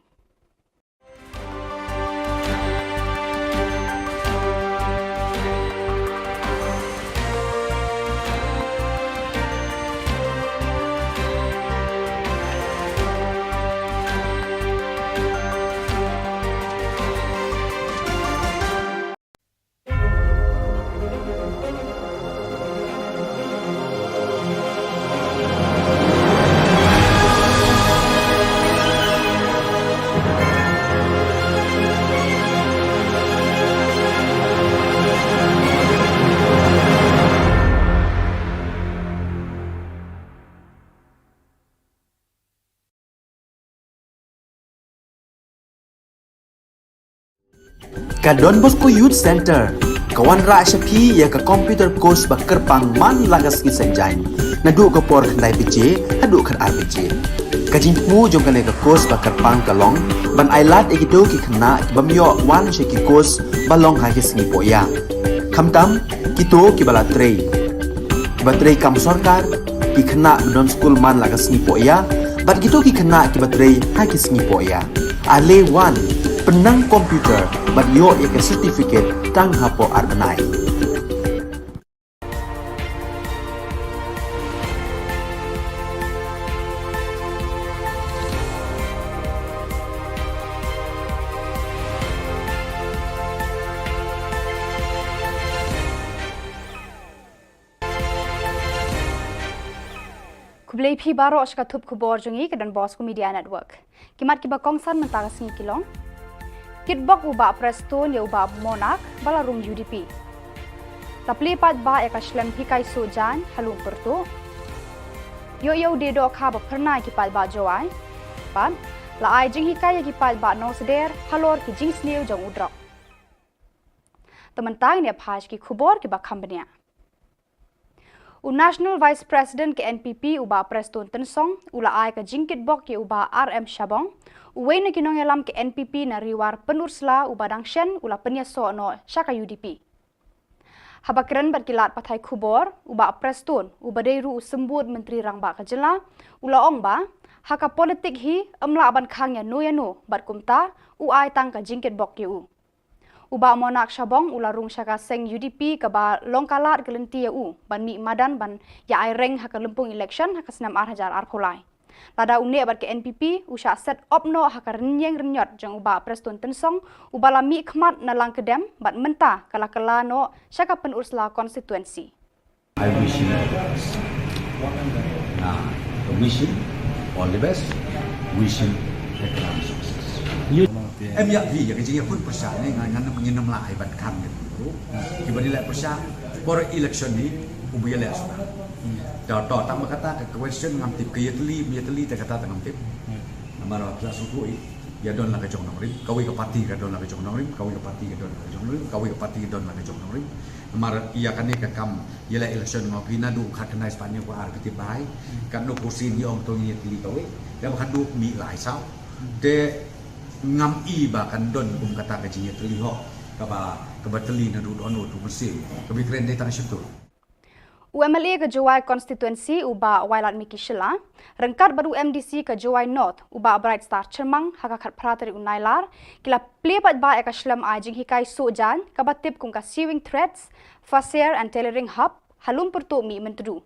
Ka Don Bosco Youth Center ka wanrah sha phi ïa ka computer course ba kyrpang man la ka sngi Saitjaiñ, naduh ka por khyndai baje haduh khatar baje. Ka jingthmu jong kane ka course ba kyrpang ka long ban ailad ïa kito ki khynnah ki bym ïoh wan sha ki course ba long ha ki sngi pohïa, khamtam kito kiba la trei, kiba trei kam sorkar, ki khynnah ba don skul man la ka sngi pohïa bad kito ki khynnah kiba trei ha ki sngi pohïa. Ale wan, pynnang computer bad ïoh ïa ka certificate tang hapoh ar bnai. Khublei phi baroh sha ka thup khubor jong ngi ka Don Bosco Media Network. Ki mat kiba kongsan mynta ka sngi ki long: Kitbok u Bah Prestone ïa u Bah Monak ba la rung U D P. La plie paidbah ïa ka shlem hikai suh jaiñ ha Lum Pyrtuh. Ïoh ïa u die dohkha ba phyrnai ki paidbah Jowai. Bad la ai jinghikai ïa ki paidbah Nongsider halor ki jingsniew jong u drok. Te mynta ngin ïa phai sha ki khubor kiba kham bniah. U National Vice President ka N P P u Bah Prestone Tynsong u la ai ka jingkitbok ïa u Bah R M Shabong, uwei na ki nongïalam ka N P P na Ri War Pynursla uba dang shen u la pynïasoh noh sha ka U D P. Haba kren bad ki lad pathai khubor, u Bah Prestone uba dei ruh u Symbud Myntri Rangbah ka jylla u la ong ba Ha ka politik hi, ym lah ban khang ïa no ïa no, bad kumta, u ai tang ka jingkitbok ïa u. U Bah Monak Shabong, u la rung sha ka seng U D P kaba long ka lad ka lynti ïa u, ban mih madan ban ïa ai reng ha ka lympung election ha ka snem ar hajar arphew lai. Lada u neh bad ka N P P, u shah set op noh ha ka rynïeng rynïot jong u Bah Prestone Tynsong, uba la mih khmat na Langkedem, bad mynta ka la kylla noh sha ka Pynursla constituency. I wish him all the best. Nga wish him all the best. Wish him a crown success. Em ïa phi ïa ka jingïakhun pyrshah ne nga ngam ngin ym lah ai ban khang ïa phi ruh. Kiba dei leh pyrshah por election ni u ba ïaleh suda. To to tang ba kata ka question ngam tip, ka ïatylli ym ïatylli te kata te ngam tip. Namar ba pyrshah sngewthuh ïa don la ka jong nongrim, kawei ka party ka don la ka jong nongrim, kawei ka party ka don la ka jong nongrim, kawei ka party ka don la ka jong nongrim. Namar ïa kane ka kam ïaleh election nga ong phi naduh khatkhyndai spah hynñiew phew ar phi tip bha hi. Katno phew sien ngi ong to ngi ïatylli kawei. Te ba ka duk mih lai saw. Te ngam i ba kan don kum kata ka jingïatylli hok kaba kaba tylli naduh dohnud u mynsiem. Kaba kren dei tang shatu. U M L A ka Jowai constituency u Bah Wailadmiki Shylla, ryngkat bad u M D C ka Jowai North u Bah Brightstar Chyrmang, ha ka khatphra tarik u Nailar, ki la plie paidbah ïa ka shlem ai jinghikai suh jaiñ kaba tip kum ka Sewing Threads, Fashion and Tailoring Hub, ha Lum Pyrtuh Mihmyntdu.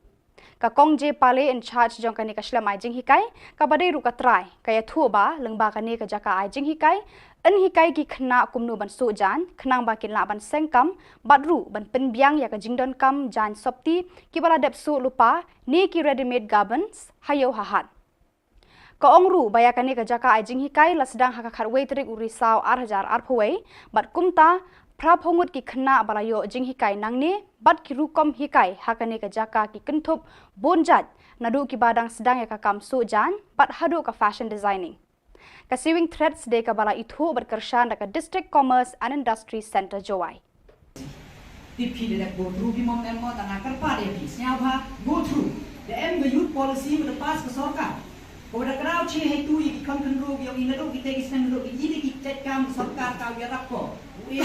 Ka Kong J Pale in charge jong kane ka shlem ai jinghikai, kaba dei ruh ka trai, ka ïathuh ba lyngba kane ka jaka ai jinghikai, yn hikai ki khynnah kumno ban suh jaiñ, khnang ba kin lah ban seng kam, bad ruh ban pynbiang ïa ka jingdonkam jaiñ sopti kiba la dep suh lypa, ne ki ready-made garments, ha ïew ha hat. Ka ong ruh ba ïa kane ka jaka ai jinghikai la sdang ha ka khatwei tarik u Risaw ar hajar arphew wei, bad kumta, phra phew ngut ki khynnah ba la ïoh jinghikai nangne, bad ki rukom hikai ha kane ka jaka ki kynthup bun jait, naduh kiba dang sdang ïa ka kam suh jaiñ, bad haduh ka fashion designing. Ka Sewing Threads dei kaba la ithuh bad kyrshan da ka District Commerce and Industry Centre Jowai. Te phi da dep go through, phi mo em mo, tang nga kyrpad ïa phi, sngewbha go through. Da em ka youth policy ba da pass ka sorkar, kaba da kraw che hei tu ïa ki khon khynroo ki ong i naduh kita ki snem naduh ki ïa ki jait kam sorkar ka ïarap ko. U e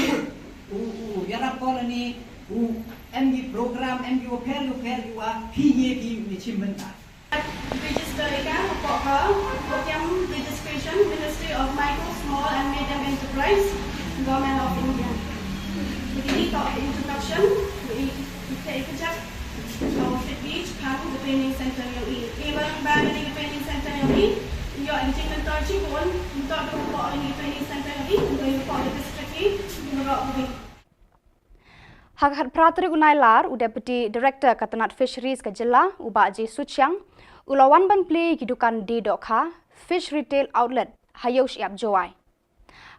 u u ïarap ko lane u em ki program, em ki wa pher wa pher ki wa phi ïa ki ne chim bynta. Register ïa ka hapoh ka program registration, Ministry of Micro, Small and Medium Enterprise, Government of India. Kine ki introduction, i i i kajak, so, fitbi, chipang, the training center yong i. I ba ba kane ka training center yong i, ïoh ka jingmynta jingpun, mynta ka hapoh kane ka training center yong i, mynta hapoh ka district i, mynta ka Ha ka khatphra tarik u Nailar, u Deputy Director ka tnat Fisheries ka jylla, u Bah J Suchiang, u la wan ban plie ïa ki dukan die dohkha, Fish Retail Outlet, ha Ïew Shyiap Jowai.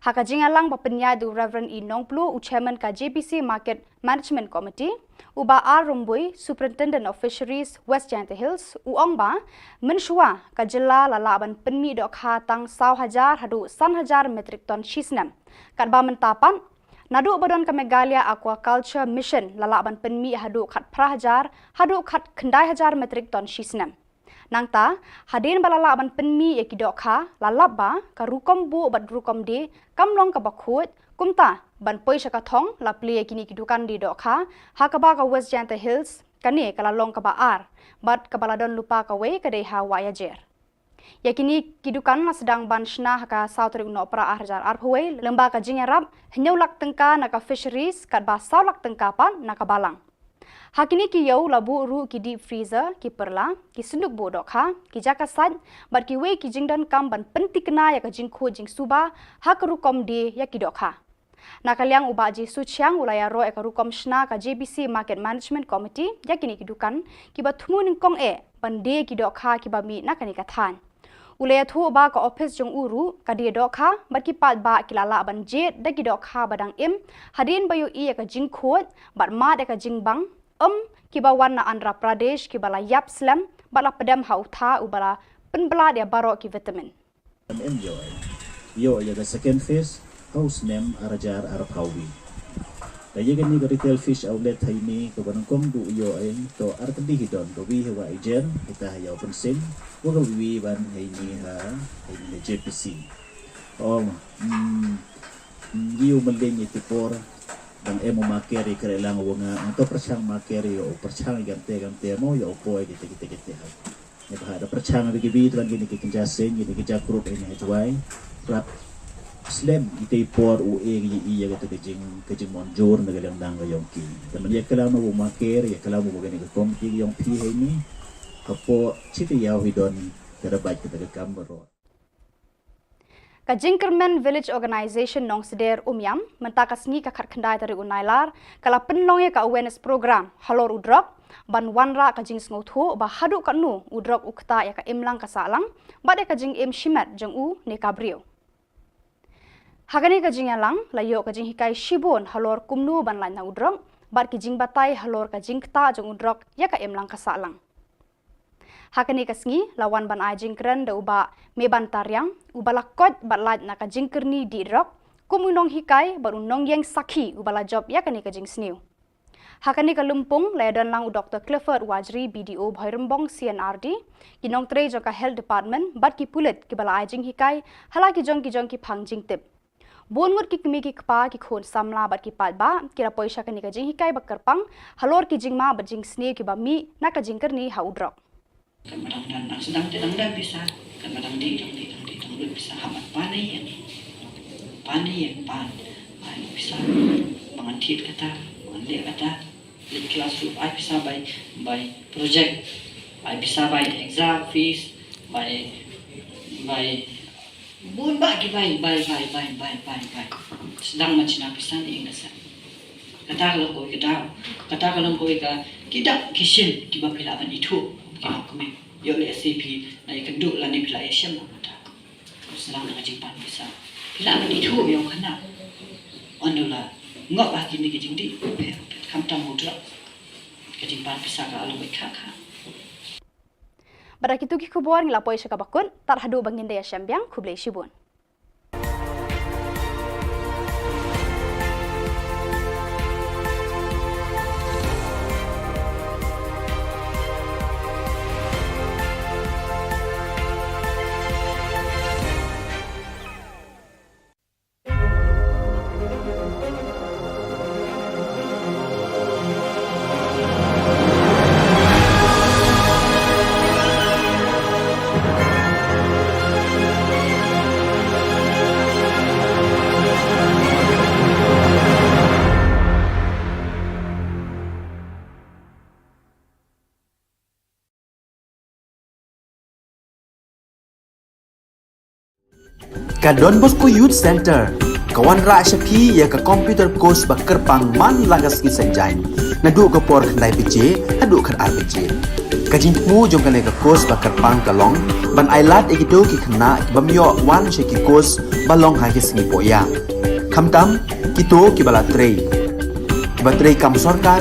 Ha ka jingïalang ba pynïaid da u Reverend E Nongplu, u Chairman ka J B C Market Management Committee, u Bah R Rymbui, Superintendent of Fisheries, West Jaintia Hills, u ong ba, mynshuwa, ka jylla la lah ban pynmih dohkha tang saw hajar haduh san hajar metric ton shi snem. Katba mynta pat, naduh ba don ka Meghalaya Aquaculture Mission la lah ban pynmih haduh khatphra hajar, haduh khatkhyndai hajar metric ton shi snem. Nangta, hadien ba la lah ban pynmih ïa ki dohkha, la lap ba, ka rukom buh bad rukom die, kam long kaba khuid, kumta, ban poi sha ka thong, la plie ïa kine ki dukan die dohkha, ha kaba ka West Jaintia Hills, kane ka la long kaba ar, bad kaba la don lypa kawei ka dei ha Wahiajer. Ïa kine ki dukan la sdang ban shna ha ka saw tarik u Nohprah ar hajar arphew wei, lyngba ka jingïarap, hynñiew lak tyngka na ka Fisheries, katba saw lak tyngka pat na ka Balang. Ha kine ki ïew la buh ruh ki deep freezer, ki pyrla, ki synduk buh dohkha, ki jaka sait, bad kiwei ki jingdonkam ban pynthikna ïa ka jingkhuid jingsuba, ha ka rukom die ïa ki dohkha. Na ka liang u Bah J Suchiang u la ïaroh ïa ka rukom shna ka J B C Market Management Committee, ïa kine ki dukan, kiba thmu nyngkong eh, ban die ki dohkha kiba mih na kane ka thaiñ. U la ïathuh ba ka ophis jong u ruh, ka die dohkha, bad ki paidbah ki la lah ban jied da ki dohkha ba dang im, hadien ba ïohi ïa ka jingkhuid, bad mad ïa ka jingbang, em, kiba wan na Andhra Pradesh, kiba la ïap slem, bad la pdem ha u tha uba la pynblad ïa baroh ki vitamin. Em ïoh, ïoh ïa ka second phase, ha u snem ar hajar arphew wei. Ka ïa kane ka retail fish outlet ha ine, kaba nyngkong du ïoh, to ar tylli hi don, kawei ha Wahiajer, kita ha Ïew Pynshing, wa kawei ban ha ine ha, ha ine ha J P C. Ong, mm, mm, ïa u mylliem ïa ki por, dang em u marker ïa kren lang u nga, ong to pyrshang marker ïa u pyrshang ïa kamte kamte mo ïa u poi kita kita kita ha. Ba da pyrchang da ki bi tran kini ki kynja seng kini ki ja group ini ha Jwai. Rap slem ite por u e ki i ya kata ka jing ka jing mon jor na ka dang dang ka yong ki. Da man ya kalam u ma ker ya kalam u kini ka kom ki yong pi hai ni. Ka po chiti ya hi don ka da baj kata ka kam ba ro. Ka Jingkyrmen Village Organization Nongsder Umiam mynta ka sngi ka khatkhyndai tarik u Nailar ka la pynlong ïa ka awareness program halor u drok ban wanrah ka jingsngewthuh ba haduh katno u drok u ktah ïa ka imlang ka sahlang bad ïa ka jingim shimet jong u ne ka briew. Ha kane ka jingïalang la ïoh ka jinghikai shibun halor kumno ban lait na u drok bad ki jingbatai halor ka jingktah jong u drok ïa ka imlang ka sahlang. Ha kane ka sngi la wan ban ai jingkren da u Bah Meban Tariang, u ba la koit bad lait na ka jingkyrni dih drok, kum u nonghikai bad u nongïeng sakhi u ba la jop ïa kane ka jingsniew. Ha kane ka lympung la ïadon lang u Doktor Clifford Wajri, B D O Bhoirymbong C N R D, ki nongtrei jong ka Health Department bad ki pulit ki ba la ai jinghikai ha la ki jong ki jong ki phang jingtip. Bun ngut ki kmie ki kpa ki khun samla bad ki paidbah ki la poi sha kane ka jinghikai ba kyrpang halor ki jingma bad jingsniew ki ba mih na ka jingkyrni ha u drok. Kan ba dang dang dang sdang te dang dang pisa, kan ba dang dih dang dih dang dih dang lut pisa, ha ban pan ïa ni, pan ïa pan, ai pisa, ba ngan thied kata, ba ngan leh kata, leh class ruh ai pisa bai bai project, ai pisa bai exam fees, bai bai bun bah ki bai bai bai bai bai bai bai. Sdang ma china pisa ni ing da sa. Kata ka long kawei ka daw, kata ka long kawei ka ki dak ki shin ki ba phi lah ban ithuh ki long kmie. Ïoh leh se phi la ïakynduh lane phi la ïashem na kata. Sdang na ka jingpan pisa phi lah ban ithuh ïa u khynnah. Ynda u la ngop ha kine ki jingdih phi khamtam u drok. Ka jingpan pisa ka long kawei kha kha. Bad da kitu ki khubor ngi la poi sha kaba kut, tad haduh ba ngin da ïashem biang, khublei shibun. Ka Don Bosco Youth Center ka wanrah sha phi ïa ka computer course ba kyrpang man la ka sngi Saitjaiñ naduh ka por khyndai baje haduh khatar baje. Ka jingthmu jong kane ka course ba kyrpang ka long ban ailad ïa kito ki khynnah ki bym ïoh wan sha ki course ba long ha ki sngi pohïa. Khamtam kito ki ba la trei, ki ba trei kam sorkar,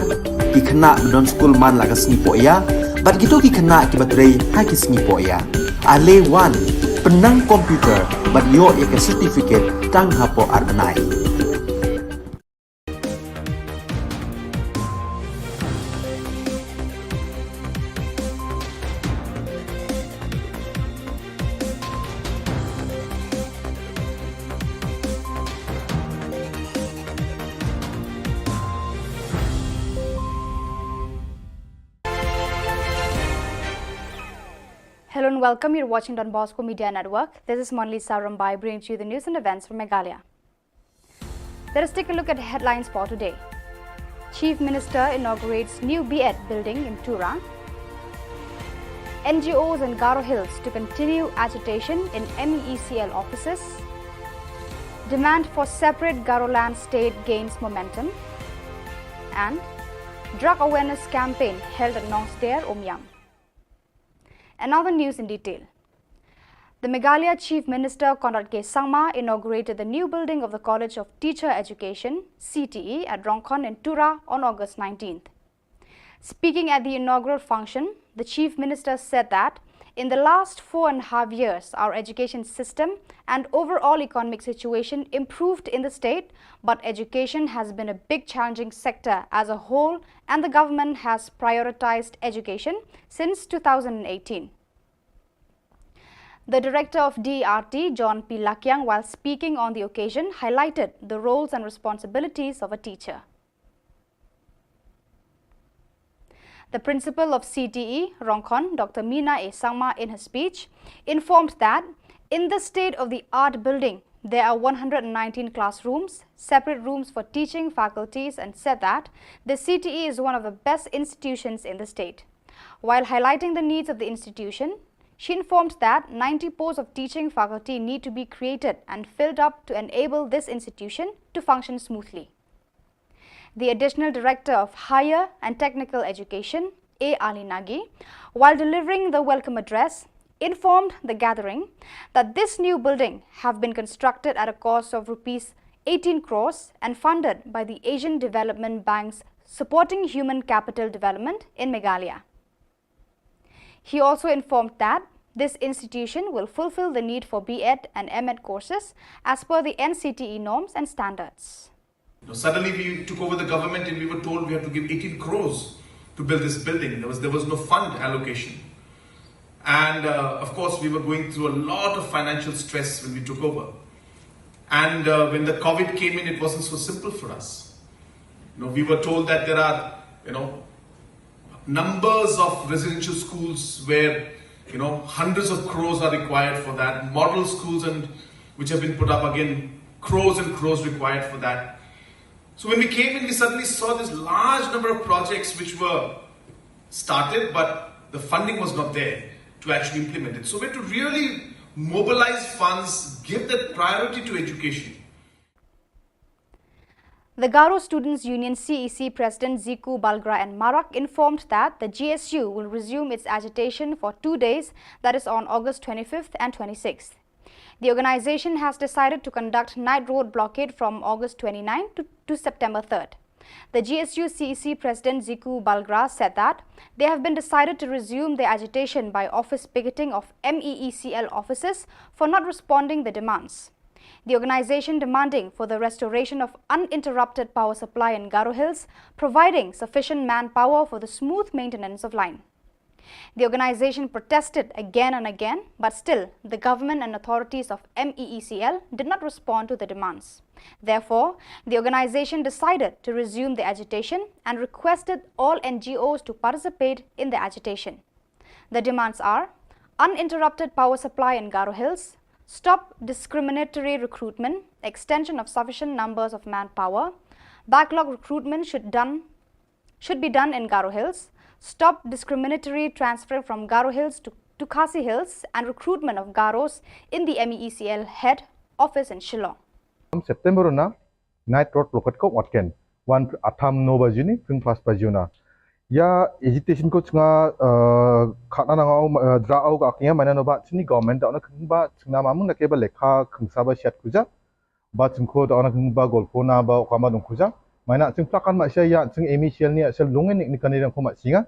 ki khynnah ba don skul man la ka sngi pohïa bad kito ki khynnah ki ba trei ha ki sngi pohïa. Ale wan pynnang computer bad ïoh ïa ka certificate tang hapoh ar bnai. Hello and welcome. You're watching Don Bosco Media Network. This is Monalisa Rombai bringing to you the news and events from Meghalaya. Let us take a look at the headlines for today. Chief Minister inaugurates new B Ed building in Tura. N G Os in Garo Hills to continue agitation in M E E C L offices. Demand for separate Garoland state gains momentum. And drug awareness campaign held at Nongsder Umiam. And now the news in detail. The Meghalaya Chief Minister Conrad K Sangma inaugurated the new building of the College of Teacher Education, C T E, at Rongkhon in Tura on August nineteenth. Speaking at the inaugural function, the Chief Minister said that in the last four and a half years, our education system and overall economic situation improved in the state, but education has been a big challenging sector as a whole, and the government has prioritized education since two thousand eighteen. The director of D E R T, John P Lakiang, while speaking on the occasion, highlighted the roles and responsibilities of a teacher. The principal of C T E, Rongkhon, Doctor Mina A Sangma, in her speech, informed that in the state-of-the-art building, there are one hundred nineteen classrooms, separate rooms for teaching faculties, and said that the C T E is one of the best institutions in the state. While highlighting the needs of the institution, she informed that ninety posts of teaching faculty need to be created and filled up to enable this institution to function smoothly. The Additional Director of Higher and Technical Education, A Ali Nagi, while delivering the welcome address, informed the gathering that this new building have been constructed at a cost of rupees eighteen crores and funded by the Asian Development Bank's Supporting Human Capital Development in Meghalaya. He also informed that this institution will fulfill the need for B Ed and M Ed courses as per the N C T E norms and standards. You know, suddenly we took over the government and we were told we have to give eighteen crores to build this building. There was, there was no fund allocation. And uh, of course, we were going through a lot of financial stress when we took over. And uh, when the COVID came in, it wasn't so simple for us. You know, we were told that there are, you know, numbers of residential schools where, you know, hundreds of crores are required for that. Model schools and which have been put up, again, crores and crores required for that. So when we came in, we suddenly saw this large number of projects which were started, but the funding was not there to actually implement it. So we had to really mobilize funds, give that priority to education. The Garo Students Union C E C President Ziku Balgra and Marak informed that the G S U will resume its agitation for two days, that is on August twenty-fifth and twenty-sixth. The organization has decided to conduct night road blockade from August twenty-ninth to, to September third. The G S U C E C President Ziku Balgra said that they have been decided to resume their agitation by office picketing of M E E C L offices for not responding the demands. The organization demanding for the restoration of uninterrupted power supply in Garo Hills, providing sufficient manpower for the smooth maintenance of line. The organization protested again and again, but still the government and authorities of M E E C L did not respond to the demands. Therefore, the organization decided to resume the agitation and requested all N G Os to participate in the agitation. The demands are uninterrupted power supply in Garo Hills, stop discriminatory recruitment, extension of sufficient numbers of manpower, backlog recruitment should done should be done in Garo Hills, stop discriminatory transfer from Garo Hills to, to Khasi Hills, and recruitment of Garos in the M E E C L head office in Shillong. September na night road blockade ko watken one atham no bajuni pring fast bajuna. Ya agitation ko chunga khana nangau dra au ka kya mana no ba chini government da ona khung ba chunga mamun na ke ba lekha khung sa ba shat kuja. Ba chungkho da ona khung ba golpho na ba okama dong kuja. Mana chung plakan ma sha ya chung M E C L ni asal lungen ni kani dang ko ma singa.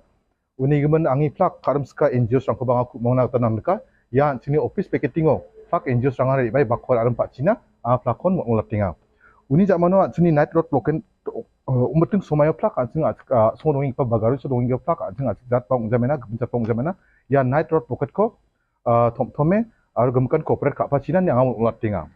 Uni gimen angi plak karam ska N G Os rangko banga ku mong na tanam ka. Ya chini office picketing o plak N G Os ranga ri bai bakor aram pa China a plakon mo latinga. Uni jamano chini night road blockade umating somayo plak chini song donging pa bagaru so donging plak chini jat pang jamena gem jat pang jamena. Ya night road blockade ko thom thome aru gemkan corporate ka pa China ni anga latinga.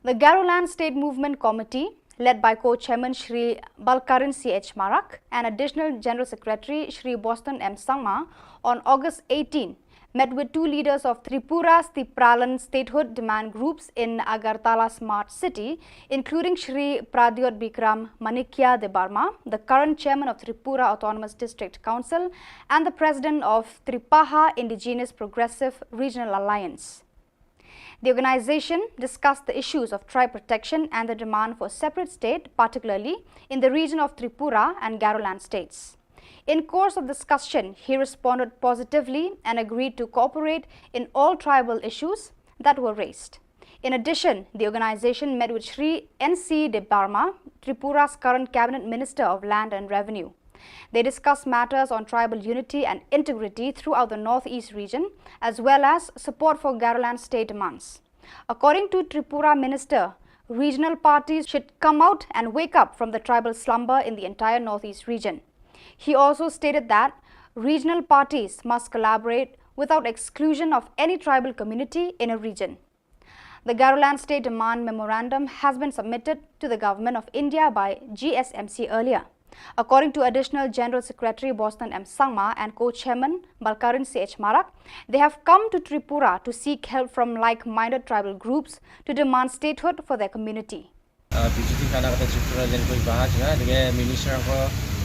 The Garoland State Movement Committee, led by co-chairman Shri Balkaran C H Marak and Additional General Secretary Shri Boston M Sangma, on August eighteen, met with two leaders of Tripura's Tipraland statehood demand groups in Agartala Smart City, including Shri Pradyot Bikram Manikya Debbarma, the current chairman of Tripura Autonomous District Council and the president of Tripaha Indigenous Progressive Regional Alliance. The organization discussed the issues of tribe protection and the demand for a separate state, particularly in the region of Tripura and Garoland states. In course of discussion, he responded positively and agreed to cooperate in all tribal issues that were raised. In addition, the organization met with Shri N C Debbarma, Tripura's current cabinet minister of land and revenue. They discussed matters on tribal unity and integrity throughout the Northeast region, as well as support for Garoland state demands. According to Tripura Minister, regional parties should come out and wake up from the tribal slumber in the entire Northeast region. He also stated that regional parties must collaborate without exclusion of any tribal community in a region. The Garoland State Demand Memorandum has been submitted to the Government of India by G S M C earlier. According to Additional General Secretary Boston M Sangma and Co-Chairman Balkarin C H Marak, they have come to Tripura to seek help from like-minded tribal groups to demand statehood for their community. Uh, visiting kana kata Tripura len ko ibaha jnga dege minister ko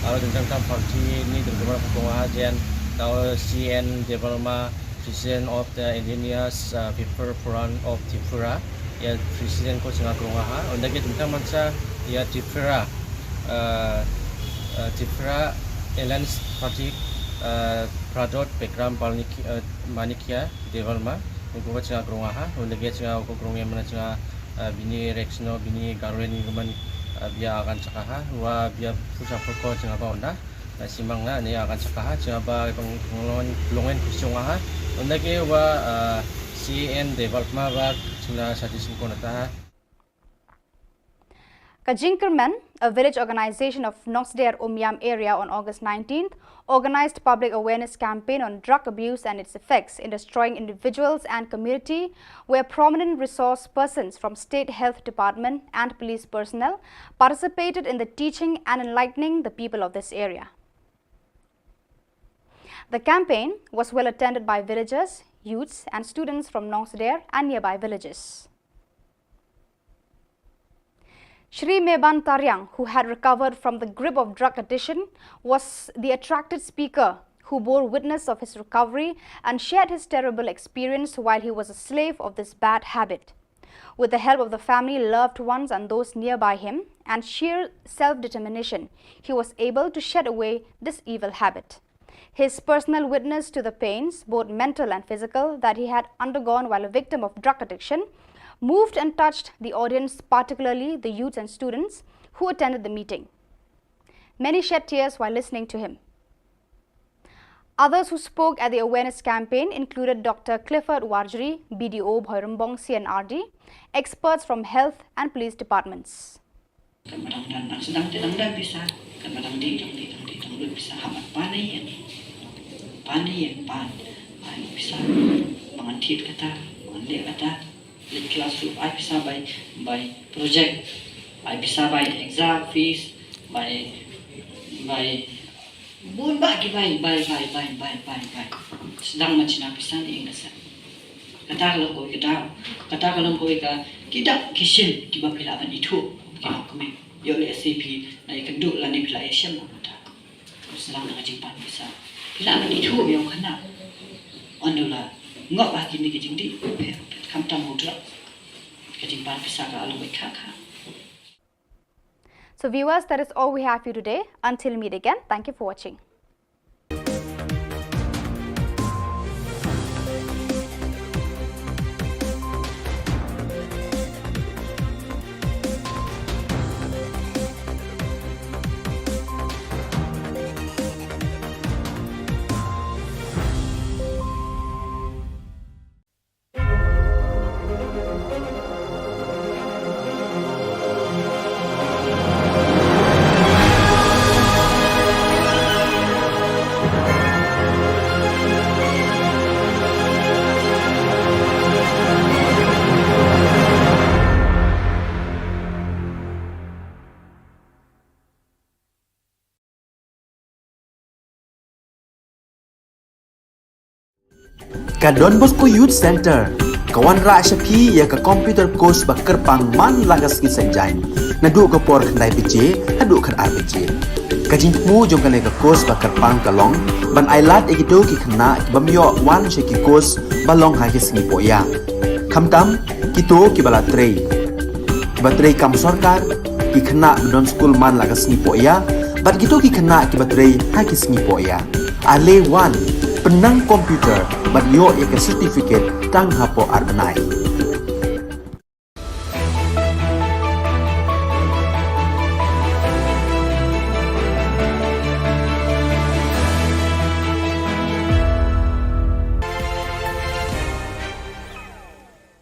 aro dengtang tam party ni dengtang ko ha jen tau C N Debbarma, President of the Indigenous uh, People Forum of Tripura, ya President ko jnga ko ha. Unda ke dengtang mansa ya Tripura, uh, uh, Tripura Alliance Party, uh, Pradot Bekram Balniki, uh, Manikia Debbarma, ko jnga ko ha. Unda ke jnga ko jnga mana jnga uh, bini Rexno, bini Garueni Roman uh, bia akan cakaha, wa bia pusa poko jnga ba onda. Na simang na ni akan cakaha, jnga ba peng- pengelon pelongen kusiong aha. Onda ke wa uh, C N Debbarma ba jnga sati singkon ataha. Ka Jingkyrmen, a village organization of Nongsder Umiam area on August nineteenth, organized public awareness campaign on drug abuse and its effects in destroying individuals and community, where prominent resource persons from State Health Department and police personnel participated in the teaching and enlightening the people of this area. The campaign was well attended by villagers, youths, and students from Nongsder and nearby villages. Shri Meban Tariang, who had recovered from the grip of drug addiction, was the attracted speaker who bore witness of his recovery and shared his terrible experience while he was a slave of this bad habit. With the help of the family, loved ones, and those nearby him, and sheer self determination, he was able to shed away this evil habit. His personal witness to the pains, both mental and physical, that he had undergone while a victim of drug addiction moved and touched the audience, particularly the youths and students who attended the meeting. Many shed tears while listening to him. Others who spoke at the awareness campaign included Doctor Clifford Warjri, B D O Bhoirymbong C N R D, experts from health and police departments. Kan ba dang don, dang sdang te dang don pisa, kan ba dang dih, dang dih, dang dih, dang don pisa, hap ban pan ïa, pan ïa, pan. Ai pisa, ba ngan thied kata, ba ngan leh kata, leit klas ruh ai pisa bai, bai project, ai pisa bai exam fees, bai, bai bun bah ki bai, bai, bai. Sdang ban shna pisa ne ïa nga sa. Kata ka long kawei ka daw, kata ka long kawei ka, ki dak ki shin kiba phi lah ban ithuh, ki nongkmie. Ïoh lehse phi la ïakynduh lane phi la ïashem na kata. Sdang na ka jingpan pisa. Phi lah ban ithuh ïa u khynnah. Ynda u la ngop ha kine ki jingdih, phi, phi, khamtam u drug. Ka jingpan pisa ka long kawei ka, ka. So viewers, that is all we have for you today. Until meet again, thank you for watching. Ka Don Bosco Youth Center ka wanrah sha phi ïa ka computer course ba kyrpang man la ka sngi Saitjaiñ, naduh ka por khyndai baje haduh khatar baje. Ka jingthmu jong kane ka course ba kyrpang ka long ban ailad ïa kito ki khynnah ki bym ïoh wan sha ki course ba long ha ki sngi pohïa. Khamtam kito kiba la trei, kiba trei kam sorkar, ki khynnah ba don skul man la ka sngi pohïa, bad kito ki khynnah kiba trei ha ki sngi pohïa. Ale wan, pynnang computer bad ïoh ïa ka certificate tang hapoh ar bnai.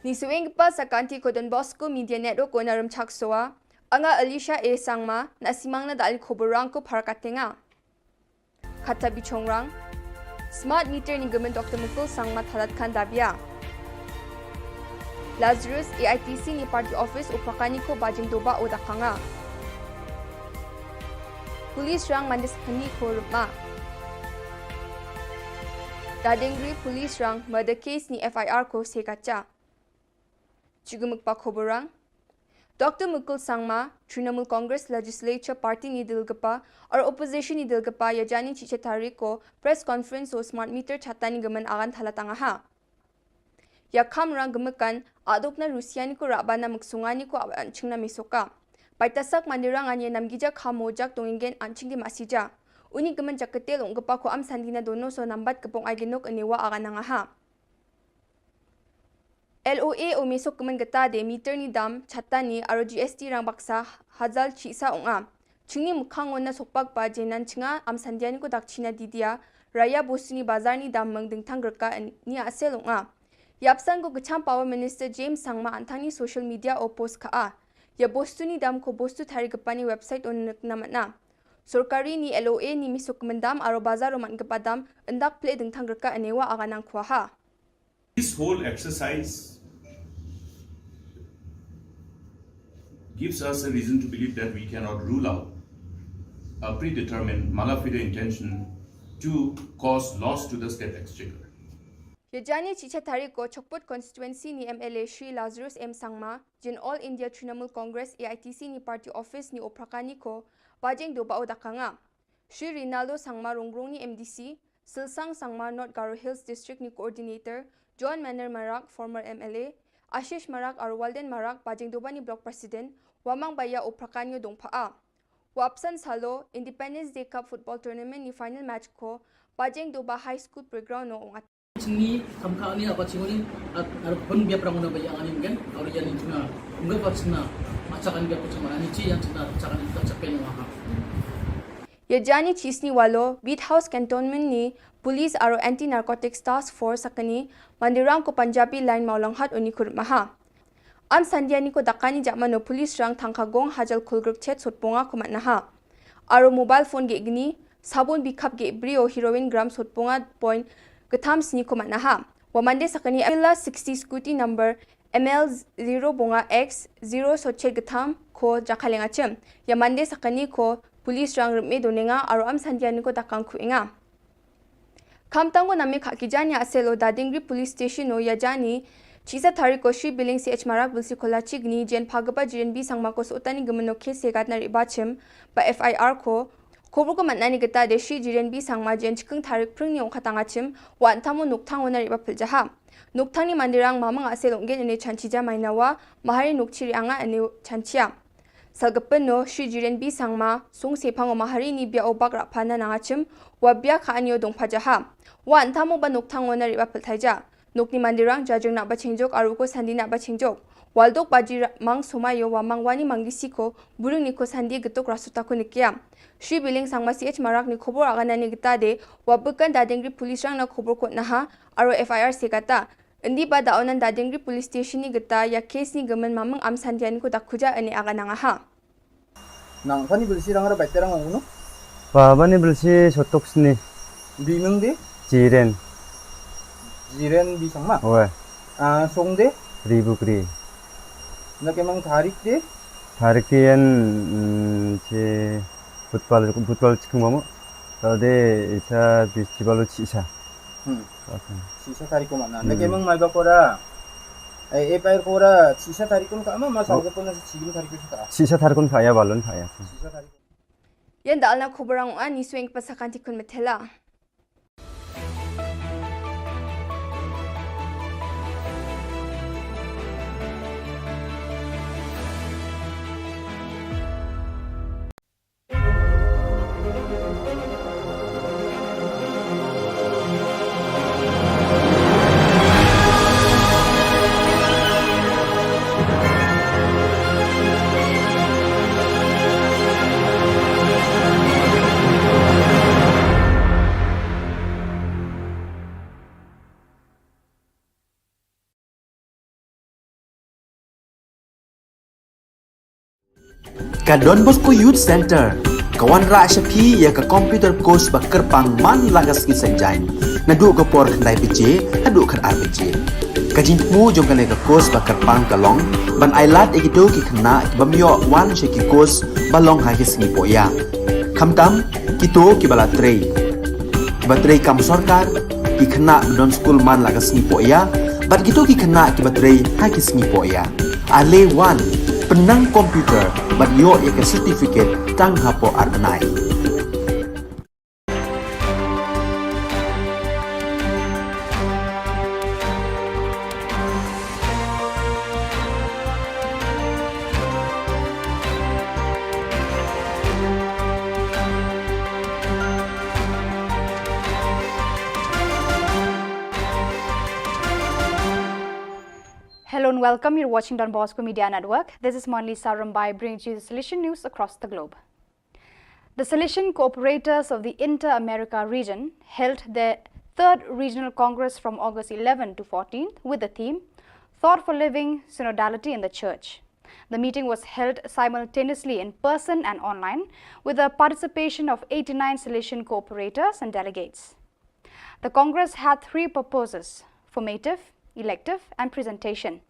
Ngi shu ïeng pat sa ka kynti ka Don Bosco Media Network ka Nongrim Chaksoa. Nga Alicia A Sangma, na simang na da ali khubor rang ko phar ka tenga. Khata bichongrang. Smart meter ni Government Doctor Mukul Sangma Thalat Khan Dabia. Lazarus A I T C ni party office u pakani ko bajing doba o dakanga. Police rang mande sakani ko rupma. Dadengri police rang murder case ni F I R ko sekacha. Chigumukpa khoborang. Doctor Mukul Sangma, Trinamool Congress Legislature Party ni dilgapa, or opposition ni dilgapa, yajani chicha tarik ko press conference o smart meter chatani gaman agan thala tangaha. Ya kham rang gemekan, aduk na Rusia ni ko raba na muksunga ni ko awan chingna misoka. Paitasak mandirang anye namgija kham mojak tongingen anching di masija. Uni gemen jaketel unggepa ko am sandina dono so nambat kepong ai genok enewa agan nangaha. L O A o mesok kemen geta de meter ni dam, chata ni, aro G S T rang baksa, hazal chisa unga. Chingni mukhang ona sokpak ba jenan chinga, am sandian ko dak china didia, raya bostu ni bazar ni dam meng dingtang gerka en-, ni asel unga. Yapsan ko kecham Power Minister James Sangma antang ni social media o post ka a. Ya bostu ni dam ko bostu thari gepani website o nek na mana. Sorkari ni L O A ni mesok kemen dam, aro bazar o man gepa dam, endak ple dingtang gerka enewa aganang kuaha. This whole exercise gives us a reason to believe that we cannot rule out a predetermined mala fide intention to cause loss to the state exchequer. Yajani chicha tarik ko Chokput constituency ni M L A Shri Lazarus M Sangma, jin All India Trinamool Congress A I T C ni party office ni Oprakani ko, Bajeng Doba o dakanga. Shri Rinaldo Sangma Rongrong ni M D C, Silsang Sangma North Garo Hills District ni Coordinator, John Manner Marak, former M L A, Ashish Marak aro Walden Marak, Bajeng Doba ni Block President, Wamang Baya o Prakanyo Dongpha a. Wapsan salo, Independence Day Cup Football Tournament ni final match ko, Bajeng Doba High School Playground no ong Chini kam ka ani apa chingoni, at, at pun biap rang una bayang ani mungkin, atau yang ini cina, mungkin apa cina, macam kan biap cuma ani ci yang cina, macam kan kita cepen wahap. Yajani chisni walo, Beat House Cantonment ni, Police aro Anti Narcotics Task Force sakani, mandirang ko Punjabi line maulanghat uni kurmaha. Am sandiani ko dakani jakmano police rang thangka gong hajal kulgruk chet sotponga ko matnaha. Aro mobile phone ge gni, sabun bikhap ge brio heroin gram sotponga point getham sni ko matnaha. Wa mande sakani Avila sixty scooty number M L zero bonga X zero sochet getham ko jakalenga chem. Ya mande sakani ko police rang rme donenga aro am sandiani ko dakang kuenga. Khamtang ko name kha kijani aselo Dadingri Police Station o yajani, chisa tarik ko Shri Biling C H Marak Bilsi Kola Chigni, jen phagapa Jiren B Sangma ko sotani gemeno case segat na riba chim, ba F I R ko, khobor ko matnani geta de Shri Jiren B Sangma jen chikeng tarik pring ni ongkatanga chim, wa antamo nukthang o na riba piljaha. Nukthang ni mandirang mamang asel onggen ene chanchija mainawa, mahari nukchiri anga ene chanchia. Salgepeno, Shri Jiren B Sangma, sung sepang o mahari ni bia obak rapana nangachim, wa bia ka anyo dongpajaha. Wa antamo ba nukthang o na riba peltaija. Nukni mandirang jajeng na bachengjok aruko sandi na bachengjok. Waldok baji ra-, mang somayo wa mang wani manggisi ko, buring ni ko sandi getuk rasuta ko nikia. Shri Biling Sangma C H Marak ni khobor agana ni geta de, wa bekan Dadingri police rang na khobor ko naha, aro F I R segata. Indi ba da onan Dadingri Police Station ni geta ya case ni gemen mameng am sandian ko da kuja ene aga nangaha. Nang pani bilsi rang ra baita rang ongno? Pa bani bilsi sotok sni. Bimeng de? Jiren. Jiren B Sangma? Oe. Ah, song de? Ribukri. Na kemang tarik de? Tarik de yan, mm, che butpal, butpal chikung mamu. Tade isa bis chibalo chisa. Hmm. Sisa tarik ko mana. Hmm. Nake mang mai ba kora. Eh, eh, pair kora, sisa tarik kon ka ma, ma sa ko na sisa tarik ko ka. Sisa tarik kon ka ya balon ka ya. Sisa tarik. Yan da alna khobor ang ani swing pasakan tikun metela. Ka Don Bosco Youth Center ka wanrah sha phi ïa ka computer course ba kyrpang man la ka sngi Saitjaiñ. Naduh ka por khyndai baje haduh khatar baje. Ka jingthmu jong kane ka course ba kyrpang ka long ban ailad ïa kito ki khynnah ki bym ïoh wan sha ki course ba long ha ki sngi pohïap. Khamtam, kito kiba la trei, kiba trei kam sorkar, ki khynnah ba don skul man la ka sngi poh ïa, bad kito ki khynnah kiba trei ha ki sngi poh ïa. Ale wan, pynnang computer, bad ïoh ïa ka certificate tang hapoh ar bnai. Hello and welcome. You're watching Don Bosco Media Network. This is Monlisa Rumbai bringing you the Salesian news across the globe. The Salesian Cooperators of the Inter-America region held their third regional congress from August eleven to fourteenth with the theme Thought for Living, Synodality in the Church. The meeting was held simultaneously in person and online, with the participation of eighty-nine Salesian cooperators and delegates. The congress had three purposes: formative, elective, and presentation.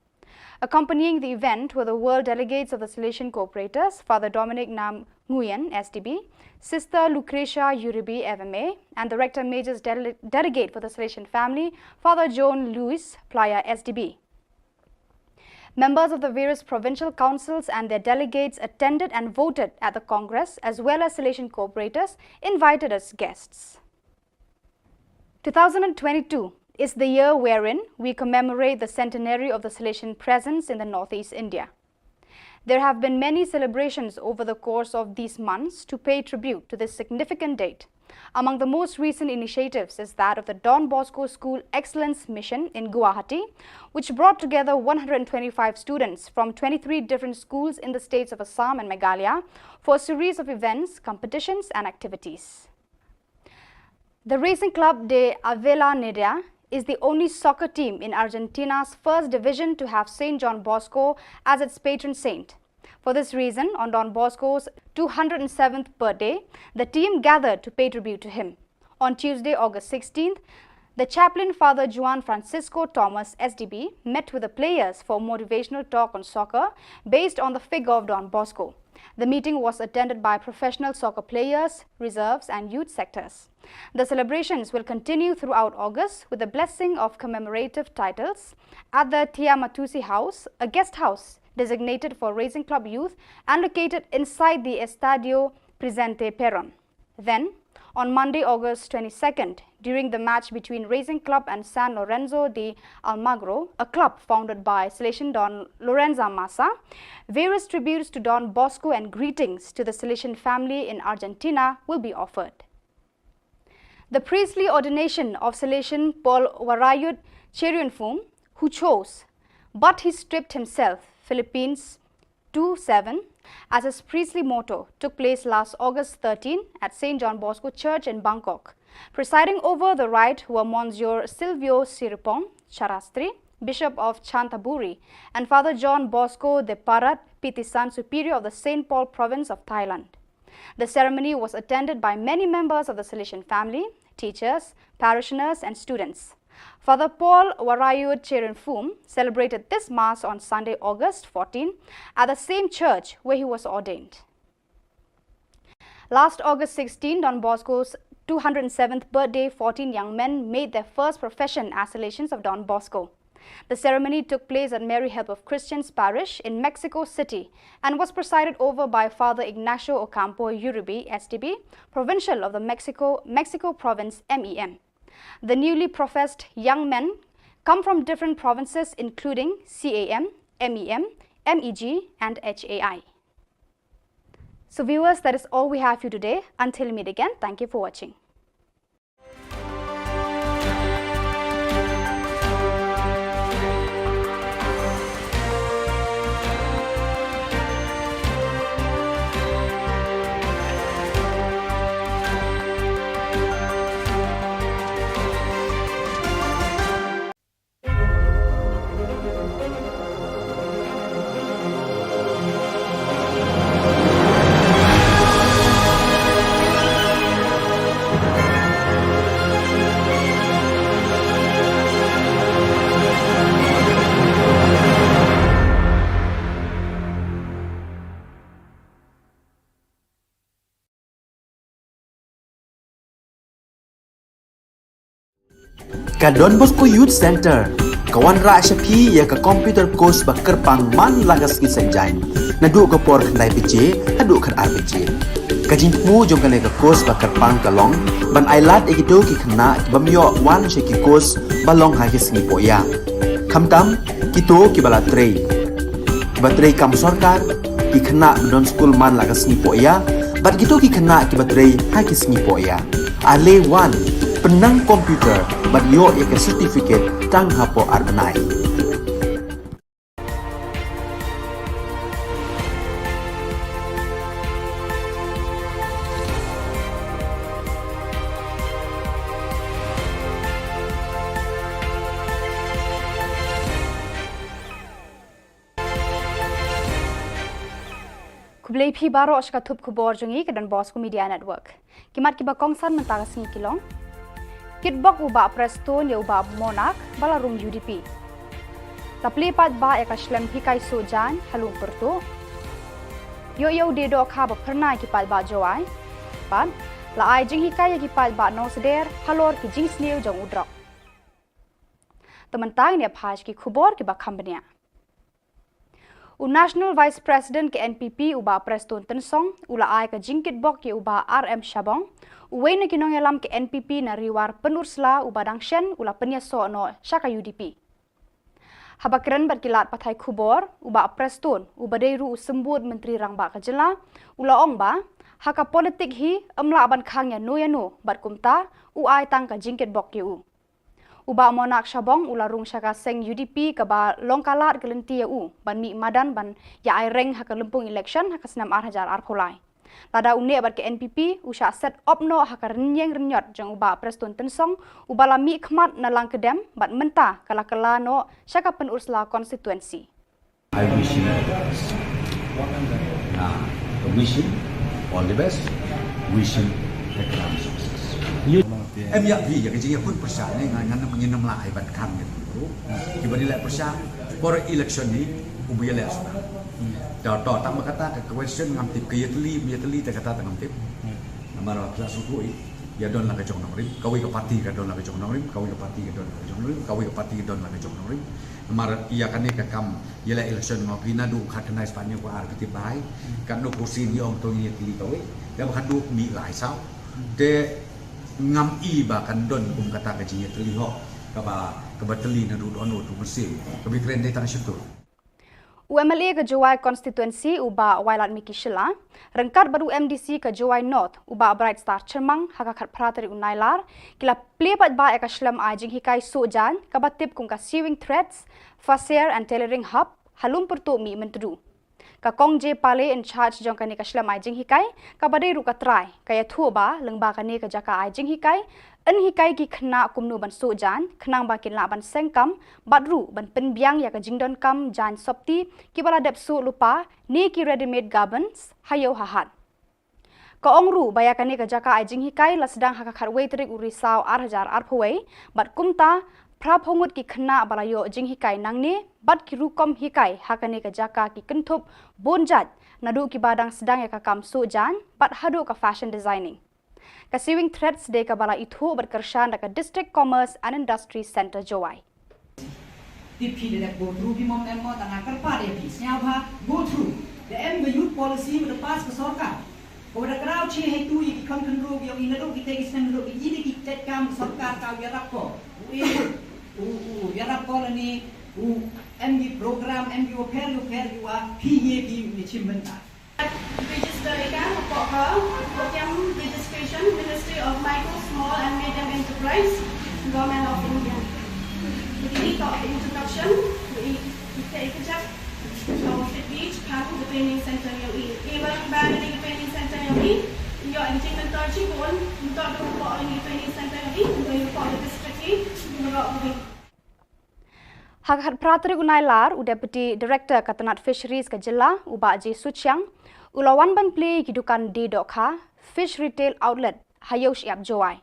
Accompanying the event were the world delegates of the Salesian Cooperators, Father Dominic Nam Nguyen, S D B, Sister Lucretia Uribe, F M A, and the Rector Major's dele- delegate for the Salesian family, Father John Louis Playa, S D B. Members of the various provincial councils and their delegates attended and voted at the Congress, as well as Salesian cooperators invited as guests. Two thousand twenty-two is the year wherein we commemorate the centenary of the Salesian presence in the Northeast India. There have been many celebrations over the course of these months to pay tribute to this significant date. Among the most recent initiatives is that of the Don Bosco School Excellence Mission in Guwahati, which brought together one hundred twenty-five students from twenty-three different schools in the states of Assam and Meghalaya for a series of events, competitions, and activities. The Racing Club de Avellaneda is the only soccer team in Argentina's first division to have Saint John Bosco as its patron saint. For this reason, on Don Bosco's two hundred seventh birthday, the team gathered to pay tribute to him. On Tuesday, August sixteenth, the chaplain, Father Juan Francisco Thomas, S D B, met with the players for a motivational talk on soccer based on the figure of Don Bosco. The meeting was attended by professional soccer players, reserves, and youth sectors. The celebrations will continue throughout August with the blessing of commemorative titles at the Tiamatusi House, a guest house designated for Racing Club youth and located inside the Estadio Presidente Perón. Then, on Monday, August twenty-second, during the match between Racing Club and San Lorenzo de Almagro, a club founded by Salesian Don Lorenzo Massa, various tributes to Don Bosco and greetings to the Salesian family in Argentina will be offered. The priestly ordination of Salesian Paul Warayut Cherianfum, who chose, but he stripped himself, Philippines two seven, as his priestly motto, took place last August thirteen at Saint John Bosco Church in Bangkok. Presiding over the rite were Monsignor Silvio Siripong Charastri, Bishop of Chanthaburi, and Father John Bosco de Parat Pitisan, Superior of the Saint Paul Province of Thailand. The ceremony was attended by many members of the Salesian family, teachers, parishioners, and students. Father Paul Warayut Cherianfum celebrated this Mass on Sunday, August fourteen, at the same church where he was ordained. Last August sixteen, Don Bosco's two hundred seventh birthday, fourteen young men made their first profession as Salesians of Don Bosco. The ceremony took place at Mary Help of Christians Parish in Mexico City and was presided over by Father Ignacio Ocampo Uribe, S D B, provincial of the Mexico, Mexico province, M E M. The newly professed young men come from different provinces, including C A M, M E M, M E G, and H A I. So, viewers, that is all we have for you today. Until we meet again, thank you for watching. Ka Don Bosco Youth Centre ka wanrah sha phi ïa ka computer course ba kyrpang man la ka sngi Saitjaiñ, naduh ka por khyndai baje haduh khatar baje. Ka jingthmu jong kane ka course ba kyrpang ka long ban ailad ïa kito ki khynnah ki bym ïoh wan sha ki course ba long ha ki sngi pohïa, khamtam kito kiba la trei, kiba trei kam sorkar, ki khynnah ba don skul man la ka sngi pohïa, bad kito ki khynnah kiba trei ha ki sngi pohïa. Ale wan, pynnang computer bad ïoh ïa ka certificate tang hapoh ar bnai. Khublei phi baroh sha ka thup khubor jong ngi ka Don Bosco Media Network. Ki mat kiba kongsan mynta ka sngi ki long: Kitbok u Bah Prestone ïa u Bah Monarch ba la rung U D P. La plie paidbah ïa ka shlem hikai suh jaiñ ha Lum Pyrtuh. Ïoh ïa u die dohkha ba phyrnai ki paidbah Jowai. Bad la ai jinghikai ïa ki paidbah Nongsder halor ki jingsniew jong u drok. Te mynta ngin ïa phai sha ki khubor kiba kham bniah. U National Vice President ka N P P u Bah Prestone Tynsong u la ai ka jingkitbok ïa u Bah R M Shabong, uwei na ki nongïalam ka N P P na Ri War Pynursla uba dang shen u la pynïasoh noh sha ka U D P. Haba kren bad ki lad pathai khubor, u Bah Prestone uba dei ruh u symbud Myntri Rangbah ka jylla u la ong ba ha ka politik hi ym lah ban khang ïano ïano bad kumta u ai tang ka jingkitbok ïa u. U Bah Monarch Shabong u la rung sha ka seng U D P kaba long ka lad ka lynti ïa u ban mih madan ban ïa ai reng ha ka lympung election ha ka snem ar hajar arphew lai. Lada u neh bad ka N P P u shah set op noh ha ka rynïeng rynïot jong u Bah Prestone Tynsong uba la mih khmat na Langkyrdem bad mynta ka la kylla noh sha ka Pynursla constituency. I wish him all the best. Nah, I wish him all the best. Wish him a crown success. Em ïa phi ïa ka jingïakut pyrshah ne ngan ngan ngin ym lah ai ban khang ïa tu. Kiba dei leh pyrshah por election ni u ba ïaleh suda. Da to tang ba kata ka question ngam tip, ka ïatylli ïatylli te kata te ngam tip. Namar ba pyrshah suku i ïa don la ka jong nongrim, kawei ka parti ka don la ka jong nongrim, kawei ka parti ka don la ka jong nongrim, kawei ka parti ka don la ka jong nongrim. Namar ïa kane ka kam ïaleh election nga phi naduh khatkhyndai spah hynñiew spah ar phi tip bha. Katno kursi ngi ong to ngi ïatylli kawei. Te ba ka duk mih lai saw. Te ngam i ba kan don kum kata ka jingïatylli hok kaba kaba tylli naduh don u tu mynsiem. Kaba kren dei tang shutur. U M L A ka Jowai constituency u Bah Wailadmiki Shylla ryngkat bad u M D C ka Jowai North u Bah Brightstar Chyrmang ha ka khatphra tarik u Nailar ki la plie paidbah ïa ka shlem ai jinghikai suh jaiñ kaba tip kum ka Sewing Threads Fasair and Tailoring Hub ha Lum Pyrtuh Mihmyntdu. Ka Kong J Pale in charge jong kane ka shlem ai jinghikai kaba dei ruh ka trai ka ïathuh ba lyngba kane ka jaka ai jinghikai yn hikai ki khynnah kumno ban suh jaiñ khnang ba kin lah ban seng kam bad ruh ban pynbiang ïa ka jingdonkam jaiñ sopti kiba la dep suh lypa ne ki ready made garments ha ïew ha hat. Ka ong ruh ba ïa kane ka jaka ai jinghikai la sdang ha ka khatwei tarik u Risaw ar hajar arphew wei bad kumta phraphew ngut ki khynnah ba la ïoh jinghikai nangne bad ki rukom hikai ha kane ka jaka ki kynthup bun jait naduh kiba dang sdang ïa ka kam suh jaiñ bad haduh ka fashion designing. Ka Sewing Threads dei kaba la ithuh bad kyrshan da ka District Commerce and Industry Centre Jowai. Tip phi da dep go through phi mo em mo, tang nga kyrpad ïa phi sngewbha go through. Da em ka youth policy ba da pass ka sorkar, ko da kraw che hei tu ïa ki khon khynroo ïa u, ïa naduh ki te ki snem naduh ki ïa ki tet kam ka sorkar ka u ïarap ko. U e u u ïarap ko lane u em ki program, em ki wa pher u pher ki wa phi ïa ki u ïa chim bynta. Register ïa ka hapoh ka Program Registration, Ministry of Micro, Small and Medium Enterprise, Government of India. Ini ka introduction, i kita ikut jak. So, kita di Japan, the training center yang ini. Ini barang barang di training center yang ini. Yo, anjing mentor Jibun, mentor tu hapoh ini training center yang ini, mentor hapoh the district ini, mentor ini. Ha ka khatphra tarik u Nailar, u Deputy Director ka tnat Fisheries ka jylla, u Bah J Suchiang, u la wan ban plie ïa ki dukan die dohkha, Fish Retail Outlet, ha ïew shyiap Jowai.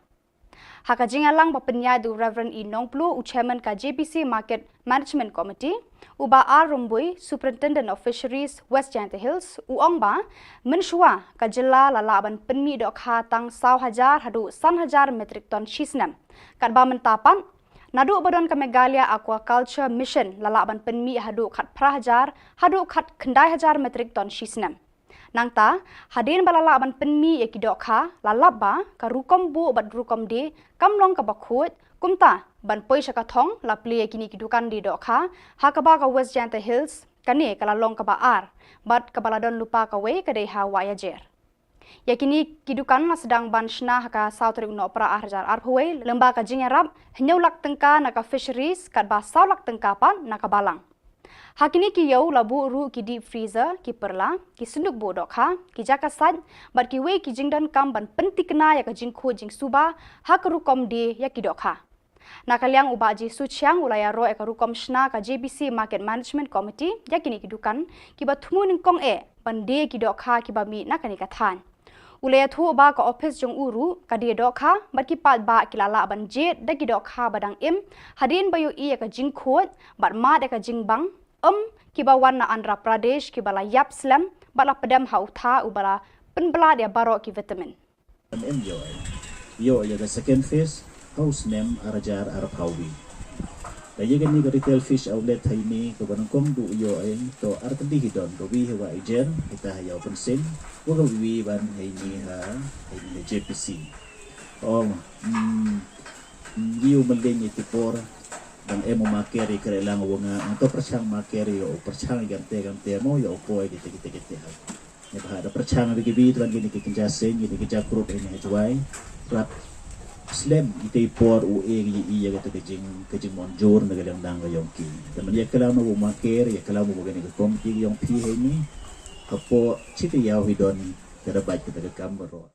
Ha ka jingïalang ba pynïaid da u Reverend E Nongplu, u Chairman ka J B C Market Management Committee, u Bah R Rymbui, Superintendent of Fisheries, West Jaintia Hills, u ong ba mynshuwa ka jylla la lah ban pynmih dohkha tang saw hajar haduh san hajar metric ton shi snem. Katba mynta pat, naduh ba don ka Meghalaya Aquaculture Mission la lah ban pynmih haduh khatphra hajar haduh khatkhyndai hajar metric ton shi snem. Nangta, hadien ba la lah ban pynmih ïa ki dohkha, la lap ba ka rukom buh bad rukom die kam long kaba khuid, kumta ban poi sha ka thong la plie ïa kine ki dukan die dohkha ha kaba ka West Jaintia Hills kane ka la long kaba ar, bad kaba la don lypa kawei ka dei ha Wahiajer. Ïa kine ki dukan la sdang ban shna ha ka saw tarik u Nohprah ar hajar arphew wei, lyngba ka jingïarap hynñiew lak tyngka na ka Fisheries, katba saw lak tyngka pat na ka Balang. Ha kine ki ïew la buh ruh ki deep freezer, ki pyrla, ki synduk buh dohkha, ki jaka sait, bad kiwei ki jingdonkam ban pynthikna ïa ka jingkhuid jingsuba ha ka rukom die ïa ki dohkha. Na ka liang u Bah Jisu Chiang u la ïaroh ïa ka rukom shna ka J B C Market Management Committee ïa kine ki dukan kiba thmu nyngkong eh ban die ki dohkha kiba mih na kane ka thaiñ. U la ïathuh ba ka ophis jong u ruh ka die dohkha bad ki paidbah ki la lah ban jied da ki dohkha ba dang im hadien ba ïohi ïa ka jingkhuid bad mad ïa ka jingbang, em, kiba wan na Andhra Pradesh kiba la ïap slem bad la pdem ha u tha uba la pynblad ïa baroh ki vitamin. Em ïoh, ïoh ïa ka second phase ha u snem ar hajar arphew wei. Ka ïa kane ka retail fish outlet ha ine kaba nyngkong du ïoh, to ar tylli hi don, ka wi ha Wahiajer, kita ha Ïew Pynsing, wa ka wi ban ha ine ha, ha ine ha J P C. Oh, mm, mm, ïa u mylliem ïa ki por dang em u marker ïa ka railang wa nga, nga to pyrshang marker ïa u pyrshang ïa kamte kamte mo ïa u poi kita kita kita ha. Ïa ba ha da pyrshang ïa ki bi tuan kine ki kynja seng kine ki kynja group ïa ne ha Jowai. Rap slem ïa ki por u e ïa ïa kata ka jing ka jingmon jur na ka dang dang ka yong ki. Te man ïa ka lam u marker ïa ka lam u kane ka komiti ka yong phi ha ine. Hapoh chi ka ïaw hi don ka da bait kata ka kam baroh.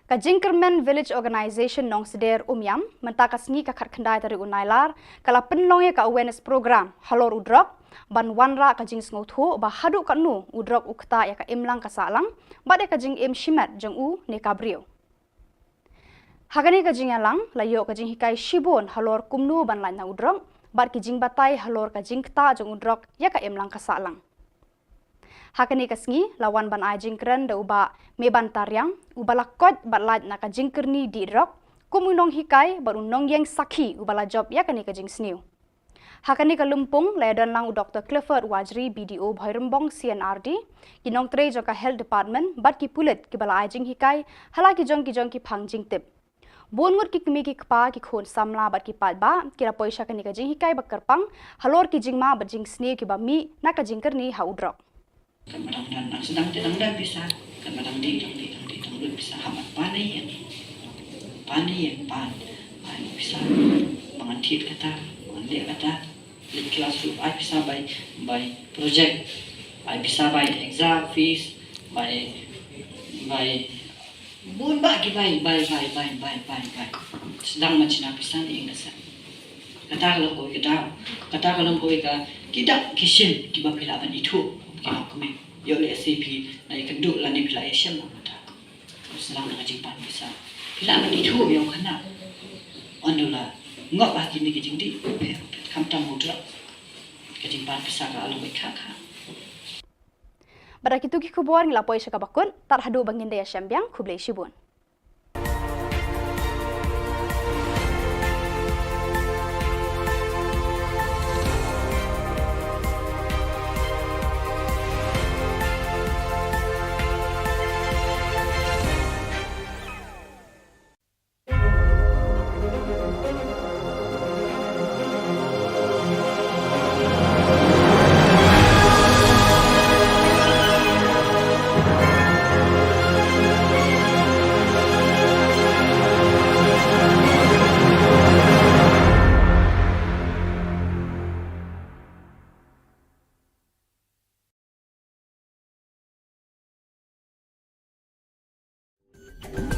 Ka Jingkyrmen Village Organisation Nongsder Umiam, mynta ka sngi ka khatkhyndai tarik u Nailar, ka la pynlong ïa ka awareness program halor u drok, ban wanrah ka jingsngewthuh ba haduh katno u drok u ktah ïa ka imlang ka sahlang bad ïa ka jingim shimet jong u ne ka briew. Ha kane ka jingïalang la ïoh ka jinghikai shibun halor kumno ban lait na u drok bad ki jingbatai halor ka jingktah jong u drok ïa ka imlang ka sahlang. Ha kane ka sngi la wan ban ai jingkren da u Bah Meban Tariang, uba la koit bad lait na ka jingkyrni dih drok, kum u nonghikai bad u nongïeng sakhi uba la jop ïa kane ka jingsniew. Ha kane ka lympung la ïadon lang u Doktor Clifford Wajri, B D O Bhoirymbong C N R D, ki nongtrei jong ka Health Department bad ki pulit kiba la ai jinghikai ha la ki jong ki jong ki phang jingtip. Bun ngut ki kmie ki kpa, ki khun samla bad ki paidbah ki la poi sha kane ka jinghikai ba kyrpang halor ki jingma bad jingsniew kiba mih na ka jingkyrni ha u drok. Katba dang dang dang sdang te dang dang pisa, katba dang dih dang dih dang dih dang lut pisa, haba pan ïa, pan ïa, pan, pan pisa, ba ngan thied kata, ba ngan leh kata, leh class ruh ai pisa bai, bai project, ai pisa bai exam fees, bai, bai bun bah ki bai, bai, bai, bai, bai, bai, bai. Sdang ma china pisa ne ing da sa. Kata ka long kawei ka daw. Kata ka long kawei ka ki dak ki shin kiba phi lah ban ithuh. Ki long kmie. Ïoh leh se phi la ïakynduh lane phi la ïashem na kata. Sdang na ka jingpan pisa. Phi lah ban ithuh ïa u khynnah. Ynda u la ngop ha kine ki jingdih. Phi, phi, khamtam u drok. Ka jingpan pisa ka long kawei kha kha. Bad da kitu ki khubor ngi la poi sha kaba kut, tad haduh ba ngin da ïashem biang, khublei shibun.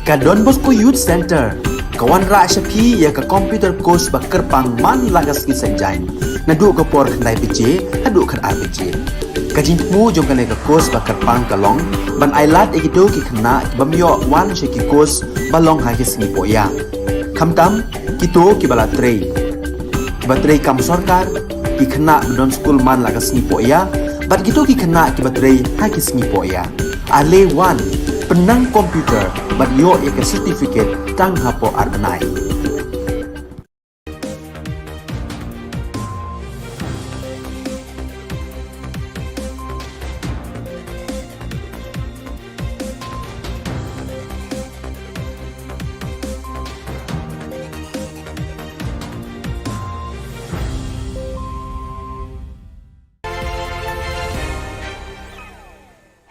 Ka Don Bosco Youth Center ka wanrah sha phi ïa ka computer course ba kyrpang man la ka sngi Saitjaiñ. Naduh ka por khyndai baje haduh khatar baje. Ka jingthmu jong kane ka course ba kyrpang ka long ban ai lad ïa kito ki khynnah ki bym ïoh wan sha ki course ba long ha ki sngi pohïa. Khamtam kito kiba la trei, kiba trei kam sorkar, ki khynnah ba don skul man la ka sngi pohïa, bad kito ki khynnah kiba trei ha ki sngi pohïa. Ale wan, pynnang computer bad ïoh ïa ka certificate tang hapoh ar bnai.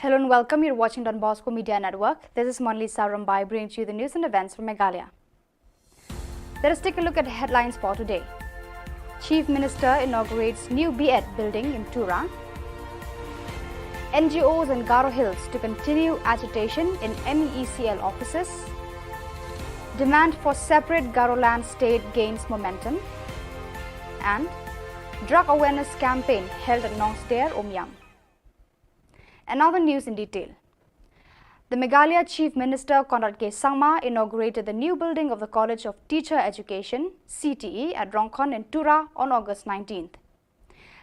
Hello and welcome. You're watching Don Bosco Media Network. This is Monalisa Rombai bringing to you the news and events from Meghalaya. Let us take a look at the headlines for today. Chief Minister inaugurates new B.Ed building in Tura. N G Os in Garo Hills to continue agitation in M E E C L offices. Demand for separate Garoland state gains momentum. And drug awareness campaign held at Nongstoiñ, Umiam. And now the news in detail. The Meghalaya Chief Minister Conrad K Sangma inaugurated the new building of the College of Teacher Education, C T E, at Rongkhon in Tura on August nineteenth.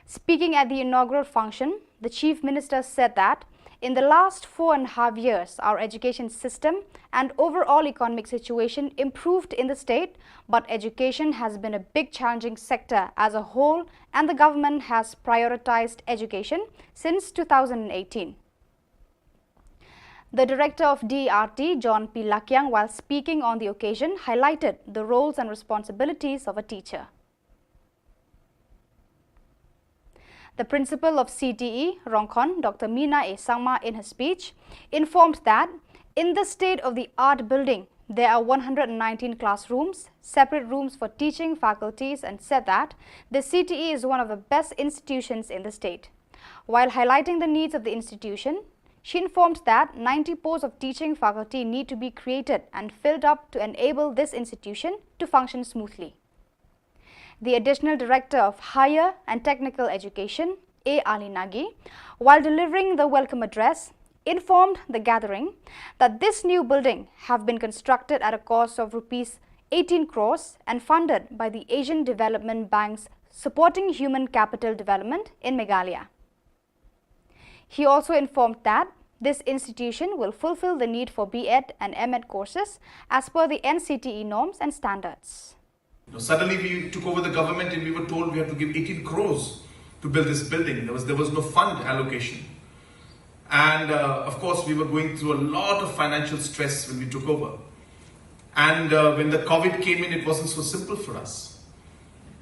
Speaking at the inaugural function, the Chief Minister said that in the last four and a half years, our education system and overall economic situation improved in the state, but education has been a big challenging sector as a whole, and the government has prioritized education since two thousand eighteen. The director of D R T, John P Lakiang, while speaking on the occasion, highlighted the roles and responsibilities of a teacher. The principal of C T E, Rongkhon, Doctor Mina A Sangma, in her speech, informed that in the state-of-the-art building, there are one hundred nineteen classrooms, separate rooms for teaching faculties, and said that the C T E is one of the best institutions in the state. While highlighting the needs of the institution, she informed that ninety posts of teaching faculty need to be created and filled up to enable this institution to function smoothly. The Additional Director of Higher and Technical Education, A Ali Nagi, while delivering the welcome address, informed the gathering that this new building have been constructed at a cost of rupees eighteen crores and funded by the Asian Development Bank's Supporting Human Capital Development in Meghalaya. He also informed that this institution will fulfill the need for B.Ed and M.Ed courses as per the N C T E norms and standards. Now, suddenly we took over the government and we were told we have to give eighteen crores to build this building. There was, there was no fund allocation. And uh, of course, we were going through a lot of financial stress when we took over. And uh, when the COVID came in, it wasn't so simple for us.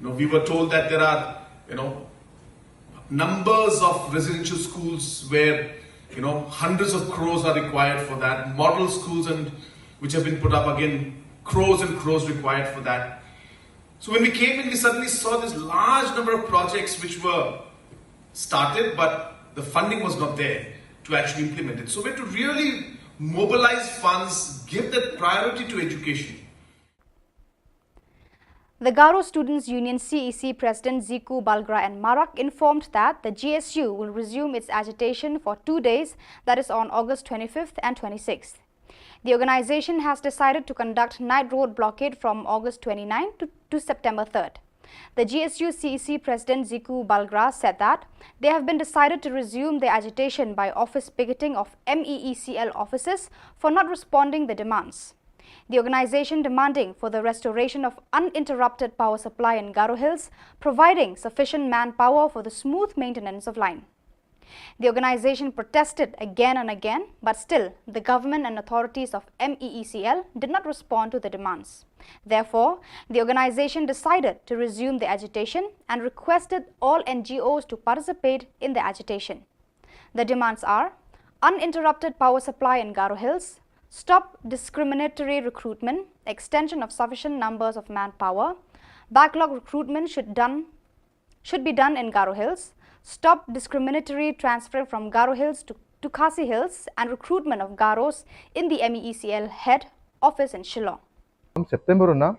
You know, we were told that there are, you know, numbers of residential schools where, you know, hundreds of crores are required for that. Model schools and which have been put up, again, crores and crores required for that. So when we came in, we suddenly saw this large number of projects which were started, but the funding was not there to actually implement it. So we had to really mobilize funds, give that priority to education. The Garo Students Union, C E C, President Ziku Balgra and Marak informed that the G S U will resume its agitation for two days, that is on August twenty-fifth and twenty-sixth. The organization has decided to conduct night road blockade from August twenty-ninth to, to September third. The G S U C E C President Ziku Balgra said that they have been decided to resume their agitation by office picketing of M E E C L offices for not responding the demands. The organization demanding for the restoration of uninterrupted power supply in Garo Hills, providing sufficient manpower for the smooth maintenance of line. The organization protested again and again, but still the government and authorities of M E E C L did not respond to the demands. Therefore, the organization decided to resume the agitation and requested all N G Os to participate in the agitation. The demands are uninterrupted power supply in Garo Hills, stop discriminatory recruitment, extension of sufficient numbers of manpower, backlog recruitment should done should be done in Garo Hills, stop discriminatory transfer from Garo Hills to, to Khasi Hills, and recruitment of Garos in the M E E C L head office in Shillong. September na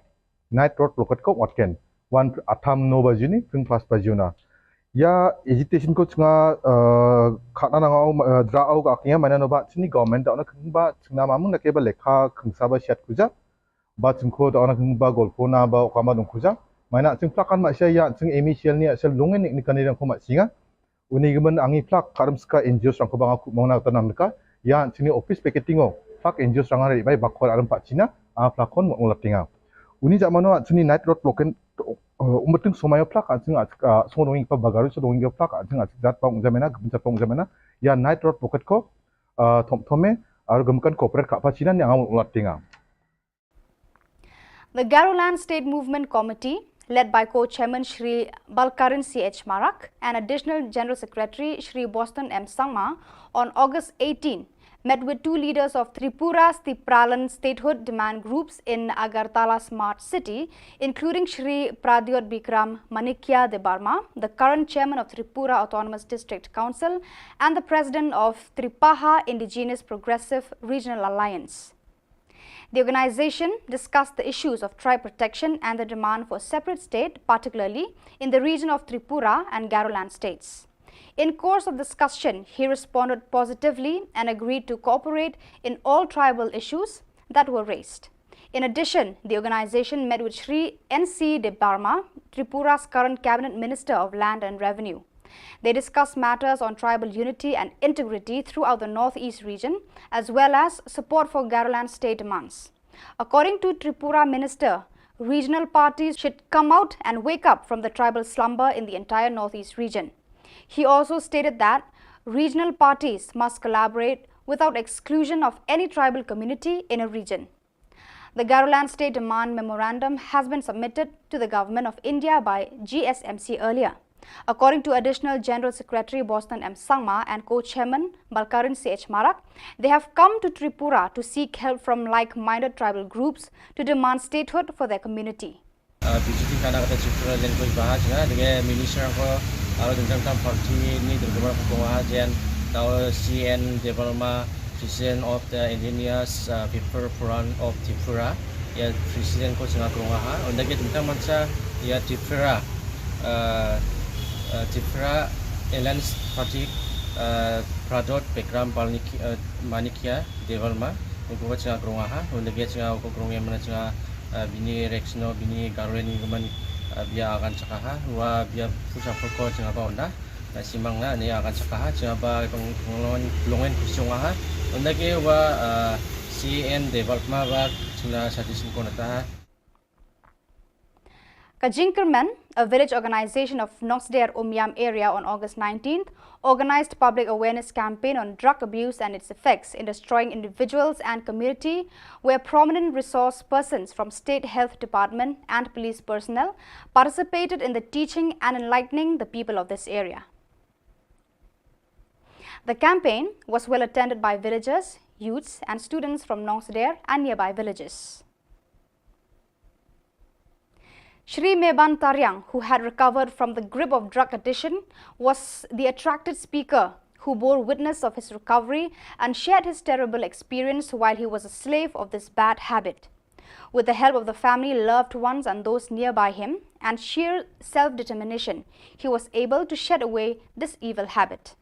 night road blockade ko watken. wan atham no baji ni, kring plus baji na. Ya agitation ko chunga, eh, khana nanga, eh, dra au ka kya mana no ba chini government da na kring ba chunga mamung na ke ba lekha kring sa ba siat kuja. Ba chungko da na kring ba golpo na ba okama dong kuja. Mana chung plakan ma sia ya chung emi sial ni sial lungen ni kani dang ko ma singa. Uni gimen angi plak karam ska N G O rang ko banga ku mong na tanam ka. Ya chini office picketing o. Plak N G O rang ari bai bakor aram pa China. A plakon mo ulat tinga. Uni jamano chini night road blockade, uh, umbeting somayo plak anjing, uh, so donging pa bagaru so donging plak anjing, anjing jat pong jamena, gemen jat pong jamena. Ya night road blockade ko, uh, thom thome, aru gemkan corporate ka pa China ni angamon ulat tinga. The Garoland State Movement Committee, led by co-chairman Shri Balkaran C H Marak and Additional General Secretary Shri Boston M Sangma, on August eighteen, met with two leaders of Tripura's Tipralan statehood demand groups in Agartala Smart City, including Shri Pradyot Bikram Manikya Debbarma, the current chairman of Tripura Autonomous District Council and the president of Tripaha Indigenous Progressive Regional Alliance. The organization discussed the issues of tribe protection and the demand for a separate state, particularly in the region of Tripura and Garoland states. In course of discussion, he responded positively and agreed to cooperate in all tribal issues that were raised. In addition, the organization met with Shri N C Debbarma, Tripura's current cabinet minister of land and revenue. They discussed matters on tribal unity and integrity throughout the Northeast region, as well as support for Garoland state demands. According to Tripura minister, regional parties should come out and wake up from the tribal slumber in the entire Northeast region. He also stated that regional parties must collaborate without exclusion of any tribal community in a region. The Garoland State Demand Memorandum has been submitted to the Government of India by G S M C earlier. According to Additional General Secretary Boston M Sangma and co-chairman Balkaran C H Marak, they have come to Tripura to seek help from like-minded tribal groups to demand statehood for their community. Uh, P G T kana kata Tripura language baha jnga, dege minister ko aro dengdang tam party ni dengdang ko baha jen tau C N Debbarma, President of the Indigenous, uh, People Forum of Tripura, ya President ko jnga krong aha, unda ke dengdang mansa ya Tripura, uh, uh, Tripura Alliance Party, uh, Pradyot Bikram Balnik-, uh, Manikya Debbarma, ungko jnga krong aha, unda ke jnga ko krong ya mana jnga, uh, bini Rexno, bini Garweni guman, uh, bia agan chakaha, wa bia pusa poko jnga ba unda, uh, simang na ni agan chakaha, jnga ba kong longen, longen kusung aha, unda ke wa, uh, C N Debbarma ba jnga suggestion ko nata. Ka Jingkyrmen, a village organization of Nongsder Umiam area, on August nineteenth, organized public awareness campaign on drug abuse and its effects in destroying individuals and community, where prominent resource persons from State Health Department and police personnel participated in the teaching and enlightening the people of this area. The campaign was well attended by villagers, youths, and students from Nongsder and nearby villages. Shri Meban Tariang, who had recovered from the grip of drug addiction, was the attracted speaker who bore witness of his recovery and shared his terrible experience while he was a slave of this bad habit. With the help of the family, loved ones, and those nearby him, and sheer self-determination, he was able to shed away this evil habit.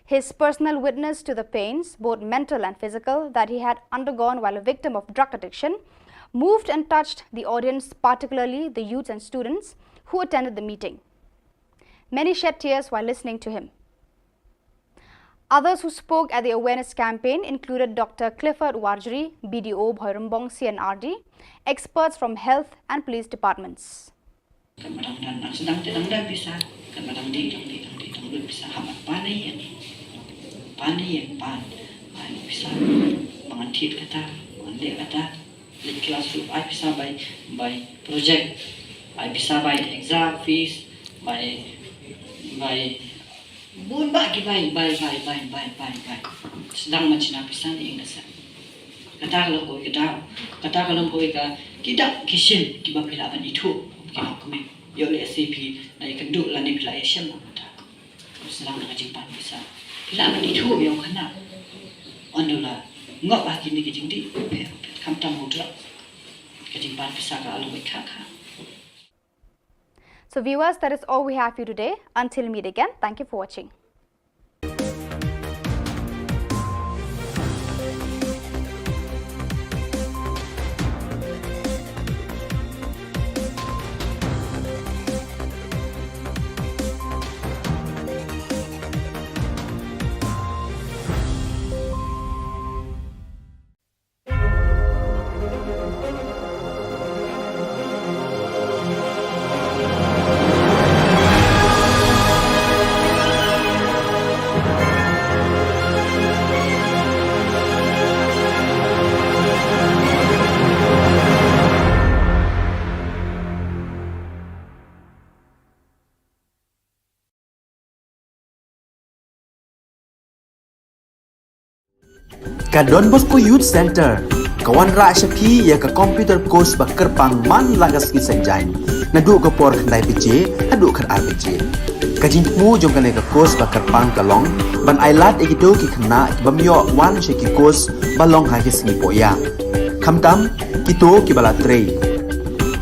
His personal witness to the pains, both mental and physical, that he had undergone while a victim of drug addiction moved and touched the audience, particularly the youths and students who attended the meeting. Many shed tears while listening to him. Others who spoke at the awareness campaign included Doctor Clifford Warjri, B D O Bhoirymbong C N R D, experts from health and police departments. Kan ba dang dang, dang sdang te dang dang pisa, kan ba dang dih, dang dih, dang dih, dang dih pisa, hap ban pan ai ïeng. Pan ai ïeng, pan. Ai pisa, ba ngan thied kata, ba ngan leh kata. Leh class ruh ai pisa bai, bai project, ai pisa bai exam fees, bai, bai bun bah ki bai, bai, bai. Sdang ban shna pisa ne ïeng da sah. Kata ka long kawei ka daw, kata ka long kawei ka, ki dak ki shin kiba phi lah ban ithuh, ki hok kmie. Ïoh lehse phi la ïakynduh lane phi la ïashem bad kata. Sdang da ka jingpan pisa. Phi lah ban ithuh ïa u khynnah. Ynda u la ngop ha kine ki jingdih, phi, phi khamtam u drug. Ka jingpan pisa ka long kawei ka kha. So viewers, that is all we have for you today. Until meet again, thank you for watching. Ka Don Bosco Youth Centre ka wanrah sha phi ïa ka computer course ba kyrpang man la ka sngi Saitjaiñ, naduh ka por khyndai baje haduh khatar baje. Ka jingthmu jong kane ka course ba kyrpang ka long ban ailad ïa kito ki khynnah ki bym ïoh wan sha ki course ba long ha ki sngi pohïa. Khamtam kito kiba la trei,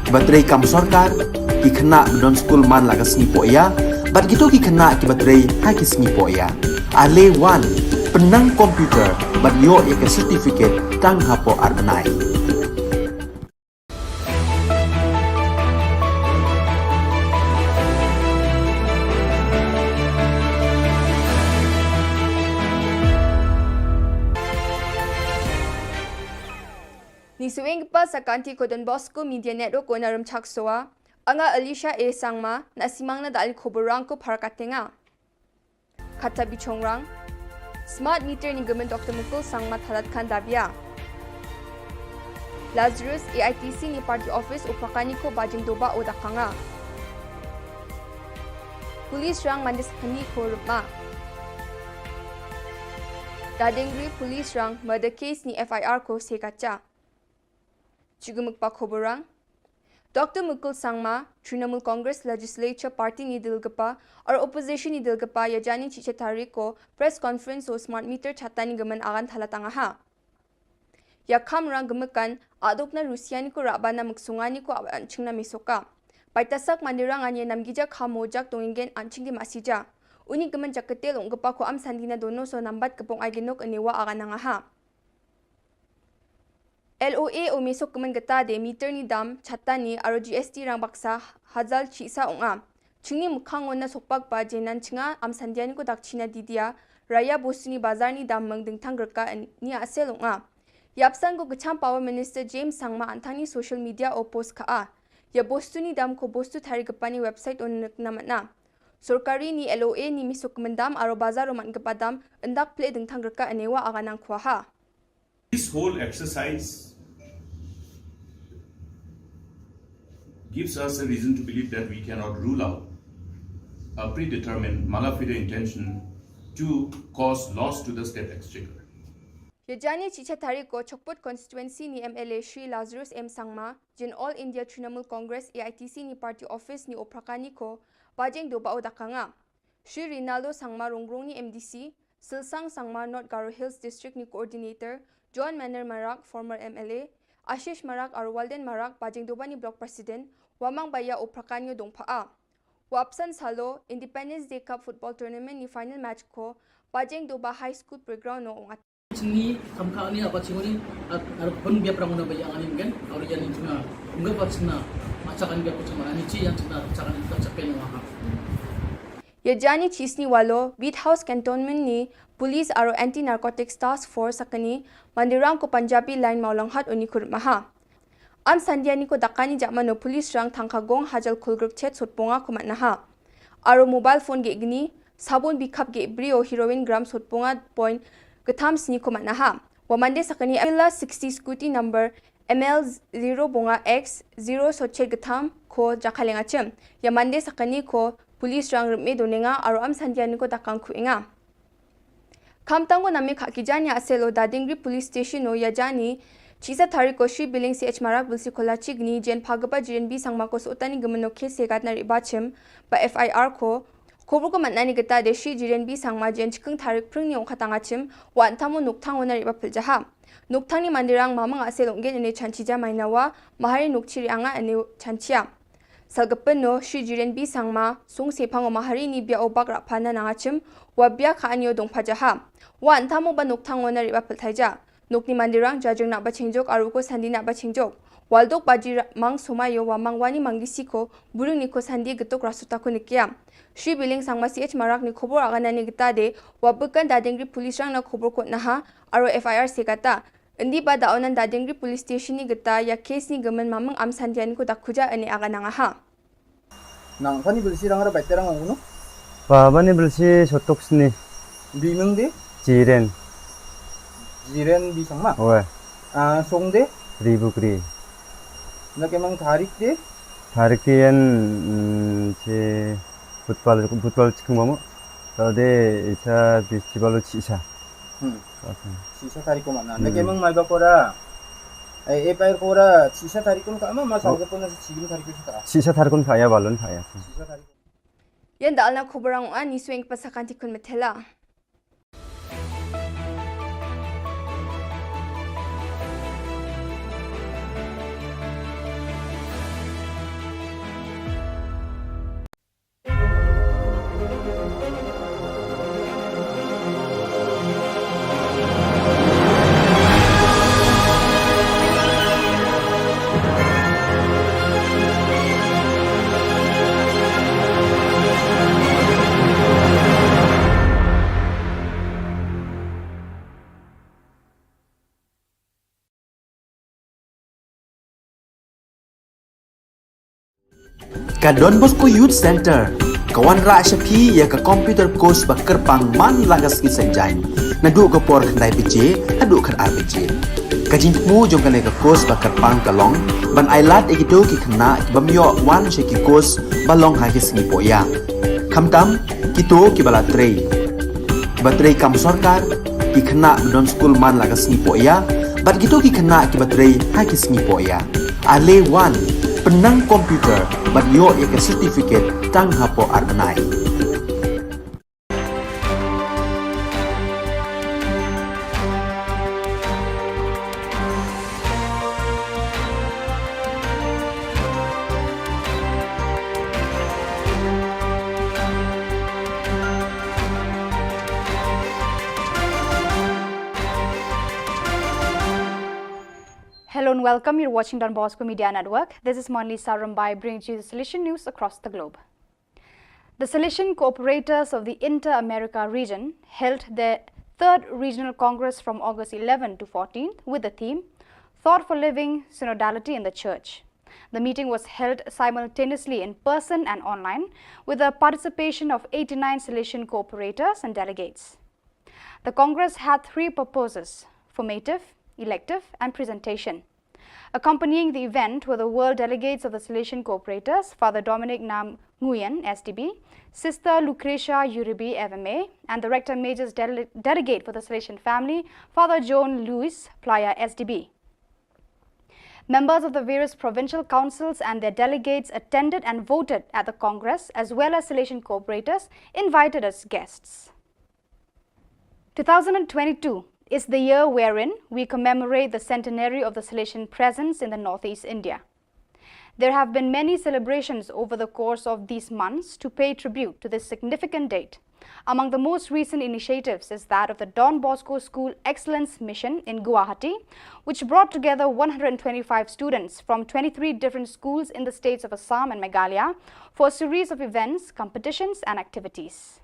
kiba trei kam sorkar, ki khynnah ba don skul man la ka sngi pohïa, bad kito ki khynnah kiba trei ha ki sngi pohïa. Ale wan, pynnang computer bad ïoh ïa ka certificate tang hapoh ar bnai. Ngi sngewbha sa ka Anti Don Bosco Media Network, ko na Rymchak Sowa, anga Alicia A Sangma, na simang na da ali khubor rang ko phar ka tenga. Kata bichong rang. Smart meter ni gmen Doctor Mukul Sangma thalat khan dabia. Lazarus A I T C ni party office u Prakani ko bajing doba o dakanga. Police rang mandis khani ko rupma. Dadengri police rang murder case ni F I R ko sekacha. Chigumukpa khubor rang. Doctor Mukul Sangma, Trinamool Congress Legislature Party ni dilgapa, or opposition ni dilgapa, ïa jani chiche tarik ko press conference o smart meter chata ni gmen agan thalat anga ha. Ïa kham rang gmekan, adok na Rusia ni ko raba na muksunga ni ko aban chingna misoka. Paitasak mandirang anye namgija kham mojak tongingen anching di masija. Uni gmen jaketel ong gepa ko am sandina dono so nambat kepong ai genok enewa agan anga ha. L O A o mesok kemen geta de meter ni dam, chata ni, aro G S T rang baksa, hazal chisa ong a. Chingni mukhang on na sokpak ba jenan chinga, am sandia ni ko dak china didia, raya bostu ni bazar ni dam meng dengtang gerka en-, ni asel ong a. Yapsan ko kecham Power Minister James Sangma antang ni social media o post ka a. Ya bostu ni dam ko bostu tari gepa ni website on nek namat na. Sorkari ni L O A ni mesok kemen dam, aro bazar o man gepa dam, endak ple dengtang gerka enewa aganang kuaha. This whole exercise gives us a reason to believe that we cannot rule out a predetermined mala fide intention to cause loss to the state exchequer. Ya jani chicha tarik ko Chokput constituency ni M L A Shri Lazarus M Sangma, jin All India Trinamool Congress A I T C ni party office ni Oprakani ko bajeng doba o dakanga. Shri Rinaldo Sangma Rongrong ni M D C, Silsang Sangma North Garo Hills District ni Coordinator, John Manor Marak, former M L A, Ashish Marak, aro Walden Marak, Bajeng Doba ni Block President, Wamang Baya o Prakanyo Dongpha a. Wapsan Salo, Independence Day Cup Football Tournament ni final match ko, Bajeng Doba High School Playground no ong at. Chini kam ka ni apa chingoni, at, ar pun biap rang una baya ngani mungkin, aro yani chuna, mungkin apa chuna, macha kan biap chuma ani chi yang chuna, macha kan biap chapen wa ha. Ya jani chisni walo, Beat House Cantonment ni Police aro Anti Narcotics Task Force sakani, mandirang ko Punjabi Line Mawlanghat uni kurut maha. Am sandia ni ko dakani jakmano police rang thangka gong hajal kulgruk chet sotponga ko matnaha. Aro mobile phone ge gni, sabun bikhap ge brio heroin gram sotponga point getham sni ko matnaha. Wa mande sakani Avila sixty scooty number M L zero bonga X zero soche getham ko jakhaleng achem. Ya mande sakani ko police rang rme donenga aro am sandia ni ko dakang kuenga. Khamtang ko name kha kijani aselo Dadingri Police Station o ya jani chisa tarik ko Shri Billing C H Marak Bilsi Kola Chigni jen phagapa Jiren B Sangma ko sotani gumano ke segat na riba chem ba F I R ko Khubor ko matna ni kata de shi Jiren B Sangma jen chikeng tarik pring ni ong khatang achim, wa antamo nukthang wana riba pil jaha. Nukthang ni mandirang mamang ase longgen ene chanchi ja mainawa, mahari nukchi ri anga ene chanchia. Salkapin no, Shri Jiren B Sangma, Song Sephang o Mahari ni bia o bak rap pha na nanga chim, wa bia kha anyo dong pha jaha. Wa anta mo ba nuk thang o na riba pil thai ja. Nuk ni mandirang, jajeng na ba chengjok, aru ko sandi na ba chengjok. Waldok baji ra-, mang soma yo wa mang wani manggi siko, buring ni ko sandi getuk rasu taku ni kiam. Shri Biling Sangma C H Marak ni khobor agana ni geta de, wa bekan dadengri police rang na khobor kot naha, aru F I R se kata. Indi ba da onan dadengri police station ni geta ya case ni gemen mameng am sandian ko da kuja ene aga nanga ha. Nang pani belsi rang ra baita rang unu? Ba bani belsi sotok sini. Bimeng de? Jiren. Jiren bisang ma? Oe. Ah, song de? Ribukri. Na kemang tarik de? Tarik de yan, mm, che football, football chikung bamu. Tade isa festival chisa. Hmm. Sisa tarik ko mana. Hmm. Nake mang mai ba kora. Eh, eh, pair kora, sisa tarik ko ka ma, ma sa ko na sisa tarik ko ka. Sisa tarik ko ka ya balon ka ya. Sisa tarik. Yan da alna khobor ang ani swing pasakan tikun metela. Ka Don Bosco Youth Center ka wanrah sha phi ïa ka computer course ba kyrpang man la ka sngi Saitjaiñ, naduh ka por khyndai baje haduh khatar baje. Ka jingthmu jong kane ka course ba kyrpang ka long ban ailad ïa kito ki khynnah ki bym ïoh wan sha ki course ba long ha ki sngi pohïa. Khamtam kito kiba la trei, kiba trei kam sorkar, ki khynnah ba don skul man la ka sngi pohïa, bad kito ki khynnah kiba trei ha ki sngi pohïa. Ale wan, pynnang computer bad ïoh ïa ka certificate tang hapoh ar bnai. Hello and welcome. You're watching Don Bosco Media Network. This is Monli Sarumbai bringing to you the Salesian news across the globe. The Salesian Cooperators of the Inter-America region held their third regional congress from August eleven to fourteenth with the theme Thought for Living, Synodality in the Church. The meeting was held simultaneously in person and online with the participation of eighty-nine Salesian cooperators and delegates. The Congress had three purposes: formative, elective, and presentation. Accompanying the event were the world delegates of the Salesian Cooperators, Father Dominic Nam Nguyen, S D B, Sister Lucretia Uribe, F M A, and the Rector Major's dele-, delegate for the Salesian family, Father John Louis Playa, S D B. Members of the various provincial councils and their delegates attended and voted at the Congress, as well as Salesian cooperators invited as guests. Two thousand and twenty-two is the year wherein we commemorate the centenary of the Salesian presence in the Northeast India. There have been many celebrations over the course of these months to pay tribute to this significant date. Among the most recent initiatives is that of the Don Bosco School Excellence Mission in Guwahati, which brought together one hundred twenty-five students from twenty-three different schools in the states of Assam and Meghalaya for a series of events, competitions, and activities.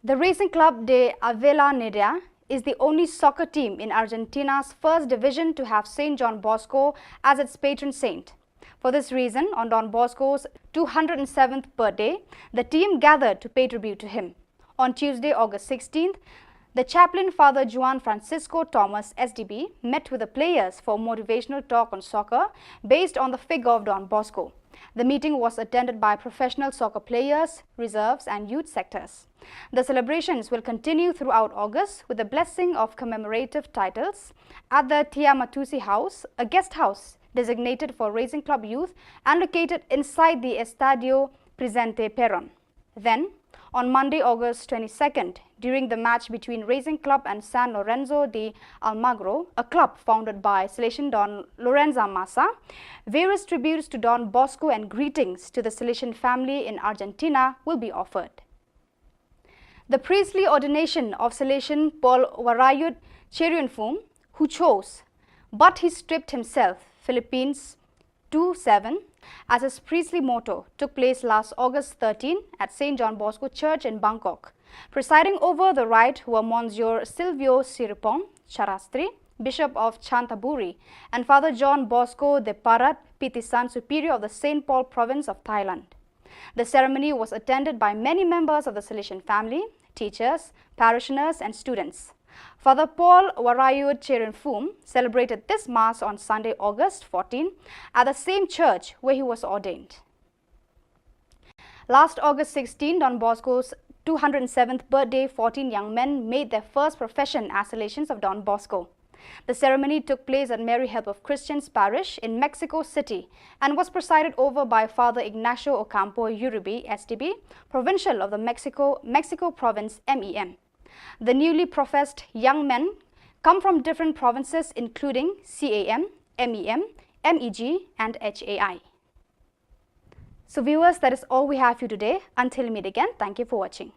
The Racing Club de Avellaneda is the only soccer team in Argentina's first division to have Saint John Bosco as its patron saint. For this reason, on Don Bosco's two hundred seventh birthday, the team gathered to pay tribute to him. On Tuesday, August sixteenth, the chaplain, Father Juan Francisco Thomas, S D B, met with the players for a motivational talk on soccer based on the figure of Don Bosco. The meeting was attended by professional soccer players, reserves, and youth sectors. The celebrations will continue throughout August with the blessing of commemorative titles at the Tia Matusi House, a guest house designated for Racing Club youth and located inside the Estadio Presidente Perón. Then, on Monday, August twenty-second, During the match between Racing Club and San Lorenzo de Almagro, a club founded by Salesian Don Lorenzo Massa, various tributes to Don Bosco and greetings to the Salesian family in Argentina will be offered. The priestly ordination of Salesian Paul Warayut Cherianfum, who chose, "But he stripped himself," Philippines two seven, as his priestly motto, took place last August thirteen at Saint John Bosco Church in Bangkok. Presiding over the rite were Monsignor Silvio Siripong Charastri, Bishop of Chanthaburi, and Father John Bosco de Parat, Pitisan Superior of the Saint Paul Province of Thailand. The ceremony was attended by many members of the Salesian family, teachers, parishioners, and students. Father Paul Warayut Cherianfum celebrated this Mass on Sunday, August fourteen, at the same church where he was ordained. Last August sixteen, Don Bosco's two hundred seventh birthday, fourteen young men made their first profession as Salesians of Don Bosco. The ceremony took place at Mary Help of Christians Parish in Mexico City and was presided over by Father Ignacio Ocampo Uribe, S D B, provincial of the Mexico, Mexico province, M E M. The newly professed young men come from different provinces, including C A M, M E M, M E G, and H A I. So viewers, that is all we have for you today. Until we meet again, thank you for watching.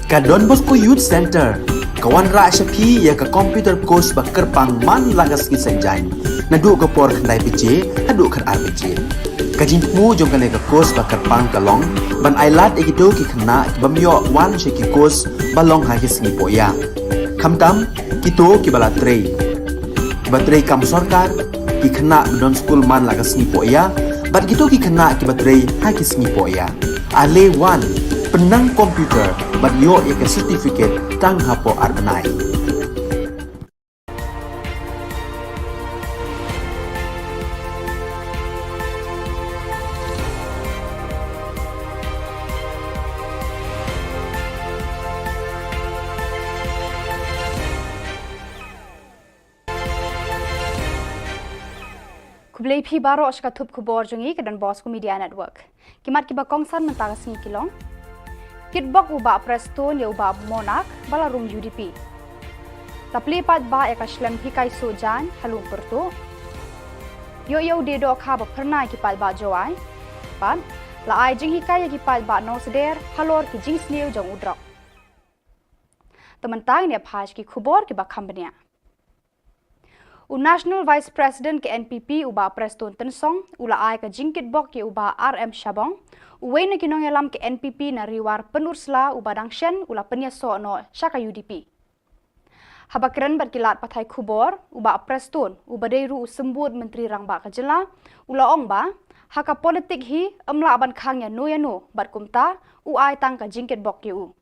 Ka Don Bosco Youth Center ka wanrah sha phi ïa ka computer course ba kyrpang man la ka sngi Saitjaiñ, naduh ka por khyndai baje haduh khatar baje. Ka jingthmu jong kane ka course ba kyrpang ka long ban ailad ïa kito ki khynnah ki bym ïoh wan sha ki course ba long ha ki sngi pohïa. Khamtam kito kiba la trei, kiba trei kam sorkar, ki khynnah ba don skul man la ka sngi pohïa, bad kito ki khynnah kiba trei ha ki sngi pohïa. Ale wan, pynnang computer bad ïoh ïa ka certificate tang hapoh ar bnai. Khublei phi baroh sha ka thup khubor jong ngi ka Don Bosco Media Network. Ki mat kiba kongsan mynta ka sngi ki long: Kitbok u Bah Prestone ïa u Bah Monak ba la rung U D P. La plie paidbah ïa ka shlem hikai suh jaiñ ha Lum Pyrtuh. Ïoh ïa u die dohkha ba phyrnai ki paidbah Jowai. Bad la ai jinghikai ïa ki paidbah Nongsder halor ki jingsniew jong u drok. Te mynta ngin ïa phai sha ki khubor kiba kham bniah. U National Vice President ka N P P u Bah Prestone Tynsong u la ai ka jingkitbok ïa u Bah R M Shabong, uwei na ki nongïalam ka N P P na Ri War Pynursla uba dang shen u la pynïasoh noh sha ka U D P. Haba kren bad ki lad pathai khubor, u Bah Prestone uba dei ruh u Symbud Myntri Rangbah ka jylla u la ong ba ha ka politik hi ym lah ban khang ïano ïano bad kumta u ai tang ka jingkitbok ïa u.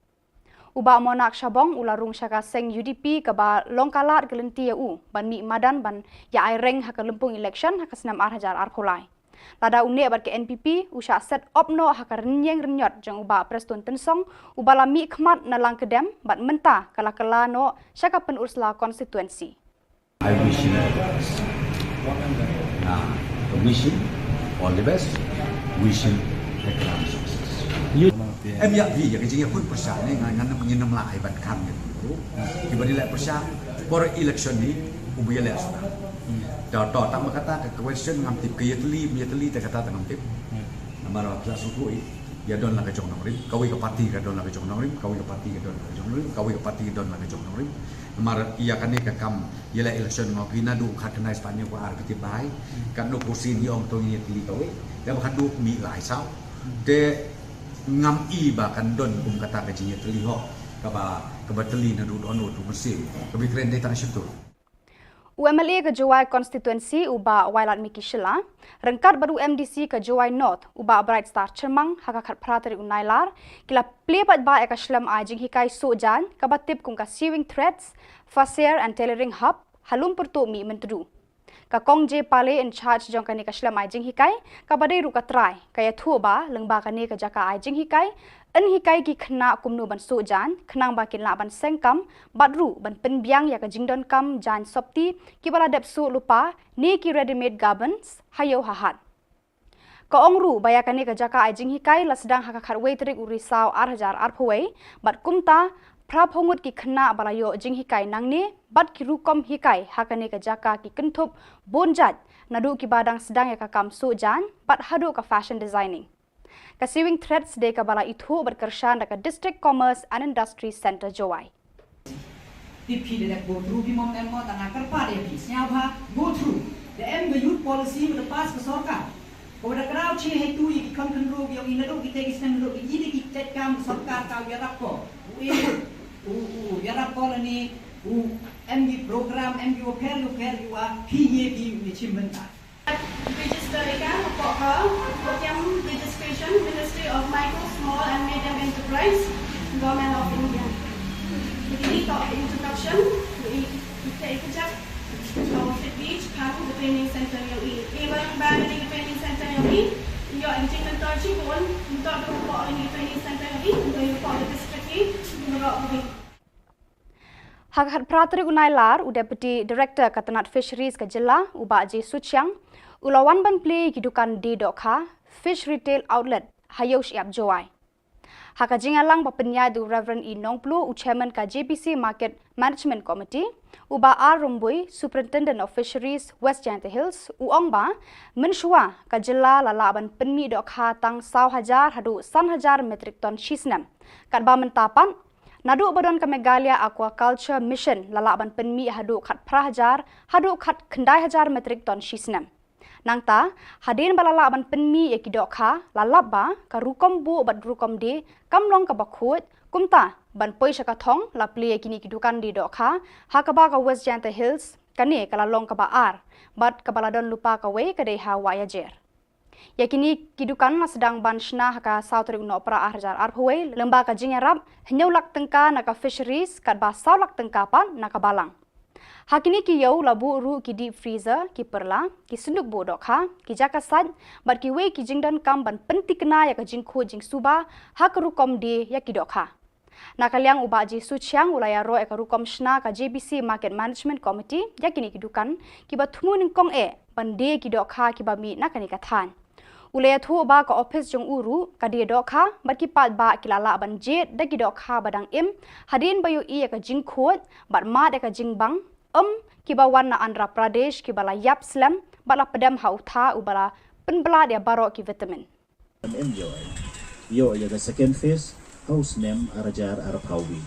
U Bah Monak Shabong u la rung sha ka seng U D P kaba long ka lad ka lynti ïa u ban mih madan ban ïa ai reng ha ka lympung election ha ka snem ar hajar arphew lai. Lada u neh bad ka N P P u shah set op noh ha ka rynïeng rynïot jong u Bah Prestone Tynsong uba la mih khmat na Langkyrdem bad mynta ka la kylla noh sha ka Pynursla constituency. I wish him all the best. Nah, I wish him all the best. Wish him a grand success. Em ïa phi ïa ka jingïakhun pyrshah ne ngan ngan ngin ym lah ban khang ïa phi. Kiba dei leh pyrshah por election ni u ba ïaleh suda. Da to tang ba kata ka question ngam tip ka ïatylli ym ïatylli te kata te ngam tip. Namar ba phi la sngewthuh ïa don la ka jong nongrim, kawei ka party ka don la ka jong nongrim, kawei ka party ka don la ka jong nongrim, kawei ka party ka don la ka jong nongrim. Namar ïa kane ka kam ïaleh election nga ong phi naduh khatkhyndai spah hynñiew spah ar phi tip bha. Katno kursi ngi ong to ngi ïatylli kawei. Te ba khatduh mih lai saw. Te Ngam i ba kan don kum kata ka jingïatylli hok kaba, kaba tylli naduh don u tu mynsiem. Kaba kren dei tang shatu. U M L A ka Jowai constituency u Bah Wailadmiki Shylla ryngkat bad u M D C ka Jowai North u Bah Brightstar Chyrmang ha ka khatphra tarik u Nailar ki la plie paidbah ïa ka shlem ai jinghikai soh jaiñ kaba tip kum ka Sewing Threads, Fasair and Tailoring Hub ha Lum Pyrtuh Mihmyntdu. Ka Kong J Pale in charge jong kane ka shlem ai jinghikai kaba dei ruh ka trai ka ïathuh ba lyngba kane ka jaka ai jinghikai yn hikai ki khynnah kumno ban soh jaiñ khnang ba kin lah ban seng kam bad ruh ban pynbiang ïa ka jingdonkam jaiñ sopti kiba la dep soh lypa ne ki ready made garments ha ïew ha hat. Ka ong ruh ba ïa kane ka jaka ai jinghikai la sdang ha ka khatwei tarik u Risaw ar hajar arphew wei bad kumta phraphew ngut ki khynnah ba la ïoh jinghikai nangne bad ki rukom hikai ha kane ka jaka ki kynthup bun jait naduh kiba dang sdang ïa ka kam soh jaiñ bad haduh ka fashion designing. Ka Sewing Threads dei kaba la ithuh bad kyrshan da ka District Commerce and Industry Centre Jowai. Tip phi da dep go through phi mom em mo, tang nga kyrpad ïa phi sngewbha go through. Da em ka youth policy ba da pass ka sorkar, ko da kraw che hei tu ïa ki khon khynroo ki ong i naduh ki te ki snem naduh ki ïa ki tet kam sorkar ka ïarap ko. U e u u ïarap ko lane u em ki program em ki wa pher ki wa pher ki wa phi ye ki u chim bynta. Register ïa ka hapoh ka Opium Registration, Ministry of Micro, Small and Medium Enterprise, Government of India. Ïa kine toh introduction, ïa ïa ka jak, ïa ka training center ïa i. Ïa ba ba ïa ka training center ïa i, ïa ka jingmyntoi shibun, ïa ka training center ïa i, ïa ka district ïa i, ïa ka Ha ka khatphra tarik u Nailar, u Deputy Director ka tnat Fisheries ka jylla, u Bah J Suchiang, u la wan ban plie ïa ki dukan die dohkha, Fish Retail Outlet, ha Ïew Shyiap Jowai. Ha ka jingïalang ba pynïaid da u Reverend E Nongpluh, u Chairman ka J B C Market Management Committee, u Bah R Rymbui, Superintendent of Fisheries, West Jaintia Hills, u ong ba mynshuwa ka jylla la lah ban pynmih dohkha tang saw hajar haduh san hajar metric ton shi snem. Katba mynta pat, naduh ba don ka Meghalaya Aquaculture Mission la lah ban pynmih haduh khatphra hajar haduh khatkhyndai hajar metric ton shi snem. Nangta, hadien ba la lah ban pynmih ïa ki dohkha, la lap ba ka rukom buh bad rukom die kam long kaba khuid. Kumta, ban poi sha ka thong, la plie ïa kine ki dukan die dohkha ha kaba ka West Jaintia Hills kane ka la long kaba ar bad kaba la don lypa kawei ka dei ha Wahiajer. Ïa kine ki dukan la sdang ban shna ha ka saw tarik u Nohprah ar hajar arphew wei, lyngba ka jingïarap hynñiew lak tyngka na ka Fisheries, katba saw lak tyngka pat na ka Balang. Ha kine ki ïew la buh ruh ki deep freezer, ki pyrla, ki synduk buh dohkha, ki jaka sait bad kiwei ki jingdonkam ban pynthikna ïa ka jingkhuid jingsuba ha ka rukom die ïa ki dohkha. Na ka liang u Bah J Suchiang u la ïaroh ïa ka rukom shna ka J B C Market Management Committee ïa kine ki dukan kiba thmu nyngkong eh ban die ki dohkha kiba mih na kane ka thaiñ. U la ïathuh ba ka ophis jong u ruh ka die dohkha bad ki paidbah ki la lah ban jied da ki dohkha ba dang im hadien ba ïohi ïa ka jingkhuid bad mad ïa ka jingbang, em, kiba wan na Andhra Pradesh kiba la ïap slem bad la pdem ha u tha uba la pynblad ïa baroh ki vitamin. Em ïoh, ïoh ïa ka second phase ha u snem ar hajar arphew wei.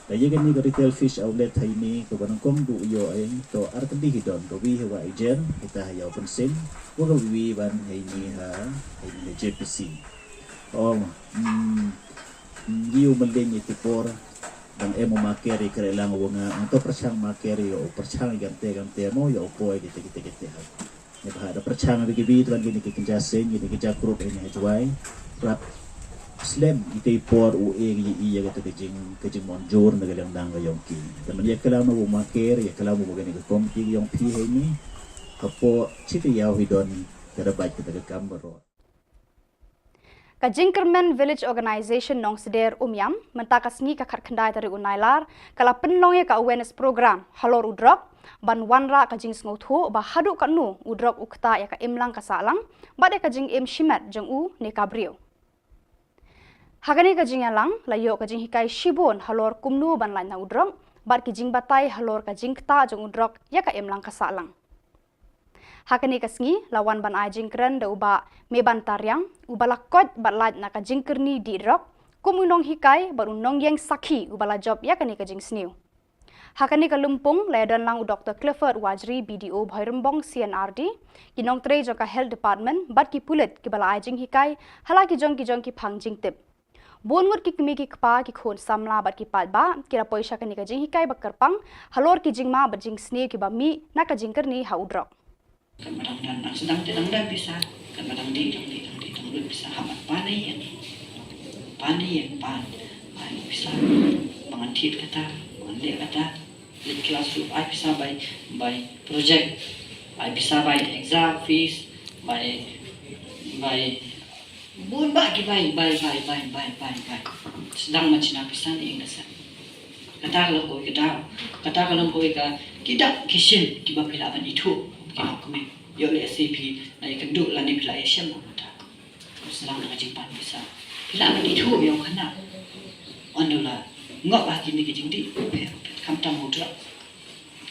Ka ïa kane ka retail fish outlet ha ine kaba nyngkong du ïoh, eh, to ar tylli hi don, ka wi ha Wahiajer, kita ha Ïew Pynsing, wa ka wi ban ha ine ha, ha ine ha J P C. Oh, mm, mm, ïa u mylliñ ïa ki por dang em u maker ïa kren lang u nga, to pyrshang maker ïa u pyrshang ïa kante kante mo ïa u poi kite kite kite ha. Ïa ba da pyrshang ïa ki bi twan kine ki kynja seng kine ki kynja group ïa ni ha Jowai. Rap slem ïa ki por u e ïa ïa kata ka jing ka jingmon jur na ka liang dang ka ïong ki. Te man ïa klam u maker ïa klam u kane ka komiti ïong phi ha ine. Hapoh chi ka ïaw hi don ka da bait kata ka kam baroh. Ka Jingkyrmen Village Organisation Nongsder Umiam, mynta ka sngi ka khatkhyndai tarik u Nailar, ka la pynlong ïa ka awareness program halor u drok, ban wanrah ka jingsngewthuh ba haduh katno u drok u ktah ïa ka imlang ka sahlang bad ïa ka jingim shimet jong u ne ka briew. Ha kane ka jingïalang la ïoh ka jinghikai shibun halor kumno ban lait na u drok bad ki jingbatai halor ka jingktah jong u drok ïa ka imlang ka sahlang. Ha kane ka sngi la wan ban ai jingkren da u Bah Meban Tariang, uba la koit bad lait na ka jingkyrni dih drok kum u nonghikai bad u nongïeng sakhi uba la jop ïa kane ka jingsniew. Ha kane ka lympung la ïadon lang u Doctor Clifford Wajri, B D O Bhoirymbong C&RD, ki nongtrei jong ka Health Department bad ki pulit kiba la ai jinghikai ha la ki jong ki jong ki phang jingtip. Bun ngut ki kmie ki kpa, ki khun samla bad ki paidbah ki la poi sha kane ka jinghikai ba kyrpang halor ki jingma bad jingsniew kiba mih na ka jingkyrni ha u drok. Kan ba dang don, nang sdang te dang don pisa, kan ba dang dih, dang dih, dang dih, dang lut pisa, hap ban pan ïa ïeng. Pan ïa ïeng, pan. Ai pisa, ba ngan thied kata, ba ngan leh kata. Leh class ruh, ai pisa bai, bai project. Ai pisa bai exam fees, bai, bai bun bah ki bai, bai, bai, bai, bai, bai, bai. Sdang ban shna pisa ne ïeng da sah. Kata ka long kawei ka daw. Kata ka long kawei ka, ki dak ki shin kiba phi lah ban ithuh, ki lok kmie. Ïoh lehse phi la ïakynduh lane phi la ïashem bad kata. Sdang na ka jingpan pisa. Phi lah ban ithuh ïa u khynnah. Ynda u la ngop ha kine ki jingdih, phi, phi khamtam u drok.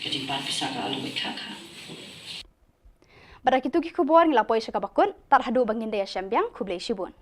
Ka jingpan pisa ka long kawei ka kha. Bad da kitu ki khubor ngi la poi sha kaba kut, tad haduh ba ngin da ïashem biang, khublei shibun.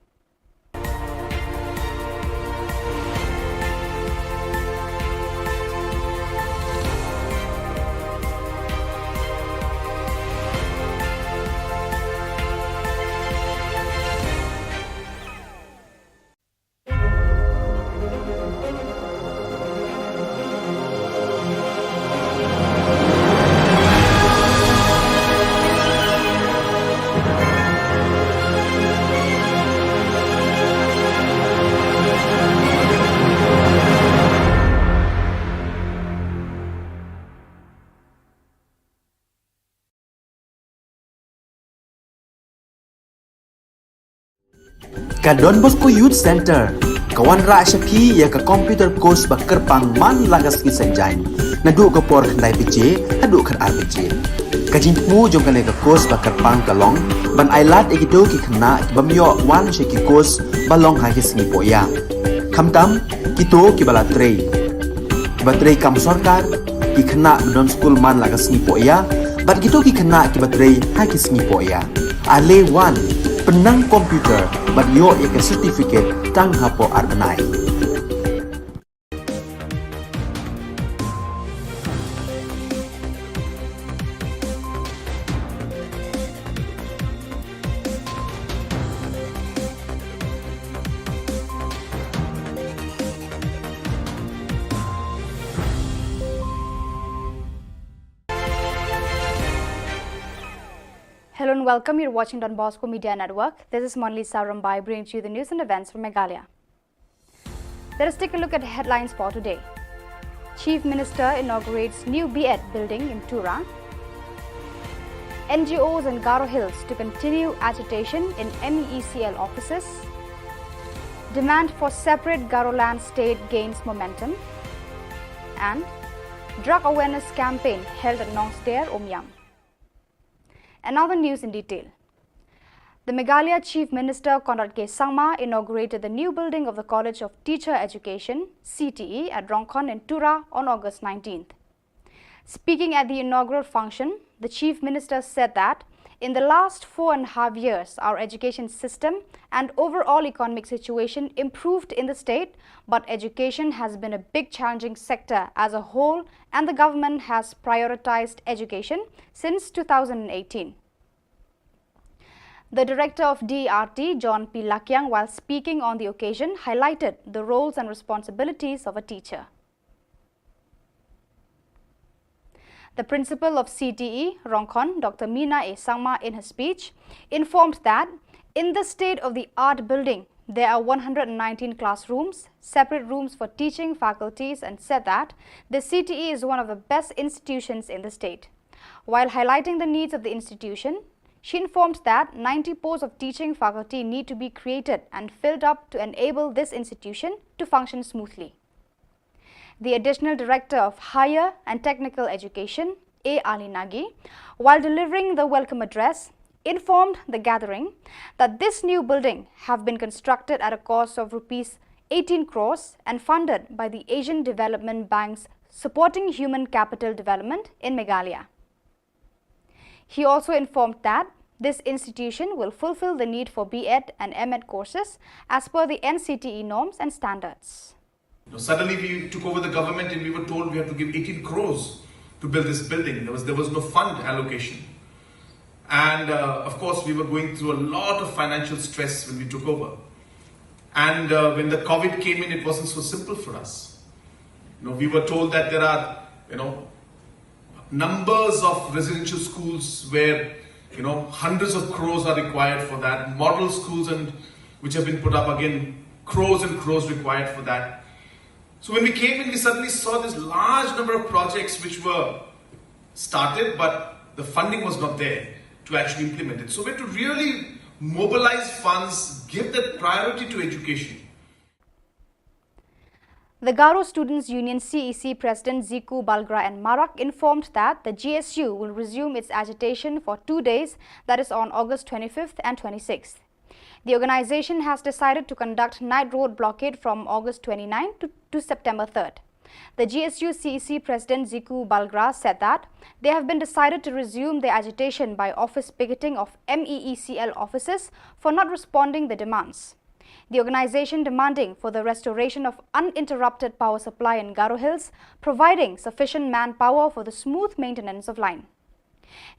Ka Don Bosco Youth Centre ka wanrah sha phi ïa ka computer course ba kyrpang man la ka sngi Saitjaiñ, naduh ka por khyndai baje haduh khatar baje. Ka jingthmu jong kane ka course ba kyrpang ka long ban ailad ïa kito ki khynnah ki bym ïoh wan sha ki course ba long ha ki sngi pohïa. Khamtam kito kiba la trei, kiba trei kam sorkar, ki khynnah ba don skul man la ka sngi pohïa, bad kito ki khynnah kiba trei ha ki sngi pohïa. Ale wan, pynnang computer bad ïoh ïa ka certificate tang hapoh ar bnai. Hello and welcome. You're watching Don Bosco Media Network. This is Monlisa Rumbai bringing to you the news and events from Meghalaya. Let us take a look at the headlines for today. Chief Minister inaugurates new B.Ed building in Tura. N G Os in Garo Hills to continue agitation in M E E C L offices. Demand for separate Garoland state gains momentum. And drug awareness campaign held at Nongsder, Umiam. And now the news in detail. The Meghalaya Chief Minister Conrad K Sangma inaugurated the new building of the College of Teacher Education, C T E, at Rongkhon in Tura on August nineteenth. Speaking at the inaugural function, the Chief Minister said that in the last four and a half years, our education system and overall economic situation improved in the state, but education has been a big challenging sector as a whole, and the government has prioritized education since two thousand eighteen. The director of D E R T, John P Lakiang, while speaking on the occasion, highlighted the roles and responsibilities of a teacher. The principal of C T E, Rongkhon, Doctor Mina A Sangma, in her speech, informed that in the state-of-the-art building, there are one hundred nineteen classrooms, separate rooms for teaching faculties, and said that the C T E is one of the best institutions in the state. While highlighting the needs of the institution, she informed that ninety posts of teaching faculty need to be created and filled up to enable this institution to function smoothly. The Additional Director of Higher and Technical Education, A Ali Nagi, while delivering the welcome address, informed the gathering that this new building have been constructed at a cost of rupees eighteen crores and funded by the Asian Development Bank's Supporting Human Capital Development in Meghalaya. He also informed that this institution will fulfill the need for B.Ed and M.Ed courses as per the N C T E norms and standards. You know, suddenly we took over the government and we were told we have to give eighteen crores to build this building. There was, there was no fund allocation. And uh, of course, we were going through a lot of financial stress when we took over. And uh, when the COVID came in, it wasn't so simple for us. You know, we were told that there are, you know, numbers of residential schools where, you know, hundreds of crores are required for that. Model schools and which have been put up, again, crores and crores required for that. So when we came in, we suddenly saw this large number of projects which were started, but the funding was not there to actually implement it. So we had to really mobilize funds, give that priority to education. The Garo Students Union C E C President Ziku Balgra and Marak informed that the G S U will resume its agitation for two days, that is on August twenty-fifth and twenty-sixth. The organization has decided to conduct night road blockade from August twenty-ninth to, to September third. The G S U C E C President Ziku Balgra said that they have been decided to resume their agitation by office picketing of M E E C L offices for not responding the demands. The organization demanding for the restoration of uninterrupted power supply in Garo Hills, providing sufficient manpower for the smooth maintenance of line.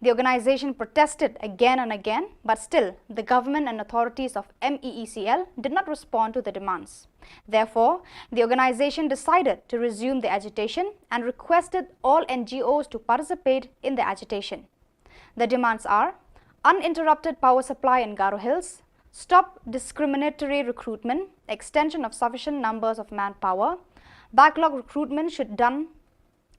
The organization protested again and again, but still the government and authorities of M E E C L did not respond to the demands. Therefore, the organization decided to resume the agitation and requested all N G Os to participate in the agitation. The demands are uninterrupted power supply in Garo Hills, stop discriminatory recruitment, extension of sufficient numbers of manpower, backlog recruitment should done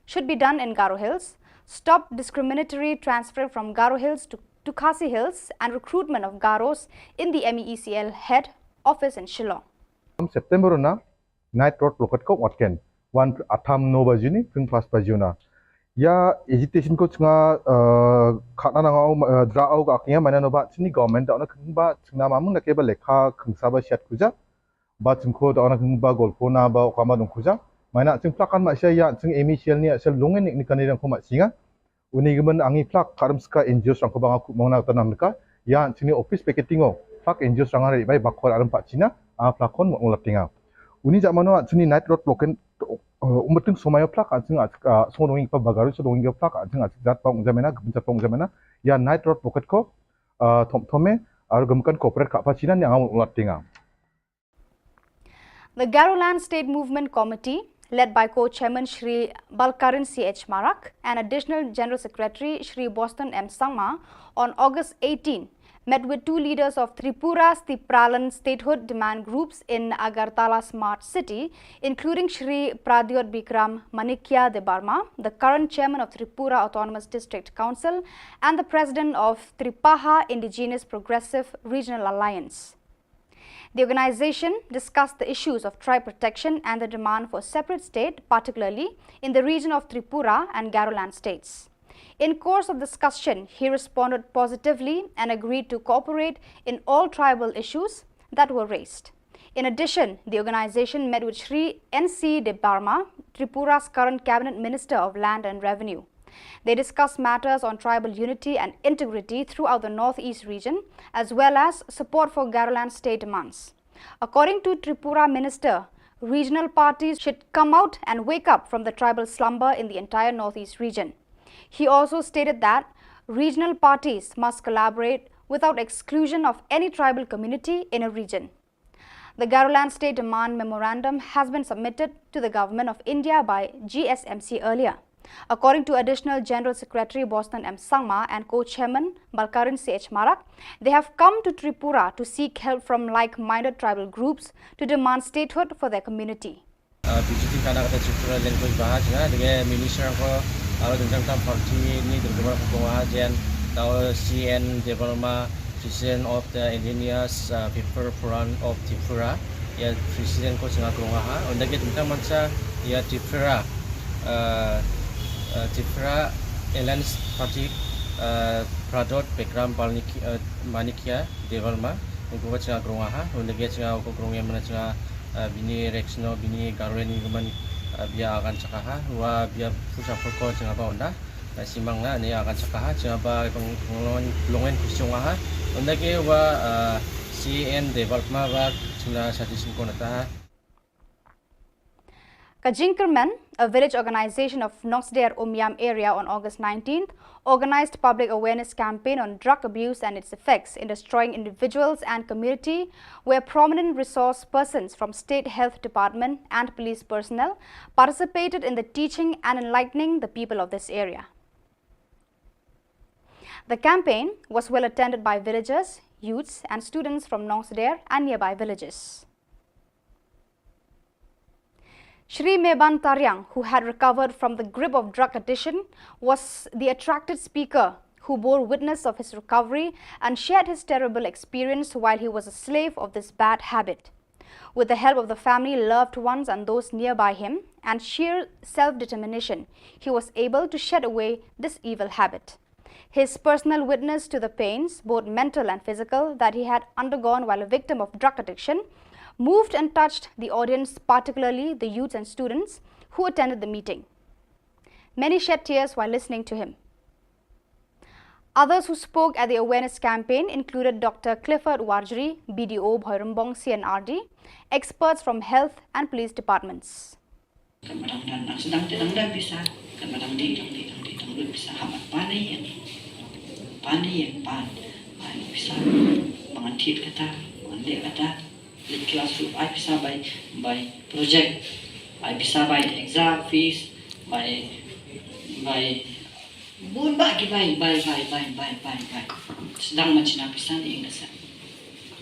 should be done in Garo Hills, stop discriminatory transfer from Garo Hills to, to Khasi Hills, and recruitment of Garos in the M E E C L head office in Shillong. September na night road blockade ko watken wan atham no bajuni pring pas bajuna. Ya agitation ko chunga khana nanga dra au ka knya mana no ba chini government da ona khngba chunga mamung na ke ba lekha khngsa ba shat kuja ba chungko da ona khngba golpo na ba okama dong kuja. Mana chung plakan ma sha ya chung M E E C L ni asal lungen ni kani dang ko ma singa. Uni gimen angi plak karam ska N G O sangko banga ku mong na tanam ka ya chini office picketing o plak N G O sanga ri bai bakor aram pa china a plakon mo ulat tinga. Uni jamano chini night road blockade umbetung somayo plak aching aching song donging pa bagaru so donging plak aching aching jat pang jamena gimen jat pang jamena ya night road blockade ko thom thome aru gemkan corporate ka pa china ni anga ulat tinga. The Garoland State Movement Committee, led by co-chairman Shri Balkaran C H Marak and Additional General Secretary Shri Boston M Sangma, on August eighteen, met with two leaders of Tripura's Tipralan statehood demand groups in Agartala Smart City, including Shri Pradyot Bikram Manikya Debbarma, the current chairman of Tripura Autonomous District Council and the president of Tripaha Indigenous Progressive Regional Alliance. The organization discussed the issues of tribe protection and the demand for separate state, particularly in the region of Tripura and Garoland states. In course of discussion, he responded positively and agreed to cooperate in all tribal issues that were raised. In addition, the organization met with Shri N C Debbarma, Tripura's current cabinet minister of land and revenue. They discussed matters on tribal unity and integrity throughout the Northeast region, as well as support for Garoland state demands. According to Tripura Minister, regional parties should come out and wake up from the tribal slumber in the entire Northeast region. He also stated that regional parties must collaborate without exclusion of any tribal community in a region. The Garoland State Demand Memorandum has been submitted to the Government of India by G S M C earlier. According to Additional General Secretary Boston M Sangma and co-chairman Balkaran C H Marak, they have come to Tripura to seek help from like-minded tribal groups to demand statehood for their community. Bijiti kana kata Tripura language baha jna dege minister ko aro dengkam tam party ni dengkam ko baha jen tao C N Debbarma, President of the Indigenous uh, People Forum of Tripura, ya President ko singa krunga ha. Unda ke tengkam mansa ya Tripura, uh, uh, Tripura Alliance Party, uh, Pradyot Bikram Balniki, uh, Manikya Debbarma, ungko ko singa krunga ha. Unda ke singa ko krunga mana singa bini reksno bini garwen ni man bia agan sakaha wa bia pusa poko singa ba unda. Simang na ne akan sakaha chaba pang pang longen kusiong aha. Unda ke wa C N Debbarma wa chuna sati singkon ataha. Ka Jingkyrmen, a village organization of Nongsder Umiam area, on August nineteenth, organized public awareness campaign on drug abuse and its effects in destroying individuals and community, where prominent resource persons from State Health Department and police personnel participated in the teaching and enlightening the people of this area. The campaign was well attended by villagers, youths, and students from Nongsder and nearby villages. Shri Meban Tariang, who had recovered from the grip of drug addiction, was the attracted speaker who bore witness of his recovery and shared his terrible experience while he was a slave of this bad habit. With the help of the family, loved ones, and those nearby him, and sheer self determination, he was able to shed away this evil habit. His personal witness to the pains, both mental and physical, that he had undergone while a victim of drug addiction moved and touched the audience, particularly the youths and students who attended the meeting. Many shed tears while listening to him. Others who spoke at the awareness campaign included Doctor Clifford Warjri, B D O Bhoirymbong C and R D, experts from health and police departments. Kan ba dang don, dang sdang te dang don pisa. Kan ba dang dih, dang dih, dang dih, dang don pisa. Haba pan ïa, pan ïa, pan, pan pisa. Ba ngan thied kata, ba ngan leh kata. Leit klas ruh ai pisa bai, bai project. Ai pisa bai exam fees, bai, bai bun bah ki bai, bai, bai. Sdang ban shna pisa ne ïing ka sem.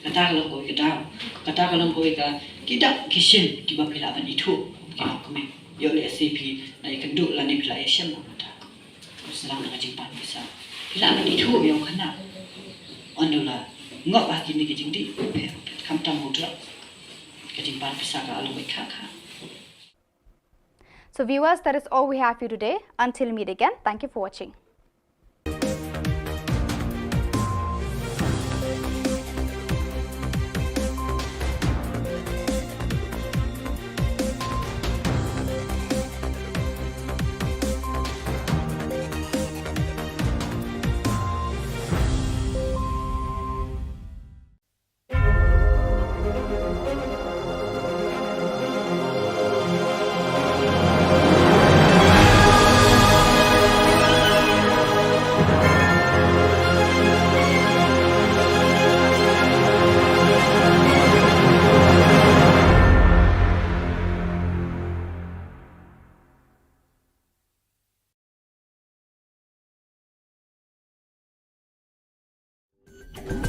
Kata ka long kawei ka daw. Kata ka long kawei ka, ki dak ki shin kiba phi lah ban ithuh. Ki dak kmie. Ïoh lehse phi la ïakynduh lane phi la ïashem bad kata. Sdang da ka jingpan pisa. Phi lah ban ithuh ïa u khynnah. Ynda u la ngop ha kine ki jingdih. Phi, phi, khamtam u drug. Ka jingpan pisa ka long kawei ka kha. So viewers, that is all we have for you today. Until meet again, thank you for watching.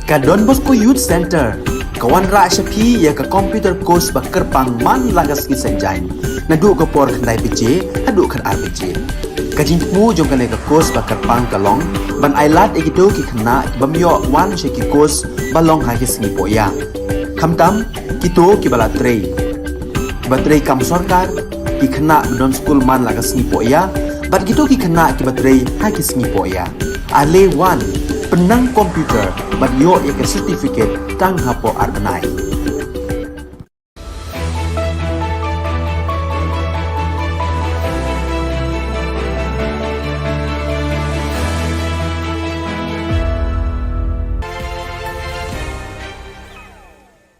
Ka Don Bosco Youth Center ka wanrah sha phi ïa ka computer course ba kyrpang man la ka sngi Saitjaiñ, naduh ka por khyndai baje haduh khatar baje. Ka jingthmu jong kane ka course ba kyrpang ka long ban ailad ïa kito ki khynnah ki bym ïoh wan sha ki course ba long ha ki sngi pohïa. Khamtam kito kiba la trei, kiba trei kam sorkar, ki khynnah ba don skul man la ka sngi pohïa, bad kito ki khynnah kiba trei ha ki sngi pohïa. Ale wan, pynnang computer bad ïoh ïa ka certificate tang hapoh ar bnai.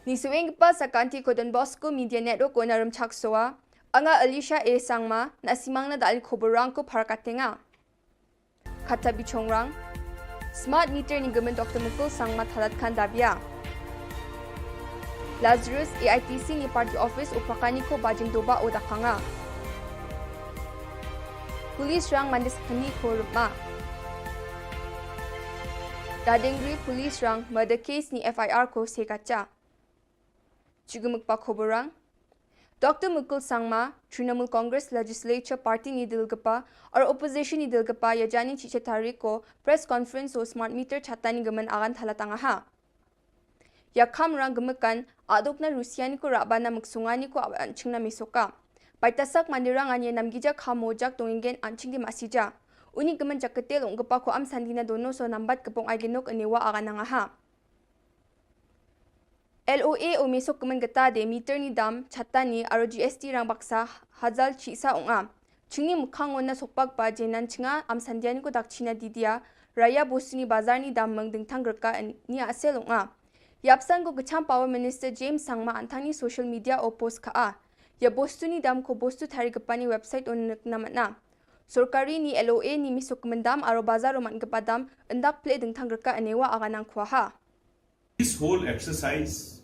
Ngi sngewbha sa ka kynti ko Don Bosco Media Network ko na Rymchak Soa, nga Alicia A Sangma, na simang na da ali khubor rang ko phar ka tenga. Kata bichongrang. Smart meter ni gmen Doktor Mukul Sangma thalat khan dabia. Lazarus A I T C ni party office u pakani ko bajing doba u dakanga. Police rang mandis khani ko rupma. Dadengri police rang murder case ni F I R ko sekacha. Chigumuk pa khoborang. Doktor Mukul Sangma, Trinamool Congress Legislature Party ni dilgapa, or Opposition ni dilgapa, ya jani chiche tarik ko press conference o smart meter chata ni gaman agan thala tangaha. Ya kham rang gumuk kan, aduk na Rusia ni ko raba na muksunga ni ko awan chingna misoka. Paitasak mandirang anye namgija kham mojak tongingen anching di masija. Uni gaman jaketel ong gapa ko am sandina dono so nambat kepong ai genok enewa agan nangaha. L O A o mesok kemen geta de meter ni dam, chata ni, aro G S T rang baksa, hazal chisa ong a. Chingni mukhang onna sokpak ba jenan chinga, am sandian ko dak china didia, raya bosuni bazar ni dam meng dengtang gerka ni asel ong a. Yapsan ko kecham Power Minister James Sangma antang ni social media o post ka a. Ïa bostu ni dam ko bostu thari kpa ni website un nek na mana. Sorkari ni L O A ni miso kemendam aro bazar umat kpa dam endak ple dengtang reka anewa aga nang kuaha. This whole exercise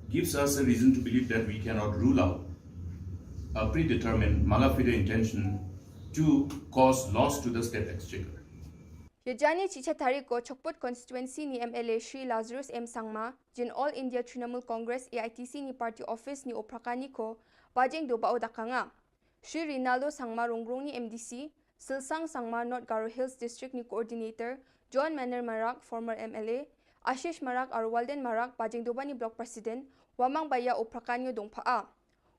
gives us a reason to believe that we cannot rule out a predetermined mala fide intention to cause loss to the state exchequer. Ïa jani chicha tari ko Chokpot constituency ni M L A Shri Lazarus M Sangma, jin All India Trinamool Congress A I T C ni party office ni Uttarakhand ni ko, bajeng doba o dakanga. Shri Rinaldo Sangma Rungrung ni M D C, Silsang Sangma North Garo Hills District ni Coordinator, John Manor Marak, former M L A, Ashish Marak aro Walden Marak, bajeng doba ni Block President, wamang baya Uttarakhand ni dongpha a.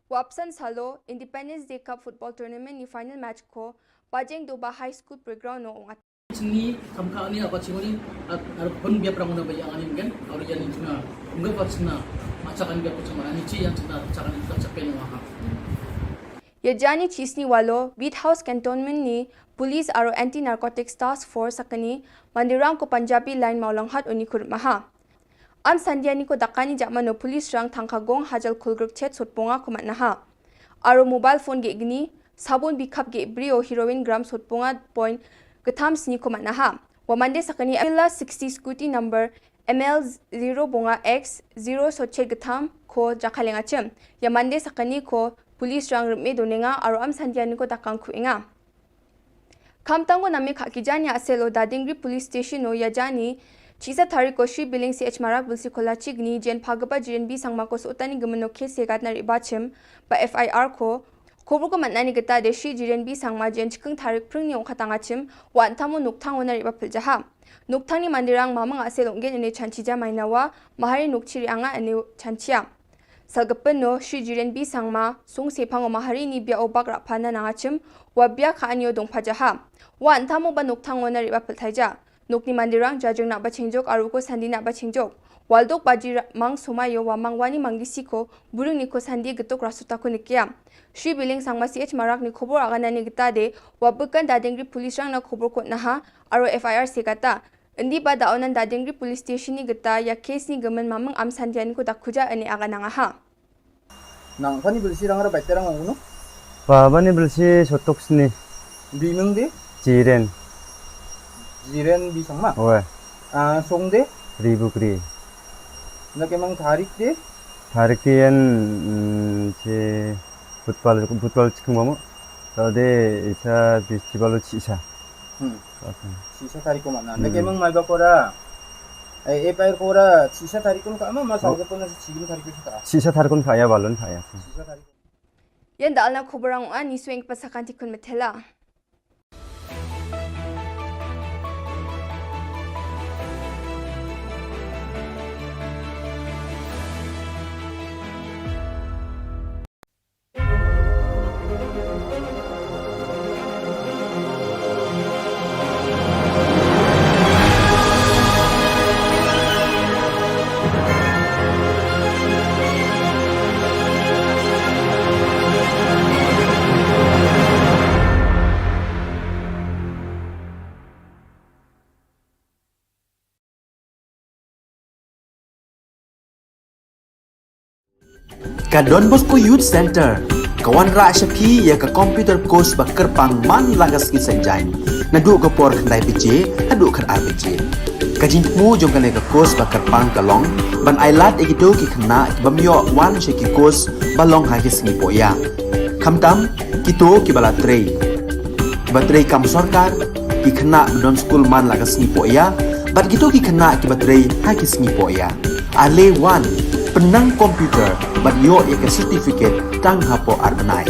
Wapsan salo, Independence Day Cup Football Tournament ni final match ko, bajeng doba High School Playground no ong at. Chini kam ka ni apa chingoni ar pun biar perang na baya angani mungkin, aro ïa ni chuna, enggak apa chuna, macakan biar percuma ni chi yang chuna, macakan itu capen wahap. Ïa jani chisni walo, Beat House Cantonment ni, Police aro Anti Narcotics Task Force sakani, Mandirang ko Punjabi Line Mawlanghat uni kur maha. Am sandia ni ko dakani jakmano Police rang thangkagong hajal kulgruk chet sotponga ko matnaha. Aro mobile phone ge gni, sabun bikhap ge brio heroin gram sotponga point ketham sni ko matnaha. Wa mande sakani Avila sixty scooty number M L zero bonga X zero sochet getham ko jakalenga chem. Ïa mande sakani ko Police rang rme donenga aro am sandia ni ko dakang kuenga. Khamtang ko name khakijani aselo Dadingri Police Station o ïa jani, chisa tari ko Shri Biling C H Marak Bilsi Kolachi gni jen phagaba Jiren B Sangma ko sotani gemeno ke segat na riba chem, ba F I R ko, Khubor ko matnani geta de Shri Jiren B Sangma jen chikeng tarik pring ni ong khatanga chim, wa antamo nukthang wana riba piljaha. Nukthang ni Mandirang mamang asel ong gen ene chanchi jamai nawa, mahari nukchi ri anga ene chanchia. Salgepen no, Shri Jiren B Sangma, sung sepang o mahari ni bia o bak rapana nanga chim, wa bia ka anyo dong pajaha. Wa antamo ba nukthang wana riba piltaija. Nukni Mandirang jajeng na ba chengjok aru ko sandi na ba chengjok. Waldok baji ra-, mang somayo wa mang wani manggisi ko, buring ni ko sandi getok rasuta ko nikia. Shri Biling Sangma C H Marak ni khubor agana ni geta de, wa bekan Dadingri Police rang na khubor ko naha, aru F I R se gata. Indi ba daonan Dadingri Police Station ni geta, ya case ni gemen mamang am sandian ko dakuja ane agana ngaha. Nang pani bilsi rang ra baita rang ong no? Pa bani bilsi sotok sni. Bimeng de? Jiren. Jiren B Sangma? Oe. Ah, song de? Ribukri. Na kemang tarik de? Tarik de yan, mm, che butpal, butpal chikung mamo. Tade isa festival chisa. Hmm. Sisa tarik ko mana. Hmm. Nake mang mai ba kora. Eh, eh, pair kora, sisa tarik ko ka ma, ma sa ko na sisa tarik ko ka. Sisa tarik ko ka ya balon ka ya. Sisa tarik. Yan da alna khubor ang ani swing pasakan tikun metela. Ka Don Bosco Youth Center ka wanrah sha phi ïa ka computer course ba kyrpang man la ka sngi Saitjaiñ, naduh ka por khyndai baje haduh khatar baje. Ka jingthmu jong kane ka course ba kyrpang ka long ban ailad ïa kito ki khynnah ki bym ïoh wan sha ki course ba long ha ki sngi pohïa. Khamtam kito kiba la trei, kiba trei kam sorkar, ki khynnah ba don skul man la ka sngi pohïa, bad kito ki khynnah kiba trei ha ki sngi pohïa. Ale wan, pynnang computer bad ïoh ïa ka certificate tang hapoh ar bnai.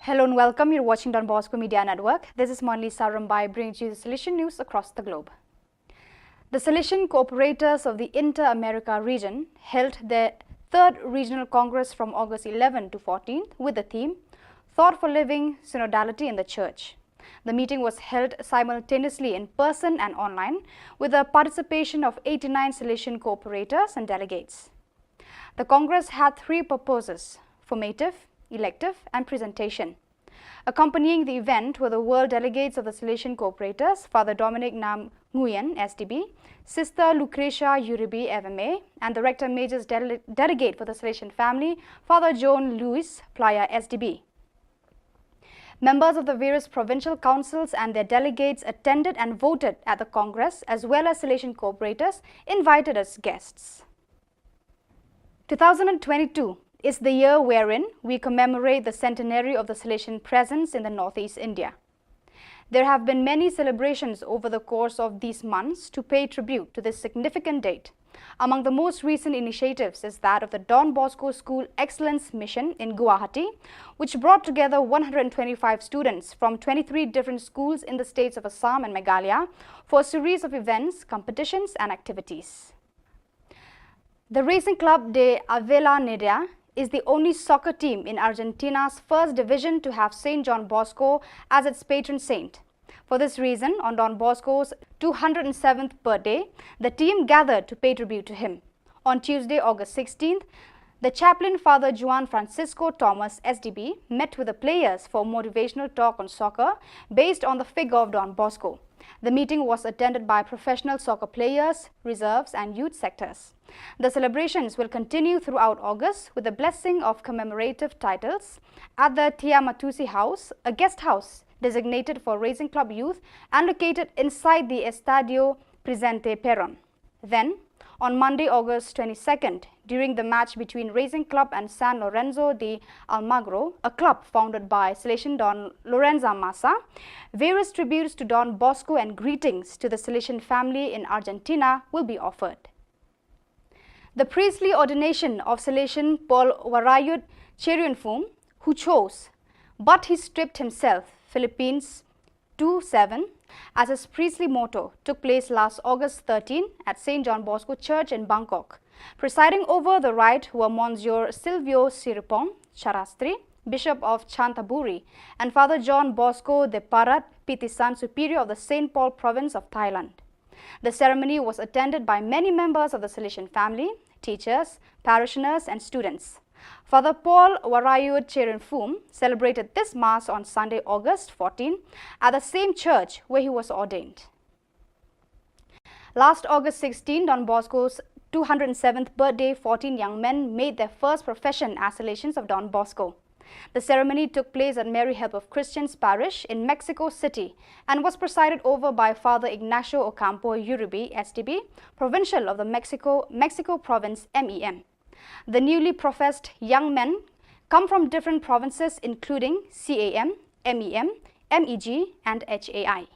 Hello and welcome. You're watching Don Bosco Media Network. This is Monlisa Rumbai bringing you the Salesian news across the globe. The Salesian cooperators of the Inter-America region held their third regional congress from August eleven to fourteenth with the theme Thought for Living, Synodality in the Church. The meeting was held simultaneously in person and online, with the participation of eighty-nine Salesian cooperators and delegates. The Congress had three purposes: formative, elective, and presentation. Accompanying the event were the world delegates of the Salesian cooperators, Father Dominic Nam Nguyen, S D B, Sister Lucretia Uribe, F M A, and the Rector Major's dele-, delegate for the Salesian family, Father John Louis Playa, S D B. Members of the various provincial councils and their delegates attended and voted at the Congress, as well as Salesian cooperators invited as guests. Two thousand twenty-two is the year wherein we commemorate the centenary of the Salesian presence in the Northeast India. There have been many celebrations over the course of these months to pay tribute to this significant date. Among the most recent initiatives is that of the Don Bosco School Excellence Mission in Guwahati, which brought together one hundred twenty-five students from twenty-three different schools in the states of Assam and Meghalaya for a series of events, competitions, and activities. The Racing Club de Avellaneda is the only soccer team in Argentina's first division to have Saint John Bosco as its patron saint. For this reason, on Don Bosco's two hundred seventh birthday, the team gathered to pay tribute to him. On Tuesday, August sixteenth, the chaplain, Father Juan Francisco Thomas, S D B, met with the players for a motivational talk on soccer based on the figure of Don Bosco. The meeting was attended by professional soccer players, reserves, and youth sectors. The celebrations will continue throughout August with the blessing of commemorative titles at the Tiamatusi House, a guest house designated for Racing Club youth and located inside the Estadio Presidente Perón. Then, on Monday, August twenty-second, during the match between Racing Club and San Lorenzo de Almagro, a club founded by Salesian Don Lorenzo Massa, various tributes to Don Bosco and greetings to the Salesian family in Argentina will be offered. The priestly ordination of Salesian Paul Warayut Cherianfum, who chose, but he stripped himself, Philippines two seven, as his priestly motto, took place last August thirteen at Saint John Bosco Church in Bangkok. Presiding over the rite were Monsignor Silvio Siripong Charastri, Bishop of Chanthaburi, and Father John Bosco de Parat Pitisan, Superior of the Saint Paul Province of Thailand. The ceremony was attended by many members of the Salesian family, teachers, parishioners, and students. Father Paul Warayut Cherianfum celebrated this Mass on Sunday, August fourteen, at the same church where he was ordained. Last August sixteen, Don Bosco's two hundred seventh birthday, fourteen young men made their first profession as Salesians of Don Bosco. The ceremony took place at Mary Help of Christians Parish in Mexico City and was presided over by Father Ignacio Ocampo Uribe, S D B, Provincial of the Mexico, Mexico Province, M E M. The newly professed young men come from different provinces including C A M, M E M, M E G, and H A I.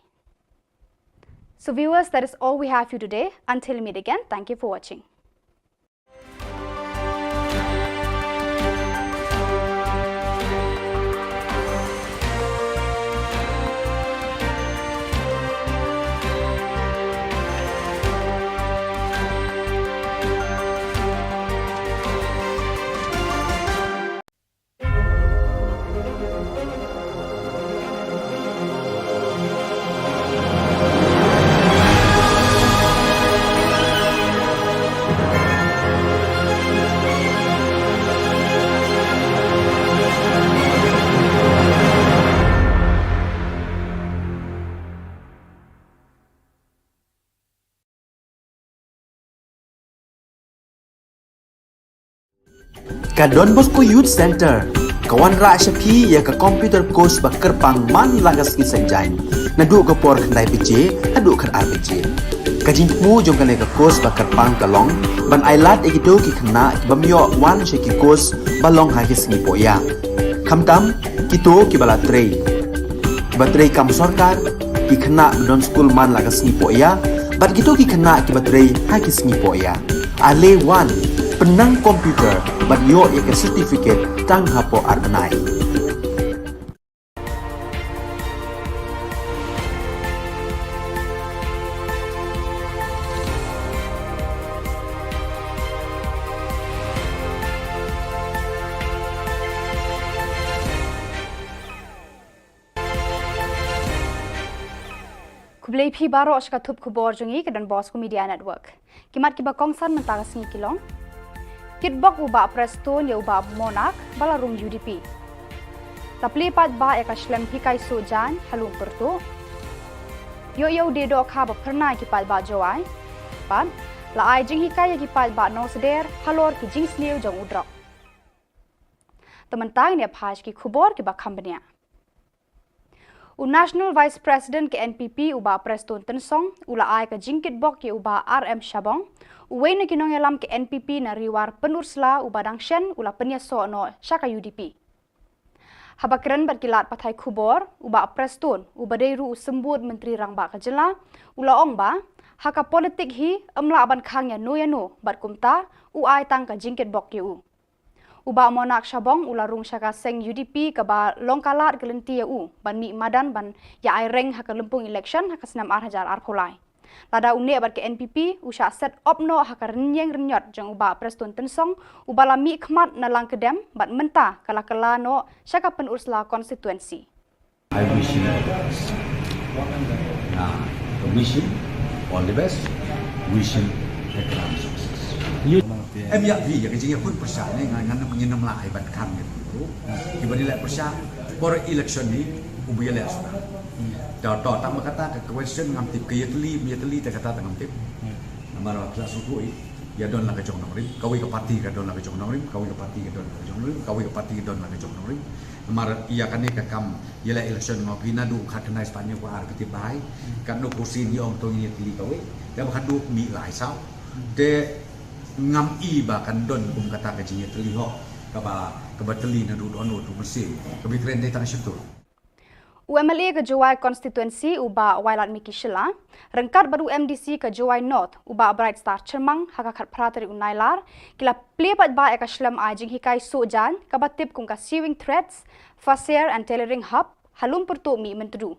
So viewers, that is all we have for you today. Until we meet again, thank you for watching. Ka Don Bosco Youth Center ka wanrah sha phi ïa ka computer course ba kyrpang man la ka sngi Saitjaiñ, naduh ka por khyndai baje haduh khatar baje. Ka jingthmu jong kane ka course ba kyrpang ka long ban ailad ïa kito ki khynnah ki bym ïoh wan sha ki course ba long ha ki sngi pohïa, khamtam kito kiba la trei, kiba trei kam sorkar, ki khynnah ba don skul man la ka sngi pohïa, bad kito ki khynnah kiba trei ha ki sngi pohïa. Ale wan, pynnang computer bad ïoh ïa ka certificate tang hapoh ar bnai. Khublei phi baroh sha ka thup khubor jong ngi ka Don Bosco Media Network. Ki mat kiba kongsan mynta ka sngi ki long: Kitbok u Bah Prestone ïa u Bah Monarch ba la rung U D P. La plie paidbah ïa ka shlem hikai suh jaiñ ha Lum Pyrtuh. Ïoh ïa u die dohkha ba phyrnai ki paidbah Jowai. Bad la ai jinghikai ïa ki paidbah nongsder halor ki jingsniew jong u drok. Te mynta ngin ïa phai sha ki khubor kiba kham bniah. U National Vice President ka N P P u Bah Prestone Tynsong u la ai ka jingkitbok ïa u Bah R M Shabong, uwei na ki nongïalam ka N P P na Ri War Pynursla uba dang shen u la pynïasoh noh sha ka U D P. Haba kren bad ki lad pathai khubor, u Bah Prestone uba dei ruh u Symbud Myntri Rangbah ka jylla u la ong ba ha ka politik hi ym lah ban khang ïano ïano bad kumta u ai tang ka jingkitbok ïa u. U Bah Monarch Shabong u la rung sha ka seng U D P kaba long ka lad ka lynti ïa u ban mih madan ban ïa ai reng ha ka lympung election ha ka snem ar hajar arphew lai. Lada u neh bad ka N P P u shah set op noh ha ka rynïeng rynïot jong u Bah Prestone Tynsong uba la mih khmat na Langkedem bad mynta ka la kylla noh sha ka Pynursla constituency. I wish him all the best. Nah, I wish him all the best. Wish him a grand success. Em ïa phi ïa ka jingïakhun pyrshah ne nga ngan ngin ym lah ai ban khang ïa phi ruh. Kiba ngi leh pyrshah por election ni u ba ïaleh suda. To to tang ba kata ka question ngam tip, ka ïatylli ym ïatylli te kata te ngam tip. Namar ba pyrshah shu tuh i ïa don la ka jong nongrim, kawei ka parti ka don la ka jong nongrim, kawei ka parti ka don la ka jong nongrim, kawei ka parti ka don la ka jong nongrim. Namar ïa kane ka kam ïaleh election nga ong phi naduh khatkhyndai spah hynñiew phew ar phi tip bha hi. Katno kursi ngi ong to ngi tylli kawei. Te ba ka duk mih lai saw. Te ngam i ba kan don kum kata ka jingïatylli hok kaba kaba tylli naduh dohnud ruh mynsiem. Kaba kren dei tang shyntur. U M L A ka Jowai constituency u Bah Wailadmiki Shylla ryngkat bad u M D C ka Jowai North u Bah Brightstar Chyrmang ha ka khatphra tarik u Nailar ki la plie paidbah ïa ka shlem ai jinghikai suh jaiñ kaba tip kum ka Sewing Threads Fasair and Tailoring Hub ha Lum Pyrtuh Mihmyntdu.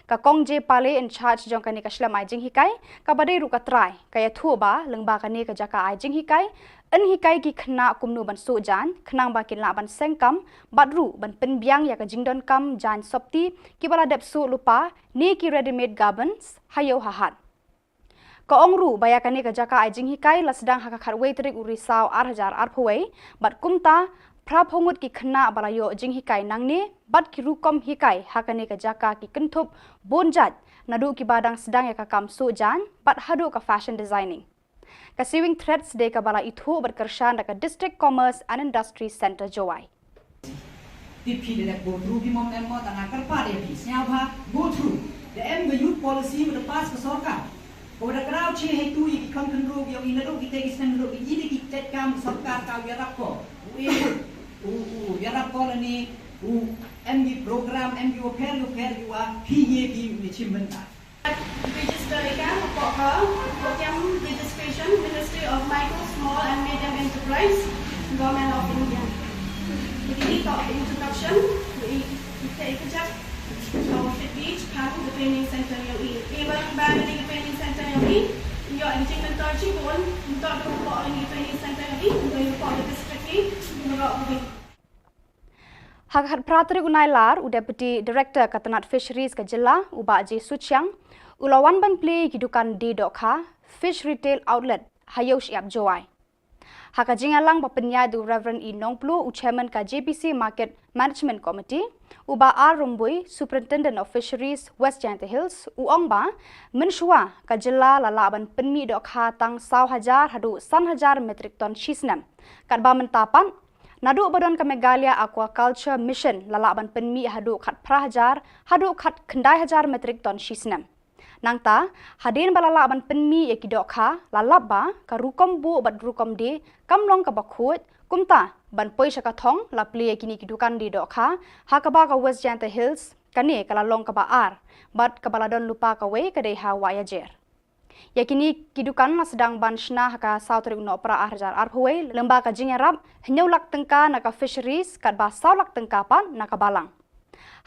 Ka Kong J Pale in charge jong kane ka shlem ai jinghikai kaba dei ruh ka trai ka ïathuh ba lyngba kane ka jaka ai jinghikai yn hikai ki khynnah kumno ban suh jaiñ khnang ba kin lah ban seng kam bad ruh ban pynbiang ïa ka jingdonkam jaiñ sopti kiba la dep suh lypa ne ki ready made garments ha ïew ha hat. Ka ong ruh ba ïa kane ka jaka ai jinghikai la sdang ha ka khatwei tarik u Risaw ar hajar arphew wei bad kumta phra phew ngut ki khynnah ba la ïoh jinghikai nangne bad ki rukom hikai ha kane ka jaka ki kynthup bun jait naduh kiba dang sdang ïa ka kam suh jaiñ bad haduh ka fashion designing. Ka Sewing Threads dei kaba la ithuh bad kyrshan da ka District Commerce and Industry Centre Jowai. Tip phi da dep go through phi mo em mo, tang nga kyrpad ïa phi sngewbha go through. Da em ka youth policy ba da pass ka sorkar, ka ba da kraw che hei tu ïa ki khon khynroo ki ong i naduh kita ki snem naduh ki ïa ki tet kam sorkar ka ïarap ko. U e u u ïarap ko lane u em ki program em ki wa pher wa pher ki wa phi ye ki u ne chim bynta. Register ïa ka hapoh ka Program Registration, Ministry of Micro, Small and Medium Enterprise, Government of India. Ïa kine ki introduction, ïa ïa ka jaka, ka training center ïa i. Ïa ba ba ïa ka training center ïa i. Ïa ka jingmynta jingpynmynta ka hapoh ïa ka training center ïa i, ïa ka hapoh district ïa i. Ha ka khatphra tarik u Nailar, u Deputy Director ka tnat Fisheries ka jylla, u Bah J Suchiang, u la wan ban plie ïa ki dukan die dohkha, Fish Retail Outlet, ha Ïew Shyiap Jowai. Ha ka jingïalang ba pynïaid da u Reverend E Nongplu, u Chairman ka J B C Market Management Committee, u Bah R Rymbui, Superintendent of Fisheries, West Jaintia Hills, u ong ba mynshuwa ka jylla la lah ban pynmih dohkha tang saw hajar haduh san hajar metric ton shi snem. Katba mynta pat, naduh ba don ka Meghalaya Aquaculture Mission la lah ban pynmih haduh khatphra hajar haduh khatkhyndai hajar metric ton shi snem. Nangta, hadien ba la lah ban pynmih ïa ki dohkha, la lap ba ka rukom buh bad rukom die kam long kaba khuid, kumta ban poi sha ka thong la plie ïa kine ki dukan die dohkha ha kaba ka West Jaintia Hills kane ka la long kaba ar bad kaba la don lypa kawei ka dei ha Wahiajer. Ïa kine ki dukan la sdang ban shna ha ka saw tarik u Nohprah ar hajar arphew wei lyngba ka jingïarap hynñiew lak tyngka na ka Fisheries katba saw lak tyngka pat na ka Balang.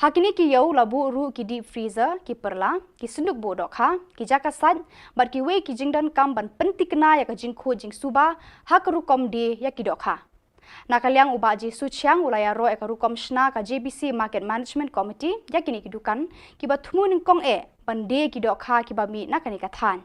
Ha kine ki ïew la buh ruh ki deep freezer, ki pyrla, ki synduk buh dohkha, ki jaka sait bad kiwei ki jingdonkam ban pynthikna ïa ka jingkhuid jingsuba ha ka rukom die ïa ki dohkha. Na ka liang u Bah Jesu Chiang u la ïaroh ïa ka rukom shna ka J B C Market Management Committee ïa kine ki dukan kiba thmu nyngkong eh ban die ki dohkha kiba mih na kane ka thaiñ.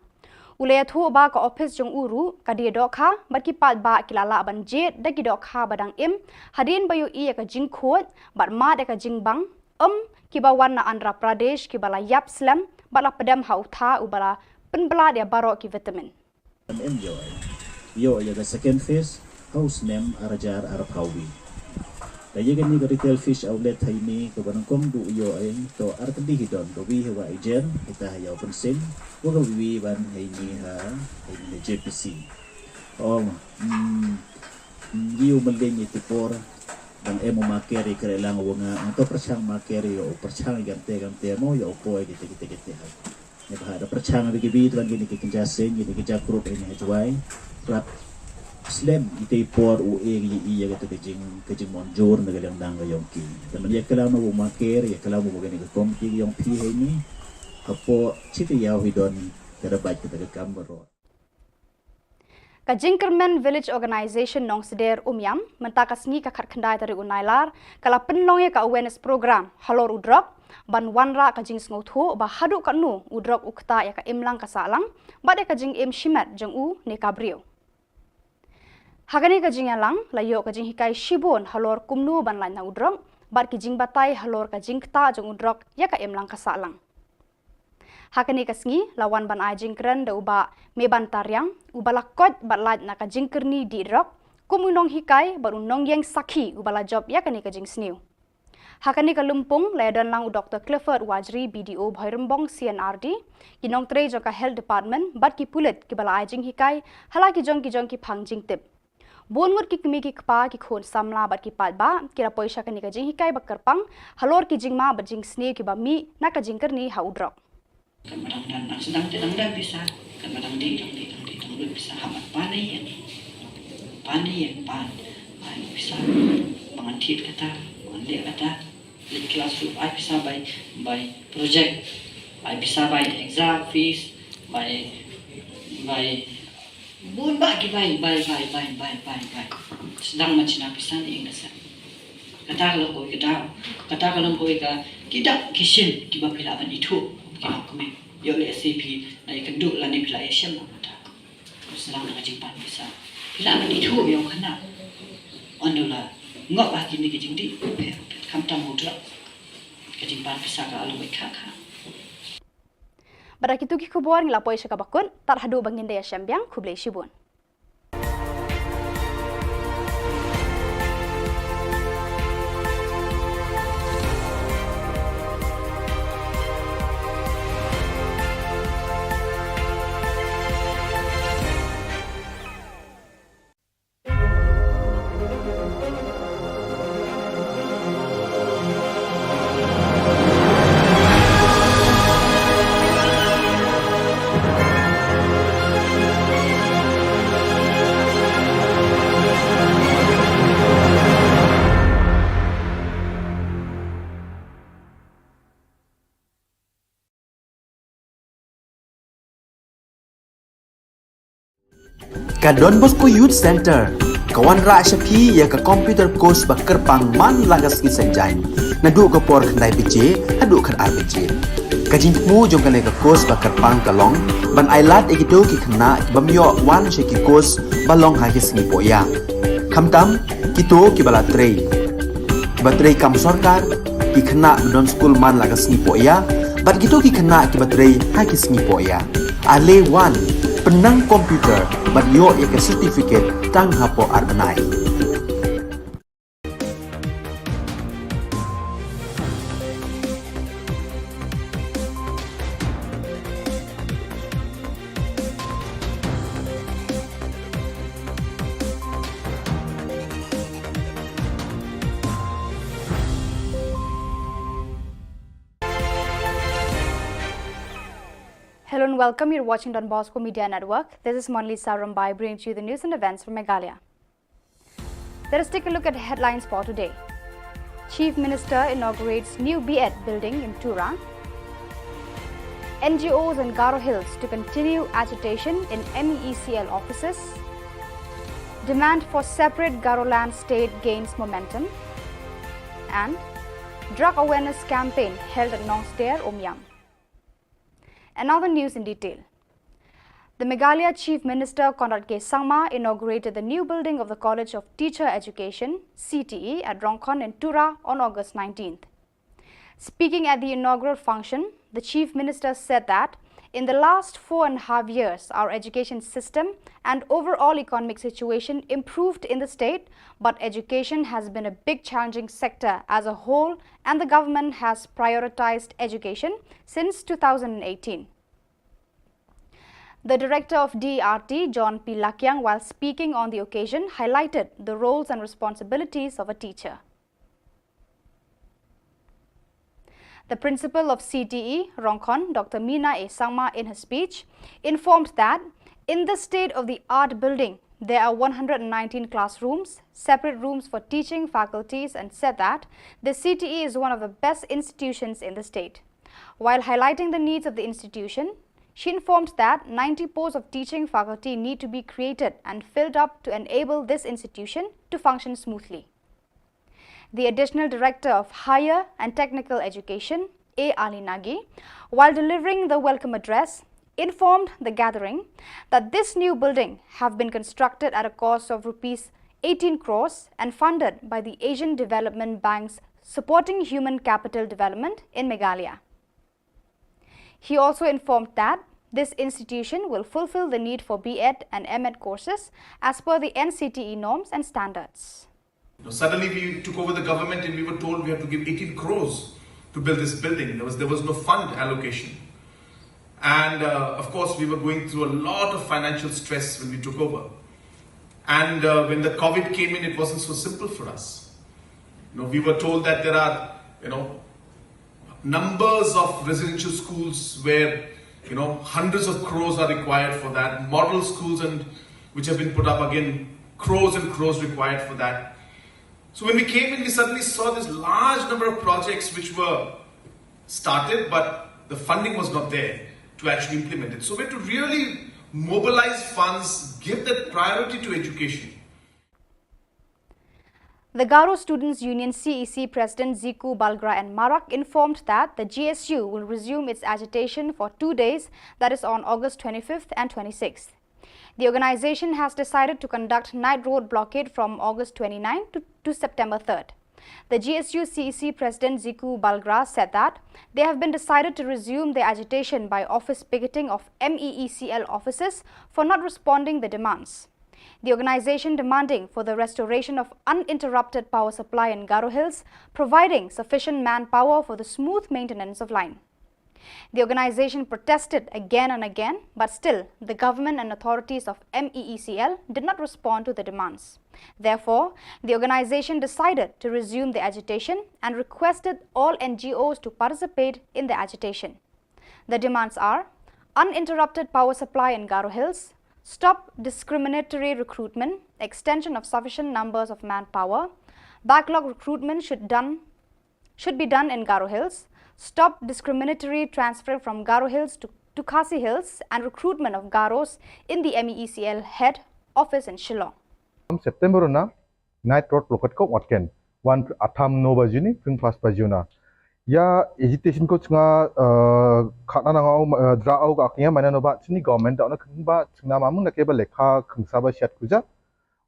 U la ïathuh ba ka ophis jong u ruh ka die dohkha bad ki paidbah ki la lah ban jied da ki dohkha ba dang im hadien ba ïohi ïa ka jingkhuid bad mad ïa ka jingbang em kiba wan na Andhra Pradesh kiba la ïap slem bad la pdem ha u tha uba la pynblad ïa baroh ki vitamin. Em ïoh, ïoh ïa ka second phase ha u snem ar hajar arphew wei. Ka ïa kane ka retail fish outlet ha ine kaba nyngkong du ïoh, to ar tylli hi don, ka wei ha Wah Ijen, kita ha Ïew Pynsin, wa ka wei ban ha ine ha, ha ine ha J P C. Oh, mm, mm, ïa u mylliem ïa tu por dang em u marker ïa kre lang wa nga, ang to pyrshang marker ïa u pyrshang ïa kante kante mo ïa u poi kite kite kite ha. Ïa ba da pyrshang da ki bit wan kine ki kynja seng kine ki kynja group ine ha Jwai. Rap slem ite i por u e ki ïa kata ka jing ka jingmon jur na ka liang dang ka yong ki. Da man ïa klam na u marker ïa klam u kane ka komiti ka yong phi ha ine. Hapoh chi ka ïaw hi don ka da bait kata ka kam baroh. Ka Jingkyrmen Village Organisation Nongsder Umiam, mynta ka sngi ka khatkhyndai tarik u Nailar, ka la pynlong ïa ka awareness program halor u drok, ban wanrah ka jingsngewthuh ba haduh katno u drok u ktah ïa ka imlang ka sahlang bad ïa ka jingim shimet jong u ne ka briew. Ha kane ka jingïalang la ïoh ka jinghikai shibun halor kumno ban lait na u drok bad ki jingbatai halor ka jingktah jong u drok ïa ka imlang ka sahlang. Ha kane ka sngi la wan ban ai jingkren da u Bah Meban Tariang, uba la koit bad lait na ka jingkyrni dih drok, kum u nonghikai bad u nongïeng sakhi uba la jop ïa kane ka jingsniew. Ha kane ka lympung la ïadon lang u Doktor Clifford Wajri, B D O Bhoirymbong C N R D, ki nongtrei jong ka Health Department bad ki pulit kiba la ai jinghikai ha la ki jong ki jong ki phang jingtip. Bun ngut ki kmie ki kpa ki khun samla bad ki paidbah ki la poi sha kane ka jinghikai ba kyrpang halor ki jingma bad jingsniew kiba mih na ka jingkyrni ha u drok. Kan ba dang dang dang sdang te dang dang pisa, kan ba dang ding dang ding dang ding dang ding pisa ha ban pan ïa, pan ïa, pan, ai pisa, ba ngan thied kata, ba ngan leh kata, leh klas ruh ai pisa bai, bai project, ai pisa bai exam fees, bai, bai bun bah ki bai, bai, bai. Sdang man shna pisa ne ing da sa. Kata ka long kawei ka daw. Kata ka long kawei ka ki dak ki shin kiba phi lah ban ithuh. Ki long kmie. Ïoh lehse phi la ïakynduh lane phi la ïashem na kata. Sdang na ka jingpan pisa. Phi lah ban ithuh ïa u khynnah. Ynda u la ngop ha kine ki jingdih. Phi, phi, khamtam u drok. Ka jingpan pisa ka long kawei kha kha. Bad da kitu ki khubor ngi la poi sha kaba kut, tad haduh ba ngin da ïashem biang, khublei shibun. Ka Don Bosco Youth Center ka wanrah sha phi ïa ka computer course ba kyrpang man la ka sngi Saitjaiñ, naduh ka por khyndai baje haduh khatar baje. Ka jingthmu jong kane ka course ba kyrpang ka long ban ailad ïa kito ki khynnah ki bym ïoh wan sha ki course ba long ha ki sngi poh ïa. Khamtam kito kiba la trei, kiba trei kam sorkar, ki khynnah ba don skul man la ka sngi poh ïa, bad kito ki khynnah kiba trei ha ki sngi poh ïa. Ale wan, pynnang computer bad ïoh ïa ka certificate tang hapoh ar bnai. Hello and welcome. You're watching Don Bosco Media Network. This is Monalisa Rombai bringing to you the news and events from Meghalaya. Let us take a look at the headlines for today. Chief Minister inaugurates new B Ed building in Tura. N G Os in Garo Hills to continue agitation in M E E C L offices. Demand for separate Garoland state gains momentum. And drug awareness campaign held at Nongster, Umiam. And now the news in detail. The Meghalaya Chief Minister Conrad K Sangma inaugurated the new building of the College of Teacher Education, C T E, at Rongkhon in Tura on August nineteenth. Speaking at the inaugural function, the Chief Minister said that in the last four and a half years, our education system and overall economic situation improved in the state, but education has been a big challenging sector as a whole, and the government has prioritized education since two thousand eighteen. The director of D R T, John P Lakiang, while speaking on the occasion, highlighted the roles and responsibilities of a teacher. The principal of C T E, Rongkhon, Doctor Mina A Sangma, in her speech, informed that in the state-of-the-art building, there are one hundred nineteen classrooms, separate rooms for teaching faculties, and said that the C T E is one of the best institutions in the state. While highlighting the needs of the institution, she informed that ninety posts of teaching faculty need to be created and filled up to enable this institution to function smoothly. The Additional Director of Higher and Technical Education, A Ali Nagi, while delivering the welcome address, informed the gathering that this new building have been constructed at a cost of rupees eighteen crores and funded by the Asian Development Bank's Supporting Human Capital Development in Meghalaya. He also informed that this institution will fulfill the need for B Ed and M Ed courses as per the N C T E norms and standards. You know, suddenly we took over the government and we were told we have to give eighteen crores to build this building. There was, there was no fund allocation. And uh, of course, we were going through a lot of financial stress when we took over. And uh, when the COVID came in, it wasn't so simple for us. You know, we were told that there are, you know, numbers of residential schools where, you know, hundreds of crores are required for that. Model schools and which have been put up, again, crores and crores required for that. So when we came in, we suddenly saw this large number of projects which were started, but the funding was not there to actually implement it. So we had to really mobilize funds, give that priority to education. The Garo Students Union, C E C, President Ziku Balgra N Marak informed that the G S U will resume its agitation for two days, that is on August twenty-fifth and twenty-sixth. The organization has decided to conduct night road blockade from August twenty-ninth to, to September third. The G S U C E C President Ziku Balgra said that they have been decided to resume their agitation by office picketing of M E E C L offices for not responding the demands. The organization demanding for the restoration of uninterrupted power supply in Garo Hills, providing sufficient manpower for the smooth maintenance of line. The organization protested again and again, but still the government and authorities of M E E C L did not respond to the demands. Therefore, the organization decided to resume the agitation and requested all N G Os to participate in the agitation. The demands are uninterrupted power supply in Garo Hills, stop discriminatory recruitment, extension of sufficient numbers of manpower, backlog recruitment should done should be done in Garo Hills, stop discriminatory transfer from Garo Hills to, to Khasi Hills, and recruitment of Garos in the M E E C L head office in Shillong. September na night road blockade ko watken wan atham no bajuni pring fast bajuna. Ya agitation ko chnga khana nang au dra au ka knya mana no ba chini government da na khang ba chna mamung na ke ba lekha khang sa ba shat kuja.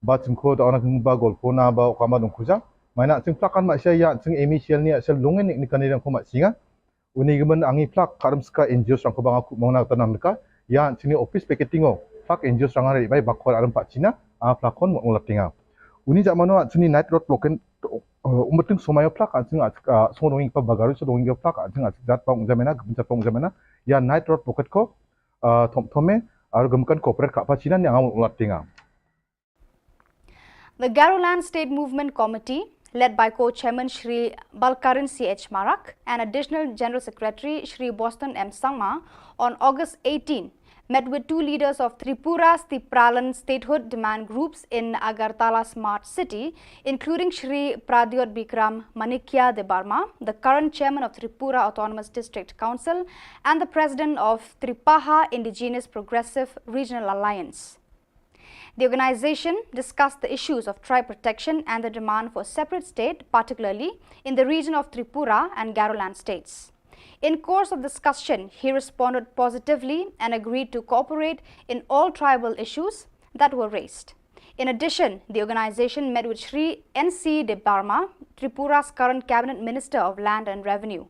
Ba chingkho da ona khang ba golpo na ba okama dong kuja. Maina ching plak kan ma sha ya ching M E C L ni asal lungen ni kani rang ko ma singa. Uni gimen angi plak karam ska N G Os rang ko ba nga kumong na tanam ka. Ya chini office picketing o plak N G Os rang ari bai bakor aram pa china a plak kon mo latinga. Uni ja mano chini night road blockade umbating somayo plak ching a song dongi pa bagaru so dongi plak ching a jat pa ung jamena gem jat pa ung jamena. Ya night road blockade ko thom thome aru gem kan corporate ka pa china ni ang latinga. The Garoland State Movement Committee, led by co-chairman Shri Balkaran C H Marak and Additional General Secretary Shri Boston M Sangma, on August eighteen, met with two leaders of Tripura's Tipraland statehood demand groups in Agartala Smart City, including Shri Pradyot Bikram Manikya Debbarma, the current chairman of Tripura Autonomous District Council and the president of Tripaha Indigenous Progressive Regional Alliance. The organization discussed the issues of tribe protection and the demand for a separate state, particularly in the region of Tripura and Garoland states. In course of discussion, he responded positively and agreed to cooperate in all tribal issues that were raised. In addition, the organization met with Shri N C Debbarma, Tripura's current cabinet minister of land and revenue.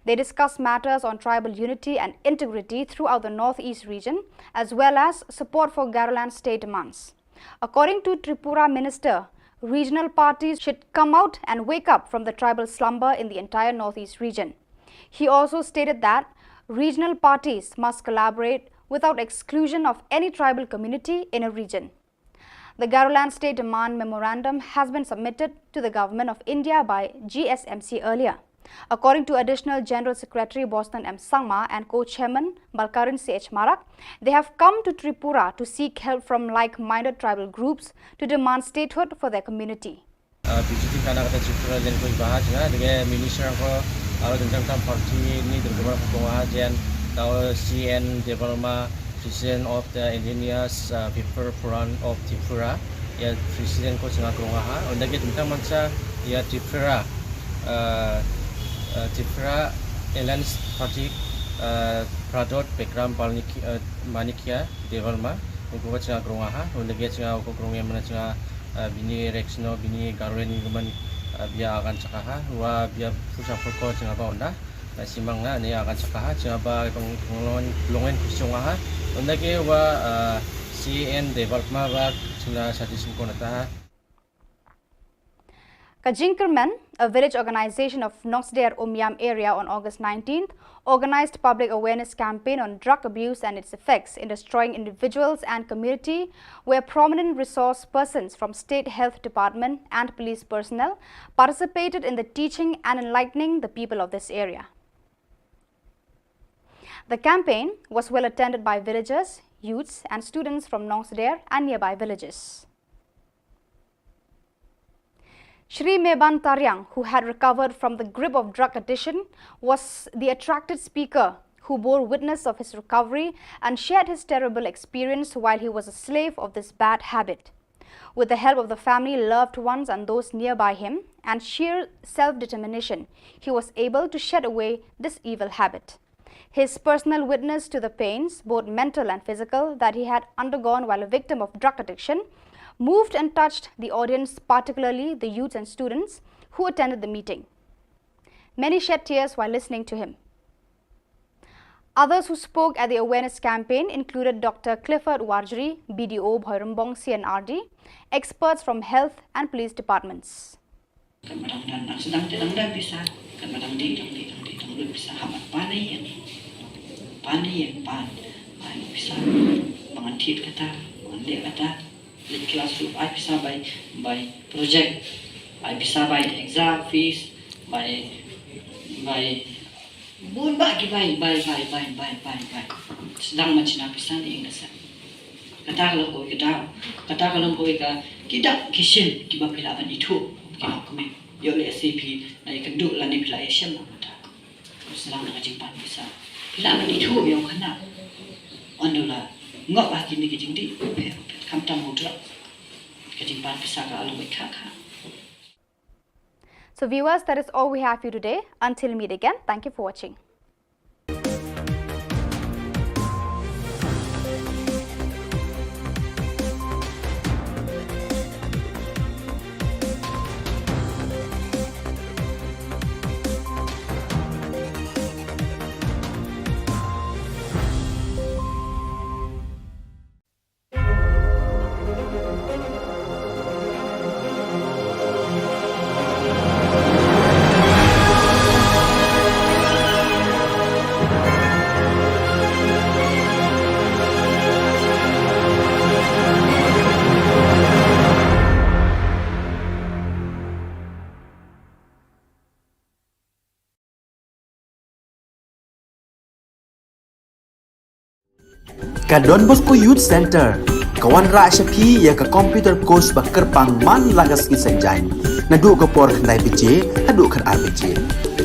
They discussed matters on tribal unity and integrity throughout the Northeast region, as well as support for Garoland state demands. According to Tripura minister, regional parties should come out and wake up from the tribal slumber in the entire Northeast region. He also stated that regional parties must collaborate without exclusion of any tribal community in a region. The Garoland State Demand Memorandum has been submitted to the Government of India by G S M C earlier. According to Additional General Secretary Boston M Sangma and co-chairman Balkarin C H Marak, they have come to Tripura to seek help from like-minded tribal groups to demand statehood for their community. Uh, visiting kana kata Tripura len ko ibaha jnga dege minister ko aro dengdang tam party ni dengdang ko ha jen tau C N Debbarma, President of the Indigenous, uh, People Forum of Tripura, ya President ko jnga krong ha. Unda ke tentang mansa ya Tripura, uh, uh, Tripura Alliance Party, uh, Pradot Bekram Balniki, uh, Manikia Debbarma, ungko ka jnga krong ha. Unda ke jnga ko krong ya mana jnga, uh, bini Rexno, bini Garweni guman, uh, bia akan jaka ha. Wa bia pusha poko jnga ba unda. Na simang na ni akan jaka ha, jnga ba kong longen, longen kusong ha. Unda ke wa, uh, C N Debbarma ba jnga sati singko na ta ha. Ka Jingkyrmen, a village organization of Nongsder Umiam area on August nineteenth, organized public awareness campaign on drug abuse and its effects in destroying individuals and community, where prominent resource persons from State Health Department and police personnel participated in the teaching and enlightening the people of this area. The campaign was well attended by villagers, youths and students from Nongsder and nearby villages. Shri Meban Tariang, who had recovered from the grip of drug addiction, was the attracted speaker who bore witness of his recovery and shared his terrible experience while he was a slave of this bad habit. With the help of the family, loved ones and those nearby him, and sheer self-determination, he was able to shed away this evil habit. His personal witness to the pains, both mental and physical, that he had undergone while a victim of drug addiction moved and touched the audience, particularly the youths and students who attended the meeting. Many shed tears while listening to him. Others who spoke at the awareness campaign included Doctor Clifford Warjri, B D O Bhoirymbong C and R D, experts from health and police departments. Kan ba dang don, nang sdang te dang don pisa, kan ba dang dih, dang dih, dang dih, dang lut pisa, hap ban pan ïa, pan ïa, pan, ai pisa, ba ngan thied kata, ba ngan leh kata, leit class ruh ai pisa bai, bai project, ai pisa bai exam fees, bai, bai bun bah ki bai, bai, bai. Sdang ma shna pisa ne ïing da sa. Kata ka long kawei ka daw, kata ka long kawei ka, ki dak ki shin kiba phi lah ban ithuh ki longkmie. Ïoh lehse phi la ïakynduh lane phi la ïashem na kata. Sdang na ka jingpan pisa phi lah ban ithuh ïa u khynnah. Ynda u la ngop ha kine ki jingdih, phi, phi, khamtam u drug. Ka jingpan pisa ka long kawei ka kha. So viewers, that is all we have for you today. Until meet again, thank you for watching. Ka Don Bosco Youth Center ka wanrah sha phi ïa ka computer course ba kyrpang man la ka sngi Saitjaiñ, naduh ka por khyndai baje haduh khatar baje.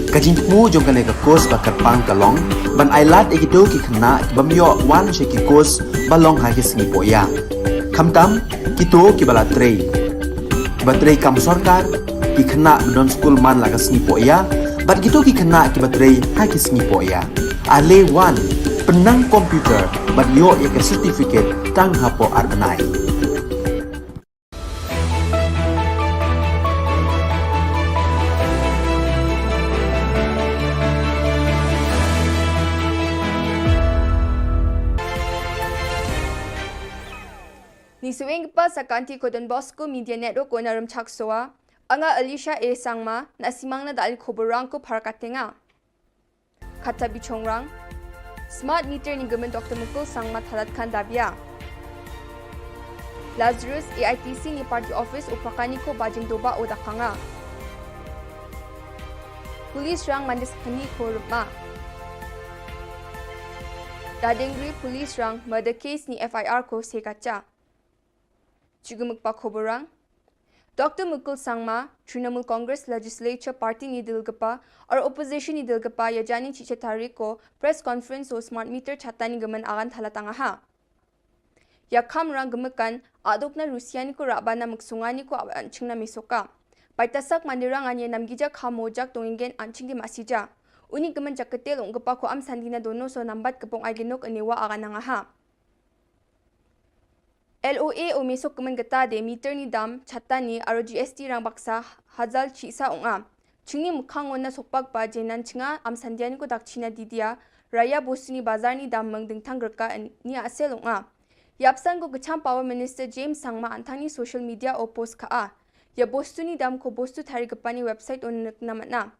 Ka jingthmu jong kane ka course ba kyrpang ka long ban ailad ïa kito ki khynnah ki bym ïoh wan sha ki course ba long ha ki sngi pohïap. Khamtam, kito kiba la trei, kiba trei kam sorkar, ki khynnah ba don skul man la ka sngi poh ïa, bad kito ki khynnah kiba trei ha ki sngi poh ïa. Ale wan, pynnang computer bad ïoh ïa ka certificate tang hapoh ar bnai. Ngi sngewbha sa ka Anti ko Don Bosco Media Network ko na Rymchak Soa. Anga Alicia A Sangma, na simang na da ali khubor rang ko phar ka tenga. Kata bichongrang. Smart meter ni gmen Doktor Mukul Sangma thalat khan dabia. Lazarus A I T C ni party office u prakani ko bajing doba o dakanga. Police rang mande sakani ko rupma. Dadengri police rang murder case ni F I R ko segacha. Chigumuk pa khubor rang. Doktor Mukul Sangma, Trinamool Congress Legislature Party ni dilgapa, or opposition ni dilgapa, ya jani chicha tarik ko press conference o smart meter chata ni gmen agan thalatanga ha. Ya kham rang gmekan, aduk na Rusia ni ko raba na muksunga ni ko aban chingna misoka. Paita sak mandirang anye namgija khamo jak tongingen anching di masija. Uni gmen jak ketel ong gepa ko am sandina dono so nambat kepong ai genok enewa agan nanga ha. L O A o mesok kemen geta de meter ni dam, chata ni, aro G S T rang baksa, hazal chisa ong a. Chingni mukhang ona sokpak ba jenan chinga, am sandian ko dak china didia, raya bostu ni bazar ni dam meng dingtang gerka en-, ni asel ong a. Yapsan ko kecham Power Minister James Sangma antang ni social media o post ka a. Ya bostu ni dam ko bostu tari gepa ni website o nek na mana.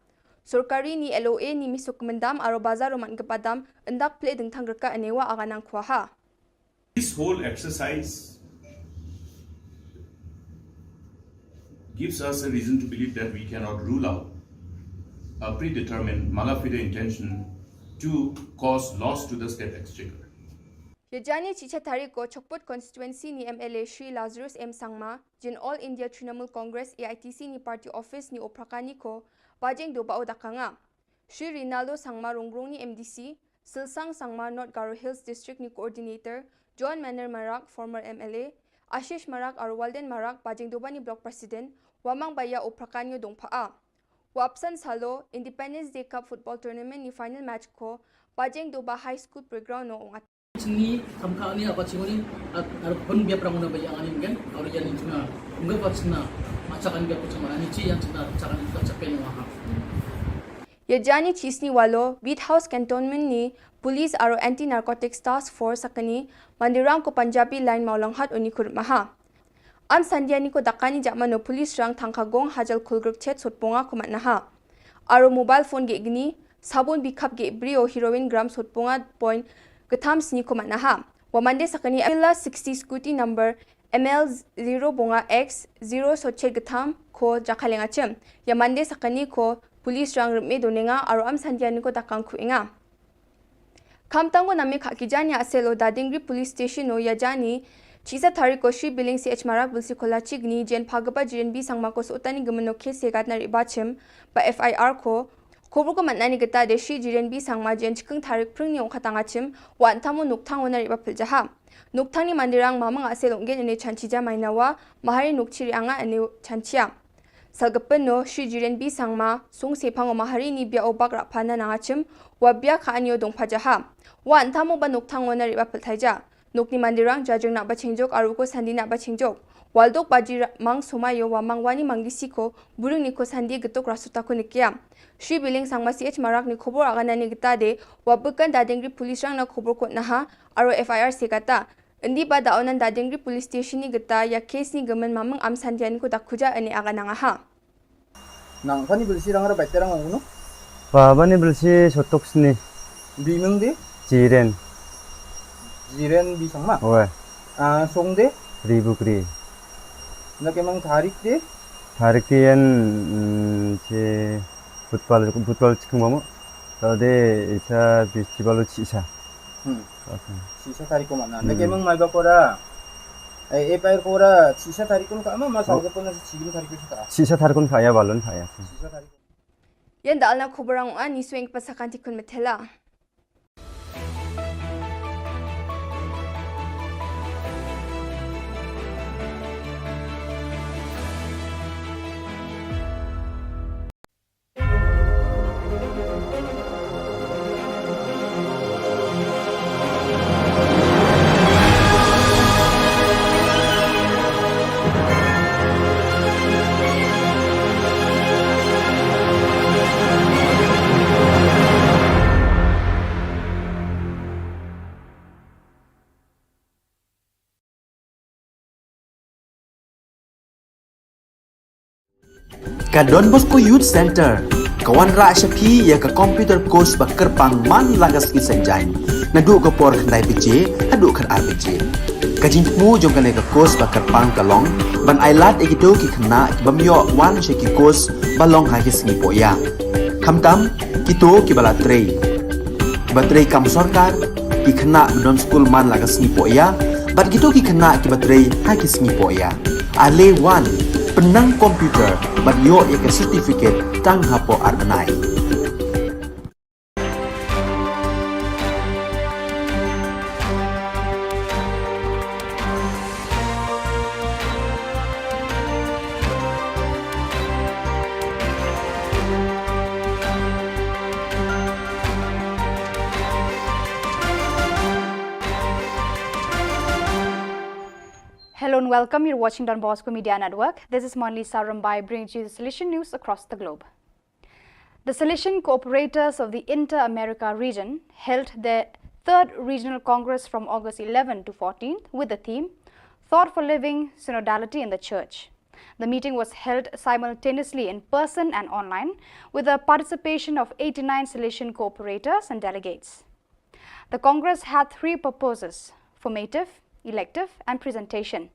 Sorkari ni L O A ni mesok kemen dam, aro bazar o man gepa dam, endak ple dingtang gerka enewa aganang kuaha. This whole exercise gives us a reason to believe that we cannot rule out a predetermined mala fide intention to cause loss to the state exchequer. Yajani chicha tariko Chokput constituency ni M L A Shri Lazarus M Sangma, Jin All India Trinamool Congress A I T C ni party office ni oprakani ko, bajeng doba o dakanga. Shri Rinaldo Sangma Rongrong ni M D C, Silsang Sangma North Garo Hills District ni Coordinator, John Maner Marak, former M L A, Ashish Marak, aro Walden Marak, Bajeng Doba ni Block President, Wamang Baya o Prakanyo Dongpha a. Wapsan Salo, Independence Day Cup Football Tournament ni final match ko, Bajeng Doba High School Playground no ong. Chini, kam ka ni apa chingoni, ar pun biap rang na bayang ani mungkin, aro yan chuna, mungkin apa chuna, macakan biap chuma ani chi yang chuna, cakan biap capen wahap. Yajani chisni walo, Beat House Cantonment ni, Police aro Anti Narcotics Task Force sakani, mandirang ko Punjabi Line Maulanghat oni kurmaha. Am sandiani ko dakani jakmano police rang thangka gong hajal kulgruk chet sotponga ko matnaha. Aro mobile phone ge gni, sabun bikhap ge brio heroin gram sotponga point getham sni ko matnaha. Wamande sakani Avila sixty scooty number M L zero bonga X zero soche getham ko jakalenga chem. Yamande sakani ko police rang rme donenga aro am sandiani ko dakang kuenga. Kamtango name khakijani aselo Dadingri Police Station o yajani, chisa tariko Shri Billing C H Marak Bilsi Kolachigni, Jen Phagapa Jiren B Sangma ko Sotani Gumano K Segat na Ribachim, ba F I R ko, Khubur ko matnani geta de Shri Jiren B Sangma jen chikeng tarik pring ni ongkatang achim, wa antamo nukthang o na riba piljaha. Nukthang ni mandirang mamang asel onggen ene chanchija mainawa, mahari nukchiri anga ene chanchia. Salgepen no, Shri Jiren B Sangma, sung sepang o mahari ni bia obak rapana nangachim, wa bia ka anyo dongpajaha. Wa antamo ba nukthang o na riba piltaija. Nukni mandirang jajeng na bachengjok aruko sandi na bachengjok. Waldok baji ra-, mang somayo wa mang wani manggisi ko, buring ni ko sandi getuk rasuta ko nikia. Shri Billing Sangma C H Marak ni khubur agana ni geta de, wa bekan Dadingri police rang na khubur ko naha, aro F I R segata. Indi ba daonan Dadingri Police Station ni geta, ya case ni gemen mameng am sandian ko dakuja ene agana ngaha. Nang pani bilsi rang ra baita rang ong no? Pabani bilsi sotok sni. Bimeng de? Jiren. Jiren B Sangma? Oe. Ah, song de? Ribukri. Na kemang tarik de? Tarik de yan, mm, che butpal, butpal chikung bamo. Tade isa festival chisa. Hmm. Sisa tarik ko mana. Hmm. Nake mang mai ba kora. Eh, eh, pair kora, sisa tarik kon ka ma, ma salga pon na sisa tarik ko ka. Sisa tarik kon ka ya balon ka ya. Sisa tarik. Yan da alna khubur ang ani swing pasakan tikun metela. Ka Don Bosco Youth Centre ka wanrah sha phi ïa ka computer course ba kyrpang man la ka sngi Saitjaiñ, naduh ka por khyndai baje haduh khatar baje. Ka jingthmu jong kane ka course ba kyrpang ka long ban ailad ïa kito ki khynnah ki bym ïoh wan sha ki course ba long ha ki sngi pohïa, khamtam kito kiba la trei, kiba trei kam sorkar, ki khynnah ba don skul man la ka sngi pohïa, bad kito ki khynnah kiba trei ha ki sngi pohïa. Ale wan, pynnang computer bad ïoh ïa ka certificate tang hapoh ar bnai. Hello and welcome. You're watching Don Bosco Media Network. This is Monlisa Rumbai bringing to you the Salesian news across the globe. The Salesian Cooperators of the Inter-America region held their third regional congress from August eleven to fourteenth with the theme Thought for Living Synodality in the Church. The meeting was held simultaneously in person and online with the participation of eighty-nine Salesian cooperators and delegates. The congress had three purposes: formative, elective, and presentation.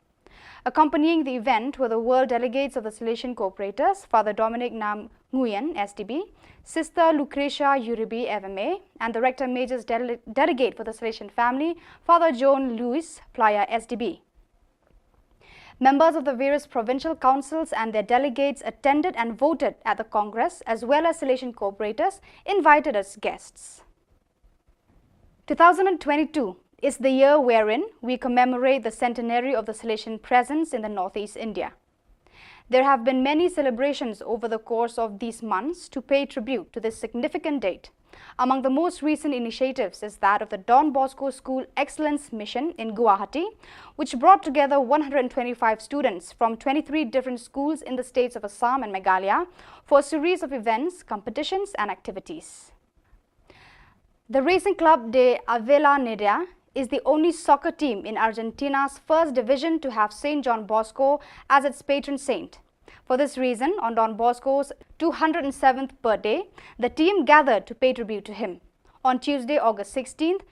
Accompanying the event were the world delegates of the Salesian cooperators, Father Dominic Nam Nguyen, S D B, Sister Lucretia Uribe, F M A, and the Rector Major's dele- delegate for the Salesian family, Father John Louis Playa, S D B. Members of the various provincial councils and their delegates attended and voted at the congress, as well as Salesian cooperators invited as guests. Two thousand twenty-two is the year wherein we commemorate the centenary of the Salesian presence in the Northeast India. There have been many celebrations over the course of these months to pay tribute to this significant date. Among the most recent initiatives is that of the Don Bosco School Excellence Mission in Guwahati, which brought together one hundred twenty-five students from twenty-three different schools in the states of Assam and Meghalaya for a series of events, competitions, and activities. The Racing Club de Avellaneda is the only soccer team in Argentina's first division to have Saint John Bosco as its patron saint. For this reason, on Don Bosco's two hundred seventh birthday, the team gathered to pay tribute to him. On Tuesday, August sixteenth,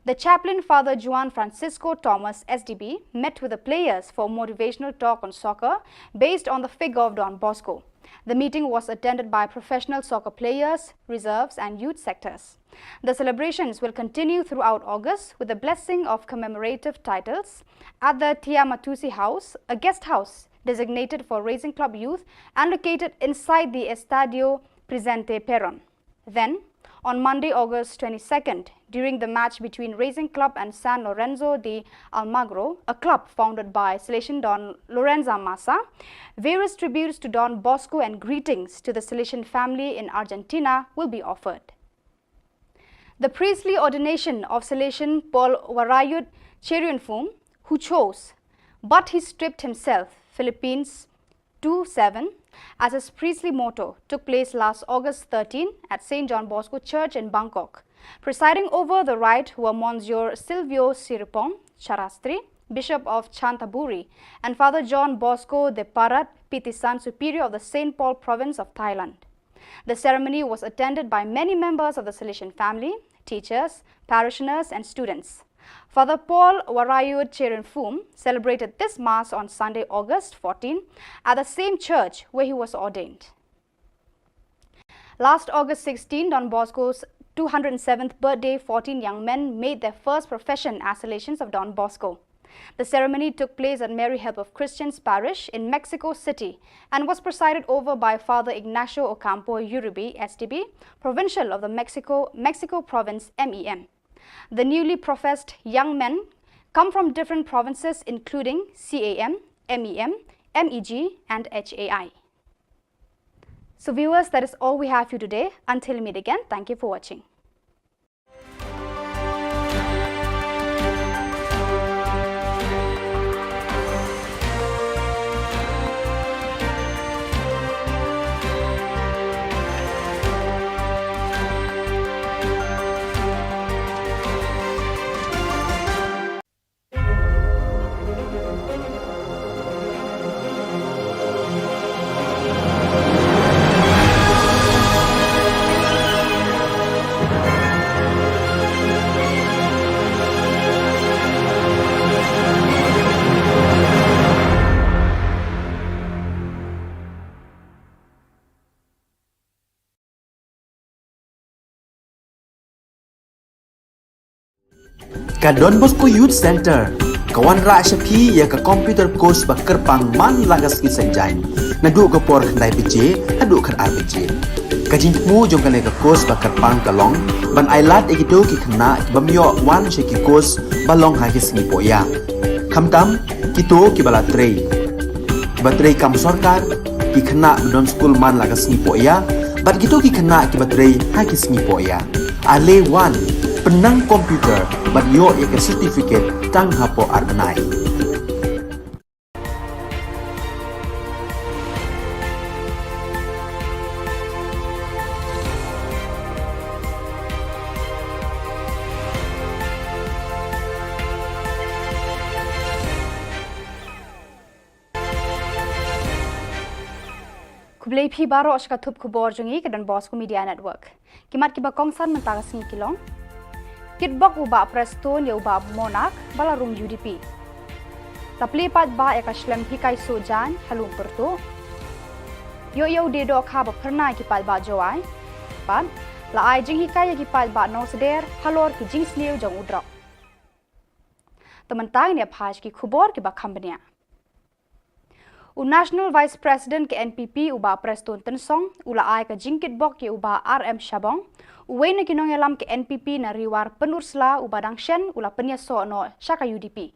the chaplain Father Juan Francisco Thomas, S D B, met with the players for a motivational talk on soccer based on the figure of Don Bosco. The meeting was attended by professional soccer players, reserves, and youth sectors. The celebrations will continue throughout August with the blessing of commemorative titles at the Tiamatusi House, a guest house designated for Racing Club youth and located inside the Estadio Presidente Perón. Then, on Monday, August twenty-second, during the match between Racing Club and San Lorenzo de Almagro, a club founded by Salesian Don Lorenzo Massa, various tributes to Don Bosco and greetings to the Salesian family in Argentina will be offered. The priestly ordination of Salesian Paul Warayut Cherianfum, who chose, but he stripped himself, Philippines two seven, as his priestly motto, took place last August thirteen at Saint John Bosco Church in Bangkok. Presiding over the rite were Monsignor Silvio Siripong Charastri, Bishop of Chanthaburi, and Father John Bosco de Parat Pitisan, Superior of the Saint Paul Province of Thailand. The ceremony was attended by many members of the Salesian family, teachers, parishioners, and students. Father Paul Warayut Cherianfum celebrated this Mass on Sunday, August fourteen, at the same church where he was ordained. Last August sixteen, Don Bosco's two hundred seventh birthday, fourteen young men made their first profession as Salesians of Don Bosco. The ceremony took place at Mary Help of Christians Parish in Mexico City and was presided over by Father Ignacio Ocampo Uribe, S D B, Provincial of the Mexico, Mexico Province, M E M. The newly professed young men come from different provinces including C A M, M E M, M E G, and H A I. So viewers, that is all we have for you today. Until we meet again, thank you for watching. Ka Don Bosco Youth Centre ka wanrah sha phi ïa ka computer course ba kyrpang man la ka sngi Saitjaiñ, naduh ka por khyndai baje haduh khatar baje. Ka jingthmu jong kane ka course ba kyrpang ka long ban ailad ïa kito ki khynnah ki bym ïoh wan sha ki course ba long ha ki sngi pohïa, khamtam kito kiba la trei, kiba trei kam sorkar, ki khynnah ba don skul man la ka sngi pohïa bad kito ki khynnah kiba trei ha ki sngi pohïa. Ale wan, pynnang computer bad ïoh ïa ka certificate tang hapoh ar bnai. Khublei phi baroh sha ka thup khubor jong ngi ka Don Bosco Media Network. Ki mat kiba kongsan mynta ka sngi ki long: Kitbok u Bah Prestone ïa u Bah Monak ba la rung U D P. La plie paidbah ïa ka shlem hikai suh jaiñ ha Lum Pyrtuh. Ïoh ïa u die dohkha ba phyrnai ki paidbah Jowai. Bad la ai jinghikai ïa ki paidbah Nongsder halor ki jingsniew jong u drok. Te mynta ngin ïa phai sha ki khubor kiba kham bniah. U National Vice President ka N P P u Bah Prestone Tynsong u la ai ka jingkitbok ïa u Bah R M Shabong, uwei na ki nongïalam ka N P P na Ri War Pynursla uba dang shen u la pynïasoh noh sha ka U D P.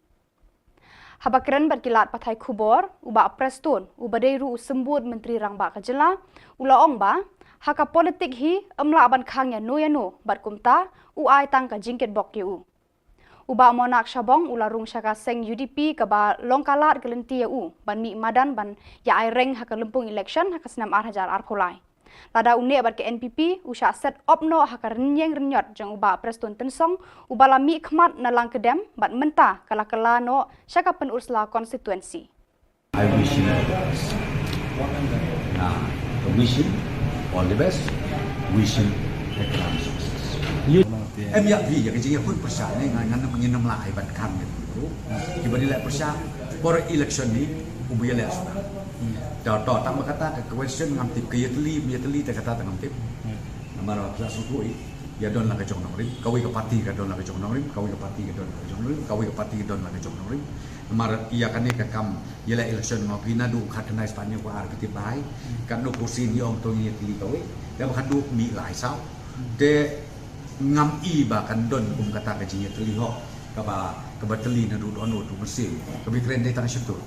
Haba kren bad ki lad pathai khubor, u Bah Prestone uba dei ruh u symbud Myntri Rangbah ka jylla u la ong ba ha ka politik hi ym lah ban khang ïano ïano bad kumta u ai tang ka jingkitbok ïa u. U Bah Monak Shabong u la rung sha ka seng U D P kaba long ka lad ka lynti ïa u ban mih madan ban ïa ai reng ha ka lympung election ha ka snem ar hajar arphew lai. Lada u neh bad ka N P P u shah set op noh ha ka rynïeng rynïot jong u Bah Prestone Tynsong uba la mih khmat na Langkedem bad mynta ka la kylla noh sha ka Pynursla constituency. I wish him all the best. Nah, I wish him all the best. Wish him a grand success. Em ïa phi ïa ka jingïakut pyrshah ne ngan ngan ngin ym lah ai ban khang ïa phi ruh. Kiba dei leh pyrshah por election ni u ba ïaleh suda. Da to tang ba kata ka question ngam tip, ka ïatylli ym ïatylli te kata te ngam tip. Namar ba pyrshah sngewthuh ïa don la ka jong nongrim, kawei ka party ka don la ka jong nongrim, kawei ka party ka don la ka jong nongrim, kawei ka party ka don la ka jong nongrim. Namar ïa kane ka kam ïaleh election nga ong phi naduh khatkhyndai spah hynñiew khatar arphew khyndai. Katno kursi ngi ong to ngi ïatylli kawei. Te ba khatduh mih lai saw. Te ngam i ba kan don kum kata ka jingïatylli hok kaba kaba tylli naduh dohnud to mynsiem. Kaba kren dei tang shyntur.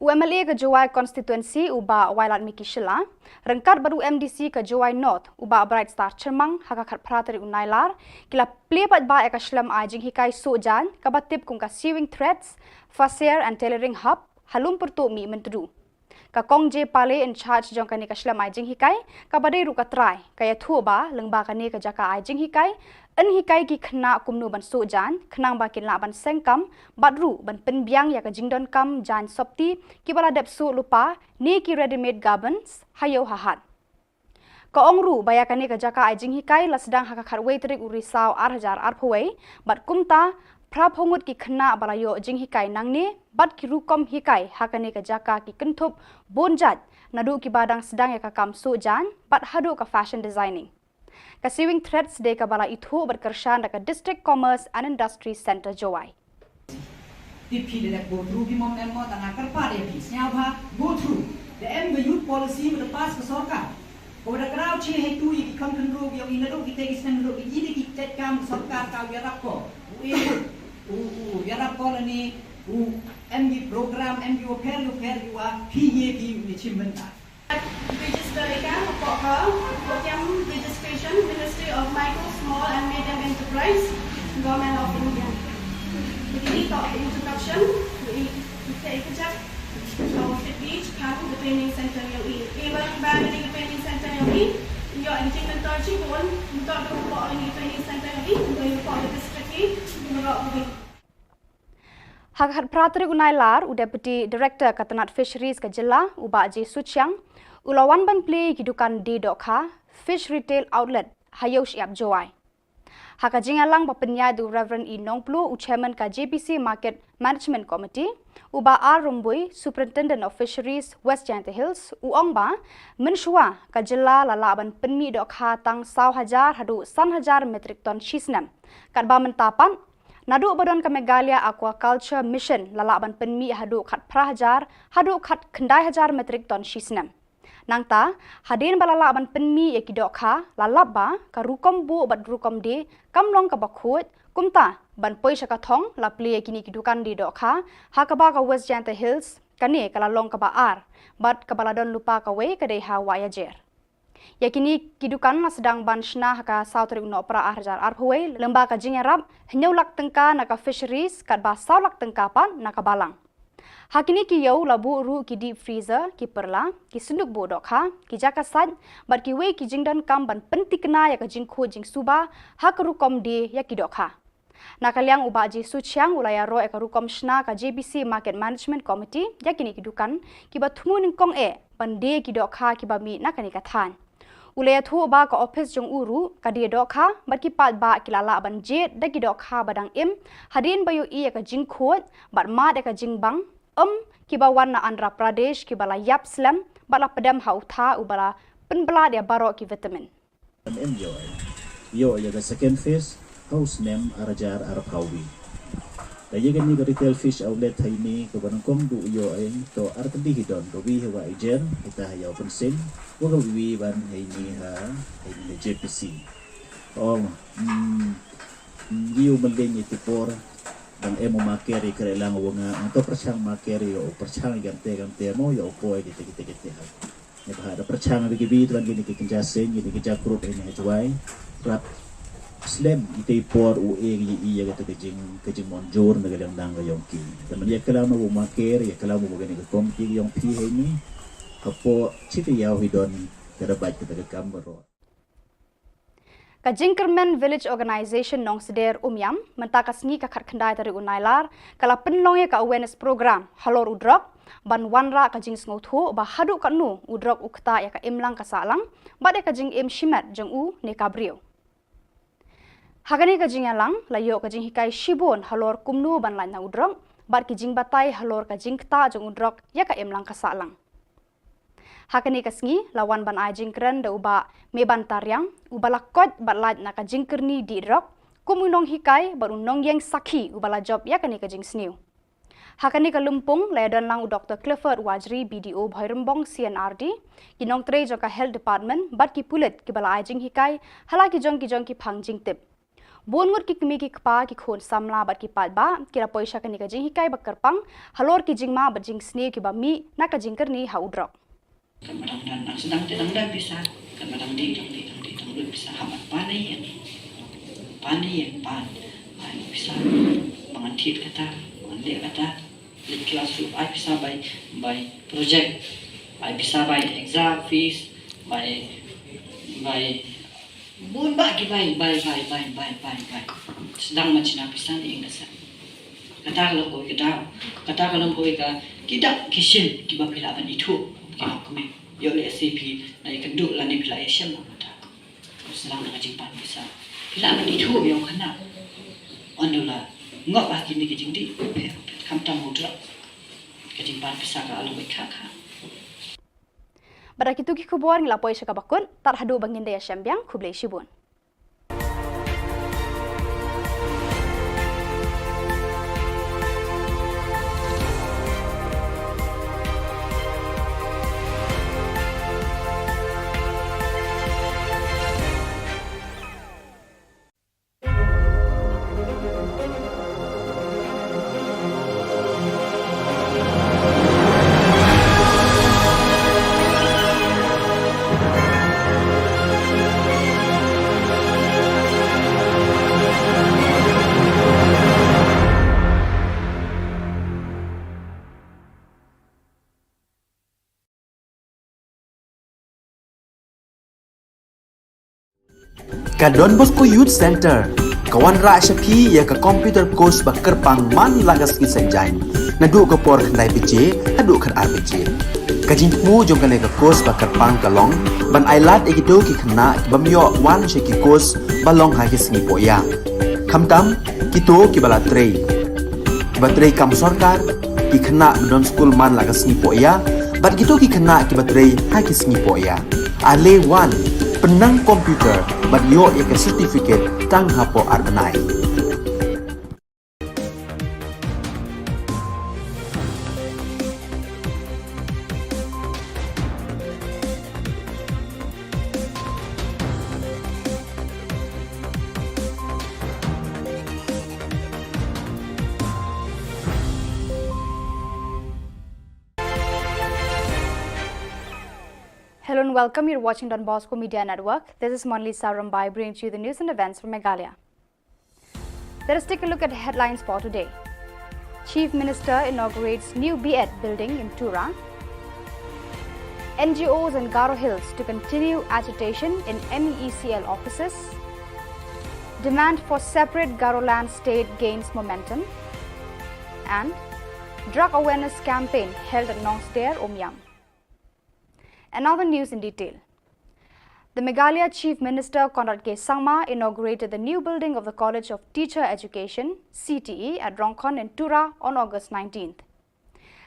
U M L A ka Jowai constituency u Bah Wailadmiki Shylla ryngkat bad u M D C ka Jowai North u Bah Brightstar Chyrmang ha ka khatphra tarik u Nailar ki la plie paidbah ïa ka shlem ai jinghikai suh jaiñ kaba tip kum ka Sewing Threads, Fasair and Tailoring Hub ha Lum Pyrtuh Mihmyntdu. Ka Kong J Pale in charge jong kane ka shlem ai jinghikai kaba dei ruh ka trai ka ïathuh ba lyngba kane ka jaka ai jinghikai yn hikai ki khynnah kumno ban suh jaiñ khnang ba kin lah ban seng kam bad ruh ban pynbiang ïa ka jingdonkam jaiñ sopti kiba la dep suh lypa ne ki ready made garments ha ïew ha hat. Ka ong ruh ba ïa kane ka jaka ai jinghikai la sdang ha ka khatwei tarik u Risaw ar hajar arphew wei bad kumta phraphew ngut ki khynnah ba la ïoh jinghikai nangne bad ki rukom hikai ha kane ka jaka ki kynthup bun jait naduh kiba dang sdang ïa ka kam suh jaiñ bad haduh ka fashion designing. Ka Sewing Threads dei kaba la ithuh bad kyrshan da ka District Commerce and Industry Centre Jowai. Tip phi da dep go through phi mo em mo, tang nga kyrpad ïa phi sngewbha go through. Da em ka youth policy ba da pass ka sorkar, ko da kraw che hei tu ïa ki khon khynroo ïa ngi naduh kitei ki snem naduh ki ïa ki jait kam sorkar ka ïarap ko. U e u u ïarap ko lane u em ki program em ki wa pher wa pher wa phi ye ki u ne chim bynta. Register ïa ka hapoh ka Program Registration, Ministry of Micro, Small and Medium Enterprise, Government of India. Kine ki toh introduction, i i te i kajak outfit, beach, kan the training center yong i. Even ba kine ki training center yong i, ïoh i jingmyntoi shibun, mynta ka hapoh kine ki training center yong i, mynta hapoh ka district i, mynta ka Ha ka khatphra tarik u Nailar, u Deputy Director ka tnat Fisheries ka jylla, u Bah J Suchiang, u la wan ban plie ïa ki dukan die dohkha, Fish Retail Outlet, ha Ïew Shyiap Jowai. Ha ka jingïalang ba pynïaid da u Reverend E Nongpluh, u Chairman ka J B C Market Management Committee, u Bah R Rymbui, Superintendent of Fisheries, West Jaintia Hills, u ong ba mynshuwa ka jylla la lah ban pynmih dohkha tang saw hajar haduh san hajar metric ton shi snem. Katba mynta pat Naduh ba don ka Meghalaya Aquaculture Mission la lah ban pynmih haduh khatphra hajar haduh khatkhyndai hajar metric ton shi snem. Nangta, hadien ba la lah ban pynmih ïa ki dohkha, la lap ba ka rukom buh bad rukom die kam long kaba khuid, kumta ban poi sha ka thong la plie ïa kine ki dukan die dohkha ha kaba ka West Jaintia Hills kane ka la long kaba ar, bad kaba la don lypa kawei ka dei ha Wahiajer. Ïa kine ki dukan la sdang ban shna ha ka saw tarik u Nohprah ar hajar arphew wei, lyngba ka jingïarap hynñiew lak tyngka na ka Fisheries katba saw lak tyngka pat na ka Balang. Ha kine ki ïew la buh ruh ki deep freezer, ki pyrla, ki synduk buh dohkha, ki jaka sait, bad kiwei ki jingdonkam ban pynthikna ïa ka jingkhuid jingsuba ha ka rukom die ïa ki dohkha. Na ka liang u Bah Jisu Chiang u la ïaroh ïa ka rukom shna ka J B C Market Management Committee ïa kine ki dukan kiba thmu nyngkong eh ban die ki dohkha kiba mih na kane ka thaiñ. U la ïathuh ba ka ophis jong u ruh ka die dohkha bad ki paidbah ki la lah ban jied da ki dohkha ba dang im hadien ba ïohi ïa ka jingkhuid bad mad ïa ka jingbang em kiba wan na Andhra Pradesh kiba la ïap slem bad la pdem ha u tha uba la pynblad ïa baroh ki vitamin. Em ïoh ïa ka second phase ha u snem ar hajar arphew wei. Ka ïa kane ka retail fish outlet ha ine kaba nyngkong du ïoh ïa to ar tylli hi don, ka wi ha Wahiajer, kita ha Ïew Pynsin, wa ka wi ban ha ine ha, ha ine ha J P C. Oh, mm, mm, ïa u mylliem ïa ki por dang em u marker ïa kyrlang wa nga, to pyrshang marker ïa u pyrshang ïa kante kante mo ïa u poi kita kita kita ha. Ïa ba da pyrshang ïa ki bi tu ban kine ki kynja seng, kine ki kynja group ïa ni ha Jowai. Rap slem ïa ki por u e ïa ïa kata ka jing ka jingmon jur na ka liang dang ka yong ki. Te man ïa klam u marker, ïa klam u kane ka komiti yong phi ha ine. Hapoh chi ka ïaw hi don ka da bait kata ka kam baroh. Ka Jingkyrmen Village Organisation Nongsder Umiam, mynta ka sngi ka khatkhyndai tarik u Nailar, ka la pynlong ïa ka awareness program halor u drok, ban wanrah ka jingsngewthuh ba haduh katno u drok u ktah ïa ka imlang ka sahlang, bad ïa ka jingim shimet jong u ne ka briew. Ha kane ka jingïalang, la ïoh ka jinghikai shibun halor kumno ban lait na u drok, bad ki jingbatai halor ka jingktah jong u drok ïa ka imlang ka sahlang. Ha kane ka sngi, la wan ban ai jingkren da u Bah Meban Tariang, uba la koit bad lait na ka jingkyrni dih drok, kum u nonghikai bad u nongïeng sakhi uba la jop ïa kane ka jingsniew. Ha kane ka lympung, la ïadon lang u Doktor Clifford Wajri, B D O Bhoirymbong C N R D, ki nongtrei jong ka Health Department, bad ki pulit kiba la ai jinghikai, ha la ki jong ki jong ki phang jingtip. Bun ngut ki kmie ki kpa, ki khun samla bad ki paidbah ki la poi sha kane ka jinghikai ba kyrpang halor ki jingma bad jingsniew kiba mih na ka jingkyrni ha u drok. Kan ba dang don, dang sdang te dang don pisa, kan ba dang dih, dang dih, dang dih, dang lut pisa, hap ban pan ïa ïeng. Pan ïa ïeng, pan. Ai pisa, ba ngan thied kata, ba ngan leh kata. Leit klas ruh, ai pisa bai, bai project, ai pisa bai exam fees, bai, bai Bun bah ki bai, bai, bai. Sdang ma china pisa ne ing da sa. Kata ka long kawei ka daw. Kata ka long kawei ka ki dak ki shin kiba phi lah ban ithuh. Ki hok kmie. Ïoh lehse phi la ïakynduh lane phi la ïashem lang kata. Sdang da ka jingpan pisa. Phi lah ban ithuh ïa u khynnah. Wan da u la ngop ha kine ki jingdih. Phi, phi khamtam u drok. Ka jingpan pisa ka long kawei kha kha. Bad da kitu ki khubor ngi la poi sha kaba kut, tad haduh ba ngin da ïashem biang, khublei shibun. Ka Don Bosco Youth Centre ka wanrah sha phi ïa ka computer course ba kyrpang man la ka sngi Saitjaiñ, naduh ka por khyndai baje haduh khatar baje. Ka jingthmu jong kane ka course ba kyrpang ka long ban ailad ïa kito ki khynnah ki bym ïoh wan sha ki course ba long ha ki sngi pohïa. Khamtam kito kiba la trei, kiba trei kam sorkar, ki khynnah ba don skul man la ka sngi pohïa, bad kito ki khynnah kiba trei ha ki sngi pohïa. Ale wan, pynnang computer bad ïoh ïa ka certificate tang hapoh ar bnai. Hello and welcome. You're watching Don Bosco Media Network. This is Monalisa Rymbai bringing to you the news and events from Meghalaya. Let us take a look at the headlines for today. Chief Minister inaugurates new B.Ed building in Tura. N G Os in Garo Hills to continue agitation in M E E C L offices. Demand for separate Garoland state gains momentum. And drug awareness campaign held at Nongsder, Umiam. And now the news in detail. The Meghalaya Chief Minister Conrad K Sangma inaugurated the new building of the College of Teacher Education, C T E, at Rongkhon in Tura on August nineteenth.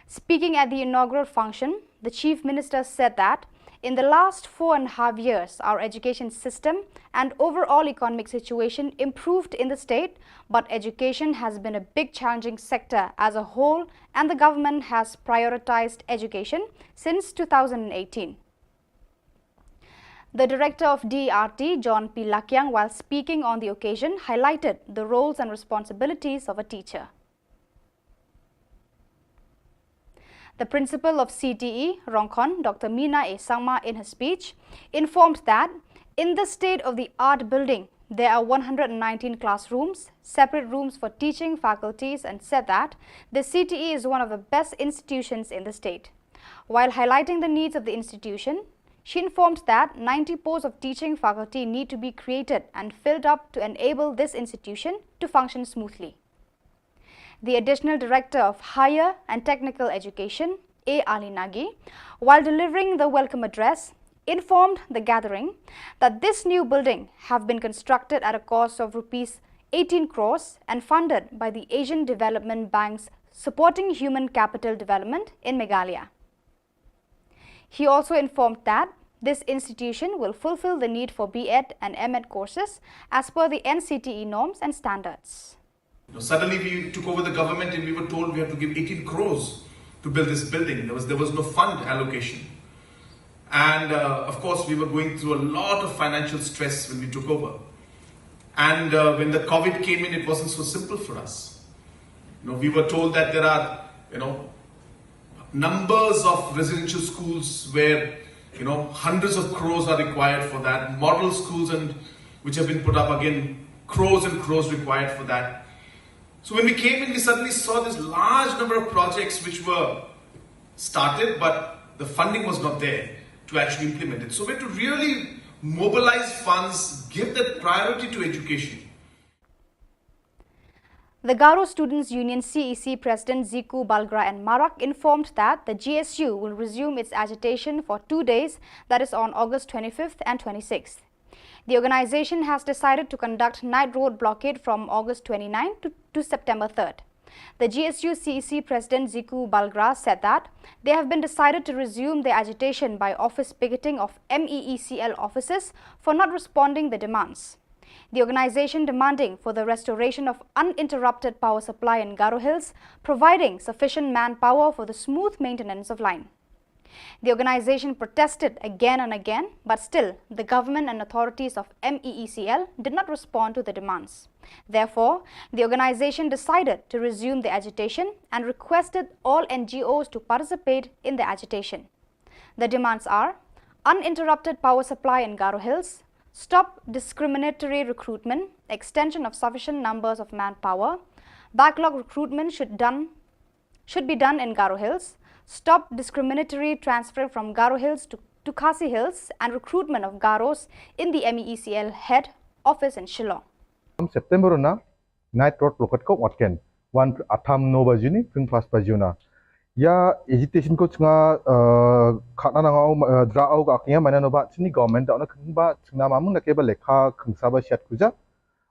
Speaking at the inaugural function, the Chief Minister said that in the last four and a half years, our education system and overall economic situation improved in the state, but education has been a big challenging sector as a whole, and the government has prioritized education since two thousand eighteen. The director of D R T, John P Lakiang, while speaking on the occasion, highlighted the roles and responsibilities of a teacher. The principal of C T E, Rongkhon, Doctor Mina A Sangma, in her speech, informed that in the state-of-the-art building, there are one hundred nineteen classrooms, separate rooms for teaching faculties, and said that the C T E is one of the best institutions in the state. While highlighting the needs of the institution, she informed that ninety posts of teaching faculty need to be created and filled up to enable this institution to function smoothly. The Additional Director of Higher and Technical Education, A Ali Nagi, while delivering the welcome address, informed the gathering that this new building have been constructed at a cost of rupees eighteen crores and funded by the Asian Development Bank's Supporting Human Capital Development in Meghalaya. He also informed that this institution will fulfill the need for B.Ed and M.Ed courses as per the N C T E norms and standards. You know, suddenly we took over the government and we were told we have to give eighteen crores to build this building. There was, there was no fund allocation. And uh, of course, we were going through a lot of financial stress when we took over. And uh, when the COVID came in, it wasn't so simple for us. You know, we were told that there are, you know, numbers of residential schools where, you know, hundreds of crores are required for that. Model schools and which have been put up, again, crores and crores required for that. So when we came in, we suddenly saw this large number of projects which were started, but the funding was not there to actually implement it. So we had to really mobilize funds, give that priority to education. The Garo Students Union, C E C, President Ziku Balgra and Marak informed that the G S U will resume its agitation for two days, that is on August twenty-fifth and twenty-sixth. The organization has decided to conduct night road blockade from August twenty-ninth to, to September third. The G S U C E C President Ziku Balgra said that they have been decided to resume their agitation by office picketing of M E E C L offices for not responding the demands. The organization demanding for the restoration of uninterrupted power supply in Garo Hills, providing sufficient manpower for the smooth maintenance of line. The organization protested again and again, but still the government and authorities of M E E C L did not respond to the demands. Therefore, the organization decided to resume the agitation and requested all N G Os to participate in the agitation. The demands are uninterrupted power supply in Garo Hills, stop discriminatory recruitment, extension of sufficient numbers of manpower, backlog recruitment should done should be done in Garo Hills, stop discriminatory transfer from Garo Hills to, to Khasi Hills and recruitment of Garos in the M E E C L head office in Shillong. September na night road blockade ko watken wan atham no bajuni pring pas bajuna. Ya agitation ko chinga khana nanga dra au ka knya mana no ba chini government da na keng ba chingna mamung na ke ba lekha kengsa ba siat kuja.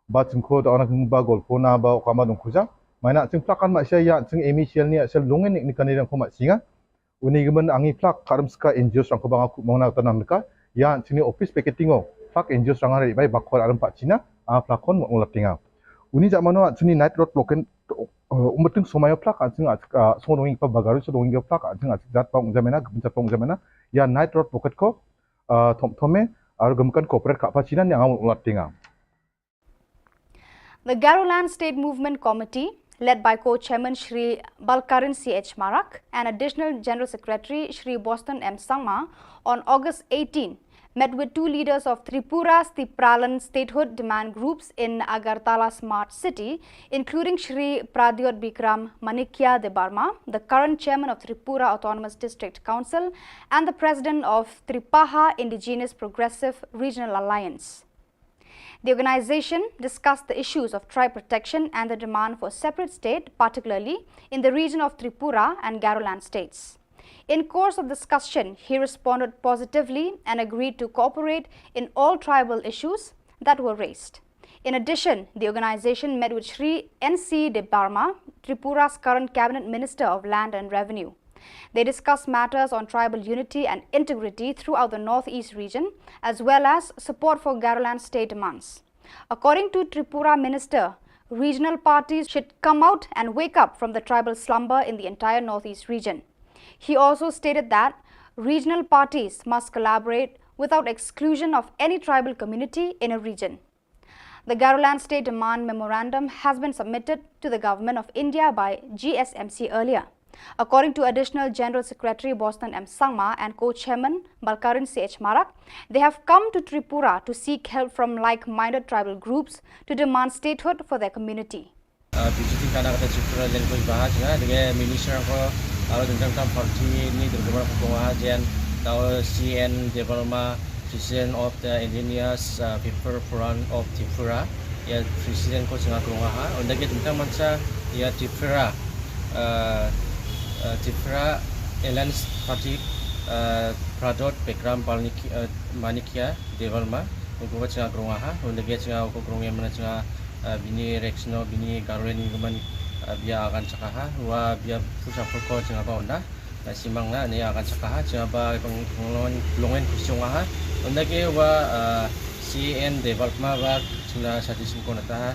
Ba chingkho da ona keng ba golpho na ba okama dong khuja. Maina ching plak kan ma sha ya ching M E C L ni sel lungen ni kani rang khoma singa. Uni gemen angi plak karam ska N G Os rang khobang aku mongna tanam ka. Ya chini office picketing o plak N G Os rang ari bai bakor aram pa China a plak kon mo latinga. Uni jamano chini night road blockade umating somayo plak ching songongi pa bagaru songongi plak ching jat pang jamena gemen jat pang jamena. Ya night road blockade ko thom thome aru gemkan corporate ka pa China ni angaw latinga. The Garoland State Movement Committee, led by co-chairman Shri Balkaran C H Marak and Additional General Secretary Shri Boston M Sangma, on August eighteen, met with two leaders of Tripura's Tipraland statehood demand groups in Agartala Smart City, including Shri Pradyot Bikram Manikya Debbarma, the current chairman of Tripura Autonomous District Council and the president of Tripaha Indigenous Progressive Regional Alliance. The organization discussed the issues of tribe protection and the demand for a separate state, particularly in the region of Tripura and Garoland states. In course of discussion, he responded positively and agreed to cooperate in all tribal issues that were raised. In addition, the organization met with Shri N C Debbarma, Tripura's current cabinet minister of land and revenue. They discussed matters on tribal unity and integrity throughout the Northeast region, as well as support for Garoland state demands. According to Tripura minister, regional parties should come out and wake up from the tribal slumber in the entire Northeast region. He also stated that regional parties must collaborate without exclusion of any tribal community in a region. The Garoland State Demand Memorandum has been submitted to the Government of India by G S M C earlier. According to Additional General Secretary Boston M Sangma and co-chairman Balkaran C H Marak, they have come to Tripura to seek help from like-minded tribal groups to demand statehood for their community. Uh, visiting kana kata Tripura Language Baha jnga, dege minister ko aro dengdang tam party ni dengdang ko ha jen tau C N Debbarma, President of the Indigenous, uh, People Forum of Tripura, ya President ko jnga krong ha, unda ke tentang mansa ya Tripura, uh, uh, Tripura Alliance Party, uh, Pradyot Bikram Balnik-, uh, Manikya Debbarma, uko jnga krong ha, unda ke jnga uko krong ya mana jnga, uh, bini Rexno, bini Garweni keman, uh, bia akan chakaha, wa bia pusa puko jnga ba unda. Na simang na ni akan sakaha, jnga ba pang-, panglongen, longen kusung aha. Unda ke wa, ah, C N Debbarma ba jnga suggestion ko nata ha.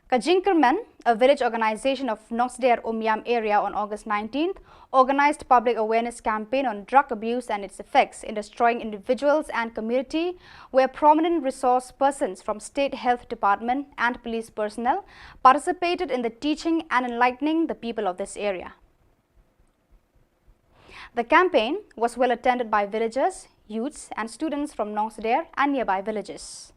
Ka Jingkyrmen, a village organization of Nongsder Umiam area on August nineteenth, organized public awareness campaign on drug abuse and its effects in destroying individuals and community, where prominent resource persons from State Health Department and police personnel participated in the teaching and enlightening the people of this area. The campaign was well attended by villagers, youths, and students from Nongsder and nearby villages.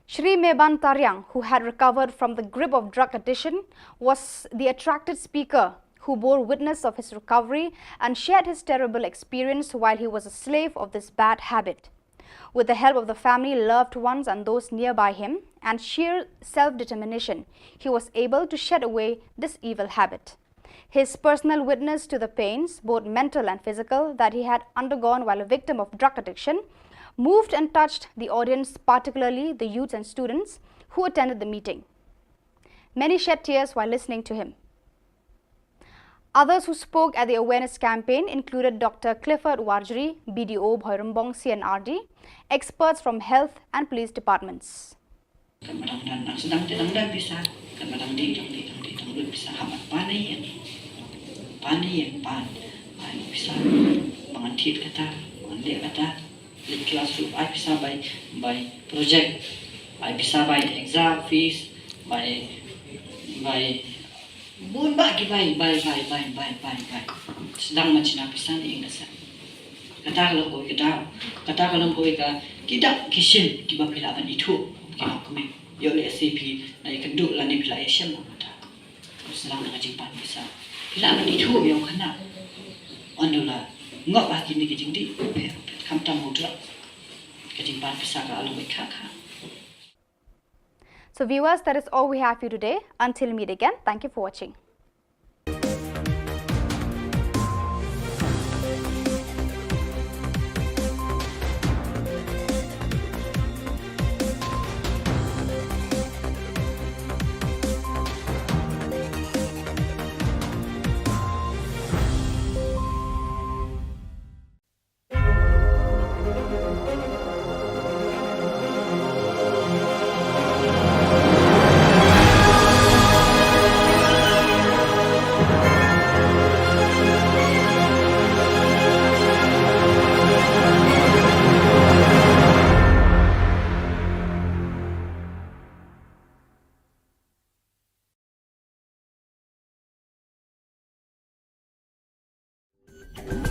Shri Meban Tariang, who had recovered from the grip of drug addiction, was the attracted speaker who bore witness of his recovery and shared his terrible experience while he was a slave of this bad habit. With the help of the family, loved ones, and those nearby him, and sheer self-determination, he was able to shed away this evil habit. His personal witness to the pains, both mental and physical, that he had undergone while a victim of drug addiction moved and touched the audience, particularly the youths and students who attended the meeting. Many shed tears while listening to him. Others who spoke at the awareness campaign included Doctor Clifford Warjri, B D O Bhoirymbong C N R D, experts from health and police departments. Kan ba dang don, dang sdang te dang don pisa, kan ba dang dih, dang dih, dang dih, dang don pisa, hap ban pan ïa ïeng. Pan ïa ïeng, pan. Ai pisa, ba ngan thied kata, ba ngan leh kata. Leit klas ruh ai pisa bai, bai project, ai pisa bai exam fees, bai, bai bun bah ki bai, bai, bai. Sdang ban shna pisa ne ïeng da sah. Kata ka long kawei ka daw, kata ka long kawei ka, ki dak ki shin kiba phi lah ban ithuh, ki nongkmie. Ïoh lehse phi la ïakynduh lane phi la ïashem bad kata. Sdang da ka jingpan pisa. Phi lah ban ithuh ïa u khynnah. Ynda u la ngop ha kine ki jingdih, phi, phi, khamtam u drug. Ka jingpan pisa ka long kawei ka kha. So viewers, that is all we have for you today. Until meet again, thank you for watching.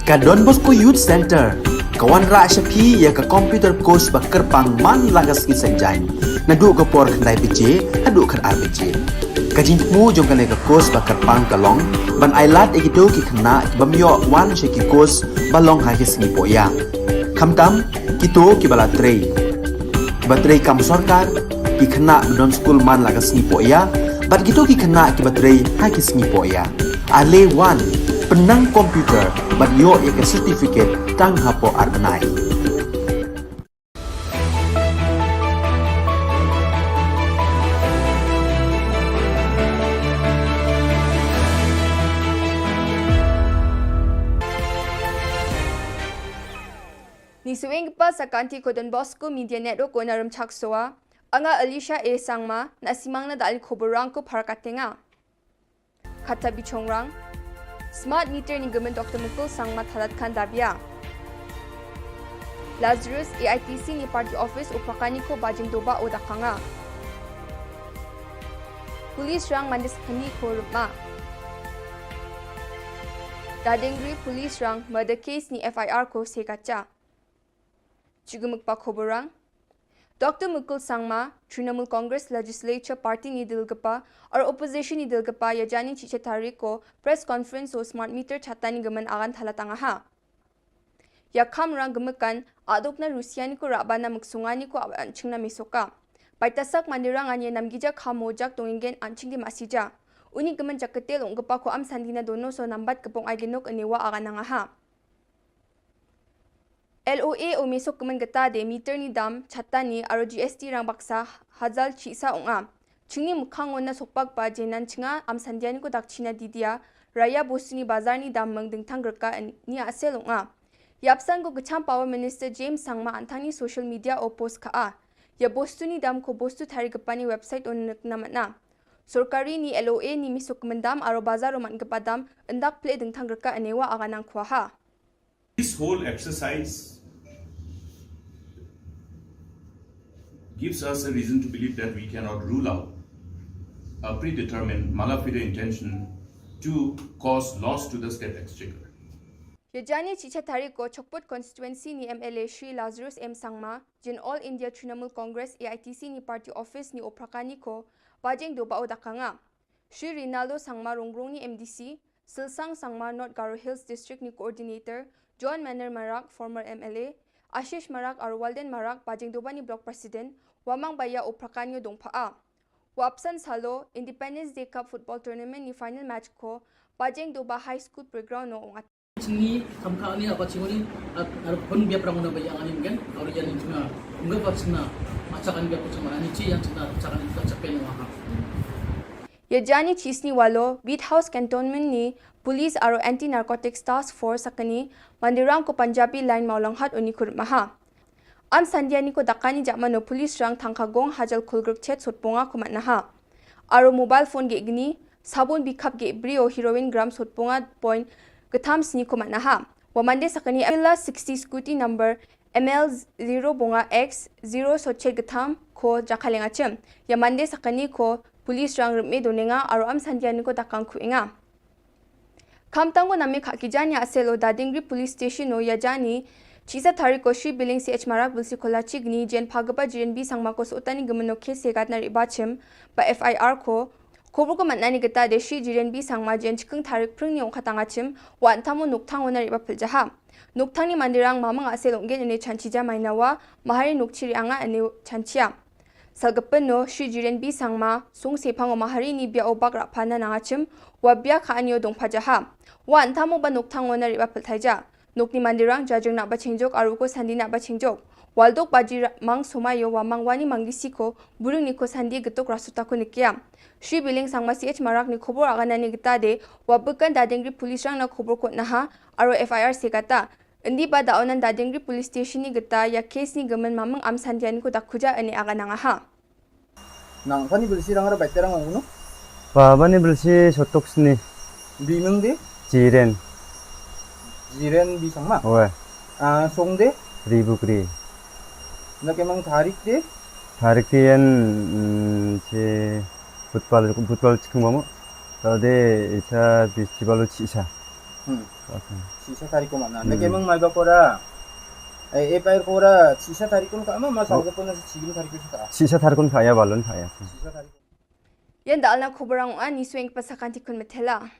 Ka Don Bosco Youth Center ka wanrah sha phi ïa ka computer course ba kyrpang man la ka sngi Saitjaiñ, naduh ka por khyndai baje haduh khatar baje. Ka jingthmu jong kane ka course ba kyrpang ka long ban ailad ïa kito ki khynnah ki bym ïoh wan sha ki course ba long ha ki sngi pohïa, khamtam kito kiba la trei, kiba trei kam sorkar, ki khynnah ba don skul man la ka sngi pohïa bad kito ki khynnah kiba trei ha ki sngi pohïa. Ale wan, pynnang computer bad ïoh ïa ka certificate tang hapoh ar bnai. Ngi sngewbha sa ka Anti Don Bosco Media Network, ko na Rymchak Soa. Anga Alicia A Sangma, na simang na da ali khubor rang ko phar ka tenga. Khata bichongrang. Smart meter ni gmen Doktor Mukul Sangma thalat khan dabia. Lazarus A I T C ni party office u Prakani ko bajing doba o dakanga. Police rang mandis khani ko rupma. Dadengri police rang murder case ni F I R ko sekacha. Chigumuk pa khoborang. Doktor Mukul Sangma, Trinamool Congress Legislature Party ni dilgapa, or opposition ni dilgapa, ya jani chiche tarik ko press conference o smart meter chata ni gaman agan thala tanga ha. Ya kham rang gemekan, adok na Rusia ni ko raba na muksunga ni ko aban ching na misoka. Paitasak mandirang anye namgija kham mojak tongingen anching di masija. Uni gaman jaketel ong gepa ko am sandina dono so nambat kepong ai genok enewa agan nanga ha. L O A o mesok kemen geta de meter ni dam, chata ni, aro G S T rang baksa, hazal chisa ong a. Chingni mukhang on na sokpak ba jenan chinga am sandia ni ko dak china didia, raya bostu ni bazar ni dam meng dengthang gerka en-, ni asel ong a. Yapsan ko kecham Power Minister James Sangma antang ni social media o post ka a. Ya bostu ni dam ko bostu thari gepa ni website on nek namat na. Sorkari ni L O A ni mesok kemen dam, aro bazar o man gepa dam, endak ple dengthang gerka enewa aganang kuaha. This whole exercise gives us a reason to believe that we cannot rule out a predetermined mala fide intention to cause loss to the state exchequer. Yajani chicha tari ko Chokput constituency ni M L A Shri Lazarus M Sangma, jin All India Trinamool Congress A I T C ni party office ni Oprakani ko, bajeng doba o dakanga. Shri Rinaldo Sangma Rongrong ni M D C, Silsang Sangma North Garo Hills District ni Coordinator, John Manner Marak, former M L A, Ashish Marak aro Walden Marak, bajeng doba ni Block President, wamang baya o Prakanyo dongpha a. Wapsan salo, Independence Day Cup Football Tournament ni final match ko, bajeng doba High School Playground no ong at. Chini, kam ka ani apa chingoni, at, ar pun biap rang una baya ani mungkin, aro yan chuna, mungkin apa chuna, macakan biap chuma ani chi, yang chuna, macakan biap chapen wa ha. Yajani chisni walo, Beat House Cantonment ni, Police aro Anti Narcotics Task Force sakani, mandirang ko Punjabi Line Mawlanghat uni kurut maha. Am sandia ni ko dakani jakmano police rang thangka gong hajal kulgruk chet sotponga ko matnaha. Aro mobile phone ge gni, sabun bikhap ge brio heroin gram sotponga point getham sni ko matnaha. Wa mande sakani Avila sixty scooty number M L zero bonga X zero sochet getham ko jakalenga chem. Ya mande sakani ko police rang reme donenga aro am sandia ni ko dakang kuenga. Khamtang ko name kha kijani asel o Dadingri Police Station o yajani, chisa tari ko Shri Biling C H Marak bilsi kola chigni jen phagapa Jiren B Sangma ko sotani gemeno ke segat na riba chim, ba F I R ko, kobor ko matnani geta de Shri Jiren B Sangma jen chikeng tarik pring ni ong katanga chim, wa antamo nokthang o na riba piljaha. Nokthang ni mandirang mamang asel ong gen ene chanchija mainawa, mahari nokchiri anga ene chanchia. Salgapen no, Shri Jiren B Sangma, song sepang o mahari ni bia o bak rapana nangachim, wa bia ka anyo dong pajaha. Wa antamo ba nokthang o na riba peltaija. Nokni mandirang jajong na ba chengjok, aruko sandi na ba chengjok. Waldok baji ra-, mang somayo wa mang wani manggisi ko, burung ni ko sandi getok rasuta ko nikia. Shri Biling Sangma C H Marak ni kobor agana ni geta de, wa bekan Dadingri police rang na kobor kot naha, aro F I R sekata. Indi ba da onan Dadingri Police Station ni geta ya case ni gemen mameng am sandian ko da kuja ene aga nang aha. Nang pani bilsi rang ra baita rang ong no? Ba bani bilsi sotok sni. Bimeng de? Jiren. Jiren bi Sangma? Oe. Ah, song de? Ribukri. Na kemang tarik de? Tarik de yan, mm, che butpal, butpal chikung bamo. Tade isa bisti balo chisa. Hmm. Shisha tarikh ko mana. Hmm. Nake mung mai ba kora. Eh, eh, pair kora. Shisha tarikh ko ka ama, ma sa ko na shisha tarikh ko ka. Shisha tarikh ko ka ya balon ka ya. Shisha tarikh. Ïan da alna khubor ang an isweng pasakan tikun metela.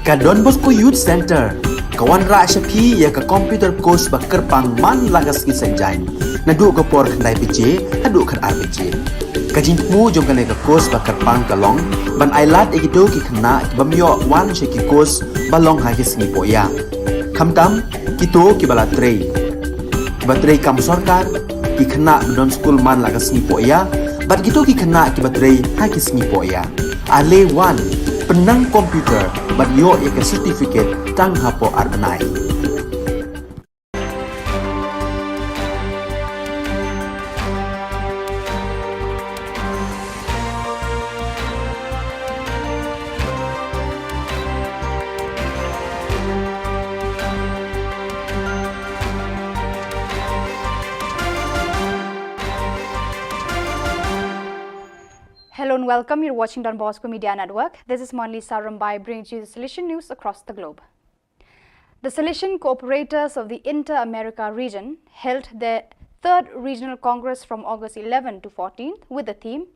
Ka Don Bosco Youth Centre ka wanrah sha phi ïa ka computer course ba kyrpang man la ka sngi Saitjaiñ, naduh ka por khyndai baje haduh khatar baje. Ka jingthmu jong kane ka course ba kyrpang ka long ban ailad ïa kito ki khynnah ki bym ïoh wan sha ki course ba long ha ki sngi pohïa. Khamtam kito kiba la trei, kiba trei kam sorkar, ki khynnah ba don skul man la ka sngi pohïa, bad kito ki khynnah kiba trei ha ki sngi pohïa. Ale wan, pynnang computer bad ïoh ïa ka certificate tang hapoh ar bnai. Hello and welcome. You're watching Don Bosco Media Network. This is Monlisa Rumbai bringing you the Salesian news across the globe. The Salesian Cooperators of the Inter-America region held their third regional congress from August eleven to fourteenth with the theme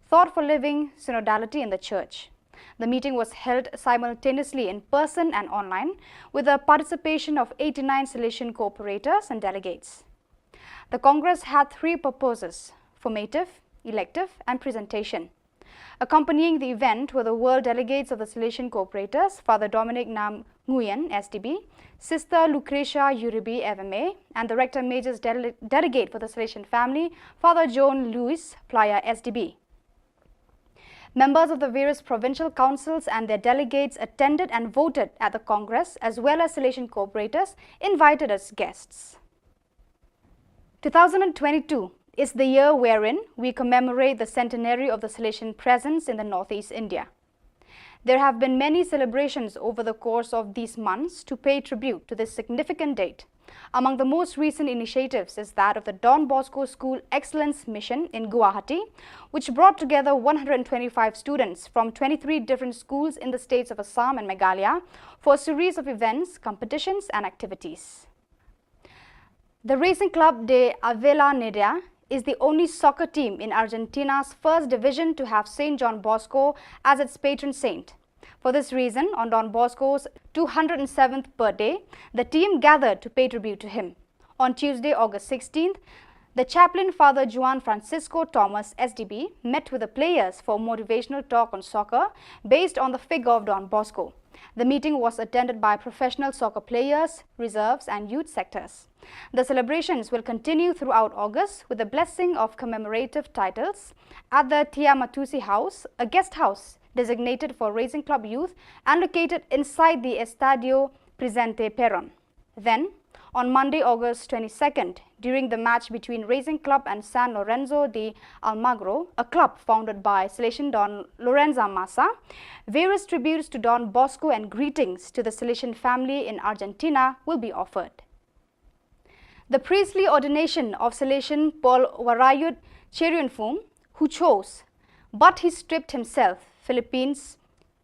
Thought for Living, Synodality in the Church. The meeting was held simultaneously in person and online, with the participation of eighty-nine Salesian cooperators and delegates. The congress had three purposes: formative, elective, and presentation. Accompanying the event were the world delegates of the Salesian Cooperators, Father Dominic Nam Nguyen, S D B, Sister Lucretia Uribe, F M A, and the Rector Major's dele- delegate for the Salesian family, Father John Louis Playa, S D B. Members of the various provincial councils and their delegates attended and voted at the congress, as well as Salesian cooperators invited as guests. Two thousand twenty-two is the year wherein we commemorate the centenary of the Salesian presence in the Northeast India. There have been many celebrations over the course of these months to pay tribute to this significant date. Among the most recent initiatives is that of the Don Bosco School Excellence Mission in Guwahati, which brought together one hundred twenty-five students from twenty-three different schools in the states of Assam and Meghalaya for a series of events, competitions, and activities. The Racing Club de Avellaneda is the only soccer team in Argentina's first division to have Saint John Bosco as its patron saint. For this reason, on Don Bosco's two hundred seventh birthday, the team gathered to pay tribute to him. On Tuesday, August sixteenth, the chaplain, Father Juan Francisco Thomas, S D B, met with the players for a motivational talk on soccer based on the figure of Don Bosco. The meeting was attended by professional soccer players, reserves, and youth sectors. The celebrations will continue throughout August with the blessing of commemorative titles at the Tiamatusi House, a guest house designated for Racing Club youth and located inside the Estadio Presidente Perón. Then, on Monday, August twenty-second, during the match between Racing Club and San Lorenzo de Almagro, a club founded by Salesian Don Lorenzo Massa, various tributes to Don Bosco and greetings to the Salesian family in Argentina will be offered. The priestly ordination of Salesian Paul Warayut Cherianfum, who chose, but he stripped himself, Philippines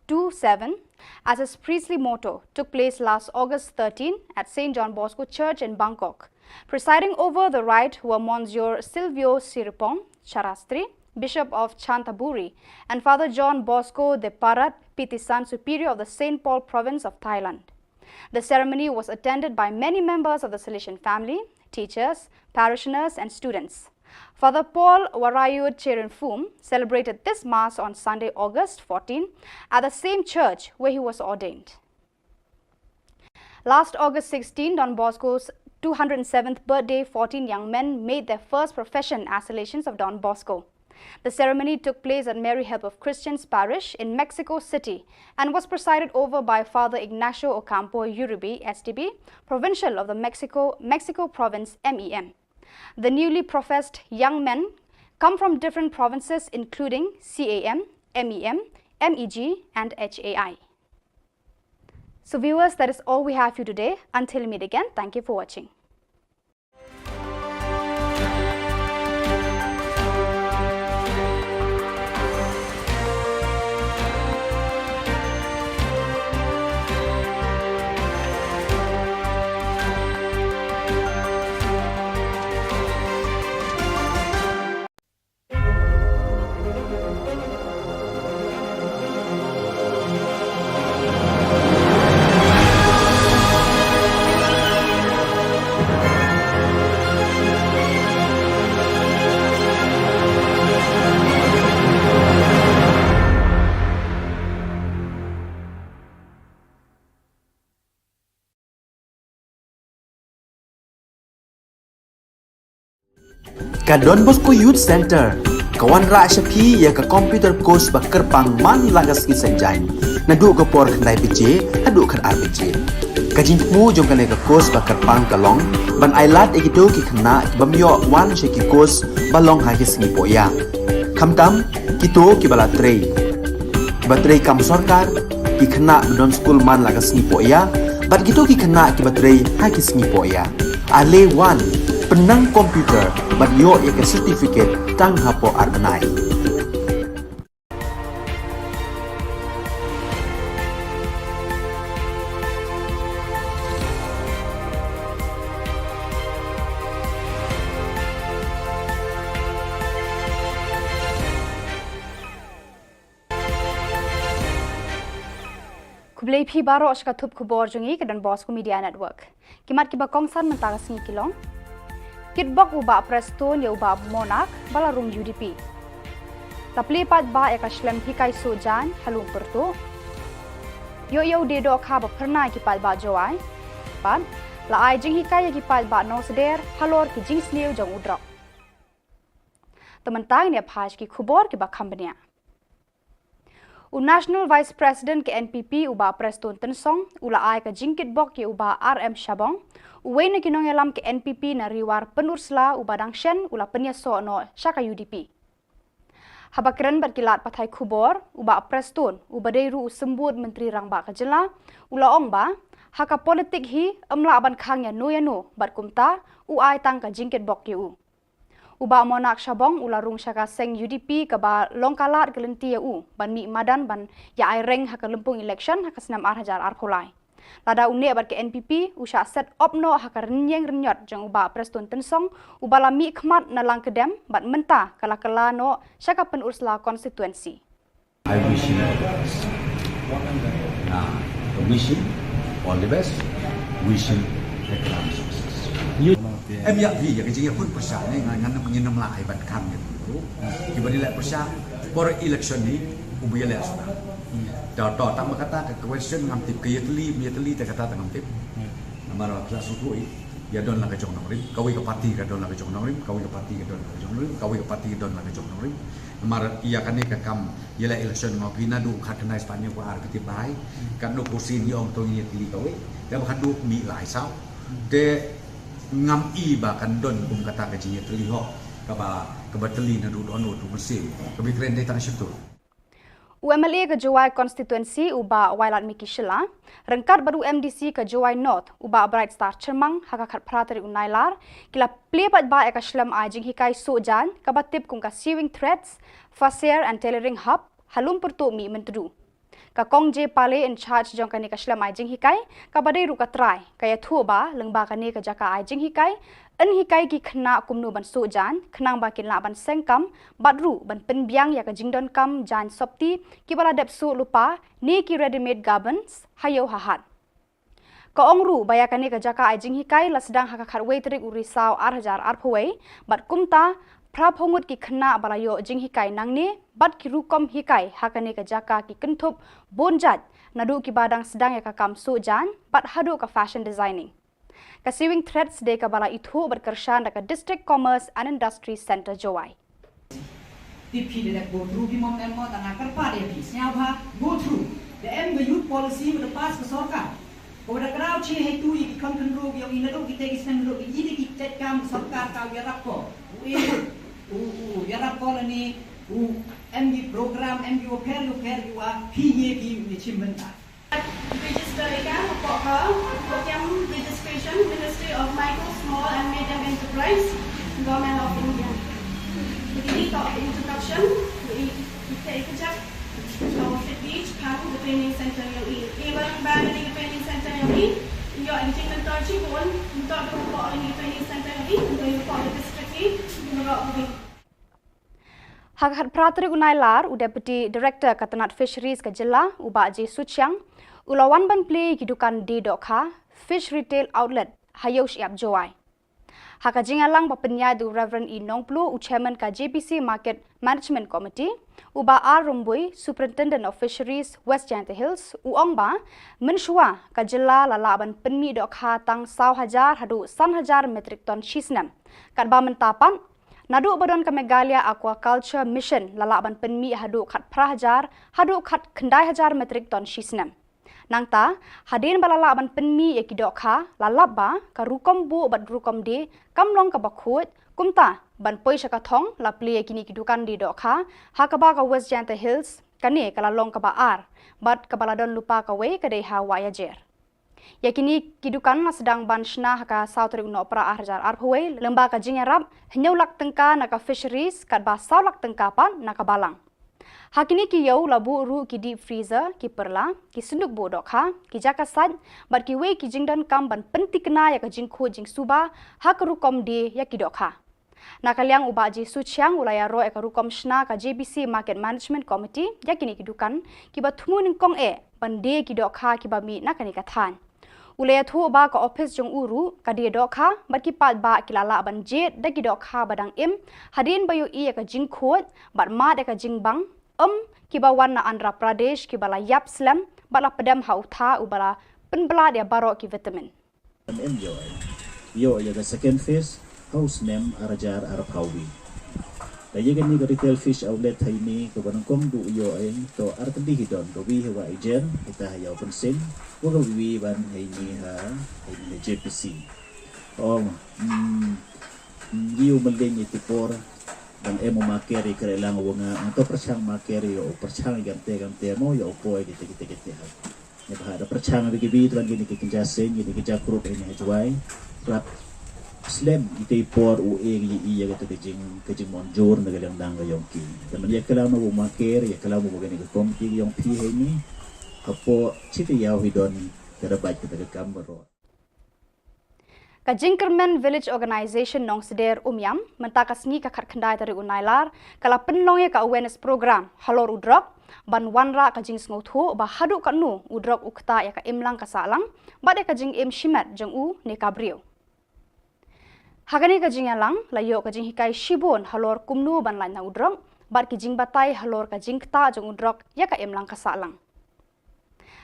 two seven, as his priestly motto, took place last August thirteen at Saint John Bosco Church in Bangkok. Presiding over the rite were Monsignor Silvio Siripong Charastri, Bishop of Chanthaburi, and Father John Bosco de Parat Pitisan, Superior of the Saint Paul Province of Thailand. The ceremony was attended by many members of the Salesian family, teachers, parishioners, and students. Father Paul Warayut Cherianfum celebrated this Mass on Sunday, August fourteen, at the same church where he was ordained. Last August sixteen, Don Bosco's two hundred seventh birthday, fourteen young men made their first profession as Salesians of Don Bosco. The ceremony took place at Mary Help of Christians Parish in Mexico City and was presided over by Father Ignacio Ocampo Uribe, S D B, provincial of the Mexico, Mexico province, M E M. The newly professed young men come from different provinces, including C A M, M E M, M E G, and H A I. So viewers, that is all we have for you today. Until we meet again, thank you for watching. Ka Don Bosco Youth Center ka wanrah sha phi ïa ka computer course ba kyrpang man la ka sngi Saitjaiñ, naduh ka por khyndai baje haduh khatar baje. Ka jingthmu jong kane ka course ba kyrpang ka long ban ailad ïa kito ki khynnah ki bym ïoh wan sha ki course ba long ha ki sngi pohïa, khamtam kito kiba la trei, kiba trei kam sorkar, ki khynnah ba don skul man la ka sngi pohïa, bad kito ki khynnah kiba trei ha ki sngi pohïa. Ale wan, pynnang computer bad ïoh ïa ka certificate tang hapoh ar bnai. Khublei phi baroh sha ka thup khubor jong ngi ka Don Bosco Media Network. Ki mat kiba kongsan mynta ka sngi ki long: Kitbok u Bah Prestone ïa u Bah Monarch ba la rung U D P. La plie paidbah ïa ka shlem hikai suh jaiñ ha Lum Pyrtuh. Ïoh ïa u die dohkha ba phyrnai ki paidbah Jowai. Bad la ai jinghikai ïa ki paidbah Nongsider halor ki jingsniew jong u drok. Te mynta ngin ïa phai sha ki khubor kiba kham bniah. U National Vice President ka N P P u Bah Prestone Tynsong u la ai ka jingkitbok ïa u Bah R M Shabong, uwei na ki nongïalam ka N P P na Ri War Pynursla uba dang shen u la pynïasoh noh sha ka U D P. Haba kren bad ki lad pathai khubor, u Bah Prestone uba dei ruh u Symbud Myntri Rangbah ka jylla u la ong ba ha ka politik hi ym lah ban khang ïano ïano bad kumta u ai tang ka jingkitbok ïa u. U Bah Monarch Shabong u la rung sha ka seng U D P kaba long ka lad ka lynti ïa u ban mih madan ban ïa ai reng ha ka lympung election ha ka snem ar hajar arphew lai. Lada u neh bad ka N P P u shah set op noh ha ka rynïeng rynïot jong u Bah Prestone Tynsong uba la mih khmat na Langkyrdem bad mynta ka la kylla noh sha ka Pynursla constituency. I wish him all the best. Nah, I wish him all the best. Wish him economic success. Em ïa phi ïa ka jingïakhun pyrshah ne ngan ngan ngin ym lah ai ban khang ïa phi ruh. Kiba dei leh pyrshah por election ni u ba ïaleh shuh. Tang ba kata ka question ngam tip, ka ïatylli ym ïatylli te kata te ngam tip. Namar ba phi la sngewthuh ïa don la ka jong nongrim, kawei ka party ka don la ka jong nongrim, kawei ka party ka don la ka jong nongrim, kawei ka party ka don la ka jong nongrim. Namar ïa kane ka kam ïaleh election nga ong phi naduh khatkhyndai spah hynñiew phew ar phi tip bha hi. Katno ka sien ngi ong to ngi ïatylli kawei. Te ba khadduh mih lai saw. Te ngam i ba kan don kum kata ka jingïatylli hok kaba kaba tylli naduh don u tu mynsiem. Kaba kren dei tang shatu. U M L A ka Jowai constituency u Bah Wailadmiki Shylla ryngkat bad u M D C ka Jowai North u Bah Brightstar Chyrmang ha ka khatphra tarik u Nailar ki la plie paidbah ïa ka shlem ai jinghikai suh jaiñ kaba tip kum ka Sewing Threads, Fasair and Tailoring Hub ha Lum Pyrtuh Mihmyntdu. Ka Kong J Pale in charge jong kane ka shlem ai jinghikai kaba dei ruh ka trai ka ïathuh ba lyngba kane ka jaka ai jinghikai yn hikai ki khynnah kumno ban suh jaiñ khnang ba kin lah ban seng kam bad ruh ban pynbiang ïa ka jingdonkam jaiñ sopti kiba la dep suh lypa ne ki ready-made garments ha ïew ha hat. Ka ong ruh ba ïa kane ka jaka ai jinghikai la sdang ha ka khatwei tarik u Risaw ar hajar arphew wei bad kumta phraphew ngut ki khynnah ba la ïoh jinghikai nangne bad ki rukom hikai ha kane ka jaka ki kynthup bun jait naduh kiba dang sdang ïa ka kam suh jaiñ bad haduh ka fashion designing. Ka Sewing Threads dei kaba la ithuh bad kyrshan da ka District Commerce and Industry Centre Jowai. Phi da dep go through phi mom em mo tang nga kyrpad ïa phi sngewbha go through. Da em ka youth policy ba da pass ka sorkar. Ko da kraw che he tu ïa ki khon khynroo ïa ki naduh ki te ki snem naduh ki ide ki tet kam sorkar ka ïarap ko. U e u u ïarap ko lane u em ki program em ki wafer wafer ki wa phi ye ki ni chim bynta. Register ïa ka hapoh ka program registration Ministry of Micro, Small and Medium Enterprise, Government of India. Begini ka introduction, i i ka i ka jak ka fit beach kan the training center yang i. I barang barang ni training center yang i. Yo i jing mentor chi bun, mentor ka hapoh ni training center yang i, mentor hapoh the district i, mentor ka Ha ka khatphra tarik u Nailar, u Deputy Director ka tnat Fisheries ka jylla, u Bah J Suchiang, u la wan ban plie ïa ki dukan die dohkha, Fish Retail Outlet, ha Ïew Shyiap Jowai. Ha ka jingïalang ba pynïaid da u Reverend E Nongpluh, u Chairman ka J B C Market Management Committee, u Bah R Rymbui, Superintendent of Fisheries, West Jaintia Hills, u ong ba mynshuwa ka jylla la lah ban pynmih dohkha tang saw hajar haduh san hajar metric ton shi snem. Katba mynta pat, naduh ba don ka Meghalaya Aquaculture Mission la lah ban pynmih haduh khatphra hajar haduh khatkhyndai hajar metric ton shi snem. Nangta, hadien ba la lah ban pynmih ïa ki dohkha, la lap ba ka rukom buh bad rukom die kam long kaba khuid, kumta ban poi sha ka thong la plie ïa kine ki dukan die dohkha ha kaba ka West Jaintia Hills kane ka la long kaba ar bad kaba la don lypa kawei ka dei ha Wahiajer. Ïa kine ki dukan la sdang ban shna ha ka saw tarik u Nohprah ar hajar arphew wei lyngba ka jingïarap hynñiew lak tyngka na ka Fisheries katba saw lak tyngka pat na ka Balang. Ha kine ki ïew la buh ruh ki deep freezer, ki pyrla, ki synduk buh dohkha, ki jaka sait bad kiwei ki jingdonkam ban pynthikna ïa ka jingkhuid jingsuba ha ka rukom die ïa ki dohkha. Na ka liang u Bah J Suchiang u la ïaroh ïa ka rukom shna ka J B C Market Management Committee ïa kine ki dukan kiba thmu nyngkong eh ban die ki dohkha kiba mih na kane ka thaiñ. U la ïathuh ba ka ophis jong u ruh ka die dohkha bad ki paidbah ki la lah ban jied da ki dohkha ba dang im hadien ba ïohi ïa ka jingkhuid bad mad ïa ka jingbang em kiba wan na Andhra Pradesh kiba la ïap slem bad la pdem ha u tha uba la pynblad ïa baroh ki vitamin. Em ïoh ïoh ïa ka second phase ha u snem ar hajar arphew wei. Ka ïa kane ka retail fish outlet ha ine kaba nyngkong du ïoh ïa to ar tylli hi don, ka wi ha Wahiajer, kita ha Ïew Pynsin, wa ka wi ban ha ine ha ha ine ha J P C. Ong ngi u mlien ïa ki por dang em u maker ïa kre lang wa nga, nga to pyrshang maker ïa u pyrshang ïa kamte kamte mo ïa u poi kita kita kita ha. Ïa ba da pyrshang ïa ki bi tuan kini ki kynja seng kini ki ja group ïa ni ha Jowai. Rap slem ita i por u e ïa ïa kata ka jing ka jing mon jur na ka liang dang ka yong ki. Te man ïa kala ma bu maker ïa kala ma bu kini ka komiti ka yong phi ha ni. Hapoh chiti ïa u hi don ka da bait kata ka kam baroh. Ka Jingkyrmen Village Organisation Nongsder Umiam mynta ka sngi ka khatkhyndai tarik u Nailar ka la pynlong ïa ka awareness program halor u drok ban wanrah ka jingsngewthuh ba haduh katno u drok u ktah ïa ka imlang ka sahlang bad ïa ka jingim shimet jong u ne ka briew. Ha kane ka jingïalang la ïoh ka jinghikai shibun halor kumno ban lait na u drok bad ki jingbatai halor ka jingktah jong u drok ïa ka imlang ka sahlang.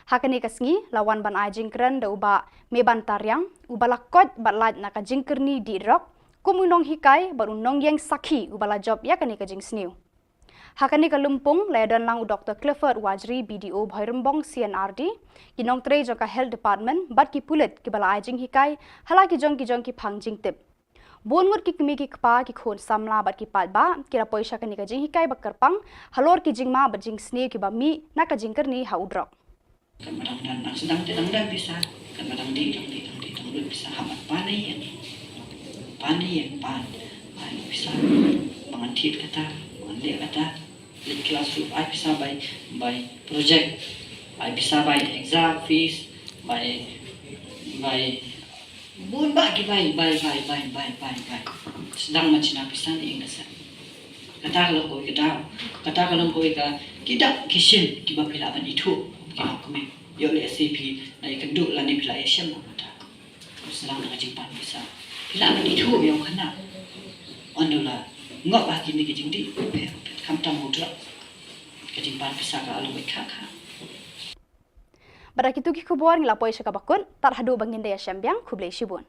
Ha kane ka sngi la wan ban ai jingkren da u Bah Meban Tariang uba la koit bad lait na ka jingkyrni dih drok kum u nonghikai bad u nongïeng sakhi uba la jop ïa kane ka jingsniew. Ha kane ka lympung la ïadon lang u Doktor Clifford Wajri, B D O Bhoirymbong C&RD, ki nongtrei jong ka Health Department bad ki pulit kiba la ai jinghikai ha la ki jong ki jong ki phang jingtip. Bun ngut ki kmie ki kpa, ki khun samla bad ki paidbah ki la poi sha kane ka jinghikai ba kyrpang halor ki jingma bad jingsniew kiba mih na ka jingkyrni ha u drok. Kan ba dang dan nang sdang te dang dan pisa, kan ba dang dih dang dih dang dih dang lut pisa ha ban pan ïa pan ïa pan ai pisa ba ngan thied kata ba ngan leh kata leh klas ruh ai pisa bai bai project ai pisa bai exam fees bai bai Bun bah ki bai bai bai bai bai bai bai. Sdang ma china pisa ne ing da sa. Kata ka long kawei ka daw. Kata ka long kawei ka ki dak ki shin kiba phi lah ban ithuh ki nongkmie. Ïoh lehse phi la ïakynduh lane phi la ïashem na kata. Sdang na ka jingpan pisa. Phi lah ban ithuh ïa u khynnah. Ynda u la ngop ha kine ki jingdih phi phi khamtam u drok. Ka jingpan pisa ka long kawei ka kha. Bad da kitu ki khubor ngi la poi sha kaba kut, tad haduh ba ngin da ïashem biang, khublei shibun.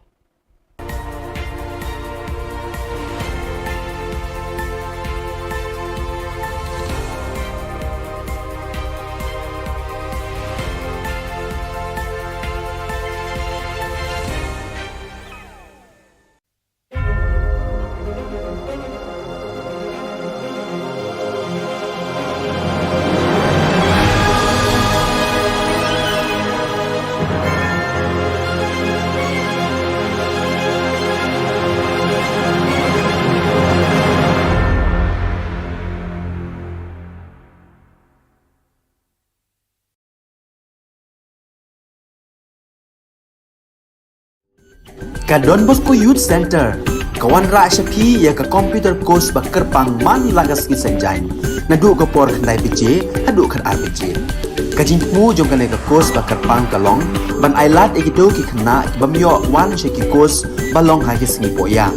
Ka Don Bosco Youth Centre ka wanrah sha phi ïa ka computer course ba kyrpang man la ka sngi Saitjaiñ, naduh ka por khyndai baje haduh khatar baje. Ka jingthmu jong kane ka course ba kyrpang ka long ban ailad ïa kito ki khynnah ki bym ïoh wan sha ki course ba long ha ki sngi pohïa,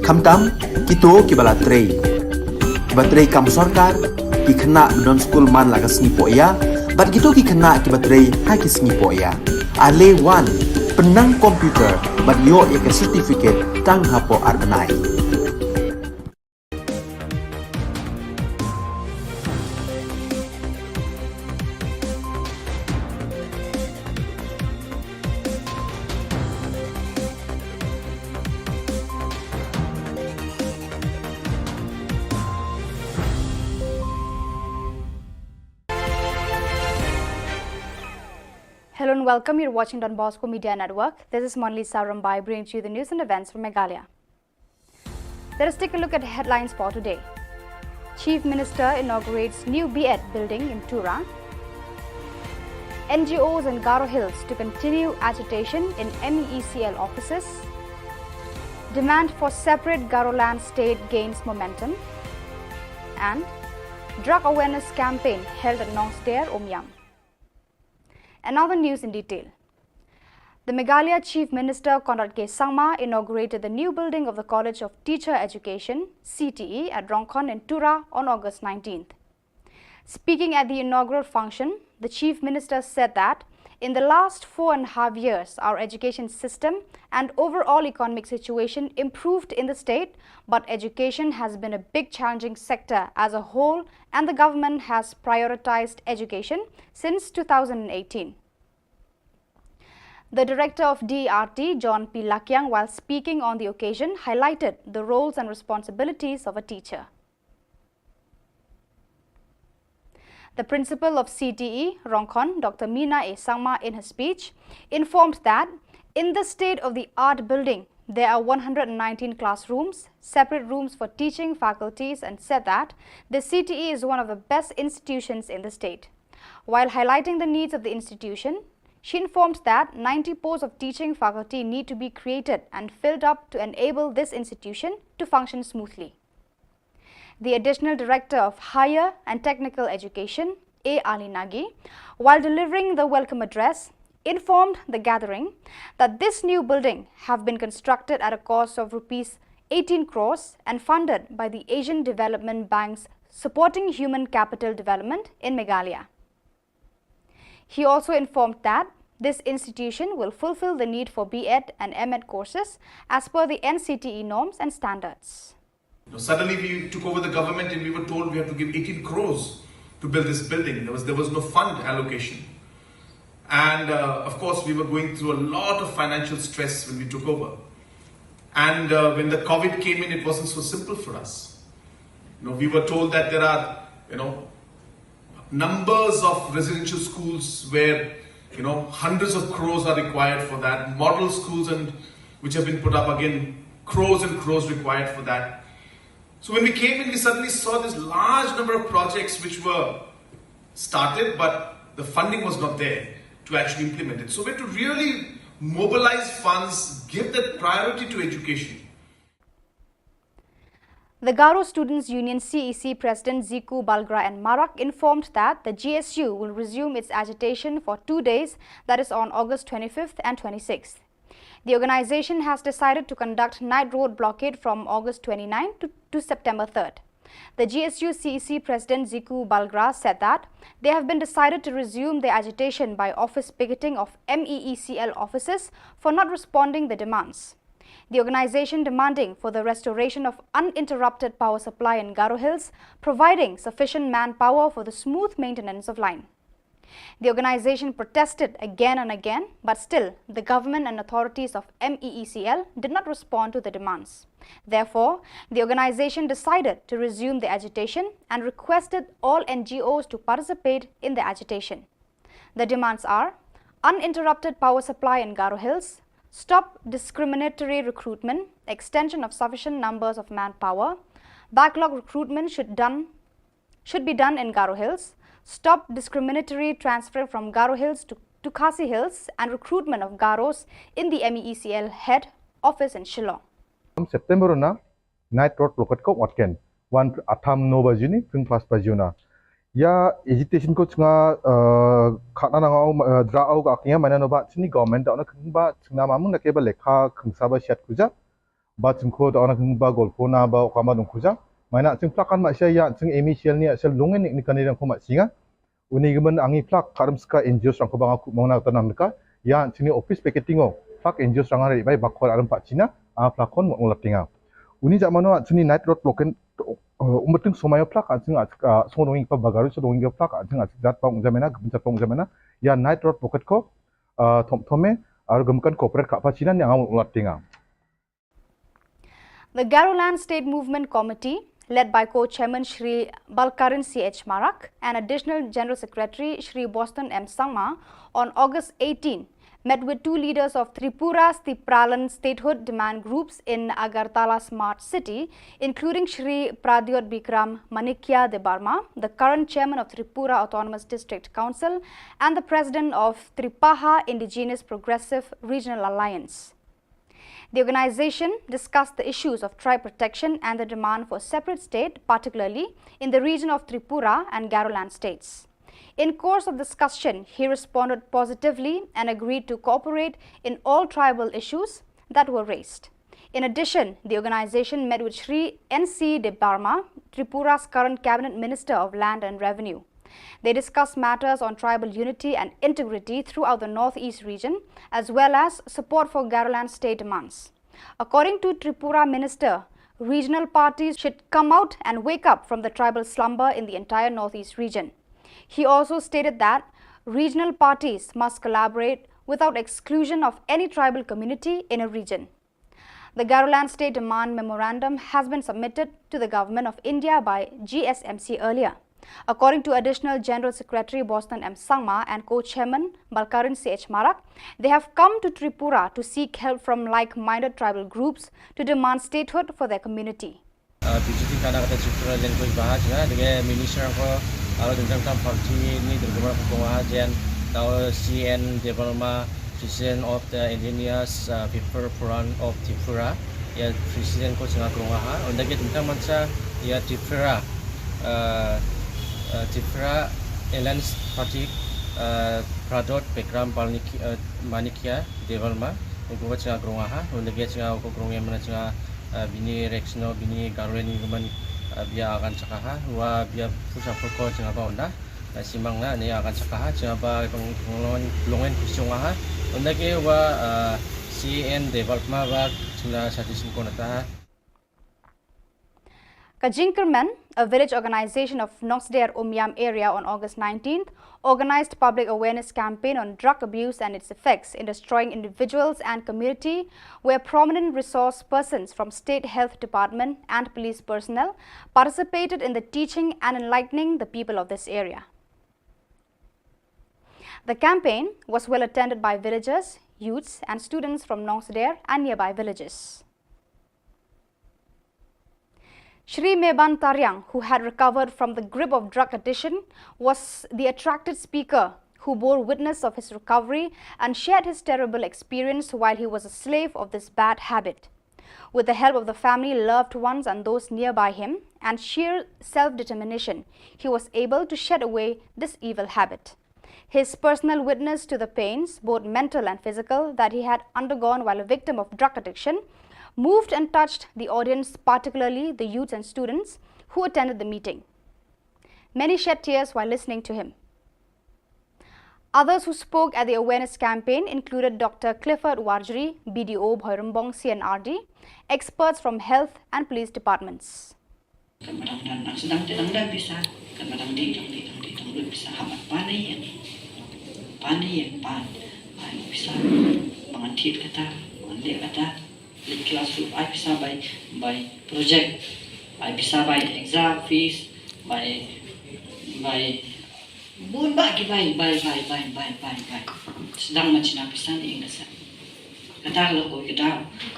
khamtam kito kiba la trei, kiba trei kam sorkar, ki khynnah ba don skul man la ka sngi pohïa, bad kito ki khynnah kiba trei ha ki sngi pohïa. Ale wan, pynnang computer bad ïoh ïa ka certificate tang hapoh ar bnai. Hello and welcome. You're watching Don Bosco Media Network. This is Monalisa Rymbai bringing to you the news and events from Meghalaya. Let us take a look at the headlines for today. Chief Minister inaugurates new B.Ed building in Tura. N G Os in Garo Hills to continue agitation in M E E C L offices. Demand for separate Garoland state gains momentum. And drug awareness campaign held at Nongsder, Umiam. And now the news in detail. The Meghalaya Chief Minister Conrad K Sangma inaugurated the new building of the College of Teacher Education, C T E, at Rongkhon in Tura on August nineteenth. Speaking at the inaugural function, the Chief Minister said that in the last four and a half years, our education system and overall economic situation improved in the state, but education has been a big challenging sector as a whole, and the government has prioritized education since two thousand eighteen. The director of D E R T, John P Lakiang, while speaking on the occasion, highlighted the roles and responsibilities of a teacher. The principal of C T E, Rongkhon, Doctor Mina A Sangma, in her speech, informed that in the state-of-the-art building, there are one hundred nineteen classrooms, separate rooms for teaching faculties, and said that the C T E is one of the best institutions in the state. While highlighting the needs of the institution, she informed that ninety posts of teaching faculty need to be created and filled up to enable this institution to function smoothly. The Additional Director of Higher and Technical Education, A Ali Nagi, while delivering the welcome address, informed the gathering that this new building have been constructed at a cost of rupees eighteen crores and funded by the Asian Development Bank's Supporting Human Capital Development in Meghalaya. He also informed that this institution will fulfill the need for B.Ed and M.Ed courses as per the N C T E norms and standards. Now, suddenly we took over the government and we were told we have to give eighteen crores to build this building. There was, there was no fund allocation. And, uh, of course, we were going through a lot of financial stress when we took over. And, uh, when the COVID came in, it wasn't so simple for us. You know, we were told that there are, you know, numbers of residential schools where, you know, hundreds of crores are required for that. Model schools and which have been put up, again, crores and crores required for that. So when we came in, we suddenly saw this large number of projects which were started, but the funding was not there to actually implement it. So we had to really mobilize funds, give that priority to education. The Garo Students Union, C E C, President Ziku Balgra and Marak informed that the G S U will resume its agitation for two days, that is on August twenty-fifth and twenty-sixth. The organization has decided to conduct night road blockade from August twenty-ninth to, to September third. The G S U C E C President Ziku Balgra said that they have been decided to resume their agitation by office picketing of M E E C L offices for not responding the demands. The organization demanding for the restoration of uninterrupted power supply in Garo Hills, providing sufficient manpower for the smooth maintenance of line. The organization protested again and again, but still, the government and authorities of M E E C L did not respond to the demands. Therefore, the organization decided to resume the agitation and requested all N G Os to participate in the agitation. The demands are uninterrupted power supply in Garo Hills, stop discriminatory recruitment, extension of sufficient numbers of manpower, backlog recruitment should done should be done in Garo Hills, stop discriminatory transfer from Garo Hills to, to Khasi Hills, and recruitment of Garos in the M E E C L head office in Shillong. September na night road blockade ko watken wan atham no bajuni pring pas bajuna. Ya agitation ko chunga khana nangau dra au ka kinga mana no ba chini government da ona kengba chunga mamun na ke ba lekha kengsa ba siat kuja. Ba chingkho da ona kengba golpho na ba okama dong khuja. Maina ching plak kan ma sha ya ching M E E C L ni sel lungen ni kani dang ko ma singa. Uni gemen angi plak karam ska N G Os rang ko banga ku mong na tanam ka. Ya chini office picketing o plak N G Os rang ari bai bakor aram pa China a plak kon mo latinga. Uni jamano chini night road blockade umating somayo plak ching a song donging pa bagaru so donging plak ching a jat pang jamena gemen jat pang jamena. Ya night road blockade ko thom thome aru gemen kan corporate ka pa China ni anga mo latinga. The Garoland State Movement Committee, led by co-chairman Shri Balkaran C H Marak and Additional General Secretary Shri Boston M Sangma, on August eighteen, met with two leaders of Tripura's Tipraland statehood demand groups in Agartala Smart City, including Shri Pradyot Bikram Manikya Debbarma, the current chairman of Tripura Autonomous District Council and the president of Tripaha Indigenous Progressive Regional Alliance. The organization discussed the issues of tribe protection and the demand for a separate state, particularly in the region of Tripura and Garoland states. In course of discussion, he responded positively and agreed to cooperate in all tribal issues that were raised. In addition, the organization met with Shri N C Debbarma, Tripura's current cabinet minister of land and revenue. They discussed matters on tribal unity and integrity throughout the Northeast region, as well as support for Garoland state demands. According to Tripura minister, regional parties should come out and wake up from the tribal slumber in the entire Northeast region. He also stated that regional parties must collaborate without exclusion of any tribal community in a region. The Garoland State Demand Memorandum has been submitted to the Government of India by G S M C earlier. According to Additional General Secretary Boston M Sangma and co-chairman Balkaran C H Marak, they have come to Tripura to seek help from like-minded tribal groups to demand statehood for their community. Visiting kana kata Tripura language baha jna dege minister ko alo dengdang tam party ni dengdang ko baha jen tao C N Debbarma, President of the Indigenous uh, People Forum of Tripura, ya President ko changa krunga ha. Unda ke tentang mansa ya Tripura, uh, uh, Tripura Alliance Party, uh, Pradyot Bikram Manikya Debbarma, ko changa krunga ha. Unda ke changa ko krunga mana changa bini reksno bini garwen ni man bia akan chaka ha. Wa bia pusa ko changa ba unda. Simang na ni akan chaka ha chaba long long kusiong ha. Unda ke wa C N Debbarma ba chuna sati simkon ta. Ka Jingkyrmen, a village organization of Nongsder Umiam area on August nineteenth, organized public awareness campaign on drug abuse and its effects in destroying individuals and community, where prominent resource persons from State Health Department and police personnel participated in the teaching and enlightening the people of this area. The campaign was well attended by villagers, youths and students from Nongsder and nearby villages. Shri Meban Tariang, who had recovered from the grip of drug addiction, was the attracted speaker who bore witness of his recovery and shared his terrible experience while he was a slave of this bad habit. With the help of the family, loved ones and those nearby him, and sheer self-determination, he was able to shed away this evil habit. His personal witness to the pains, both mental and physical, that he had undergone while a victim of drug addiction moved and touched the audience, particularly the youths and students who attended the meeting. Many shed tears while listening to him. Others who spoke at the awareness campaign included Doctor Clifford Warjri, B D O Bhoirymbong C and R D, experts from health and police departments. Kan ba dang dang, dang sdang te dang dang pisa, kan ba dang dih, dang dih, dang dih, dang lut pisa, hap ban pan ïa ngi. Pan ïa ngi, pan. Ai pisa, ba ngan thied kata, ba ngan leh kata. Leh class ruh ai pisa bai, bai project. Ai pisa bai exam fees, bai, bai bun bah ki bai, bai, bai. Sdang ban shna pisa ne ïing ka sem. Kata ka long kawei ka daw,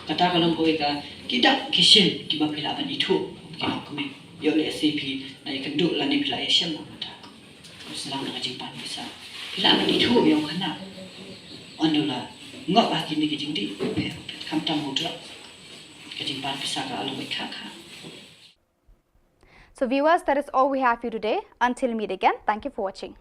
kata ka long kawei ka, ki dak ki shin kiba phi lah ban ithuh. Ki dak kmie. Ïoh lehse phi la ïakynduh lane phi la ïashem lang kata. Sdang da ka jingpan pisa. Phi lah ban ithuh ïa u khynnah. Ynda u la ngop ha kine ki jingdih, phi, phi, khamtam u drug. Ka jingpan pisa ka long kawei ka kha. So viewers, that is all we have for you today. Until we meet again, thank you for watching.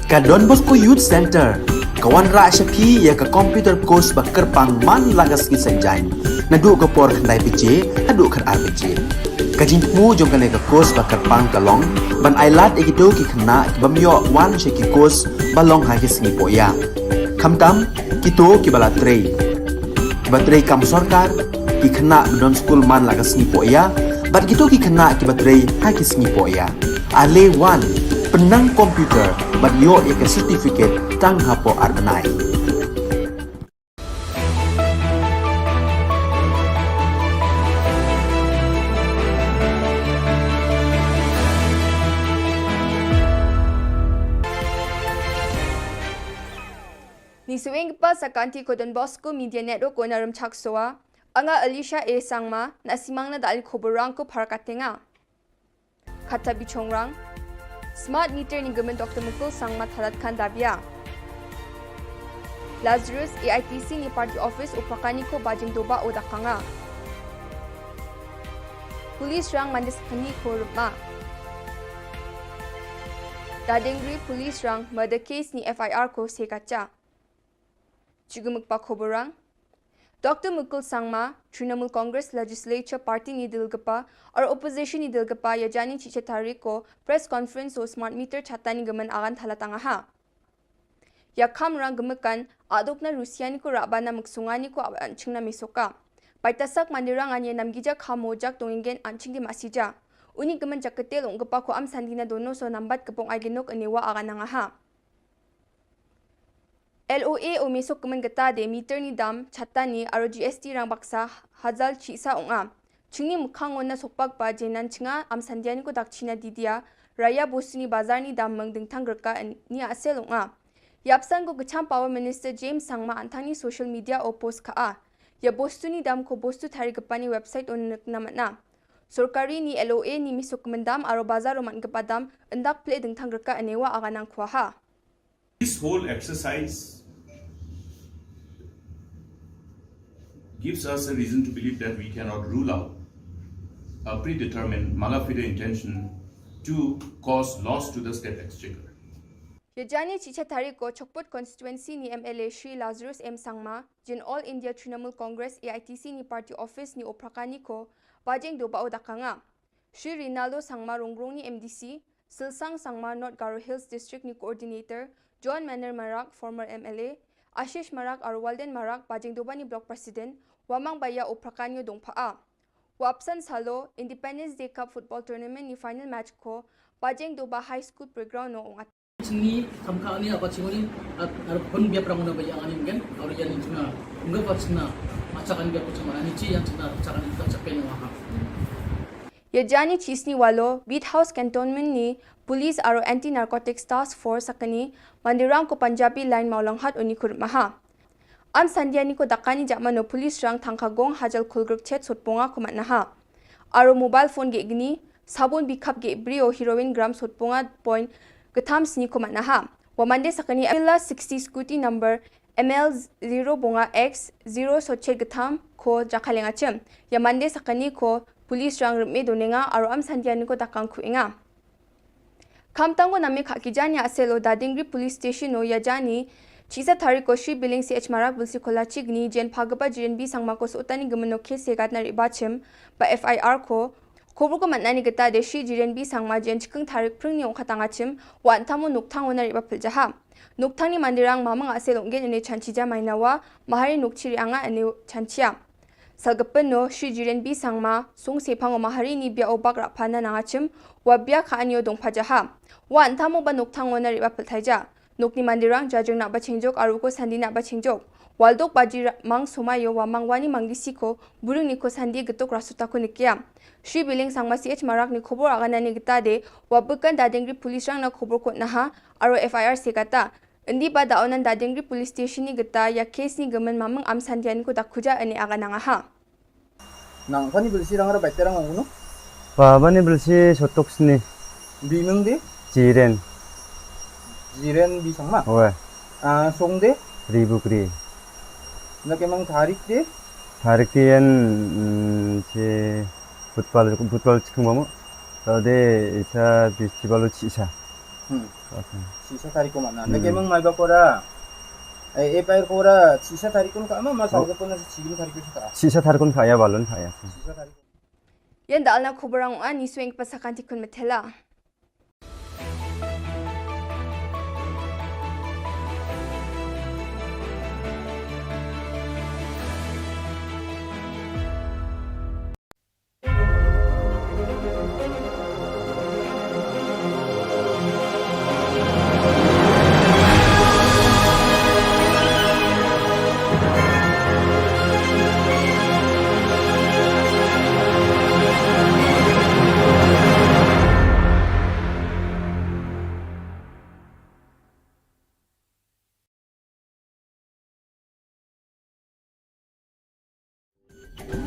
Ka Don Bosco Youth Centre ka wanrah sha phi ïa ka computer course ba kyrpang man la ka sngi Saitjaiñ, naduh ka por khyndai baje haduh khatar baje. Ka jingthmu jong kane ka course ba kyrpang ka long ban ailad ïa kito ki khynnah ki bym ïoh wan sha ki course ba long ha ki sngi pohïa. Khamtam kito kiba la trei, kiba trei kam sorkar, ki khynnah ba don skul man la ka sngi pohïa, bad kito ki khynnah kiba trei ha ki sngi pohïa. Ale wan, pynnang computer bad ïoh ïa ka certificate tang hapoh ar bnai. Ngi shu ïeng pat sa ka Anti Don Bosco Media Network, ko na Rymchak Sowa, nga Alicia A Sangma, na simang na da i khubor rang ko phar ka tenga. Kata bichongrang. Smart meter ni gmen Doktor Mukul Sangma thalat khan dabia. Lazarus A I T C ni party office u Prakani ko bajing doba u dakanga. Police rang mandis kani ko rupma. Dadengri police rang murder case ni F I R ko sekacha. Chigumuk pa khoborang. Doktor Mukul Sangma, Trinamool Congress Legislature Party ni dilgapa, or opposition ni dilgapa, ya jani chicha tarik ko press conference o smart meter chata ni gaman agan thalatang aha. Ya kam rang gemekan, aduk na Rusia ni ko rabana muksungani ko aban chingna misoka. Paitasak mandirang anye namgija kamo jak tongingen anching di masija. Uni gaman jaketel ong gepa ko am sandina dono so nambat kepong ai genok enewa agan nang aha. L O A o mesok kemen geta de meter ni dam, chata ni, aro G S T rang baksa, hazal chisa ong a. Chingni mukhang on na sokpak ba jenan chinga, am sandian ko dak china didia, raya bostu ni bazar ni dam meng dengtang gerka ni asel ong a. Yapsan ko kecham Power Minister James Sangma antang ni social media o post ka a. Ya bostu ni dam ko bostu tari gepa ni website on nek namat na. Sorkari ni L O A ni mesok kemen dam, aro bazar o man gepa dam, endak ple dengtang gerka enewa aganang kuaha. This whole exercise gives us a reason to believe that we cannot rule out a predetermined malafide intention to cause loss to the state exchequer. Yajani chicha tarik ko Chokput constituency ni M L A Shri Lazarus M Sangma, jin All India Trinamool Congress A I T C ni party office ni oprakani ko, bajeng doba o dakanga. Shri Rinaldo Sangma Rongrong ni M D C, Silsang Sangma North Garo Hills District ni Coordinator, John Manor Marak, former M L A, Ashish Marak, aro Walden Marak, bajeng doba ni Block President, wamang baya o prakanyo dongpha a. Wapsan salo, Independence Day Cup Football Tournament ni final match ko, bajeng doba High School Playground no ong at. Chini kam ka ni apa chingoni, at, ar pun bia prang na baya ngani mungkin, aro yan china, enggak apa china, macakan bia apa china, ni chi yan china, macakan bia Ïa jani chisni walo, Beat House Cantonment ni Police aro Anti Narcotics Task Force sakani, Mandirang ko Punjabi Line Mawlanghat oni kurmaha. Am sandia ni ko dakani jakmano police rang thangka gong hajal kulgruk chet sotponga ko matnaha. Aro mobile phone ge gni, sabun bikap ge brio heroin gram sotponga point getham sni ko matnaha. Wa mande sakani Avila sixty scooty number M L zero bonga X zero sochet getham ko jakalenga chem. Ïa mande sakani ko police rang rme donenga aro am sandia ni ko dakang kuenga. Khamtam ko name khaki jani aselo Dadingri Police Station o ïa jani chisa tarik ko Shri Billing C H Marak Bulsi Kola Chigni jen phagaba Jiren B Sangma ko sotani gemeno case segat na riba chem ba F I R ko. Khobor ko matnani geta de Shri Jiren B Sangma jen chikeng tarik pringni ongkatanga chem wa antamo nukthang o na riba piljaha. Nukthang ni Mandirang mamang asel onggen ene chanchija mainawa mahari nukchiri anga ene chanchia. Salgapen no Shri Jiren B Sangma sung sepang o mahari ni bia o bak rakpana nangachim wa bia ka anyo dongpajaha. Wa antamo ba nukthang o na riba piltaija. Nukni Mandirang jajung na ba chengjok aru ko sandi na ba chengjok. Waldok baji ra-, mang somayo wa mang wani manggisi ko buring ni ko sandi getuk rasuta ko nikia. Shri Billing Sangma C H Marak ni khobor agana ni geta de wa bekan Dadingri police rang na khobor ko naha aru F I R segata. Indi ba da onan Dadingri Police Station ni geta ïa case ni gemen mamang am sandia ni ko dakhuja ene aga nangaha. Nang pani bilsi rang ra baita rang ong no? Pa bani bilsi sotok sni. Bimeng de? Jiren. Jiren B Sangma? Oe. Ah, song de? Ribukri. Na kemang tarik de? Tarik de yan, mm, che football, football chikung mamu. Tade isa festival chisa. Hmm. Sisa tarik ko mana. Hmm. Nake mang mai ba kora. Eh, eh, pair kora sisa tarik kon ka ma, ma sa ko na sisa tarik ko ka. Sisa tarik kon ka ya balon ka ya. Sisa tarik. Yan da alna khobor ang ani swing pasakan tikun metela.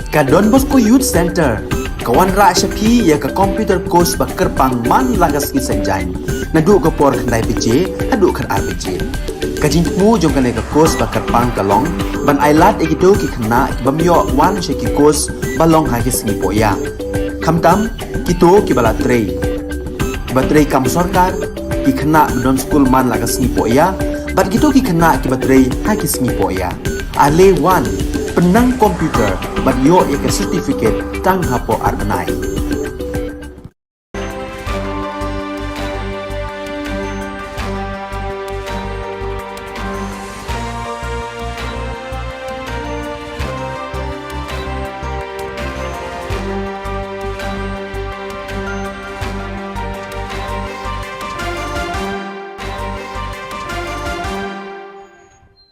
Ka Don Bosco Youth Center ka wanrah sha phi ïa ka computer course ba kyrpang man la ka sngi Saitjaiñ, naduh ka por khyndai baje haduh khatar baje. Ka jingthmu jong kane ka course ba kyrpang ka long ban ailad ïa kito ki khynnah ki bym ïoh wan sha ki course ba long ha ki sngi pohïa. Khamtam kito kiba la trei, kiba trei kam sorkar, ki khynnah ba don skul man la ka sngi pohïa, bad kito ki khynnah kiba trei ha ki sngi pohïa. Ale wan, pynnang computer bad ïoh ïa ka certificate tang hapoh ar bnai.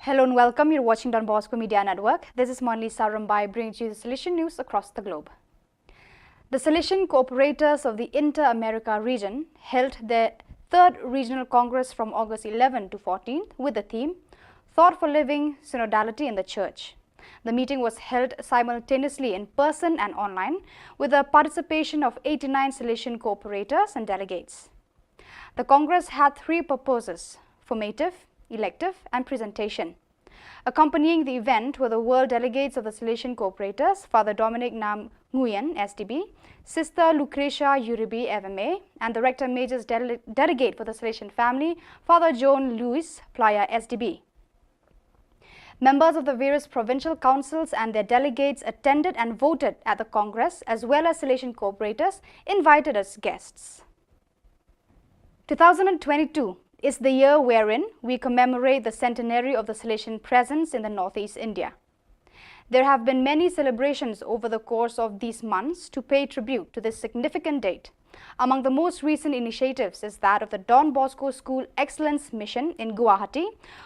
Hello and welcome. You're watching Don Bosco Media Network. This is Monlisa Rumbai bringing to you the Salesian news across the globe. The Salesian Cooperators of the Inter-America region held their third regional congress from August eleventh to fourteenth with the theme Thought for Living, Synodality in the Church. The meeting was held simultaneously in person and online with the participation of eighty-nine Salesian cooperators and delegates. The congress had three purposes: formative, elective, and presentation. Accompanying the event were the world delegates of the Salesian Cooperators, Father Dominic Nam Nguyen, S D B, Sister Lucretia Uribe, F M A, and the Rector Major's dele-, delegate for the Salesian family, Father John Louis Playa, S D B. Members of the various provincial councils and their delegates attended and voted at the congress, as well as Salesian cooperators invited as guests. Two thousand and twenty-two is the year wherein we commemorate the centenary of the Salesian presence in the Northeast India. There have been many celebrations over the course of these months to pay tribute to this significant date. Among the most recent initiatives is that of the Don Bosco School Excellence Mission in Guwahati,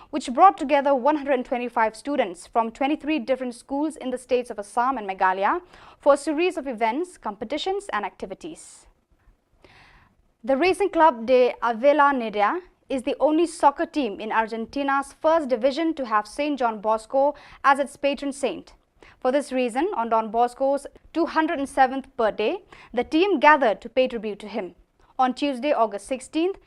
which brought together one hundred twenty-five students from twenty-three different schools in the states of Assam and Meghalaya for a series of events, competitions, and activities. The Racing Club de Avellaneda is the only soccer team in Argentina's first division to have Saint John Bosco as its patron saint. For this reason, on Don Bosco's two hundred seventh birthday, the team gathered to pay tribute to him. On Tuesday, August sixteenth,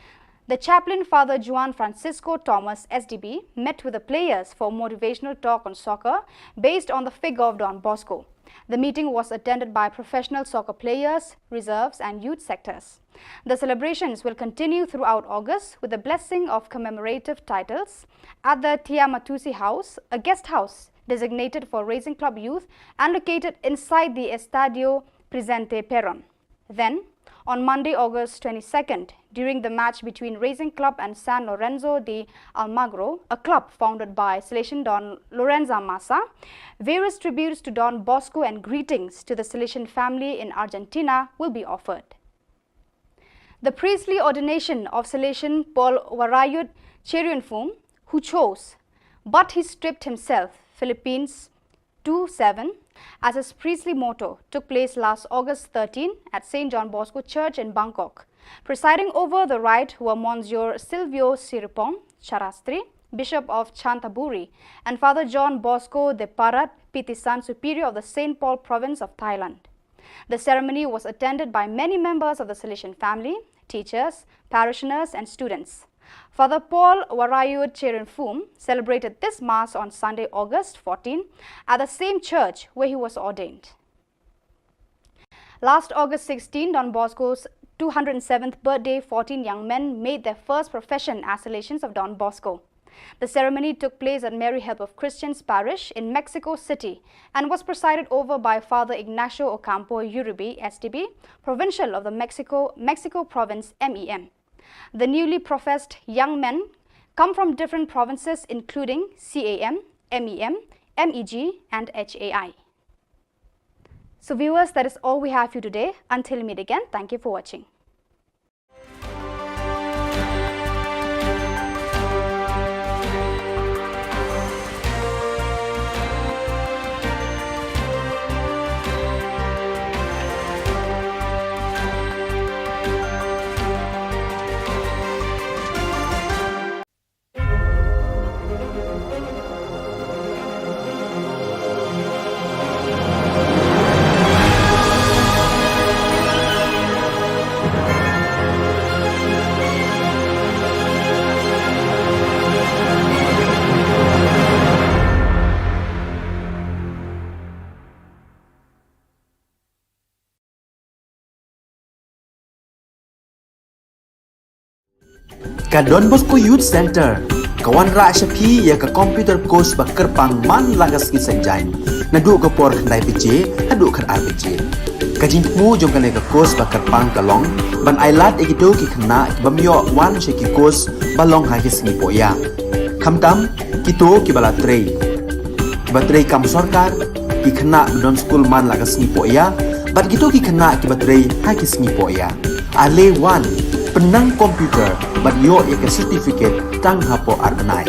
the chaplain Father Juan Francisco Thomas, S D B, met with the players for a motivational talk on soccer based on the figure of Don Bosco. The meeting was attended by professional soccer players, reserves, and youth sectors. The celebrations will continue throughout August with the blessing of commemorative titles at the Tiamatusi House, a guest house designated for Racing Club youth and located inside the Estadio Presidente Perón. Then, on Monday, August twenty-second, during the match between Racing Club and San Lorenzo de Almagro, a club founded by Salesian Don Lorenzo Maza, various tributes to Don Bosco and greetings to the Salesian family in Argentina will be offered. The priestly ordination of Salesian Paul Warayut Cherianfum, who chose, but he stripped himself, Philippines two seven, as his priestly motto, took place last August thirteen at Saint John Bosco Church in Bangkok. Presiding over the rite were Monsignor Silvio Siripong Charastri, Bishop of Chanthaburi, and Father John Bosco de Parat, Pitisan, Superior of the Saint Paul Province of Thailand. The ceremony was attended by many members of the Salesian family, teachers, parishioners, and students. Father Paul Warayut Cherianfum celebrated this Mass on Sunday, August fourteen, at the same church where he was ordained. Last August sixteen, Don Bosco's two hundred seventh birthday, fourteen young men made their first profession as Salesians of Don Bosco. The ceremony took place at Mary Help of Christians Parish in Mexico City and was presided over by Father Ignacio Ocampo Uribe, S D B, provincial of the Mexico, Mexico province, M E M. The newly professed young men come from different provinces including C A M, M E M, M E G, and H A I. So viewers, that is all we have for you today. Until we meet again, thank you for watching. Ka Don Bosco Youth Center ka wanrah sha phi ïa ka computer course ba kyrpang man la ka sngi Saitjaiñ, naduh ka por khyndai baje haduh khatar baje. Ka jingthmu jong kane ka course ba kyrpang ka long ban ailad ïa kito ki khynnah ki bym ïoh wan sha ki course ba long ha ki sngi pohïa. Khamtam kito kiba la trei, kiba trei kam sorkar, ki khynnah ba don skul man la ka sngi pohïa, bad kito ki khynnah kiba trei ha ki sngi pohïa. Ale wan, pynnang computer bad ïoh ïa ka certificate tang hapoh ar bnai.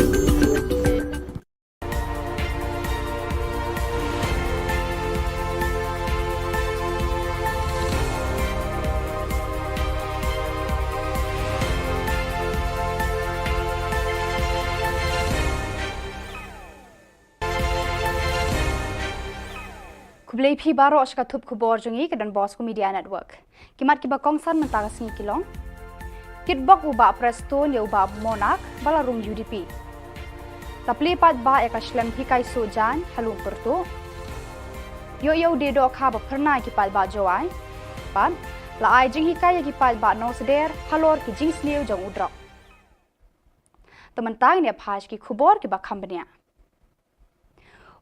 Khublei phi baroh sha ka thup khubor jong ngi ka Don Bosco Media Network. Ki mat kiba kongsan mynta ka sngi ki long: kitbok u Bah Prestone ïa u Bah Monak ba la rung U D P. La plie paidbah ïa ka shlem hikai suh jaiñ ha Lungpyrtuh. Ïoh ïa u die dohkha ba phyrnai ki paidbah Jowai. Bad la ai jinghikai ïa ki paidbah Nongsider halor ki jingsniew jong u drok. Te mynta ngin ïa phai sha ki khubor kiba kham bniah.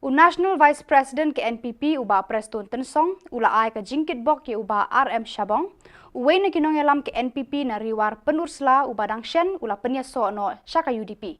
U National Vice President ka N P P u Bah Prestone Tynsong u la ai ka jingkitbok ïa u Bah R M Shabong, uwei na ki nongïalam ka N P P na Ri War Pynursla uba dang shen u la pynïasoh noh sha ka U D P.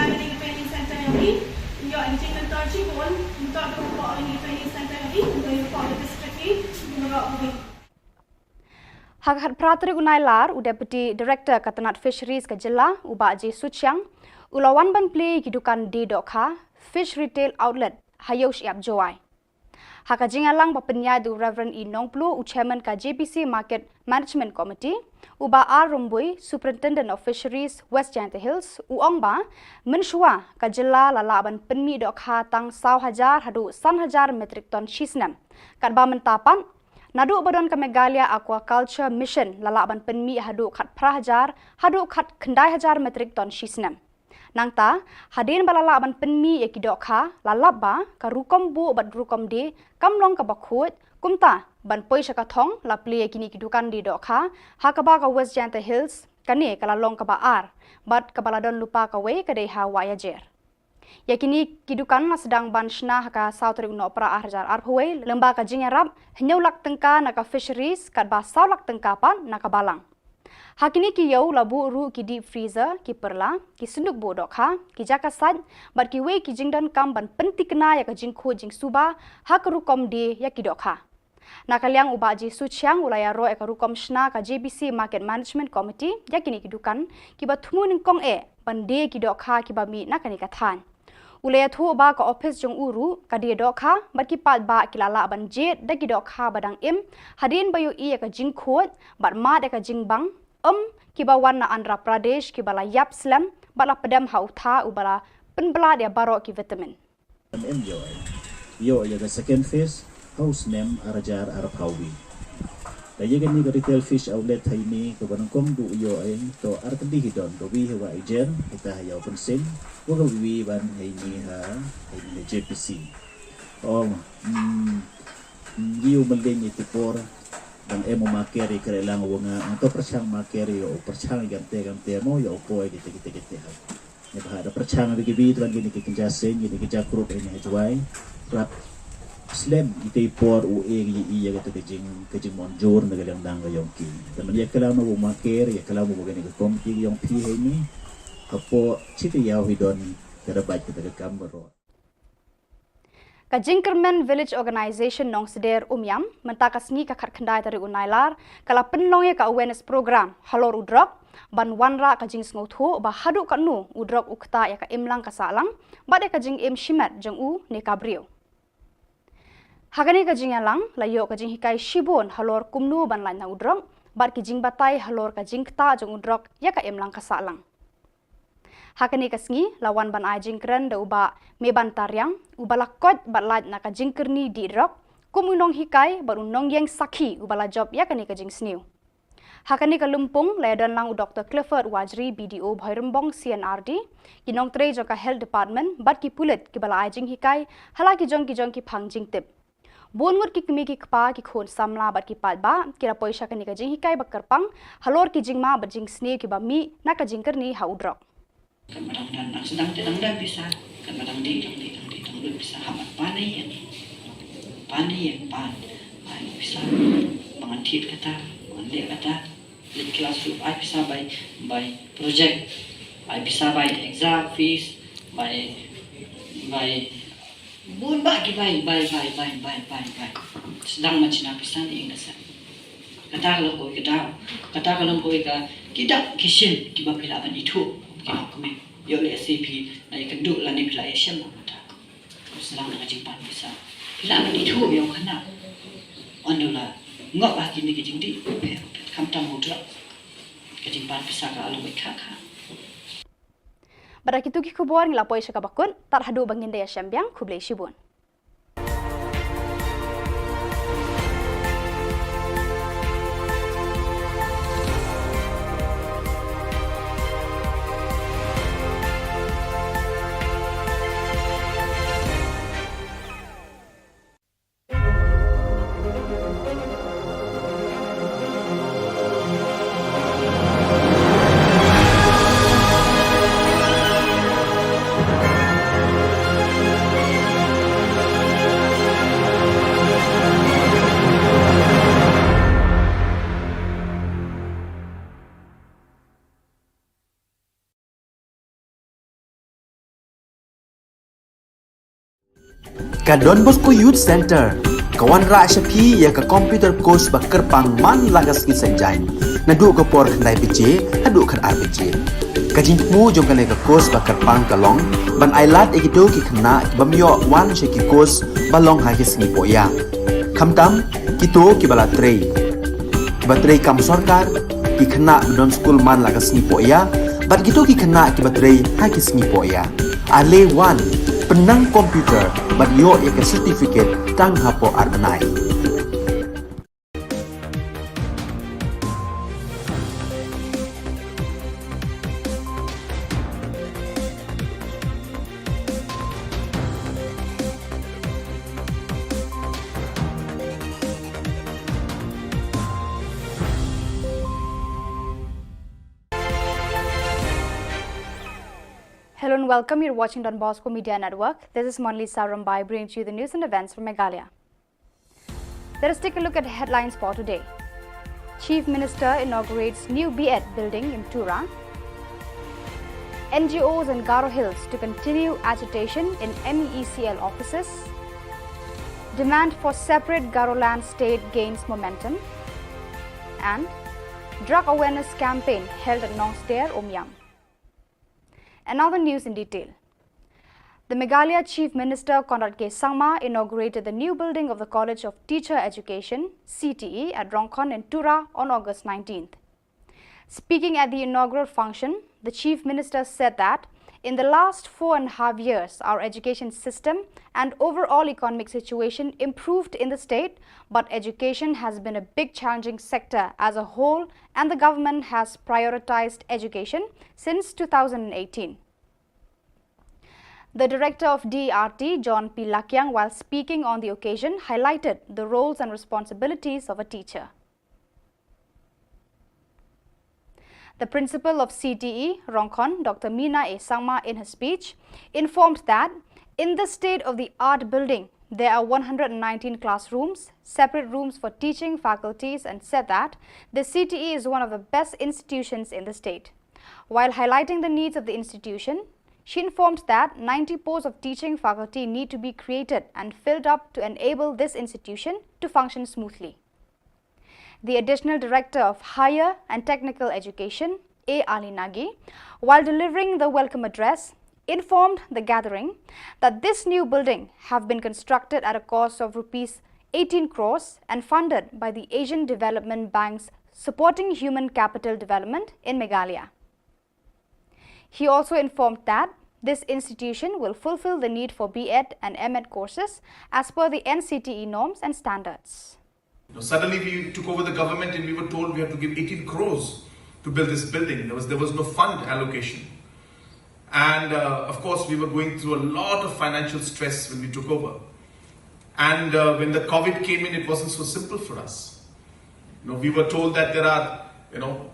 ïa kane ka training center ïa ngi, ïoh ïa ka jingmyntoi shibun, mynta ka rukom ïa kane ka training center ïa ngi, mynta ïa ka rukom district ïa ngi, mynta ka rukom. Ha ka khatphra tarik u Nailar, u Deputy Director ka tnat Fisheries ka jylla, u Bah J Suchiang, u la wan ban plie ïa ki dukan die dohkha, Fish Retail Outlet, ha Ïew Shyiap Jowai. Ha ka jingïalang ba pynïaid da u Reverend E Nongpluh, u Chairman ka J B C Market Management Committee, u Bah R Rymbui, Superintendent of Fisheries, West Jaintia Hills, u ong ba mynshuwa ka jylla la lah ban pynmih dohkha tang saw hajar haduh san hajar metric ton shi snem. Katba mynta pat, naduh ba don ka Meghalaya Aquaculture Mission la lah ban pynmih haduh khatphra hajar haduh khatkhyndai hajar metric ton shi snem. Nangta, hadien ba la lah ban pynmih ïa ki dohkha, la lap ba ka rukom buh bad rukom die kam long kaba khuid, kumta ban poi sha ka thong la plie ïa kine ki dukan die dohkha, ha kaba ka West Jaintia Hills kane ka la long kaba ar, bad kaba la don lypa kawei ka dei ha Wahiajer. Ïa kine ki dukan la sdang ban shna ha ka saw tarik u Nohprah ar hajar arphew wei, lyngba ka jingïarap hynñiew lak tyngka na ka Fisheries, katba saw lak tyngka pat na ka Balang. Ha kine ki ïew la buh ruh ki deep freezer, ki pyrla, ki synduk buh dohkha, ki jaka sait, bad kiwei ki jingdonkam ban pynthikna ïa ka jingkhuid jingsuba ha ka rukom die ïa ki dohkha. Na ka liang u Bah J Suchiang u la ïaroh ïa ka rukom shna ka J B C Market Management Committee ïa kine ki dukan kiba thmu nyngkong eh ban die ki dohkha kiba mih na kane ka thaiñ. U la ïathuh ba ka ophis jong u ruh ka die dohkha bad ki paidbah ki la lah ban jied da ki dohkha ba dang im, hadien ba ïohi ïa ka jingkhuid bad mad ïa ka jingbang, em, kiba wan na Andhra Pradesh kiba la ïap slem bad la pdem ha u tha uba la pynblad ïa baroh ki vitamin. Em ïoh ai. Ïoh ïa ka second phase ha u snem ar hajar arphew wei. Ka ïa kane ka retail fish outlet ha ine kaba nyngkong du ïoh ai, to ar tylli hi don, kawi ha Wahiajer, kita ha Ïew Pynshing, wa kawi ban ha ine ha, ha ine ha J P C. Oh, mm, mm, ïa u mlien ïa ki por, Ang em u maker i kre lang u nga ang to pyrshang maker i u pyrshang i gamte gamte mo ya u poi kite kite kite ha. Ni bah da pyrshang bi ki bi tuan kini ki kenja sing kini ki ja group ini ha juai. Rap slem ite i por u e ki i ya kata ka jing ka jing mon jur na ka liang dang ka yong ki. Da man ya kalam u maker ya kalam u kini ka komiti yong pi ha ini. Hapo chiti ya u hidon kada baj kata ka kam baro. Ka Jingkyrmen Village Organisation Nongsder Umiam, mynta ka sngi ka khatkhyndai tarik u Nailar, ka la pynlong ïa ka awareness program halor u drok, ban wanrah ka jingsngewthuh ba haduh katno u drok u ktah ïa ka imlang ka sahlang, bad ïa ka jingim shimet jong u ne ka briew. Ha kane ka jingïalang, la ïoh ka jinghikai shibun halor kumno ban lait na u drok, bad ki jingbatai halor ka jingktah jong u drok ïa ka imlang ka sahlang. Ha kane ka sngi, la wan ban ai jingkren da u Bah Meban Tariang, uba la koit bad lait na ka jingkyrni dih drok, kum u nonghikai bad u nongïeng sakhi uba la jop ïa kane ka jingsniew. Ha kane ka lympung, la ïadon lang u Doktor Clifford Wajri, B D O Bhoirymbong C&RD, ki nongtrei jong ka Health Department, bad ki pulit kiba la ai jinghikai, ha la ki jong ki jong ki phang jingtip. Bun ngut ki kmie ki kpa ki khun samla bad ki paidbah, ki la poi sha kane ka jinghikai ba kyrpang, halor ki jingma bad jingsniew kiba mih, na ka jingkyrni ha u drok. Kan madang dan nak sedang te dang dan pisa, kan madang di dang di dang di dang lut pisa hamat pan ai ïa ni. Pan ai ïa pan. Ai pisa. Pangan thied kata, pangan leh kata. Leh kelas ruh ai pisa bai bai project. Ai pisa bai exam fees, bai bai Bun bah ki bai bai bai bai bai bai bai. Sdang ma china pisa ni ing kasa. Kata ka long kawei ka daw. Kata ka long kawei ka ki dak ki shin kiba phi lah ban ithuh. Ki hok kmen. Ïoh leh se phi la ïakynduh lane phi la ïashem ma kata. Sdang da ka jingpan pisa. Phi lah ban ithuh ïa u khynnah. Ynda u la ngop ha kine ki jingdih. Khamtam u drok. Ka jingpan pisa ka long kawei kha kha. Bad da kitu ki khubor ngi la poi sha kaba kut, tad haduh ba ngin da ïashem biang, khublei shibun. Ka Don Bosco Youth Centre ka wanrah sha phi ïa ka computer course ba kyrpang man la ka sngi Saitjaiñ, naduh ka por khyndai baje haduh khatar baje. Ka jingthmu jong kane ka course ba kyrpang ka long ban ailad ïa kito ki khynnah ki bym ïoh wan sha ki course ba long ha ki sngi pohïa. Khamtam kito kiba la trei, kiba trei kam sorkar, ki khynnah ba don skul man la ka sngi pohïa, bad kito ki khynnah kiba trei ha ki sngi pohïa. Ale wan, pynnang computer bad ïoh ïa ka certificate tang hapoh ar bnai. Hello and welcome. You're watching Don Bosco Media Network. This is Monlisa Rombai bringing to you the news and events from Meghalaya. Let us take a look at the headlines for today. Chief Minister inaugurates new B.Ed building in Tura. N G Os in Garo Hills to continue agitation in M E E C L offices. Demand for separate Garoland state gains momentum. And drug awareness campaign held at Nongsder, Umiam. And now the news in detail. The Meghalaya Chief Minister Conrad K Sangma inaugurated the new building of the College of Teacher Education, C T E, at Rongkhon in Tura on August nineteenth. Speaking at the inaugural function, the Chief Minister said that in the last four and a half years, our education system and overall economic situation improved in the state, but education has been a big challenging sector as a whole, and the government has prioritized education since two thousand eighteen. The director of D R T, John P Lakiang, while speaking on the occasion, highlighted the roles and responsibilities of a teacher. The principal of C T E, Rongkhon, Doctor Mina A Sangma, in her speech, informed that in the state-of-the-art building, there are one hundred nineteen classrooms, separate rooms for teaching faculties, and said that the C T E is one of the best institutions in the state. While highlighting the needs of the institution, she informed that ninety posts of teaching faculty need to be created and filled up to enable this institution to function smoothly. The Additional Director of Higher and Technical Education, A Ali Nagi, while delivering the welcome address, informed the gathering that this new building have been constructed at a cost of rupees eighteen crores and funded by the Asian Development Bank's Supporting Human Capital Development in Meghalaya. He also informed that this institution will fulfill the need for B Ed and M Ed courses as per the N C T E norms and standards. You know, suddenly we took over the government and we were told we have to give eighteen crores to build this building. There was, there was no fund allocation. And uh, of course, we were going through a lot of financial stress when we took over. And uh, when the COVID came in, it wasn't so simple for us. You know, we were told that there are, you know,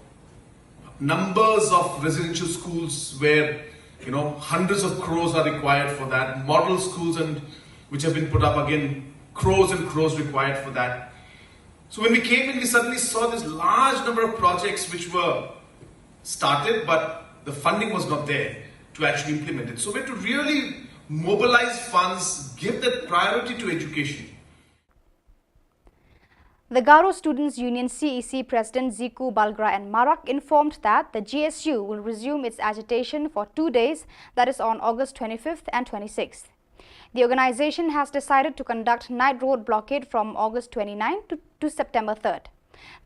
numbers of residential schools where, you know, hundreds of crores are required for that. Model schools and which have been put up, again, crores and crores required for that. So when we came in, we suddenly saw this large number of projects which were started, but the funding was not there to actually implement it. So we had to really mobilize funds, give that priority to education. The Garo Students Union, C E C, President Ziku Balgra N Marak informed that the G S U will resume its agitation for two days, that is on August twenty-fifth and twenty-sixth. The organization has decided to conduct night road blockade from August twenty-ninth to, to September third.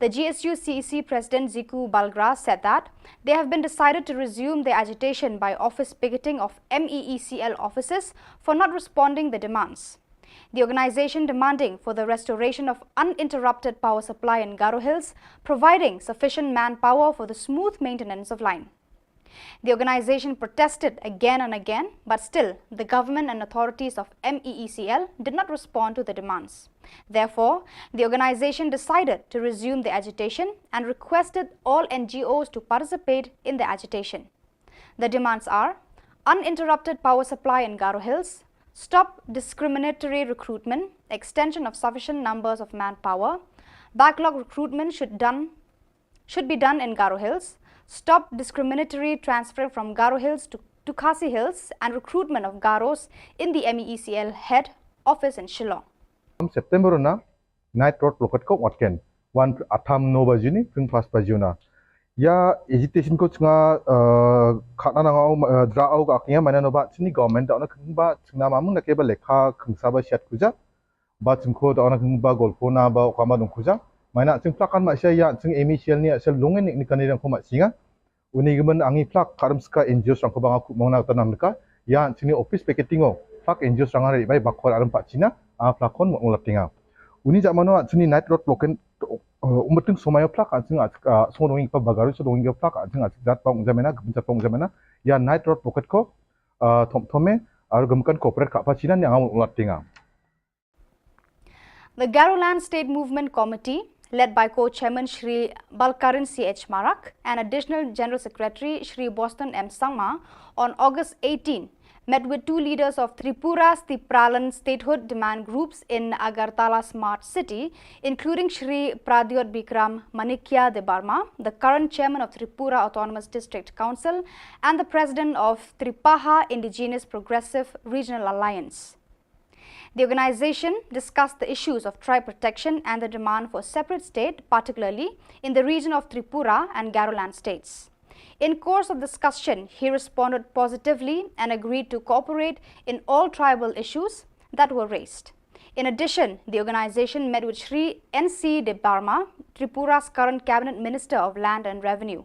The G S U C E C President Ziku Balgra said that they have been decided to resume their agitation by office picketing of M E E C L offices for not responding the demands. The organization demanding for the restoration of uninterrupted power supply in Garo Hills, providing sufficient manpower for the smooth maintenance of line. The organization protested again and again, but still the government and authorities of M E E C L did not respond to the demands. Therefore, the organization decided to resume the agitation and requested all N G Os to participate in the agitation. The demands are uninterrupted power supply in Garo Hills, stop discriminatory recruitment, extension of sufficient numbers of manpower, backlog recruitment should done should be done in Garo Hills, stop discriminatory transfer from Garo Hills to, to Khasi Hills, and recruitment of Garos in the M E E C L head office in Shillong. September na night road blockade ko watken wan atham no bajuni pring pas bajuna. Ya agitation ko chinga khana nang au dra au ka knya mana no ba chini government da ona kengba chingna mamung na ke ba lekha kengsa ba shat kuja. Ba chingko da ona kengba golpo na ba okama dong kuja. Mana ching plakan ma sha ya ching M E C L ni asal lungen ni kani rang ko ma chinga. Uni gemen angi plak karam ska N G O sang ko banga ku mong na tanang ka. Ya chini office packeting o plak N G O sang ari bai bakor aram pa china a plakon mo ulat tinga. Uni jamano chini night road blockade umbeting somayo plak ching song dongi pa bagaru so dongi plak ching jat pong jamena gebenjat pong jamena. Ya night road blockade ko thom thome aru gemkan corporate ka pa china ni angamul ulat tinga. The Garoland State Movement Committee, led by co-chairman Shri Balkaran C H Marak and Additional General Secretary Shri Boston M Sangma, on August eighteen, met with two leaders of Tripura's Tipralan statehood demand groups in Agartala Smart City, including Shri Pradyot Bikram Manikya Debbarma, the current chairman of Tripura Autonomous District Council and the president of Tripaha Indigenous Progressive Regional Alliance. The organization discussed the issues of tribe protection and the demand for separate state, particularly in the region of Tripura and Garoland states. In course of discussion, he responded positively and agreed to cooperate in all tribal issues that were raised. In addition, the organization met with Shri N C Debbarma, Tripura's current cabinet minister of land and revenue.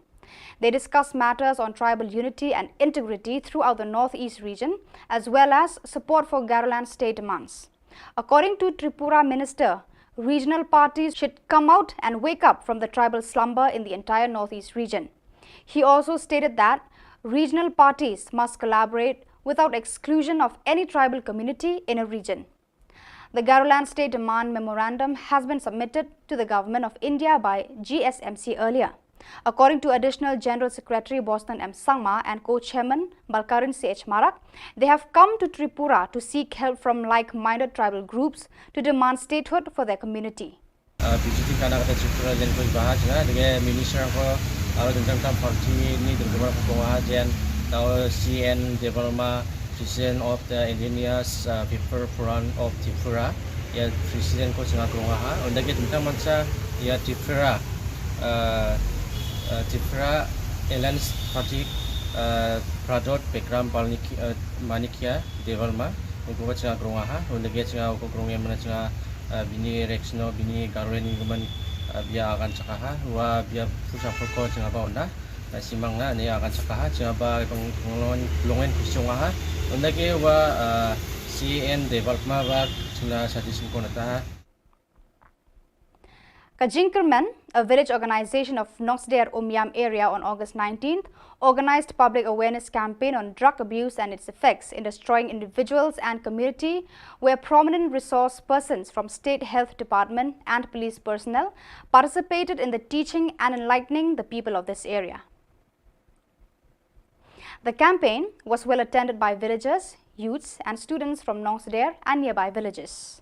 They discussed matters on tribal unity and integrity throughout the Northeast region, as well as support for Garoland state demands. According to Tripura minister, regional parties should come out and wake up from the tribal slumber in the entire Northeast region. He also stated that regional parties must collaborate without exclusion of any tribal community in a region. The Garoland State Demand Memorandum has been submitted to the Government of India by G S M C earlier. According to Additional General Secretary Boston M Sangma and co-chairman Balkarin C H Marak, they have come to Tripura to seek help from like-minded tribal groups to demand statehood for their community. Uh, visiting kana kata Tripura jen ko ibaha jnga dege minister ko aro dengdang tam party ni dengdang ko ha jen tau C N Debbarma, President of the Indigenous, uh, People Forum of Tripura, ya President ko jnga ko ha. Unda ke dengdang mansa ya Tripura, uh, uh, Tripura Alliance Party, uh, Pradot Bikram Balniki, uh, Manikya Debbarma, ungko ka jnga grong aha, ungko ka jnga, ungko grong ïa mana jnga, ah, bini Rexno, bini Garwen ïa ka man, ah, bia agan chakaha, wa bia pusa poko jnga ba onda, ah, simang na ne agan chakaha, jnga ba long, long, longen kusong aha, unda ke wa, ah, C N Debbarma ba jnga sati singko na taha. Ka Jingkyrmen, a village organization of Nongsder Umiam area on August nineteenth, organized public awareness campaign on drug abuse and its effects in destroying individuals and community, where prominent resource persons from State Health Department and police personnel participated in the teaching and enlightening the people of this area. The campaign was well attended by villagers, youths, and students from Nongsder and nearby villages.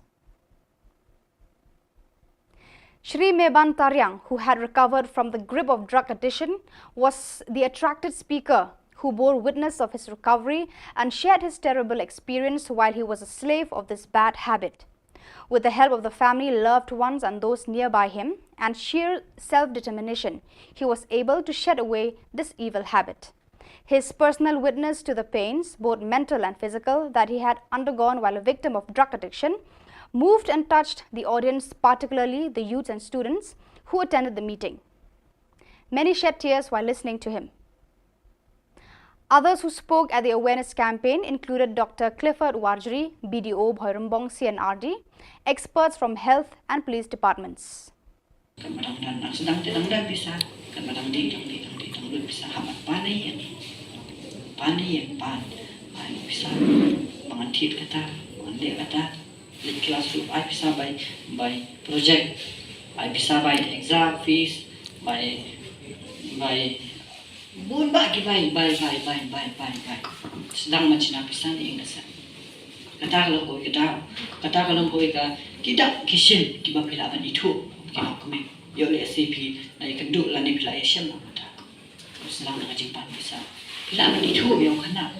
Shri Meban Tariang, who had recovered from the grip of drug addiction, was the attracted speaker who bore witness of his recovery and shared his terrible experience while he was a slave of this bad habit. With the help of the family, loved ones, and those nearby him, and sheer self-determination, he was able to shed away this evil habit. His personal witness to the pains, both mental and physical, that he had undergone while a victim of drug addiction moved and touched the audience, particularly the youths and students who attended the meeting. Many shed tears while listening to him. Others who spoke at the awareness campaign included Doctor Clifford Warjri, B D O Bhoirymbong C N R D, experts from health and police departments. Kan ba dang don, nang sdang te dang don pisa, kan ba dang dih, dang dih, dang dih, dang lut pisa, hap ban pan ïa, pan ïa, pan, pan pisa, ba ngan thied kata, ba ngan leh kata, leit klas ruh ai pisa bai, bai project, ai pisa bai exam fees, bai, bai Bun bah ki bai, bai, bai. Sdang ma china pisa ne ing da sa. Kata ka long kawei ka daw. Kata ka long kawei ka ki dak ki shin kiba phi lah ban ithuh. Ki long kmie. Ïoh lehse phi la ïakynduh lane phi la ïashem lang kata. Sdang da ka jingpan pisa. Phi lah ban ithuh ïa u khynnah.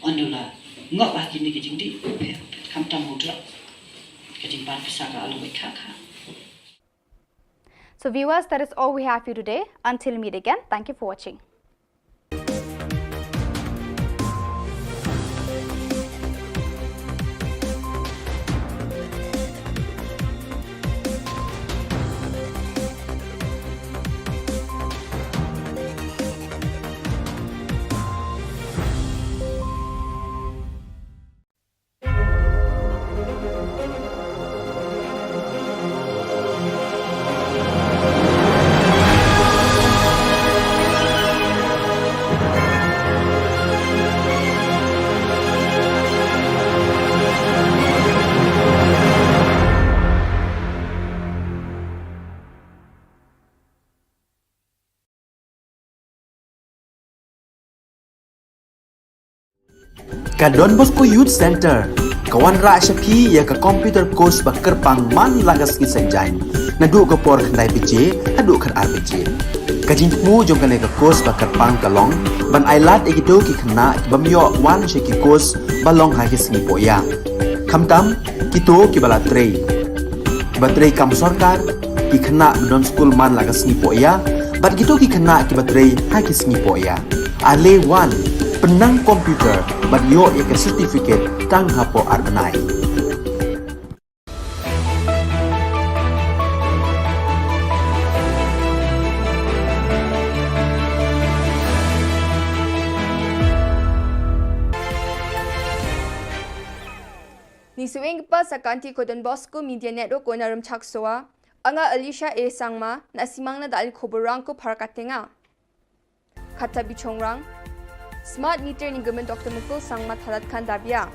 Ynda u la ngop ha kine ki jingdih. Phi, phi khamtam u drug. Ka jingpan pisa ka long kawei ka kha. So viewers, that is all we have for you today. Until we meet again, thank you for watching. Ka Don Bosco Youth Center ka wanrah sha phi ïa ka computer course ba kyrpang man la ka sngi Saitjaiñ, naduh ka por khyndai baje haduh khatar baje. Ka jingthmu jong kane ka course ba kyrpang ka long ban ailad ïa kito ki khynnah ki bym ïoh wan sha ki course ba long ha ki sngi pohïa. Khamtam kito kiba la trei, kiba trei kam sorkar, ki khynnah ba don skul man la ka sngi pohïa, bad kito ki khynnah kiba trei ha ki sngi pohïa. Ale wan, pynnang computer bad ïoh ïa ka certificate tang hapoh ar bnai. Ngi shu ïeng pat sa ka Anti Don Bosco Media Network ko na Rymchak Soa, anga Alicia A Sangma, na simang na da al khubor rang ko phar ka tenga. Kata bichongrang. Smart meter ni Government Doctor Mukul Sangma thalat khan dabia.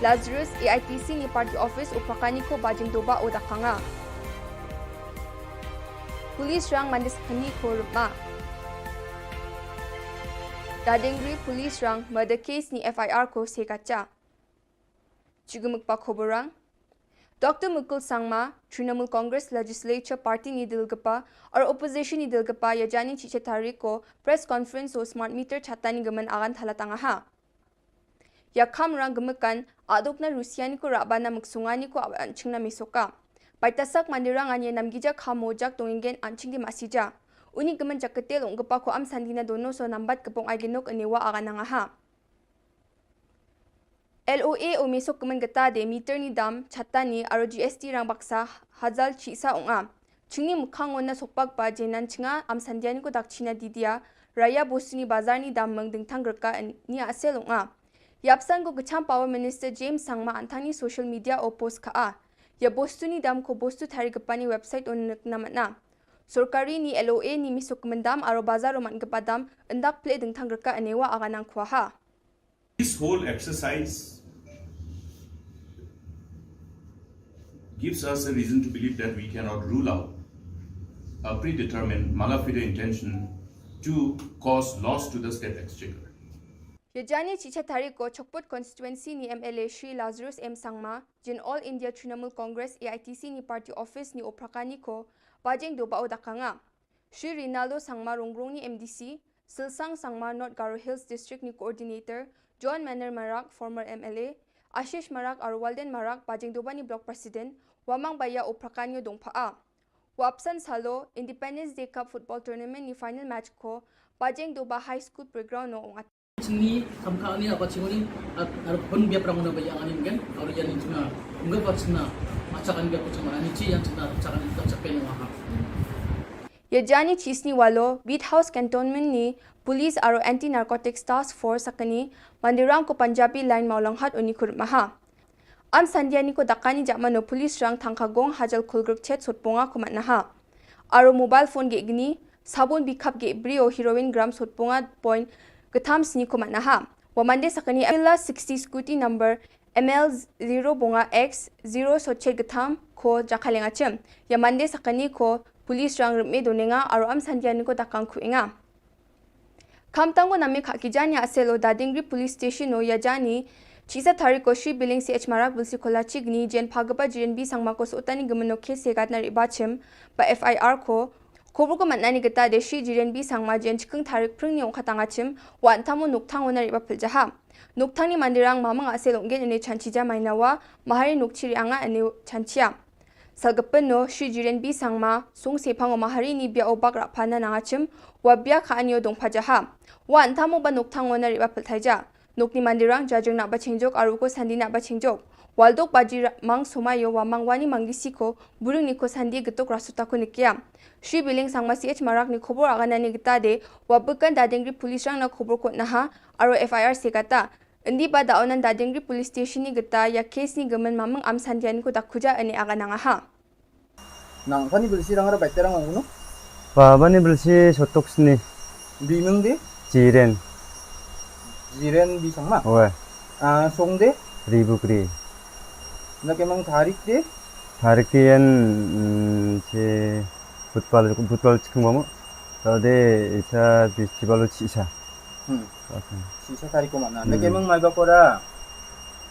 Lazarus A I T C ni party office u pakani ko bajing doba o dakanga. Police rang mande sakani ko rypma. Dadengri police rang murder case ni F I R ko se kacha. Chigumuk pa khobor rang. Doctor Mukul Sangma, Trinamool Congress Legislature Party ni dil gapa, or opposition ni dil gapa, ya jani chicha tarik ko press conference o smart meter chata ni gaman agan thala tanga ha. Ya kham rang gemekan, aduk na Rusia ni ko raba na muksunga ni ko aban chingna misoka. Paitasak mandirang anye namgija kham mojak tongingen anching di masija. Uni gemen jaketel ong gepa ko am sandina dono so nambat kepong ai genok enewa agan nanga ha. L O A o misok gemen geta de meter ni dam, chata ni, aro G S T rang baksa, hazal chisa ong a. Chingni mukhang wan na sokpak ba jenan chinga am sandia ni ko dak china didia, raya bostu ni bazar ni dam meng dingthang gerka en-, ni asel ong a. Yapsan ko kecham Power Minister James Sangma antang ni social media o post ka a. Ya bostu ni dam ko bostu thari gepa ni website o nek na matna. Sorkari ni L O A ni misok mendam aro bazar o man gepa dam, endak ple dingthang gerka enewa aganang kuaha. This whole exercise gives us a reason to believe that we cannot rule out a predetermined mala fide intention to cause loss to the state exchequer. Ya jani chicha tarik ko Chokput constituency ni M L A Shri Lazarus M Sangma, jin All India Trinamool Congress A I T C ni party office ni Oprakani ko, bajeng doba o dakanga. Shri Rinaldo Sangma Rongrong ni M D C, Silsang Sangma North Garo Hills District ni Coordinator, John Manor Marak, former M L A, Ashish Marak aro Walden Marak, bajeng doba ni Block President, wamang baya o Prakanyo dongpha a. Wapsan salo, Independence Day Cup Football Tournament ni final match ko, bajeng doba High School Playground no ong Chini kam ka ni apa chingoni ar pun bia prang na baya ngani mungkin, ar ya ni chuna, mungkin apa chuna, macam kan bia kucing mana ni chi yang chuna, macam kan kita cepen wahang. Ya jani chisni walo, Beat House Cantonment ni Police aro Anti Narcotics Task Force sakani, mandirang ko Punjabi Line Mawlanghat uni kur maha. Am sandia ni ko dakani jakmano police rang thangka gong hajal kulgruk chet sotponga ko matnaha. Aro mobile phone ge gni, sabun bikhap ge brio heroin gram sotponga point getham sni ko matnaha. Wa mande sakani Avila sixty scooty number M L zero bonga X zero sochet getham ko jakalenga chem. Ya mande sakani ko police rang ripme donenga aro am sandia ni ko dakang kuinga. Khamtang ko name khakijani aselo Dadingri Police Station o yajani, chisa tarik ko Shri Billing C H Marak Bilsi Kola Chigni, jen phagapa Jiren B Sangma ko sotani gemeno ke segat na riba chim, ba F I R ko, kobor ko matnani geta de Shri Jiren B Sangma jen chikeng tarik pring ni ongkatanga chim, wa antamo nukthang o na riba piljaha. Nukthang ni mandirang mamang asel onggen ene chanchija mainawa, mahari nukchiri anga ene chanchia. Salgapen no, Shri Jiren B Sangma, sung sepang o mahari ni bia o bak rapana nangachim, wa bia ka anyo dong pajaha. Wa antamo ba nukthang o na riba peltaija. Nuk ni mandirang jajung na ba chingjok, aru ko sandi na ba chingjok. Waldok baji ra-, mang somayo wa mang wani manggisi ko, burung ni ko sandi getuk rasuta ko nikia. Shri Biling Sangma C H Marak ni khobor agana ni geta de, wa bekan Dadingri police rang na khobor ko naha, aru F I R se kata. Indi ba daonan Dadingri Police Station ni geta ya case ni gemen mameng am sandian ko dakhuja ani aga nangaha. Nang pani bilsi rang ra baita rang ongno? Ba bani bilsi sotok sni. Bimeng de? Jiren. Jiren bisang ma? Oe. Ah, song de? Ribukri. Na kemang tarik de? Tarik de yan, mm, che butpal, butpal chikung bamo. Tau de isa festival chisa. Hmm. Sisa tarik ko mana. Hmm. Nake mang mai ba kora.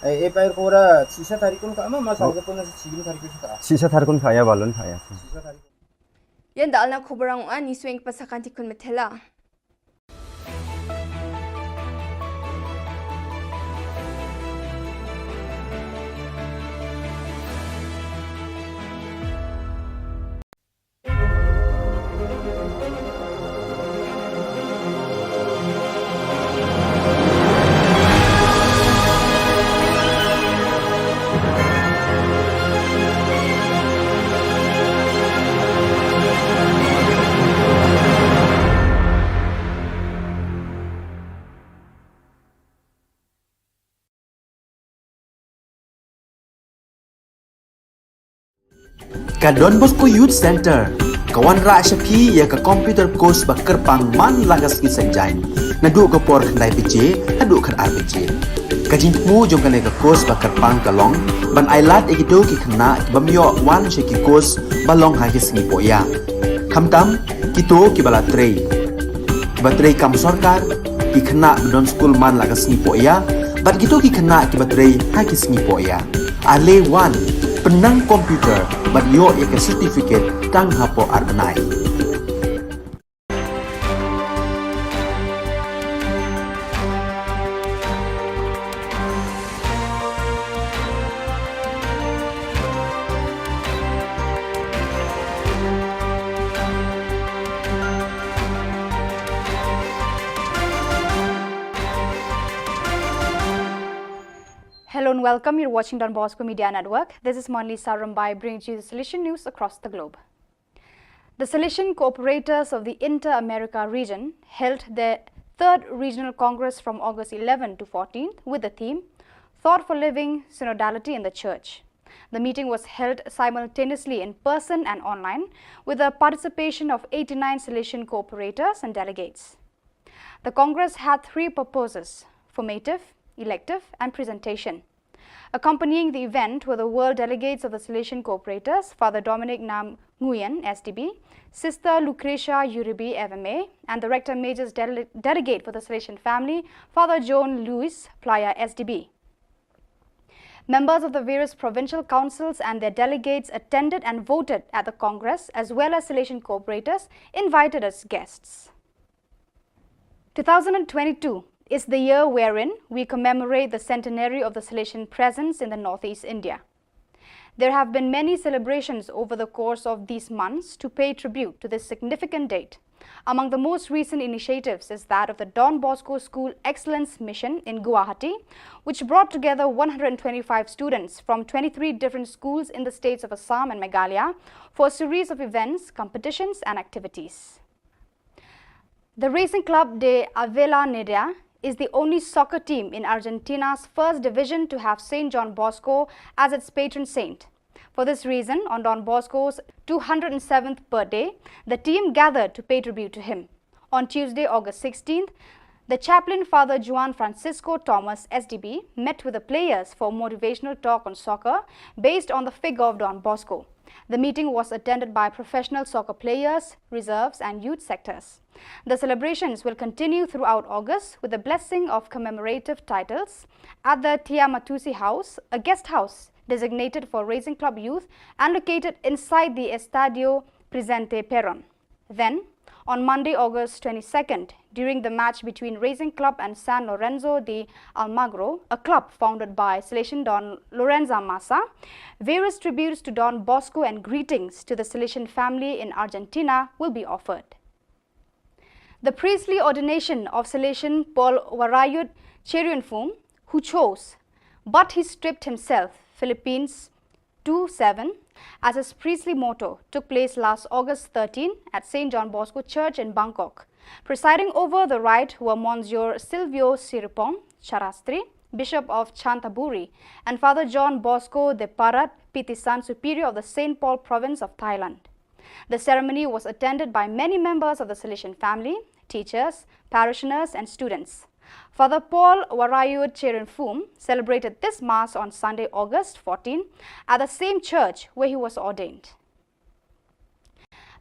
Eh, eh, pair kora sisa tarik ko ka ma, ma sa ko na sigin tarik ko ka. Sisa tarik ko ka ya balon ka ya. Sisa tarik. Yan da alna khobor ang ani swing pasakan tikun metela. Ka Don Bosco Youth Center ka wanrah sha phi ïa ka computer course ba kyrpang man la ka sngi Saitjaiñ. Naduh ka por khyndai baje haduh khatar baje. Ka jingthmu jong kane ka course ba kyrpang ka long ban ailad ïa kito ki khynnah ki bym ïoh wan sha ki course ba long ha ki sngi pohïap. Khamtam, kito kiba la trei, kiba trei kam sorkar, ki khynnah ba don skul man la ka sngi poh ïa, bad kito ki khynnah kiba trei ha ki sngi poh ïa. Ale wan, pynnang computer, bad ïoh ïa ka certificate tang hapoh ar bnai. Hello and welcome. You're watching Don Bosco Media Network. This is Monlisa Rumbai bringing to you the Salesian news across the globe. The Salesian Cooperators of the Inter-America region held their third regional congress from August eleventh to fourteenth with the theme Thought for Living, Synodality in the Church. The meeting was held simultaneously in person and online with the participation of eighty-nine Salesian cooperators and delegates. The congress had three purposes: formative, elective, and presentation. Accompanying the event were the world delegates of the Salesian Cooperators, Father Dominic Nam Nguyen, S D B, Sister Lucretia Uribe, F M A, and the Rector Major's dele- delegate for the Salesian family, Father John Louis Playa, S D B. Members of the various provincial councils and their delegates attended and voted at the Congress, as well as Salesian cooperators invited as guests. Two thousand and twenty-two is the year wherein we commemorate the centenary of the Salesian presence in the Northeast India. There have been many celebrations over the course of these months to pay tribute to this significant date. Among the most recent initiatives is that of the Don Bosco School Excellence Mission in Guwahati, which brought together one hundred twenty-five students from twenty-three different schools in the states of Assam and Meghalaya for a series of events, competitions, and activities. The Racing Club de Avellaneda is the only soccer team in Argentina's first division to have Saint John Bosco as its patron saint. For this reason, on Don Bosco's two hundred seventh birthday, the team gathered to pay tribute to him. On Tuesday, August sixteenth, the chaplain, Father Juan Francisco Thomas, S D B, met with the players for a motivational talk on soccer based on the figure of Don Bosco. The meeting was attended by professional soccer players, reserves, and youth sectors. The celebrations will continue throughout August with the blessing of commemorative titles at the Tiamatusi House, a guest house designated for Racing Club youth and located inside the Estadio Presidente Perón. Then, on Monday, August twenty-second, during the match between Racing Club and San Lorenzo de Almagro, a club founded by Salesian Don Lorenzo Massa, various tributes to Don Bosco and greetings to the Salesian family in Argentina will be offered. The priestly ordination of Salesian Paul Warayut Cherianfum, who chose, but he stripped himself, Philippines two seven, as his priestly motto, took place last August thirteen at Saint John Bosco Church in Bangkok. Presiding over the rite were Monsignor Silvio Siripong Charastri, Bishop of Chanthaburi, and Father John Bosco de Parat Pitisan, Superior of the Saint Paul Province of Thailand. The ceremony was attended by many members of the Salesian family, teachers, parishioners, and students. Father Paul Warayut Cherianfum celebrated this Mass on Sunday, August fourteen, at the same church where he was ordained.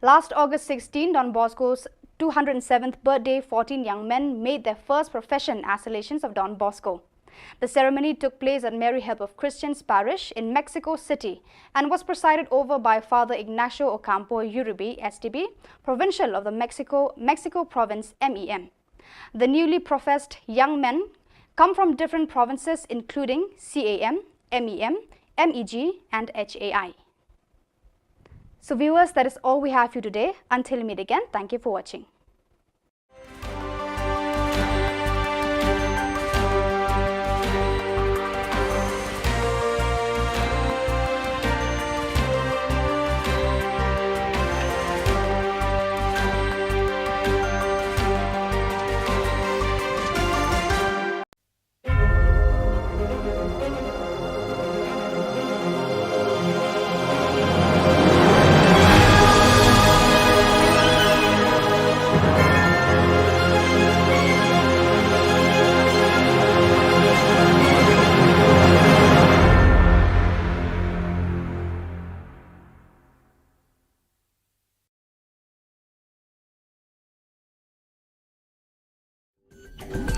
Last August sixteen, Don Bosco's two hundred seventh birthday, fourteen young men made their first profession as Salesians of Don Bosco. The ceremony took place at Mary Help of Christians Parish in Mexico City and was presided over by Father Ignacio Ocampo Uribe, S D B, provincial of the Mexico, Mexico province, M E M. The newly professed young men come from different provinces, including C A M, M E M, M E G, and H A I. So, viewers, that is all we have for you today. Until we meet again, thank you for watching.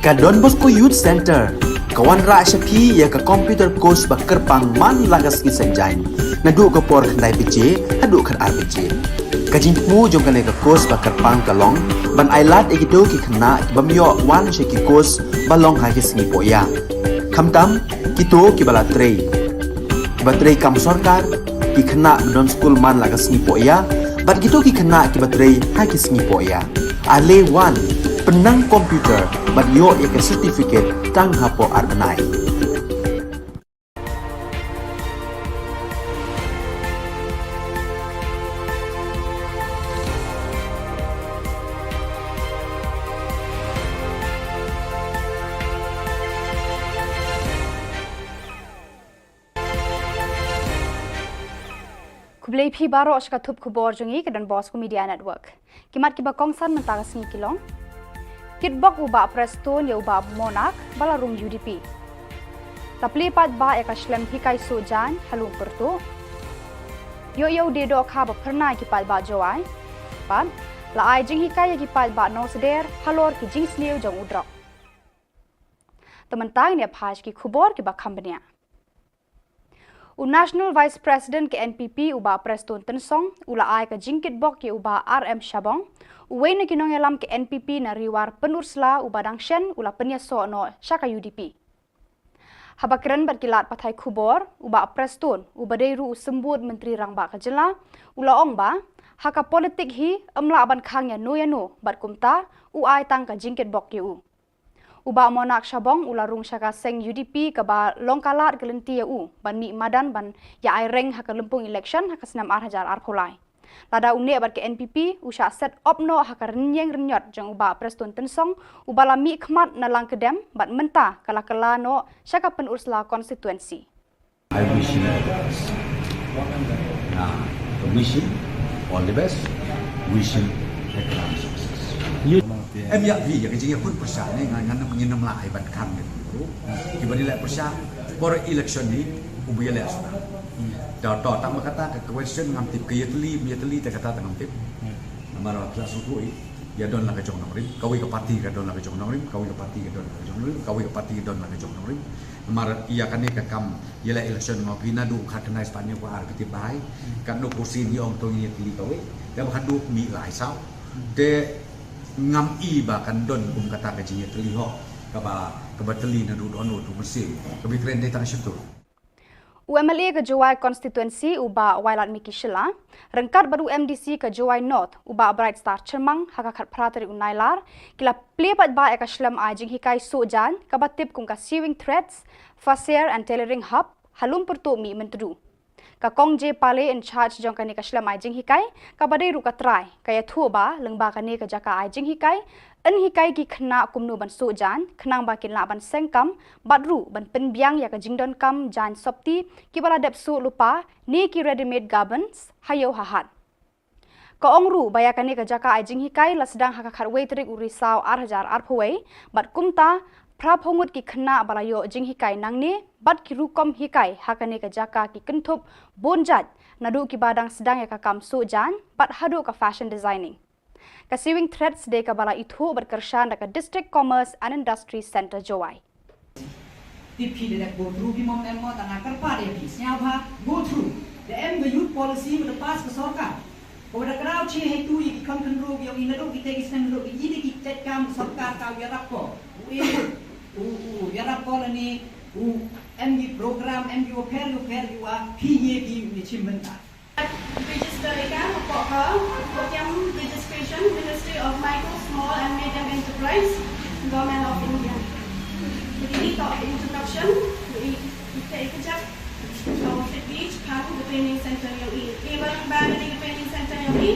Ka Don Bosco Youth Centre ka wanrah sha phi ïa ka computer course ba kyrpang man la ka sngi Saitjaiñ, naduh ka por khyndai baje haduh khatar baje. Ka jingthmu jong kane ka course ba kyrpang ka long ban ailad ïa kito ki khynnah ki bym ïoh wan sha ki course ba long ha ki sngi pohïa, khamtam kito kiba la trei, kiba trei kam sorkar, ki khynnah ba don skul man la ka sngi pohïa bad kito ki khynnah kiba trei ha ki sngi pohïa. Ale wan, pynnang computer bad ïoh ïa ka certificate tang hapoh ar bnai. Khublei phi baroh sha ka thup khubor jong ngi ka Don Bosco Media Network. Ki mat kiba kongsan mynta ka sngi ki long: Kitbok u Bah Prestone ïa u Bah Monak ba la rung U D P. Ta plie paidbah ïa ka shlem hikai suh jaiñ ha Lum Pyrtuh. Ïoh ïa u die dohkha ba phyrnai ki paidbah Jowai. Bad la ai jinghikai ïa ki paidbah nongsder halor ki jingsniew jong u drok. Te mynta ngin ïa phai sha ki khubor kiba kham bniah. U National Vice President ka N P P u Bah Prestone Tynsong u la ai ka jingkitbok ïa u Bah R M Shabong, uwei na ki nongïalam ka N P P na Ri War Pynursla uba dang shen u la pynïasoh noh sha ka U D P. Haba kren bad ki lad pathai khubor, u Bah Prestone uba dei ruh u symbud Myntri Rangbah ka jylla u la ong ba ha ka politik hi ym lah ban khang ïano ïano bad kumta u ai tang ka jingkitbok ïa u. U Bah Monak Shabong u la rung sha ka seng U D P kaba long ka lad ka lynti ïa u ban mih madan ban ïa ai reng ha ka lympung election ha ka snem ar hajar arphew lai. Lada u neh bad ka N P P u shah set op noh ha ka rynïeng rynïot jong u Bah Prestone Tynsong uba la mih khmat na Langkedem bad mynta ka la kylla noh sha ka Pynursla constituency. I wish him all the best. Nah, I wish him all the best. Wish him a crown success. Em ïa phi ïa ka jingïakhun pyrshah ne nga ngan ngin ym lah ai ban khang ne ruh. Kiba dei leh pyrshah por election ni u bu ïa leh shuh. Da to tang ba kata ka question ngam tip ka ïatylli ym ïatylli te kata te ngam tip. Namar ba pyrshah shuh i ïa don la ka jong nongrim, kawei ka party ka don la ka jong nongrim, kawei ka party ka don la ka jong nongrim, kawei ka party ka don la ka jong nongrim. Namar ïa kane ka kam ïa leh election nga ong phi naduh khatkhyndai spah hynñiew khatar arphew khatar bad ar katno kursi ngi ong to ngi ïatylli kawei. Te ba khatduh mih lai saw. Te ngam i ba kan don kum kata ka jingïatylli hok kaba kaba tylli naduh dohnud ruh mynsiem. Kaba kren dei tang shatu. U M L A ka Jowai constituency u Bah Wailadmiki Shylla ryngkat bad u M D C ka Jowai North u Bah Brightstar Chyrmang ha ka khatphra tarik u Nailar ki la plie paidbah ïa ka shlem ai jinghikai suh jaiñ kaba tip kum ka Sewing Threads, Fasair and Tailoring Hub ha Lum Pyrtuh Mihmyntdu. Ka Kong J Pale in charge jong kane ka shlem ai jinghikai kaba dei ruh ka trai ka ïathuh ba lyngba kane ka jaka ai jinghikai yn hikai ki khynnah kumno ban suh jaiñ khnang ba kin lah ban seng kam bad ruh ban pynbiang ïa ka jingdonkam jaiñ sopti kiba la dep suh lypa ne ki ready made garments ha ïew ha hat. Ka ong ruh ba ïa kane ka jaka ai jinghikai la sdang ha ka khatwei tarik u Risaw ar hajar arphew wei bad kumta phraphew ngut ki khynnah ba la ïoh jinghikai nangne bad ki rukom hikai ha kane ka jaka ki kynthup bun jait naduh kiba dang sdang ïa ka kam suh jaiñ bad haduh ka fashion designing. Ka Sewing Threads dei kaba la ithuh bad kyrshan da ka District Commerce and Industry Centre Jowai. Te phi da dep go through phi mo em mo, tang nga kyrpad ïa phi sngewbha go through. Da em ka youth policy ba da pass ka sorkar, ka ba da kraw che hei tu ïa ki khon khynroo ki ong i naduh kita ki snem naduh ki ïa ki jait kam sorkar ka ïarap ko. U e u u ïarap ko lane u em ki program, em ki wa pher wa pher ki wa phi ye ki u ne chim bynta. Register ïa ka hapoh ka, hapoh kem registration, Ministry of Micro, Small and Medium Enterprise, Government of India. Te kine toh ka introduction, i, i, i, i kjat, ka fit beach, ka training center yong i. I ba, ba kane ka training center yong i,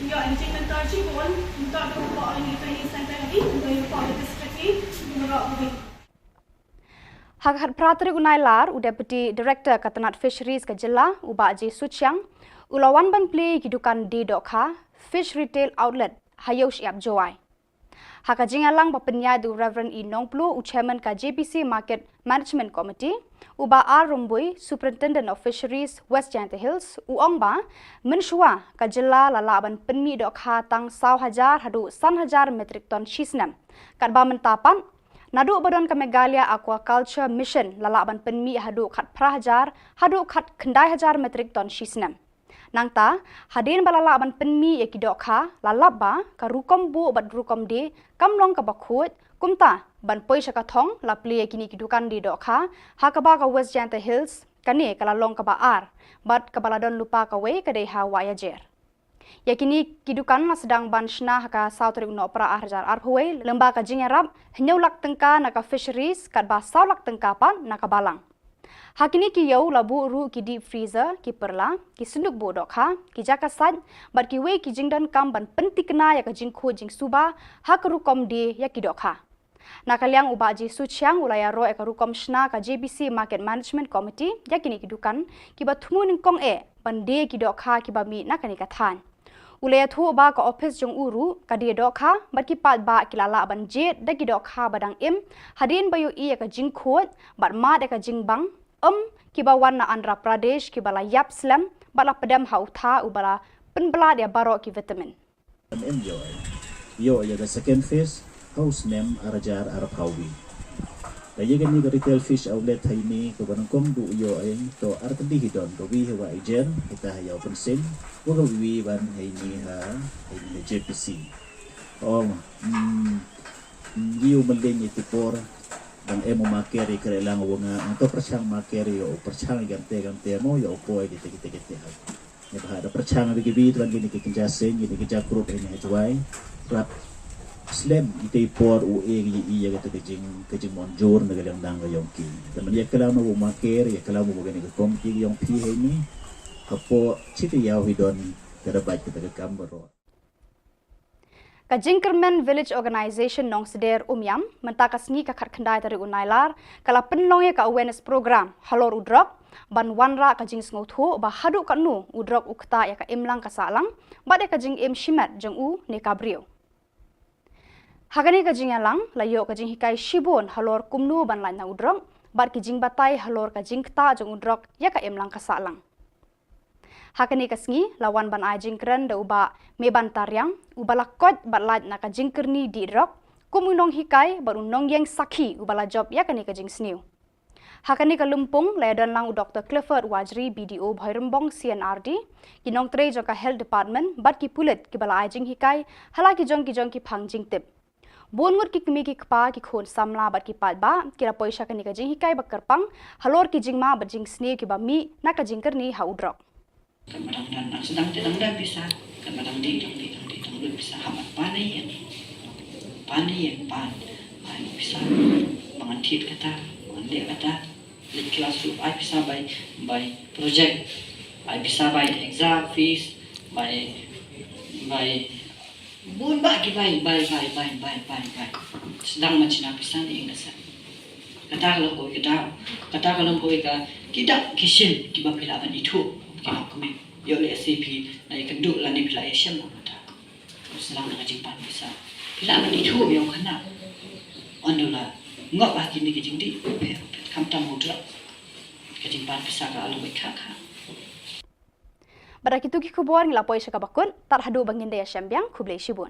ïoh ka jingmynta shibun, mynta ka hapoh kane ka training center yong i, mynta hapoh ka district i, mynta ka Ha ka khatphra tarik u Nailar, u Deputy Director ka tnat Fisheries ka jylla, u Bah J Suchiang, u la wan ban plie ïa ki dukan die dohkha, Fish Retail Outlet, ha Ïew Shyiap Jowai. Ha ka jingïalang ba pynïaid da u Reverend E Nongplu, u Chairman ka J B C Market Management Committee, u Bah R Rymbui, Superintendent of Fisheries, West Jaintia Hills, u ong ba mynshuwa ka jylla la lah ban pynmih dohkha tang saw hajar haduh san hajar metric ton shi snem. Katba mynta pat, Naduh ba don ka Meghalaya Aquaculture Mission la lah ban pynmih haduh khatphra hajar haduh khatkhyndai hajar metric ton shi snem. Nangta, hadien ba la lah ban pynmih ïa ki dohkha, la lap ba ka rukom buh bad rukom die kam long kaba khuid, kumta ban poi sha ka thong la plie ïa kine ki dukan die dohkha ha kaba ka West Jaintia Hills kane ka la long kaba ar, bad kaba la don lypa kawei ka dei ha Wahiajer. Ïa kine ki dukan la sdang ban shna ha ka saw tarik u Nohprah ar hajar arphew wei, lyngba ka jingïarap hynñiew lak tyngka na ka Fisheries katba saw lak tyngka pat na ka Balang. Ha kine ki ïew la buh ruh ki deep freezer, ki pyrla, ki synduk buh dohkha, ki jaka sait, bad kiwei ki jingdonkam ban pynthikna ïa ka jingkhuid jingsuba ha ka rukom die ïa ki dohkha. Na ka liang u Bah Jisu Chiang u la ïaroh ïa ka rukom shna ka J B C Market Management Committee ïa kine ki dukan kiba thmu nyngkong eh ban die ki dohkha kiba mih na kane ka thaiñ. U la ïathuh ba ka ophis jong u ruh ka die dohkha bad ki paidbah ki la lah ban jied da ki dohkha ba dang im hadien ba ïohi ïa ka jingkhuid bad mad ïa ka jingbang, em, kiba wan na Andhra Pradesh kiba la ïap slem bad la pdem ha u tha uba la pynblad ïa baroh ki vitamin. Em ïoh, ïoh ïa ka second phase ha u snem ar hajar arphew wei. Ka ïa kane ka retail fish outlet ha ine kaba nyngkong duh ïoh, to ar tylli hi don, ka wi ha Wahiajer, kita ha Ïew Pynsin, wa ka wi wan ha ine ha, ha ine ha J P C. Oh, mm, mm, ïoh mylliem ïa ki por dang em u maker ïa kare lang wa nga, ang to pyrshang maker ïa u pyrshang ïa kante kante mo ïa u poi kite kite kite ha. Ïa ba ha da pyrshang da ki wi twan kine ki kynja seng, kine ki kynja group ïa ni ha Jwai. Rap slem ite i por u e ïa ïa kata ka jing, ka jingmon jur na ka liang dang ka yong ki. Te man ïa ka lam u maker, ïa ka lam u kane ka komiti ka yong phi ha ine. Hapoh chi ka ïaw hi don ka da bait kata ka kam baroh. Ka Jingkyrmen Village Organisation Nongsder Umiam, mynta ka sngi ka khatkhyndai tarik u Nailar, ka la pynlong ïa ka awareness program halor u drok, ban wanrah ka jingsngewthuh ba haduh katno u drok u ktah ïa ka imlang ka sahlang bad ïa ka jingim shimet jong u ne ka briew. Ha kane ka jingïalang la ïoh ka jinghikai shibun halor kumno ban lait na u drok bad ki jingbatai halor ka jingktah jong u drok ïa ka imlang ka sahlang. Ha kane ka sngi la wan ban ai jingkren da u Bah Meban Tariang, uba la koit bad lait na ka jingkyrni dih drok kum u nonghikai bad u nongïeng sakhi uba la jop ïa kane ka jingsniew. Ha kane ka lympung la ïadon lang u Doktor Clifford Wajri, B D O Bhoirymbong C&RD, ki nongtrei jong ka Health Department bad ki pulit kiba la ai jinghikai ha la ki jong ki jong ki phang jingtip. Bun ngut ki kmie ki kpa, ki khun samla bad ki paidbah ki la poi sha kane ka jinghikai ba kyrpang halor ki jingma bad jingsniew kiba mih na ka jingkyrni ha u drok. Kan ba dang don, dang sdang te dang don pisa, kan ba dang dih dang dih dang dih dang lut pisa, ha mat pan ïa, pan ïa, pan ai pisa ba ngan thied kata, ba ngan leh kata, leh klas ruh ai pisa bai, bai project, ai pisa bai exam fees, bai, bai bun bah ki bai, bai, bai. Sdang man shna pisa ne ïing nasa. Kata ka long kawei ka daw, kata ka long kawei ka, ki dak ki shin kiba phi lah ban ithuh, ki lok kmie. Ïoh lehse phi la ïakynduh lane phi la ïashem na kata. Sdang na ka jingpan pisa phi lah ban ithuh ïa u khynnah. Wan da u la ngop ha kine ki jingdih, phi, phi, khamtam u drok. Ka jingpan pisa ka long kawei ka, ka. Bad da kitu ki khubor ngi la poi sha kaba kut, tad haduh ba ngin da ïashem biang, khublei shibun.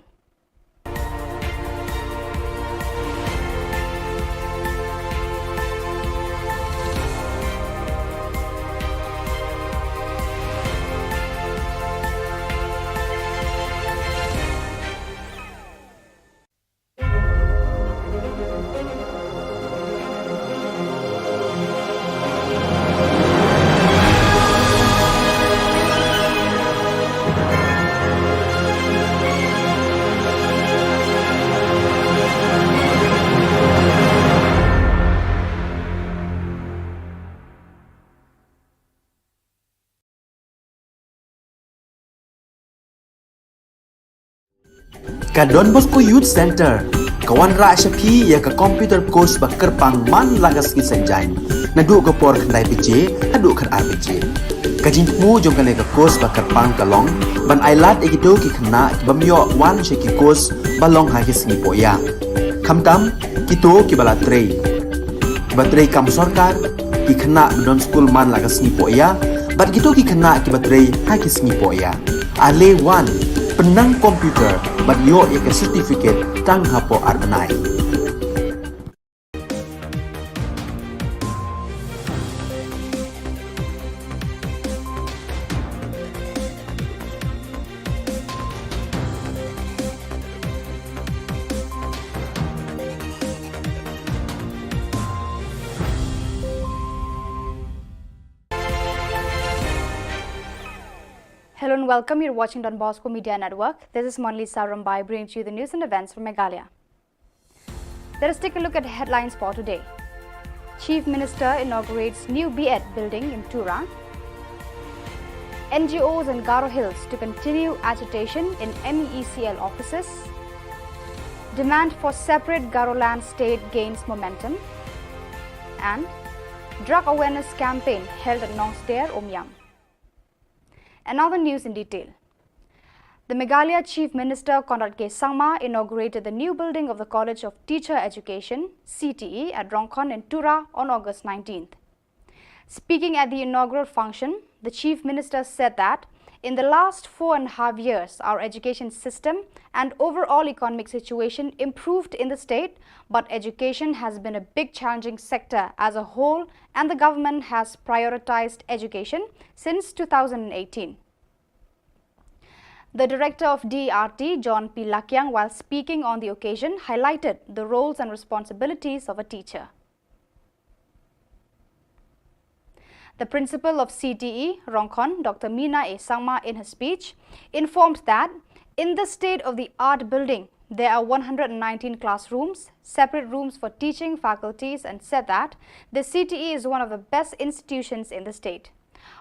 Ka Don Bosco Youth Centre ka wanrah sha phi ïa ka computer course ba kyrpang man la ka sngi Saitjaiñ, naduh ka por khyndai baje haduh khatar baje. Ka jingthmu jong kane ka course ba kyrpang ka long ban ailad ïa kito ki khynnah ki bym ïoh wan sha ki course ba long ha ki sngi pohïa, khamtam kito kiba la trei, kiba trei kam sorkar, ki khynnah ba don skul man la ka sngi pohïa, bad kito ki khynnah kiba trei ha ki sngi pohïa. Ale wan, pynnang computer bad ïoh ïa ka certificate tang hapoh ar bnai. And welcome, you're watching Don Bosco Media Network. This is Monalisa Rymbai bringing to you the news and events from Meghalaya. Let us take a look at the headlines for today. Chief Minister inaugurates new B.Ed building in Tura. N G Os in Garo Hills to continue agitation in M E E C L offices. Demand for separate Garoland state gains momentum. And drug awareness campaign held at Nongstoiñ, Umiam. And now the news in detail. The Meghalaya Chief Minister Conrad K Sangma inaugurated the new building of the College of Teacher Education, C T E, at Rongkhon in Tura on August nineteenth. Speaking at the inaugural function, the Chief Minister said that in the last four and a half years, our education system and overall economic situation improved in the state, but education has been a big challenging sector as a whole, and the government has prioritized education since two thousand eighteen. The director of D R T, John P Lakiang, while speaking on the occasion, highlighted the roles and responsibilities of a teacher. The principal of C T E, Rongkhon, Doctor Mina A Sangma, in her speech, informed that in the state-of-the-art building, there are one hundred nineteen classrooms, separate rooms for teaching faculties, and said that the C T E is one of the best institutions in the state.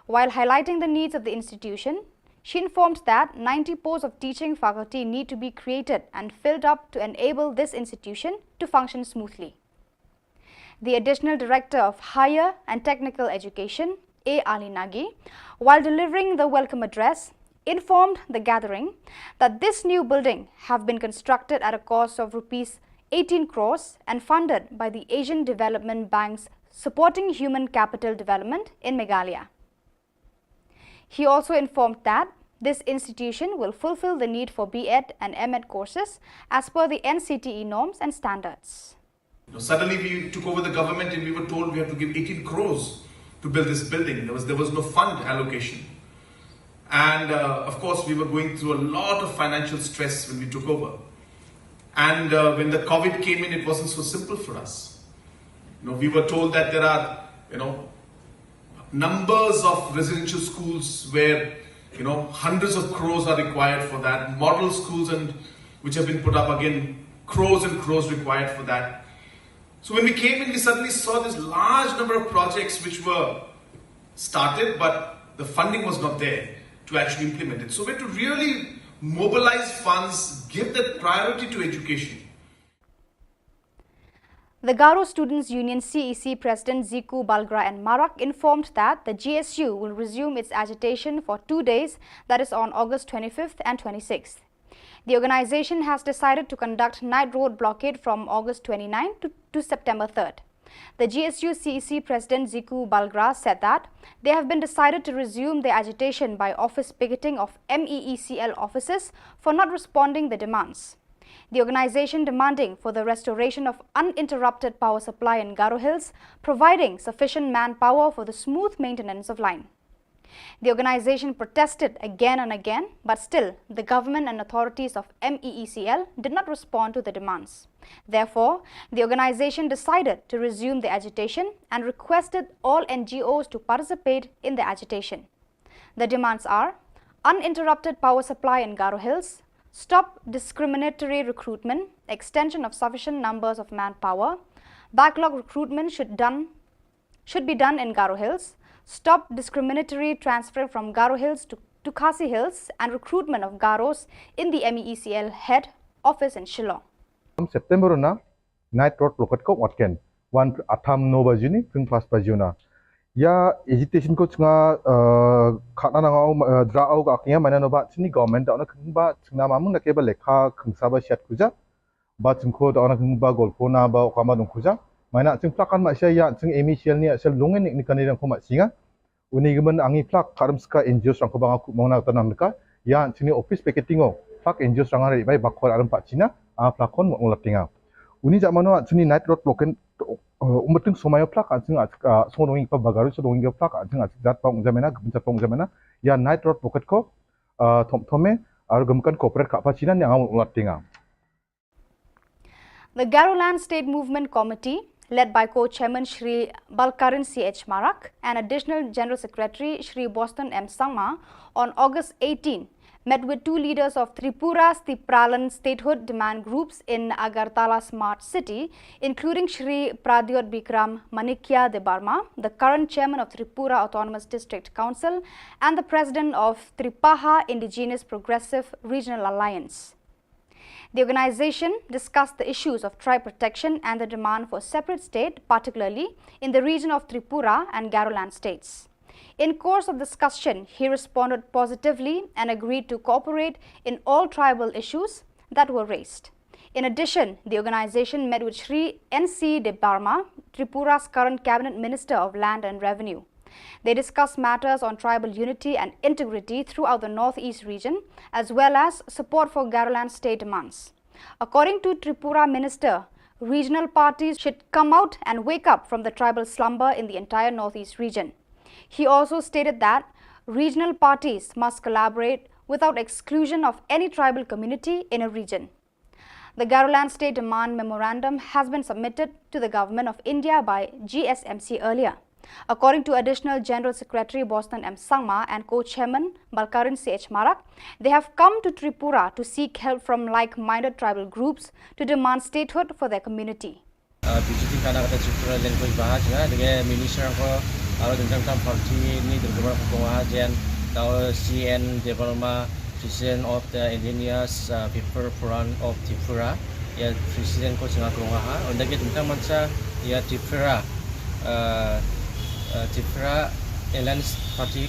While highlighting the needs of the institution, she informed that ninety posts of teaching faculty need to be created and filled up to enable this institution to function smoothly. The Additional Director of Higher and Technical Education, A Ali Nagi, while delivering the welcome address, informed the gathering that this new building have been constructed at a cost of rupees eighteen crores and funded by the Asian Development Bank's Supporting Human Capital Development in Meghalaya. He also informed that this institution will fulfill the need for B.Ed and M.Ed courses as per the N C T E norms and standards. Now, suddenly we took over the government and we were told we have to give eighteen crores to build this building. There was, there was no fund allocation. And uh, of course, we were going through a lot of financial stress when we took over. And uh, when the COVID came in, it wasn't so simple for us. You know, we were told that there are, you know, numbers of residential schools where, you know, hundreds of crores are required for that. Model schools and which have been put up, again, crores and crores required for that. So when we came in, we suddenly saw this large number of projects which were started, but the funding was not there to actually implement it. So we had to really mobilize funds, give that priority to education. The Garo Students Union, C E C, President Ziku Balgra and Marak informed that the G S U will resume its agitation for two days, that is on August twenty-fifth and twenty-sixth. The organization has decided to conduct night road blockade from August twenty-ninth to, to September third. The G S U C E C President Ziku Balgra said that they have been decided to resume their agitation by office picketing of M E E C L offices for not responding the demands. The organization demanding for the restoration of uninterrupted power supply in Garo Hills, providing sufficient manpower for the smooth maintenance of line. The organization protested again and again, but still the government and authorities of M E E C L did not respond to the demands. Therefore, the organization decided to resume the agitation and requested all N G Os to participate in the agitation. The demands are uninterrupted power supply in Garo Hills, stop discriminatory recruitment, extension of sufficient numbers of manpower, backlog recruitment should done should be done in Garo Hills, stop discriminatory transfer from Garo Hills to, to Khasi Hills, and recruitment of Garos in the M E E C L head office in Shillong. September na night road blockade ko watken wan atham no bajuni pring pas bajuna. Ya agitation ko chunga khana nanga dra au ka kya mana no ba chini government da na kung ba chunga mamun na ke ba lekha kung sa ba siat kuja. Ba chingkho da ona kung ba golpho na ba okama dong khuja. Maina ching plak kan ma sha ya ching M E C L ni sel lungen ni kan ni ko ma singa. Uni gimen angi plak karam ska N G O sang ko ba ngaku mong na tanam ka. Ya chini office picketing o plak N G O sang ari bai bakor aram pa China a plak kon mo latinga. Uni ja mano chini night road blockade umating somayo plak ching song dong pa bagaru so dong plak ching jat pong jamena gimen jat pong jamena. Ya night road blockade ko thom thome aru gumkan corporate ka pa China ni angam latinga. The Garoland State Movement Committee led by co-chairman Shri Balkarin C H Marak and Additional General Secretary Shri Boston M Sangma, on August eighteen, met with two leaders of Tripura's Tipraland statehood demand groups in Agartala Smart City, including Shri Pradyot Bikram Manikya Debbarma, the current chairman of Tripura Autonomous District Council and the president of Tripaha Indigenous Progressive Regional Alliance. The organization discussed the issues of tribe protection and the demand for separate state, particularly in the region of Tripura and Garoland states. In course of discussion, he responded positively and agreed to cooperate in all tribal issues that were raised. In addition, the organization met with Shri N C Debbarma, Tripura's current cabinet minister of land and revenue. They discussed matters on tribal unity and integrity throughout the Northeast region, as well as support for Garoland state demands. According to Tripura minister, regional parties should come out and wake up from the tribal slumber in the entire Northeast region. He also stated that regional parties must collaborate without exclusion of any tribal community in a region. The Garoland State Demand Memorandum has been submitted to the Government of India by G S M C earlier. According to Additional General Secretary Boston M Sangma and co-chairman Balkarin C H Marak, they have come to Tripura to seek help from like-minded tribal groups to demand statehood for their community. Uh, P G T kana kata Tripura language baha jnga, dege minister ko aro dengkang tam party ni dengkang ko baha jen, tau C N Debbarma, President of the Indigenous, uh, People Forum of Tripura, ya President ko jnga krong ha, unda ke tentang mansa ya Tripura, uh, uh, Tripura Alliance Party,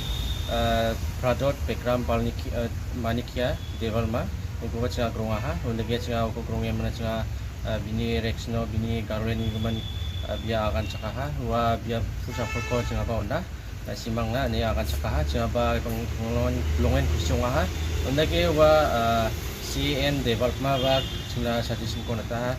uh, Pradyot Bikram Balniki, uh, Manikya Debbarma, uko jnga krong ha, unda ke jnga uko krong ya mana jnga, uh, bini Rexno, bini Garwen, bini, uh, bia akan chakaha, wa bia pusa ko jnga ba unda. Na simang na ni akan sakaha, jnga ba kong longen, longen kusiong aha. Unda ke wa, uh, C N Debbarma ba jnga suggestion ko nata.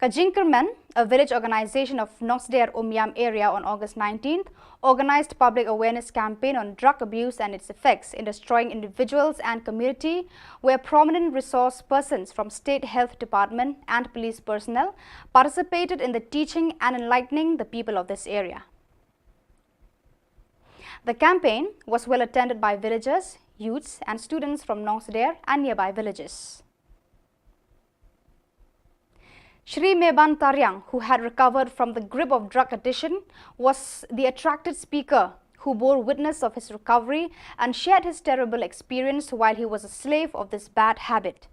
Ka Jingkyrmen, a village organization of Nongsder Umiam area on August nineteenth, organized public awareness campaign on drug abuse and its effects in destroying individuals and community, where prominent resource persons from State Health Department and police personnel participated in the teaching and enlightening the people of this area. The campaign was well attended by villagers, youths and students from Nongsder and nearby villages. Shri Meban Tariang, who had recovered from the grip of drug addiction, was the attracted speaker who bore witness of his recovery and shared his terrible experience while he was a slave of this bad habit.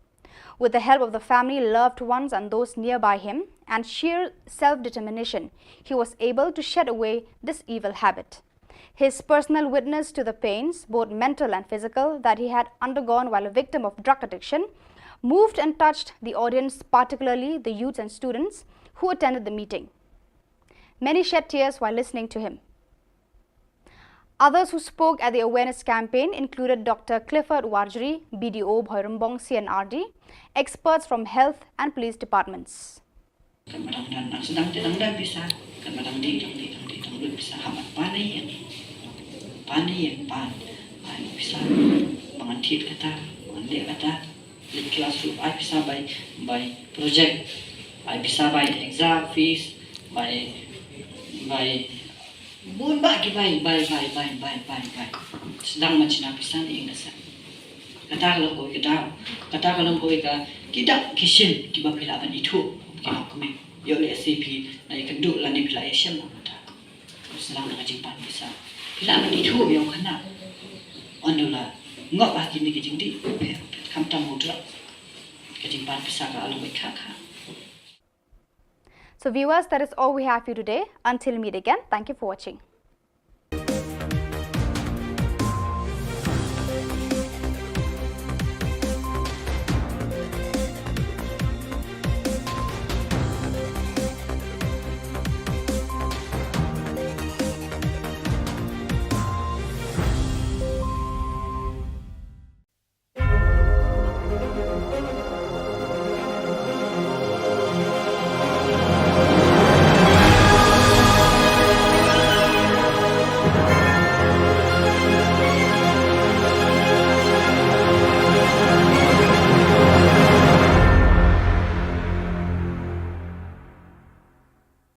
With the help of the family, loved ones and those nearby him, and sheer self-determination, he was able to shed away this evil habit. His personal witness to the pains, both mental and physical, that he had undergone while a victim of drug addiction moved and touched the audience, particularly the youths and students who attended the meeting. Many shed tears while listening to him. Others who spoke at the awareness campaign included Doctor Clifford Warjri, B D O Bhoirymbong C N R D, experts from health and police departments. Kan ba dang dang dang sdang te dang dang pisa, kan ba dang ding dang ding dang ding dang ding pisa, ha ban pan ïa, pan ïa, pan, ai pisa, ba ngan thied kata, ba ngan leh kata, leit class ruh ai pisa bai, bai project, ai pisa bai exam fees, bai, bai bun bah ki bai, bai, bai. Sdang ban shna pisa ne ïing da sah. Kata ka long kawei ka daw. Kata ka long kawei ka, ki dak ki shin kiba phi lah ban ithuh. Ki long kmie. Ïoh lehse phi la ïakynduh lane phi la ïashem lang kata. Sdang da ka jingpan pisa. Phi lah ban ithuh ïa u khynnah. Ynda u la ngop ha kine ki jingdih. Phi, phi khamtam u drug. Ka jingpan pisa ka long kawei ka kha. So viewers, that is all we have for you today. Until meet again, thank you for watching.